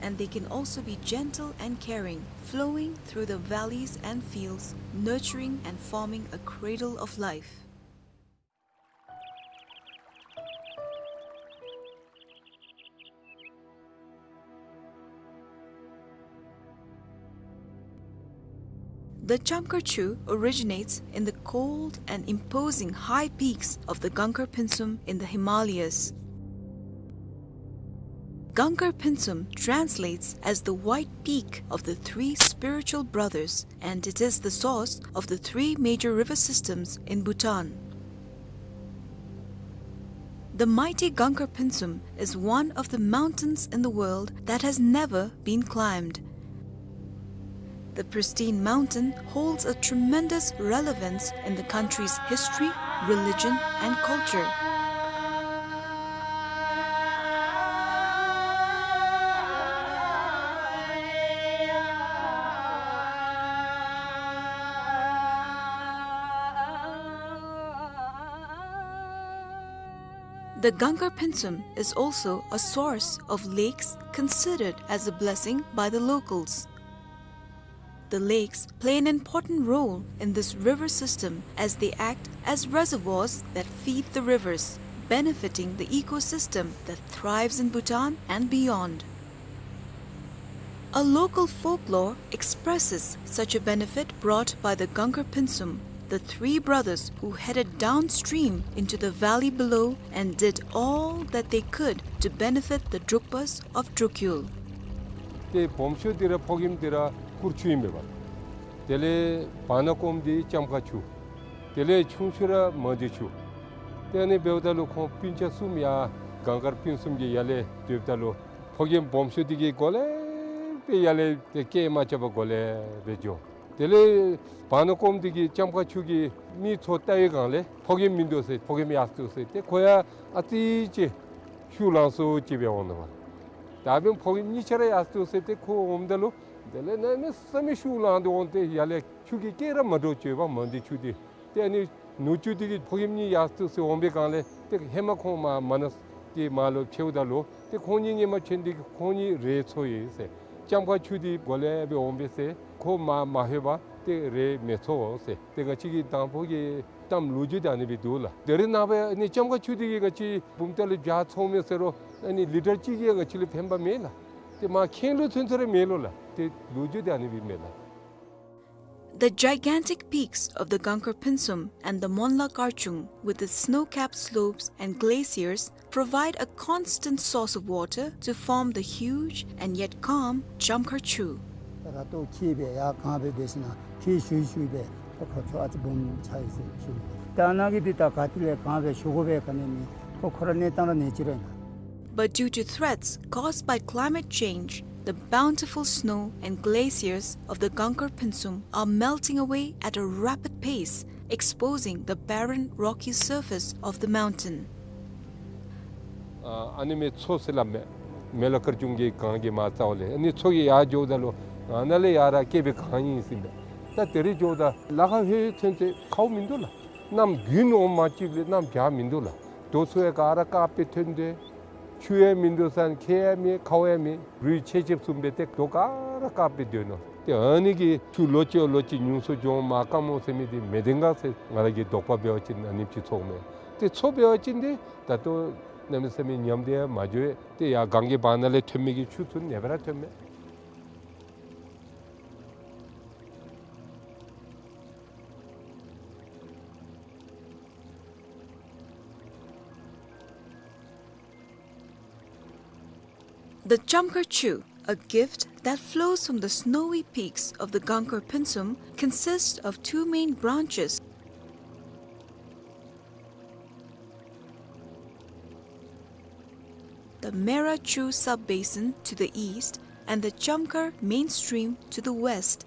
And they can also be gentle and caring, flowing through the valleys and fields, nurturing and forming a cradle of life. The Chamkar Chu originates in the cold and imposing high peaks of the Gangkar Pynsum in the Himalayas. Gangkar Pynsum translates as the white peak of the three spiritual brothers, and it is the source of the three major river systems in Bhutan. The mighty Gangkar Pynsum is one of the mountains in the world that has never been climbed. The pristine mountain holds a tremendous relevance in the country's history, religion, and culture. The Gangkar Phinsum is also a source of lakes considered as a blessing by the locals. The lakes play an important role in this river system as they act as reservoirs that feed the rivers, benefiting the ecosystem that thrives in Bhutan and beyond. A local folklore expresses such a benefit brought by the Gangkar Phinsum, the three brothers who headed downstream into the valley below and did all that they could to benefit the Drukpas of Drukyul. ཏེ་སྦོམ་ཤོས་འདི་ར་ཕོ་རྒནམ་འདི་ར་སྐུར་ཆུ་ཨིན་པས། དེ་ལས་བར་ན་ཀོམ་འདི་ལྕམ་མཁར་ཆུ། དེ་ལས་ཆུང་ཤོས་ར་མང་སྡེ་ཆུ། ཏེ་ཨ་ནི་འབདཝ་ད་ལུ་ཁོང་སྤུན་ཆ་གསུམ་ཡར་གངས་དཀར་སྤུན་གསུམ་གྱི་ཡར་ལས་སྡོདཔ་ད་ལུ་ཕོ་རྒནམ་སྦོམ་ཤོས་འདི་གི་སྒོ་ལས་སྦེ་ཡར་ལས་ཏེ་སྐད་མ་རྐྱབ་པར་སྒོ་ལས་སྦེ་འགྱོ། དེ་ལས་བར་ན་ཀོམ་འདི་གི་ལྕམ་མཁར་ཆུ་གི་མི་ཚུ་བལྟ་བའི་སྒང་ལས་ཕོ་རྒནམ་མིན་འདུག་ཟེར། ཕོ་རྒནམ་ཡར་སོང་འདུག་ཟེར། ཏེ་ཁོ་ཡང་ཨ་ཙི་ཅིག་ཤུགས་ལང་སུ་ཅིག་སྦེ་འོང་ནུག་པ། ད་འབདན་ཕོ་རྒནམ་གཉིས་ཆ་ར་ཡར་སོང་འདུག་ཟེར། ཏེ་ཁོ་འོངམ་ད་ལུ་དེ་ལས་གནམ་མེད་ས་མེད་ཤུགས་ལང་སྟེ་འོང་སྟེ་ཡར་ལས་ཆུ་གི་སྐད་ར་མ་འདྲཝ་ཅིག་ཡོདཔ་མང་སྡེ་ཆུ་འདི། ཏེ་ཨ་ནི་ནུ་གཅུང་འདི་གིས་ཕོ་རྒནམ་གཉིས་ཡར་སོང་འདུག་ཟེར་འོང་པའི་སྒང་ལས་ཏེ་ཧེ་མ་ཁོང་མར་མ་ན་གི་མར་ལུ་ཕྱདཔ་ད་ལུ་ཏེ་ཁོང་གཉིས་སྔོན་མ་ཕྱད་ནི་འདི་གིས་ཁོང་གཉིས་རེ་འཚོ་ཡི་ཟེར། ལྕམ་མཁར་ཆུ་འདི་སྒོ་ལས་སྦེ་འོང་པས་ཟེར། ཁོ་མར་མ་ལྷོད་པར་ཏེ་རེ་མི་འཚོ་ཟེར། ཏེ་ང་བཅས་ཀྱི་དང་ཕུ་གི་གཏམ་ལོ་རྒྱུས་འདི་ཨ་ནི་སྦེ་འདུག་ལགས། དེ་རིང་ནངས་པ་ཨ་ནི་ལྕམ་མཁར་ཆུ་འདི་གིས་ང་བཅས་བུམ་ཐང་ལུ་བྱཱར་འཚོཝ་མས་ཟེར་རུང་ཨ་ནི་ལི་ཊར་གཅིག་གིས་ང་བཅས་ལུ་ཕན་པ་མེད་ལགས། ཏེ་མར་ཁེངས་ལུ་ཚུན་ཚོད་ར་མེད་ལོ་ལགས། ཏེ་ལོ་རྒྱུས་འདི་ཨ་ནི་སྦེ་མས་ལགས། The gigantic peaks of the Gangkar Phinsum and the Monla Karchung, with its snow-capped slopes and glaciers, provide a constant source of water to form the huge and yet calm Chamkhar Chu. ར་ཏོ་ཁྱི་སྦེ་ཡར་གང་སྦེ་འབད་ཞིན་ན་ཁྱི་ཤུ་ཤུ་སྦེ་ཏེ་ཁོ་ཚུ་ཨ་ཙི་སྦོམ་ཆགས་ཡི་ཟེར་ཞུ་ནི། ད་ནཱ་གི་འདི་ད་ག་ཏེ་ལས་གང་སྦེ་ཞུ་དགོ་པས་ག་ནི་མེད། ཁོ་ཁོ་ར་གནས་སྟངས་ར་གནས་ཅི་ར་ཨིན་ན། But due to threats caused by climate change, the bountiful snow and glaciers of the Gangkar Phinsum are melting away at a rapid pace, exposing the barren rocky surface of the mountain. ཨ་ཨ་ནི་མི་མཚོ་ཟེར་སླབ་མས། མོན་ལ་དཀར་ཆུང་གི་གངས་ཀྱི་མར་རྩ་བ་ལས་ཨ་ནི་མཚོ་གི་ཡར་འགྱོཝ་ད་ལུ་ཨ་ནཱ་ལས་ཡར་ར་སྐྱེས་པའི་གངས་ཨིན་ཟེར་མས། ད་དེ་རེ་འགྱོཝ་ད་ལ་ཁ་ལྷོད་ཚུན་ཚོད་ཁཝ་མིན་འདུག་ལགས། གནམ་དགུན་འོང་མ་གཅིག་ལས་གནམ་བྱཱར་མིན་འདུག་ལགས། རྡོ་ཚུ་ཡང་ག་ར་དཀརཔོ་སྦེ་ཐོན་ཏེ་ཆུ་ཡང་མིན་འདུག་ཟེར་ཁྱེགས་ཡང་མེད་ཁཝ་ཡང་མེད། རུད་ཆེ་ཆེ་བཟུམ་སྦེ་ཏེ་རྡོ་ག་ར་དཀརཔོ་སྦེ་སྡོད་ནུག། ཏེ་ཨ་ནི་གིས་ཆུ་ལོ་གཅིག་ལོ་གཅིག་ཉུང་སུ་འགྱོ་མ་དཀར་མོ་ཟེར་མི་འདི་མེད་དེ་ག་ཟེར་ང་ར་གི་དོགས་པ་འབད་བ་ཅིན་ཨ་ནེམ་ཅིག་ཚོརཝ་མས། ཏེ་མཚོ་འབད་བ་ཅིན་ཏེ་ད་ལྟོ་གནམ་མེད་ས་མེད་ཉམས་ཏེ་ཡང་མ་འགྱོ། ཏེ་ཡར་གངས་ཀྱི་བར་ན་ལས་ཐོན་མི་གི་ཆུ་ཚུ་ཨ་ནེ་སྦེ་ར་ཐོནམ་མས། The Chamkhar Chu, a gift that flows from the snowy peaks of the Gangkar Phinsum, consists of two main branches, the Mera Chu sub-basin to the east and the Chamkhar main stream to the west.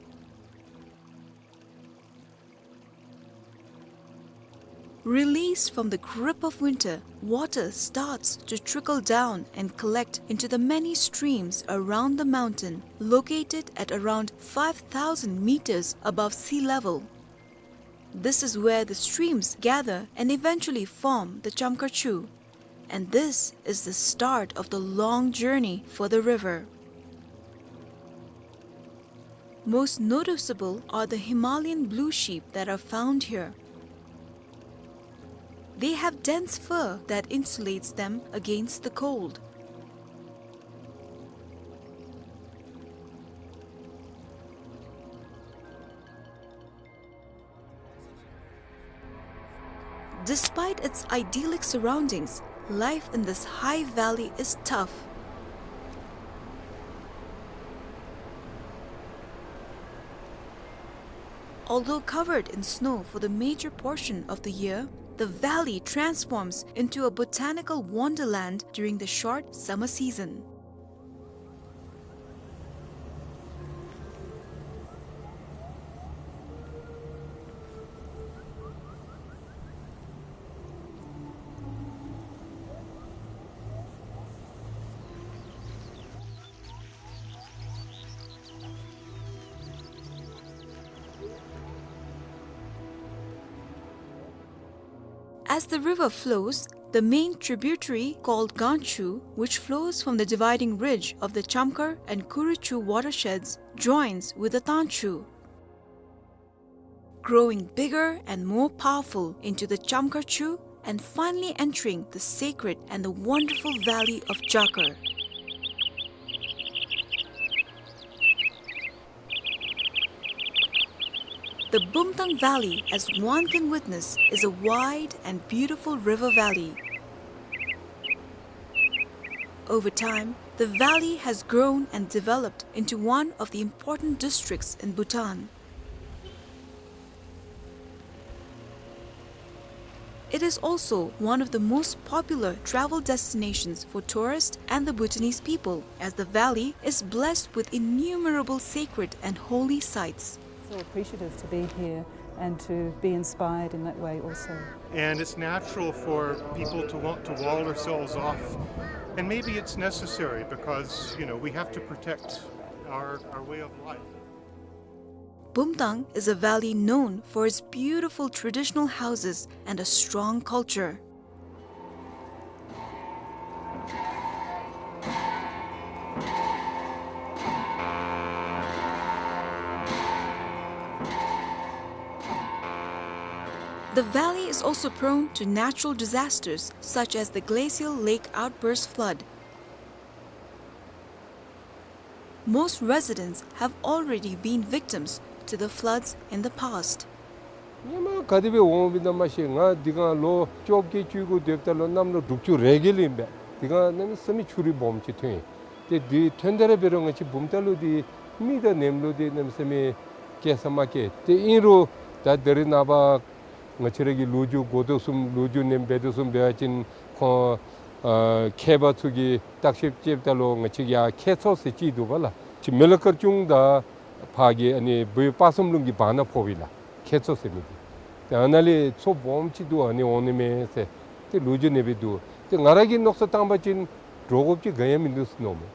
Released from the grip of winter, water starts to trickle down and collect into the many streams around the mountain, located at around five thousand meters above sea level. This is where the streams gather and eventually form the Chamkhar Chu. And this is the start of the long journey for the river. Most noticeable are the Himalayan blue sheep that are found here. They have dense fur that insulates them against the cold. Despite its idyllic surroundings, life in this high valley is tough. Although covered in snow for the major portion of the year, the valley transforms into a botanical wonderland during the short summer season. As the river flows, the main tributary called Ganchu, which flows from the dividing ridge of the Chamkhar and Kuruchu watersheds, joins with the Tangchu, growing bigger and more powerful into the Chamkhar Chu and finally entering the sacred and the wonderful valley of Jakar. The Bumtang Valley, as one can witness, is a wide and beautiful river valley. Over time, the valley has grown and developed into one of the important districts in Bhutan. It is also one of the most popular travel destinations for tourists and the Bhutanese people, as the valley is blessed with innumerable sacred and holy sites. So appreciative to be here and to be inspired in that way also. And it's natural for people to want to wall ourselves off. And maybe it's necessary because, you know, we have to protect our, our way of life. Bumtang is a valley known for its beautiful traditional houses and a strong culture. The valley is also prone to natural disasters such as the glacial lake outburst flood. Most residents have already been victims to the floods in the past. སྔོན་མ་ག་དེ་སྦེ་འོང་བའི་ནང་མ་ཤེས། ང་འདི་གང་ལོ་བཅོ་བརྒྱད་བཅུ་དགུ་སྡོདཔ་ད་ལུ་གནམ་ལོ་དྲུག་ཅུ་རེ་བརྒྱད་ལུ་ཨིན་པས། འདི་གང་གནམ་མེད་ས་མེད་ཆུ་རུད་སྦོམ་ཅིག་ཐོན། ཏེ་འདི་ཐོན་ཏེ་ར་འབད་རུང་ང་བཅས་བུམ་ཐང་ལུ་འདི་མི་དང་ནེམ་ལུ་འདི་གནམ་མེད་ས་མེད་སྐྱེལ་ས་མ་སྐྱེལ། ཏེ་ཨིན་རུང་ད་ད་རེས་ནངས་པ་ང་བཅས་ར་གི་ལོ་རྒྱུས་འགོ་ཐོག་གསུམ་ལོ་རྒྱུས་ནེམ་འབད་དོ་གསུམ་འབད་བ་ཅིན་ཁོང་ཨ་མཁས་པ་ཚུ་གིས་བརྟག་ཞིབ་རྐྱབ་ད་ལུ་ང་བཅས་ཀྱི་ཡ་ཁྱད་མཚར་ཟེར་ཅིག་འདུག་པ་ལགས། ཅིག་མི་ལ་དཀར་ཆུང་དང་ཕར་གྱི་ཨ་ནི་བོད་སྤ་གསུམ་ལུང་གི་བར་ན་ཕོགཔ་ཨིན་ལགས། ཁྱད་མཚར་ཟེར་མི་འདི། ཏེ་ཨ་ནཱ་ལས་མཚོ་སྦོམ་ཅིག་འདུག། ཨ་ནི་འོང་ནི་མས་ཟེར་ཏེ་ལོ་རྒྱུས་ནེམ་སྦེ་འདུག། ཏེ་ང་ར་གིས་མནོ་བསམ་བཏང་བ་ཅིན་འདྲོག་དགོཔ་ཅིག་ག་ཡང་མིན་འདུག་ཟེར་མནོཝ་མས།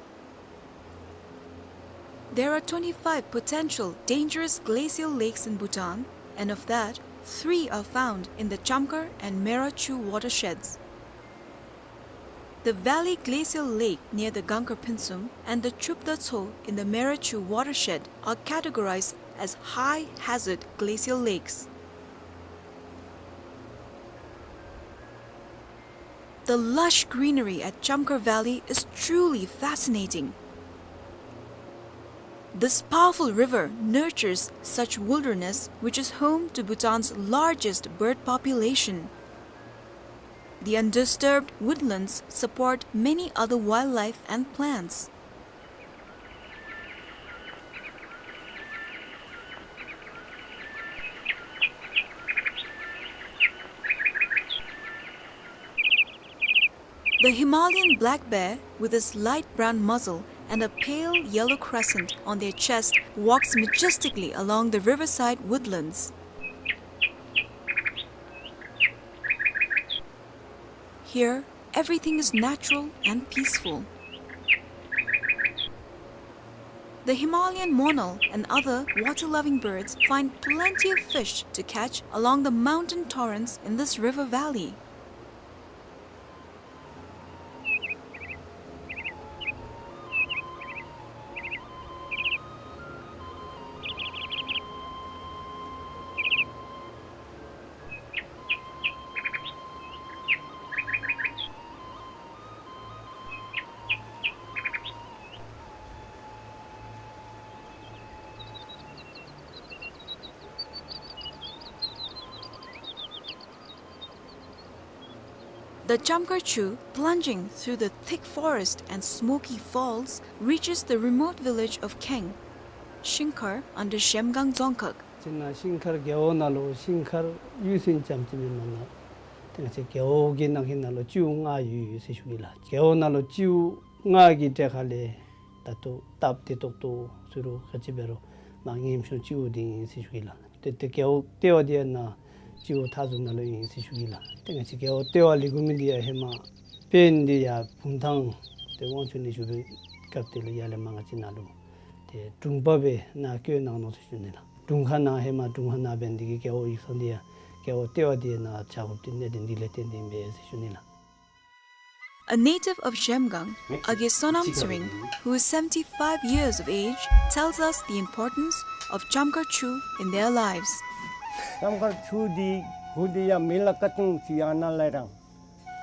There are twenty-five potential dangerous glacial lakes in Bhutan, and of that, three are found in the Chamkhar and Merachu watersheds. The Valley Glacial Lake near the Gangkar Phinsum and the Chupda Tso in the Merachu watershed are categorized as high hazard glacial lakes. The lush greenery at Chamkhar Valley is truly fascinating. This powerful river nurtures such wilderness, which is home to Bhutan's largest bird population. The undisturbed woodlands support many other wildlife and plants. The Himalayan black bear, with his light brown muzzle and a pale yellow crescent on their chest, walks majestically along the riverside woodlands. Here, everything is natural and peaceful. The Himalayan monal and other water-loving birds find plenty of fish to catch along the mountain torrents in this river valley. The Chamkhar Chu, plunging through the thick forest and smoky falls, reaches the remote village of Kheng, Shingkhar under Zhemgang Dzongkhag. ཅིག་ནང་ཤིང་མཁར་རྒེད་འོག་ནང་ལུ་ཤིང་མཁར་གཡུས་ཚན་ཙམ་ཅིག་མེན་མ་ནང་ཏེ་ང་བཅས་རྒེད་འོག་གི་ནང་གི་ནང་ལུ་སྤྱིའུ་ལྔ་ཡོད་ཡོད་ཟེར་ཞུ་གེ་ལགས། རྒེད་འོག་ནང་ལུ་སྤྱིའུ་ལྔ་གི་གྲས་ཁ་ལས་ད་ལྟོ་སྟབས་བདེ་ཏོག་ཏོ་ཟེར་རུང་ག་ཅི་འབད་རུང་མ་ངེམ་ཤོང་སྤྱིའུ་འདི་ཨིན་ཟེར་ཞུ་གེ་ལགས། ཏེ་ཏེ་རྒེད་འོག་ལྟེ་བ་འདི་ཡང་ནཱ་སྤྱིའུ་མཐའ་ཟུར་ནང་ལུ་ཨིན་ཟེར་ཞུ་གེ་ལགས། ཏེ་ང་བཅས་རྒེད་འོག་ལྟེ་བ་ལས་འགོ་མི་འདི་ཡང་ཧེ་མ་དཔོན་འདི་ཡར་བུམ་ཐང་ཏེ་དབང་ཕྱུག་ནས་བཞུགས་པའི་སྐབས་དེ་ལུ་ཡར་ལས་མར་ང་བཅས་ནཱ་ལུ་ཏེ་དྲུང་པ་སྦེ་ནཱ་བསྐོས་གནང་ནུག་ཟེར་ཞུ་ནི་ལགས། དྲུང་ཁག་ནང་ཧེ་མ་དྲུང་ཁག་ནང་འབད་ནི་འདི་གིས་རྒེད་འོག་ཡིག་ཚང་འདི་ཡང་ སྐྱེ་བ་ལྟེ་བ་འདི་ནང་ཆགས་དགོཔ་འདི་གནད་དོན་འདི་ལས་བརྟེན་ཏེ་ཨིན་པས་ཟེར་ཞུ་ནི་ལགས། A native of Zhemgang, Age Sonam Tsering, who is seventy-five years of age, tells us the importance of Chamkhar Chu in their lives. ལྕམ་མཁར་ཆུ་འདི་གུ་འདི་ཡང་མེ་ལ་ཀ་ཅུང་ཅིག་ཡང་ན་ལས་རང་།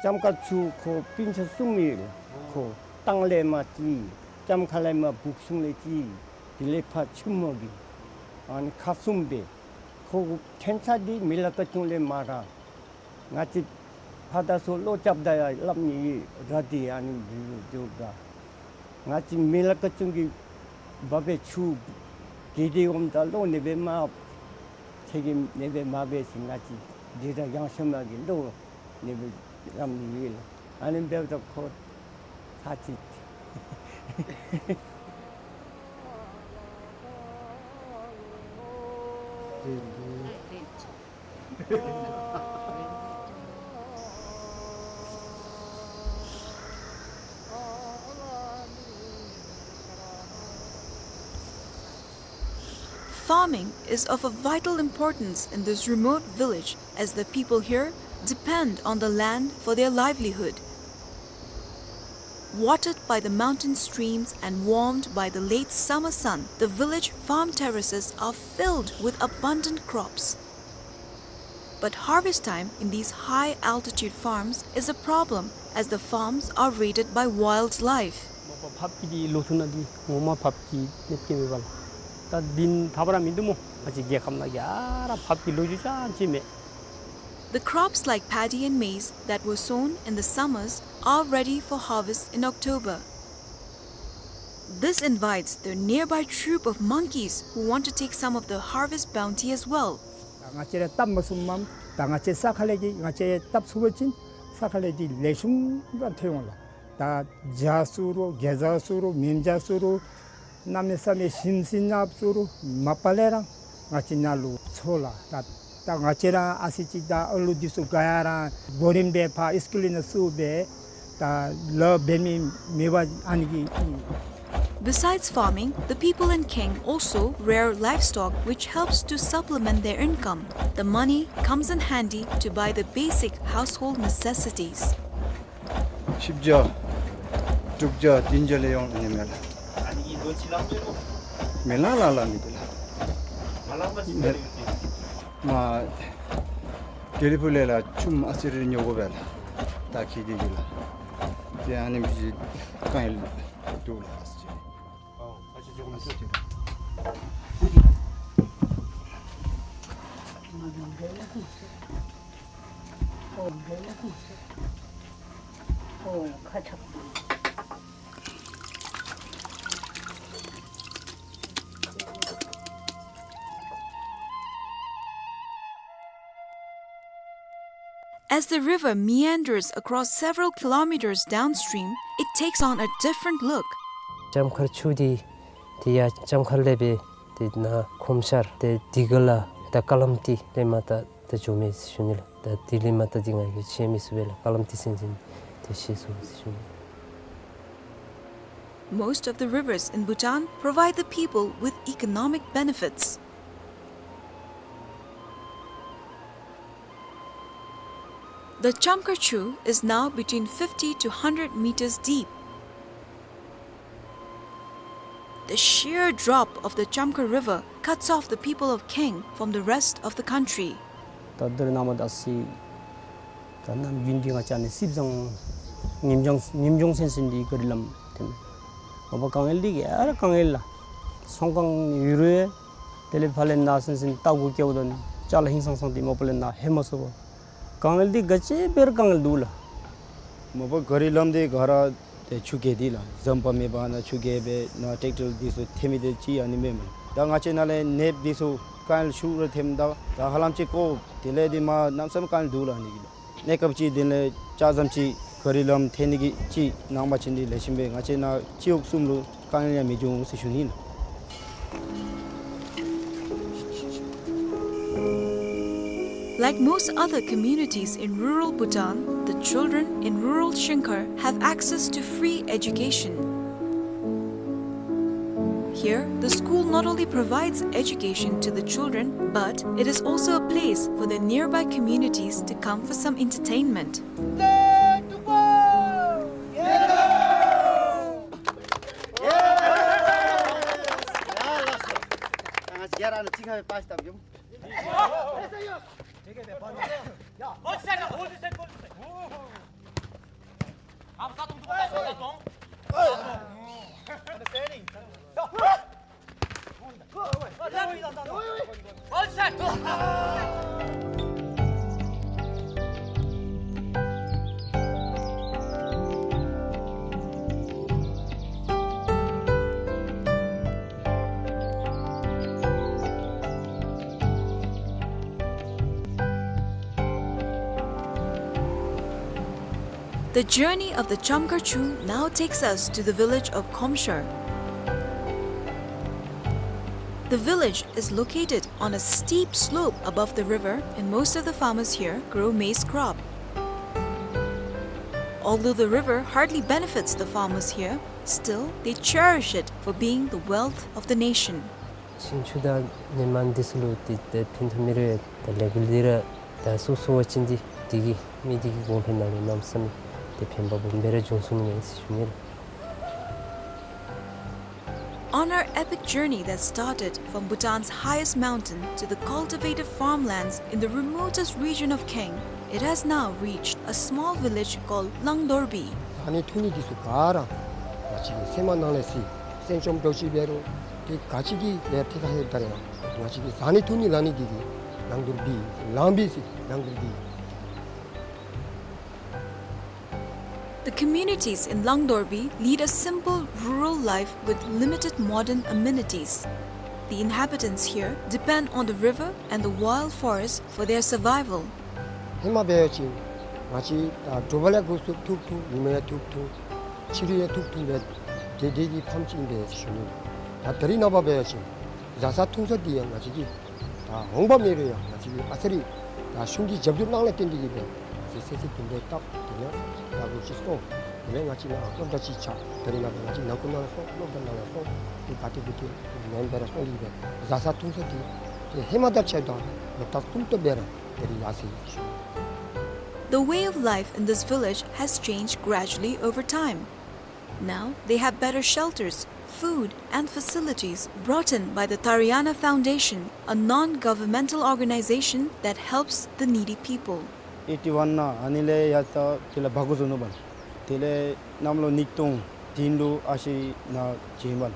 ལྕམ་མཁར་ཆུ་ཁོ་སྤུན་ཆ་གསུམ་ཡོད། ཁོ་སྟང་ལས་མར་གཅིག། ལྕམ་མཁར་ལས་མར་སྦུག་གསུང་ལས་གཅིག། དེ་ལས་ཕར་ཆུ་མོ་གི། ཨ་ནི་ཁག་གསུམ་སྦེ། ཁོ་ཕྲན་ཚེགས་འདི་མེ་ལ་ཀ་ཅུང་ལས་མར་ར། ང་བཅས་ཕར་དང་ཚུར་ལོག་རྐྱབ་ད་ཡང་སླབ་ནི་ཡོད་ར། འདི་ཨ་ནི་འདི་འགྱོ་དགོ། ང་བཅས་མེ་ལ་ཀ་ཅུང་གི་འབབ་པའི་ཆུ་གི་འདི་འོངམ་ད་ལོག་ནི་སྦེ་མ་ཚེ་གི་ནི་སྦེ་མ་འབད་ཟེར། ང་བཅས་འདི་ར་ཡང་ཤོ་མ་གི་ལོག་ནི་སྦེ་རམ་ནི་ཡོད་ལགས། ཨ་ནི་འབདཝ་ད་ཁོ་ཚར་གཅིག། Farming is of a vital importance in this remote village, as the people here depend on the land for their livelihood. Watered by the mountain streams and warmed by the late summer sun, the village farm terraces are filled with abundant crops. But harvest time in these high-altitude farms is a problem, as the farms are raided by wildlife. མ་པ་ཕགཔ་གི་འདི་ལོ་ཐུང་ནང་འདི་ངོ་མ་ཕགཔ་གི་གནོད་སྐྱེལ་མེད་པ་ལགས། ད་འདི་ཐབས་ར་མིན་འདུག་སྨོ། ང་བཅས་རྒྱལ་ཁབ་ནང་གི་ཨ་ར་ཕགཔ་གི་ལོ་རྒྱུས་ཅང་ཅིག་མེད། The crops like paddy and maize that were sown in the summers are ready for harvest in October. This invites the nearby troop of monkeys who want to take some of the harvest bounty as well. ང་བཅས་ར་སྟབས་མ་ཚུགས་མམ། ད་ང་བཅས་ས་ཁ་ལས་ཀྱི་ང་བཅས་སྟབས་ཚུགས་པ་ཅིན་ས་ཁ་ལས་ཀྱི་ལེགས་ཤོམ་ར་ཐོན་འོང་ལགས། ད་བྱ་ཟེར་རུང་གེ་ཛ་ཟེར་རུང་མེམ་བྱ་ཟེར་རུང་གནམ་མེད་ས་མེད་ཞིམ་ཟིན་ནགཔ་ཟེར་རུང་མ་པ་ལས་ར་ང་བཅས་ནཱ་ལུ་འཚོལ་ལགས། ད་ད་ང་བཅས་ར་ཨ་ཙི་ཅིག་ད་ཨ་ལུ་འདི་ཚུ་ག་ཡ་ར་གོ་རིམ་སྦེ་ཕར་སི་ཀུལ་ནང་བཙུགས་སྦེ་ད་ལཱ་འབད་མི་མེད་པར་ཨ་ནི་གི། Besides farming, the people in Kheng also rear livestock, which helps to supplement their income. The money comes in handy to buy the basic household necessities. ཆིབས་རྒྱ་དྲུག་རྒྱ་བདུན་རྒྱ་ལས་ཡོང་ནི་མས་ལགས། མེ་ལ་ལ་ལ་ནི་དེ་ལགས། མ་དགེ་ལེགས་ཕུག་ལས་ལགས་ཆུམ་ཨ་ཙི་རེ་ཉོ་དགོ་པས་ལགས། ད་ཁྱེད་ཀྱི་ལགས། དེ་ཨ་ནེམ་ཅིག་དཀའ་ངལ་འདུག་ལགས། As the river meanders across several kilometers downstream, it takes on a different look. ལྕམ་མཁར་ཆུ་འདི་དེ་ཡང་ལྕམ་མཁར་ལས་སྦེ་དེ་ནཱ་ཁོམ་ཤར་ཏེ་དི་ག་ལ་དང་ཀ་ལམ་ཏི་ལས་མར་ད་ད་འགྱོ་མི་ཟེར་ཞུ་ནི་ལགས། ད་དེ་ལས་མར་ད་དེ་ང་གིས་ཤེས་མི་ཚུགས་པས་ལགས། ཀ་ལམ་ཏི་ཟེར་མི་འདི་ཤེས་སོང་ཟེར་ཞུ་ནི། Most of the rivers in Bhutan provide the people with economic benefits. The Chamkhar Chu is now between fifty to hundred meters deep. The sheer drop of the Chamkhar River cuts off the people of Kheng from the rest of the country. ད་དེ་ར་ནང་མ་ད་སི་ད་ནམ་རྒྱུན་འདི་ང་བཅས་ནི་སིབ་ཟང་ངེམ་ལྗོངས་ངེམ་ལྗོངས་ཟེར་ཟེར་འདི་ག་རི་ལམ་དེ་མས། མ་པ་དཀའ་ངལ་འདི་ག་ར་དཀའ་ངལ་ལགས། ཚོང་ཁང་ཡོད་རུང་དེ་ལས་ཕར་ལས་ནཱ་ཟེར་ཟེར་ལྟ་སྒོ་བཀལཝ་ད་ཅ་ལ་ཧིང་སངས་སངས་འདི་མ་པ་ལས་ནཱ་ལྷོད་མ་ཚུགས་པས། དཀའ་ངལ་འདི་ག་ཅི་འབད་རུང་དཀའ་ངལ་འདུག་ལགས། མ་པ་ག་རི་ལམ་འདི་ག་ར་ཏེ་ཆུ་རྐྱལ་འདི་ལགས། ཟམ་པ་མེད་པར་ནཱ་ཆུ་རྐྱལ་སྦེ་ནཱ་ཊེཀ་ཊར་འདི་ཚུ་ཐོན་མི་འདི་ཅིག་ཨ་ནི་མེན་མས། ད་ང་བཅས་ནཱ་ལས་ནདཔ་འདི་ཚུ་དཀའ་ངལ་ཤུགས་ར་ཐོནམ་ད་ད་ཧ་ལམ་ཅིག་ཀོ་དེ་ལས་འདི་མ་གནམ་མེད་ས་མེད་དཀའ་ངལ་འདུག་ལགས་ཨ་ནི་གི་ལགས། གནས་སྐབས་ཅིག་དེ་ལས་ལྕགས་ཟམ་ཅིག་ག་རི་ལམ་ཐོན་ནི་གི་ཅིག་གནང་པ་ཅིན་འདི་ལེགས་ཤོམ་སྦེ་ང་བཅས་ནཱ་སྤྱི་འོག་གསུམ་ལུ་དཀའ་ངལ་ཡང་མི་འབྱུང་ཟེར་ཞུ་ནི་ལགས། Like most other communities in rural Bhutan, the children in rural Shingkhar have access to free education. Here, the school not only provides education to the children, but it is also a place for the nearby communities to come for some entertainment. The journey of the Chamkar Chu now takes us to the village of Khomshar. The village is located on a steep slope above the river, and most of the farmers here grow maize crop. Although the river hardly benefits the farmers here, still they cherish it for being the wealth of the nation. ཤིང་ཆུ་དང་ནི་མ་འདི་ཚུ་ལུ་ཏེ་ཏེ་ཕན་ཐོགས་མི་རེ་ད་ལས་འགུལ་འདི་ར་ད་སོ་སོ་བ་ཅིན་འདི་འདི་གིས་མི་འདི་གི་གོང་འཕེལ་ནང་ལུ་གནམ་མེད་ས་མེད་ཏེ་ཕན་པ་སྦོམ་སྦེ་ར་འབྱུང་ཚུགས་ནི་མས་ཟེར་ཞུ་ནི་ལགས། On our epic journey that started from Bhutan's highest mountain to the cultivated farmlands in the remotest region of Kaeng, it has now reached a small village called Langdorbi. ཟ་ནི་འཐུང་ནི་འདི་ཚུ་ག་ར་ང་བཅས་ཀྱི་སེམས་ནང་ལས་སི་སེམས་ཅན་འདྲཝ་ཅིག་འབད་རུང་ཏེ་ག་ཅི་གི་འབད་ཏེ་ག་ཧེ་ད་རེ་ཡང་ང་བཅས་ཀྱི་ཟ་ནི་འཐུང་ནི་ལ་ནི་འདི་གིས་ལང་དོར་བི་ལང་བི་སི་ལང་དོར་བི། The communities in Langdorbi lead a simple rural life with limited modern amenities. The inhabitants here depend on the river and the wild forest for their survival. ཧེ་མ་འབད་བ་ཅིན་ང་བཅས་ད་དྲོ་པ་ལས་འགོ་བཙུགས་ཐུག་ཐུག་ཉིན་མ་ཡང་ཐུག་ཐུག་ཕྱི་རུ་ཡང་ཐུག་ཐུག་འབད་དེ་དེ་གི་ཕམ་ཅིག་ཨིན་པས་ཟེར་ཞུ་ནི། ད་ད་རིས་ནངས་པ་འབད་བ་ཅིན་བཟའ་ཚང་འཐུང་ས་འདི་ཡང་ང་བཅས་ཀྱི་ད་འོང་འབབ་མེད་རུང་ཡང་ང་བཅས་ཀྱི་ཨ་ཙི་རེ་ད་གཞུང་གི་རྒྱབ་སྐྱོར་གནང་ལས་བརྟེན་ཏེ་གིས་འབད་ང་བཅས་ཚེ་ཚེ་བདུན་པའི་སྟབས་དེ་ལས་ད་ལོ་ཅིག་སོང་། དེ་ལས་ང་བཅས་ནཱ་སློབ་གྲྭ་ཅིག་ཆགས། ད་རིས་ནངས་པ་ང་བཅས་ནང་ཁུལ་ནང་ལས་སོང་སློབ་གྲྭ་ནང་ལས་སོང་དེ་ག་ཏེ་གུ་ཏེ་མེན་པར་སོང་སྟེ་གིས་འབད་བཟའ་ཚང་འཐུང་ས་དེ་དེ་ཧེ་མ་དང་ཕྱདཔ་ད་ལོག་ལྟ་གསུམ་ཏོག་སྦེ་ར་ད་རིས་ཡར་སོ་ཡི་ཞུ། The way of life in this village has changed gradually over time. Now they have better shelters, food, and facilities brought in by the Tariana Foundation, a non-governmental organization that helps the needy people. ཨེ་ཊི་ཝན་ནང་ཨ་ནི་ལས་ཡར་ད་དེ་ལས་འབག་འགྱོ་ནུག་པ། དེ་ལས་གནམ་ལོ་ཉིས་སྟོང་བདུན་ལུ་ཨ་ཞེ་ནཱ་བྱིན་པ།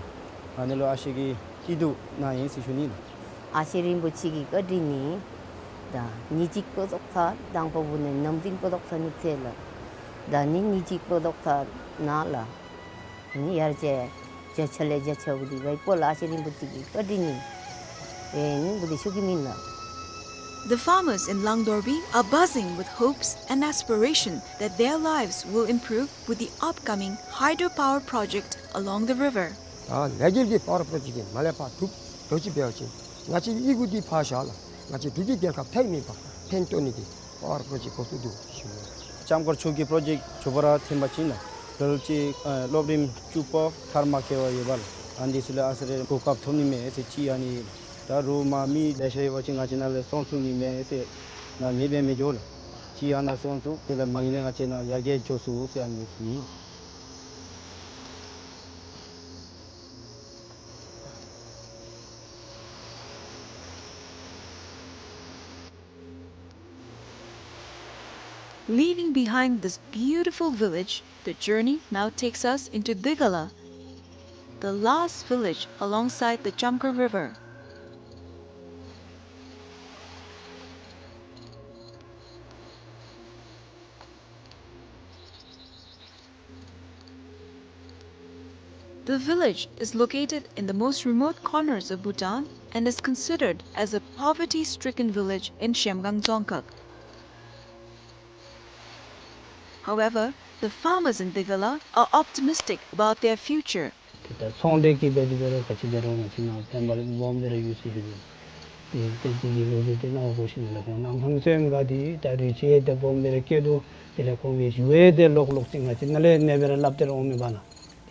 ཨ་ནི་ལུ་ཨ་ཞེ་གི་སྐྱིད་སྡུག་ནང་ཨིན་ཟེར་ཞུ་ནི་ལགས། ཨ་ཞེ་རིན་པོ་ཆེ་གི་བཀའ་དྲིན་ནི་ད་ཉིན་གཅིག་པོ་ཙོགས་ཚར་དང་པ་བུ་ནི་ནམ་རིམ་པོ་ཙོགས་ཚར་ནི་ཚེ་ལགས། ད་ནི་ཉིན་གཅིག་པོ་ཙོགས་ཚར་ནཱ་ལགས། ནི་ཡར་ཅིག་བརྒྱ་ཆ་ལས་བརྒྱ་ཆ་བུ་འདི་ཝའི་པོ་ལགས་ཨ་ཞེ་རིན་པོ་ཆེ་གི་བཀའ་དྲིན་ནི་ཨིན་བུ་འདི་ཞུ་གེ་མེན་ལགས། The farmers in Langdorbi are buzzing with hopes and aspiration that their lives will improve with the upcoming hydropower project along the river. ད་ལས་འགུལ་གྱི་པ་ཝར་པྲོ་ཇེཀཊ་འདི་མ་ལས་ཕར་གྲུབ་འགྱོ་ཅི་འབད་བ་ཅིན་ང་བཅས་ཀྱི་ཡི་གུ་འདི་ཕར་བཞག་ལགས། ང་བཅས་འབྲུག་གི་རྒྱལ་ཁབ་ཐད་མེད་པར་ཕན་ཐོགས་ནི་གི་པ་ཝར་པྲོ་ཇེཀཊ་འགོ་བཙུགས་འདུག་ཞུ་ནི། ལྕམ་མཁར་ཆུ་གི་པྲོ་ཇེཀཊ་མཇུག་པ་ར་ཐོན་པ་ཅིན་ལགས་ལོ་ལོ་ཅིག་ཨ་སློབ་རིམ་བཅུ་པ་མཐར་མ་འཁྱོལ་བ་ཡོད་པ་ལགས། ཨ་ནི་ཚུ་ལུ་ཨ་ཙི་རེ་གོ་སྐབས་ཐོབ་ནི་མས་ཟེར་ཅིག་ཨ་ནི་ལགས། ད་རུང་མ་མི་ལེ་ཤ་ཡོད་པ་ཅིན་ང་བཅས་ནང་ལས་སོང་ཚུགས་ནི་མས་ཟེར་ང་མེད་པའི་མི་འགྱོ་ལགས། ཅིག་ཨ་ནཱ་སོང་ཚུགས་དེ་ལས་མ་ཨིན་ན་ང་བཅས་ནཱ་ཡར་རྒྱས་འགྱོ་ཚུགས་ཟེར་ཨ་ནི་ཨིན། Leaving behind this beautiful village, the journey now takes us into Digala, the last village alongside the Chamkar River. The village is located in the most remote corners of Bhutan and is considered as a poverty-stricken village in Zhemgang Dzongkhag. However, the farmers in Digala are optimistic about their future. ཏེ་ད་ཚོང་འབྲེལ་གྱི་འབད་དེ་འབད་རུང་ག་ཅི་འབད་རུང་ང་བཅས་ནང་ཕན་པ་སྦོམ་སྦེ་ར་ཡོད་ཟེར་ཞུ་ནི། ཏེ་ཏེ་དེ་གི་ལོ་རྒྱུས་དེ་ནང་གོ་ཤེས་ནི་ལགས། ཁོང་ནང་ཧང་སོ་ཡང་ག་དེ་ད་རུང་ཅིག་ཏེ་སྦོམ་སྦེ་ར་སྐྱེ་འདུག། དེ་ལས་ཁོང་གི་ཞུ་ཡང་ཏེ་ལོག་ལོག་ཅིག་ང་བཅས་ནཱ་ལས་ནེ་སྦེ་ར་སླབ་སྟེ་ར་འོང་མི་པ་ལགས།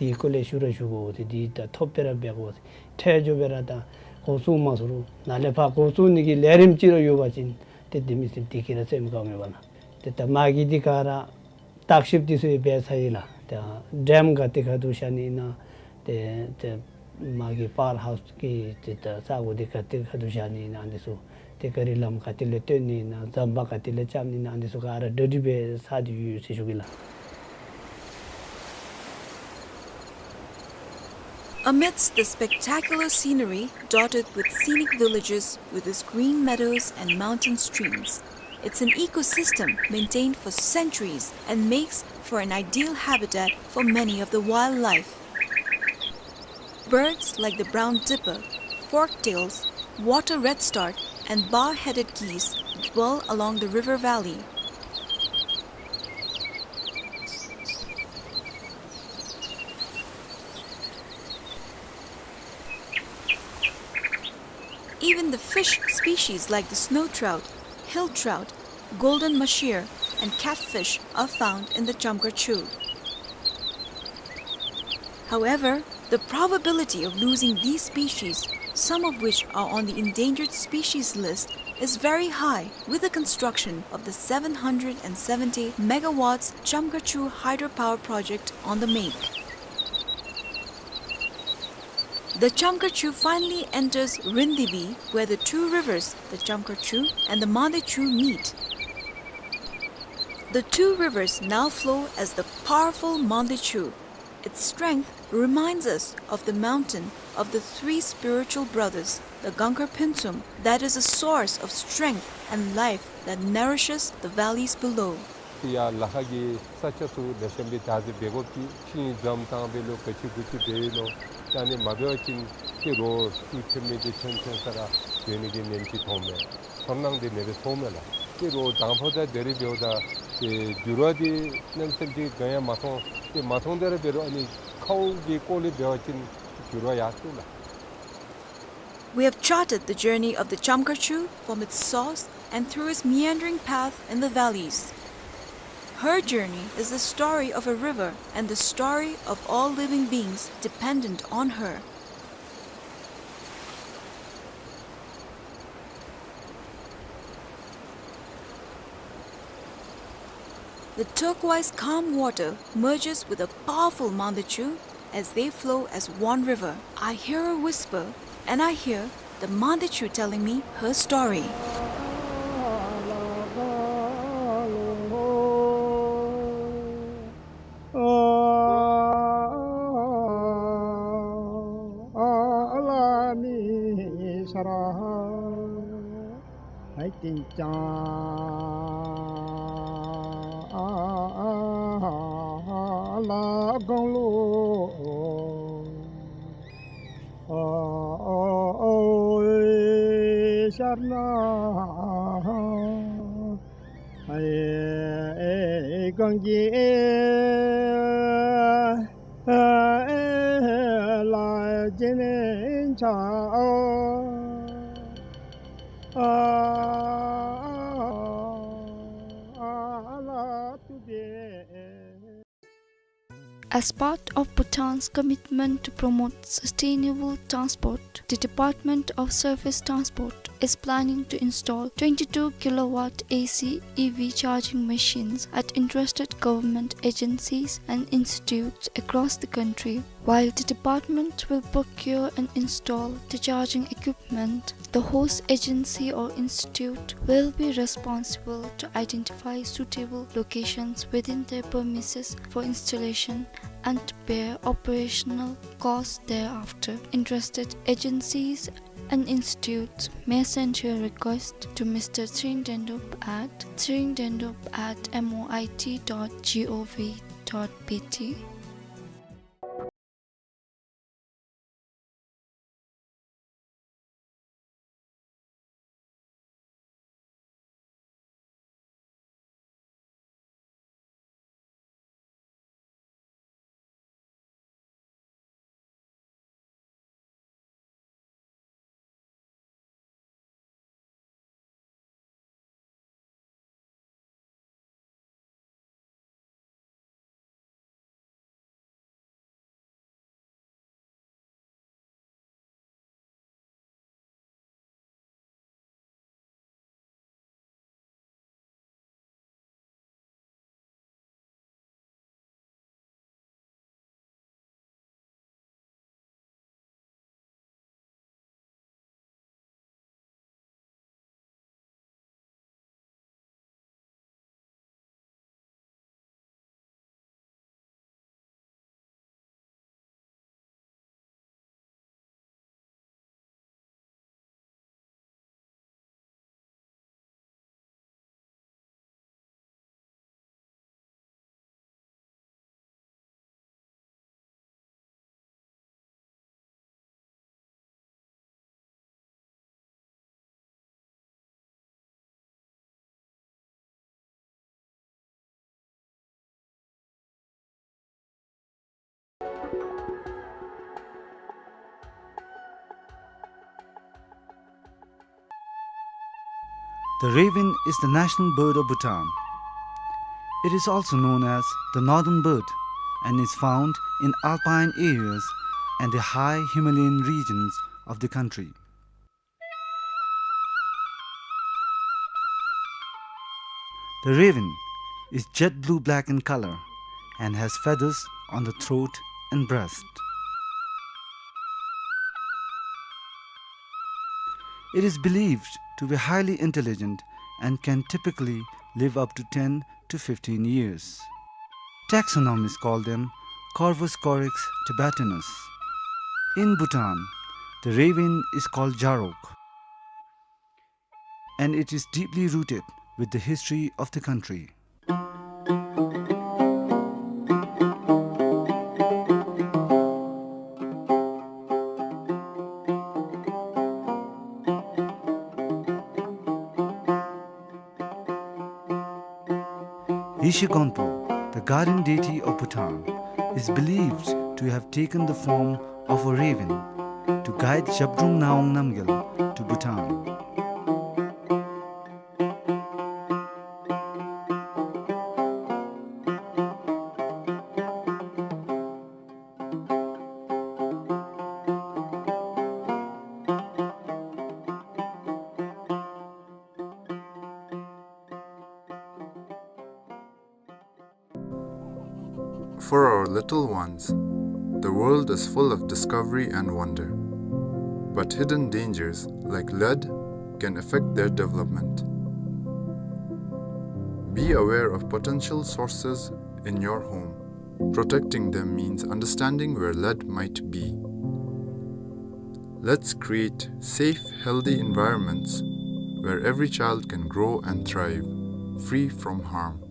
དེ་སྐོར་ལས་ཞུ་ར་ཞུ་དགོ་ཟེར། དེ་ད་ཐོབ་སྦེ་ར་འབད་དགོ་ཟེར། ཁྲལ་འགྱོ་སྦེ་ར་ད་འགོ་བཙུགས་མ་ཚུགས་རུང་ནཱ་ལས་ཕར་འགོ་བཙུགས་ནི་གི་ལས་རིམ་ཅིག་ར་ཡོད་པ་ཅིན་ཏེ་དེ་མི་སེར་དེ་གིས་ར་སེམས་དགའ་མས་པ་ལགས། ཏེ་ད་མ་གི་འདི་ག་ར་བརྟག་ཞིབ་འདི་ཚུ་ཡང་འབད་ཚར་ཡི་ལགས། ཏེ་ཌེམ་ག་ཏེ་ག་འདུག་བཞག་ནི་ཨིན་ན། ཏེ་ཏེ་མ་གི་པཱཝར་ཧའུསི་གི་ཏེ་ད་ས་གོ་འདི་ག་ཏེ་ག་འདུག་བཞག་ནི་ཨིན་ན། ཨ་ནི་ཚུ་ཏེ་ག་རི་ལམ་ག་ཏེ་ལས་བཏོན་ནི་ཨིན་ན། ཟམ་པ་ག་ཏེ་ལས་རྐྱབ་ནི་ཨིན་ན། ཨ་ནི་ཚུ་ག་ར་གྲ་སྒྲིག་འབད་ཚར་ཏེ་ཡོད་ཟེར་ཞུ་གེ་ལགས། Amidst the spectacular scenery dotted with scenic villages with its green meadows and mountain streams, it's an ecosystem maintained for centuries and makes for an ideal habitat for many of the wildlife. Birds like the brown dipper, forktails, water redstart, and bar-headed geese dwell along the river valley. Even the fish species like the snow trout, hill trout, golden mahseer, and catfish are found in the Chamkar Chu. However, the probability of losing these species, some of which are on the endangered species list, is very high with the construction of the seven hundred and seventy megawatts Chamkar Chu hydropower project on the make. The Chamkar Chu finally enters Rindibi, where the two rivers, the Chamkar Chu and the Mande Chu, meet. The two rivers now flow as the powerful Mande Chu. Its strength reminds us of the mountain of the three spiritual brothers, the Gangkar Phuntsum, that is a source of strength and life that nourishes the valleys below. དེ་ཡང་ལ་ཁ་གི་ས་ཆ་ཚུ་ལེགས་ཤོམ་སྦེ་བདག་འཛིན་འབད་དགོཔ་ཅིག་ཤིང་འཛོམས་བཏང་སྦེ་ལོག་ག་ཅི་གུ་ཅི་འབད་ཡི་ནོ། ད་ཨ་ནི་མ་འབད་བ་ཅིན་ཏེ་རོགས་ཚུ་ཐོན་མི་འདི་ཐོན་ཐོན་ས་ར་འགྱོ་ནི་གི་ཉེན་ཅིག་མཐོངམ་མས། ཚོར་སྣང་འདི་ཨ་ནི་སྦེ་ཚོརཝ་མས་ལགས། ཏེ་རོགས་དང་ཕུ་དང་དེ་རིང་འབདཝ་ད་ཏེ་འགྱུར་བ་འདི་གནམ་མེད་ས་མེད་ཅིག་ག་ཡང་མ་མཐོང་། ཏེ་མ་མཐོང་དེ་ར་འབད་རུང་ཨ་ནི་ཁཝ་གི་སྐོར་ལས་འབད་བ་ཅིན་འགྱུར་བ་ཡར་སོང་ལགས། We have charted the journey of the Chamkar Chu from its source and through its meandering path in the valleys. Her journey is the story of a river and the story of all living beings dependent on her. The turquoise calm water merges with the powerful Mande Chu as they flow as one river. I hear a whisper, and I hear the Mande Chu telling me her story. As part of Bhutan's commitment to promote sustainable transport, the Department of Surface Transport is planning to install twenty-two kilowatt A C E V charging machines at interested government agencies and institutes across the country. While the department will procure and install the charging equipment, the host agency or institute will be responsible to identify suitable locations within their premises for installation and bear operational costs thereafter. Interested agencies and institutes may send your request to Mister Tshering Dendup at tshering dendup at M O I T dot G O V dot B T. The raven is the national bird of Bhutan. It is also known as the northern bird and is found in alpine areas and the high Himalayan regions of the country. The raven is jet blue-black in color and has feathers on the throat and breast. It is believed to be highly intelligent and can typically live up to ten to fifteen years. Taxonomists call them Corvus corax tibetanus. In Bhutan, the raven is called jarok, and it is deeply rooted with the history of the country. Yeshe Gonpo, the guardian deity of Bhutan, is believed to have taken the form of a raven to guide Zhabdrung Ngawang Namgyal to Bhutan. For our little ones, the world is full of discovery and wonder, but hidden dangers like lead can affect their development. Be aware of potential sources in your home. Protecting them means understanding where lead might be. Let's create safe, healthy environments where every child can grow and thrive, free from harm.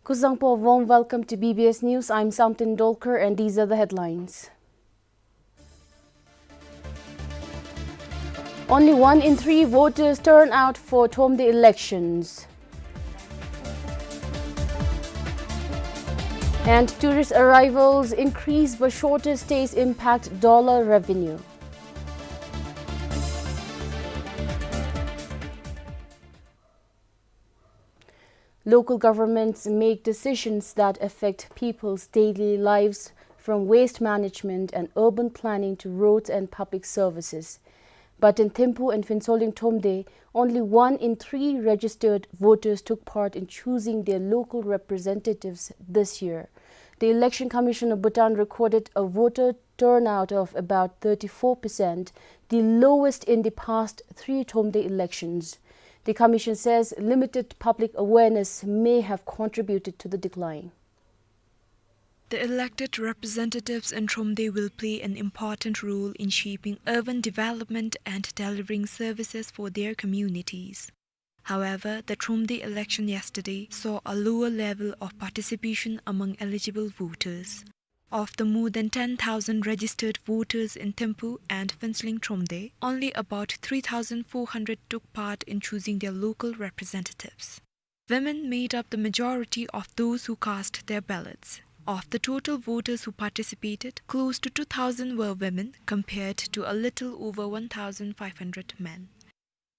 Kuzuzangpo, warm welcome to B B S News. I'm Samten Dolkar and these are the headlines. Only one in three voters turn out for Thromde elections. And tourist arrivals increase but shorter stays impact dollar revenue. Local governments make decisions that affect people's daily lives, from waste management and urban planning to roads and public services. But in Thimphu and Phuentsholing Thromde, only one in three registered voters took part in choosing their local representatives this year. The Election Commission of Bhutan recorded a voter turnout of about thirty-four percent, the lowest in the past three Thromde elections. The commission says limited public awareness may have contributed to the decline. The elected representatives in Thromde will play an important role in shaping urban development and delivering services for their communities. However, the Thromde election yesterday saw a lower level of participation among eligible voters. Of the more than ten thousand registered voters in Thimphu and Phuentsholing Thromde, only about three thousand four hundred took part in choosing their local representatives. Women made up the majority of those who cast their ballots. Of the total voters who participated, close to two thousand were women, compared to a little over one thousand five hundred men.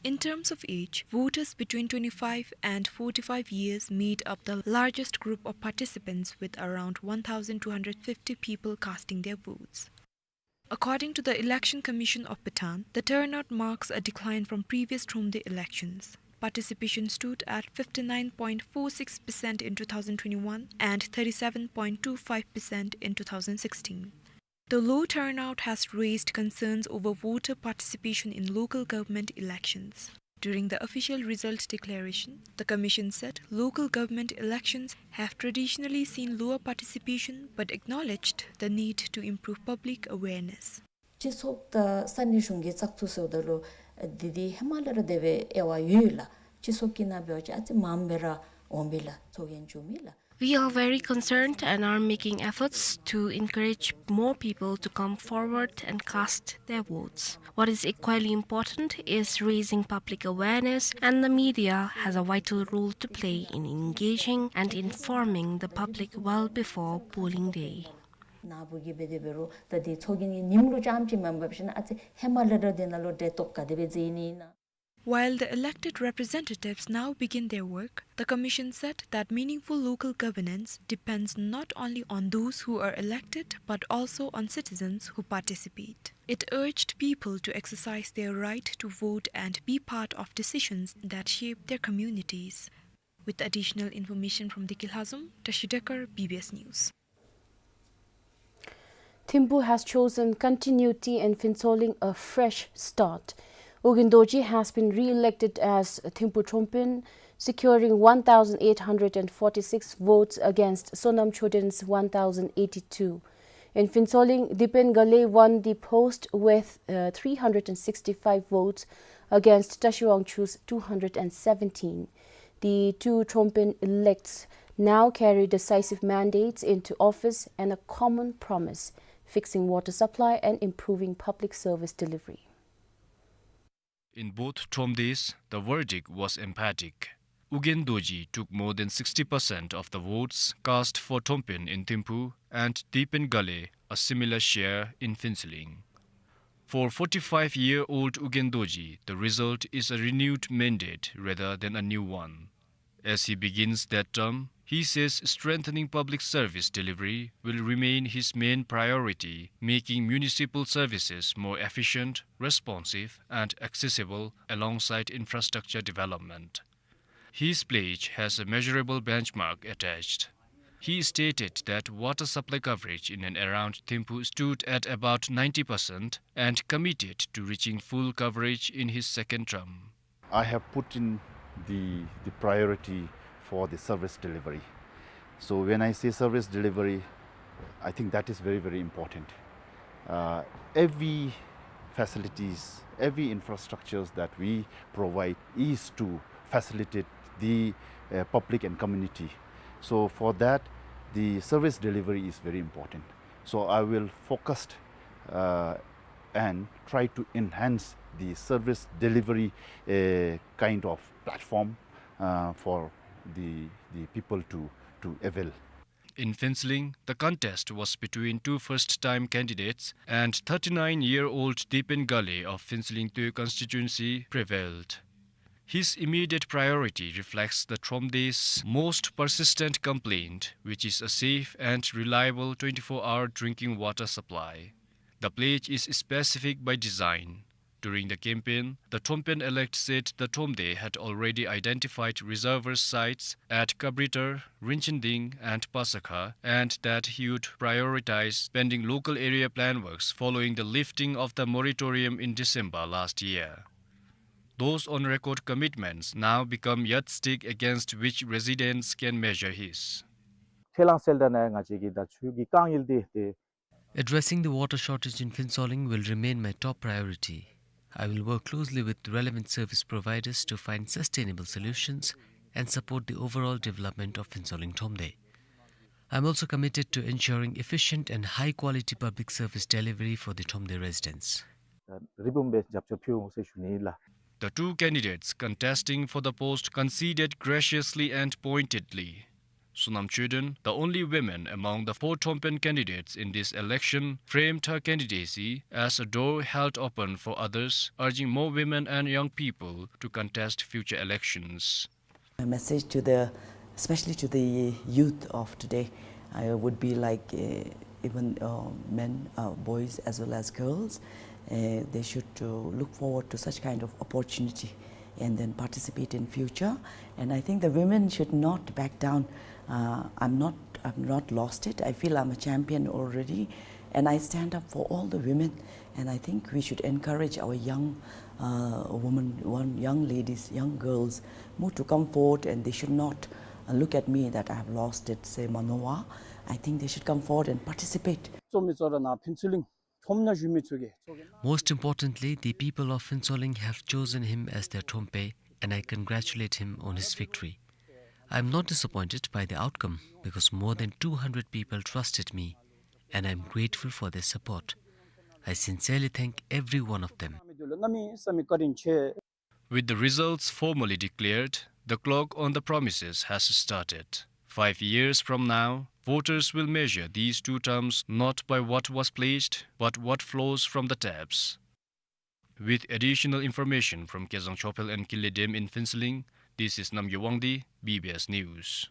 In terms of age, voters between twenty-five and forty-five years made up the largest group of participants, with around one thousand two hundred fifty people casting their votes. According to the Election Commission of Bhutan, the turnout marks a decline from previous Thromde elections. Participation stood at fifty-nine point four six percent in two thousand twenty-one and thirty-seven point two five percent in two thousand sixteen. The low turnout has raised concerns over voter participation in local government elections. During the official result declaration, the commission said local government elections have traditionally seen lower participation but acknowledged the need to improve public awareness. སྤྱི་ཚོགས་དང་ས་གནས་གཞུང་གི་བཙག་འཐུ་ཟེརཝ་ད་ལུ་འདི་འདི་ཧེ་མ་ལས་ར་དེ་སྦེ་དབྱེ་བ་ཡོད་ལགས། སྤྱི་ཚོགས་ཀྱི་ནང་འབད་བ་ཅིན་ཨ་ཙི་མངམ་སྦེ་ར་འོང་མི་ལགས། ཚོགས་རྒྱན་བཙུགས་མི་ལགས། We are very concerned and are making efforts to encourage more people to come forward and cast their votes. What is equally important is raising public awareness, and the media has a vital role to play in engaging and informing the public well before polling day. ནཱ་བུ་གིས་འབད་དེ་འབད་རུང་ད་འདི་ཚོགས་རྒྱན་གྱི་ཉིནམ་ལུ་རྐྱངམ་ཅིག་མེན་པར་ཞིན་ཨ་ཙི་ཧེ་མ་ལས་ར་འདི་ནང་ལུ་འབྲེལ་གཏོགས་ག་དེ་སྦེ་མཛད་ནི་ཨིན་ན། While the elected representatives now begin their work, the commission said that meaningful local governance depends not only on those who are elected but also on citizens who participate. It urged people to exercise their right to vote and be part of decisions that shape their communities. With additional information from Deki Lhazom, Tashi Dekar, B B S News. Thimphu has chosen continuity and Phuentsholing a fresh start. Ugyen Dorji has been re-elected as Thimphu Thrompen, securing one thousand eight hundred and forty-six votes against Sonam Choden's one thousand eighty-two. In Phuentsholing, Dipen Gale won the post with, uh, three hundred and sixty-five votes against Tashi Wangchuck's two hundred and seventeen. The two Thrompen elects now carry decisive mandates into office and a common promise, fixing water supply and improving public service delivery. In both Thromdes, the verdict was emphatic. Ugyen Dorji took more than sixty percent of the votes cast for Thrompen in Thimphu and Dipen Gale a similar share in Phuentsholing. For forty-five-year-old Ugyen Dorji, the result is a renewed mandate rather than a new one. As he begins that term, he says strengthening public service delivery will remain his main priority, making municipal services more efficient, responsive, and accessible alongside infrastructure development. His pledge has a measurable benchmark attached. He stated that water supply coverage in and around Thimphu stood at about ninety percent and committed to reaching full coverage in his second term. I have put in the, the priority for the service delivery. So when I say service delivery, I think that is very, very important. Uh, every facilities, every infrastructures that we provide is to facilitate the, uh, public and community. So for that, the service delivery is very important. So I will focus, uh, and try to enhance the service delivery, uh, kind of platform, uh, for the, the people to, to avail. In Phuentsholing, the contest was between two first-time candidates, and thirty-nine-year-old Dipen Gale of Phuentsholing Toi constituency prevailed. His immediate priority reflects the Thromde's most persistent complaint, which is a safe and reliable twenty-four hour drinking water supply. The pledge is specific by design. During the campaign, the Thrompen elect said the Thromde had already identified reservoir sites at Kabritar, Rinchinding, and Pasakha, and that he would prioritize pending local area plan works following the lifting of the moratorium in December last year. Those on-record commitments now become yardstick against which residents can measure his. ཁས་བླངས་གསལ་བསྒྲགས་ནང་ང་བཅས་ཀྱི་ད་ཆུ་གི་དཀའ་ངལ་འདི་ཏེ། Addressing the water shortage in Phuentsholing will remain my top priority. I will work closely with relevant service providers to find sustainable solutions and support the overall development of Phuentsholing Thromde. I am also committed to ensuring efficient and high-quality public service delivery for the Thromde residents. རིལ་བུམ་སྦེ་རྒྱབ་སྐྱོར་ཕུལ་འོང་ཟེར་ཞུ་ནི་ལགས། The two candidates contesting for the post conceded graciously and pointedly. Sonam Choden, the only woman among the four Thrompen candidates in this election, framed her candidacy as a door held open for others, urging more women and young people to contest future elections. My message to the, especially to the youth of today, uh, would be like, uh, even, uh, men, uh, boys as well as girls, uh, they should, uh, look forward to such kind of opportunity and then participate in future. And I think the women should not back down. Uh, I'm not, I've not lost it. I feel I'm a champion already, and I stand up for all the women. And I think we should encourage our young, uh, women, one, young ladies, young girls, more to come forward, and they should not, uh, look at me that I have lost it, say, མ་ནོར་བ། I think they should come forward and participate. རྩོམ་པ་པོ་ཚུ་ར་ནཱ་ཕུན་ཚོགས་གླིང་ཁྲོམ་ནང་བཞུགས་མི་ཚུ་གིས། Most importantly, the people of Phuentsholing have chosen him as their Trompe, and I congratulate him on his victory. I am not disappointed by the outcome because more than two hundred people trusted me, and I am grateful for their support. I sincerely thank every one of them. With the results formally declared, the clock on the promises has started. Five years from now, voters will measure these two terms not by what was pledged, but what flows from the taps. With additional information from Kezang Chophel and Kinley Dem in Phuentsholing, this is Namgay Wangdi, B B S News.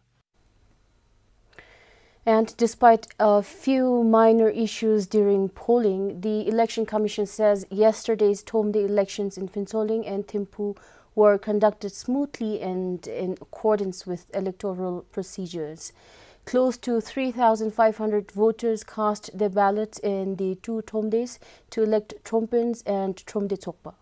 And despite a few minor issues during polling, the Election Commission says yesterday's Thromde elections in Phuentsholing and Thimphu were conducted smoothly and in accordance with electoral procedures. Close to three thousand five hundred voters cast their ballots in the two Thromdes to elect Thrompens and Thromde Tsokpa.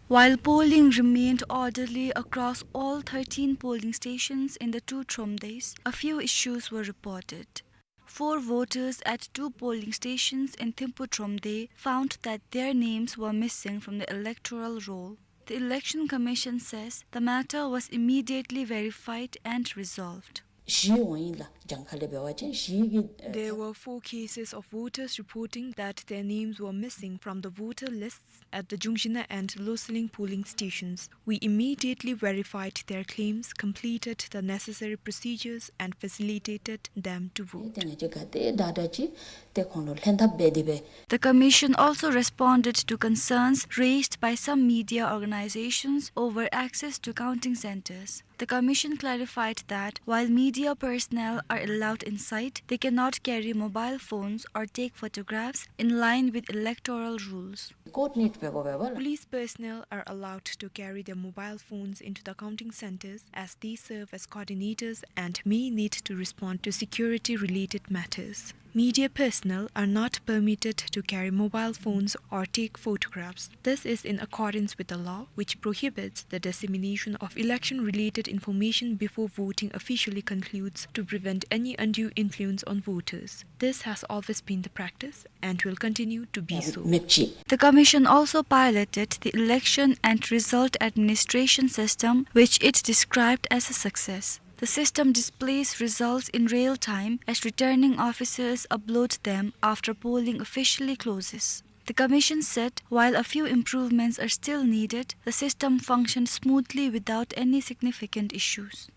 While polling remained orderly across all thirteen polling stations in the two Thromdes, a few issues were reported. Four voters at two polling stations in Thimphu Thromde found that their names were missing from the electoral roll. The Election Commission says the matter was immediately verified and resolved. བཞི་འོང་ཡིན་ལགས། གྱངས་ཁ་ལས་འབད་བ་ཅིན་བཞི་གི། There were four cases of voters reporting that their names were missing from the voter lists at the Jungshina and Loselling polling stations. We immediately verified their claims, completed the necessary procedures, and facilitated them to vote. ཏེ་ང་བཅས་ག་དེ་དྲག་དྲག་ཅིག་ཏེ་ཁོང་ལུ་ལྷན་ཐབས་འབད་དེ་སྦེ། The Commission also responded to concerns raised by some media organizations over access to counting centers. The Commission clarified that while media personnel are allowed inside, they cannot carry mobile phones or take photographs in line with electoral rules. Coordinate འབད་དགོ་པས་ལགས། Police personnel are allowed to carry their mobile phones into the counting centers as they serve as coordinators and may need to respond to security-related matters. Media personnel are not permitted to carry mobile phones or take photographs. This is in accordance with the law, which prohibits the dissemination of election-related information before voting officially concludes to prevent any undue influence on voters. This has always been the practice and will continue to be so. མེདཔ་ཅིག། The Commission also piloted the election and result administration system, which it described as a success. The system displays results in real time as returning officers upload them after polling officially closes. The Commission said while a few improvements are still needed, the system functioned smoothly without any significant issues.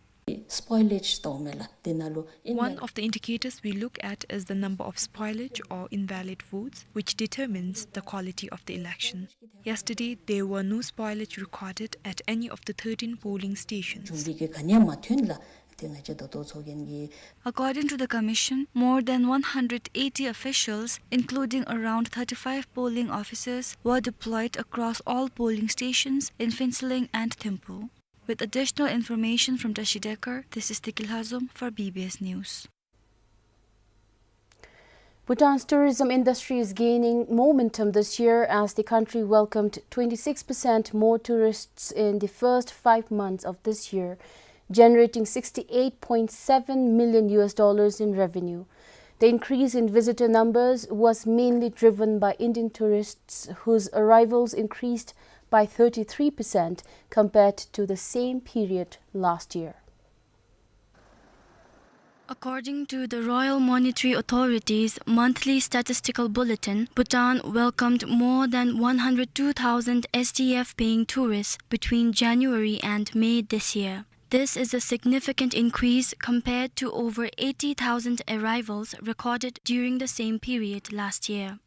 Spoilage འདུག་མེན་ལགས། དེ་ནང་ལུ། One of the indicators we look at is the number of spoilage or invalid votes, which determines the quality of the election. Yesterday, there were no spoilage recorded at any of the thirteen polling stations. འབྱུང་འགྱུར་གྱི་ག་ནི་ཡང་མ་ཐོན་ལགས། ཏེ་ང་བཅས་ད་ལྟོ་ཚོགས་རྒྱན་གྱི། According to the Commission, more than one hundred eighty officials, including around thirty-five polling officers, were deployed across all polling stations in Phuentsholing and Thimphu. With additional information from Tashi Dekar, this is Tikil Hazum for B B S News. Bhutan's tourism industry is gaining momentum this year as the country welcomed twenty-six percent more tourists in the first five months of this year, generating sixty-eight point seven million U S dollars in revenue. The increase in visitor numbers was mainly driven by Indian tourists, whose arrivals increased by thirty-three percent compared to the same period last year. According to the Royal Monetary Authority's monthly statistical bulletin, Bhutan welcomed more than one hundred two thousand S T F paying tourists between January and May this year. This is a significant increase compared to over eighty thousand arrivals recorded during the same period last year.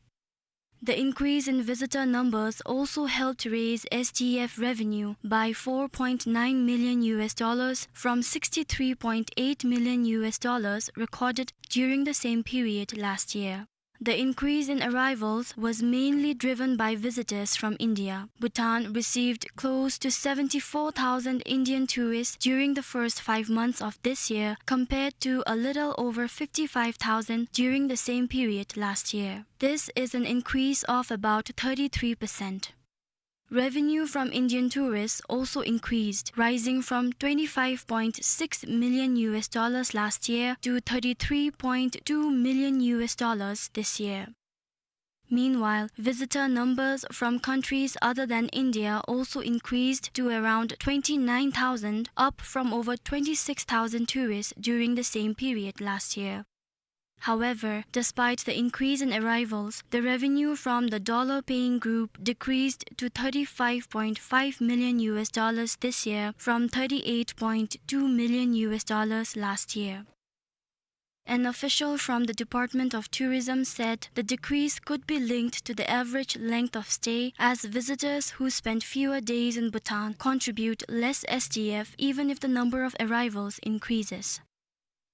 The increase in visitor numbers also helped raise S T F revenue by four point nine million U S dollars from sixty-three point eight million U S dollars recorded during the same period last year. The increase in arrivals was mainly driven by visitors from India. Bhutan received close to seventy-four thousand Indian tourists during the first five months of this year, compared to a little over fifty-five thousand during the same period last year. This is an increase of about thirty-three percent. Revenue from Indian tourists also increased, rising from twenty-five point six million U S dollars last year to thirty-three point two million U S dollars this year. Meanwhile, visitor numbers from countries other than India also increased to around twenty-nine thousand, up from over twenty-six thousand tourists during the same period last year. However, despite the increase in arrivals, the revenue from the dollar-paying group decreased to thirty-five point five million U S dollars this year from thirty-eight point two million U S dollars last year. An official from the Department of Tourism said the decrease could be linked to the average length of stay, as visitors who spend fewer days in Bhutan contribute less S D F even if the number of arrivals increases.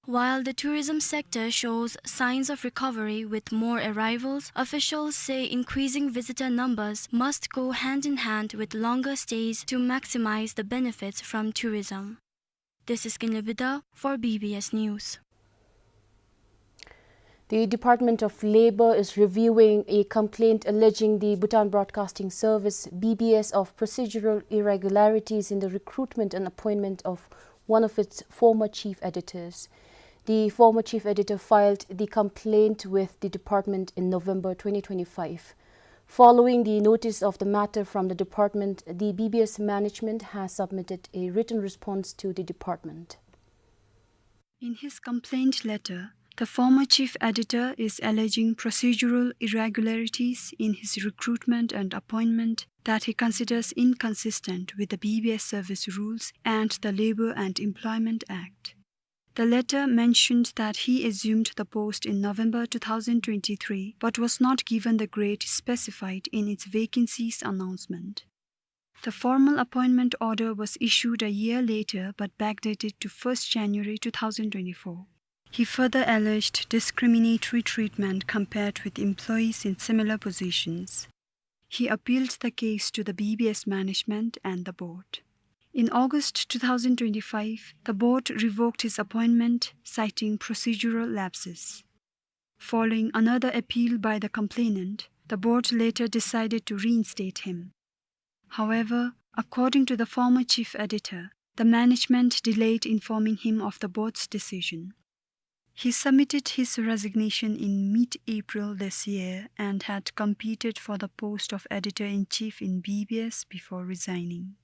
While the tourism sector shows signs of recovery with more arrivals, officials say increasing visitor numbers must go hand in hand with longer stays to maximize the benefits from tourism. This is Kinley Bida for B B S News. The Department of Labor is reviewing a complaint alleging the Bhutan Broadcasting Service, B B S, of procedural irregularities in the recruitment and appointment of one of its former chief editors. The former chief editor filed the complaint with the department in November twenty twenty-five. Following the notice of the matter from the department, the B B S management has submitted a written response to the department. In his complaint letter, the former chief editor is alleging procedural irregularities in his recruitment and appointment that he considers inconsistent with the B B S service rules and the Labor and Employment Act. The letter mentioned that he assumed the post in November two thousand twenty-three, but was not given the grade specified in its vacancies announcement. The formal appointment order was issued a year later, but backdated to first January two thousand twenty-four. He further alleged discriminatory treatment compared with employees in similar positions. He appealed the case to the B B S management and the board. In August two thousand twenty-five, the board revoked his appointment, citing procedural lapses. Following another appeal by the complainant, the board later decided to reinstate him. However, according to the former chief editor, the management delayed informing him of the board's decision. He submitted his resignation in mid-April this year and had competed for the post of editor-in-chief in B B S before resigning.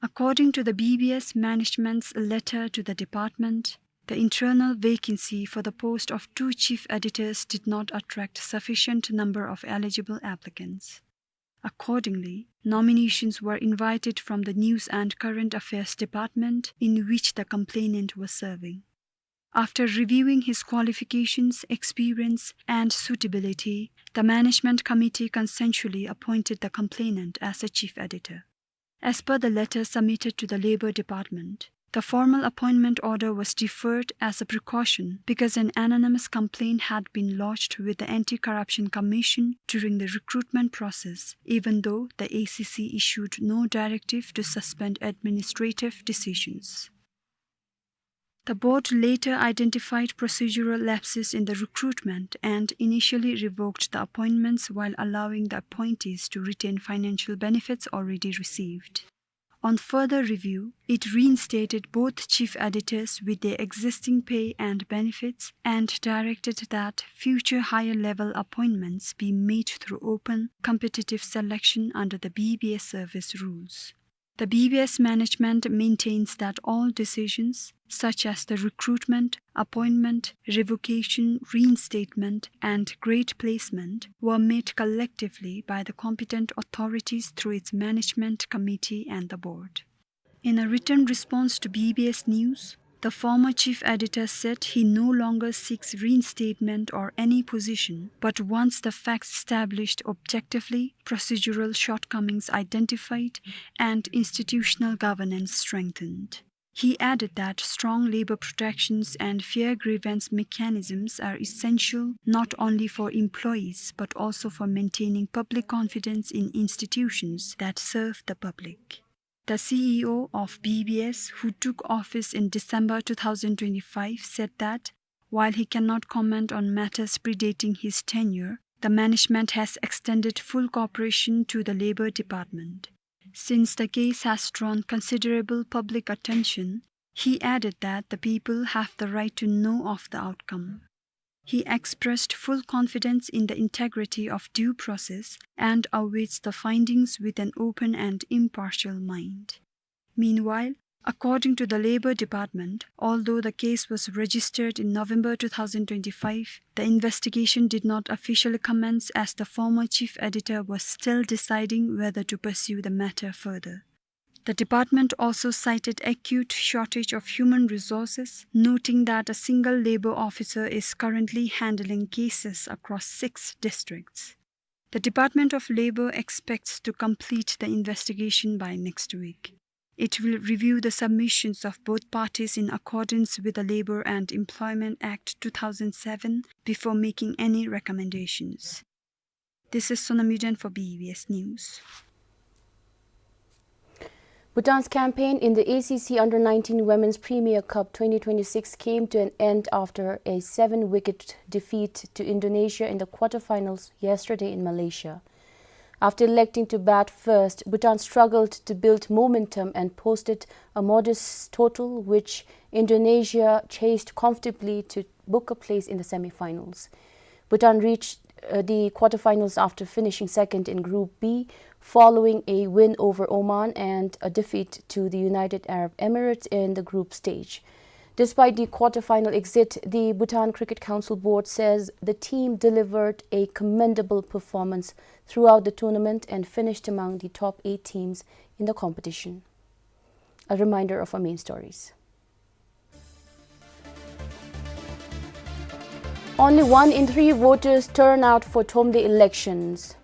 According to the B B S management's letter to the department, the internal vacancy for the post of two chief editors did not attract sufficient number of eligible applicants. Accordingly, nominations were invited from the News and Current Affairs Department, in which the complainant was serving. After reviewing his qualifications, experience, and suitability, the management committee consensually appointed the complainant as a chief editor. As per the letter submitted to the Labor Department, the formal appointment order was deferred as a precaution because an anonymous complaint had been lodged with the Anti-Corruption Commission during the recruitment process, even though the A C C issued no directive to suspend administrative decisions. The board later identified procedural lapses in the recruitment and initially revoked the appointments while allowing the appointees to retain financial benefits already received. On further review, it reinstated both chief editors with their existing pay and benefits and directed that future higher level appointments be made through open, competitive selection under the B B S service rules. The B B S management maintains that all decisions, such as the recruitment, appointment, revocation, reinstatement, and grade placement, were made collectively by the competent authorities through its management committee and the board. In a written response to B B S News, the former chief editor said he no longer seeks reinstatement or any position, but wants the facts established objectively, procedural shortcomings identified, and institutional governance strengthened. He added that strong labor protections and fair grievance mechanisms are essential not only for employees but also for maintaining public confidence in institutions that serve the public. The C E O of B B S, who took office in December two thousand twenty-five, said that while he cannot comment on matters predating his tenure, the management has extended full cooperation to the Labor Department. Since the case has drawn considerable public attention, he added that the people have the right to know of the outcome. He expressed full confidence in the integrity of due process and awaits the findings with an open and impartial mind. Meanwhile, according to the Labor Department, although the case was registered in November two thousand twenty-five, the investigation did not officially commence as the former chief editor was still deciding whether to pursue the matter further. The department also cited acute shortage of human resources, noting that a single labor officer is currently handling cases across six districts. The Department of Labor expects to complete the investigation by next week. It will review the submissions of both parties in accordance with the Labor and Employment Act two thousand seven before making any recommendations. This is Sonam Yuden for B B S News. Bhutan's campaign in the A C C Under nineteen Women's Premier Cup twenty twenty-six came to an end after a seven-wicket defeat to Indonesia in the quarterfinals yesterday in Malaysia. After electing to bat first, Bhutan struggled to build momentum and posted a modest total, which Indonesia chased comfortably to book a place in the semifinals. Bhutan reached, uh, the quarterfinals after finishing second in Group B, following a win over Oman and a defeat to the United Arab Emirates in the group stage. Despite the quarterfinal exit, the Bhutan Cricket Council board says the team delivered a commendable performance throughout the tournament and finished among the top eight teams in the competition. A reminder of our main stories. Only one in three voters turn out for Thromde elections.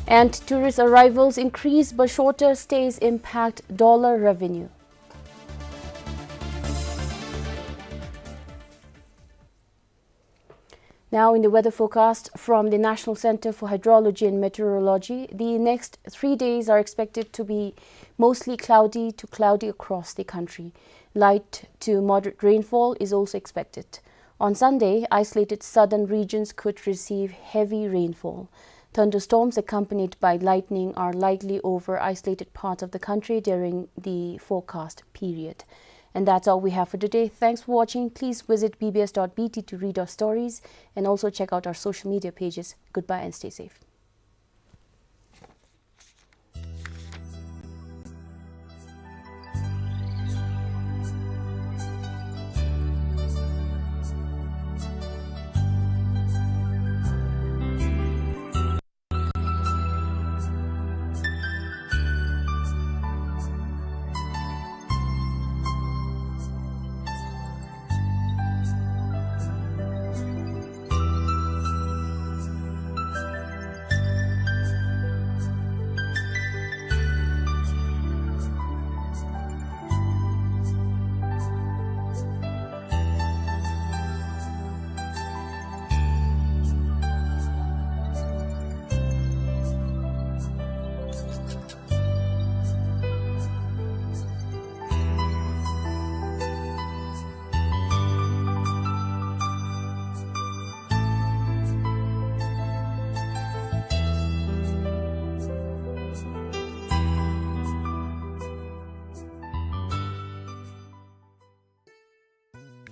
And tourist arrivals increase, but shorter stays impact dollar revenue. Now in the weather forecast from the National Center for Hydrology and Meteorology, the next three days are expected to be mostly cloudy to cloudy across the country. Light to moderate rainfall is also expected. On Sunday, isolated southern regions could receive heavy rainfall. Thunderstorms accompanied by lightning are likely over isolated parts of the country during the forecast period. And that's all we have for today. Thanks for watching. Please visit B B S dot B T to read our stories and also check out our social media pages. Goodbye and stay safe.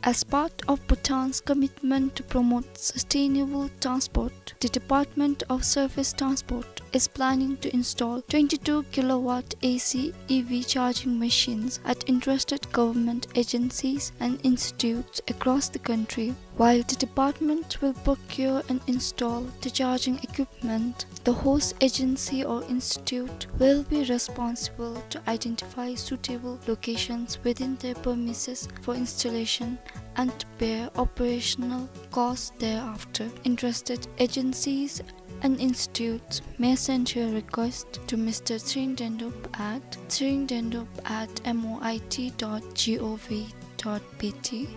As part of Bhutan's commitment to promote sustainable transport, the Department of Surface Transport is planning to install twenty-two kilowatt A C E V charging machines at interested government agencies and institutes across the country. While the department will procure and install the charging equipment, the host agency or institute will be responsible to identify suitable locations within their premises for installation and bear operational costs thereafter. Interested agencies An institute may send your request to Mister Tshering Dendup at tshering dendup at M O I T dot gov dot B T.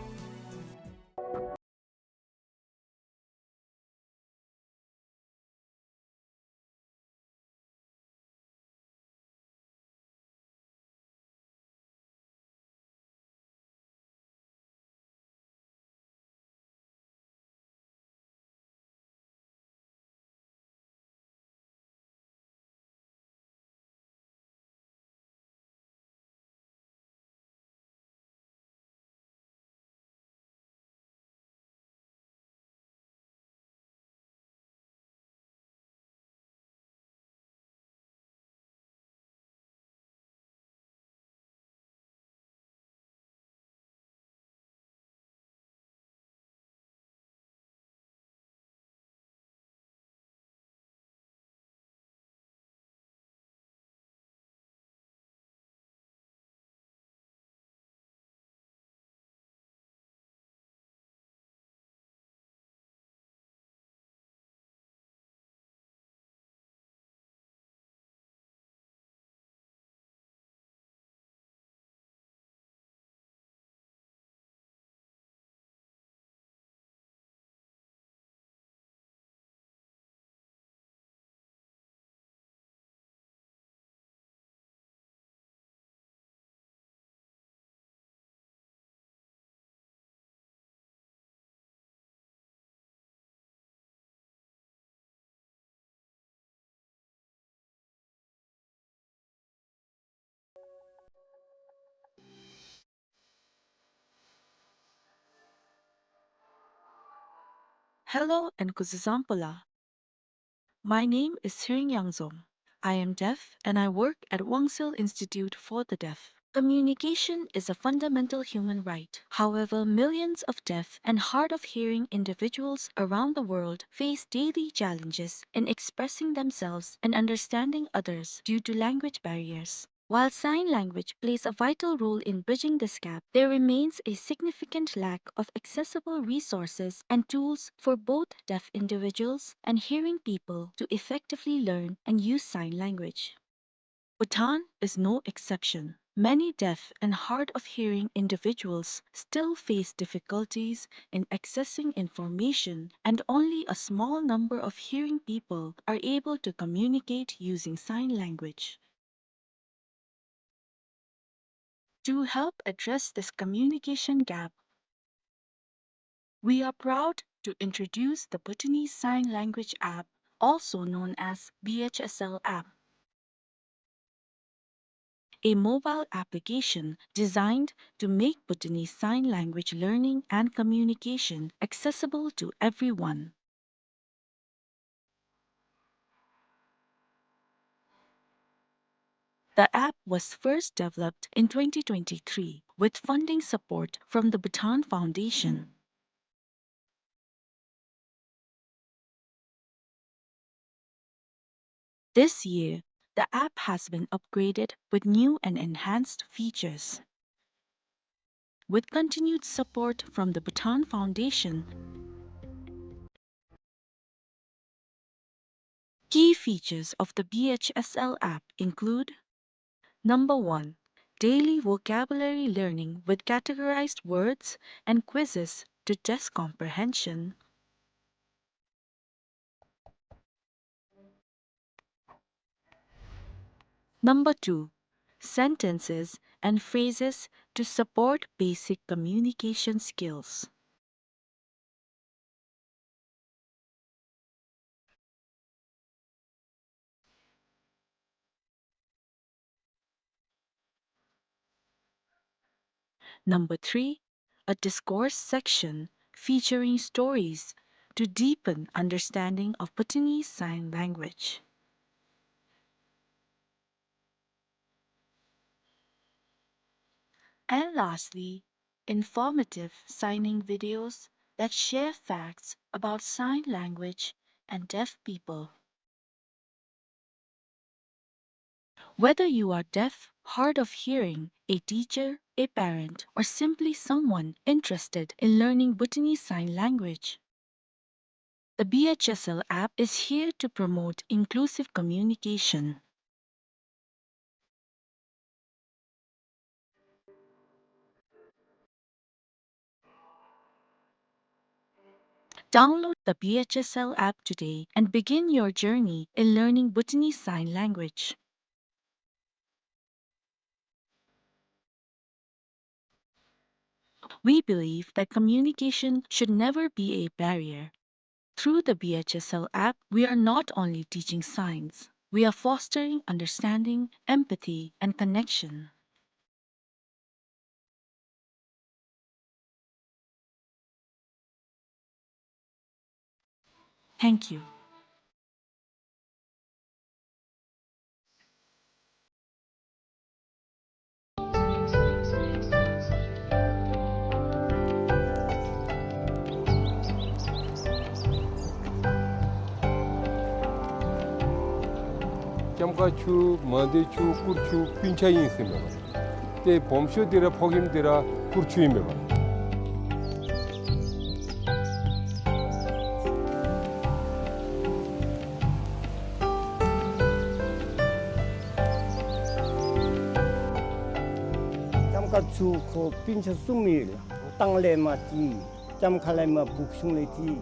Hello and kuzuzangpo la. My name is Tshering Yangzom. I am deaf and I work at Wangsil Institute for the Deaf. Communication is a fundamental human right. However, millions of deaf and hard of hearing individuals around the world face daily challenges in expressing themselves and understanding others due to language barriers. While sign language plays a vital role in bridging this gap, there remains a significant lack of accessible resources and tools for both deaf individuals and hearing people to effectively learn and use sign language. Bhutan is no exception. Many deaf and hard of hearing individuals still face difficulties in accessing information, and only a small number of hearing people are able to communicate using sign language. To help address this communication gap, we are proud to introduce the Bhutanese Sign Language app, also known as B H S L app, a mobile application designed to make Bhutanese Sign Language learning and communication accessible to everyone. The app was first developed in twenty twenty-three with funding support from the Bhutan Foundation. This year, the app has been upgraded with new and enhanced features. With continued support from the Bhutan Foundation, key features of the B H S L app include: number one, daily vocabulary learning with categorized words and quizzes to test comprehension. Number two, sentences and phrases to support basic communication skills. Number three, a discourse section featuring stories to deepen understanding of Bhutanese Sign Language. And lastly, informative signing videos that share facts about sign language and deaf people. Whether you are deaf, hard of hearing, a teacher, a parent, or simply someone interested in learning Bhutanese Sign Language, The B H S L app is here to promote inclusive communication. Download the B H S L app today and begin your journey in learning Bhutanese Sign Language. We believe that communication should never be a barrier. Through the B H S L app, we are not only teaching signs, we are fostering understanding, empathy, and connection. Thank you. ལྕམ་མཁར་ཆུ་མང་སྡེ་ཆུ་སྐུར་ཆུ་སྤུན་ཆ་ཨིན་ཟེར་མས་པ། ཏེ་སྦོམ་ཤོས་འདི་ར་ཕོ་རྒནམ་འདི་ར་སྐུར་ཆུ་ཨིན་མས་པ། ལྕམ་མཁར་ཆུ་ཁོ་སྤུན་ཆ་གསུམ་ཨིན་ལགས། ལྟང་ལས་མར་ཅིག་ལྕམ་མཁར་ལས་མར་སྦུག་གཞུང་ལས་ཅིག།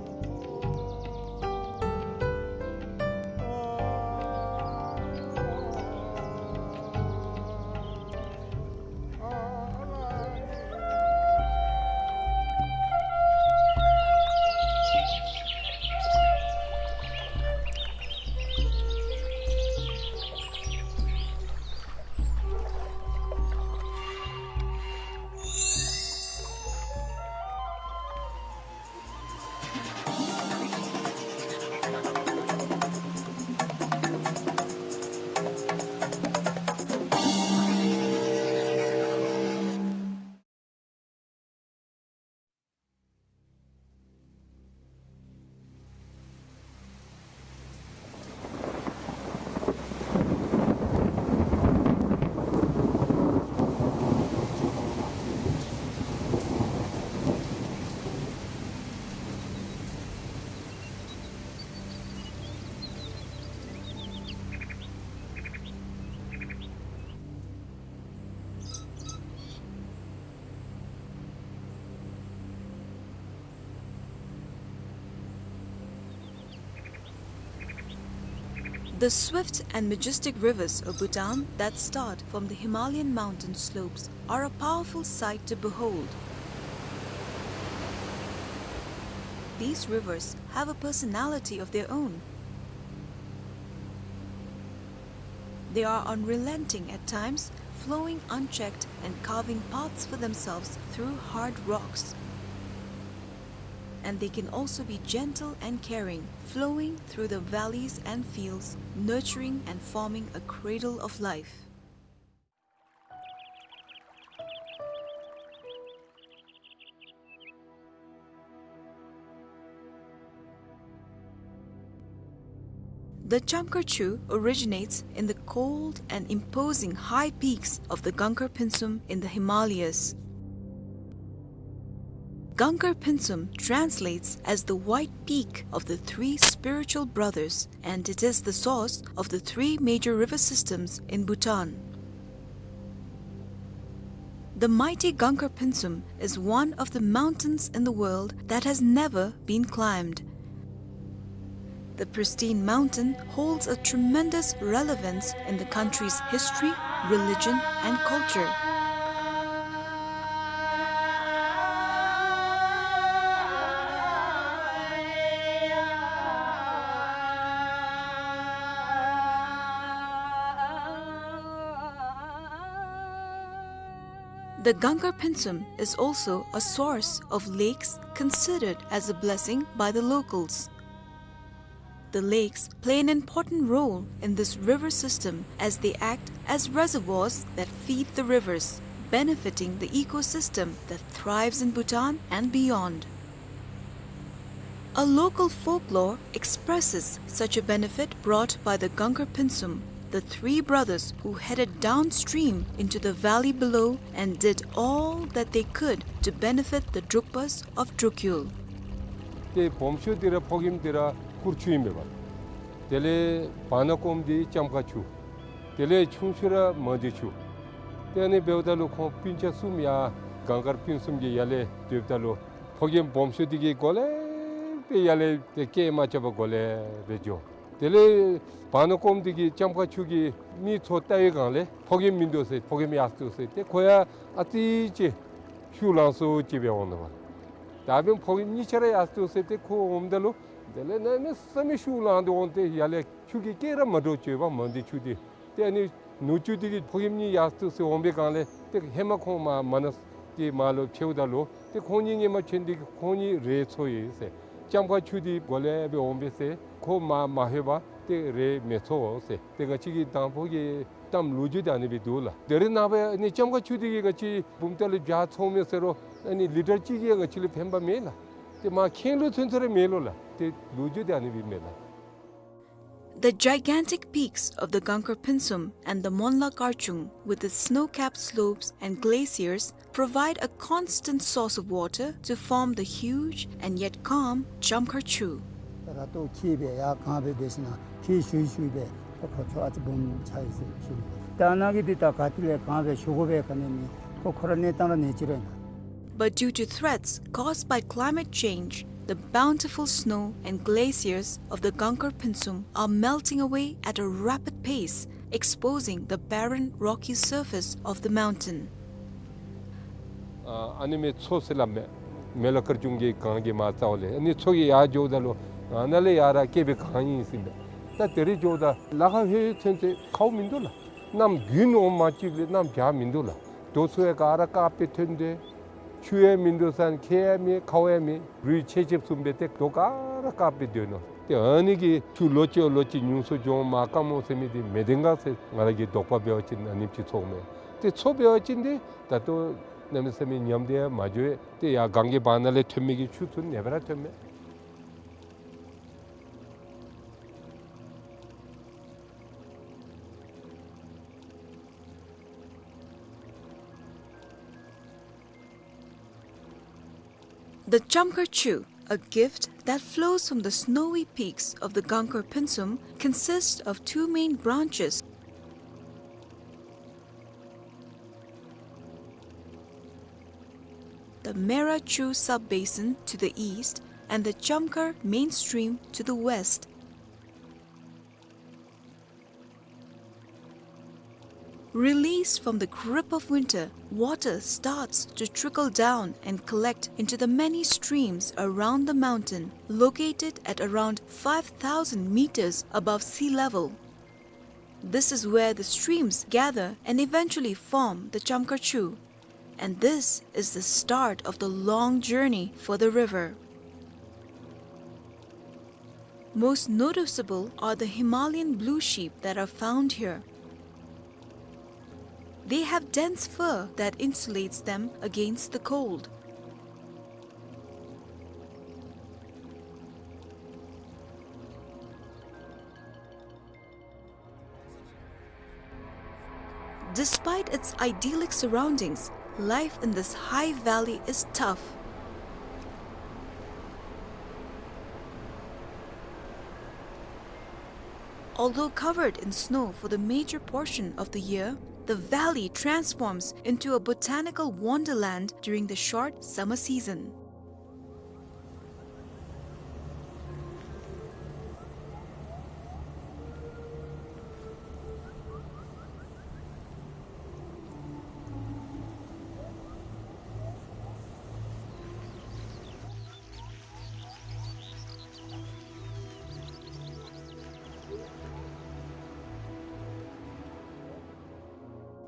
The swift and majestic rivers of Bhutan that start from the Himalayan mountain slopes are a powerful sight to behold. These rivers have a personality of their own. They are unrelenting at times, flowing unchecked and carving paths for themselves through hard rocks. And they can also be gentle and caring, flowing through the valleys and fields, nurturing and forming a cradle of life. The Chamkar Chu originates in the cold and imposing high peaks of the Gangkar Pynsum in the Himalayas. Gangkar Pynsum translates as the white peak of the three spiritual brothers, and it is the source of the three major river systems in Bhutan. The mighty Gangkar Pynsum is one of the mountains in the world that has never been climbed. The pristine mountain holds a tremendous relevance in the country's history, religion, and culture. The Gangkar Pynsum is also a source of lakes considered as a blessing by the locals. The lakes play an important role in this river system as they act as reservoirs that feed the rivers, benefiting the ecosystem that thrives in Bhutan and beyond. A local folklore expresses such a benefit brought by the Gangkar Pynsum, the three brothers who headed downstream into the valley below and did all that they could to benefit the Drukpas of Drukyul. ཏེ་སྦོམ་ཤོས་འདི་ར་ཕོ་རྒནམ་འདི་ར་གུར་ཆུ་ཨིན་པས་པ། དེ་ལས་བར་ན་ཀོམ་འདི་ལྕམ་མཁར་ཆུ། དེ་ལས་ཆུང་ཤོས་ར་མང་སྡེ་ཆུ། ཏེ་ཨ་ནི་འབདཝ་ད་ལུ་ཁོང་སྤུན་ཆ་གསུམ་ཡར་གངས་དཀར་སྤུན་གསུམ་གྱི་ཡར་ལས་སྡོདཔ་ད་ལུ་ཕོ་རྒནམ་སྦོམ་ཤོས་འདི་གིས་གོ་ལེ་སྦེ་ཡར་ལས་ཏེ་སྐད་མ་རྐྱབ་པར་གོ་ལེ་སྦེ་འགྱོ། དེ་ལས་བར་ན་ཀོམ་འདི་གིས་ལྕམ་མཁར་ཆུ་གི་མི་ཚུ་བལྟ་བའི་སྒང་ལས་ཕོ་རྒནམ་མིན་འདུག་ཟེར། ཕོ་རྒནམ་ཡར་སོ་ཟེར། ཏེ་ཁོ་ཡང་ཨ་ཙི་ཅིག་ཤུགས་ལང་སོ་ཅིག་སྦེ་འོང་ནུག་པ། ད་འབདན་ཕོ་རྒནམ་གཉིས་ཆ་ར་ཡར་སོ་ཟེར། ཏེ་ཁོ་འོངམ་ད་ལུ་དེ་ལས་གནམ་མེད་ས་མེད་ཤུགས་ལང་སྟེ་འོང་སྟེ་ཡར་ལས་ཆུ་གི་སྐད་ར་མ་འདྲཝ་ཅིག་ཡོདཔ། མང་སྡེ་ཆུ་འདི། ཏེ་ཨ་ནི་ནུ་གཅུང་འདི་གིས་ཕོ་རྒནམ་གཉིས་ཡར་སོ་ཟེར་འོང་པའི་སྒང་ལས་ཏེ་ཧེ་མ་ཁོང་མར་མར་ན་ཏེ་མར་ལུ་ཕྱདཔ་ད་ལུ་ཏེ་ཁོང་གཉིས་སྔོན་མ་ཕྱད་ནི་འདི་གིས་ཁོང་གཉིས་རེད་ཚོར་ཡི་ཟེར། ལྕམ་མཁར་ཆུ་འདི་གོ་ལེ་སྦེ་འོང་པས་ཟེར། ཁོ་མར་མ་ལྷོད་པར་ཏེ་རེད་མི་ཚོར་ཟེར། ཏེ་ང་བཅས་ཀྱི་དང་ཕུ་གི་གཏམ་ལོ་རྒྱུས་འདི་ཨ་ནི་སྦེ་འདུག་ལགས། དེ་རིང་ནངས་པ་ཨ་ནི་ལྕམ་མཁར་ཆུ་འདི་གིས་ང་བཅས་བུམ་ཐང་ལས་བྱཱ་ཚོང་མི་ཟེར་རུང་ཨ་ནི་ལི་ཊར་གཅིག་གིས་ང་བཅས་ལུ་ཕན་པ་མེད་ལགས། ཏེ་མར་ཁེངས་ལོ་ཚུན་ཚོད་ར་མེད་ལོ་ལགས། ཏེ་ལོ་རྒྱུས་འདི་ཨ་ནི་སྦེ་མས་ལགས། The gigantic peaks of the Gangkar Pynsum and the Monla Karchung, with its snow-capped slopes and glaciers, provide a constant source of water to form the huge and yet calm Chamkhar Chu. ར་ཏོ་ཁྱི་སྦེ་ཡར་གངས་སྦེ་སྡོད་ཞིན་ན་ཁྱི་ཤུ་ཤུ་སྦེ་ཁོ་ཁོ་ཚུ་ཨ་ཙི་སྦོམ་ཆགས་ཡི་ཟེར་ཞུ་ནི། ད་ནཱ་གི་འདི་ད་ག་ཏེ་ལས་གངས་སྦེ་ཤུ་གུ་སྦེ་ག་ནི་མེད། ཁོ་ཁོ་ར་གནས་སྟངས་ར་གནས་ཅི་ར་ཨིན་ན། But due to threats caused by climate change, the bountiful snow and glaciers of the Gangkar Pynsum are melting away at a rapid pace, exposing the barren, rocky surface of the mountain. ཨ་ཨ་ནི་མི་མཚོ་ཟེར་སླབ་མས། མེ་ལ་དཀར་ཆུང་གི་གངས་ཀྱི་མར་རྩ་བ་ལས་ཨ་ནི་མཚོ་གི་ཡར་འགྱོཝ་ད་ལུ་ཨ་ནཱ་ལས་ཡར་ར་བསྐལ་པའི་གངས་ཨིན་ཟེར་མས། ད་དེ་རེ་འགྱོཝ་ད་ལ་ཁ་ཧེ་ཚུན་ཚོད་ཁཝ་མིན་འདུག་ལགས། གནམ་དགུན་འོང་མ་གཅིག་ལས་གནམ་བྱཱར་མིན་འདུག་ལགས། རྡོ་ཚུ་ཡང་ག་ར་དཀརཔོ་སྦེ་ཐོན་ཏེ་ཆུ་ཡང་མིན་འདུག་ཟེར་ན་ཁྱེགས་ཡང་མེད་ཁཝ་ཡང་མེད་རུལ་ཆད་ཆད་བཟུམ་སྦེ་ཏེ་རྡོ་ག་ར་དཀརཔོ་སྦེ་སྡོད་ནུག། ཏེ་ཨ་ནི་གི་ཆུ་ལོ་གཅིག་ལོ་གཅིག་ཉུང་སུ་འགྱོ་མ་དཀར་མོ་ཟེར་མི་འདི་མེད་དེ་ག་ཟེར་ང་ར་གི་དོགས་པ་འབད་བ་ཅིན་ཨ་ནེམ་ཅིག་ཚོརཝ་མས། ཏེ་མཚོ་འབད་བ་ཅིན་འདི་ད་ལྟོ་གནམ་མེད་ས་མེད་ཉམས་ཏེ་ཡང་མ་འགྱོ། ཏེ་ཡར་གངས་ཀྱི་བར་ན་ལས་ཐོན་མི་གི་ཆུ་ཚུ་ཨ་ནེ་སྦེ་ར་ཐོནམ་མས། The Chamkhar Chu, a gift that flows from the snowy peaks of the Gangkar Pynsum, consists of two main branches. The Mera Chu sub-basin to the east and the Chamkhar main stream to the west. Released from the grip of winter, water starts to trickle down and collect into the many streams around the mountain, located at around five thousand meters above sea level. This is where the streams gather and eventually form the Chamkhar Chu. And this is the start of the long journey for the river. Most noticeable are the Himalayan blue sheep that are found here. They have dense fur that insulates them against the cold. Despite its idyllic surroundings, life in this high valley is tough. Although covered in snow for the major portion of the year, the valley transforms into a botanical wonderland during the short summer season.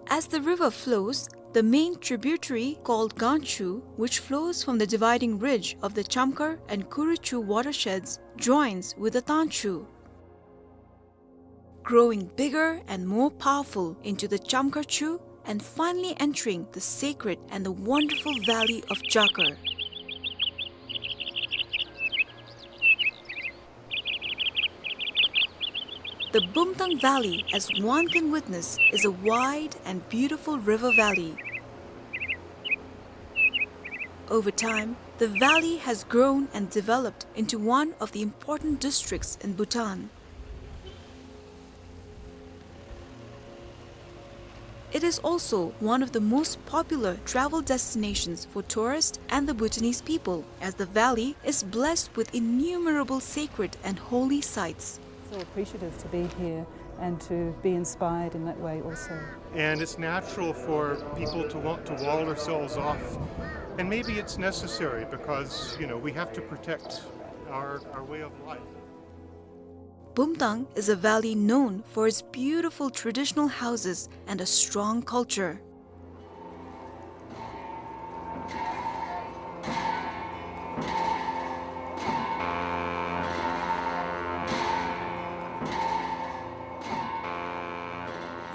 As the river flows, the main tributary called Ganchu, which flows from the dividing ridge of the Chamkhar and Kuruchu watersheds, joins with the Tanchu, growing bigger and more powerful into the Chamkhar Chu and finally entering the sacred and the wonderful valley of Jakar. The Bumtang Valley, as one can witness, is a wide and beautiful river valley. Over time, the valley has grown and developed into one of the important districts in Bhutan. It is also one of the most popular travel destinations for tourists and the Bhutanese people, as the valley is blessed with innumerable sacred and holy sites. So appreciative to be here and to be inspired in that way also. And it's natural for people to want to wall ourselves off. And maybe it's necessary because, you know, we have to protect our, our way of life. Bumthang is a valley known for its beautiful traditional houses and a strong culture.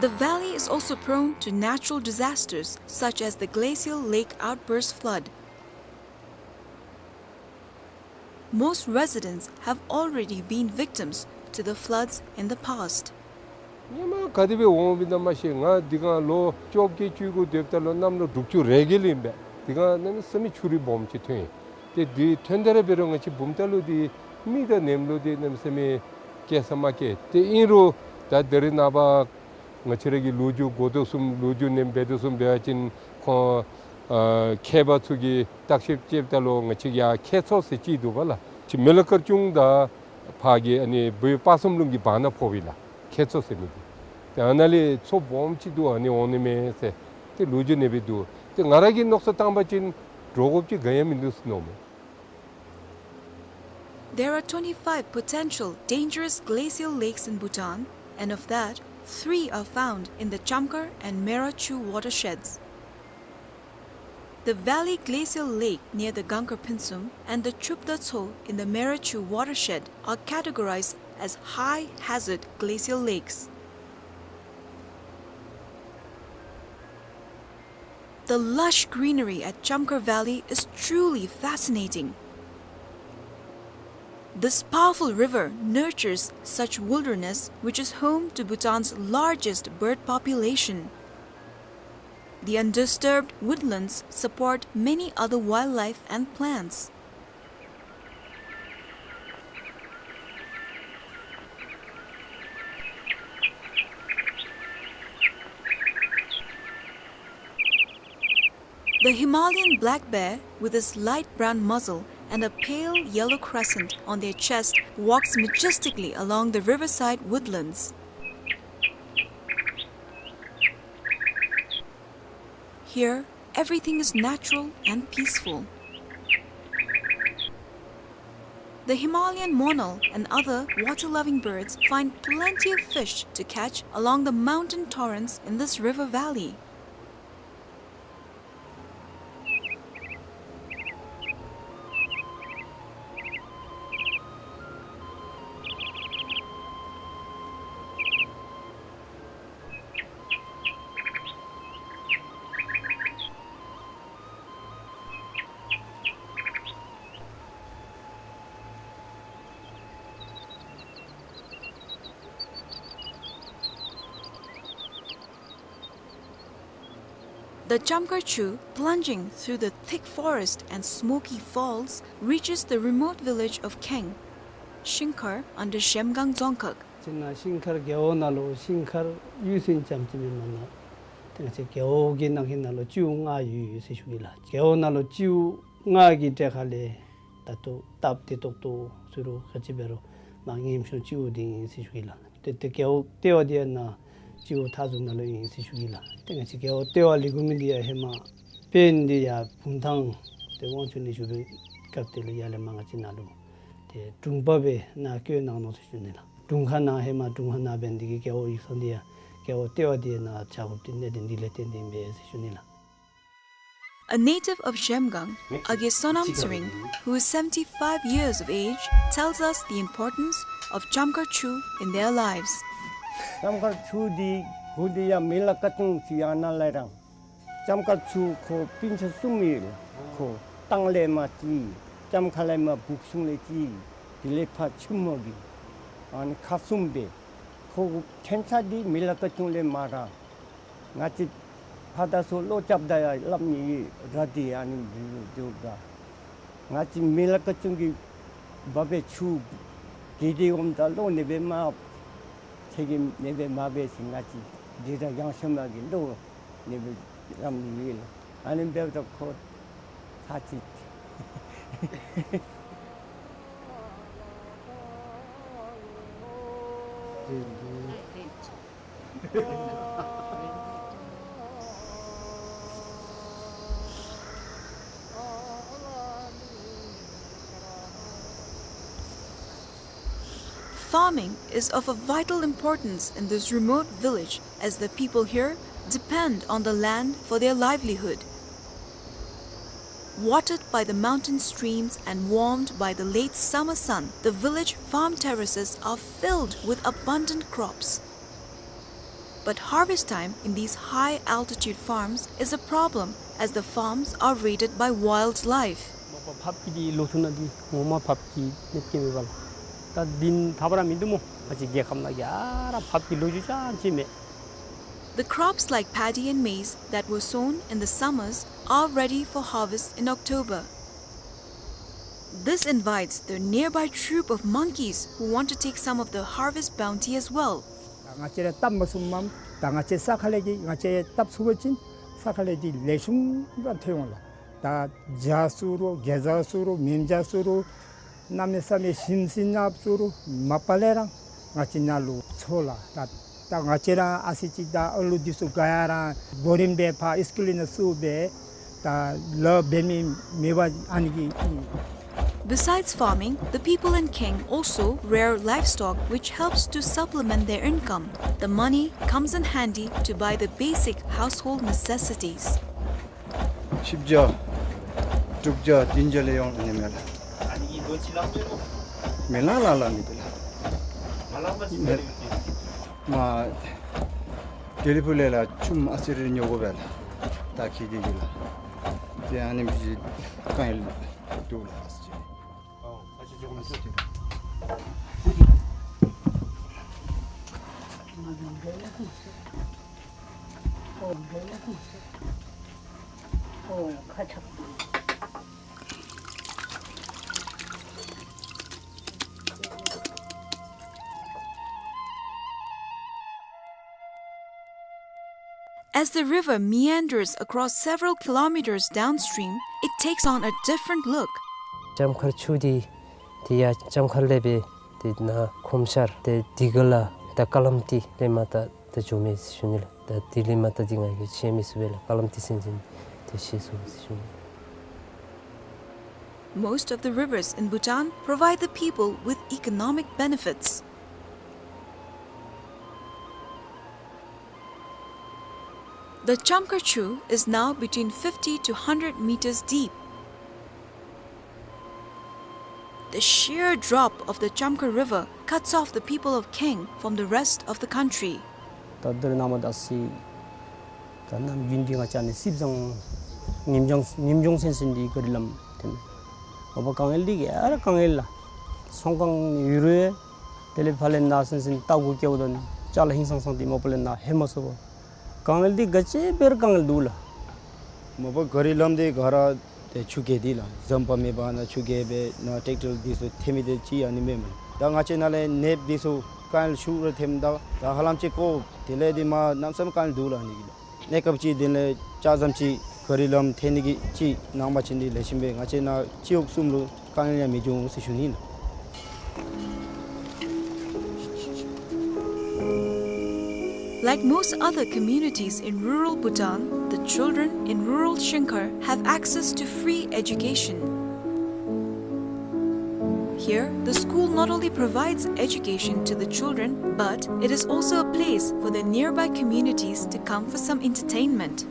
The valley is also prone to natural disasters such as the glacial lake outburst flood. Most residents have already been victims to the floods in the past. སྔོན་མ་ག་དེ་སྦེ་འོང་མི་ད་མ་ཤེས། ང་འདི་ག་ལོ་བཅོ་བརྒྱད་བཅུ་དགུ་སྡོདཔ་ད་ལུ་གནམ་ལོ་དྲུག་ཅུ་རེ་བརྒྱད་ལུ་ཨིན་པས། འདི་ག་གནམ་མེད་ས་མེད་ཆུ་རུད་སྦོམ་ཅིག་ཐོན་ཡི། ཏེ་འདི་ཐོན་ད་ར་འབད་རུང་ང་བཅས་བུམ་ཐང་ལུ་འདི་མི་དང་ནེམ་ལུ་འདི་གནམ་མེད་ས་མེད་སྐྱེ་ས་མ་སྐྱེ། ཏེ་ཨིན་རུང་ད་འདི་རེ་ནངས་པ་ང་བཅས་ར་གི་ལོ་རྒྱུས་གོ་དོ་བཟུམ་ལོ་རྒྱུས་ནང་འབད་དོ་བཟུམ་འབད་བ་ཅིན་ཁོང་ཨ་མཁས་པ་ཚུ་གིས་བརྟག་ཞིབ་རྐྱབ་ད་ལུ་ང་བཅས་ཡར་ཁྱད་མཚོ་ཟེར་ཅིག་འདུག་པ་ལགས། ཅིག་མི་ལ་དཀར་ཅུང་དང་ཕར་གི་ཨ་ནི་བོད་དཔག་བསམ་ལུང་གི་བར་ན་ཕོག་པས་ལགས། ཁྱད་མཚོ་ཟེར་མི་འདི། ཏེ་ཨ་ནཱ་ལས་མཚོ་སྦོམ་ཅིག་འདུག། ཨ་ནི་འོང་ནི་མས་ཟེར་ཏེ་ལོ་རྒྱུས་ནང་འབད་འདུག། ཏེ་ང་ར་གིས་མནོ་བསམ་བཏང་པ་ཅིན་འདྲོག་དགོཔ་ཅིག་ག་ཡང་མིན་འདུག་ཟེར་མནོཝ་མས། There are twenty-five potential dangerous glacial lakes in Bhutan, and of that, three are found in the Chamkhar and Mera Chu watersheds. The valley glacial lake near the Gangkhar Phinsum and the Chupda Tso in the Mera Chu watershed are categorized as high hazard glacial lakes. The lush greenery at Chamkhar Valley is truly fascinating. This powerful river nurtures such wilderness, which is home to Bhutan's largest bird population. The undisturbed woodlands support many other wildlife and plants. The Himalayan black bear, with his light brown muzzle and a pale yellow crescent on their chest, walks majestically along the riverside woodlands. Here, everything is natural and peaceful. The Himalayan monal and other water-loving birds find plenty of fish to catch along the mountain torrents in this river valley. The Chamkhar Chu, plunging through the thick forest and smoky falls, reaches the remote village of Kheng, Shingkhar under Zhemgang Dzongkhag. ཅིག་ནང་ཤིང་མཁར་རྒེད་འོག་ནང་ལུ་ཤིང་མཁར་གཡུས་ཚན་ཙམ་ཅིག་མེན་མ་ན། ཏེ་ང་བཅས་རྒེད་འོག་གི་ནང་གི་ནང་ལུ་སྤྱིཝ་ལྔ་ཡོད་ཡོད་ཟེར་ཞུ་གེ་ལགས། རྒེད་འོག་ནང་ལུ་སྤྱིཝ་ལྔ་གི་གྲས་ཁ་ལས་ད་ལྟོ་སྟབས་བདེ་ཏོག་ཏོ་ཟེར་རུང་ཁ་ཅིག་འབད་རུང་མ་ངེམ་ཤོང་སྤྱིཝ་འདི་ཨིན་ཟེར་ཞུ་གེ་ལགས། ཏེ་ཏེ་རྒེད་འོག་ལྟེ་བ་འདི་ཡང་ནཱ་སྤྱིཝ་མཐའ་ཟུར་ནང་ལུ་ཨིན་ཟེར་ཞུ་གེ་ལགས། ཏེ་ང་བཅས་རྒེད་འོག་ལྟེ་བ་ལས་འགོ་མི་འདི་ཡང་ཧེ་མ་དཔོན་འདི་ཡར་བུམ་ཐང་ཏེ་དབང་ཕྱུག་ནི་བཞུགས་པའི་སྐབས་དེ་ལུ་ཡར་ལས་མར་ང་བཅས་ནཱ་ལུ་ཏེ་དྲུང་པ་སྦེ་ནཱ་བསྐོས་གནང་ནུག་ཟེར་ཞུ་ནི་ལགས། དྲུང་ཁག་ནང་ཧེ་མ་དྲུང་ཁག་ནང་འབད་ནི་འདི་གིས་རྒེད་འོག་ཡིག་ཚང་འདི་ཡང་རྒེད་འོག་ལྟེ་བ་འདི་ནཱ་བྱ་དགོཔ་འདི་གནད་དོན་འདི་ལས་བརྟེན་ཏེ་ཨིན་པས་ཟེར་ཞུ་ནི་ལགས། A native of Zhemgang, Age Sonam Tsering, who is seventy-five years of age, tells us the importance of Chamkhar Chu in their lives. ལྕམ་མཁར་ཆུ་འདི་གུ་འདི་ཡང་མི་ལ་ཀ་ཅུང་ཅིག་ཡང་ན་ལས་རང་། ལྕམ་མཁར་ཆུ་ཁོ་སྤུན་ཆ་གསུམ་ཡོད། ཁོ་སྟང་ལས་མར་གཅིག། ལྕམ་མཁར་ལས་མར་སྦུག་སུང་ལས་གཅིག། དེ་ལས་ཕར་ཆུ་མོ་གི་ཨ་ནི་ཁག་གསུམ་སྦེ། ཁོ་ཕྲེང་ཚད་འདི་མི་ལ་ཀ་ཅུང་ལས་མར་ར། ང་བཅས་ ཕར་དང་ཚུར་ལོག་རྐྱབ་ད་ཡང་སླབ་ནི་ཨིན། ར་དེ་ཨ་ནི་འགྱོཝ་ད་ང་བཅས་མི་ལ་ཀ་ཅུང་གི་འབབ་པའི་ཆུ་གི་དེ་འོངམ་ད་ལོག་ནི་སྦེ་མ་ཚེ་གི་ནི་སྦེ་མ་འབད་ཞིནམ་ང་བཅས་དེ་དང་ཡང་ཤོས་མ་གི་ལོག་ནི་སྦེ་རམ་ནི་ཨིན་ལགས། ཨ་ནི་འབདཝ་ད་ཁོ་ཚར་ཅིག། Farming is of a vital importance in this remote village, as the people here depend on the land for their livelihood. Watered by the mountain streams and warmed by the late summer sun, the village farm terraces are filled with abundant crops. But harvest time in these high-altitude farms is a problem, as the farms are raided by wildlife. མ་པ་ཕགཔ་གི་འདི་ལོ་ཐུང་ནང་འདི་ངོ་མ་ཕགཔ་གི་གནོད་སྐྱེལ་མས་པ་ལགས། ད་འདི་ཐབས་ར་མིན་འདུག་སྨོ། ང་བཅས་རྒྱལ་ཁམས་ནང་གི་ཨ་ར་ཕགཔ་གི་ལོ་རྒྱུས་ཅང་ཅིག་མེད། The crops like paddy and maize that were sown in the summers are ready for harvest in October. This invites the nearby troop of monkeys who want to take some of the harvest bounty as well. ད་ང་བཅས་ར་བཏབ་མ་ཚུགསཔ་མས། ད་ང་བཅས་ས་ཁ་ལས་ཀྱི་ང་བཅས་བཏབ་ཚུགས་པ་ཅིན་ས་ཁ་ལས་ཀྱི་ལེགས་ཤོམ་ར་ཐོན་འོང་ལགས། ད་བྱ་ཚུ་རུང་གེ་ཛ་ཚུ་རུང་མེནམ་བྱ་ཚུ་རུང་གནམ་མེད་ས་མེད་ཞིམ་ཟས་ནགཔ་ཚུ་རུང་མ་པ་ལས་ར་ང་བཅས་ནཱ་ལུ་འཚོལ་ལགས། ད་ད་ང་བཅས་ར་ཨ་ཙི་ཅིག་ད་ཨ་ལུ་འདི་ཚུ་ག་ཡ་ར་གོ་རིམ་སྦེ་ཕར་ཨིསི་ཀུལ་ནང་བཙུགས་སྦེ་ད་ལཱ་འབད་མི་མེད་པར་ཨ་ནི་གི་ཨིན། Besides farming, the people in Keng also rear livestock, which helps to supplement their income. The money comes in handy to buy the basic household necessities. བཞི་བརྒྱ་དྲུག་བརྒྱ་བདུན་བརྒྱ་ལས་ཡོད་ནི་མས་ལགས། མི་ལང་ལང་ལང་ནི་འདི་ལགས། མ་དེ་ལས་ཕུ་ལས་ལགས་ཆུམ་ཨ་ཙི་རེ་ཉོ་དགོ་པས་ལགས། ད་ཁྱེད་ཀྱིས་ལགས། ཏེ་ཨ་ནི་མི་ཅིག་དཀའ་ངལ་འདུག་ལགས། As the river meanders across several kilometers downstream, it takes on a different look. ལྕམ་མཁར་ཆུ་འདི་ཏེ་ཡར་ལྕམ་མཁར་ལས་སྦེ་ཏེ་ནཱ་ཁོམ་ཤར་ཏེ་དི་ག་ལ་ད་ཀ་ལམ་ཏི་ལས་མར་ད་ཏེ་འགྱོ་མས་ཟེར་ཞུ་ནི་ལགས། ད་དེ་ལས་མར་ད་འདི་ང་གིས་ཤེས་མི་ཚུགས་པས་ལགས། ཀ་ལམ་ཏི་ཟེར་མི་འདི་ཏེ་ཤེས་ཚུགས་ཟེར་ཞུ་ནི། Most of the rivers in Bhutan provide the people with economic benefits. The Chamkar Chu is now between fifty to hundred meters deep. The sheer drop of the Chamkar River cuts off the people of Keng from the rest of the country. ད་འདི་ར་ནཱ་མར་ད་སི་ད་ནམ་རྒྱུན་འདི་ང་བཅས་ནི་སྲིབ་ཟང་ངེམ་ལྗོངས་ངེམ་ལྗོངས་ཟེར་ཟེར་འདི་ག་རི་ལམ་ཐོན་མས། མ་པ་དཀའ་ངལ་འདི་ག་ར་དཀའ་ངལ་ལགས། ཚོང་ཁང་ཡོད་རུང་དེ་ལས་ཕར་ལས་ནཱ་ཟེར་ཟེར་ལྟག་གུ་སྐྱེལཝ་ད་ཅ་ལ་ཧིང་སང་སང་འདི་མ་པ་ལས་ནཱ་ལྷོད་མ་ཚུགས་པས། དཀའ་ངལ་འདི་ག་ཅི་འབད་རུང་དཀའ་ངལ་འདུག་ལགས། མ་པ་ག་རི་ལམ་འདི་ག་ར་ཏེ་ཆུ་རྐྱལ་འདི་ལགས། ཟམ་པ་མེད་པར་ནཱ་ཆུ་རྐྱལ་སྦེ་ནཱ་ཊེཀ་ཊར་འདི་ཚུ་ཐོན་མི་འདི་ཅིག་ཨ་ནི་མེན་མས། ད་ང་བཅས་ནཱ་ལས་ནདཔ་འདི་ཚུ་དཀའ་ངལ་ཤུགས་ར་ཐོནམ་ད་ད་ཧ་ལམ་ཅིག་ཀོ་དེ་ལས་འདི་མར་གནམ་མེད་ས་མེད་དཀའ་ངལ་འདུག་ལགས་ཨ་ནི་གི་ལགས། གནས་སྐབས་ཅིག་དེ་ལས་ལྕགས་ཟམ་ཅིག་ག་རི་ལམ་ཐོན་ནི་གི་ཅིག་གནང་པ་ཅིན་འདི་ལེགས་ཤོམ་སྦེ་ང་བཅས་ནཱ་སྤྱི་འོག་གསུམ་ལུ་དཀའ་ངལ་ཡང་མི་འབྱུང་ཟེར་ཞུ་ནི་ལགས། Like most other communities in rural Bhutan, the children in rural Shingkhar have access to free education. Here, the school not only provides education to the children, but it is also a place for the nearby communities to come for some entertainment.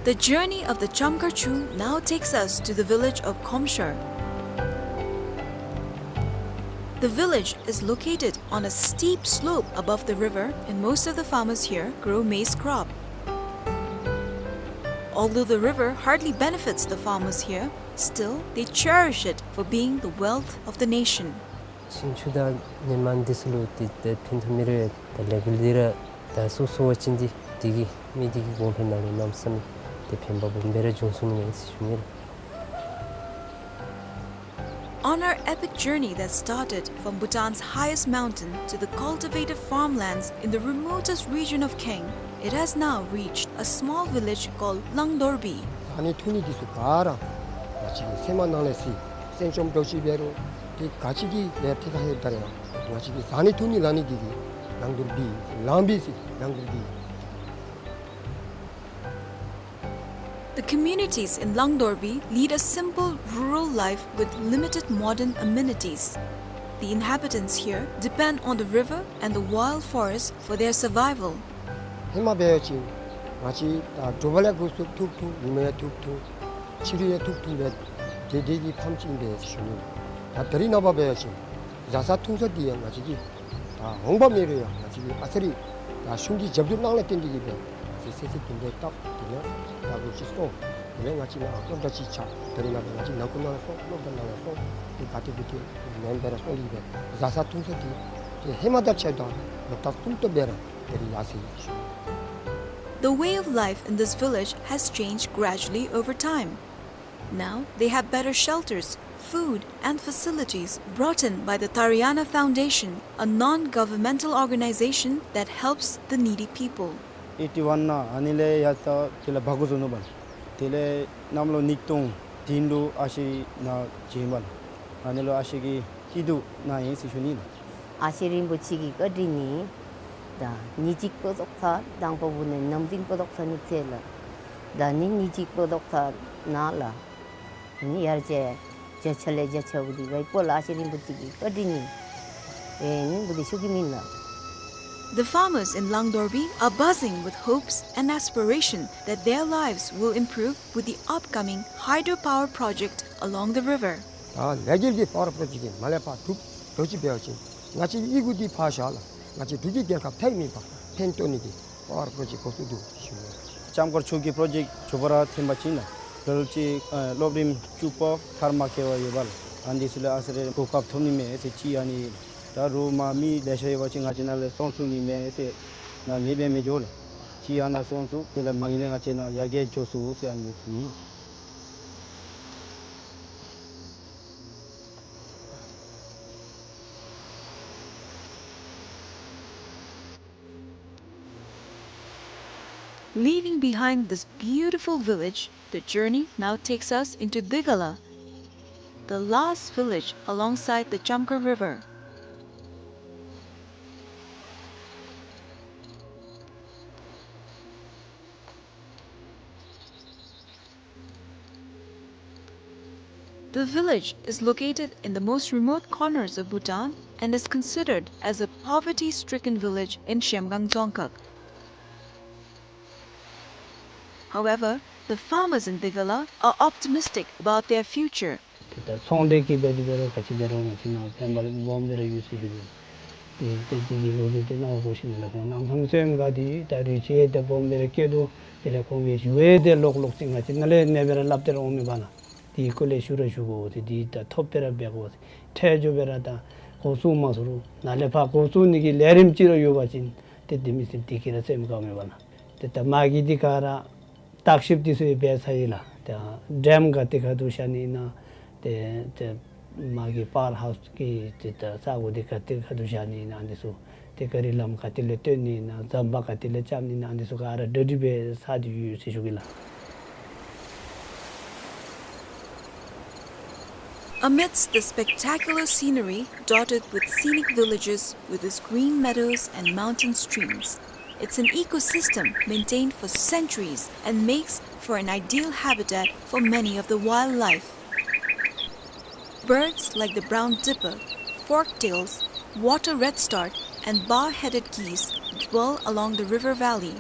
The journey of the Chamkarchu now takes us to the village of Khomshar. The village is located on a steep slope above the river, and most of the farmers here grow maize crop. Although the river hardly benefits the farmers here, still they cherish it for being the wealth of the nation. ཤིང་ཆུ་དང་ནི་མ་འདི་ཚུ་ལུ་ཏེ་ཏེ་ཕན་ཐོགས་མི་རེ་ད་ལེགས་འབུལ་འདི་ར་ད་སོ་སོ་བ་ཅིན་འདི་འདི་གིས་མི་འདི་གི་དགོངསམ་ནང་ལུ་གནམ་མེད་ས་མེད་ཏེ་ཕན་པ་སྦོམ་སྦེ་ར་འབྱུང་ཚུགས་ནི་མས་ཟེར་ཞུ་ནི་ལགས། On our epic journey that started from Bhutan's highest mountain to the cultivated farmlands in the remotest region of Kaeng, it has now reached a small village called Langdorbi. བཟའ་ནི་འཐུང་ནི་འདི་ཚུ་ག་ར་ང་བཅས་ཀྱི་སེམས་ནང་ལས་སི་སེམས་ཅན་འདྲཝ་ཅིག་འབད་རུང་ཏེ་ག་ཅི་གི་ཡ་ཐད་ཁར་ལྷོདཔ་ད་ར་ཡང་ང་བཅས་ཀྱི་བཟའ་ནི་འཐུང་ནི་ལང་ནི་འདི་གིས་ལང་དོར་བི་ལང་བི་ཟེར་ལང་དོར་བི། The communities in Langdorbi lead a simple rural life with limited modern amenities. The inhabitants here depend on the river and the wild forest for their survival. ཧེ་མ་འབད་བ་ཅིན་ང་བཅས་ད་དྲོ་པ་ལས་འགོ་བཙུགས་ཐུག་ཐུག་ཉི་མ་ཡང་ཐུག་ཐུག་ཕྱི་རུ་ཡང་ཐུག་ཐུག་སྦེ་དེ་དེ་གི་ཕམ་ཅིག་ཨིན་པས་ཟེར་ཞུ་ནི། ད་ད་རིས་ནངས་པ་འབད་བ་ཅིན་བཟའ་ས་འཐུང་ས་འདི་ཡང་ང་བཅས་ཀྱི་ད་འོང་འབབ་མེད་རུང་ཡང་ང་བཅས་ཀྱི་ཨ་ཙི་རེ་ད་གཞུང་གི་རྒྱབ་སྐྱོར་གནང་ལས་བརྟེན་ཏེ་གིས་སྦེ་ང་བཅས་ཚེ་ཚེ་བདུན་ཕྲག་ལྟབ་དེ་ལས་ད་ལོ་གཅིག་སོང་། དེ་ལས་ང་བཅས་ནཱ་སློབ་གྲྭ་ཅིག་ཆགས། ད་རིས་ནངས་པ་ང་བཅས་ནང་ཁུལ་ནང་ལས་སོང་སློབ་གྲྭ་ནང་ལས་སོང་དེ་ག་ཏེ་གུ་ཏེ་མེན་པར་སོང་སྟེ་གིས་སྦེ་བཟའ་ས་འཐུང་ས་འདི་ཏེ་ཧེ་མ་དང་ཕྱདཔ་ད་ལོག་ལྟབ་གསུམ་ཏོག་སྦེ་ར་ད་རིས་ཡར་སོ་ཡི་ཟེར་ཞུ་ནི། The way of life in this village has changed gradually over time. Now they have better shelters, food and facilities brought in by the Tariana Foundation, a non-governmental organization that helps the needy people. ཨེཊི་ཝན་ནང་ཨ་ནི་ལས་ཡར་ད་དེ་ལས་འབག་འགྱོ་ནུག་པ་ལགས། དེ་ལས་གནམ་ལོ་ཉིས་སྟོང་བདུན་ལུ་ཨ་ཞེ་ནཱ་བྱོན་པ་ལགས། ཨ་ནི་ལུ་ཨ་ཞེ་གི་སྐྱིད་སྡུག་ནང་ཨིན་ཟེར་ཞུ་ནི་ལགས། ཨ་ཞེ་རིན་པོ་ཆེ་གི་བཀའ་དྲིན་ནི་ད་ཉིནམ་གཅིག་པོ་ཙོགས་ཚར་དང་པ་བུ་ནི་ནམ་རིམ་པོ་ཙོགས་ཚར་ནི་ཚེ་ལགས། ད་ནི་ཉིནམ་གཅིག་པོ་ཙོགས་ཚར་ནཱ་ལགས། ནི་ཡར་ཅིག་བརྒྱ་ཆ་ལས་བརྒྱ་ཆ་བུ་འདི་ག་ཡི་པོ་ལགས། ཨ་ཞེ་རིན་པོ་ཆེ་གི་བཀའ་དྲིན་ནི་ཨེ་ནི་བུ་འདི་ཤུགས་ཀྱིས་མེན་ལགས། The farmers in Langdorbi are buzzing with hopes and aspiration that their lives will improve with the upcoming hydropower project along the river. ད་ལས་འགུལ་འདི་པ་ཝར་པྲོ་ཇེཀཊ་འདི་མར་ལས་ཕར་གྲུབ་འགྱོ་ཅི་འབད་བ་ཅིན་ང་བཅས་ཀྱི་ཨི་ཁུག་འདི་ཕར་བཞག་ལགས། ང་བཅས་འབྲུག་གི་རྒྱལ་ཁབ་ཐད་མེད་པར་ཕན་ཐོགས་ནི་གི་པ་ཝར་པྲོ་ཇེཀཊ་འགོ་བཙུགས་འདུག་ཟེར་ཞུ་ནི། ལྕམ་མཁར་ཆུ་གི་པྲོ་ཇེཀཊ་མཇུག་པ་ར་ཐོན་པ་ཅིན་ལགས་ལོ་ལོ་ཅིག་ཨ་སློབ་རིམ་བཅུ་པ་མཐར་མ་འཁྱོལ་བར་ཡོད་པ་ལགས། ཨ་ནི་ཚུ་ལུ་ཨ་ཙི་རེ་གོ་སྐབས་ཐོབ་ནི་མས་ཟེར་ཅིག། ཨ་ནི་ད་རུང་མ་མི་ལེ་ཤ་ཡོད་པ་ཅིན་ང་བཅས་ནཱ་ལས་སོང་ཚུགས་ནི་མས་ཟེར་ནཱ་མེདཔ་སྦེ་མི་འགྱོ་ལགས། ཅིག་ཨ་ནཱ་སོང་ཚུགས། དེ་ལས་མ་གི་ལས་ང་བཅས་ནཱ་ཡར་རྒྱས་འགྱོ་ཚུགས་ཟེར་ཨ་ནི་ཨིན། Leaving behind this beautiful village, the journey now takes us into Digala, the last village alongside the Chamkhar River. The village is located in the most remote corners of Bhutan and is considered as a poverty-stricken village in Zhemgang Dzongkhag. However, the farmers in Digala are optimistic about their future. ཏེ་ད་ཚོང་འབྲེལ་གྱི་འབད་དེ་འབད་རུང་ག་ཅི་འབད་རུང་ང་བཅས་ནཱ་ཕན་པ་སྦོམ་སྦེ་ར་ཡོད་ཟེར་ཞུ་ནི། ཏེ་ཏེ་དེ་གི་ལོ་རྒྱུས་དེ་ནཱ་འོང་ཞིནམ་ལས་ཁོང་ནང་ཐང་སོ་ཡོན་ག་དེ་ད་རུས་ཅིག་ཏེ་སྦོམ་སྦེ་ར་སྐྱེ་དོ། དེ་ལས་ཁོང་གི་ཞུ་བའི་དེ་ལོག་ལོག་ཅིག་ང་བཅས་ནཱ་ལས་ནེ་སྦེ་ར་སླབ་སྟེ་ར་འོང་མི་པ་ལགས། དེ་སྐོར་ལས་ཞུ་ར་ཞུ་དགོ་ཟེར། དེ་ད་ཐོབ་སྦེ་ར་འབད་དགོ་ཟེར། ཁྲལ་འགྱོ་སྦེ་ར་ད་འགོ་བཙུགས་མ་ཚུགས་རུང་ནཱ་ལས་ཕར་འགོ་བཙུགས་ནི་གི་ལས་རིམ་ཅིག་ར་ཡོད་པ་ཅིན་ཏེ་དེ་མི་སེམས་དེ་གིས་ར་སེམས་དགའ་མི་པ་ལགས། ཏེ་ད་མ་གི་འདི་ག་ར་བརྟག་ཞིབ་འདི་ཚུ་ཡང་འབད་ཚར་ཡི་ལགས། ཏེ་ཌེམ་ག་ཏེ་ག་ཏེ་བཞག་ནི་ཨིན་ན། ཏེ་ཏེ་མ་གི་པ་ཝར་ཧའུསི་གི་ཏེ་ད་ས་གོ་འདི་ག་ཏེ་ག་ཏེ་བཞག་ནི་ཨིན་ན་འདི་ཚུ། ཏེ་ག་རི་ལམ་ག་ཏེ་ལས་བཏོན་ནི་ཨིན་ན། ཟམ་པ་ག་ཏེ་ལས་རྐྱབ་ནི་ཨིན་ན། འདི་ཚུ་ག་ར་གྲ་སྒྲིག་འབད་ཚར་ཏེ་ཡོད་ཟེར་ཞུ་གེ་ལགས། Amidst the spectacular scenery dotted with scenic villages with its green meadows and mountain streams, it's an ecosystem maintained for centuries and makes for an ideal habitat for many of the wildlife. Birds like the brown dipper, forktails, water redstart, and bar-headed geese dwell along the river valley.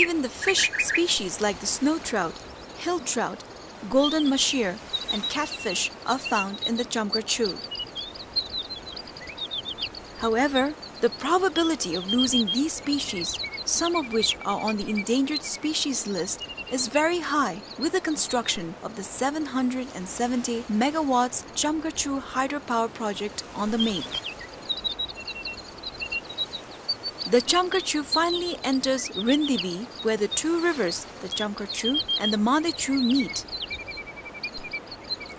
Even the fish species like the snow trout, hill trout, golden mahseer, and catfish are found in the Chamkar Chu. However, the probability of losing these species, some of which are on the endangered species list, is very high with the construction of the seven hundred and seventy megawatts Chamkar Chu hydropower project on the make. The Chamkar Chu finally enters Rindibi, where the two rivers, the Chamkar Chu and the Mande Chu, meet.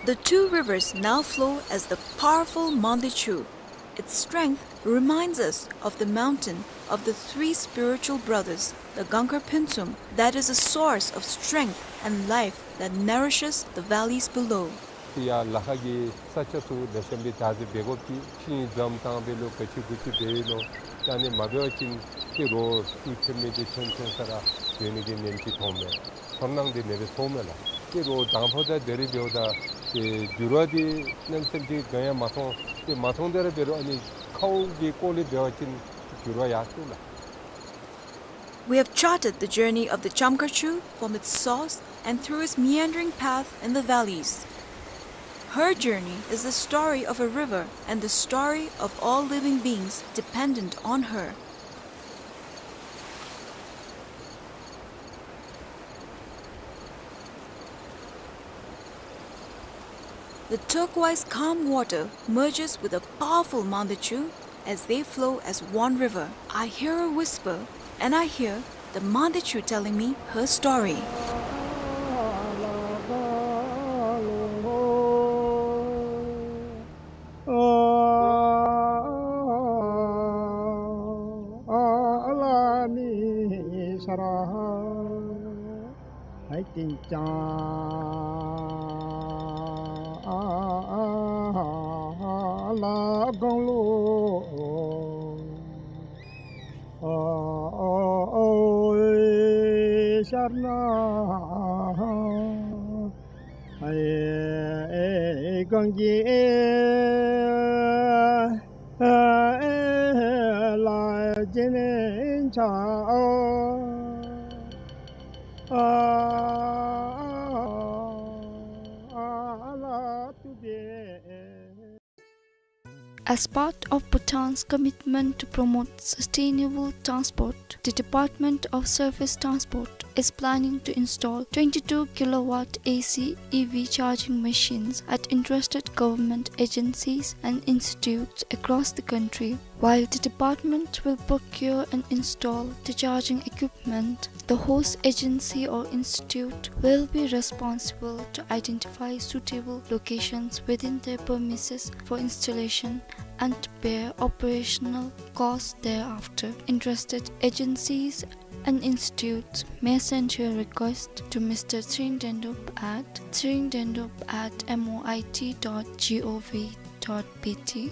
The two rivers now flow as the powerful Mande Chu. Its strength reminds us of the mountain of the three spiritual brothers, the Gangkhar Phuntsum, that is a source of strength and life that nourishes the valleys below. ཡར་ལ་ཁ་གི་ས་ཆ་ཚུ་ལེགས་ཤོམ་སྦེ་བདག་འཛིན་འབད་དགོཔ་ཅིག། ཤིང་འཛམ་བཏང་འབད་ལོ་ག་ཅི་གུ་ཅི་འབད་ཡི་ལོ། ད་ཨ་ནི་མ་འབད་བ་ཅིན་ཏེ་རོགས་ཤུགས་ཐེབས་མི་འདི་ཐོན་ཐོན་ས་ར་འབད་ནི་གི་ནེམ་ཅིག་མཐོང་མས། ཚོར་སྣང་འདི་ནེ་སྦེ་ཚོརཝ་མས་ལགས། ཏེ་རོགས་དང་ཕུ་ད་དེ་རེ་འབདཝ་ད་ཏེ་འགྱུར་བ་འདི་གནམ་མེད་ས་མེད་ཅིག་ག་ཡང་མ་མཐོང་། ཏེ་མ་མཐོང་དེ་ར་འབད་རུང་ཨ་ནི་ཁཝ་གི་སྐོར་ལས་འབད་བ་ཅིན་འགྱུར་བ་ཡར་སོང་ལགས། We have charted the journey of the Chamkar Chu from its source and through its meandering path in the valleys. Her journey is the story of a river and the story of all living beings dependent on her. The turquoise calm water merges with a powerful Mande Chu as they flow as one river. I hear a whisper, and I hear the Mande Chu telling me her story. As part of Bhutan's commitment to promote sustainable transport, the Department of Surface Transport is planning to install twenty-two kilowatt A C E V charging machines at interested government agencies and institutes across the country. While the department will procure and install the charging equipment, the host agency or institute will be responsible to identify suitable locations within their premises for installation and bear operational costs thereafter. Interested agencies and institutes may send your request to Mister Tshering Dendup at tshering dendup at M O I T dot G O V dot B T.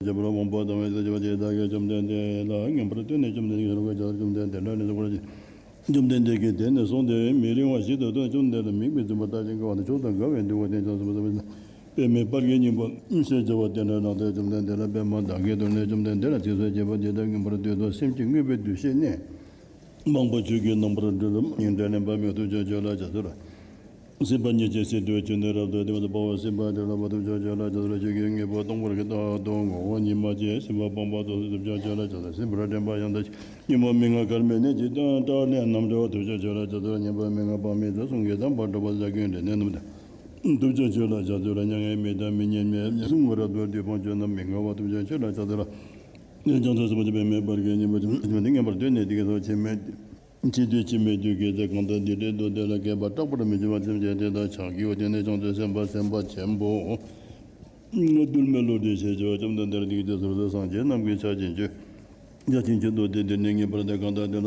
བྱེད་པར་དབང་པོ་དང་བས་སུ་བྱེད་པ་དེ་དག་གིས་བཅོམ་ལྡན་འདས་ལ་མངོན་པར་བསྟོད་ནས། བཅོམ་ལྡན་འདས་ཀྱིས་ལོག་པར་བྱ་བར་བཅོམ་ལྡན་འདས་ལ་ལན་གསུངས་པ། བཅོམ་ལྡན་འདས་ཀྱིས་དེ་ནས་གསུངས་ཏེ། མི་རིང་བ་ཞིག་ཏུ་བཅོམ་ལྡན་འདས་ལ་དམིགས་པའི་བཙུན་པ་ལྟ་ཅན་གྱི་དབང་དུ་ཕྱོགས་དང་བྲལ་བའི་འདུལ་བ་དེ་ཅུང་ཟད་པ་ཟེར་བ་ཅིན། པདྨའི་བར་གྱི་སྙིང་པོ་ཞེས་བྱ་བ་དེ་ལ་ལགས་ཏེ། བཅོམ་ལྡན་འདས་ལ་པདྨ་དག་གི་ཐོག་ནས་བཅོམ་ལྡན་འདས་ལ་དེ་ཚུ་བྱེད་པ་དེ་དག་མངོན་པར་བསྟོད་དོ། སེམས་ཀྱིས་མངོན་པའི་འདུ་ཤེས་ནི། མང་པོ་ཆོས་ཀྱི་རྣམ་པར་གྲོལ་སྙིང་བྲལ་ལེན་པ་མེད། ཐུབ་ཅིང་ཆོས་ལ་བྱ་སྟེ་ར། སྲིད་པ་ཉིད་ཀྱི་སྲིད་དུ་གྱུར་ནས་རབ་ཏུ་བདེ་བར་སྤོང་བ་སྲིད་པ་འདི་ལ་བ་ཐུབ་ཅིང་ཆོས་ལ་བྱ་སྟེ་ར། ཆོས་ཀྱི་དངོས་པོ་སྟོང་པར་གྱུར་ཏོག་ཏུ་ངོ་བོ་ཉིད་མ་སྐྱེས་སྲིད་པ་སྤངས་པ་ཐོབ་ཟེར། ཐུབ་ཅིང་ཆོས་ལ་བྱ་སྟེ་ར། སྲིད་པར་འདྲེན་པ་ཡང་དག་ཉོན་མོངས་མི་མངའ་གར་མའི་ནད་ཀྱི་རྟགས་ལས་རྣམ་གྲོལ་བ་ཐུབ་ཅིང་ཆོས་ལ་བྱ་སྟེ་ར། ཉོན་མོངས་མི་མངའ་དཔག་མེད་དེ། གསུང་གི་དམ་པ་སྒྲོག་པ་ཟས་གོས་འདྲེན་ནས་རྣམ་དག་ཐུབ་ཅིང་ཆོས་ལ་བྱ་སྟེ་ར། མྱ་ངན་མི་འདའ་མི་སྙན་མི་གསུང་རབ་ཏུ་བསྡུས་པའང་ཆོས་རྣམས་མི་འགལ་བ་ཐུབ་ཅིང་ཆོས་ལ་བྱ་སྟེ་ར། ཡང་ཅུང་ཟད་པ་ཅིན་པདྨའི་བར་གྱི་སྙིང་པོ་ཆེན་པོ་དེ་མངོན་པར་བསྟོད་ནས་དེ་སྐད་དུ། ཕྱིས་དུས་ཕྱི་མའི་དུས་ཀྱི་ཚེ་གང་དག་འདི་འདྲའི་མདོ་དེ་ལ་དགྱེས་པ་སྐྲག་པར་མི་བྱ་བར་སེམས་ཅན་དེ་དག་ཕྱག་བགྱིའོ། དེ་ནས་བྱང་ཆུབ་སེམས་དཔའ་སེམས་དཔའ་ཆེན་པོ་གདོད་མའི་བློ་གྲོས་ཆེ་ཆེ་བ་བཅོམ་ལྡན་འདས་ལ་འདི་སྐད་ཅེས་གསོལ་ཏོ། སངས་རྒྱས་རྣམས་ཀྱི་ཕྱག་ཆེན་ཆོས་ཕྱག་ཆེན་གྱི་མདོ་སྡེ་འདི་ནི་ངེས་པར་དུ་གང་དག་འདི་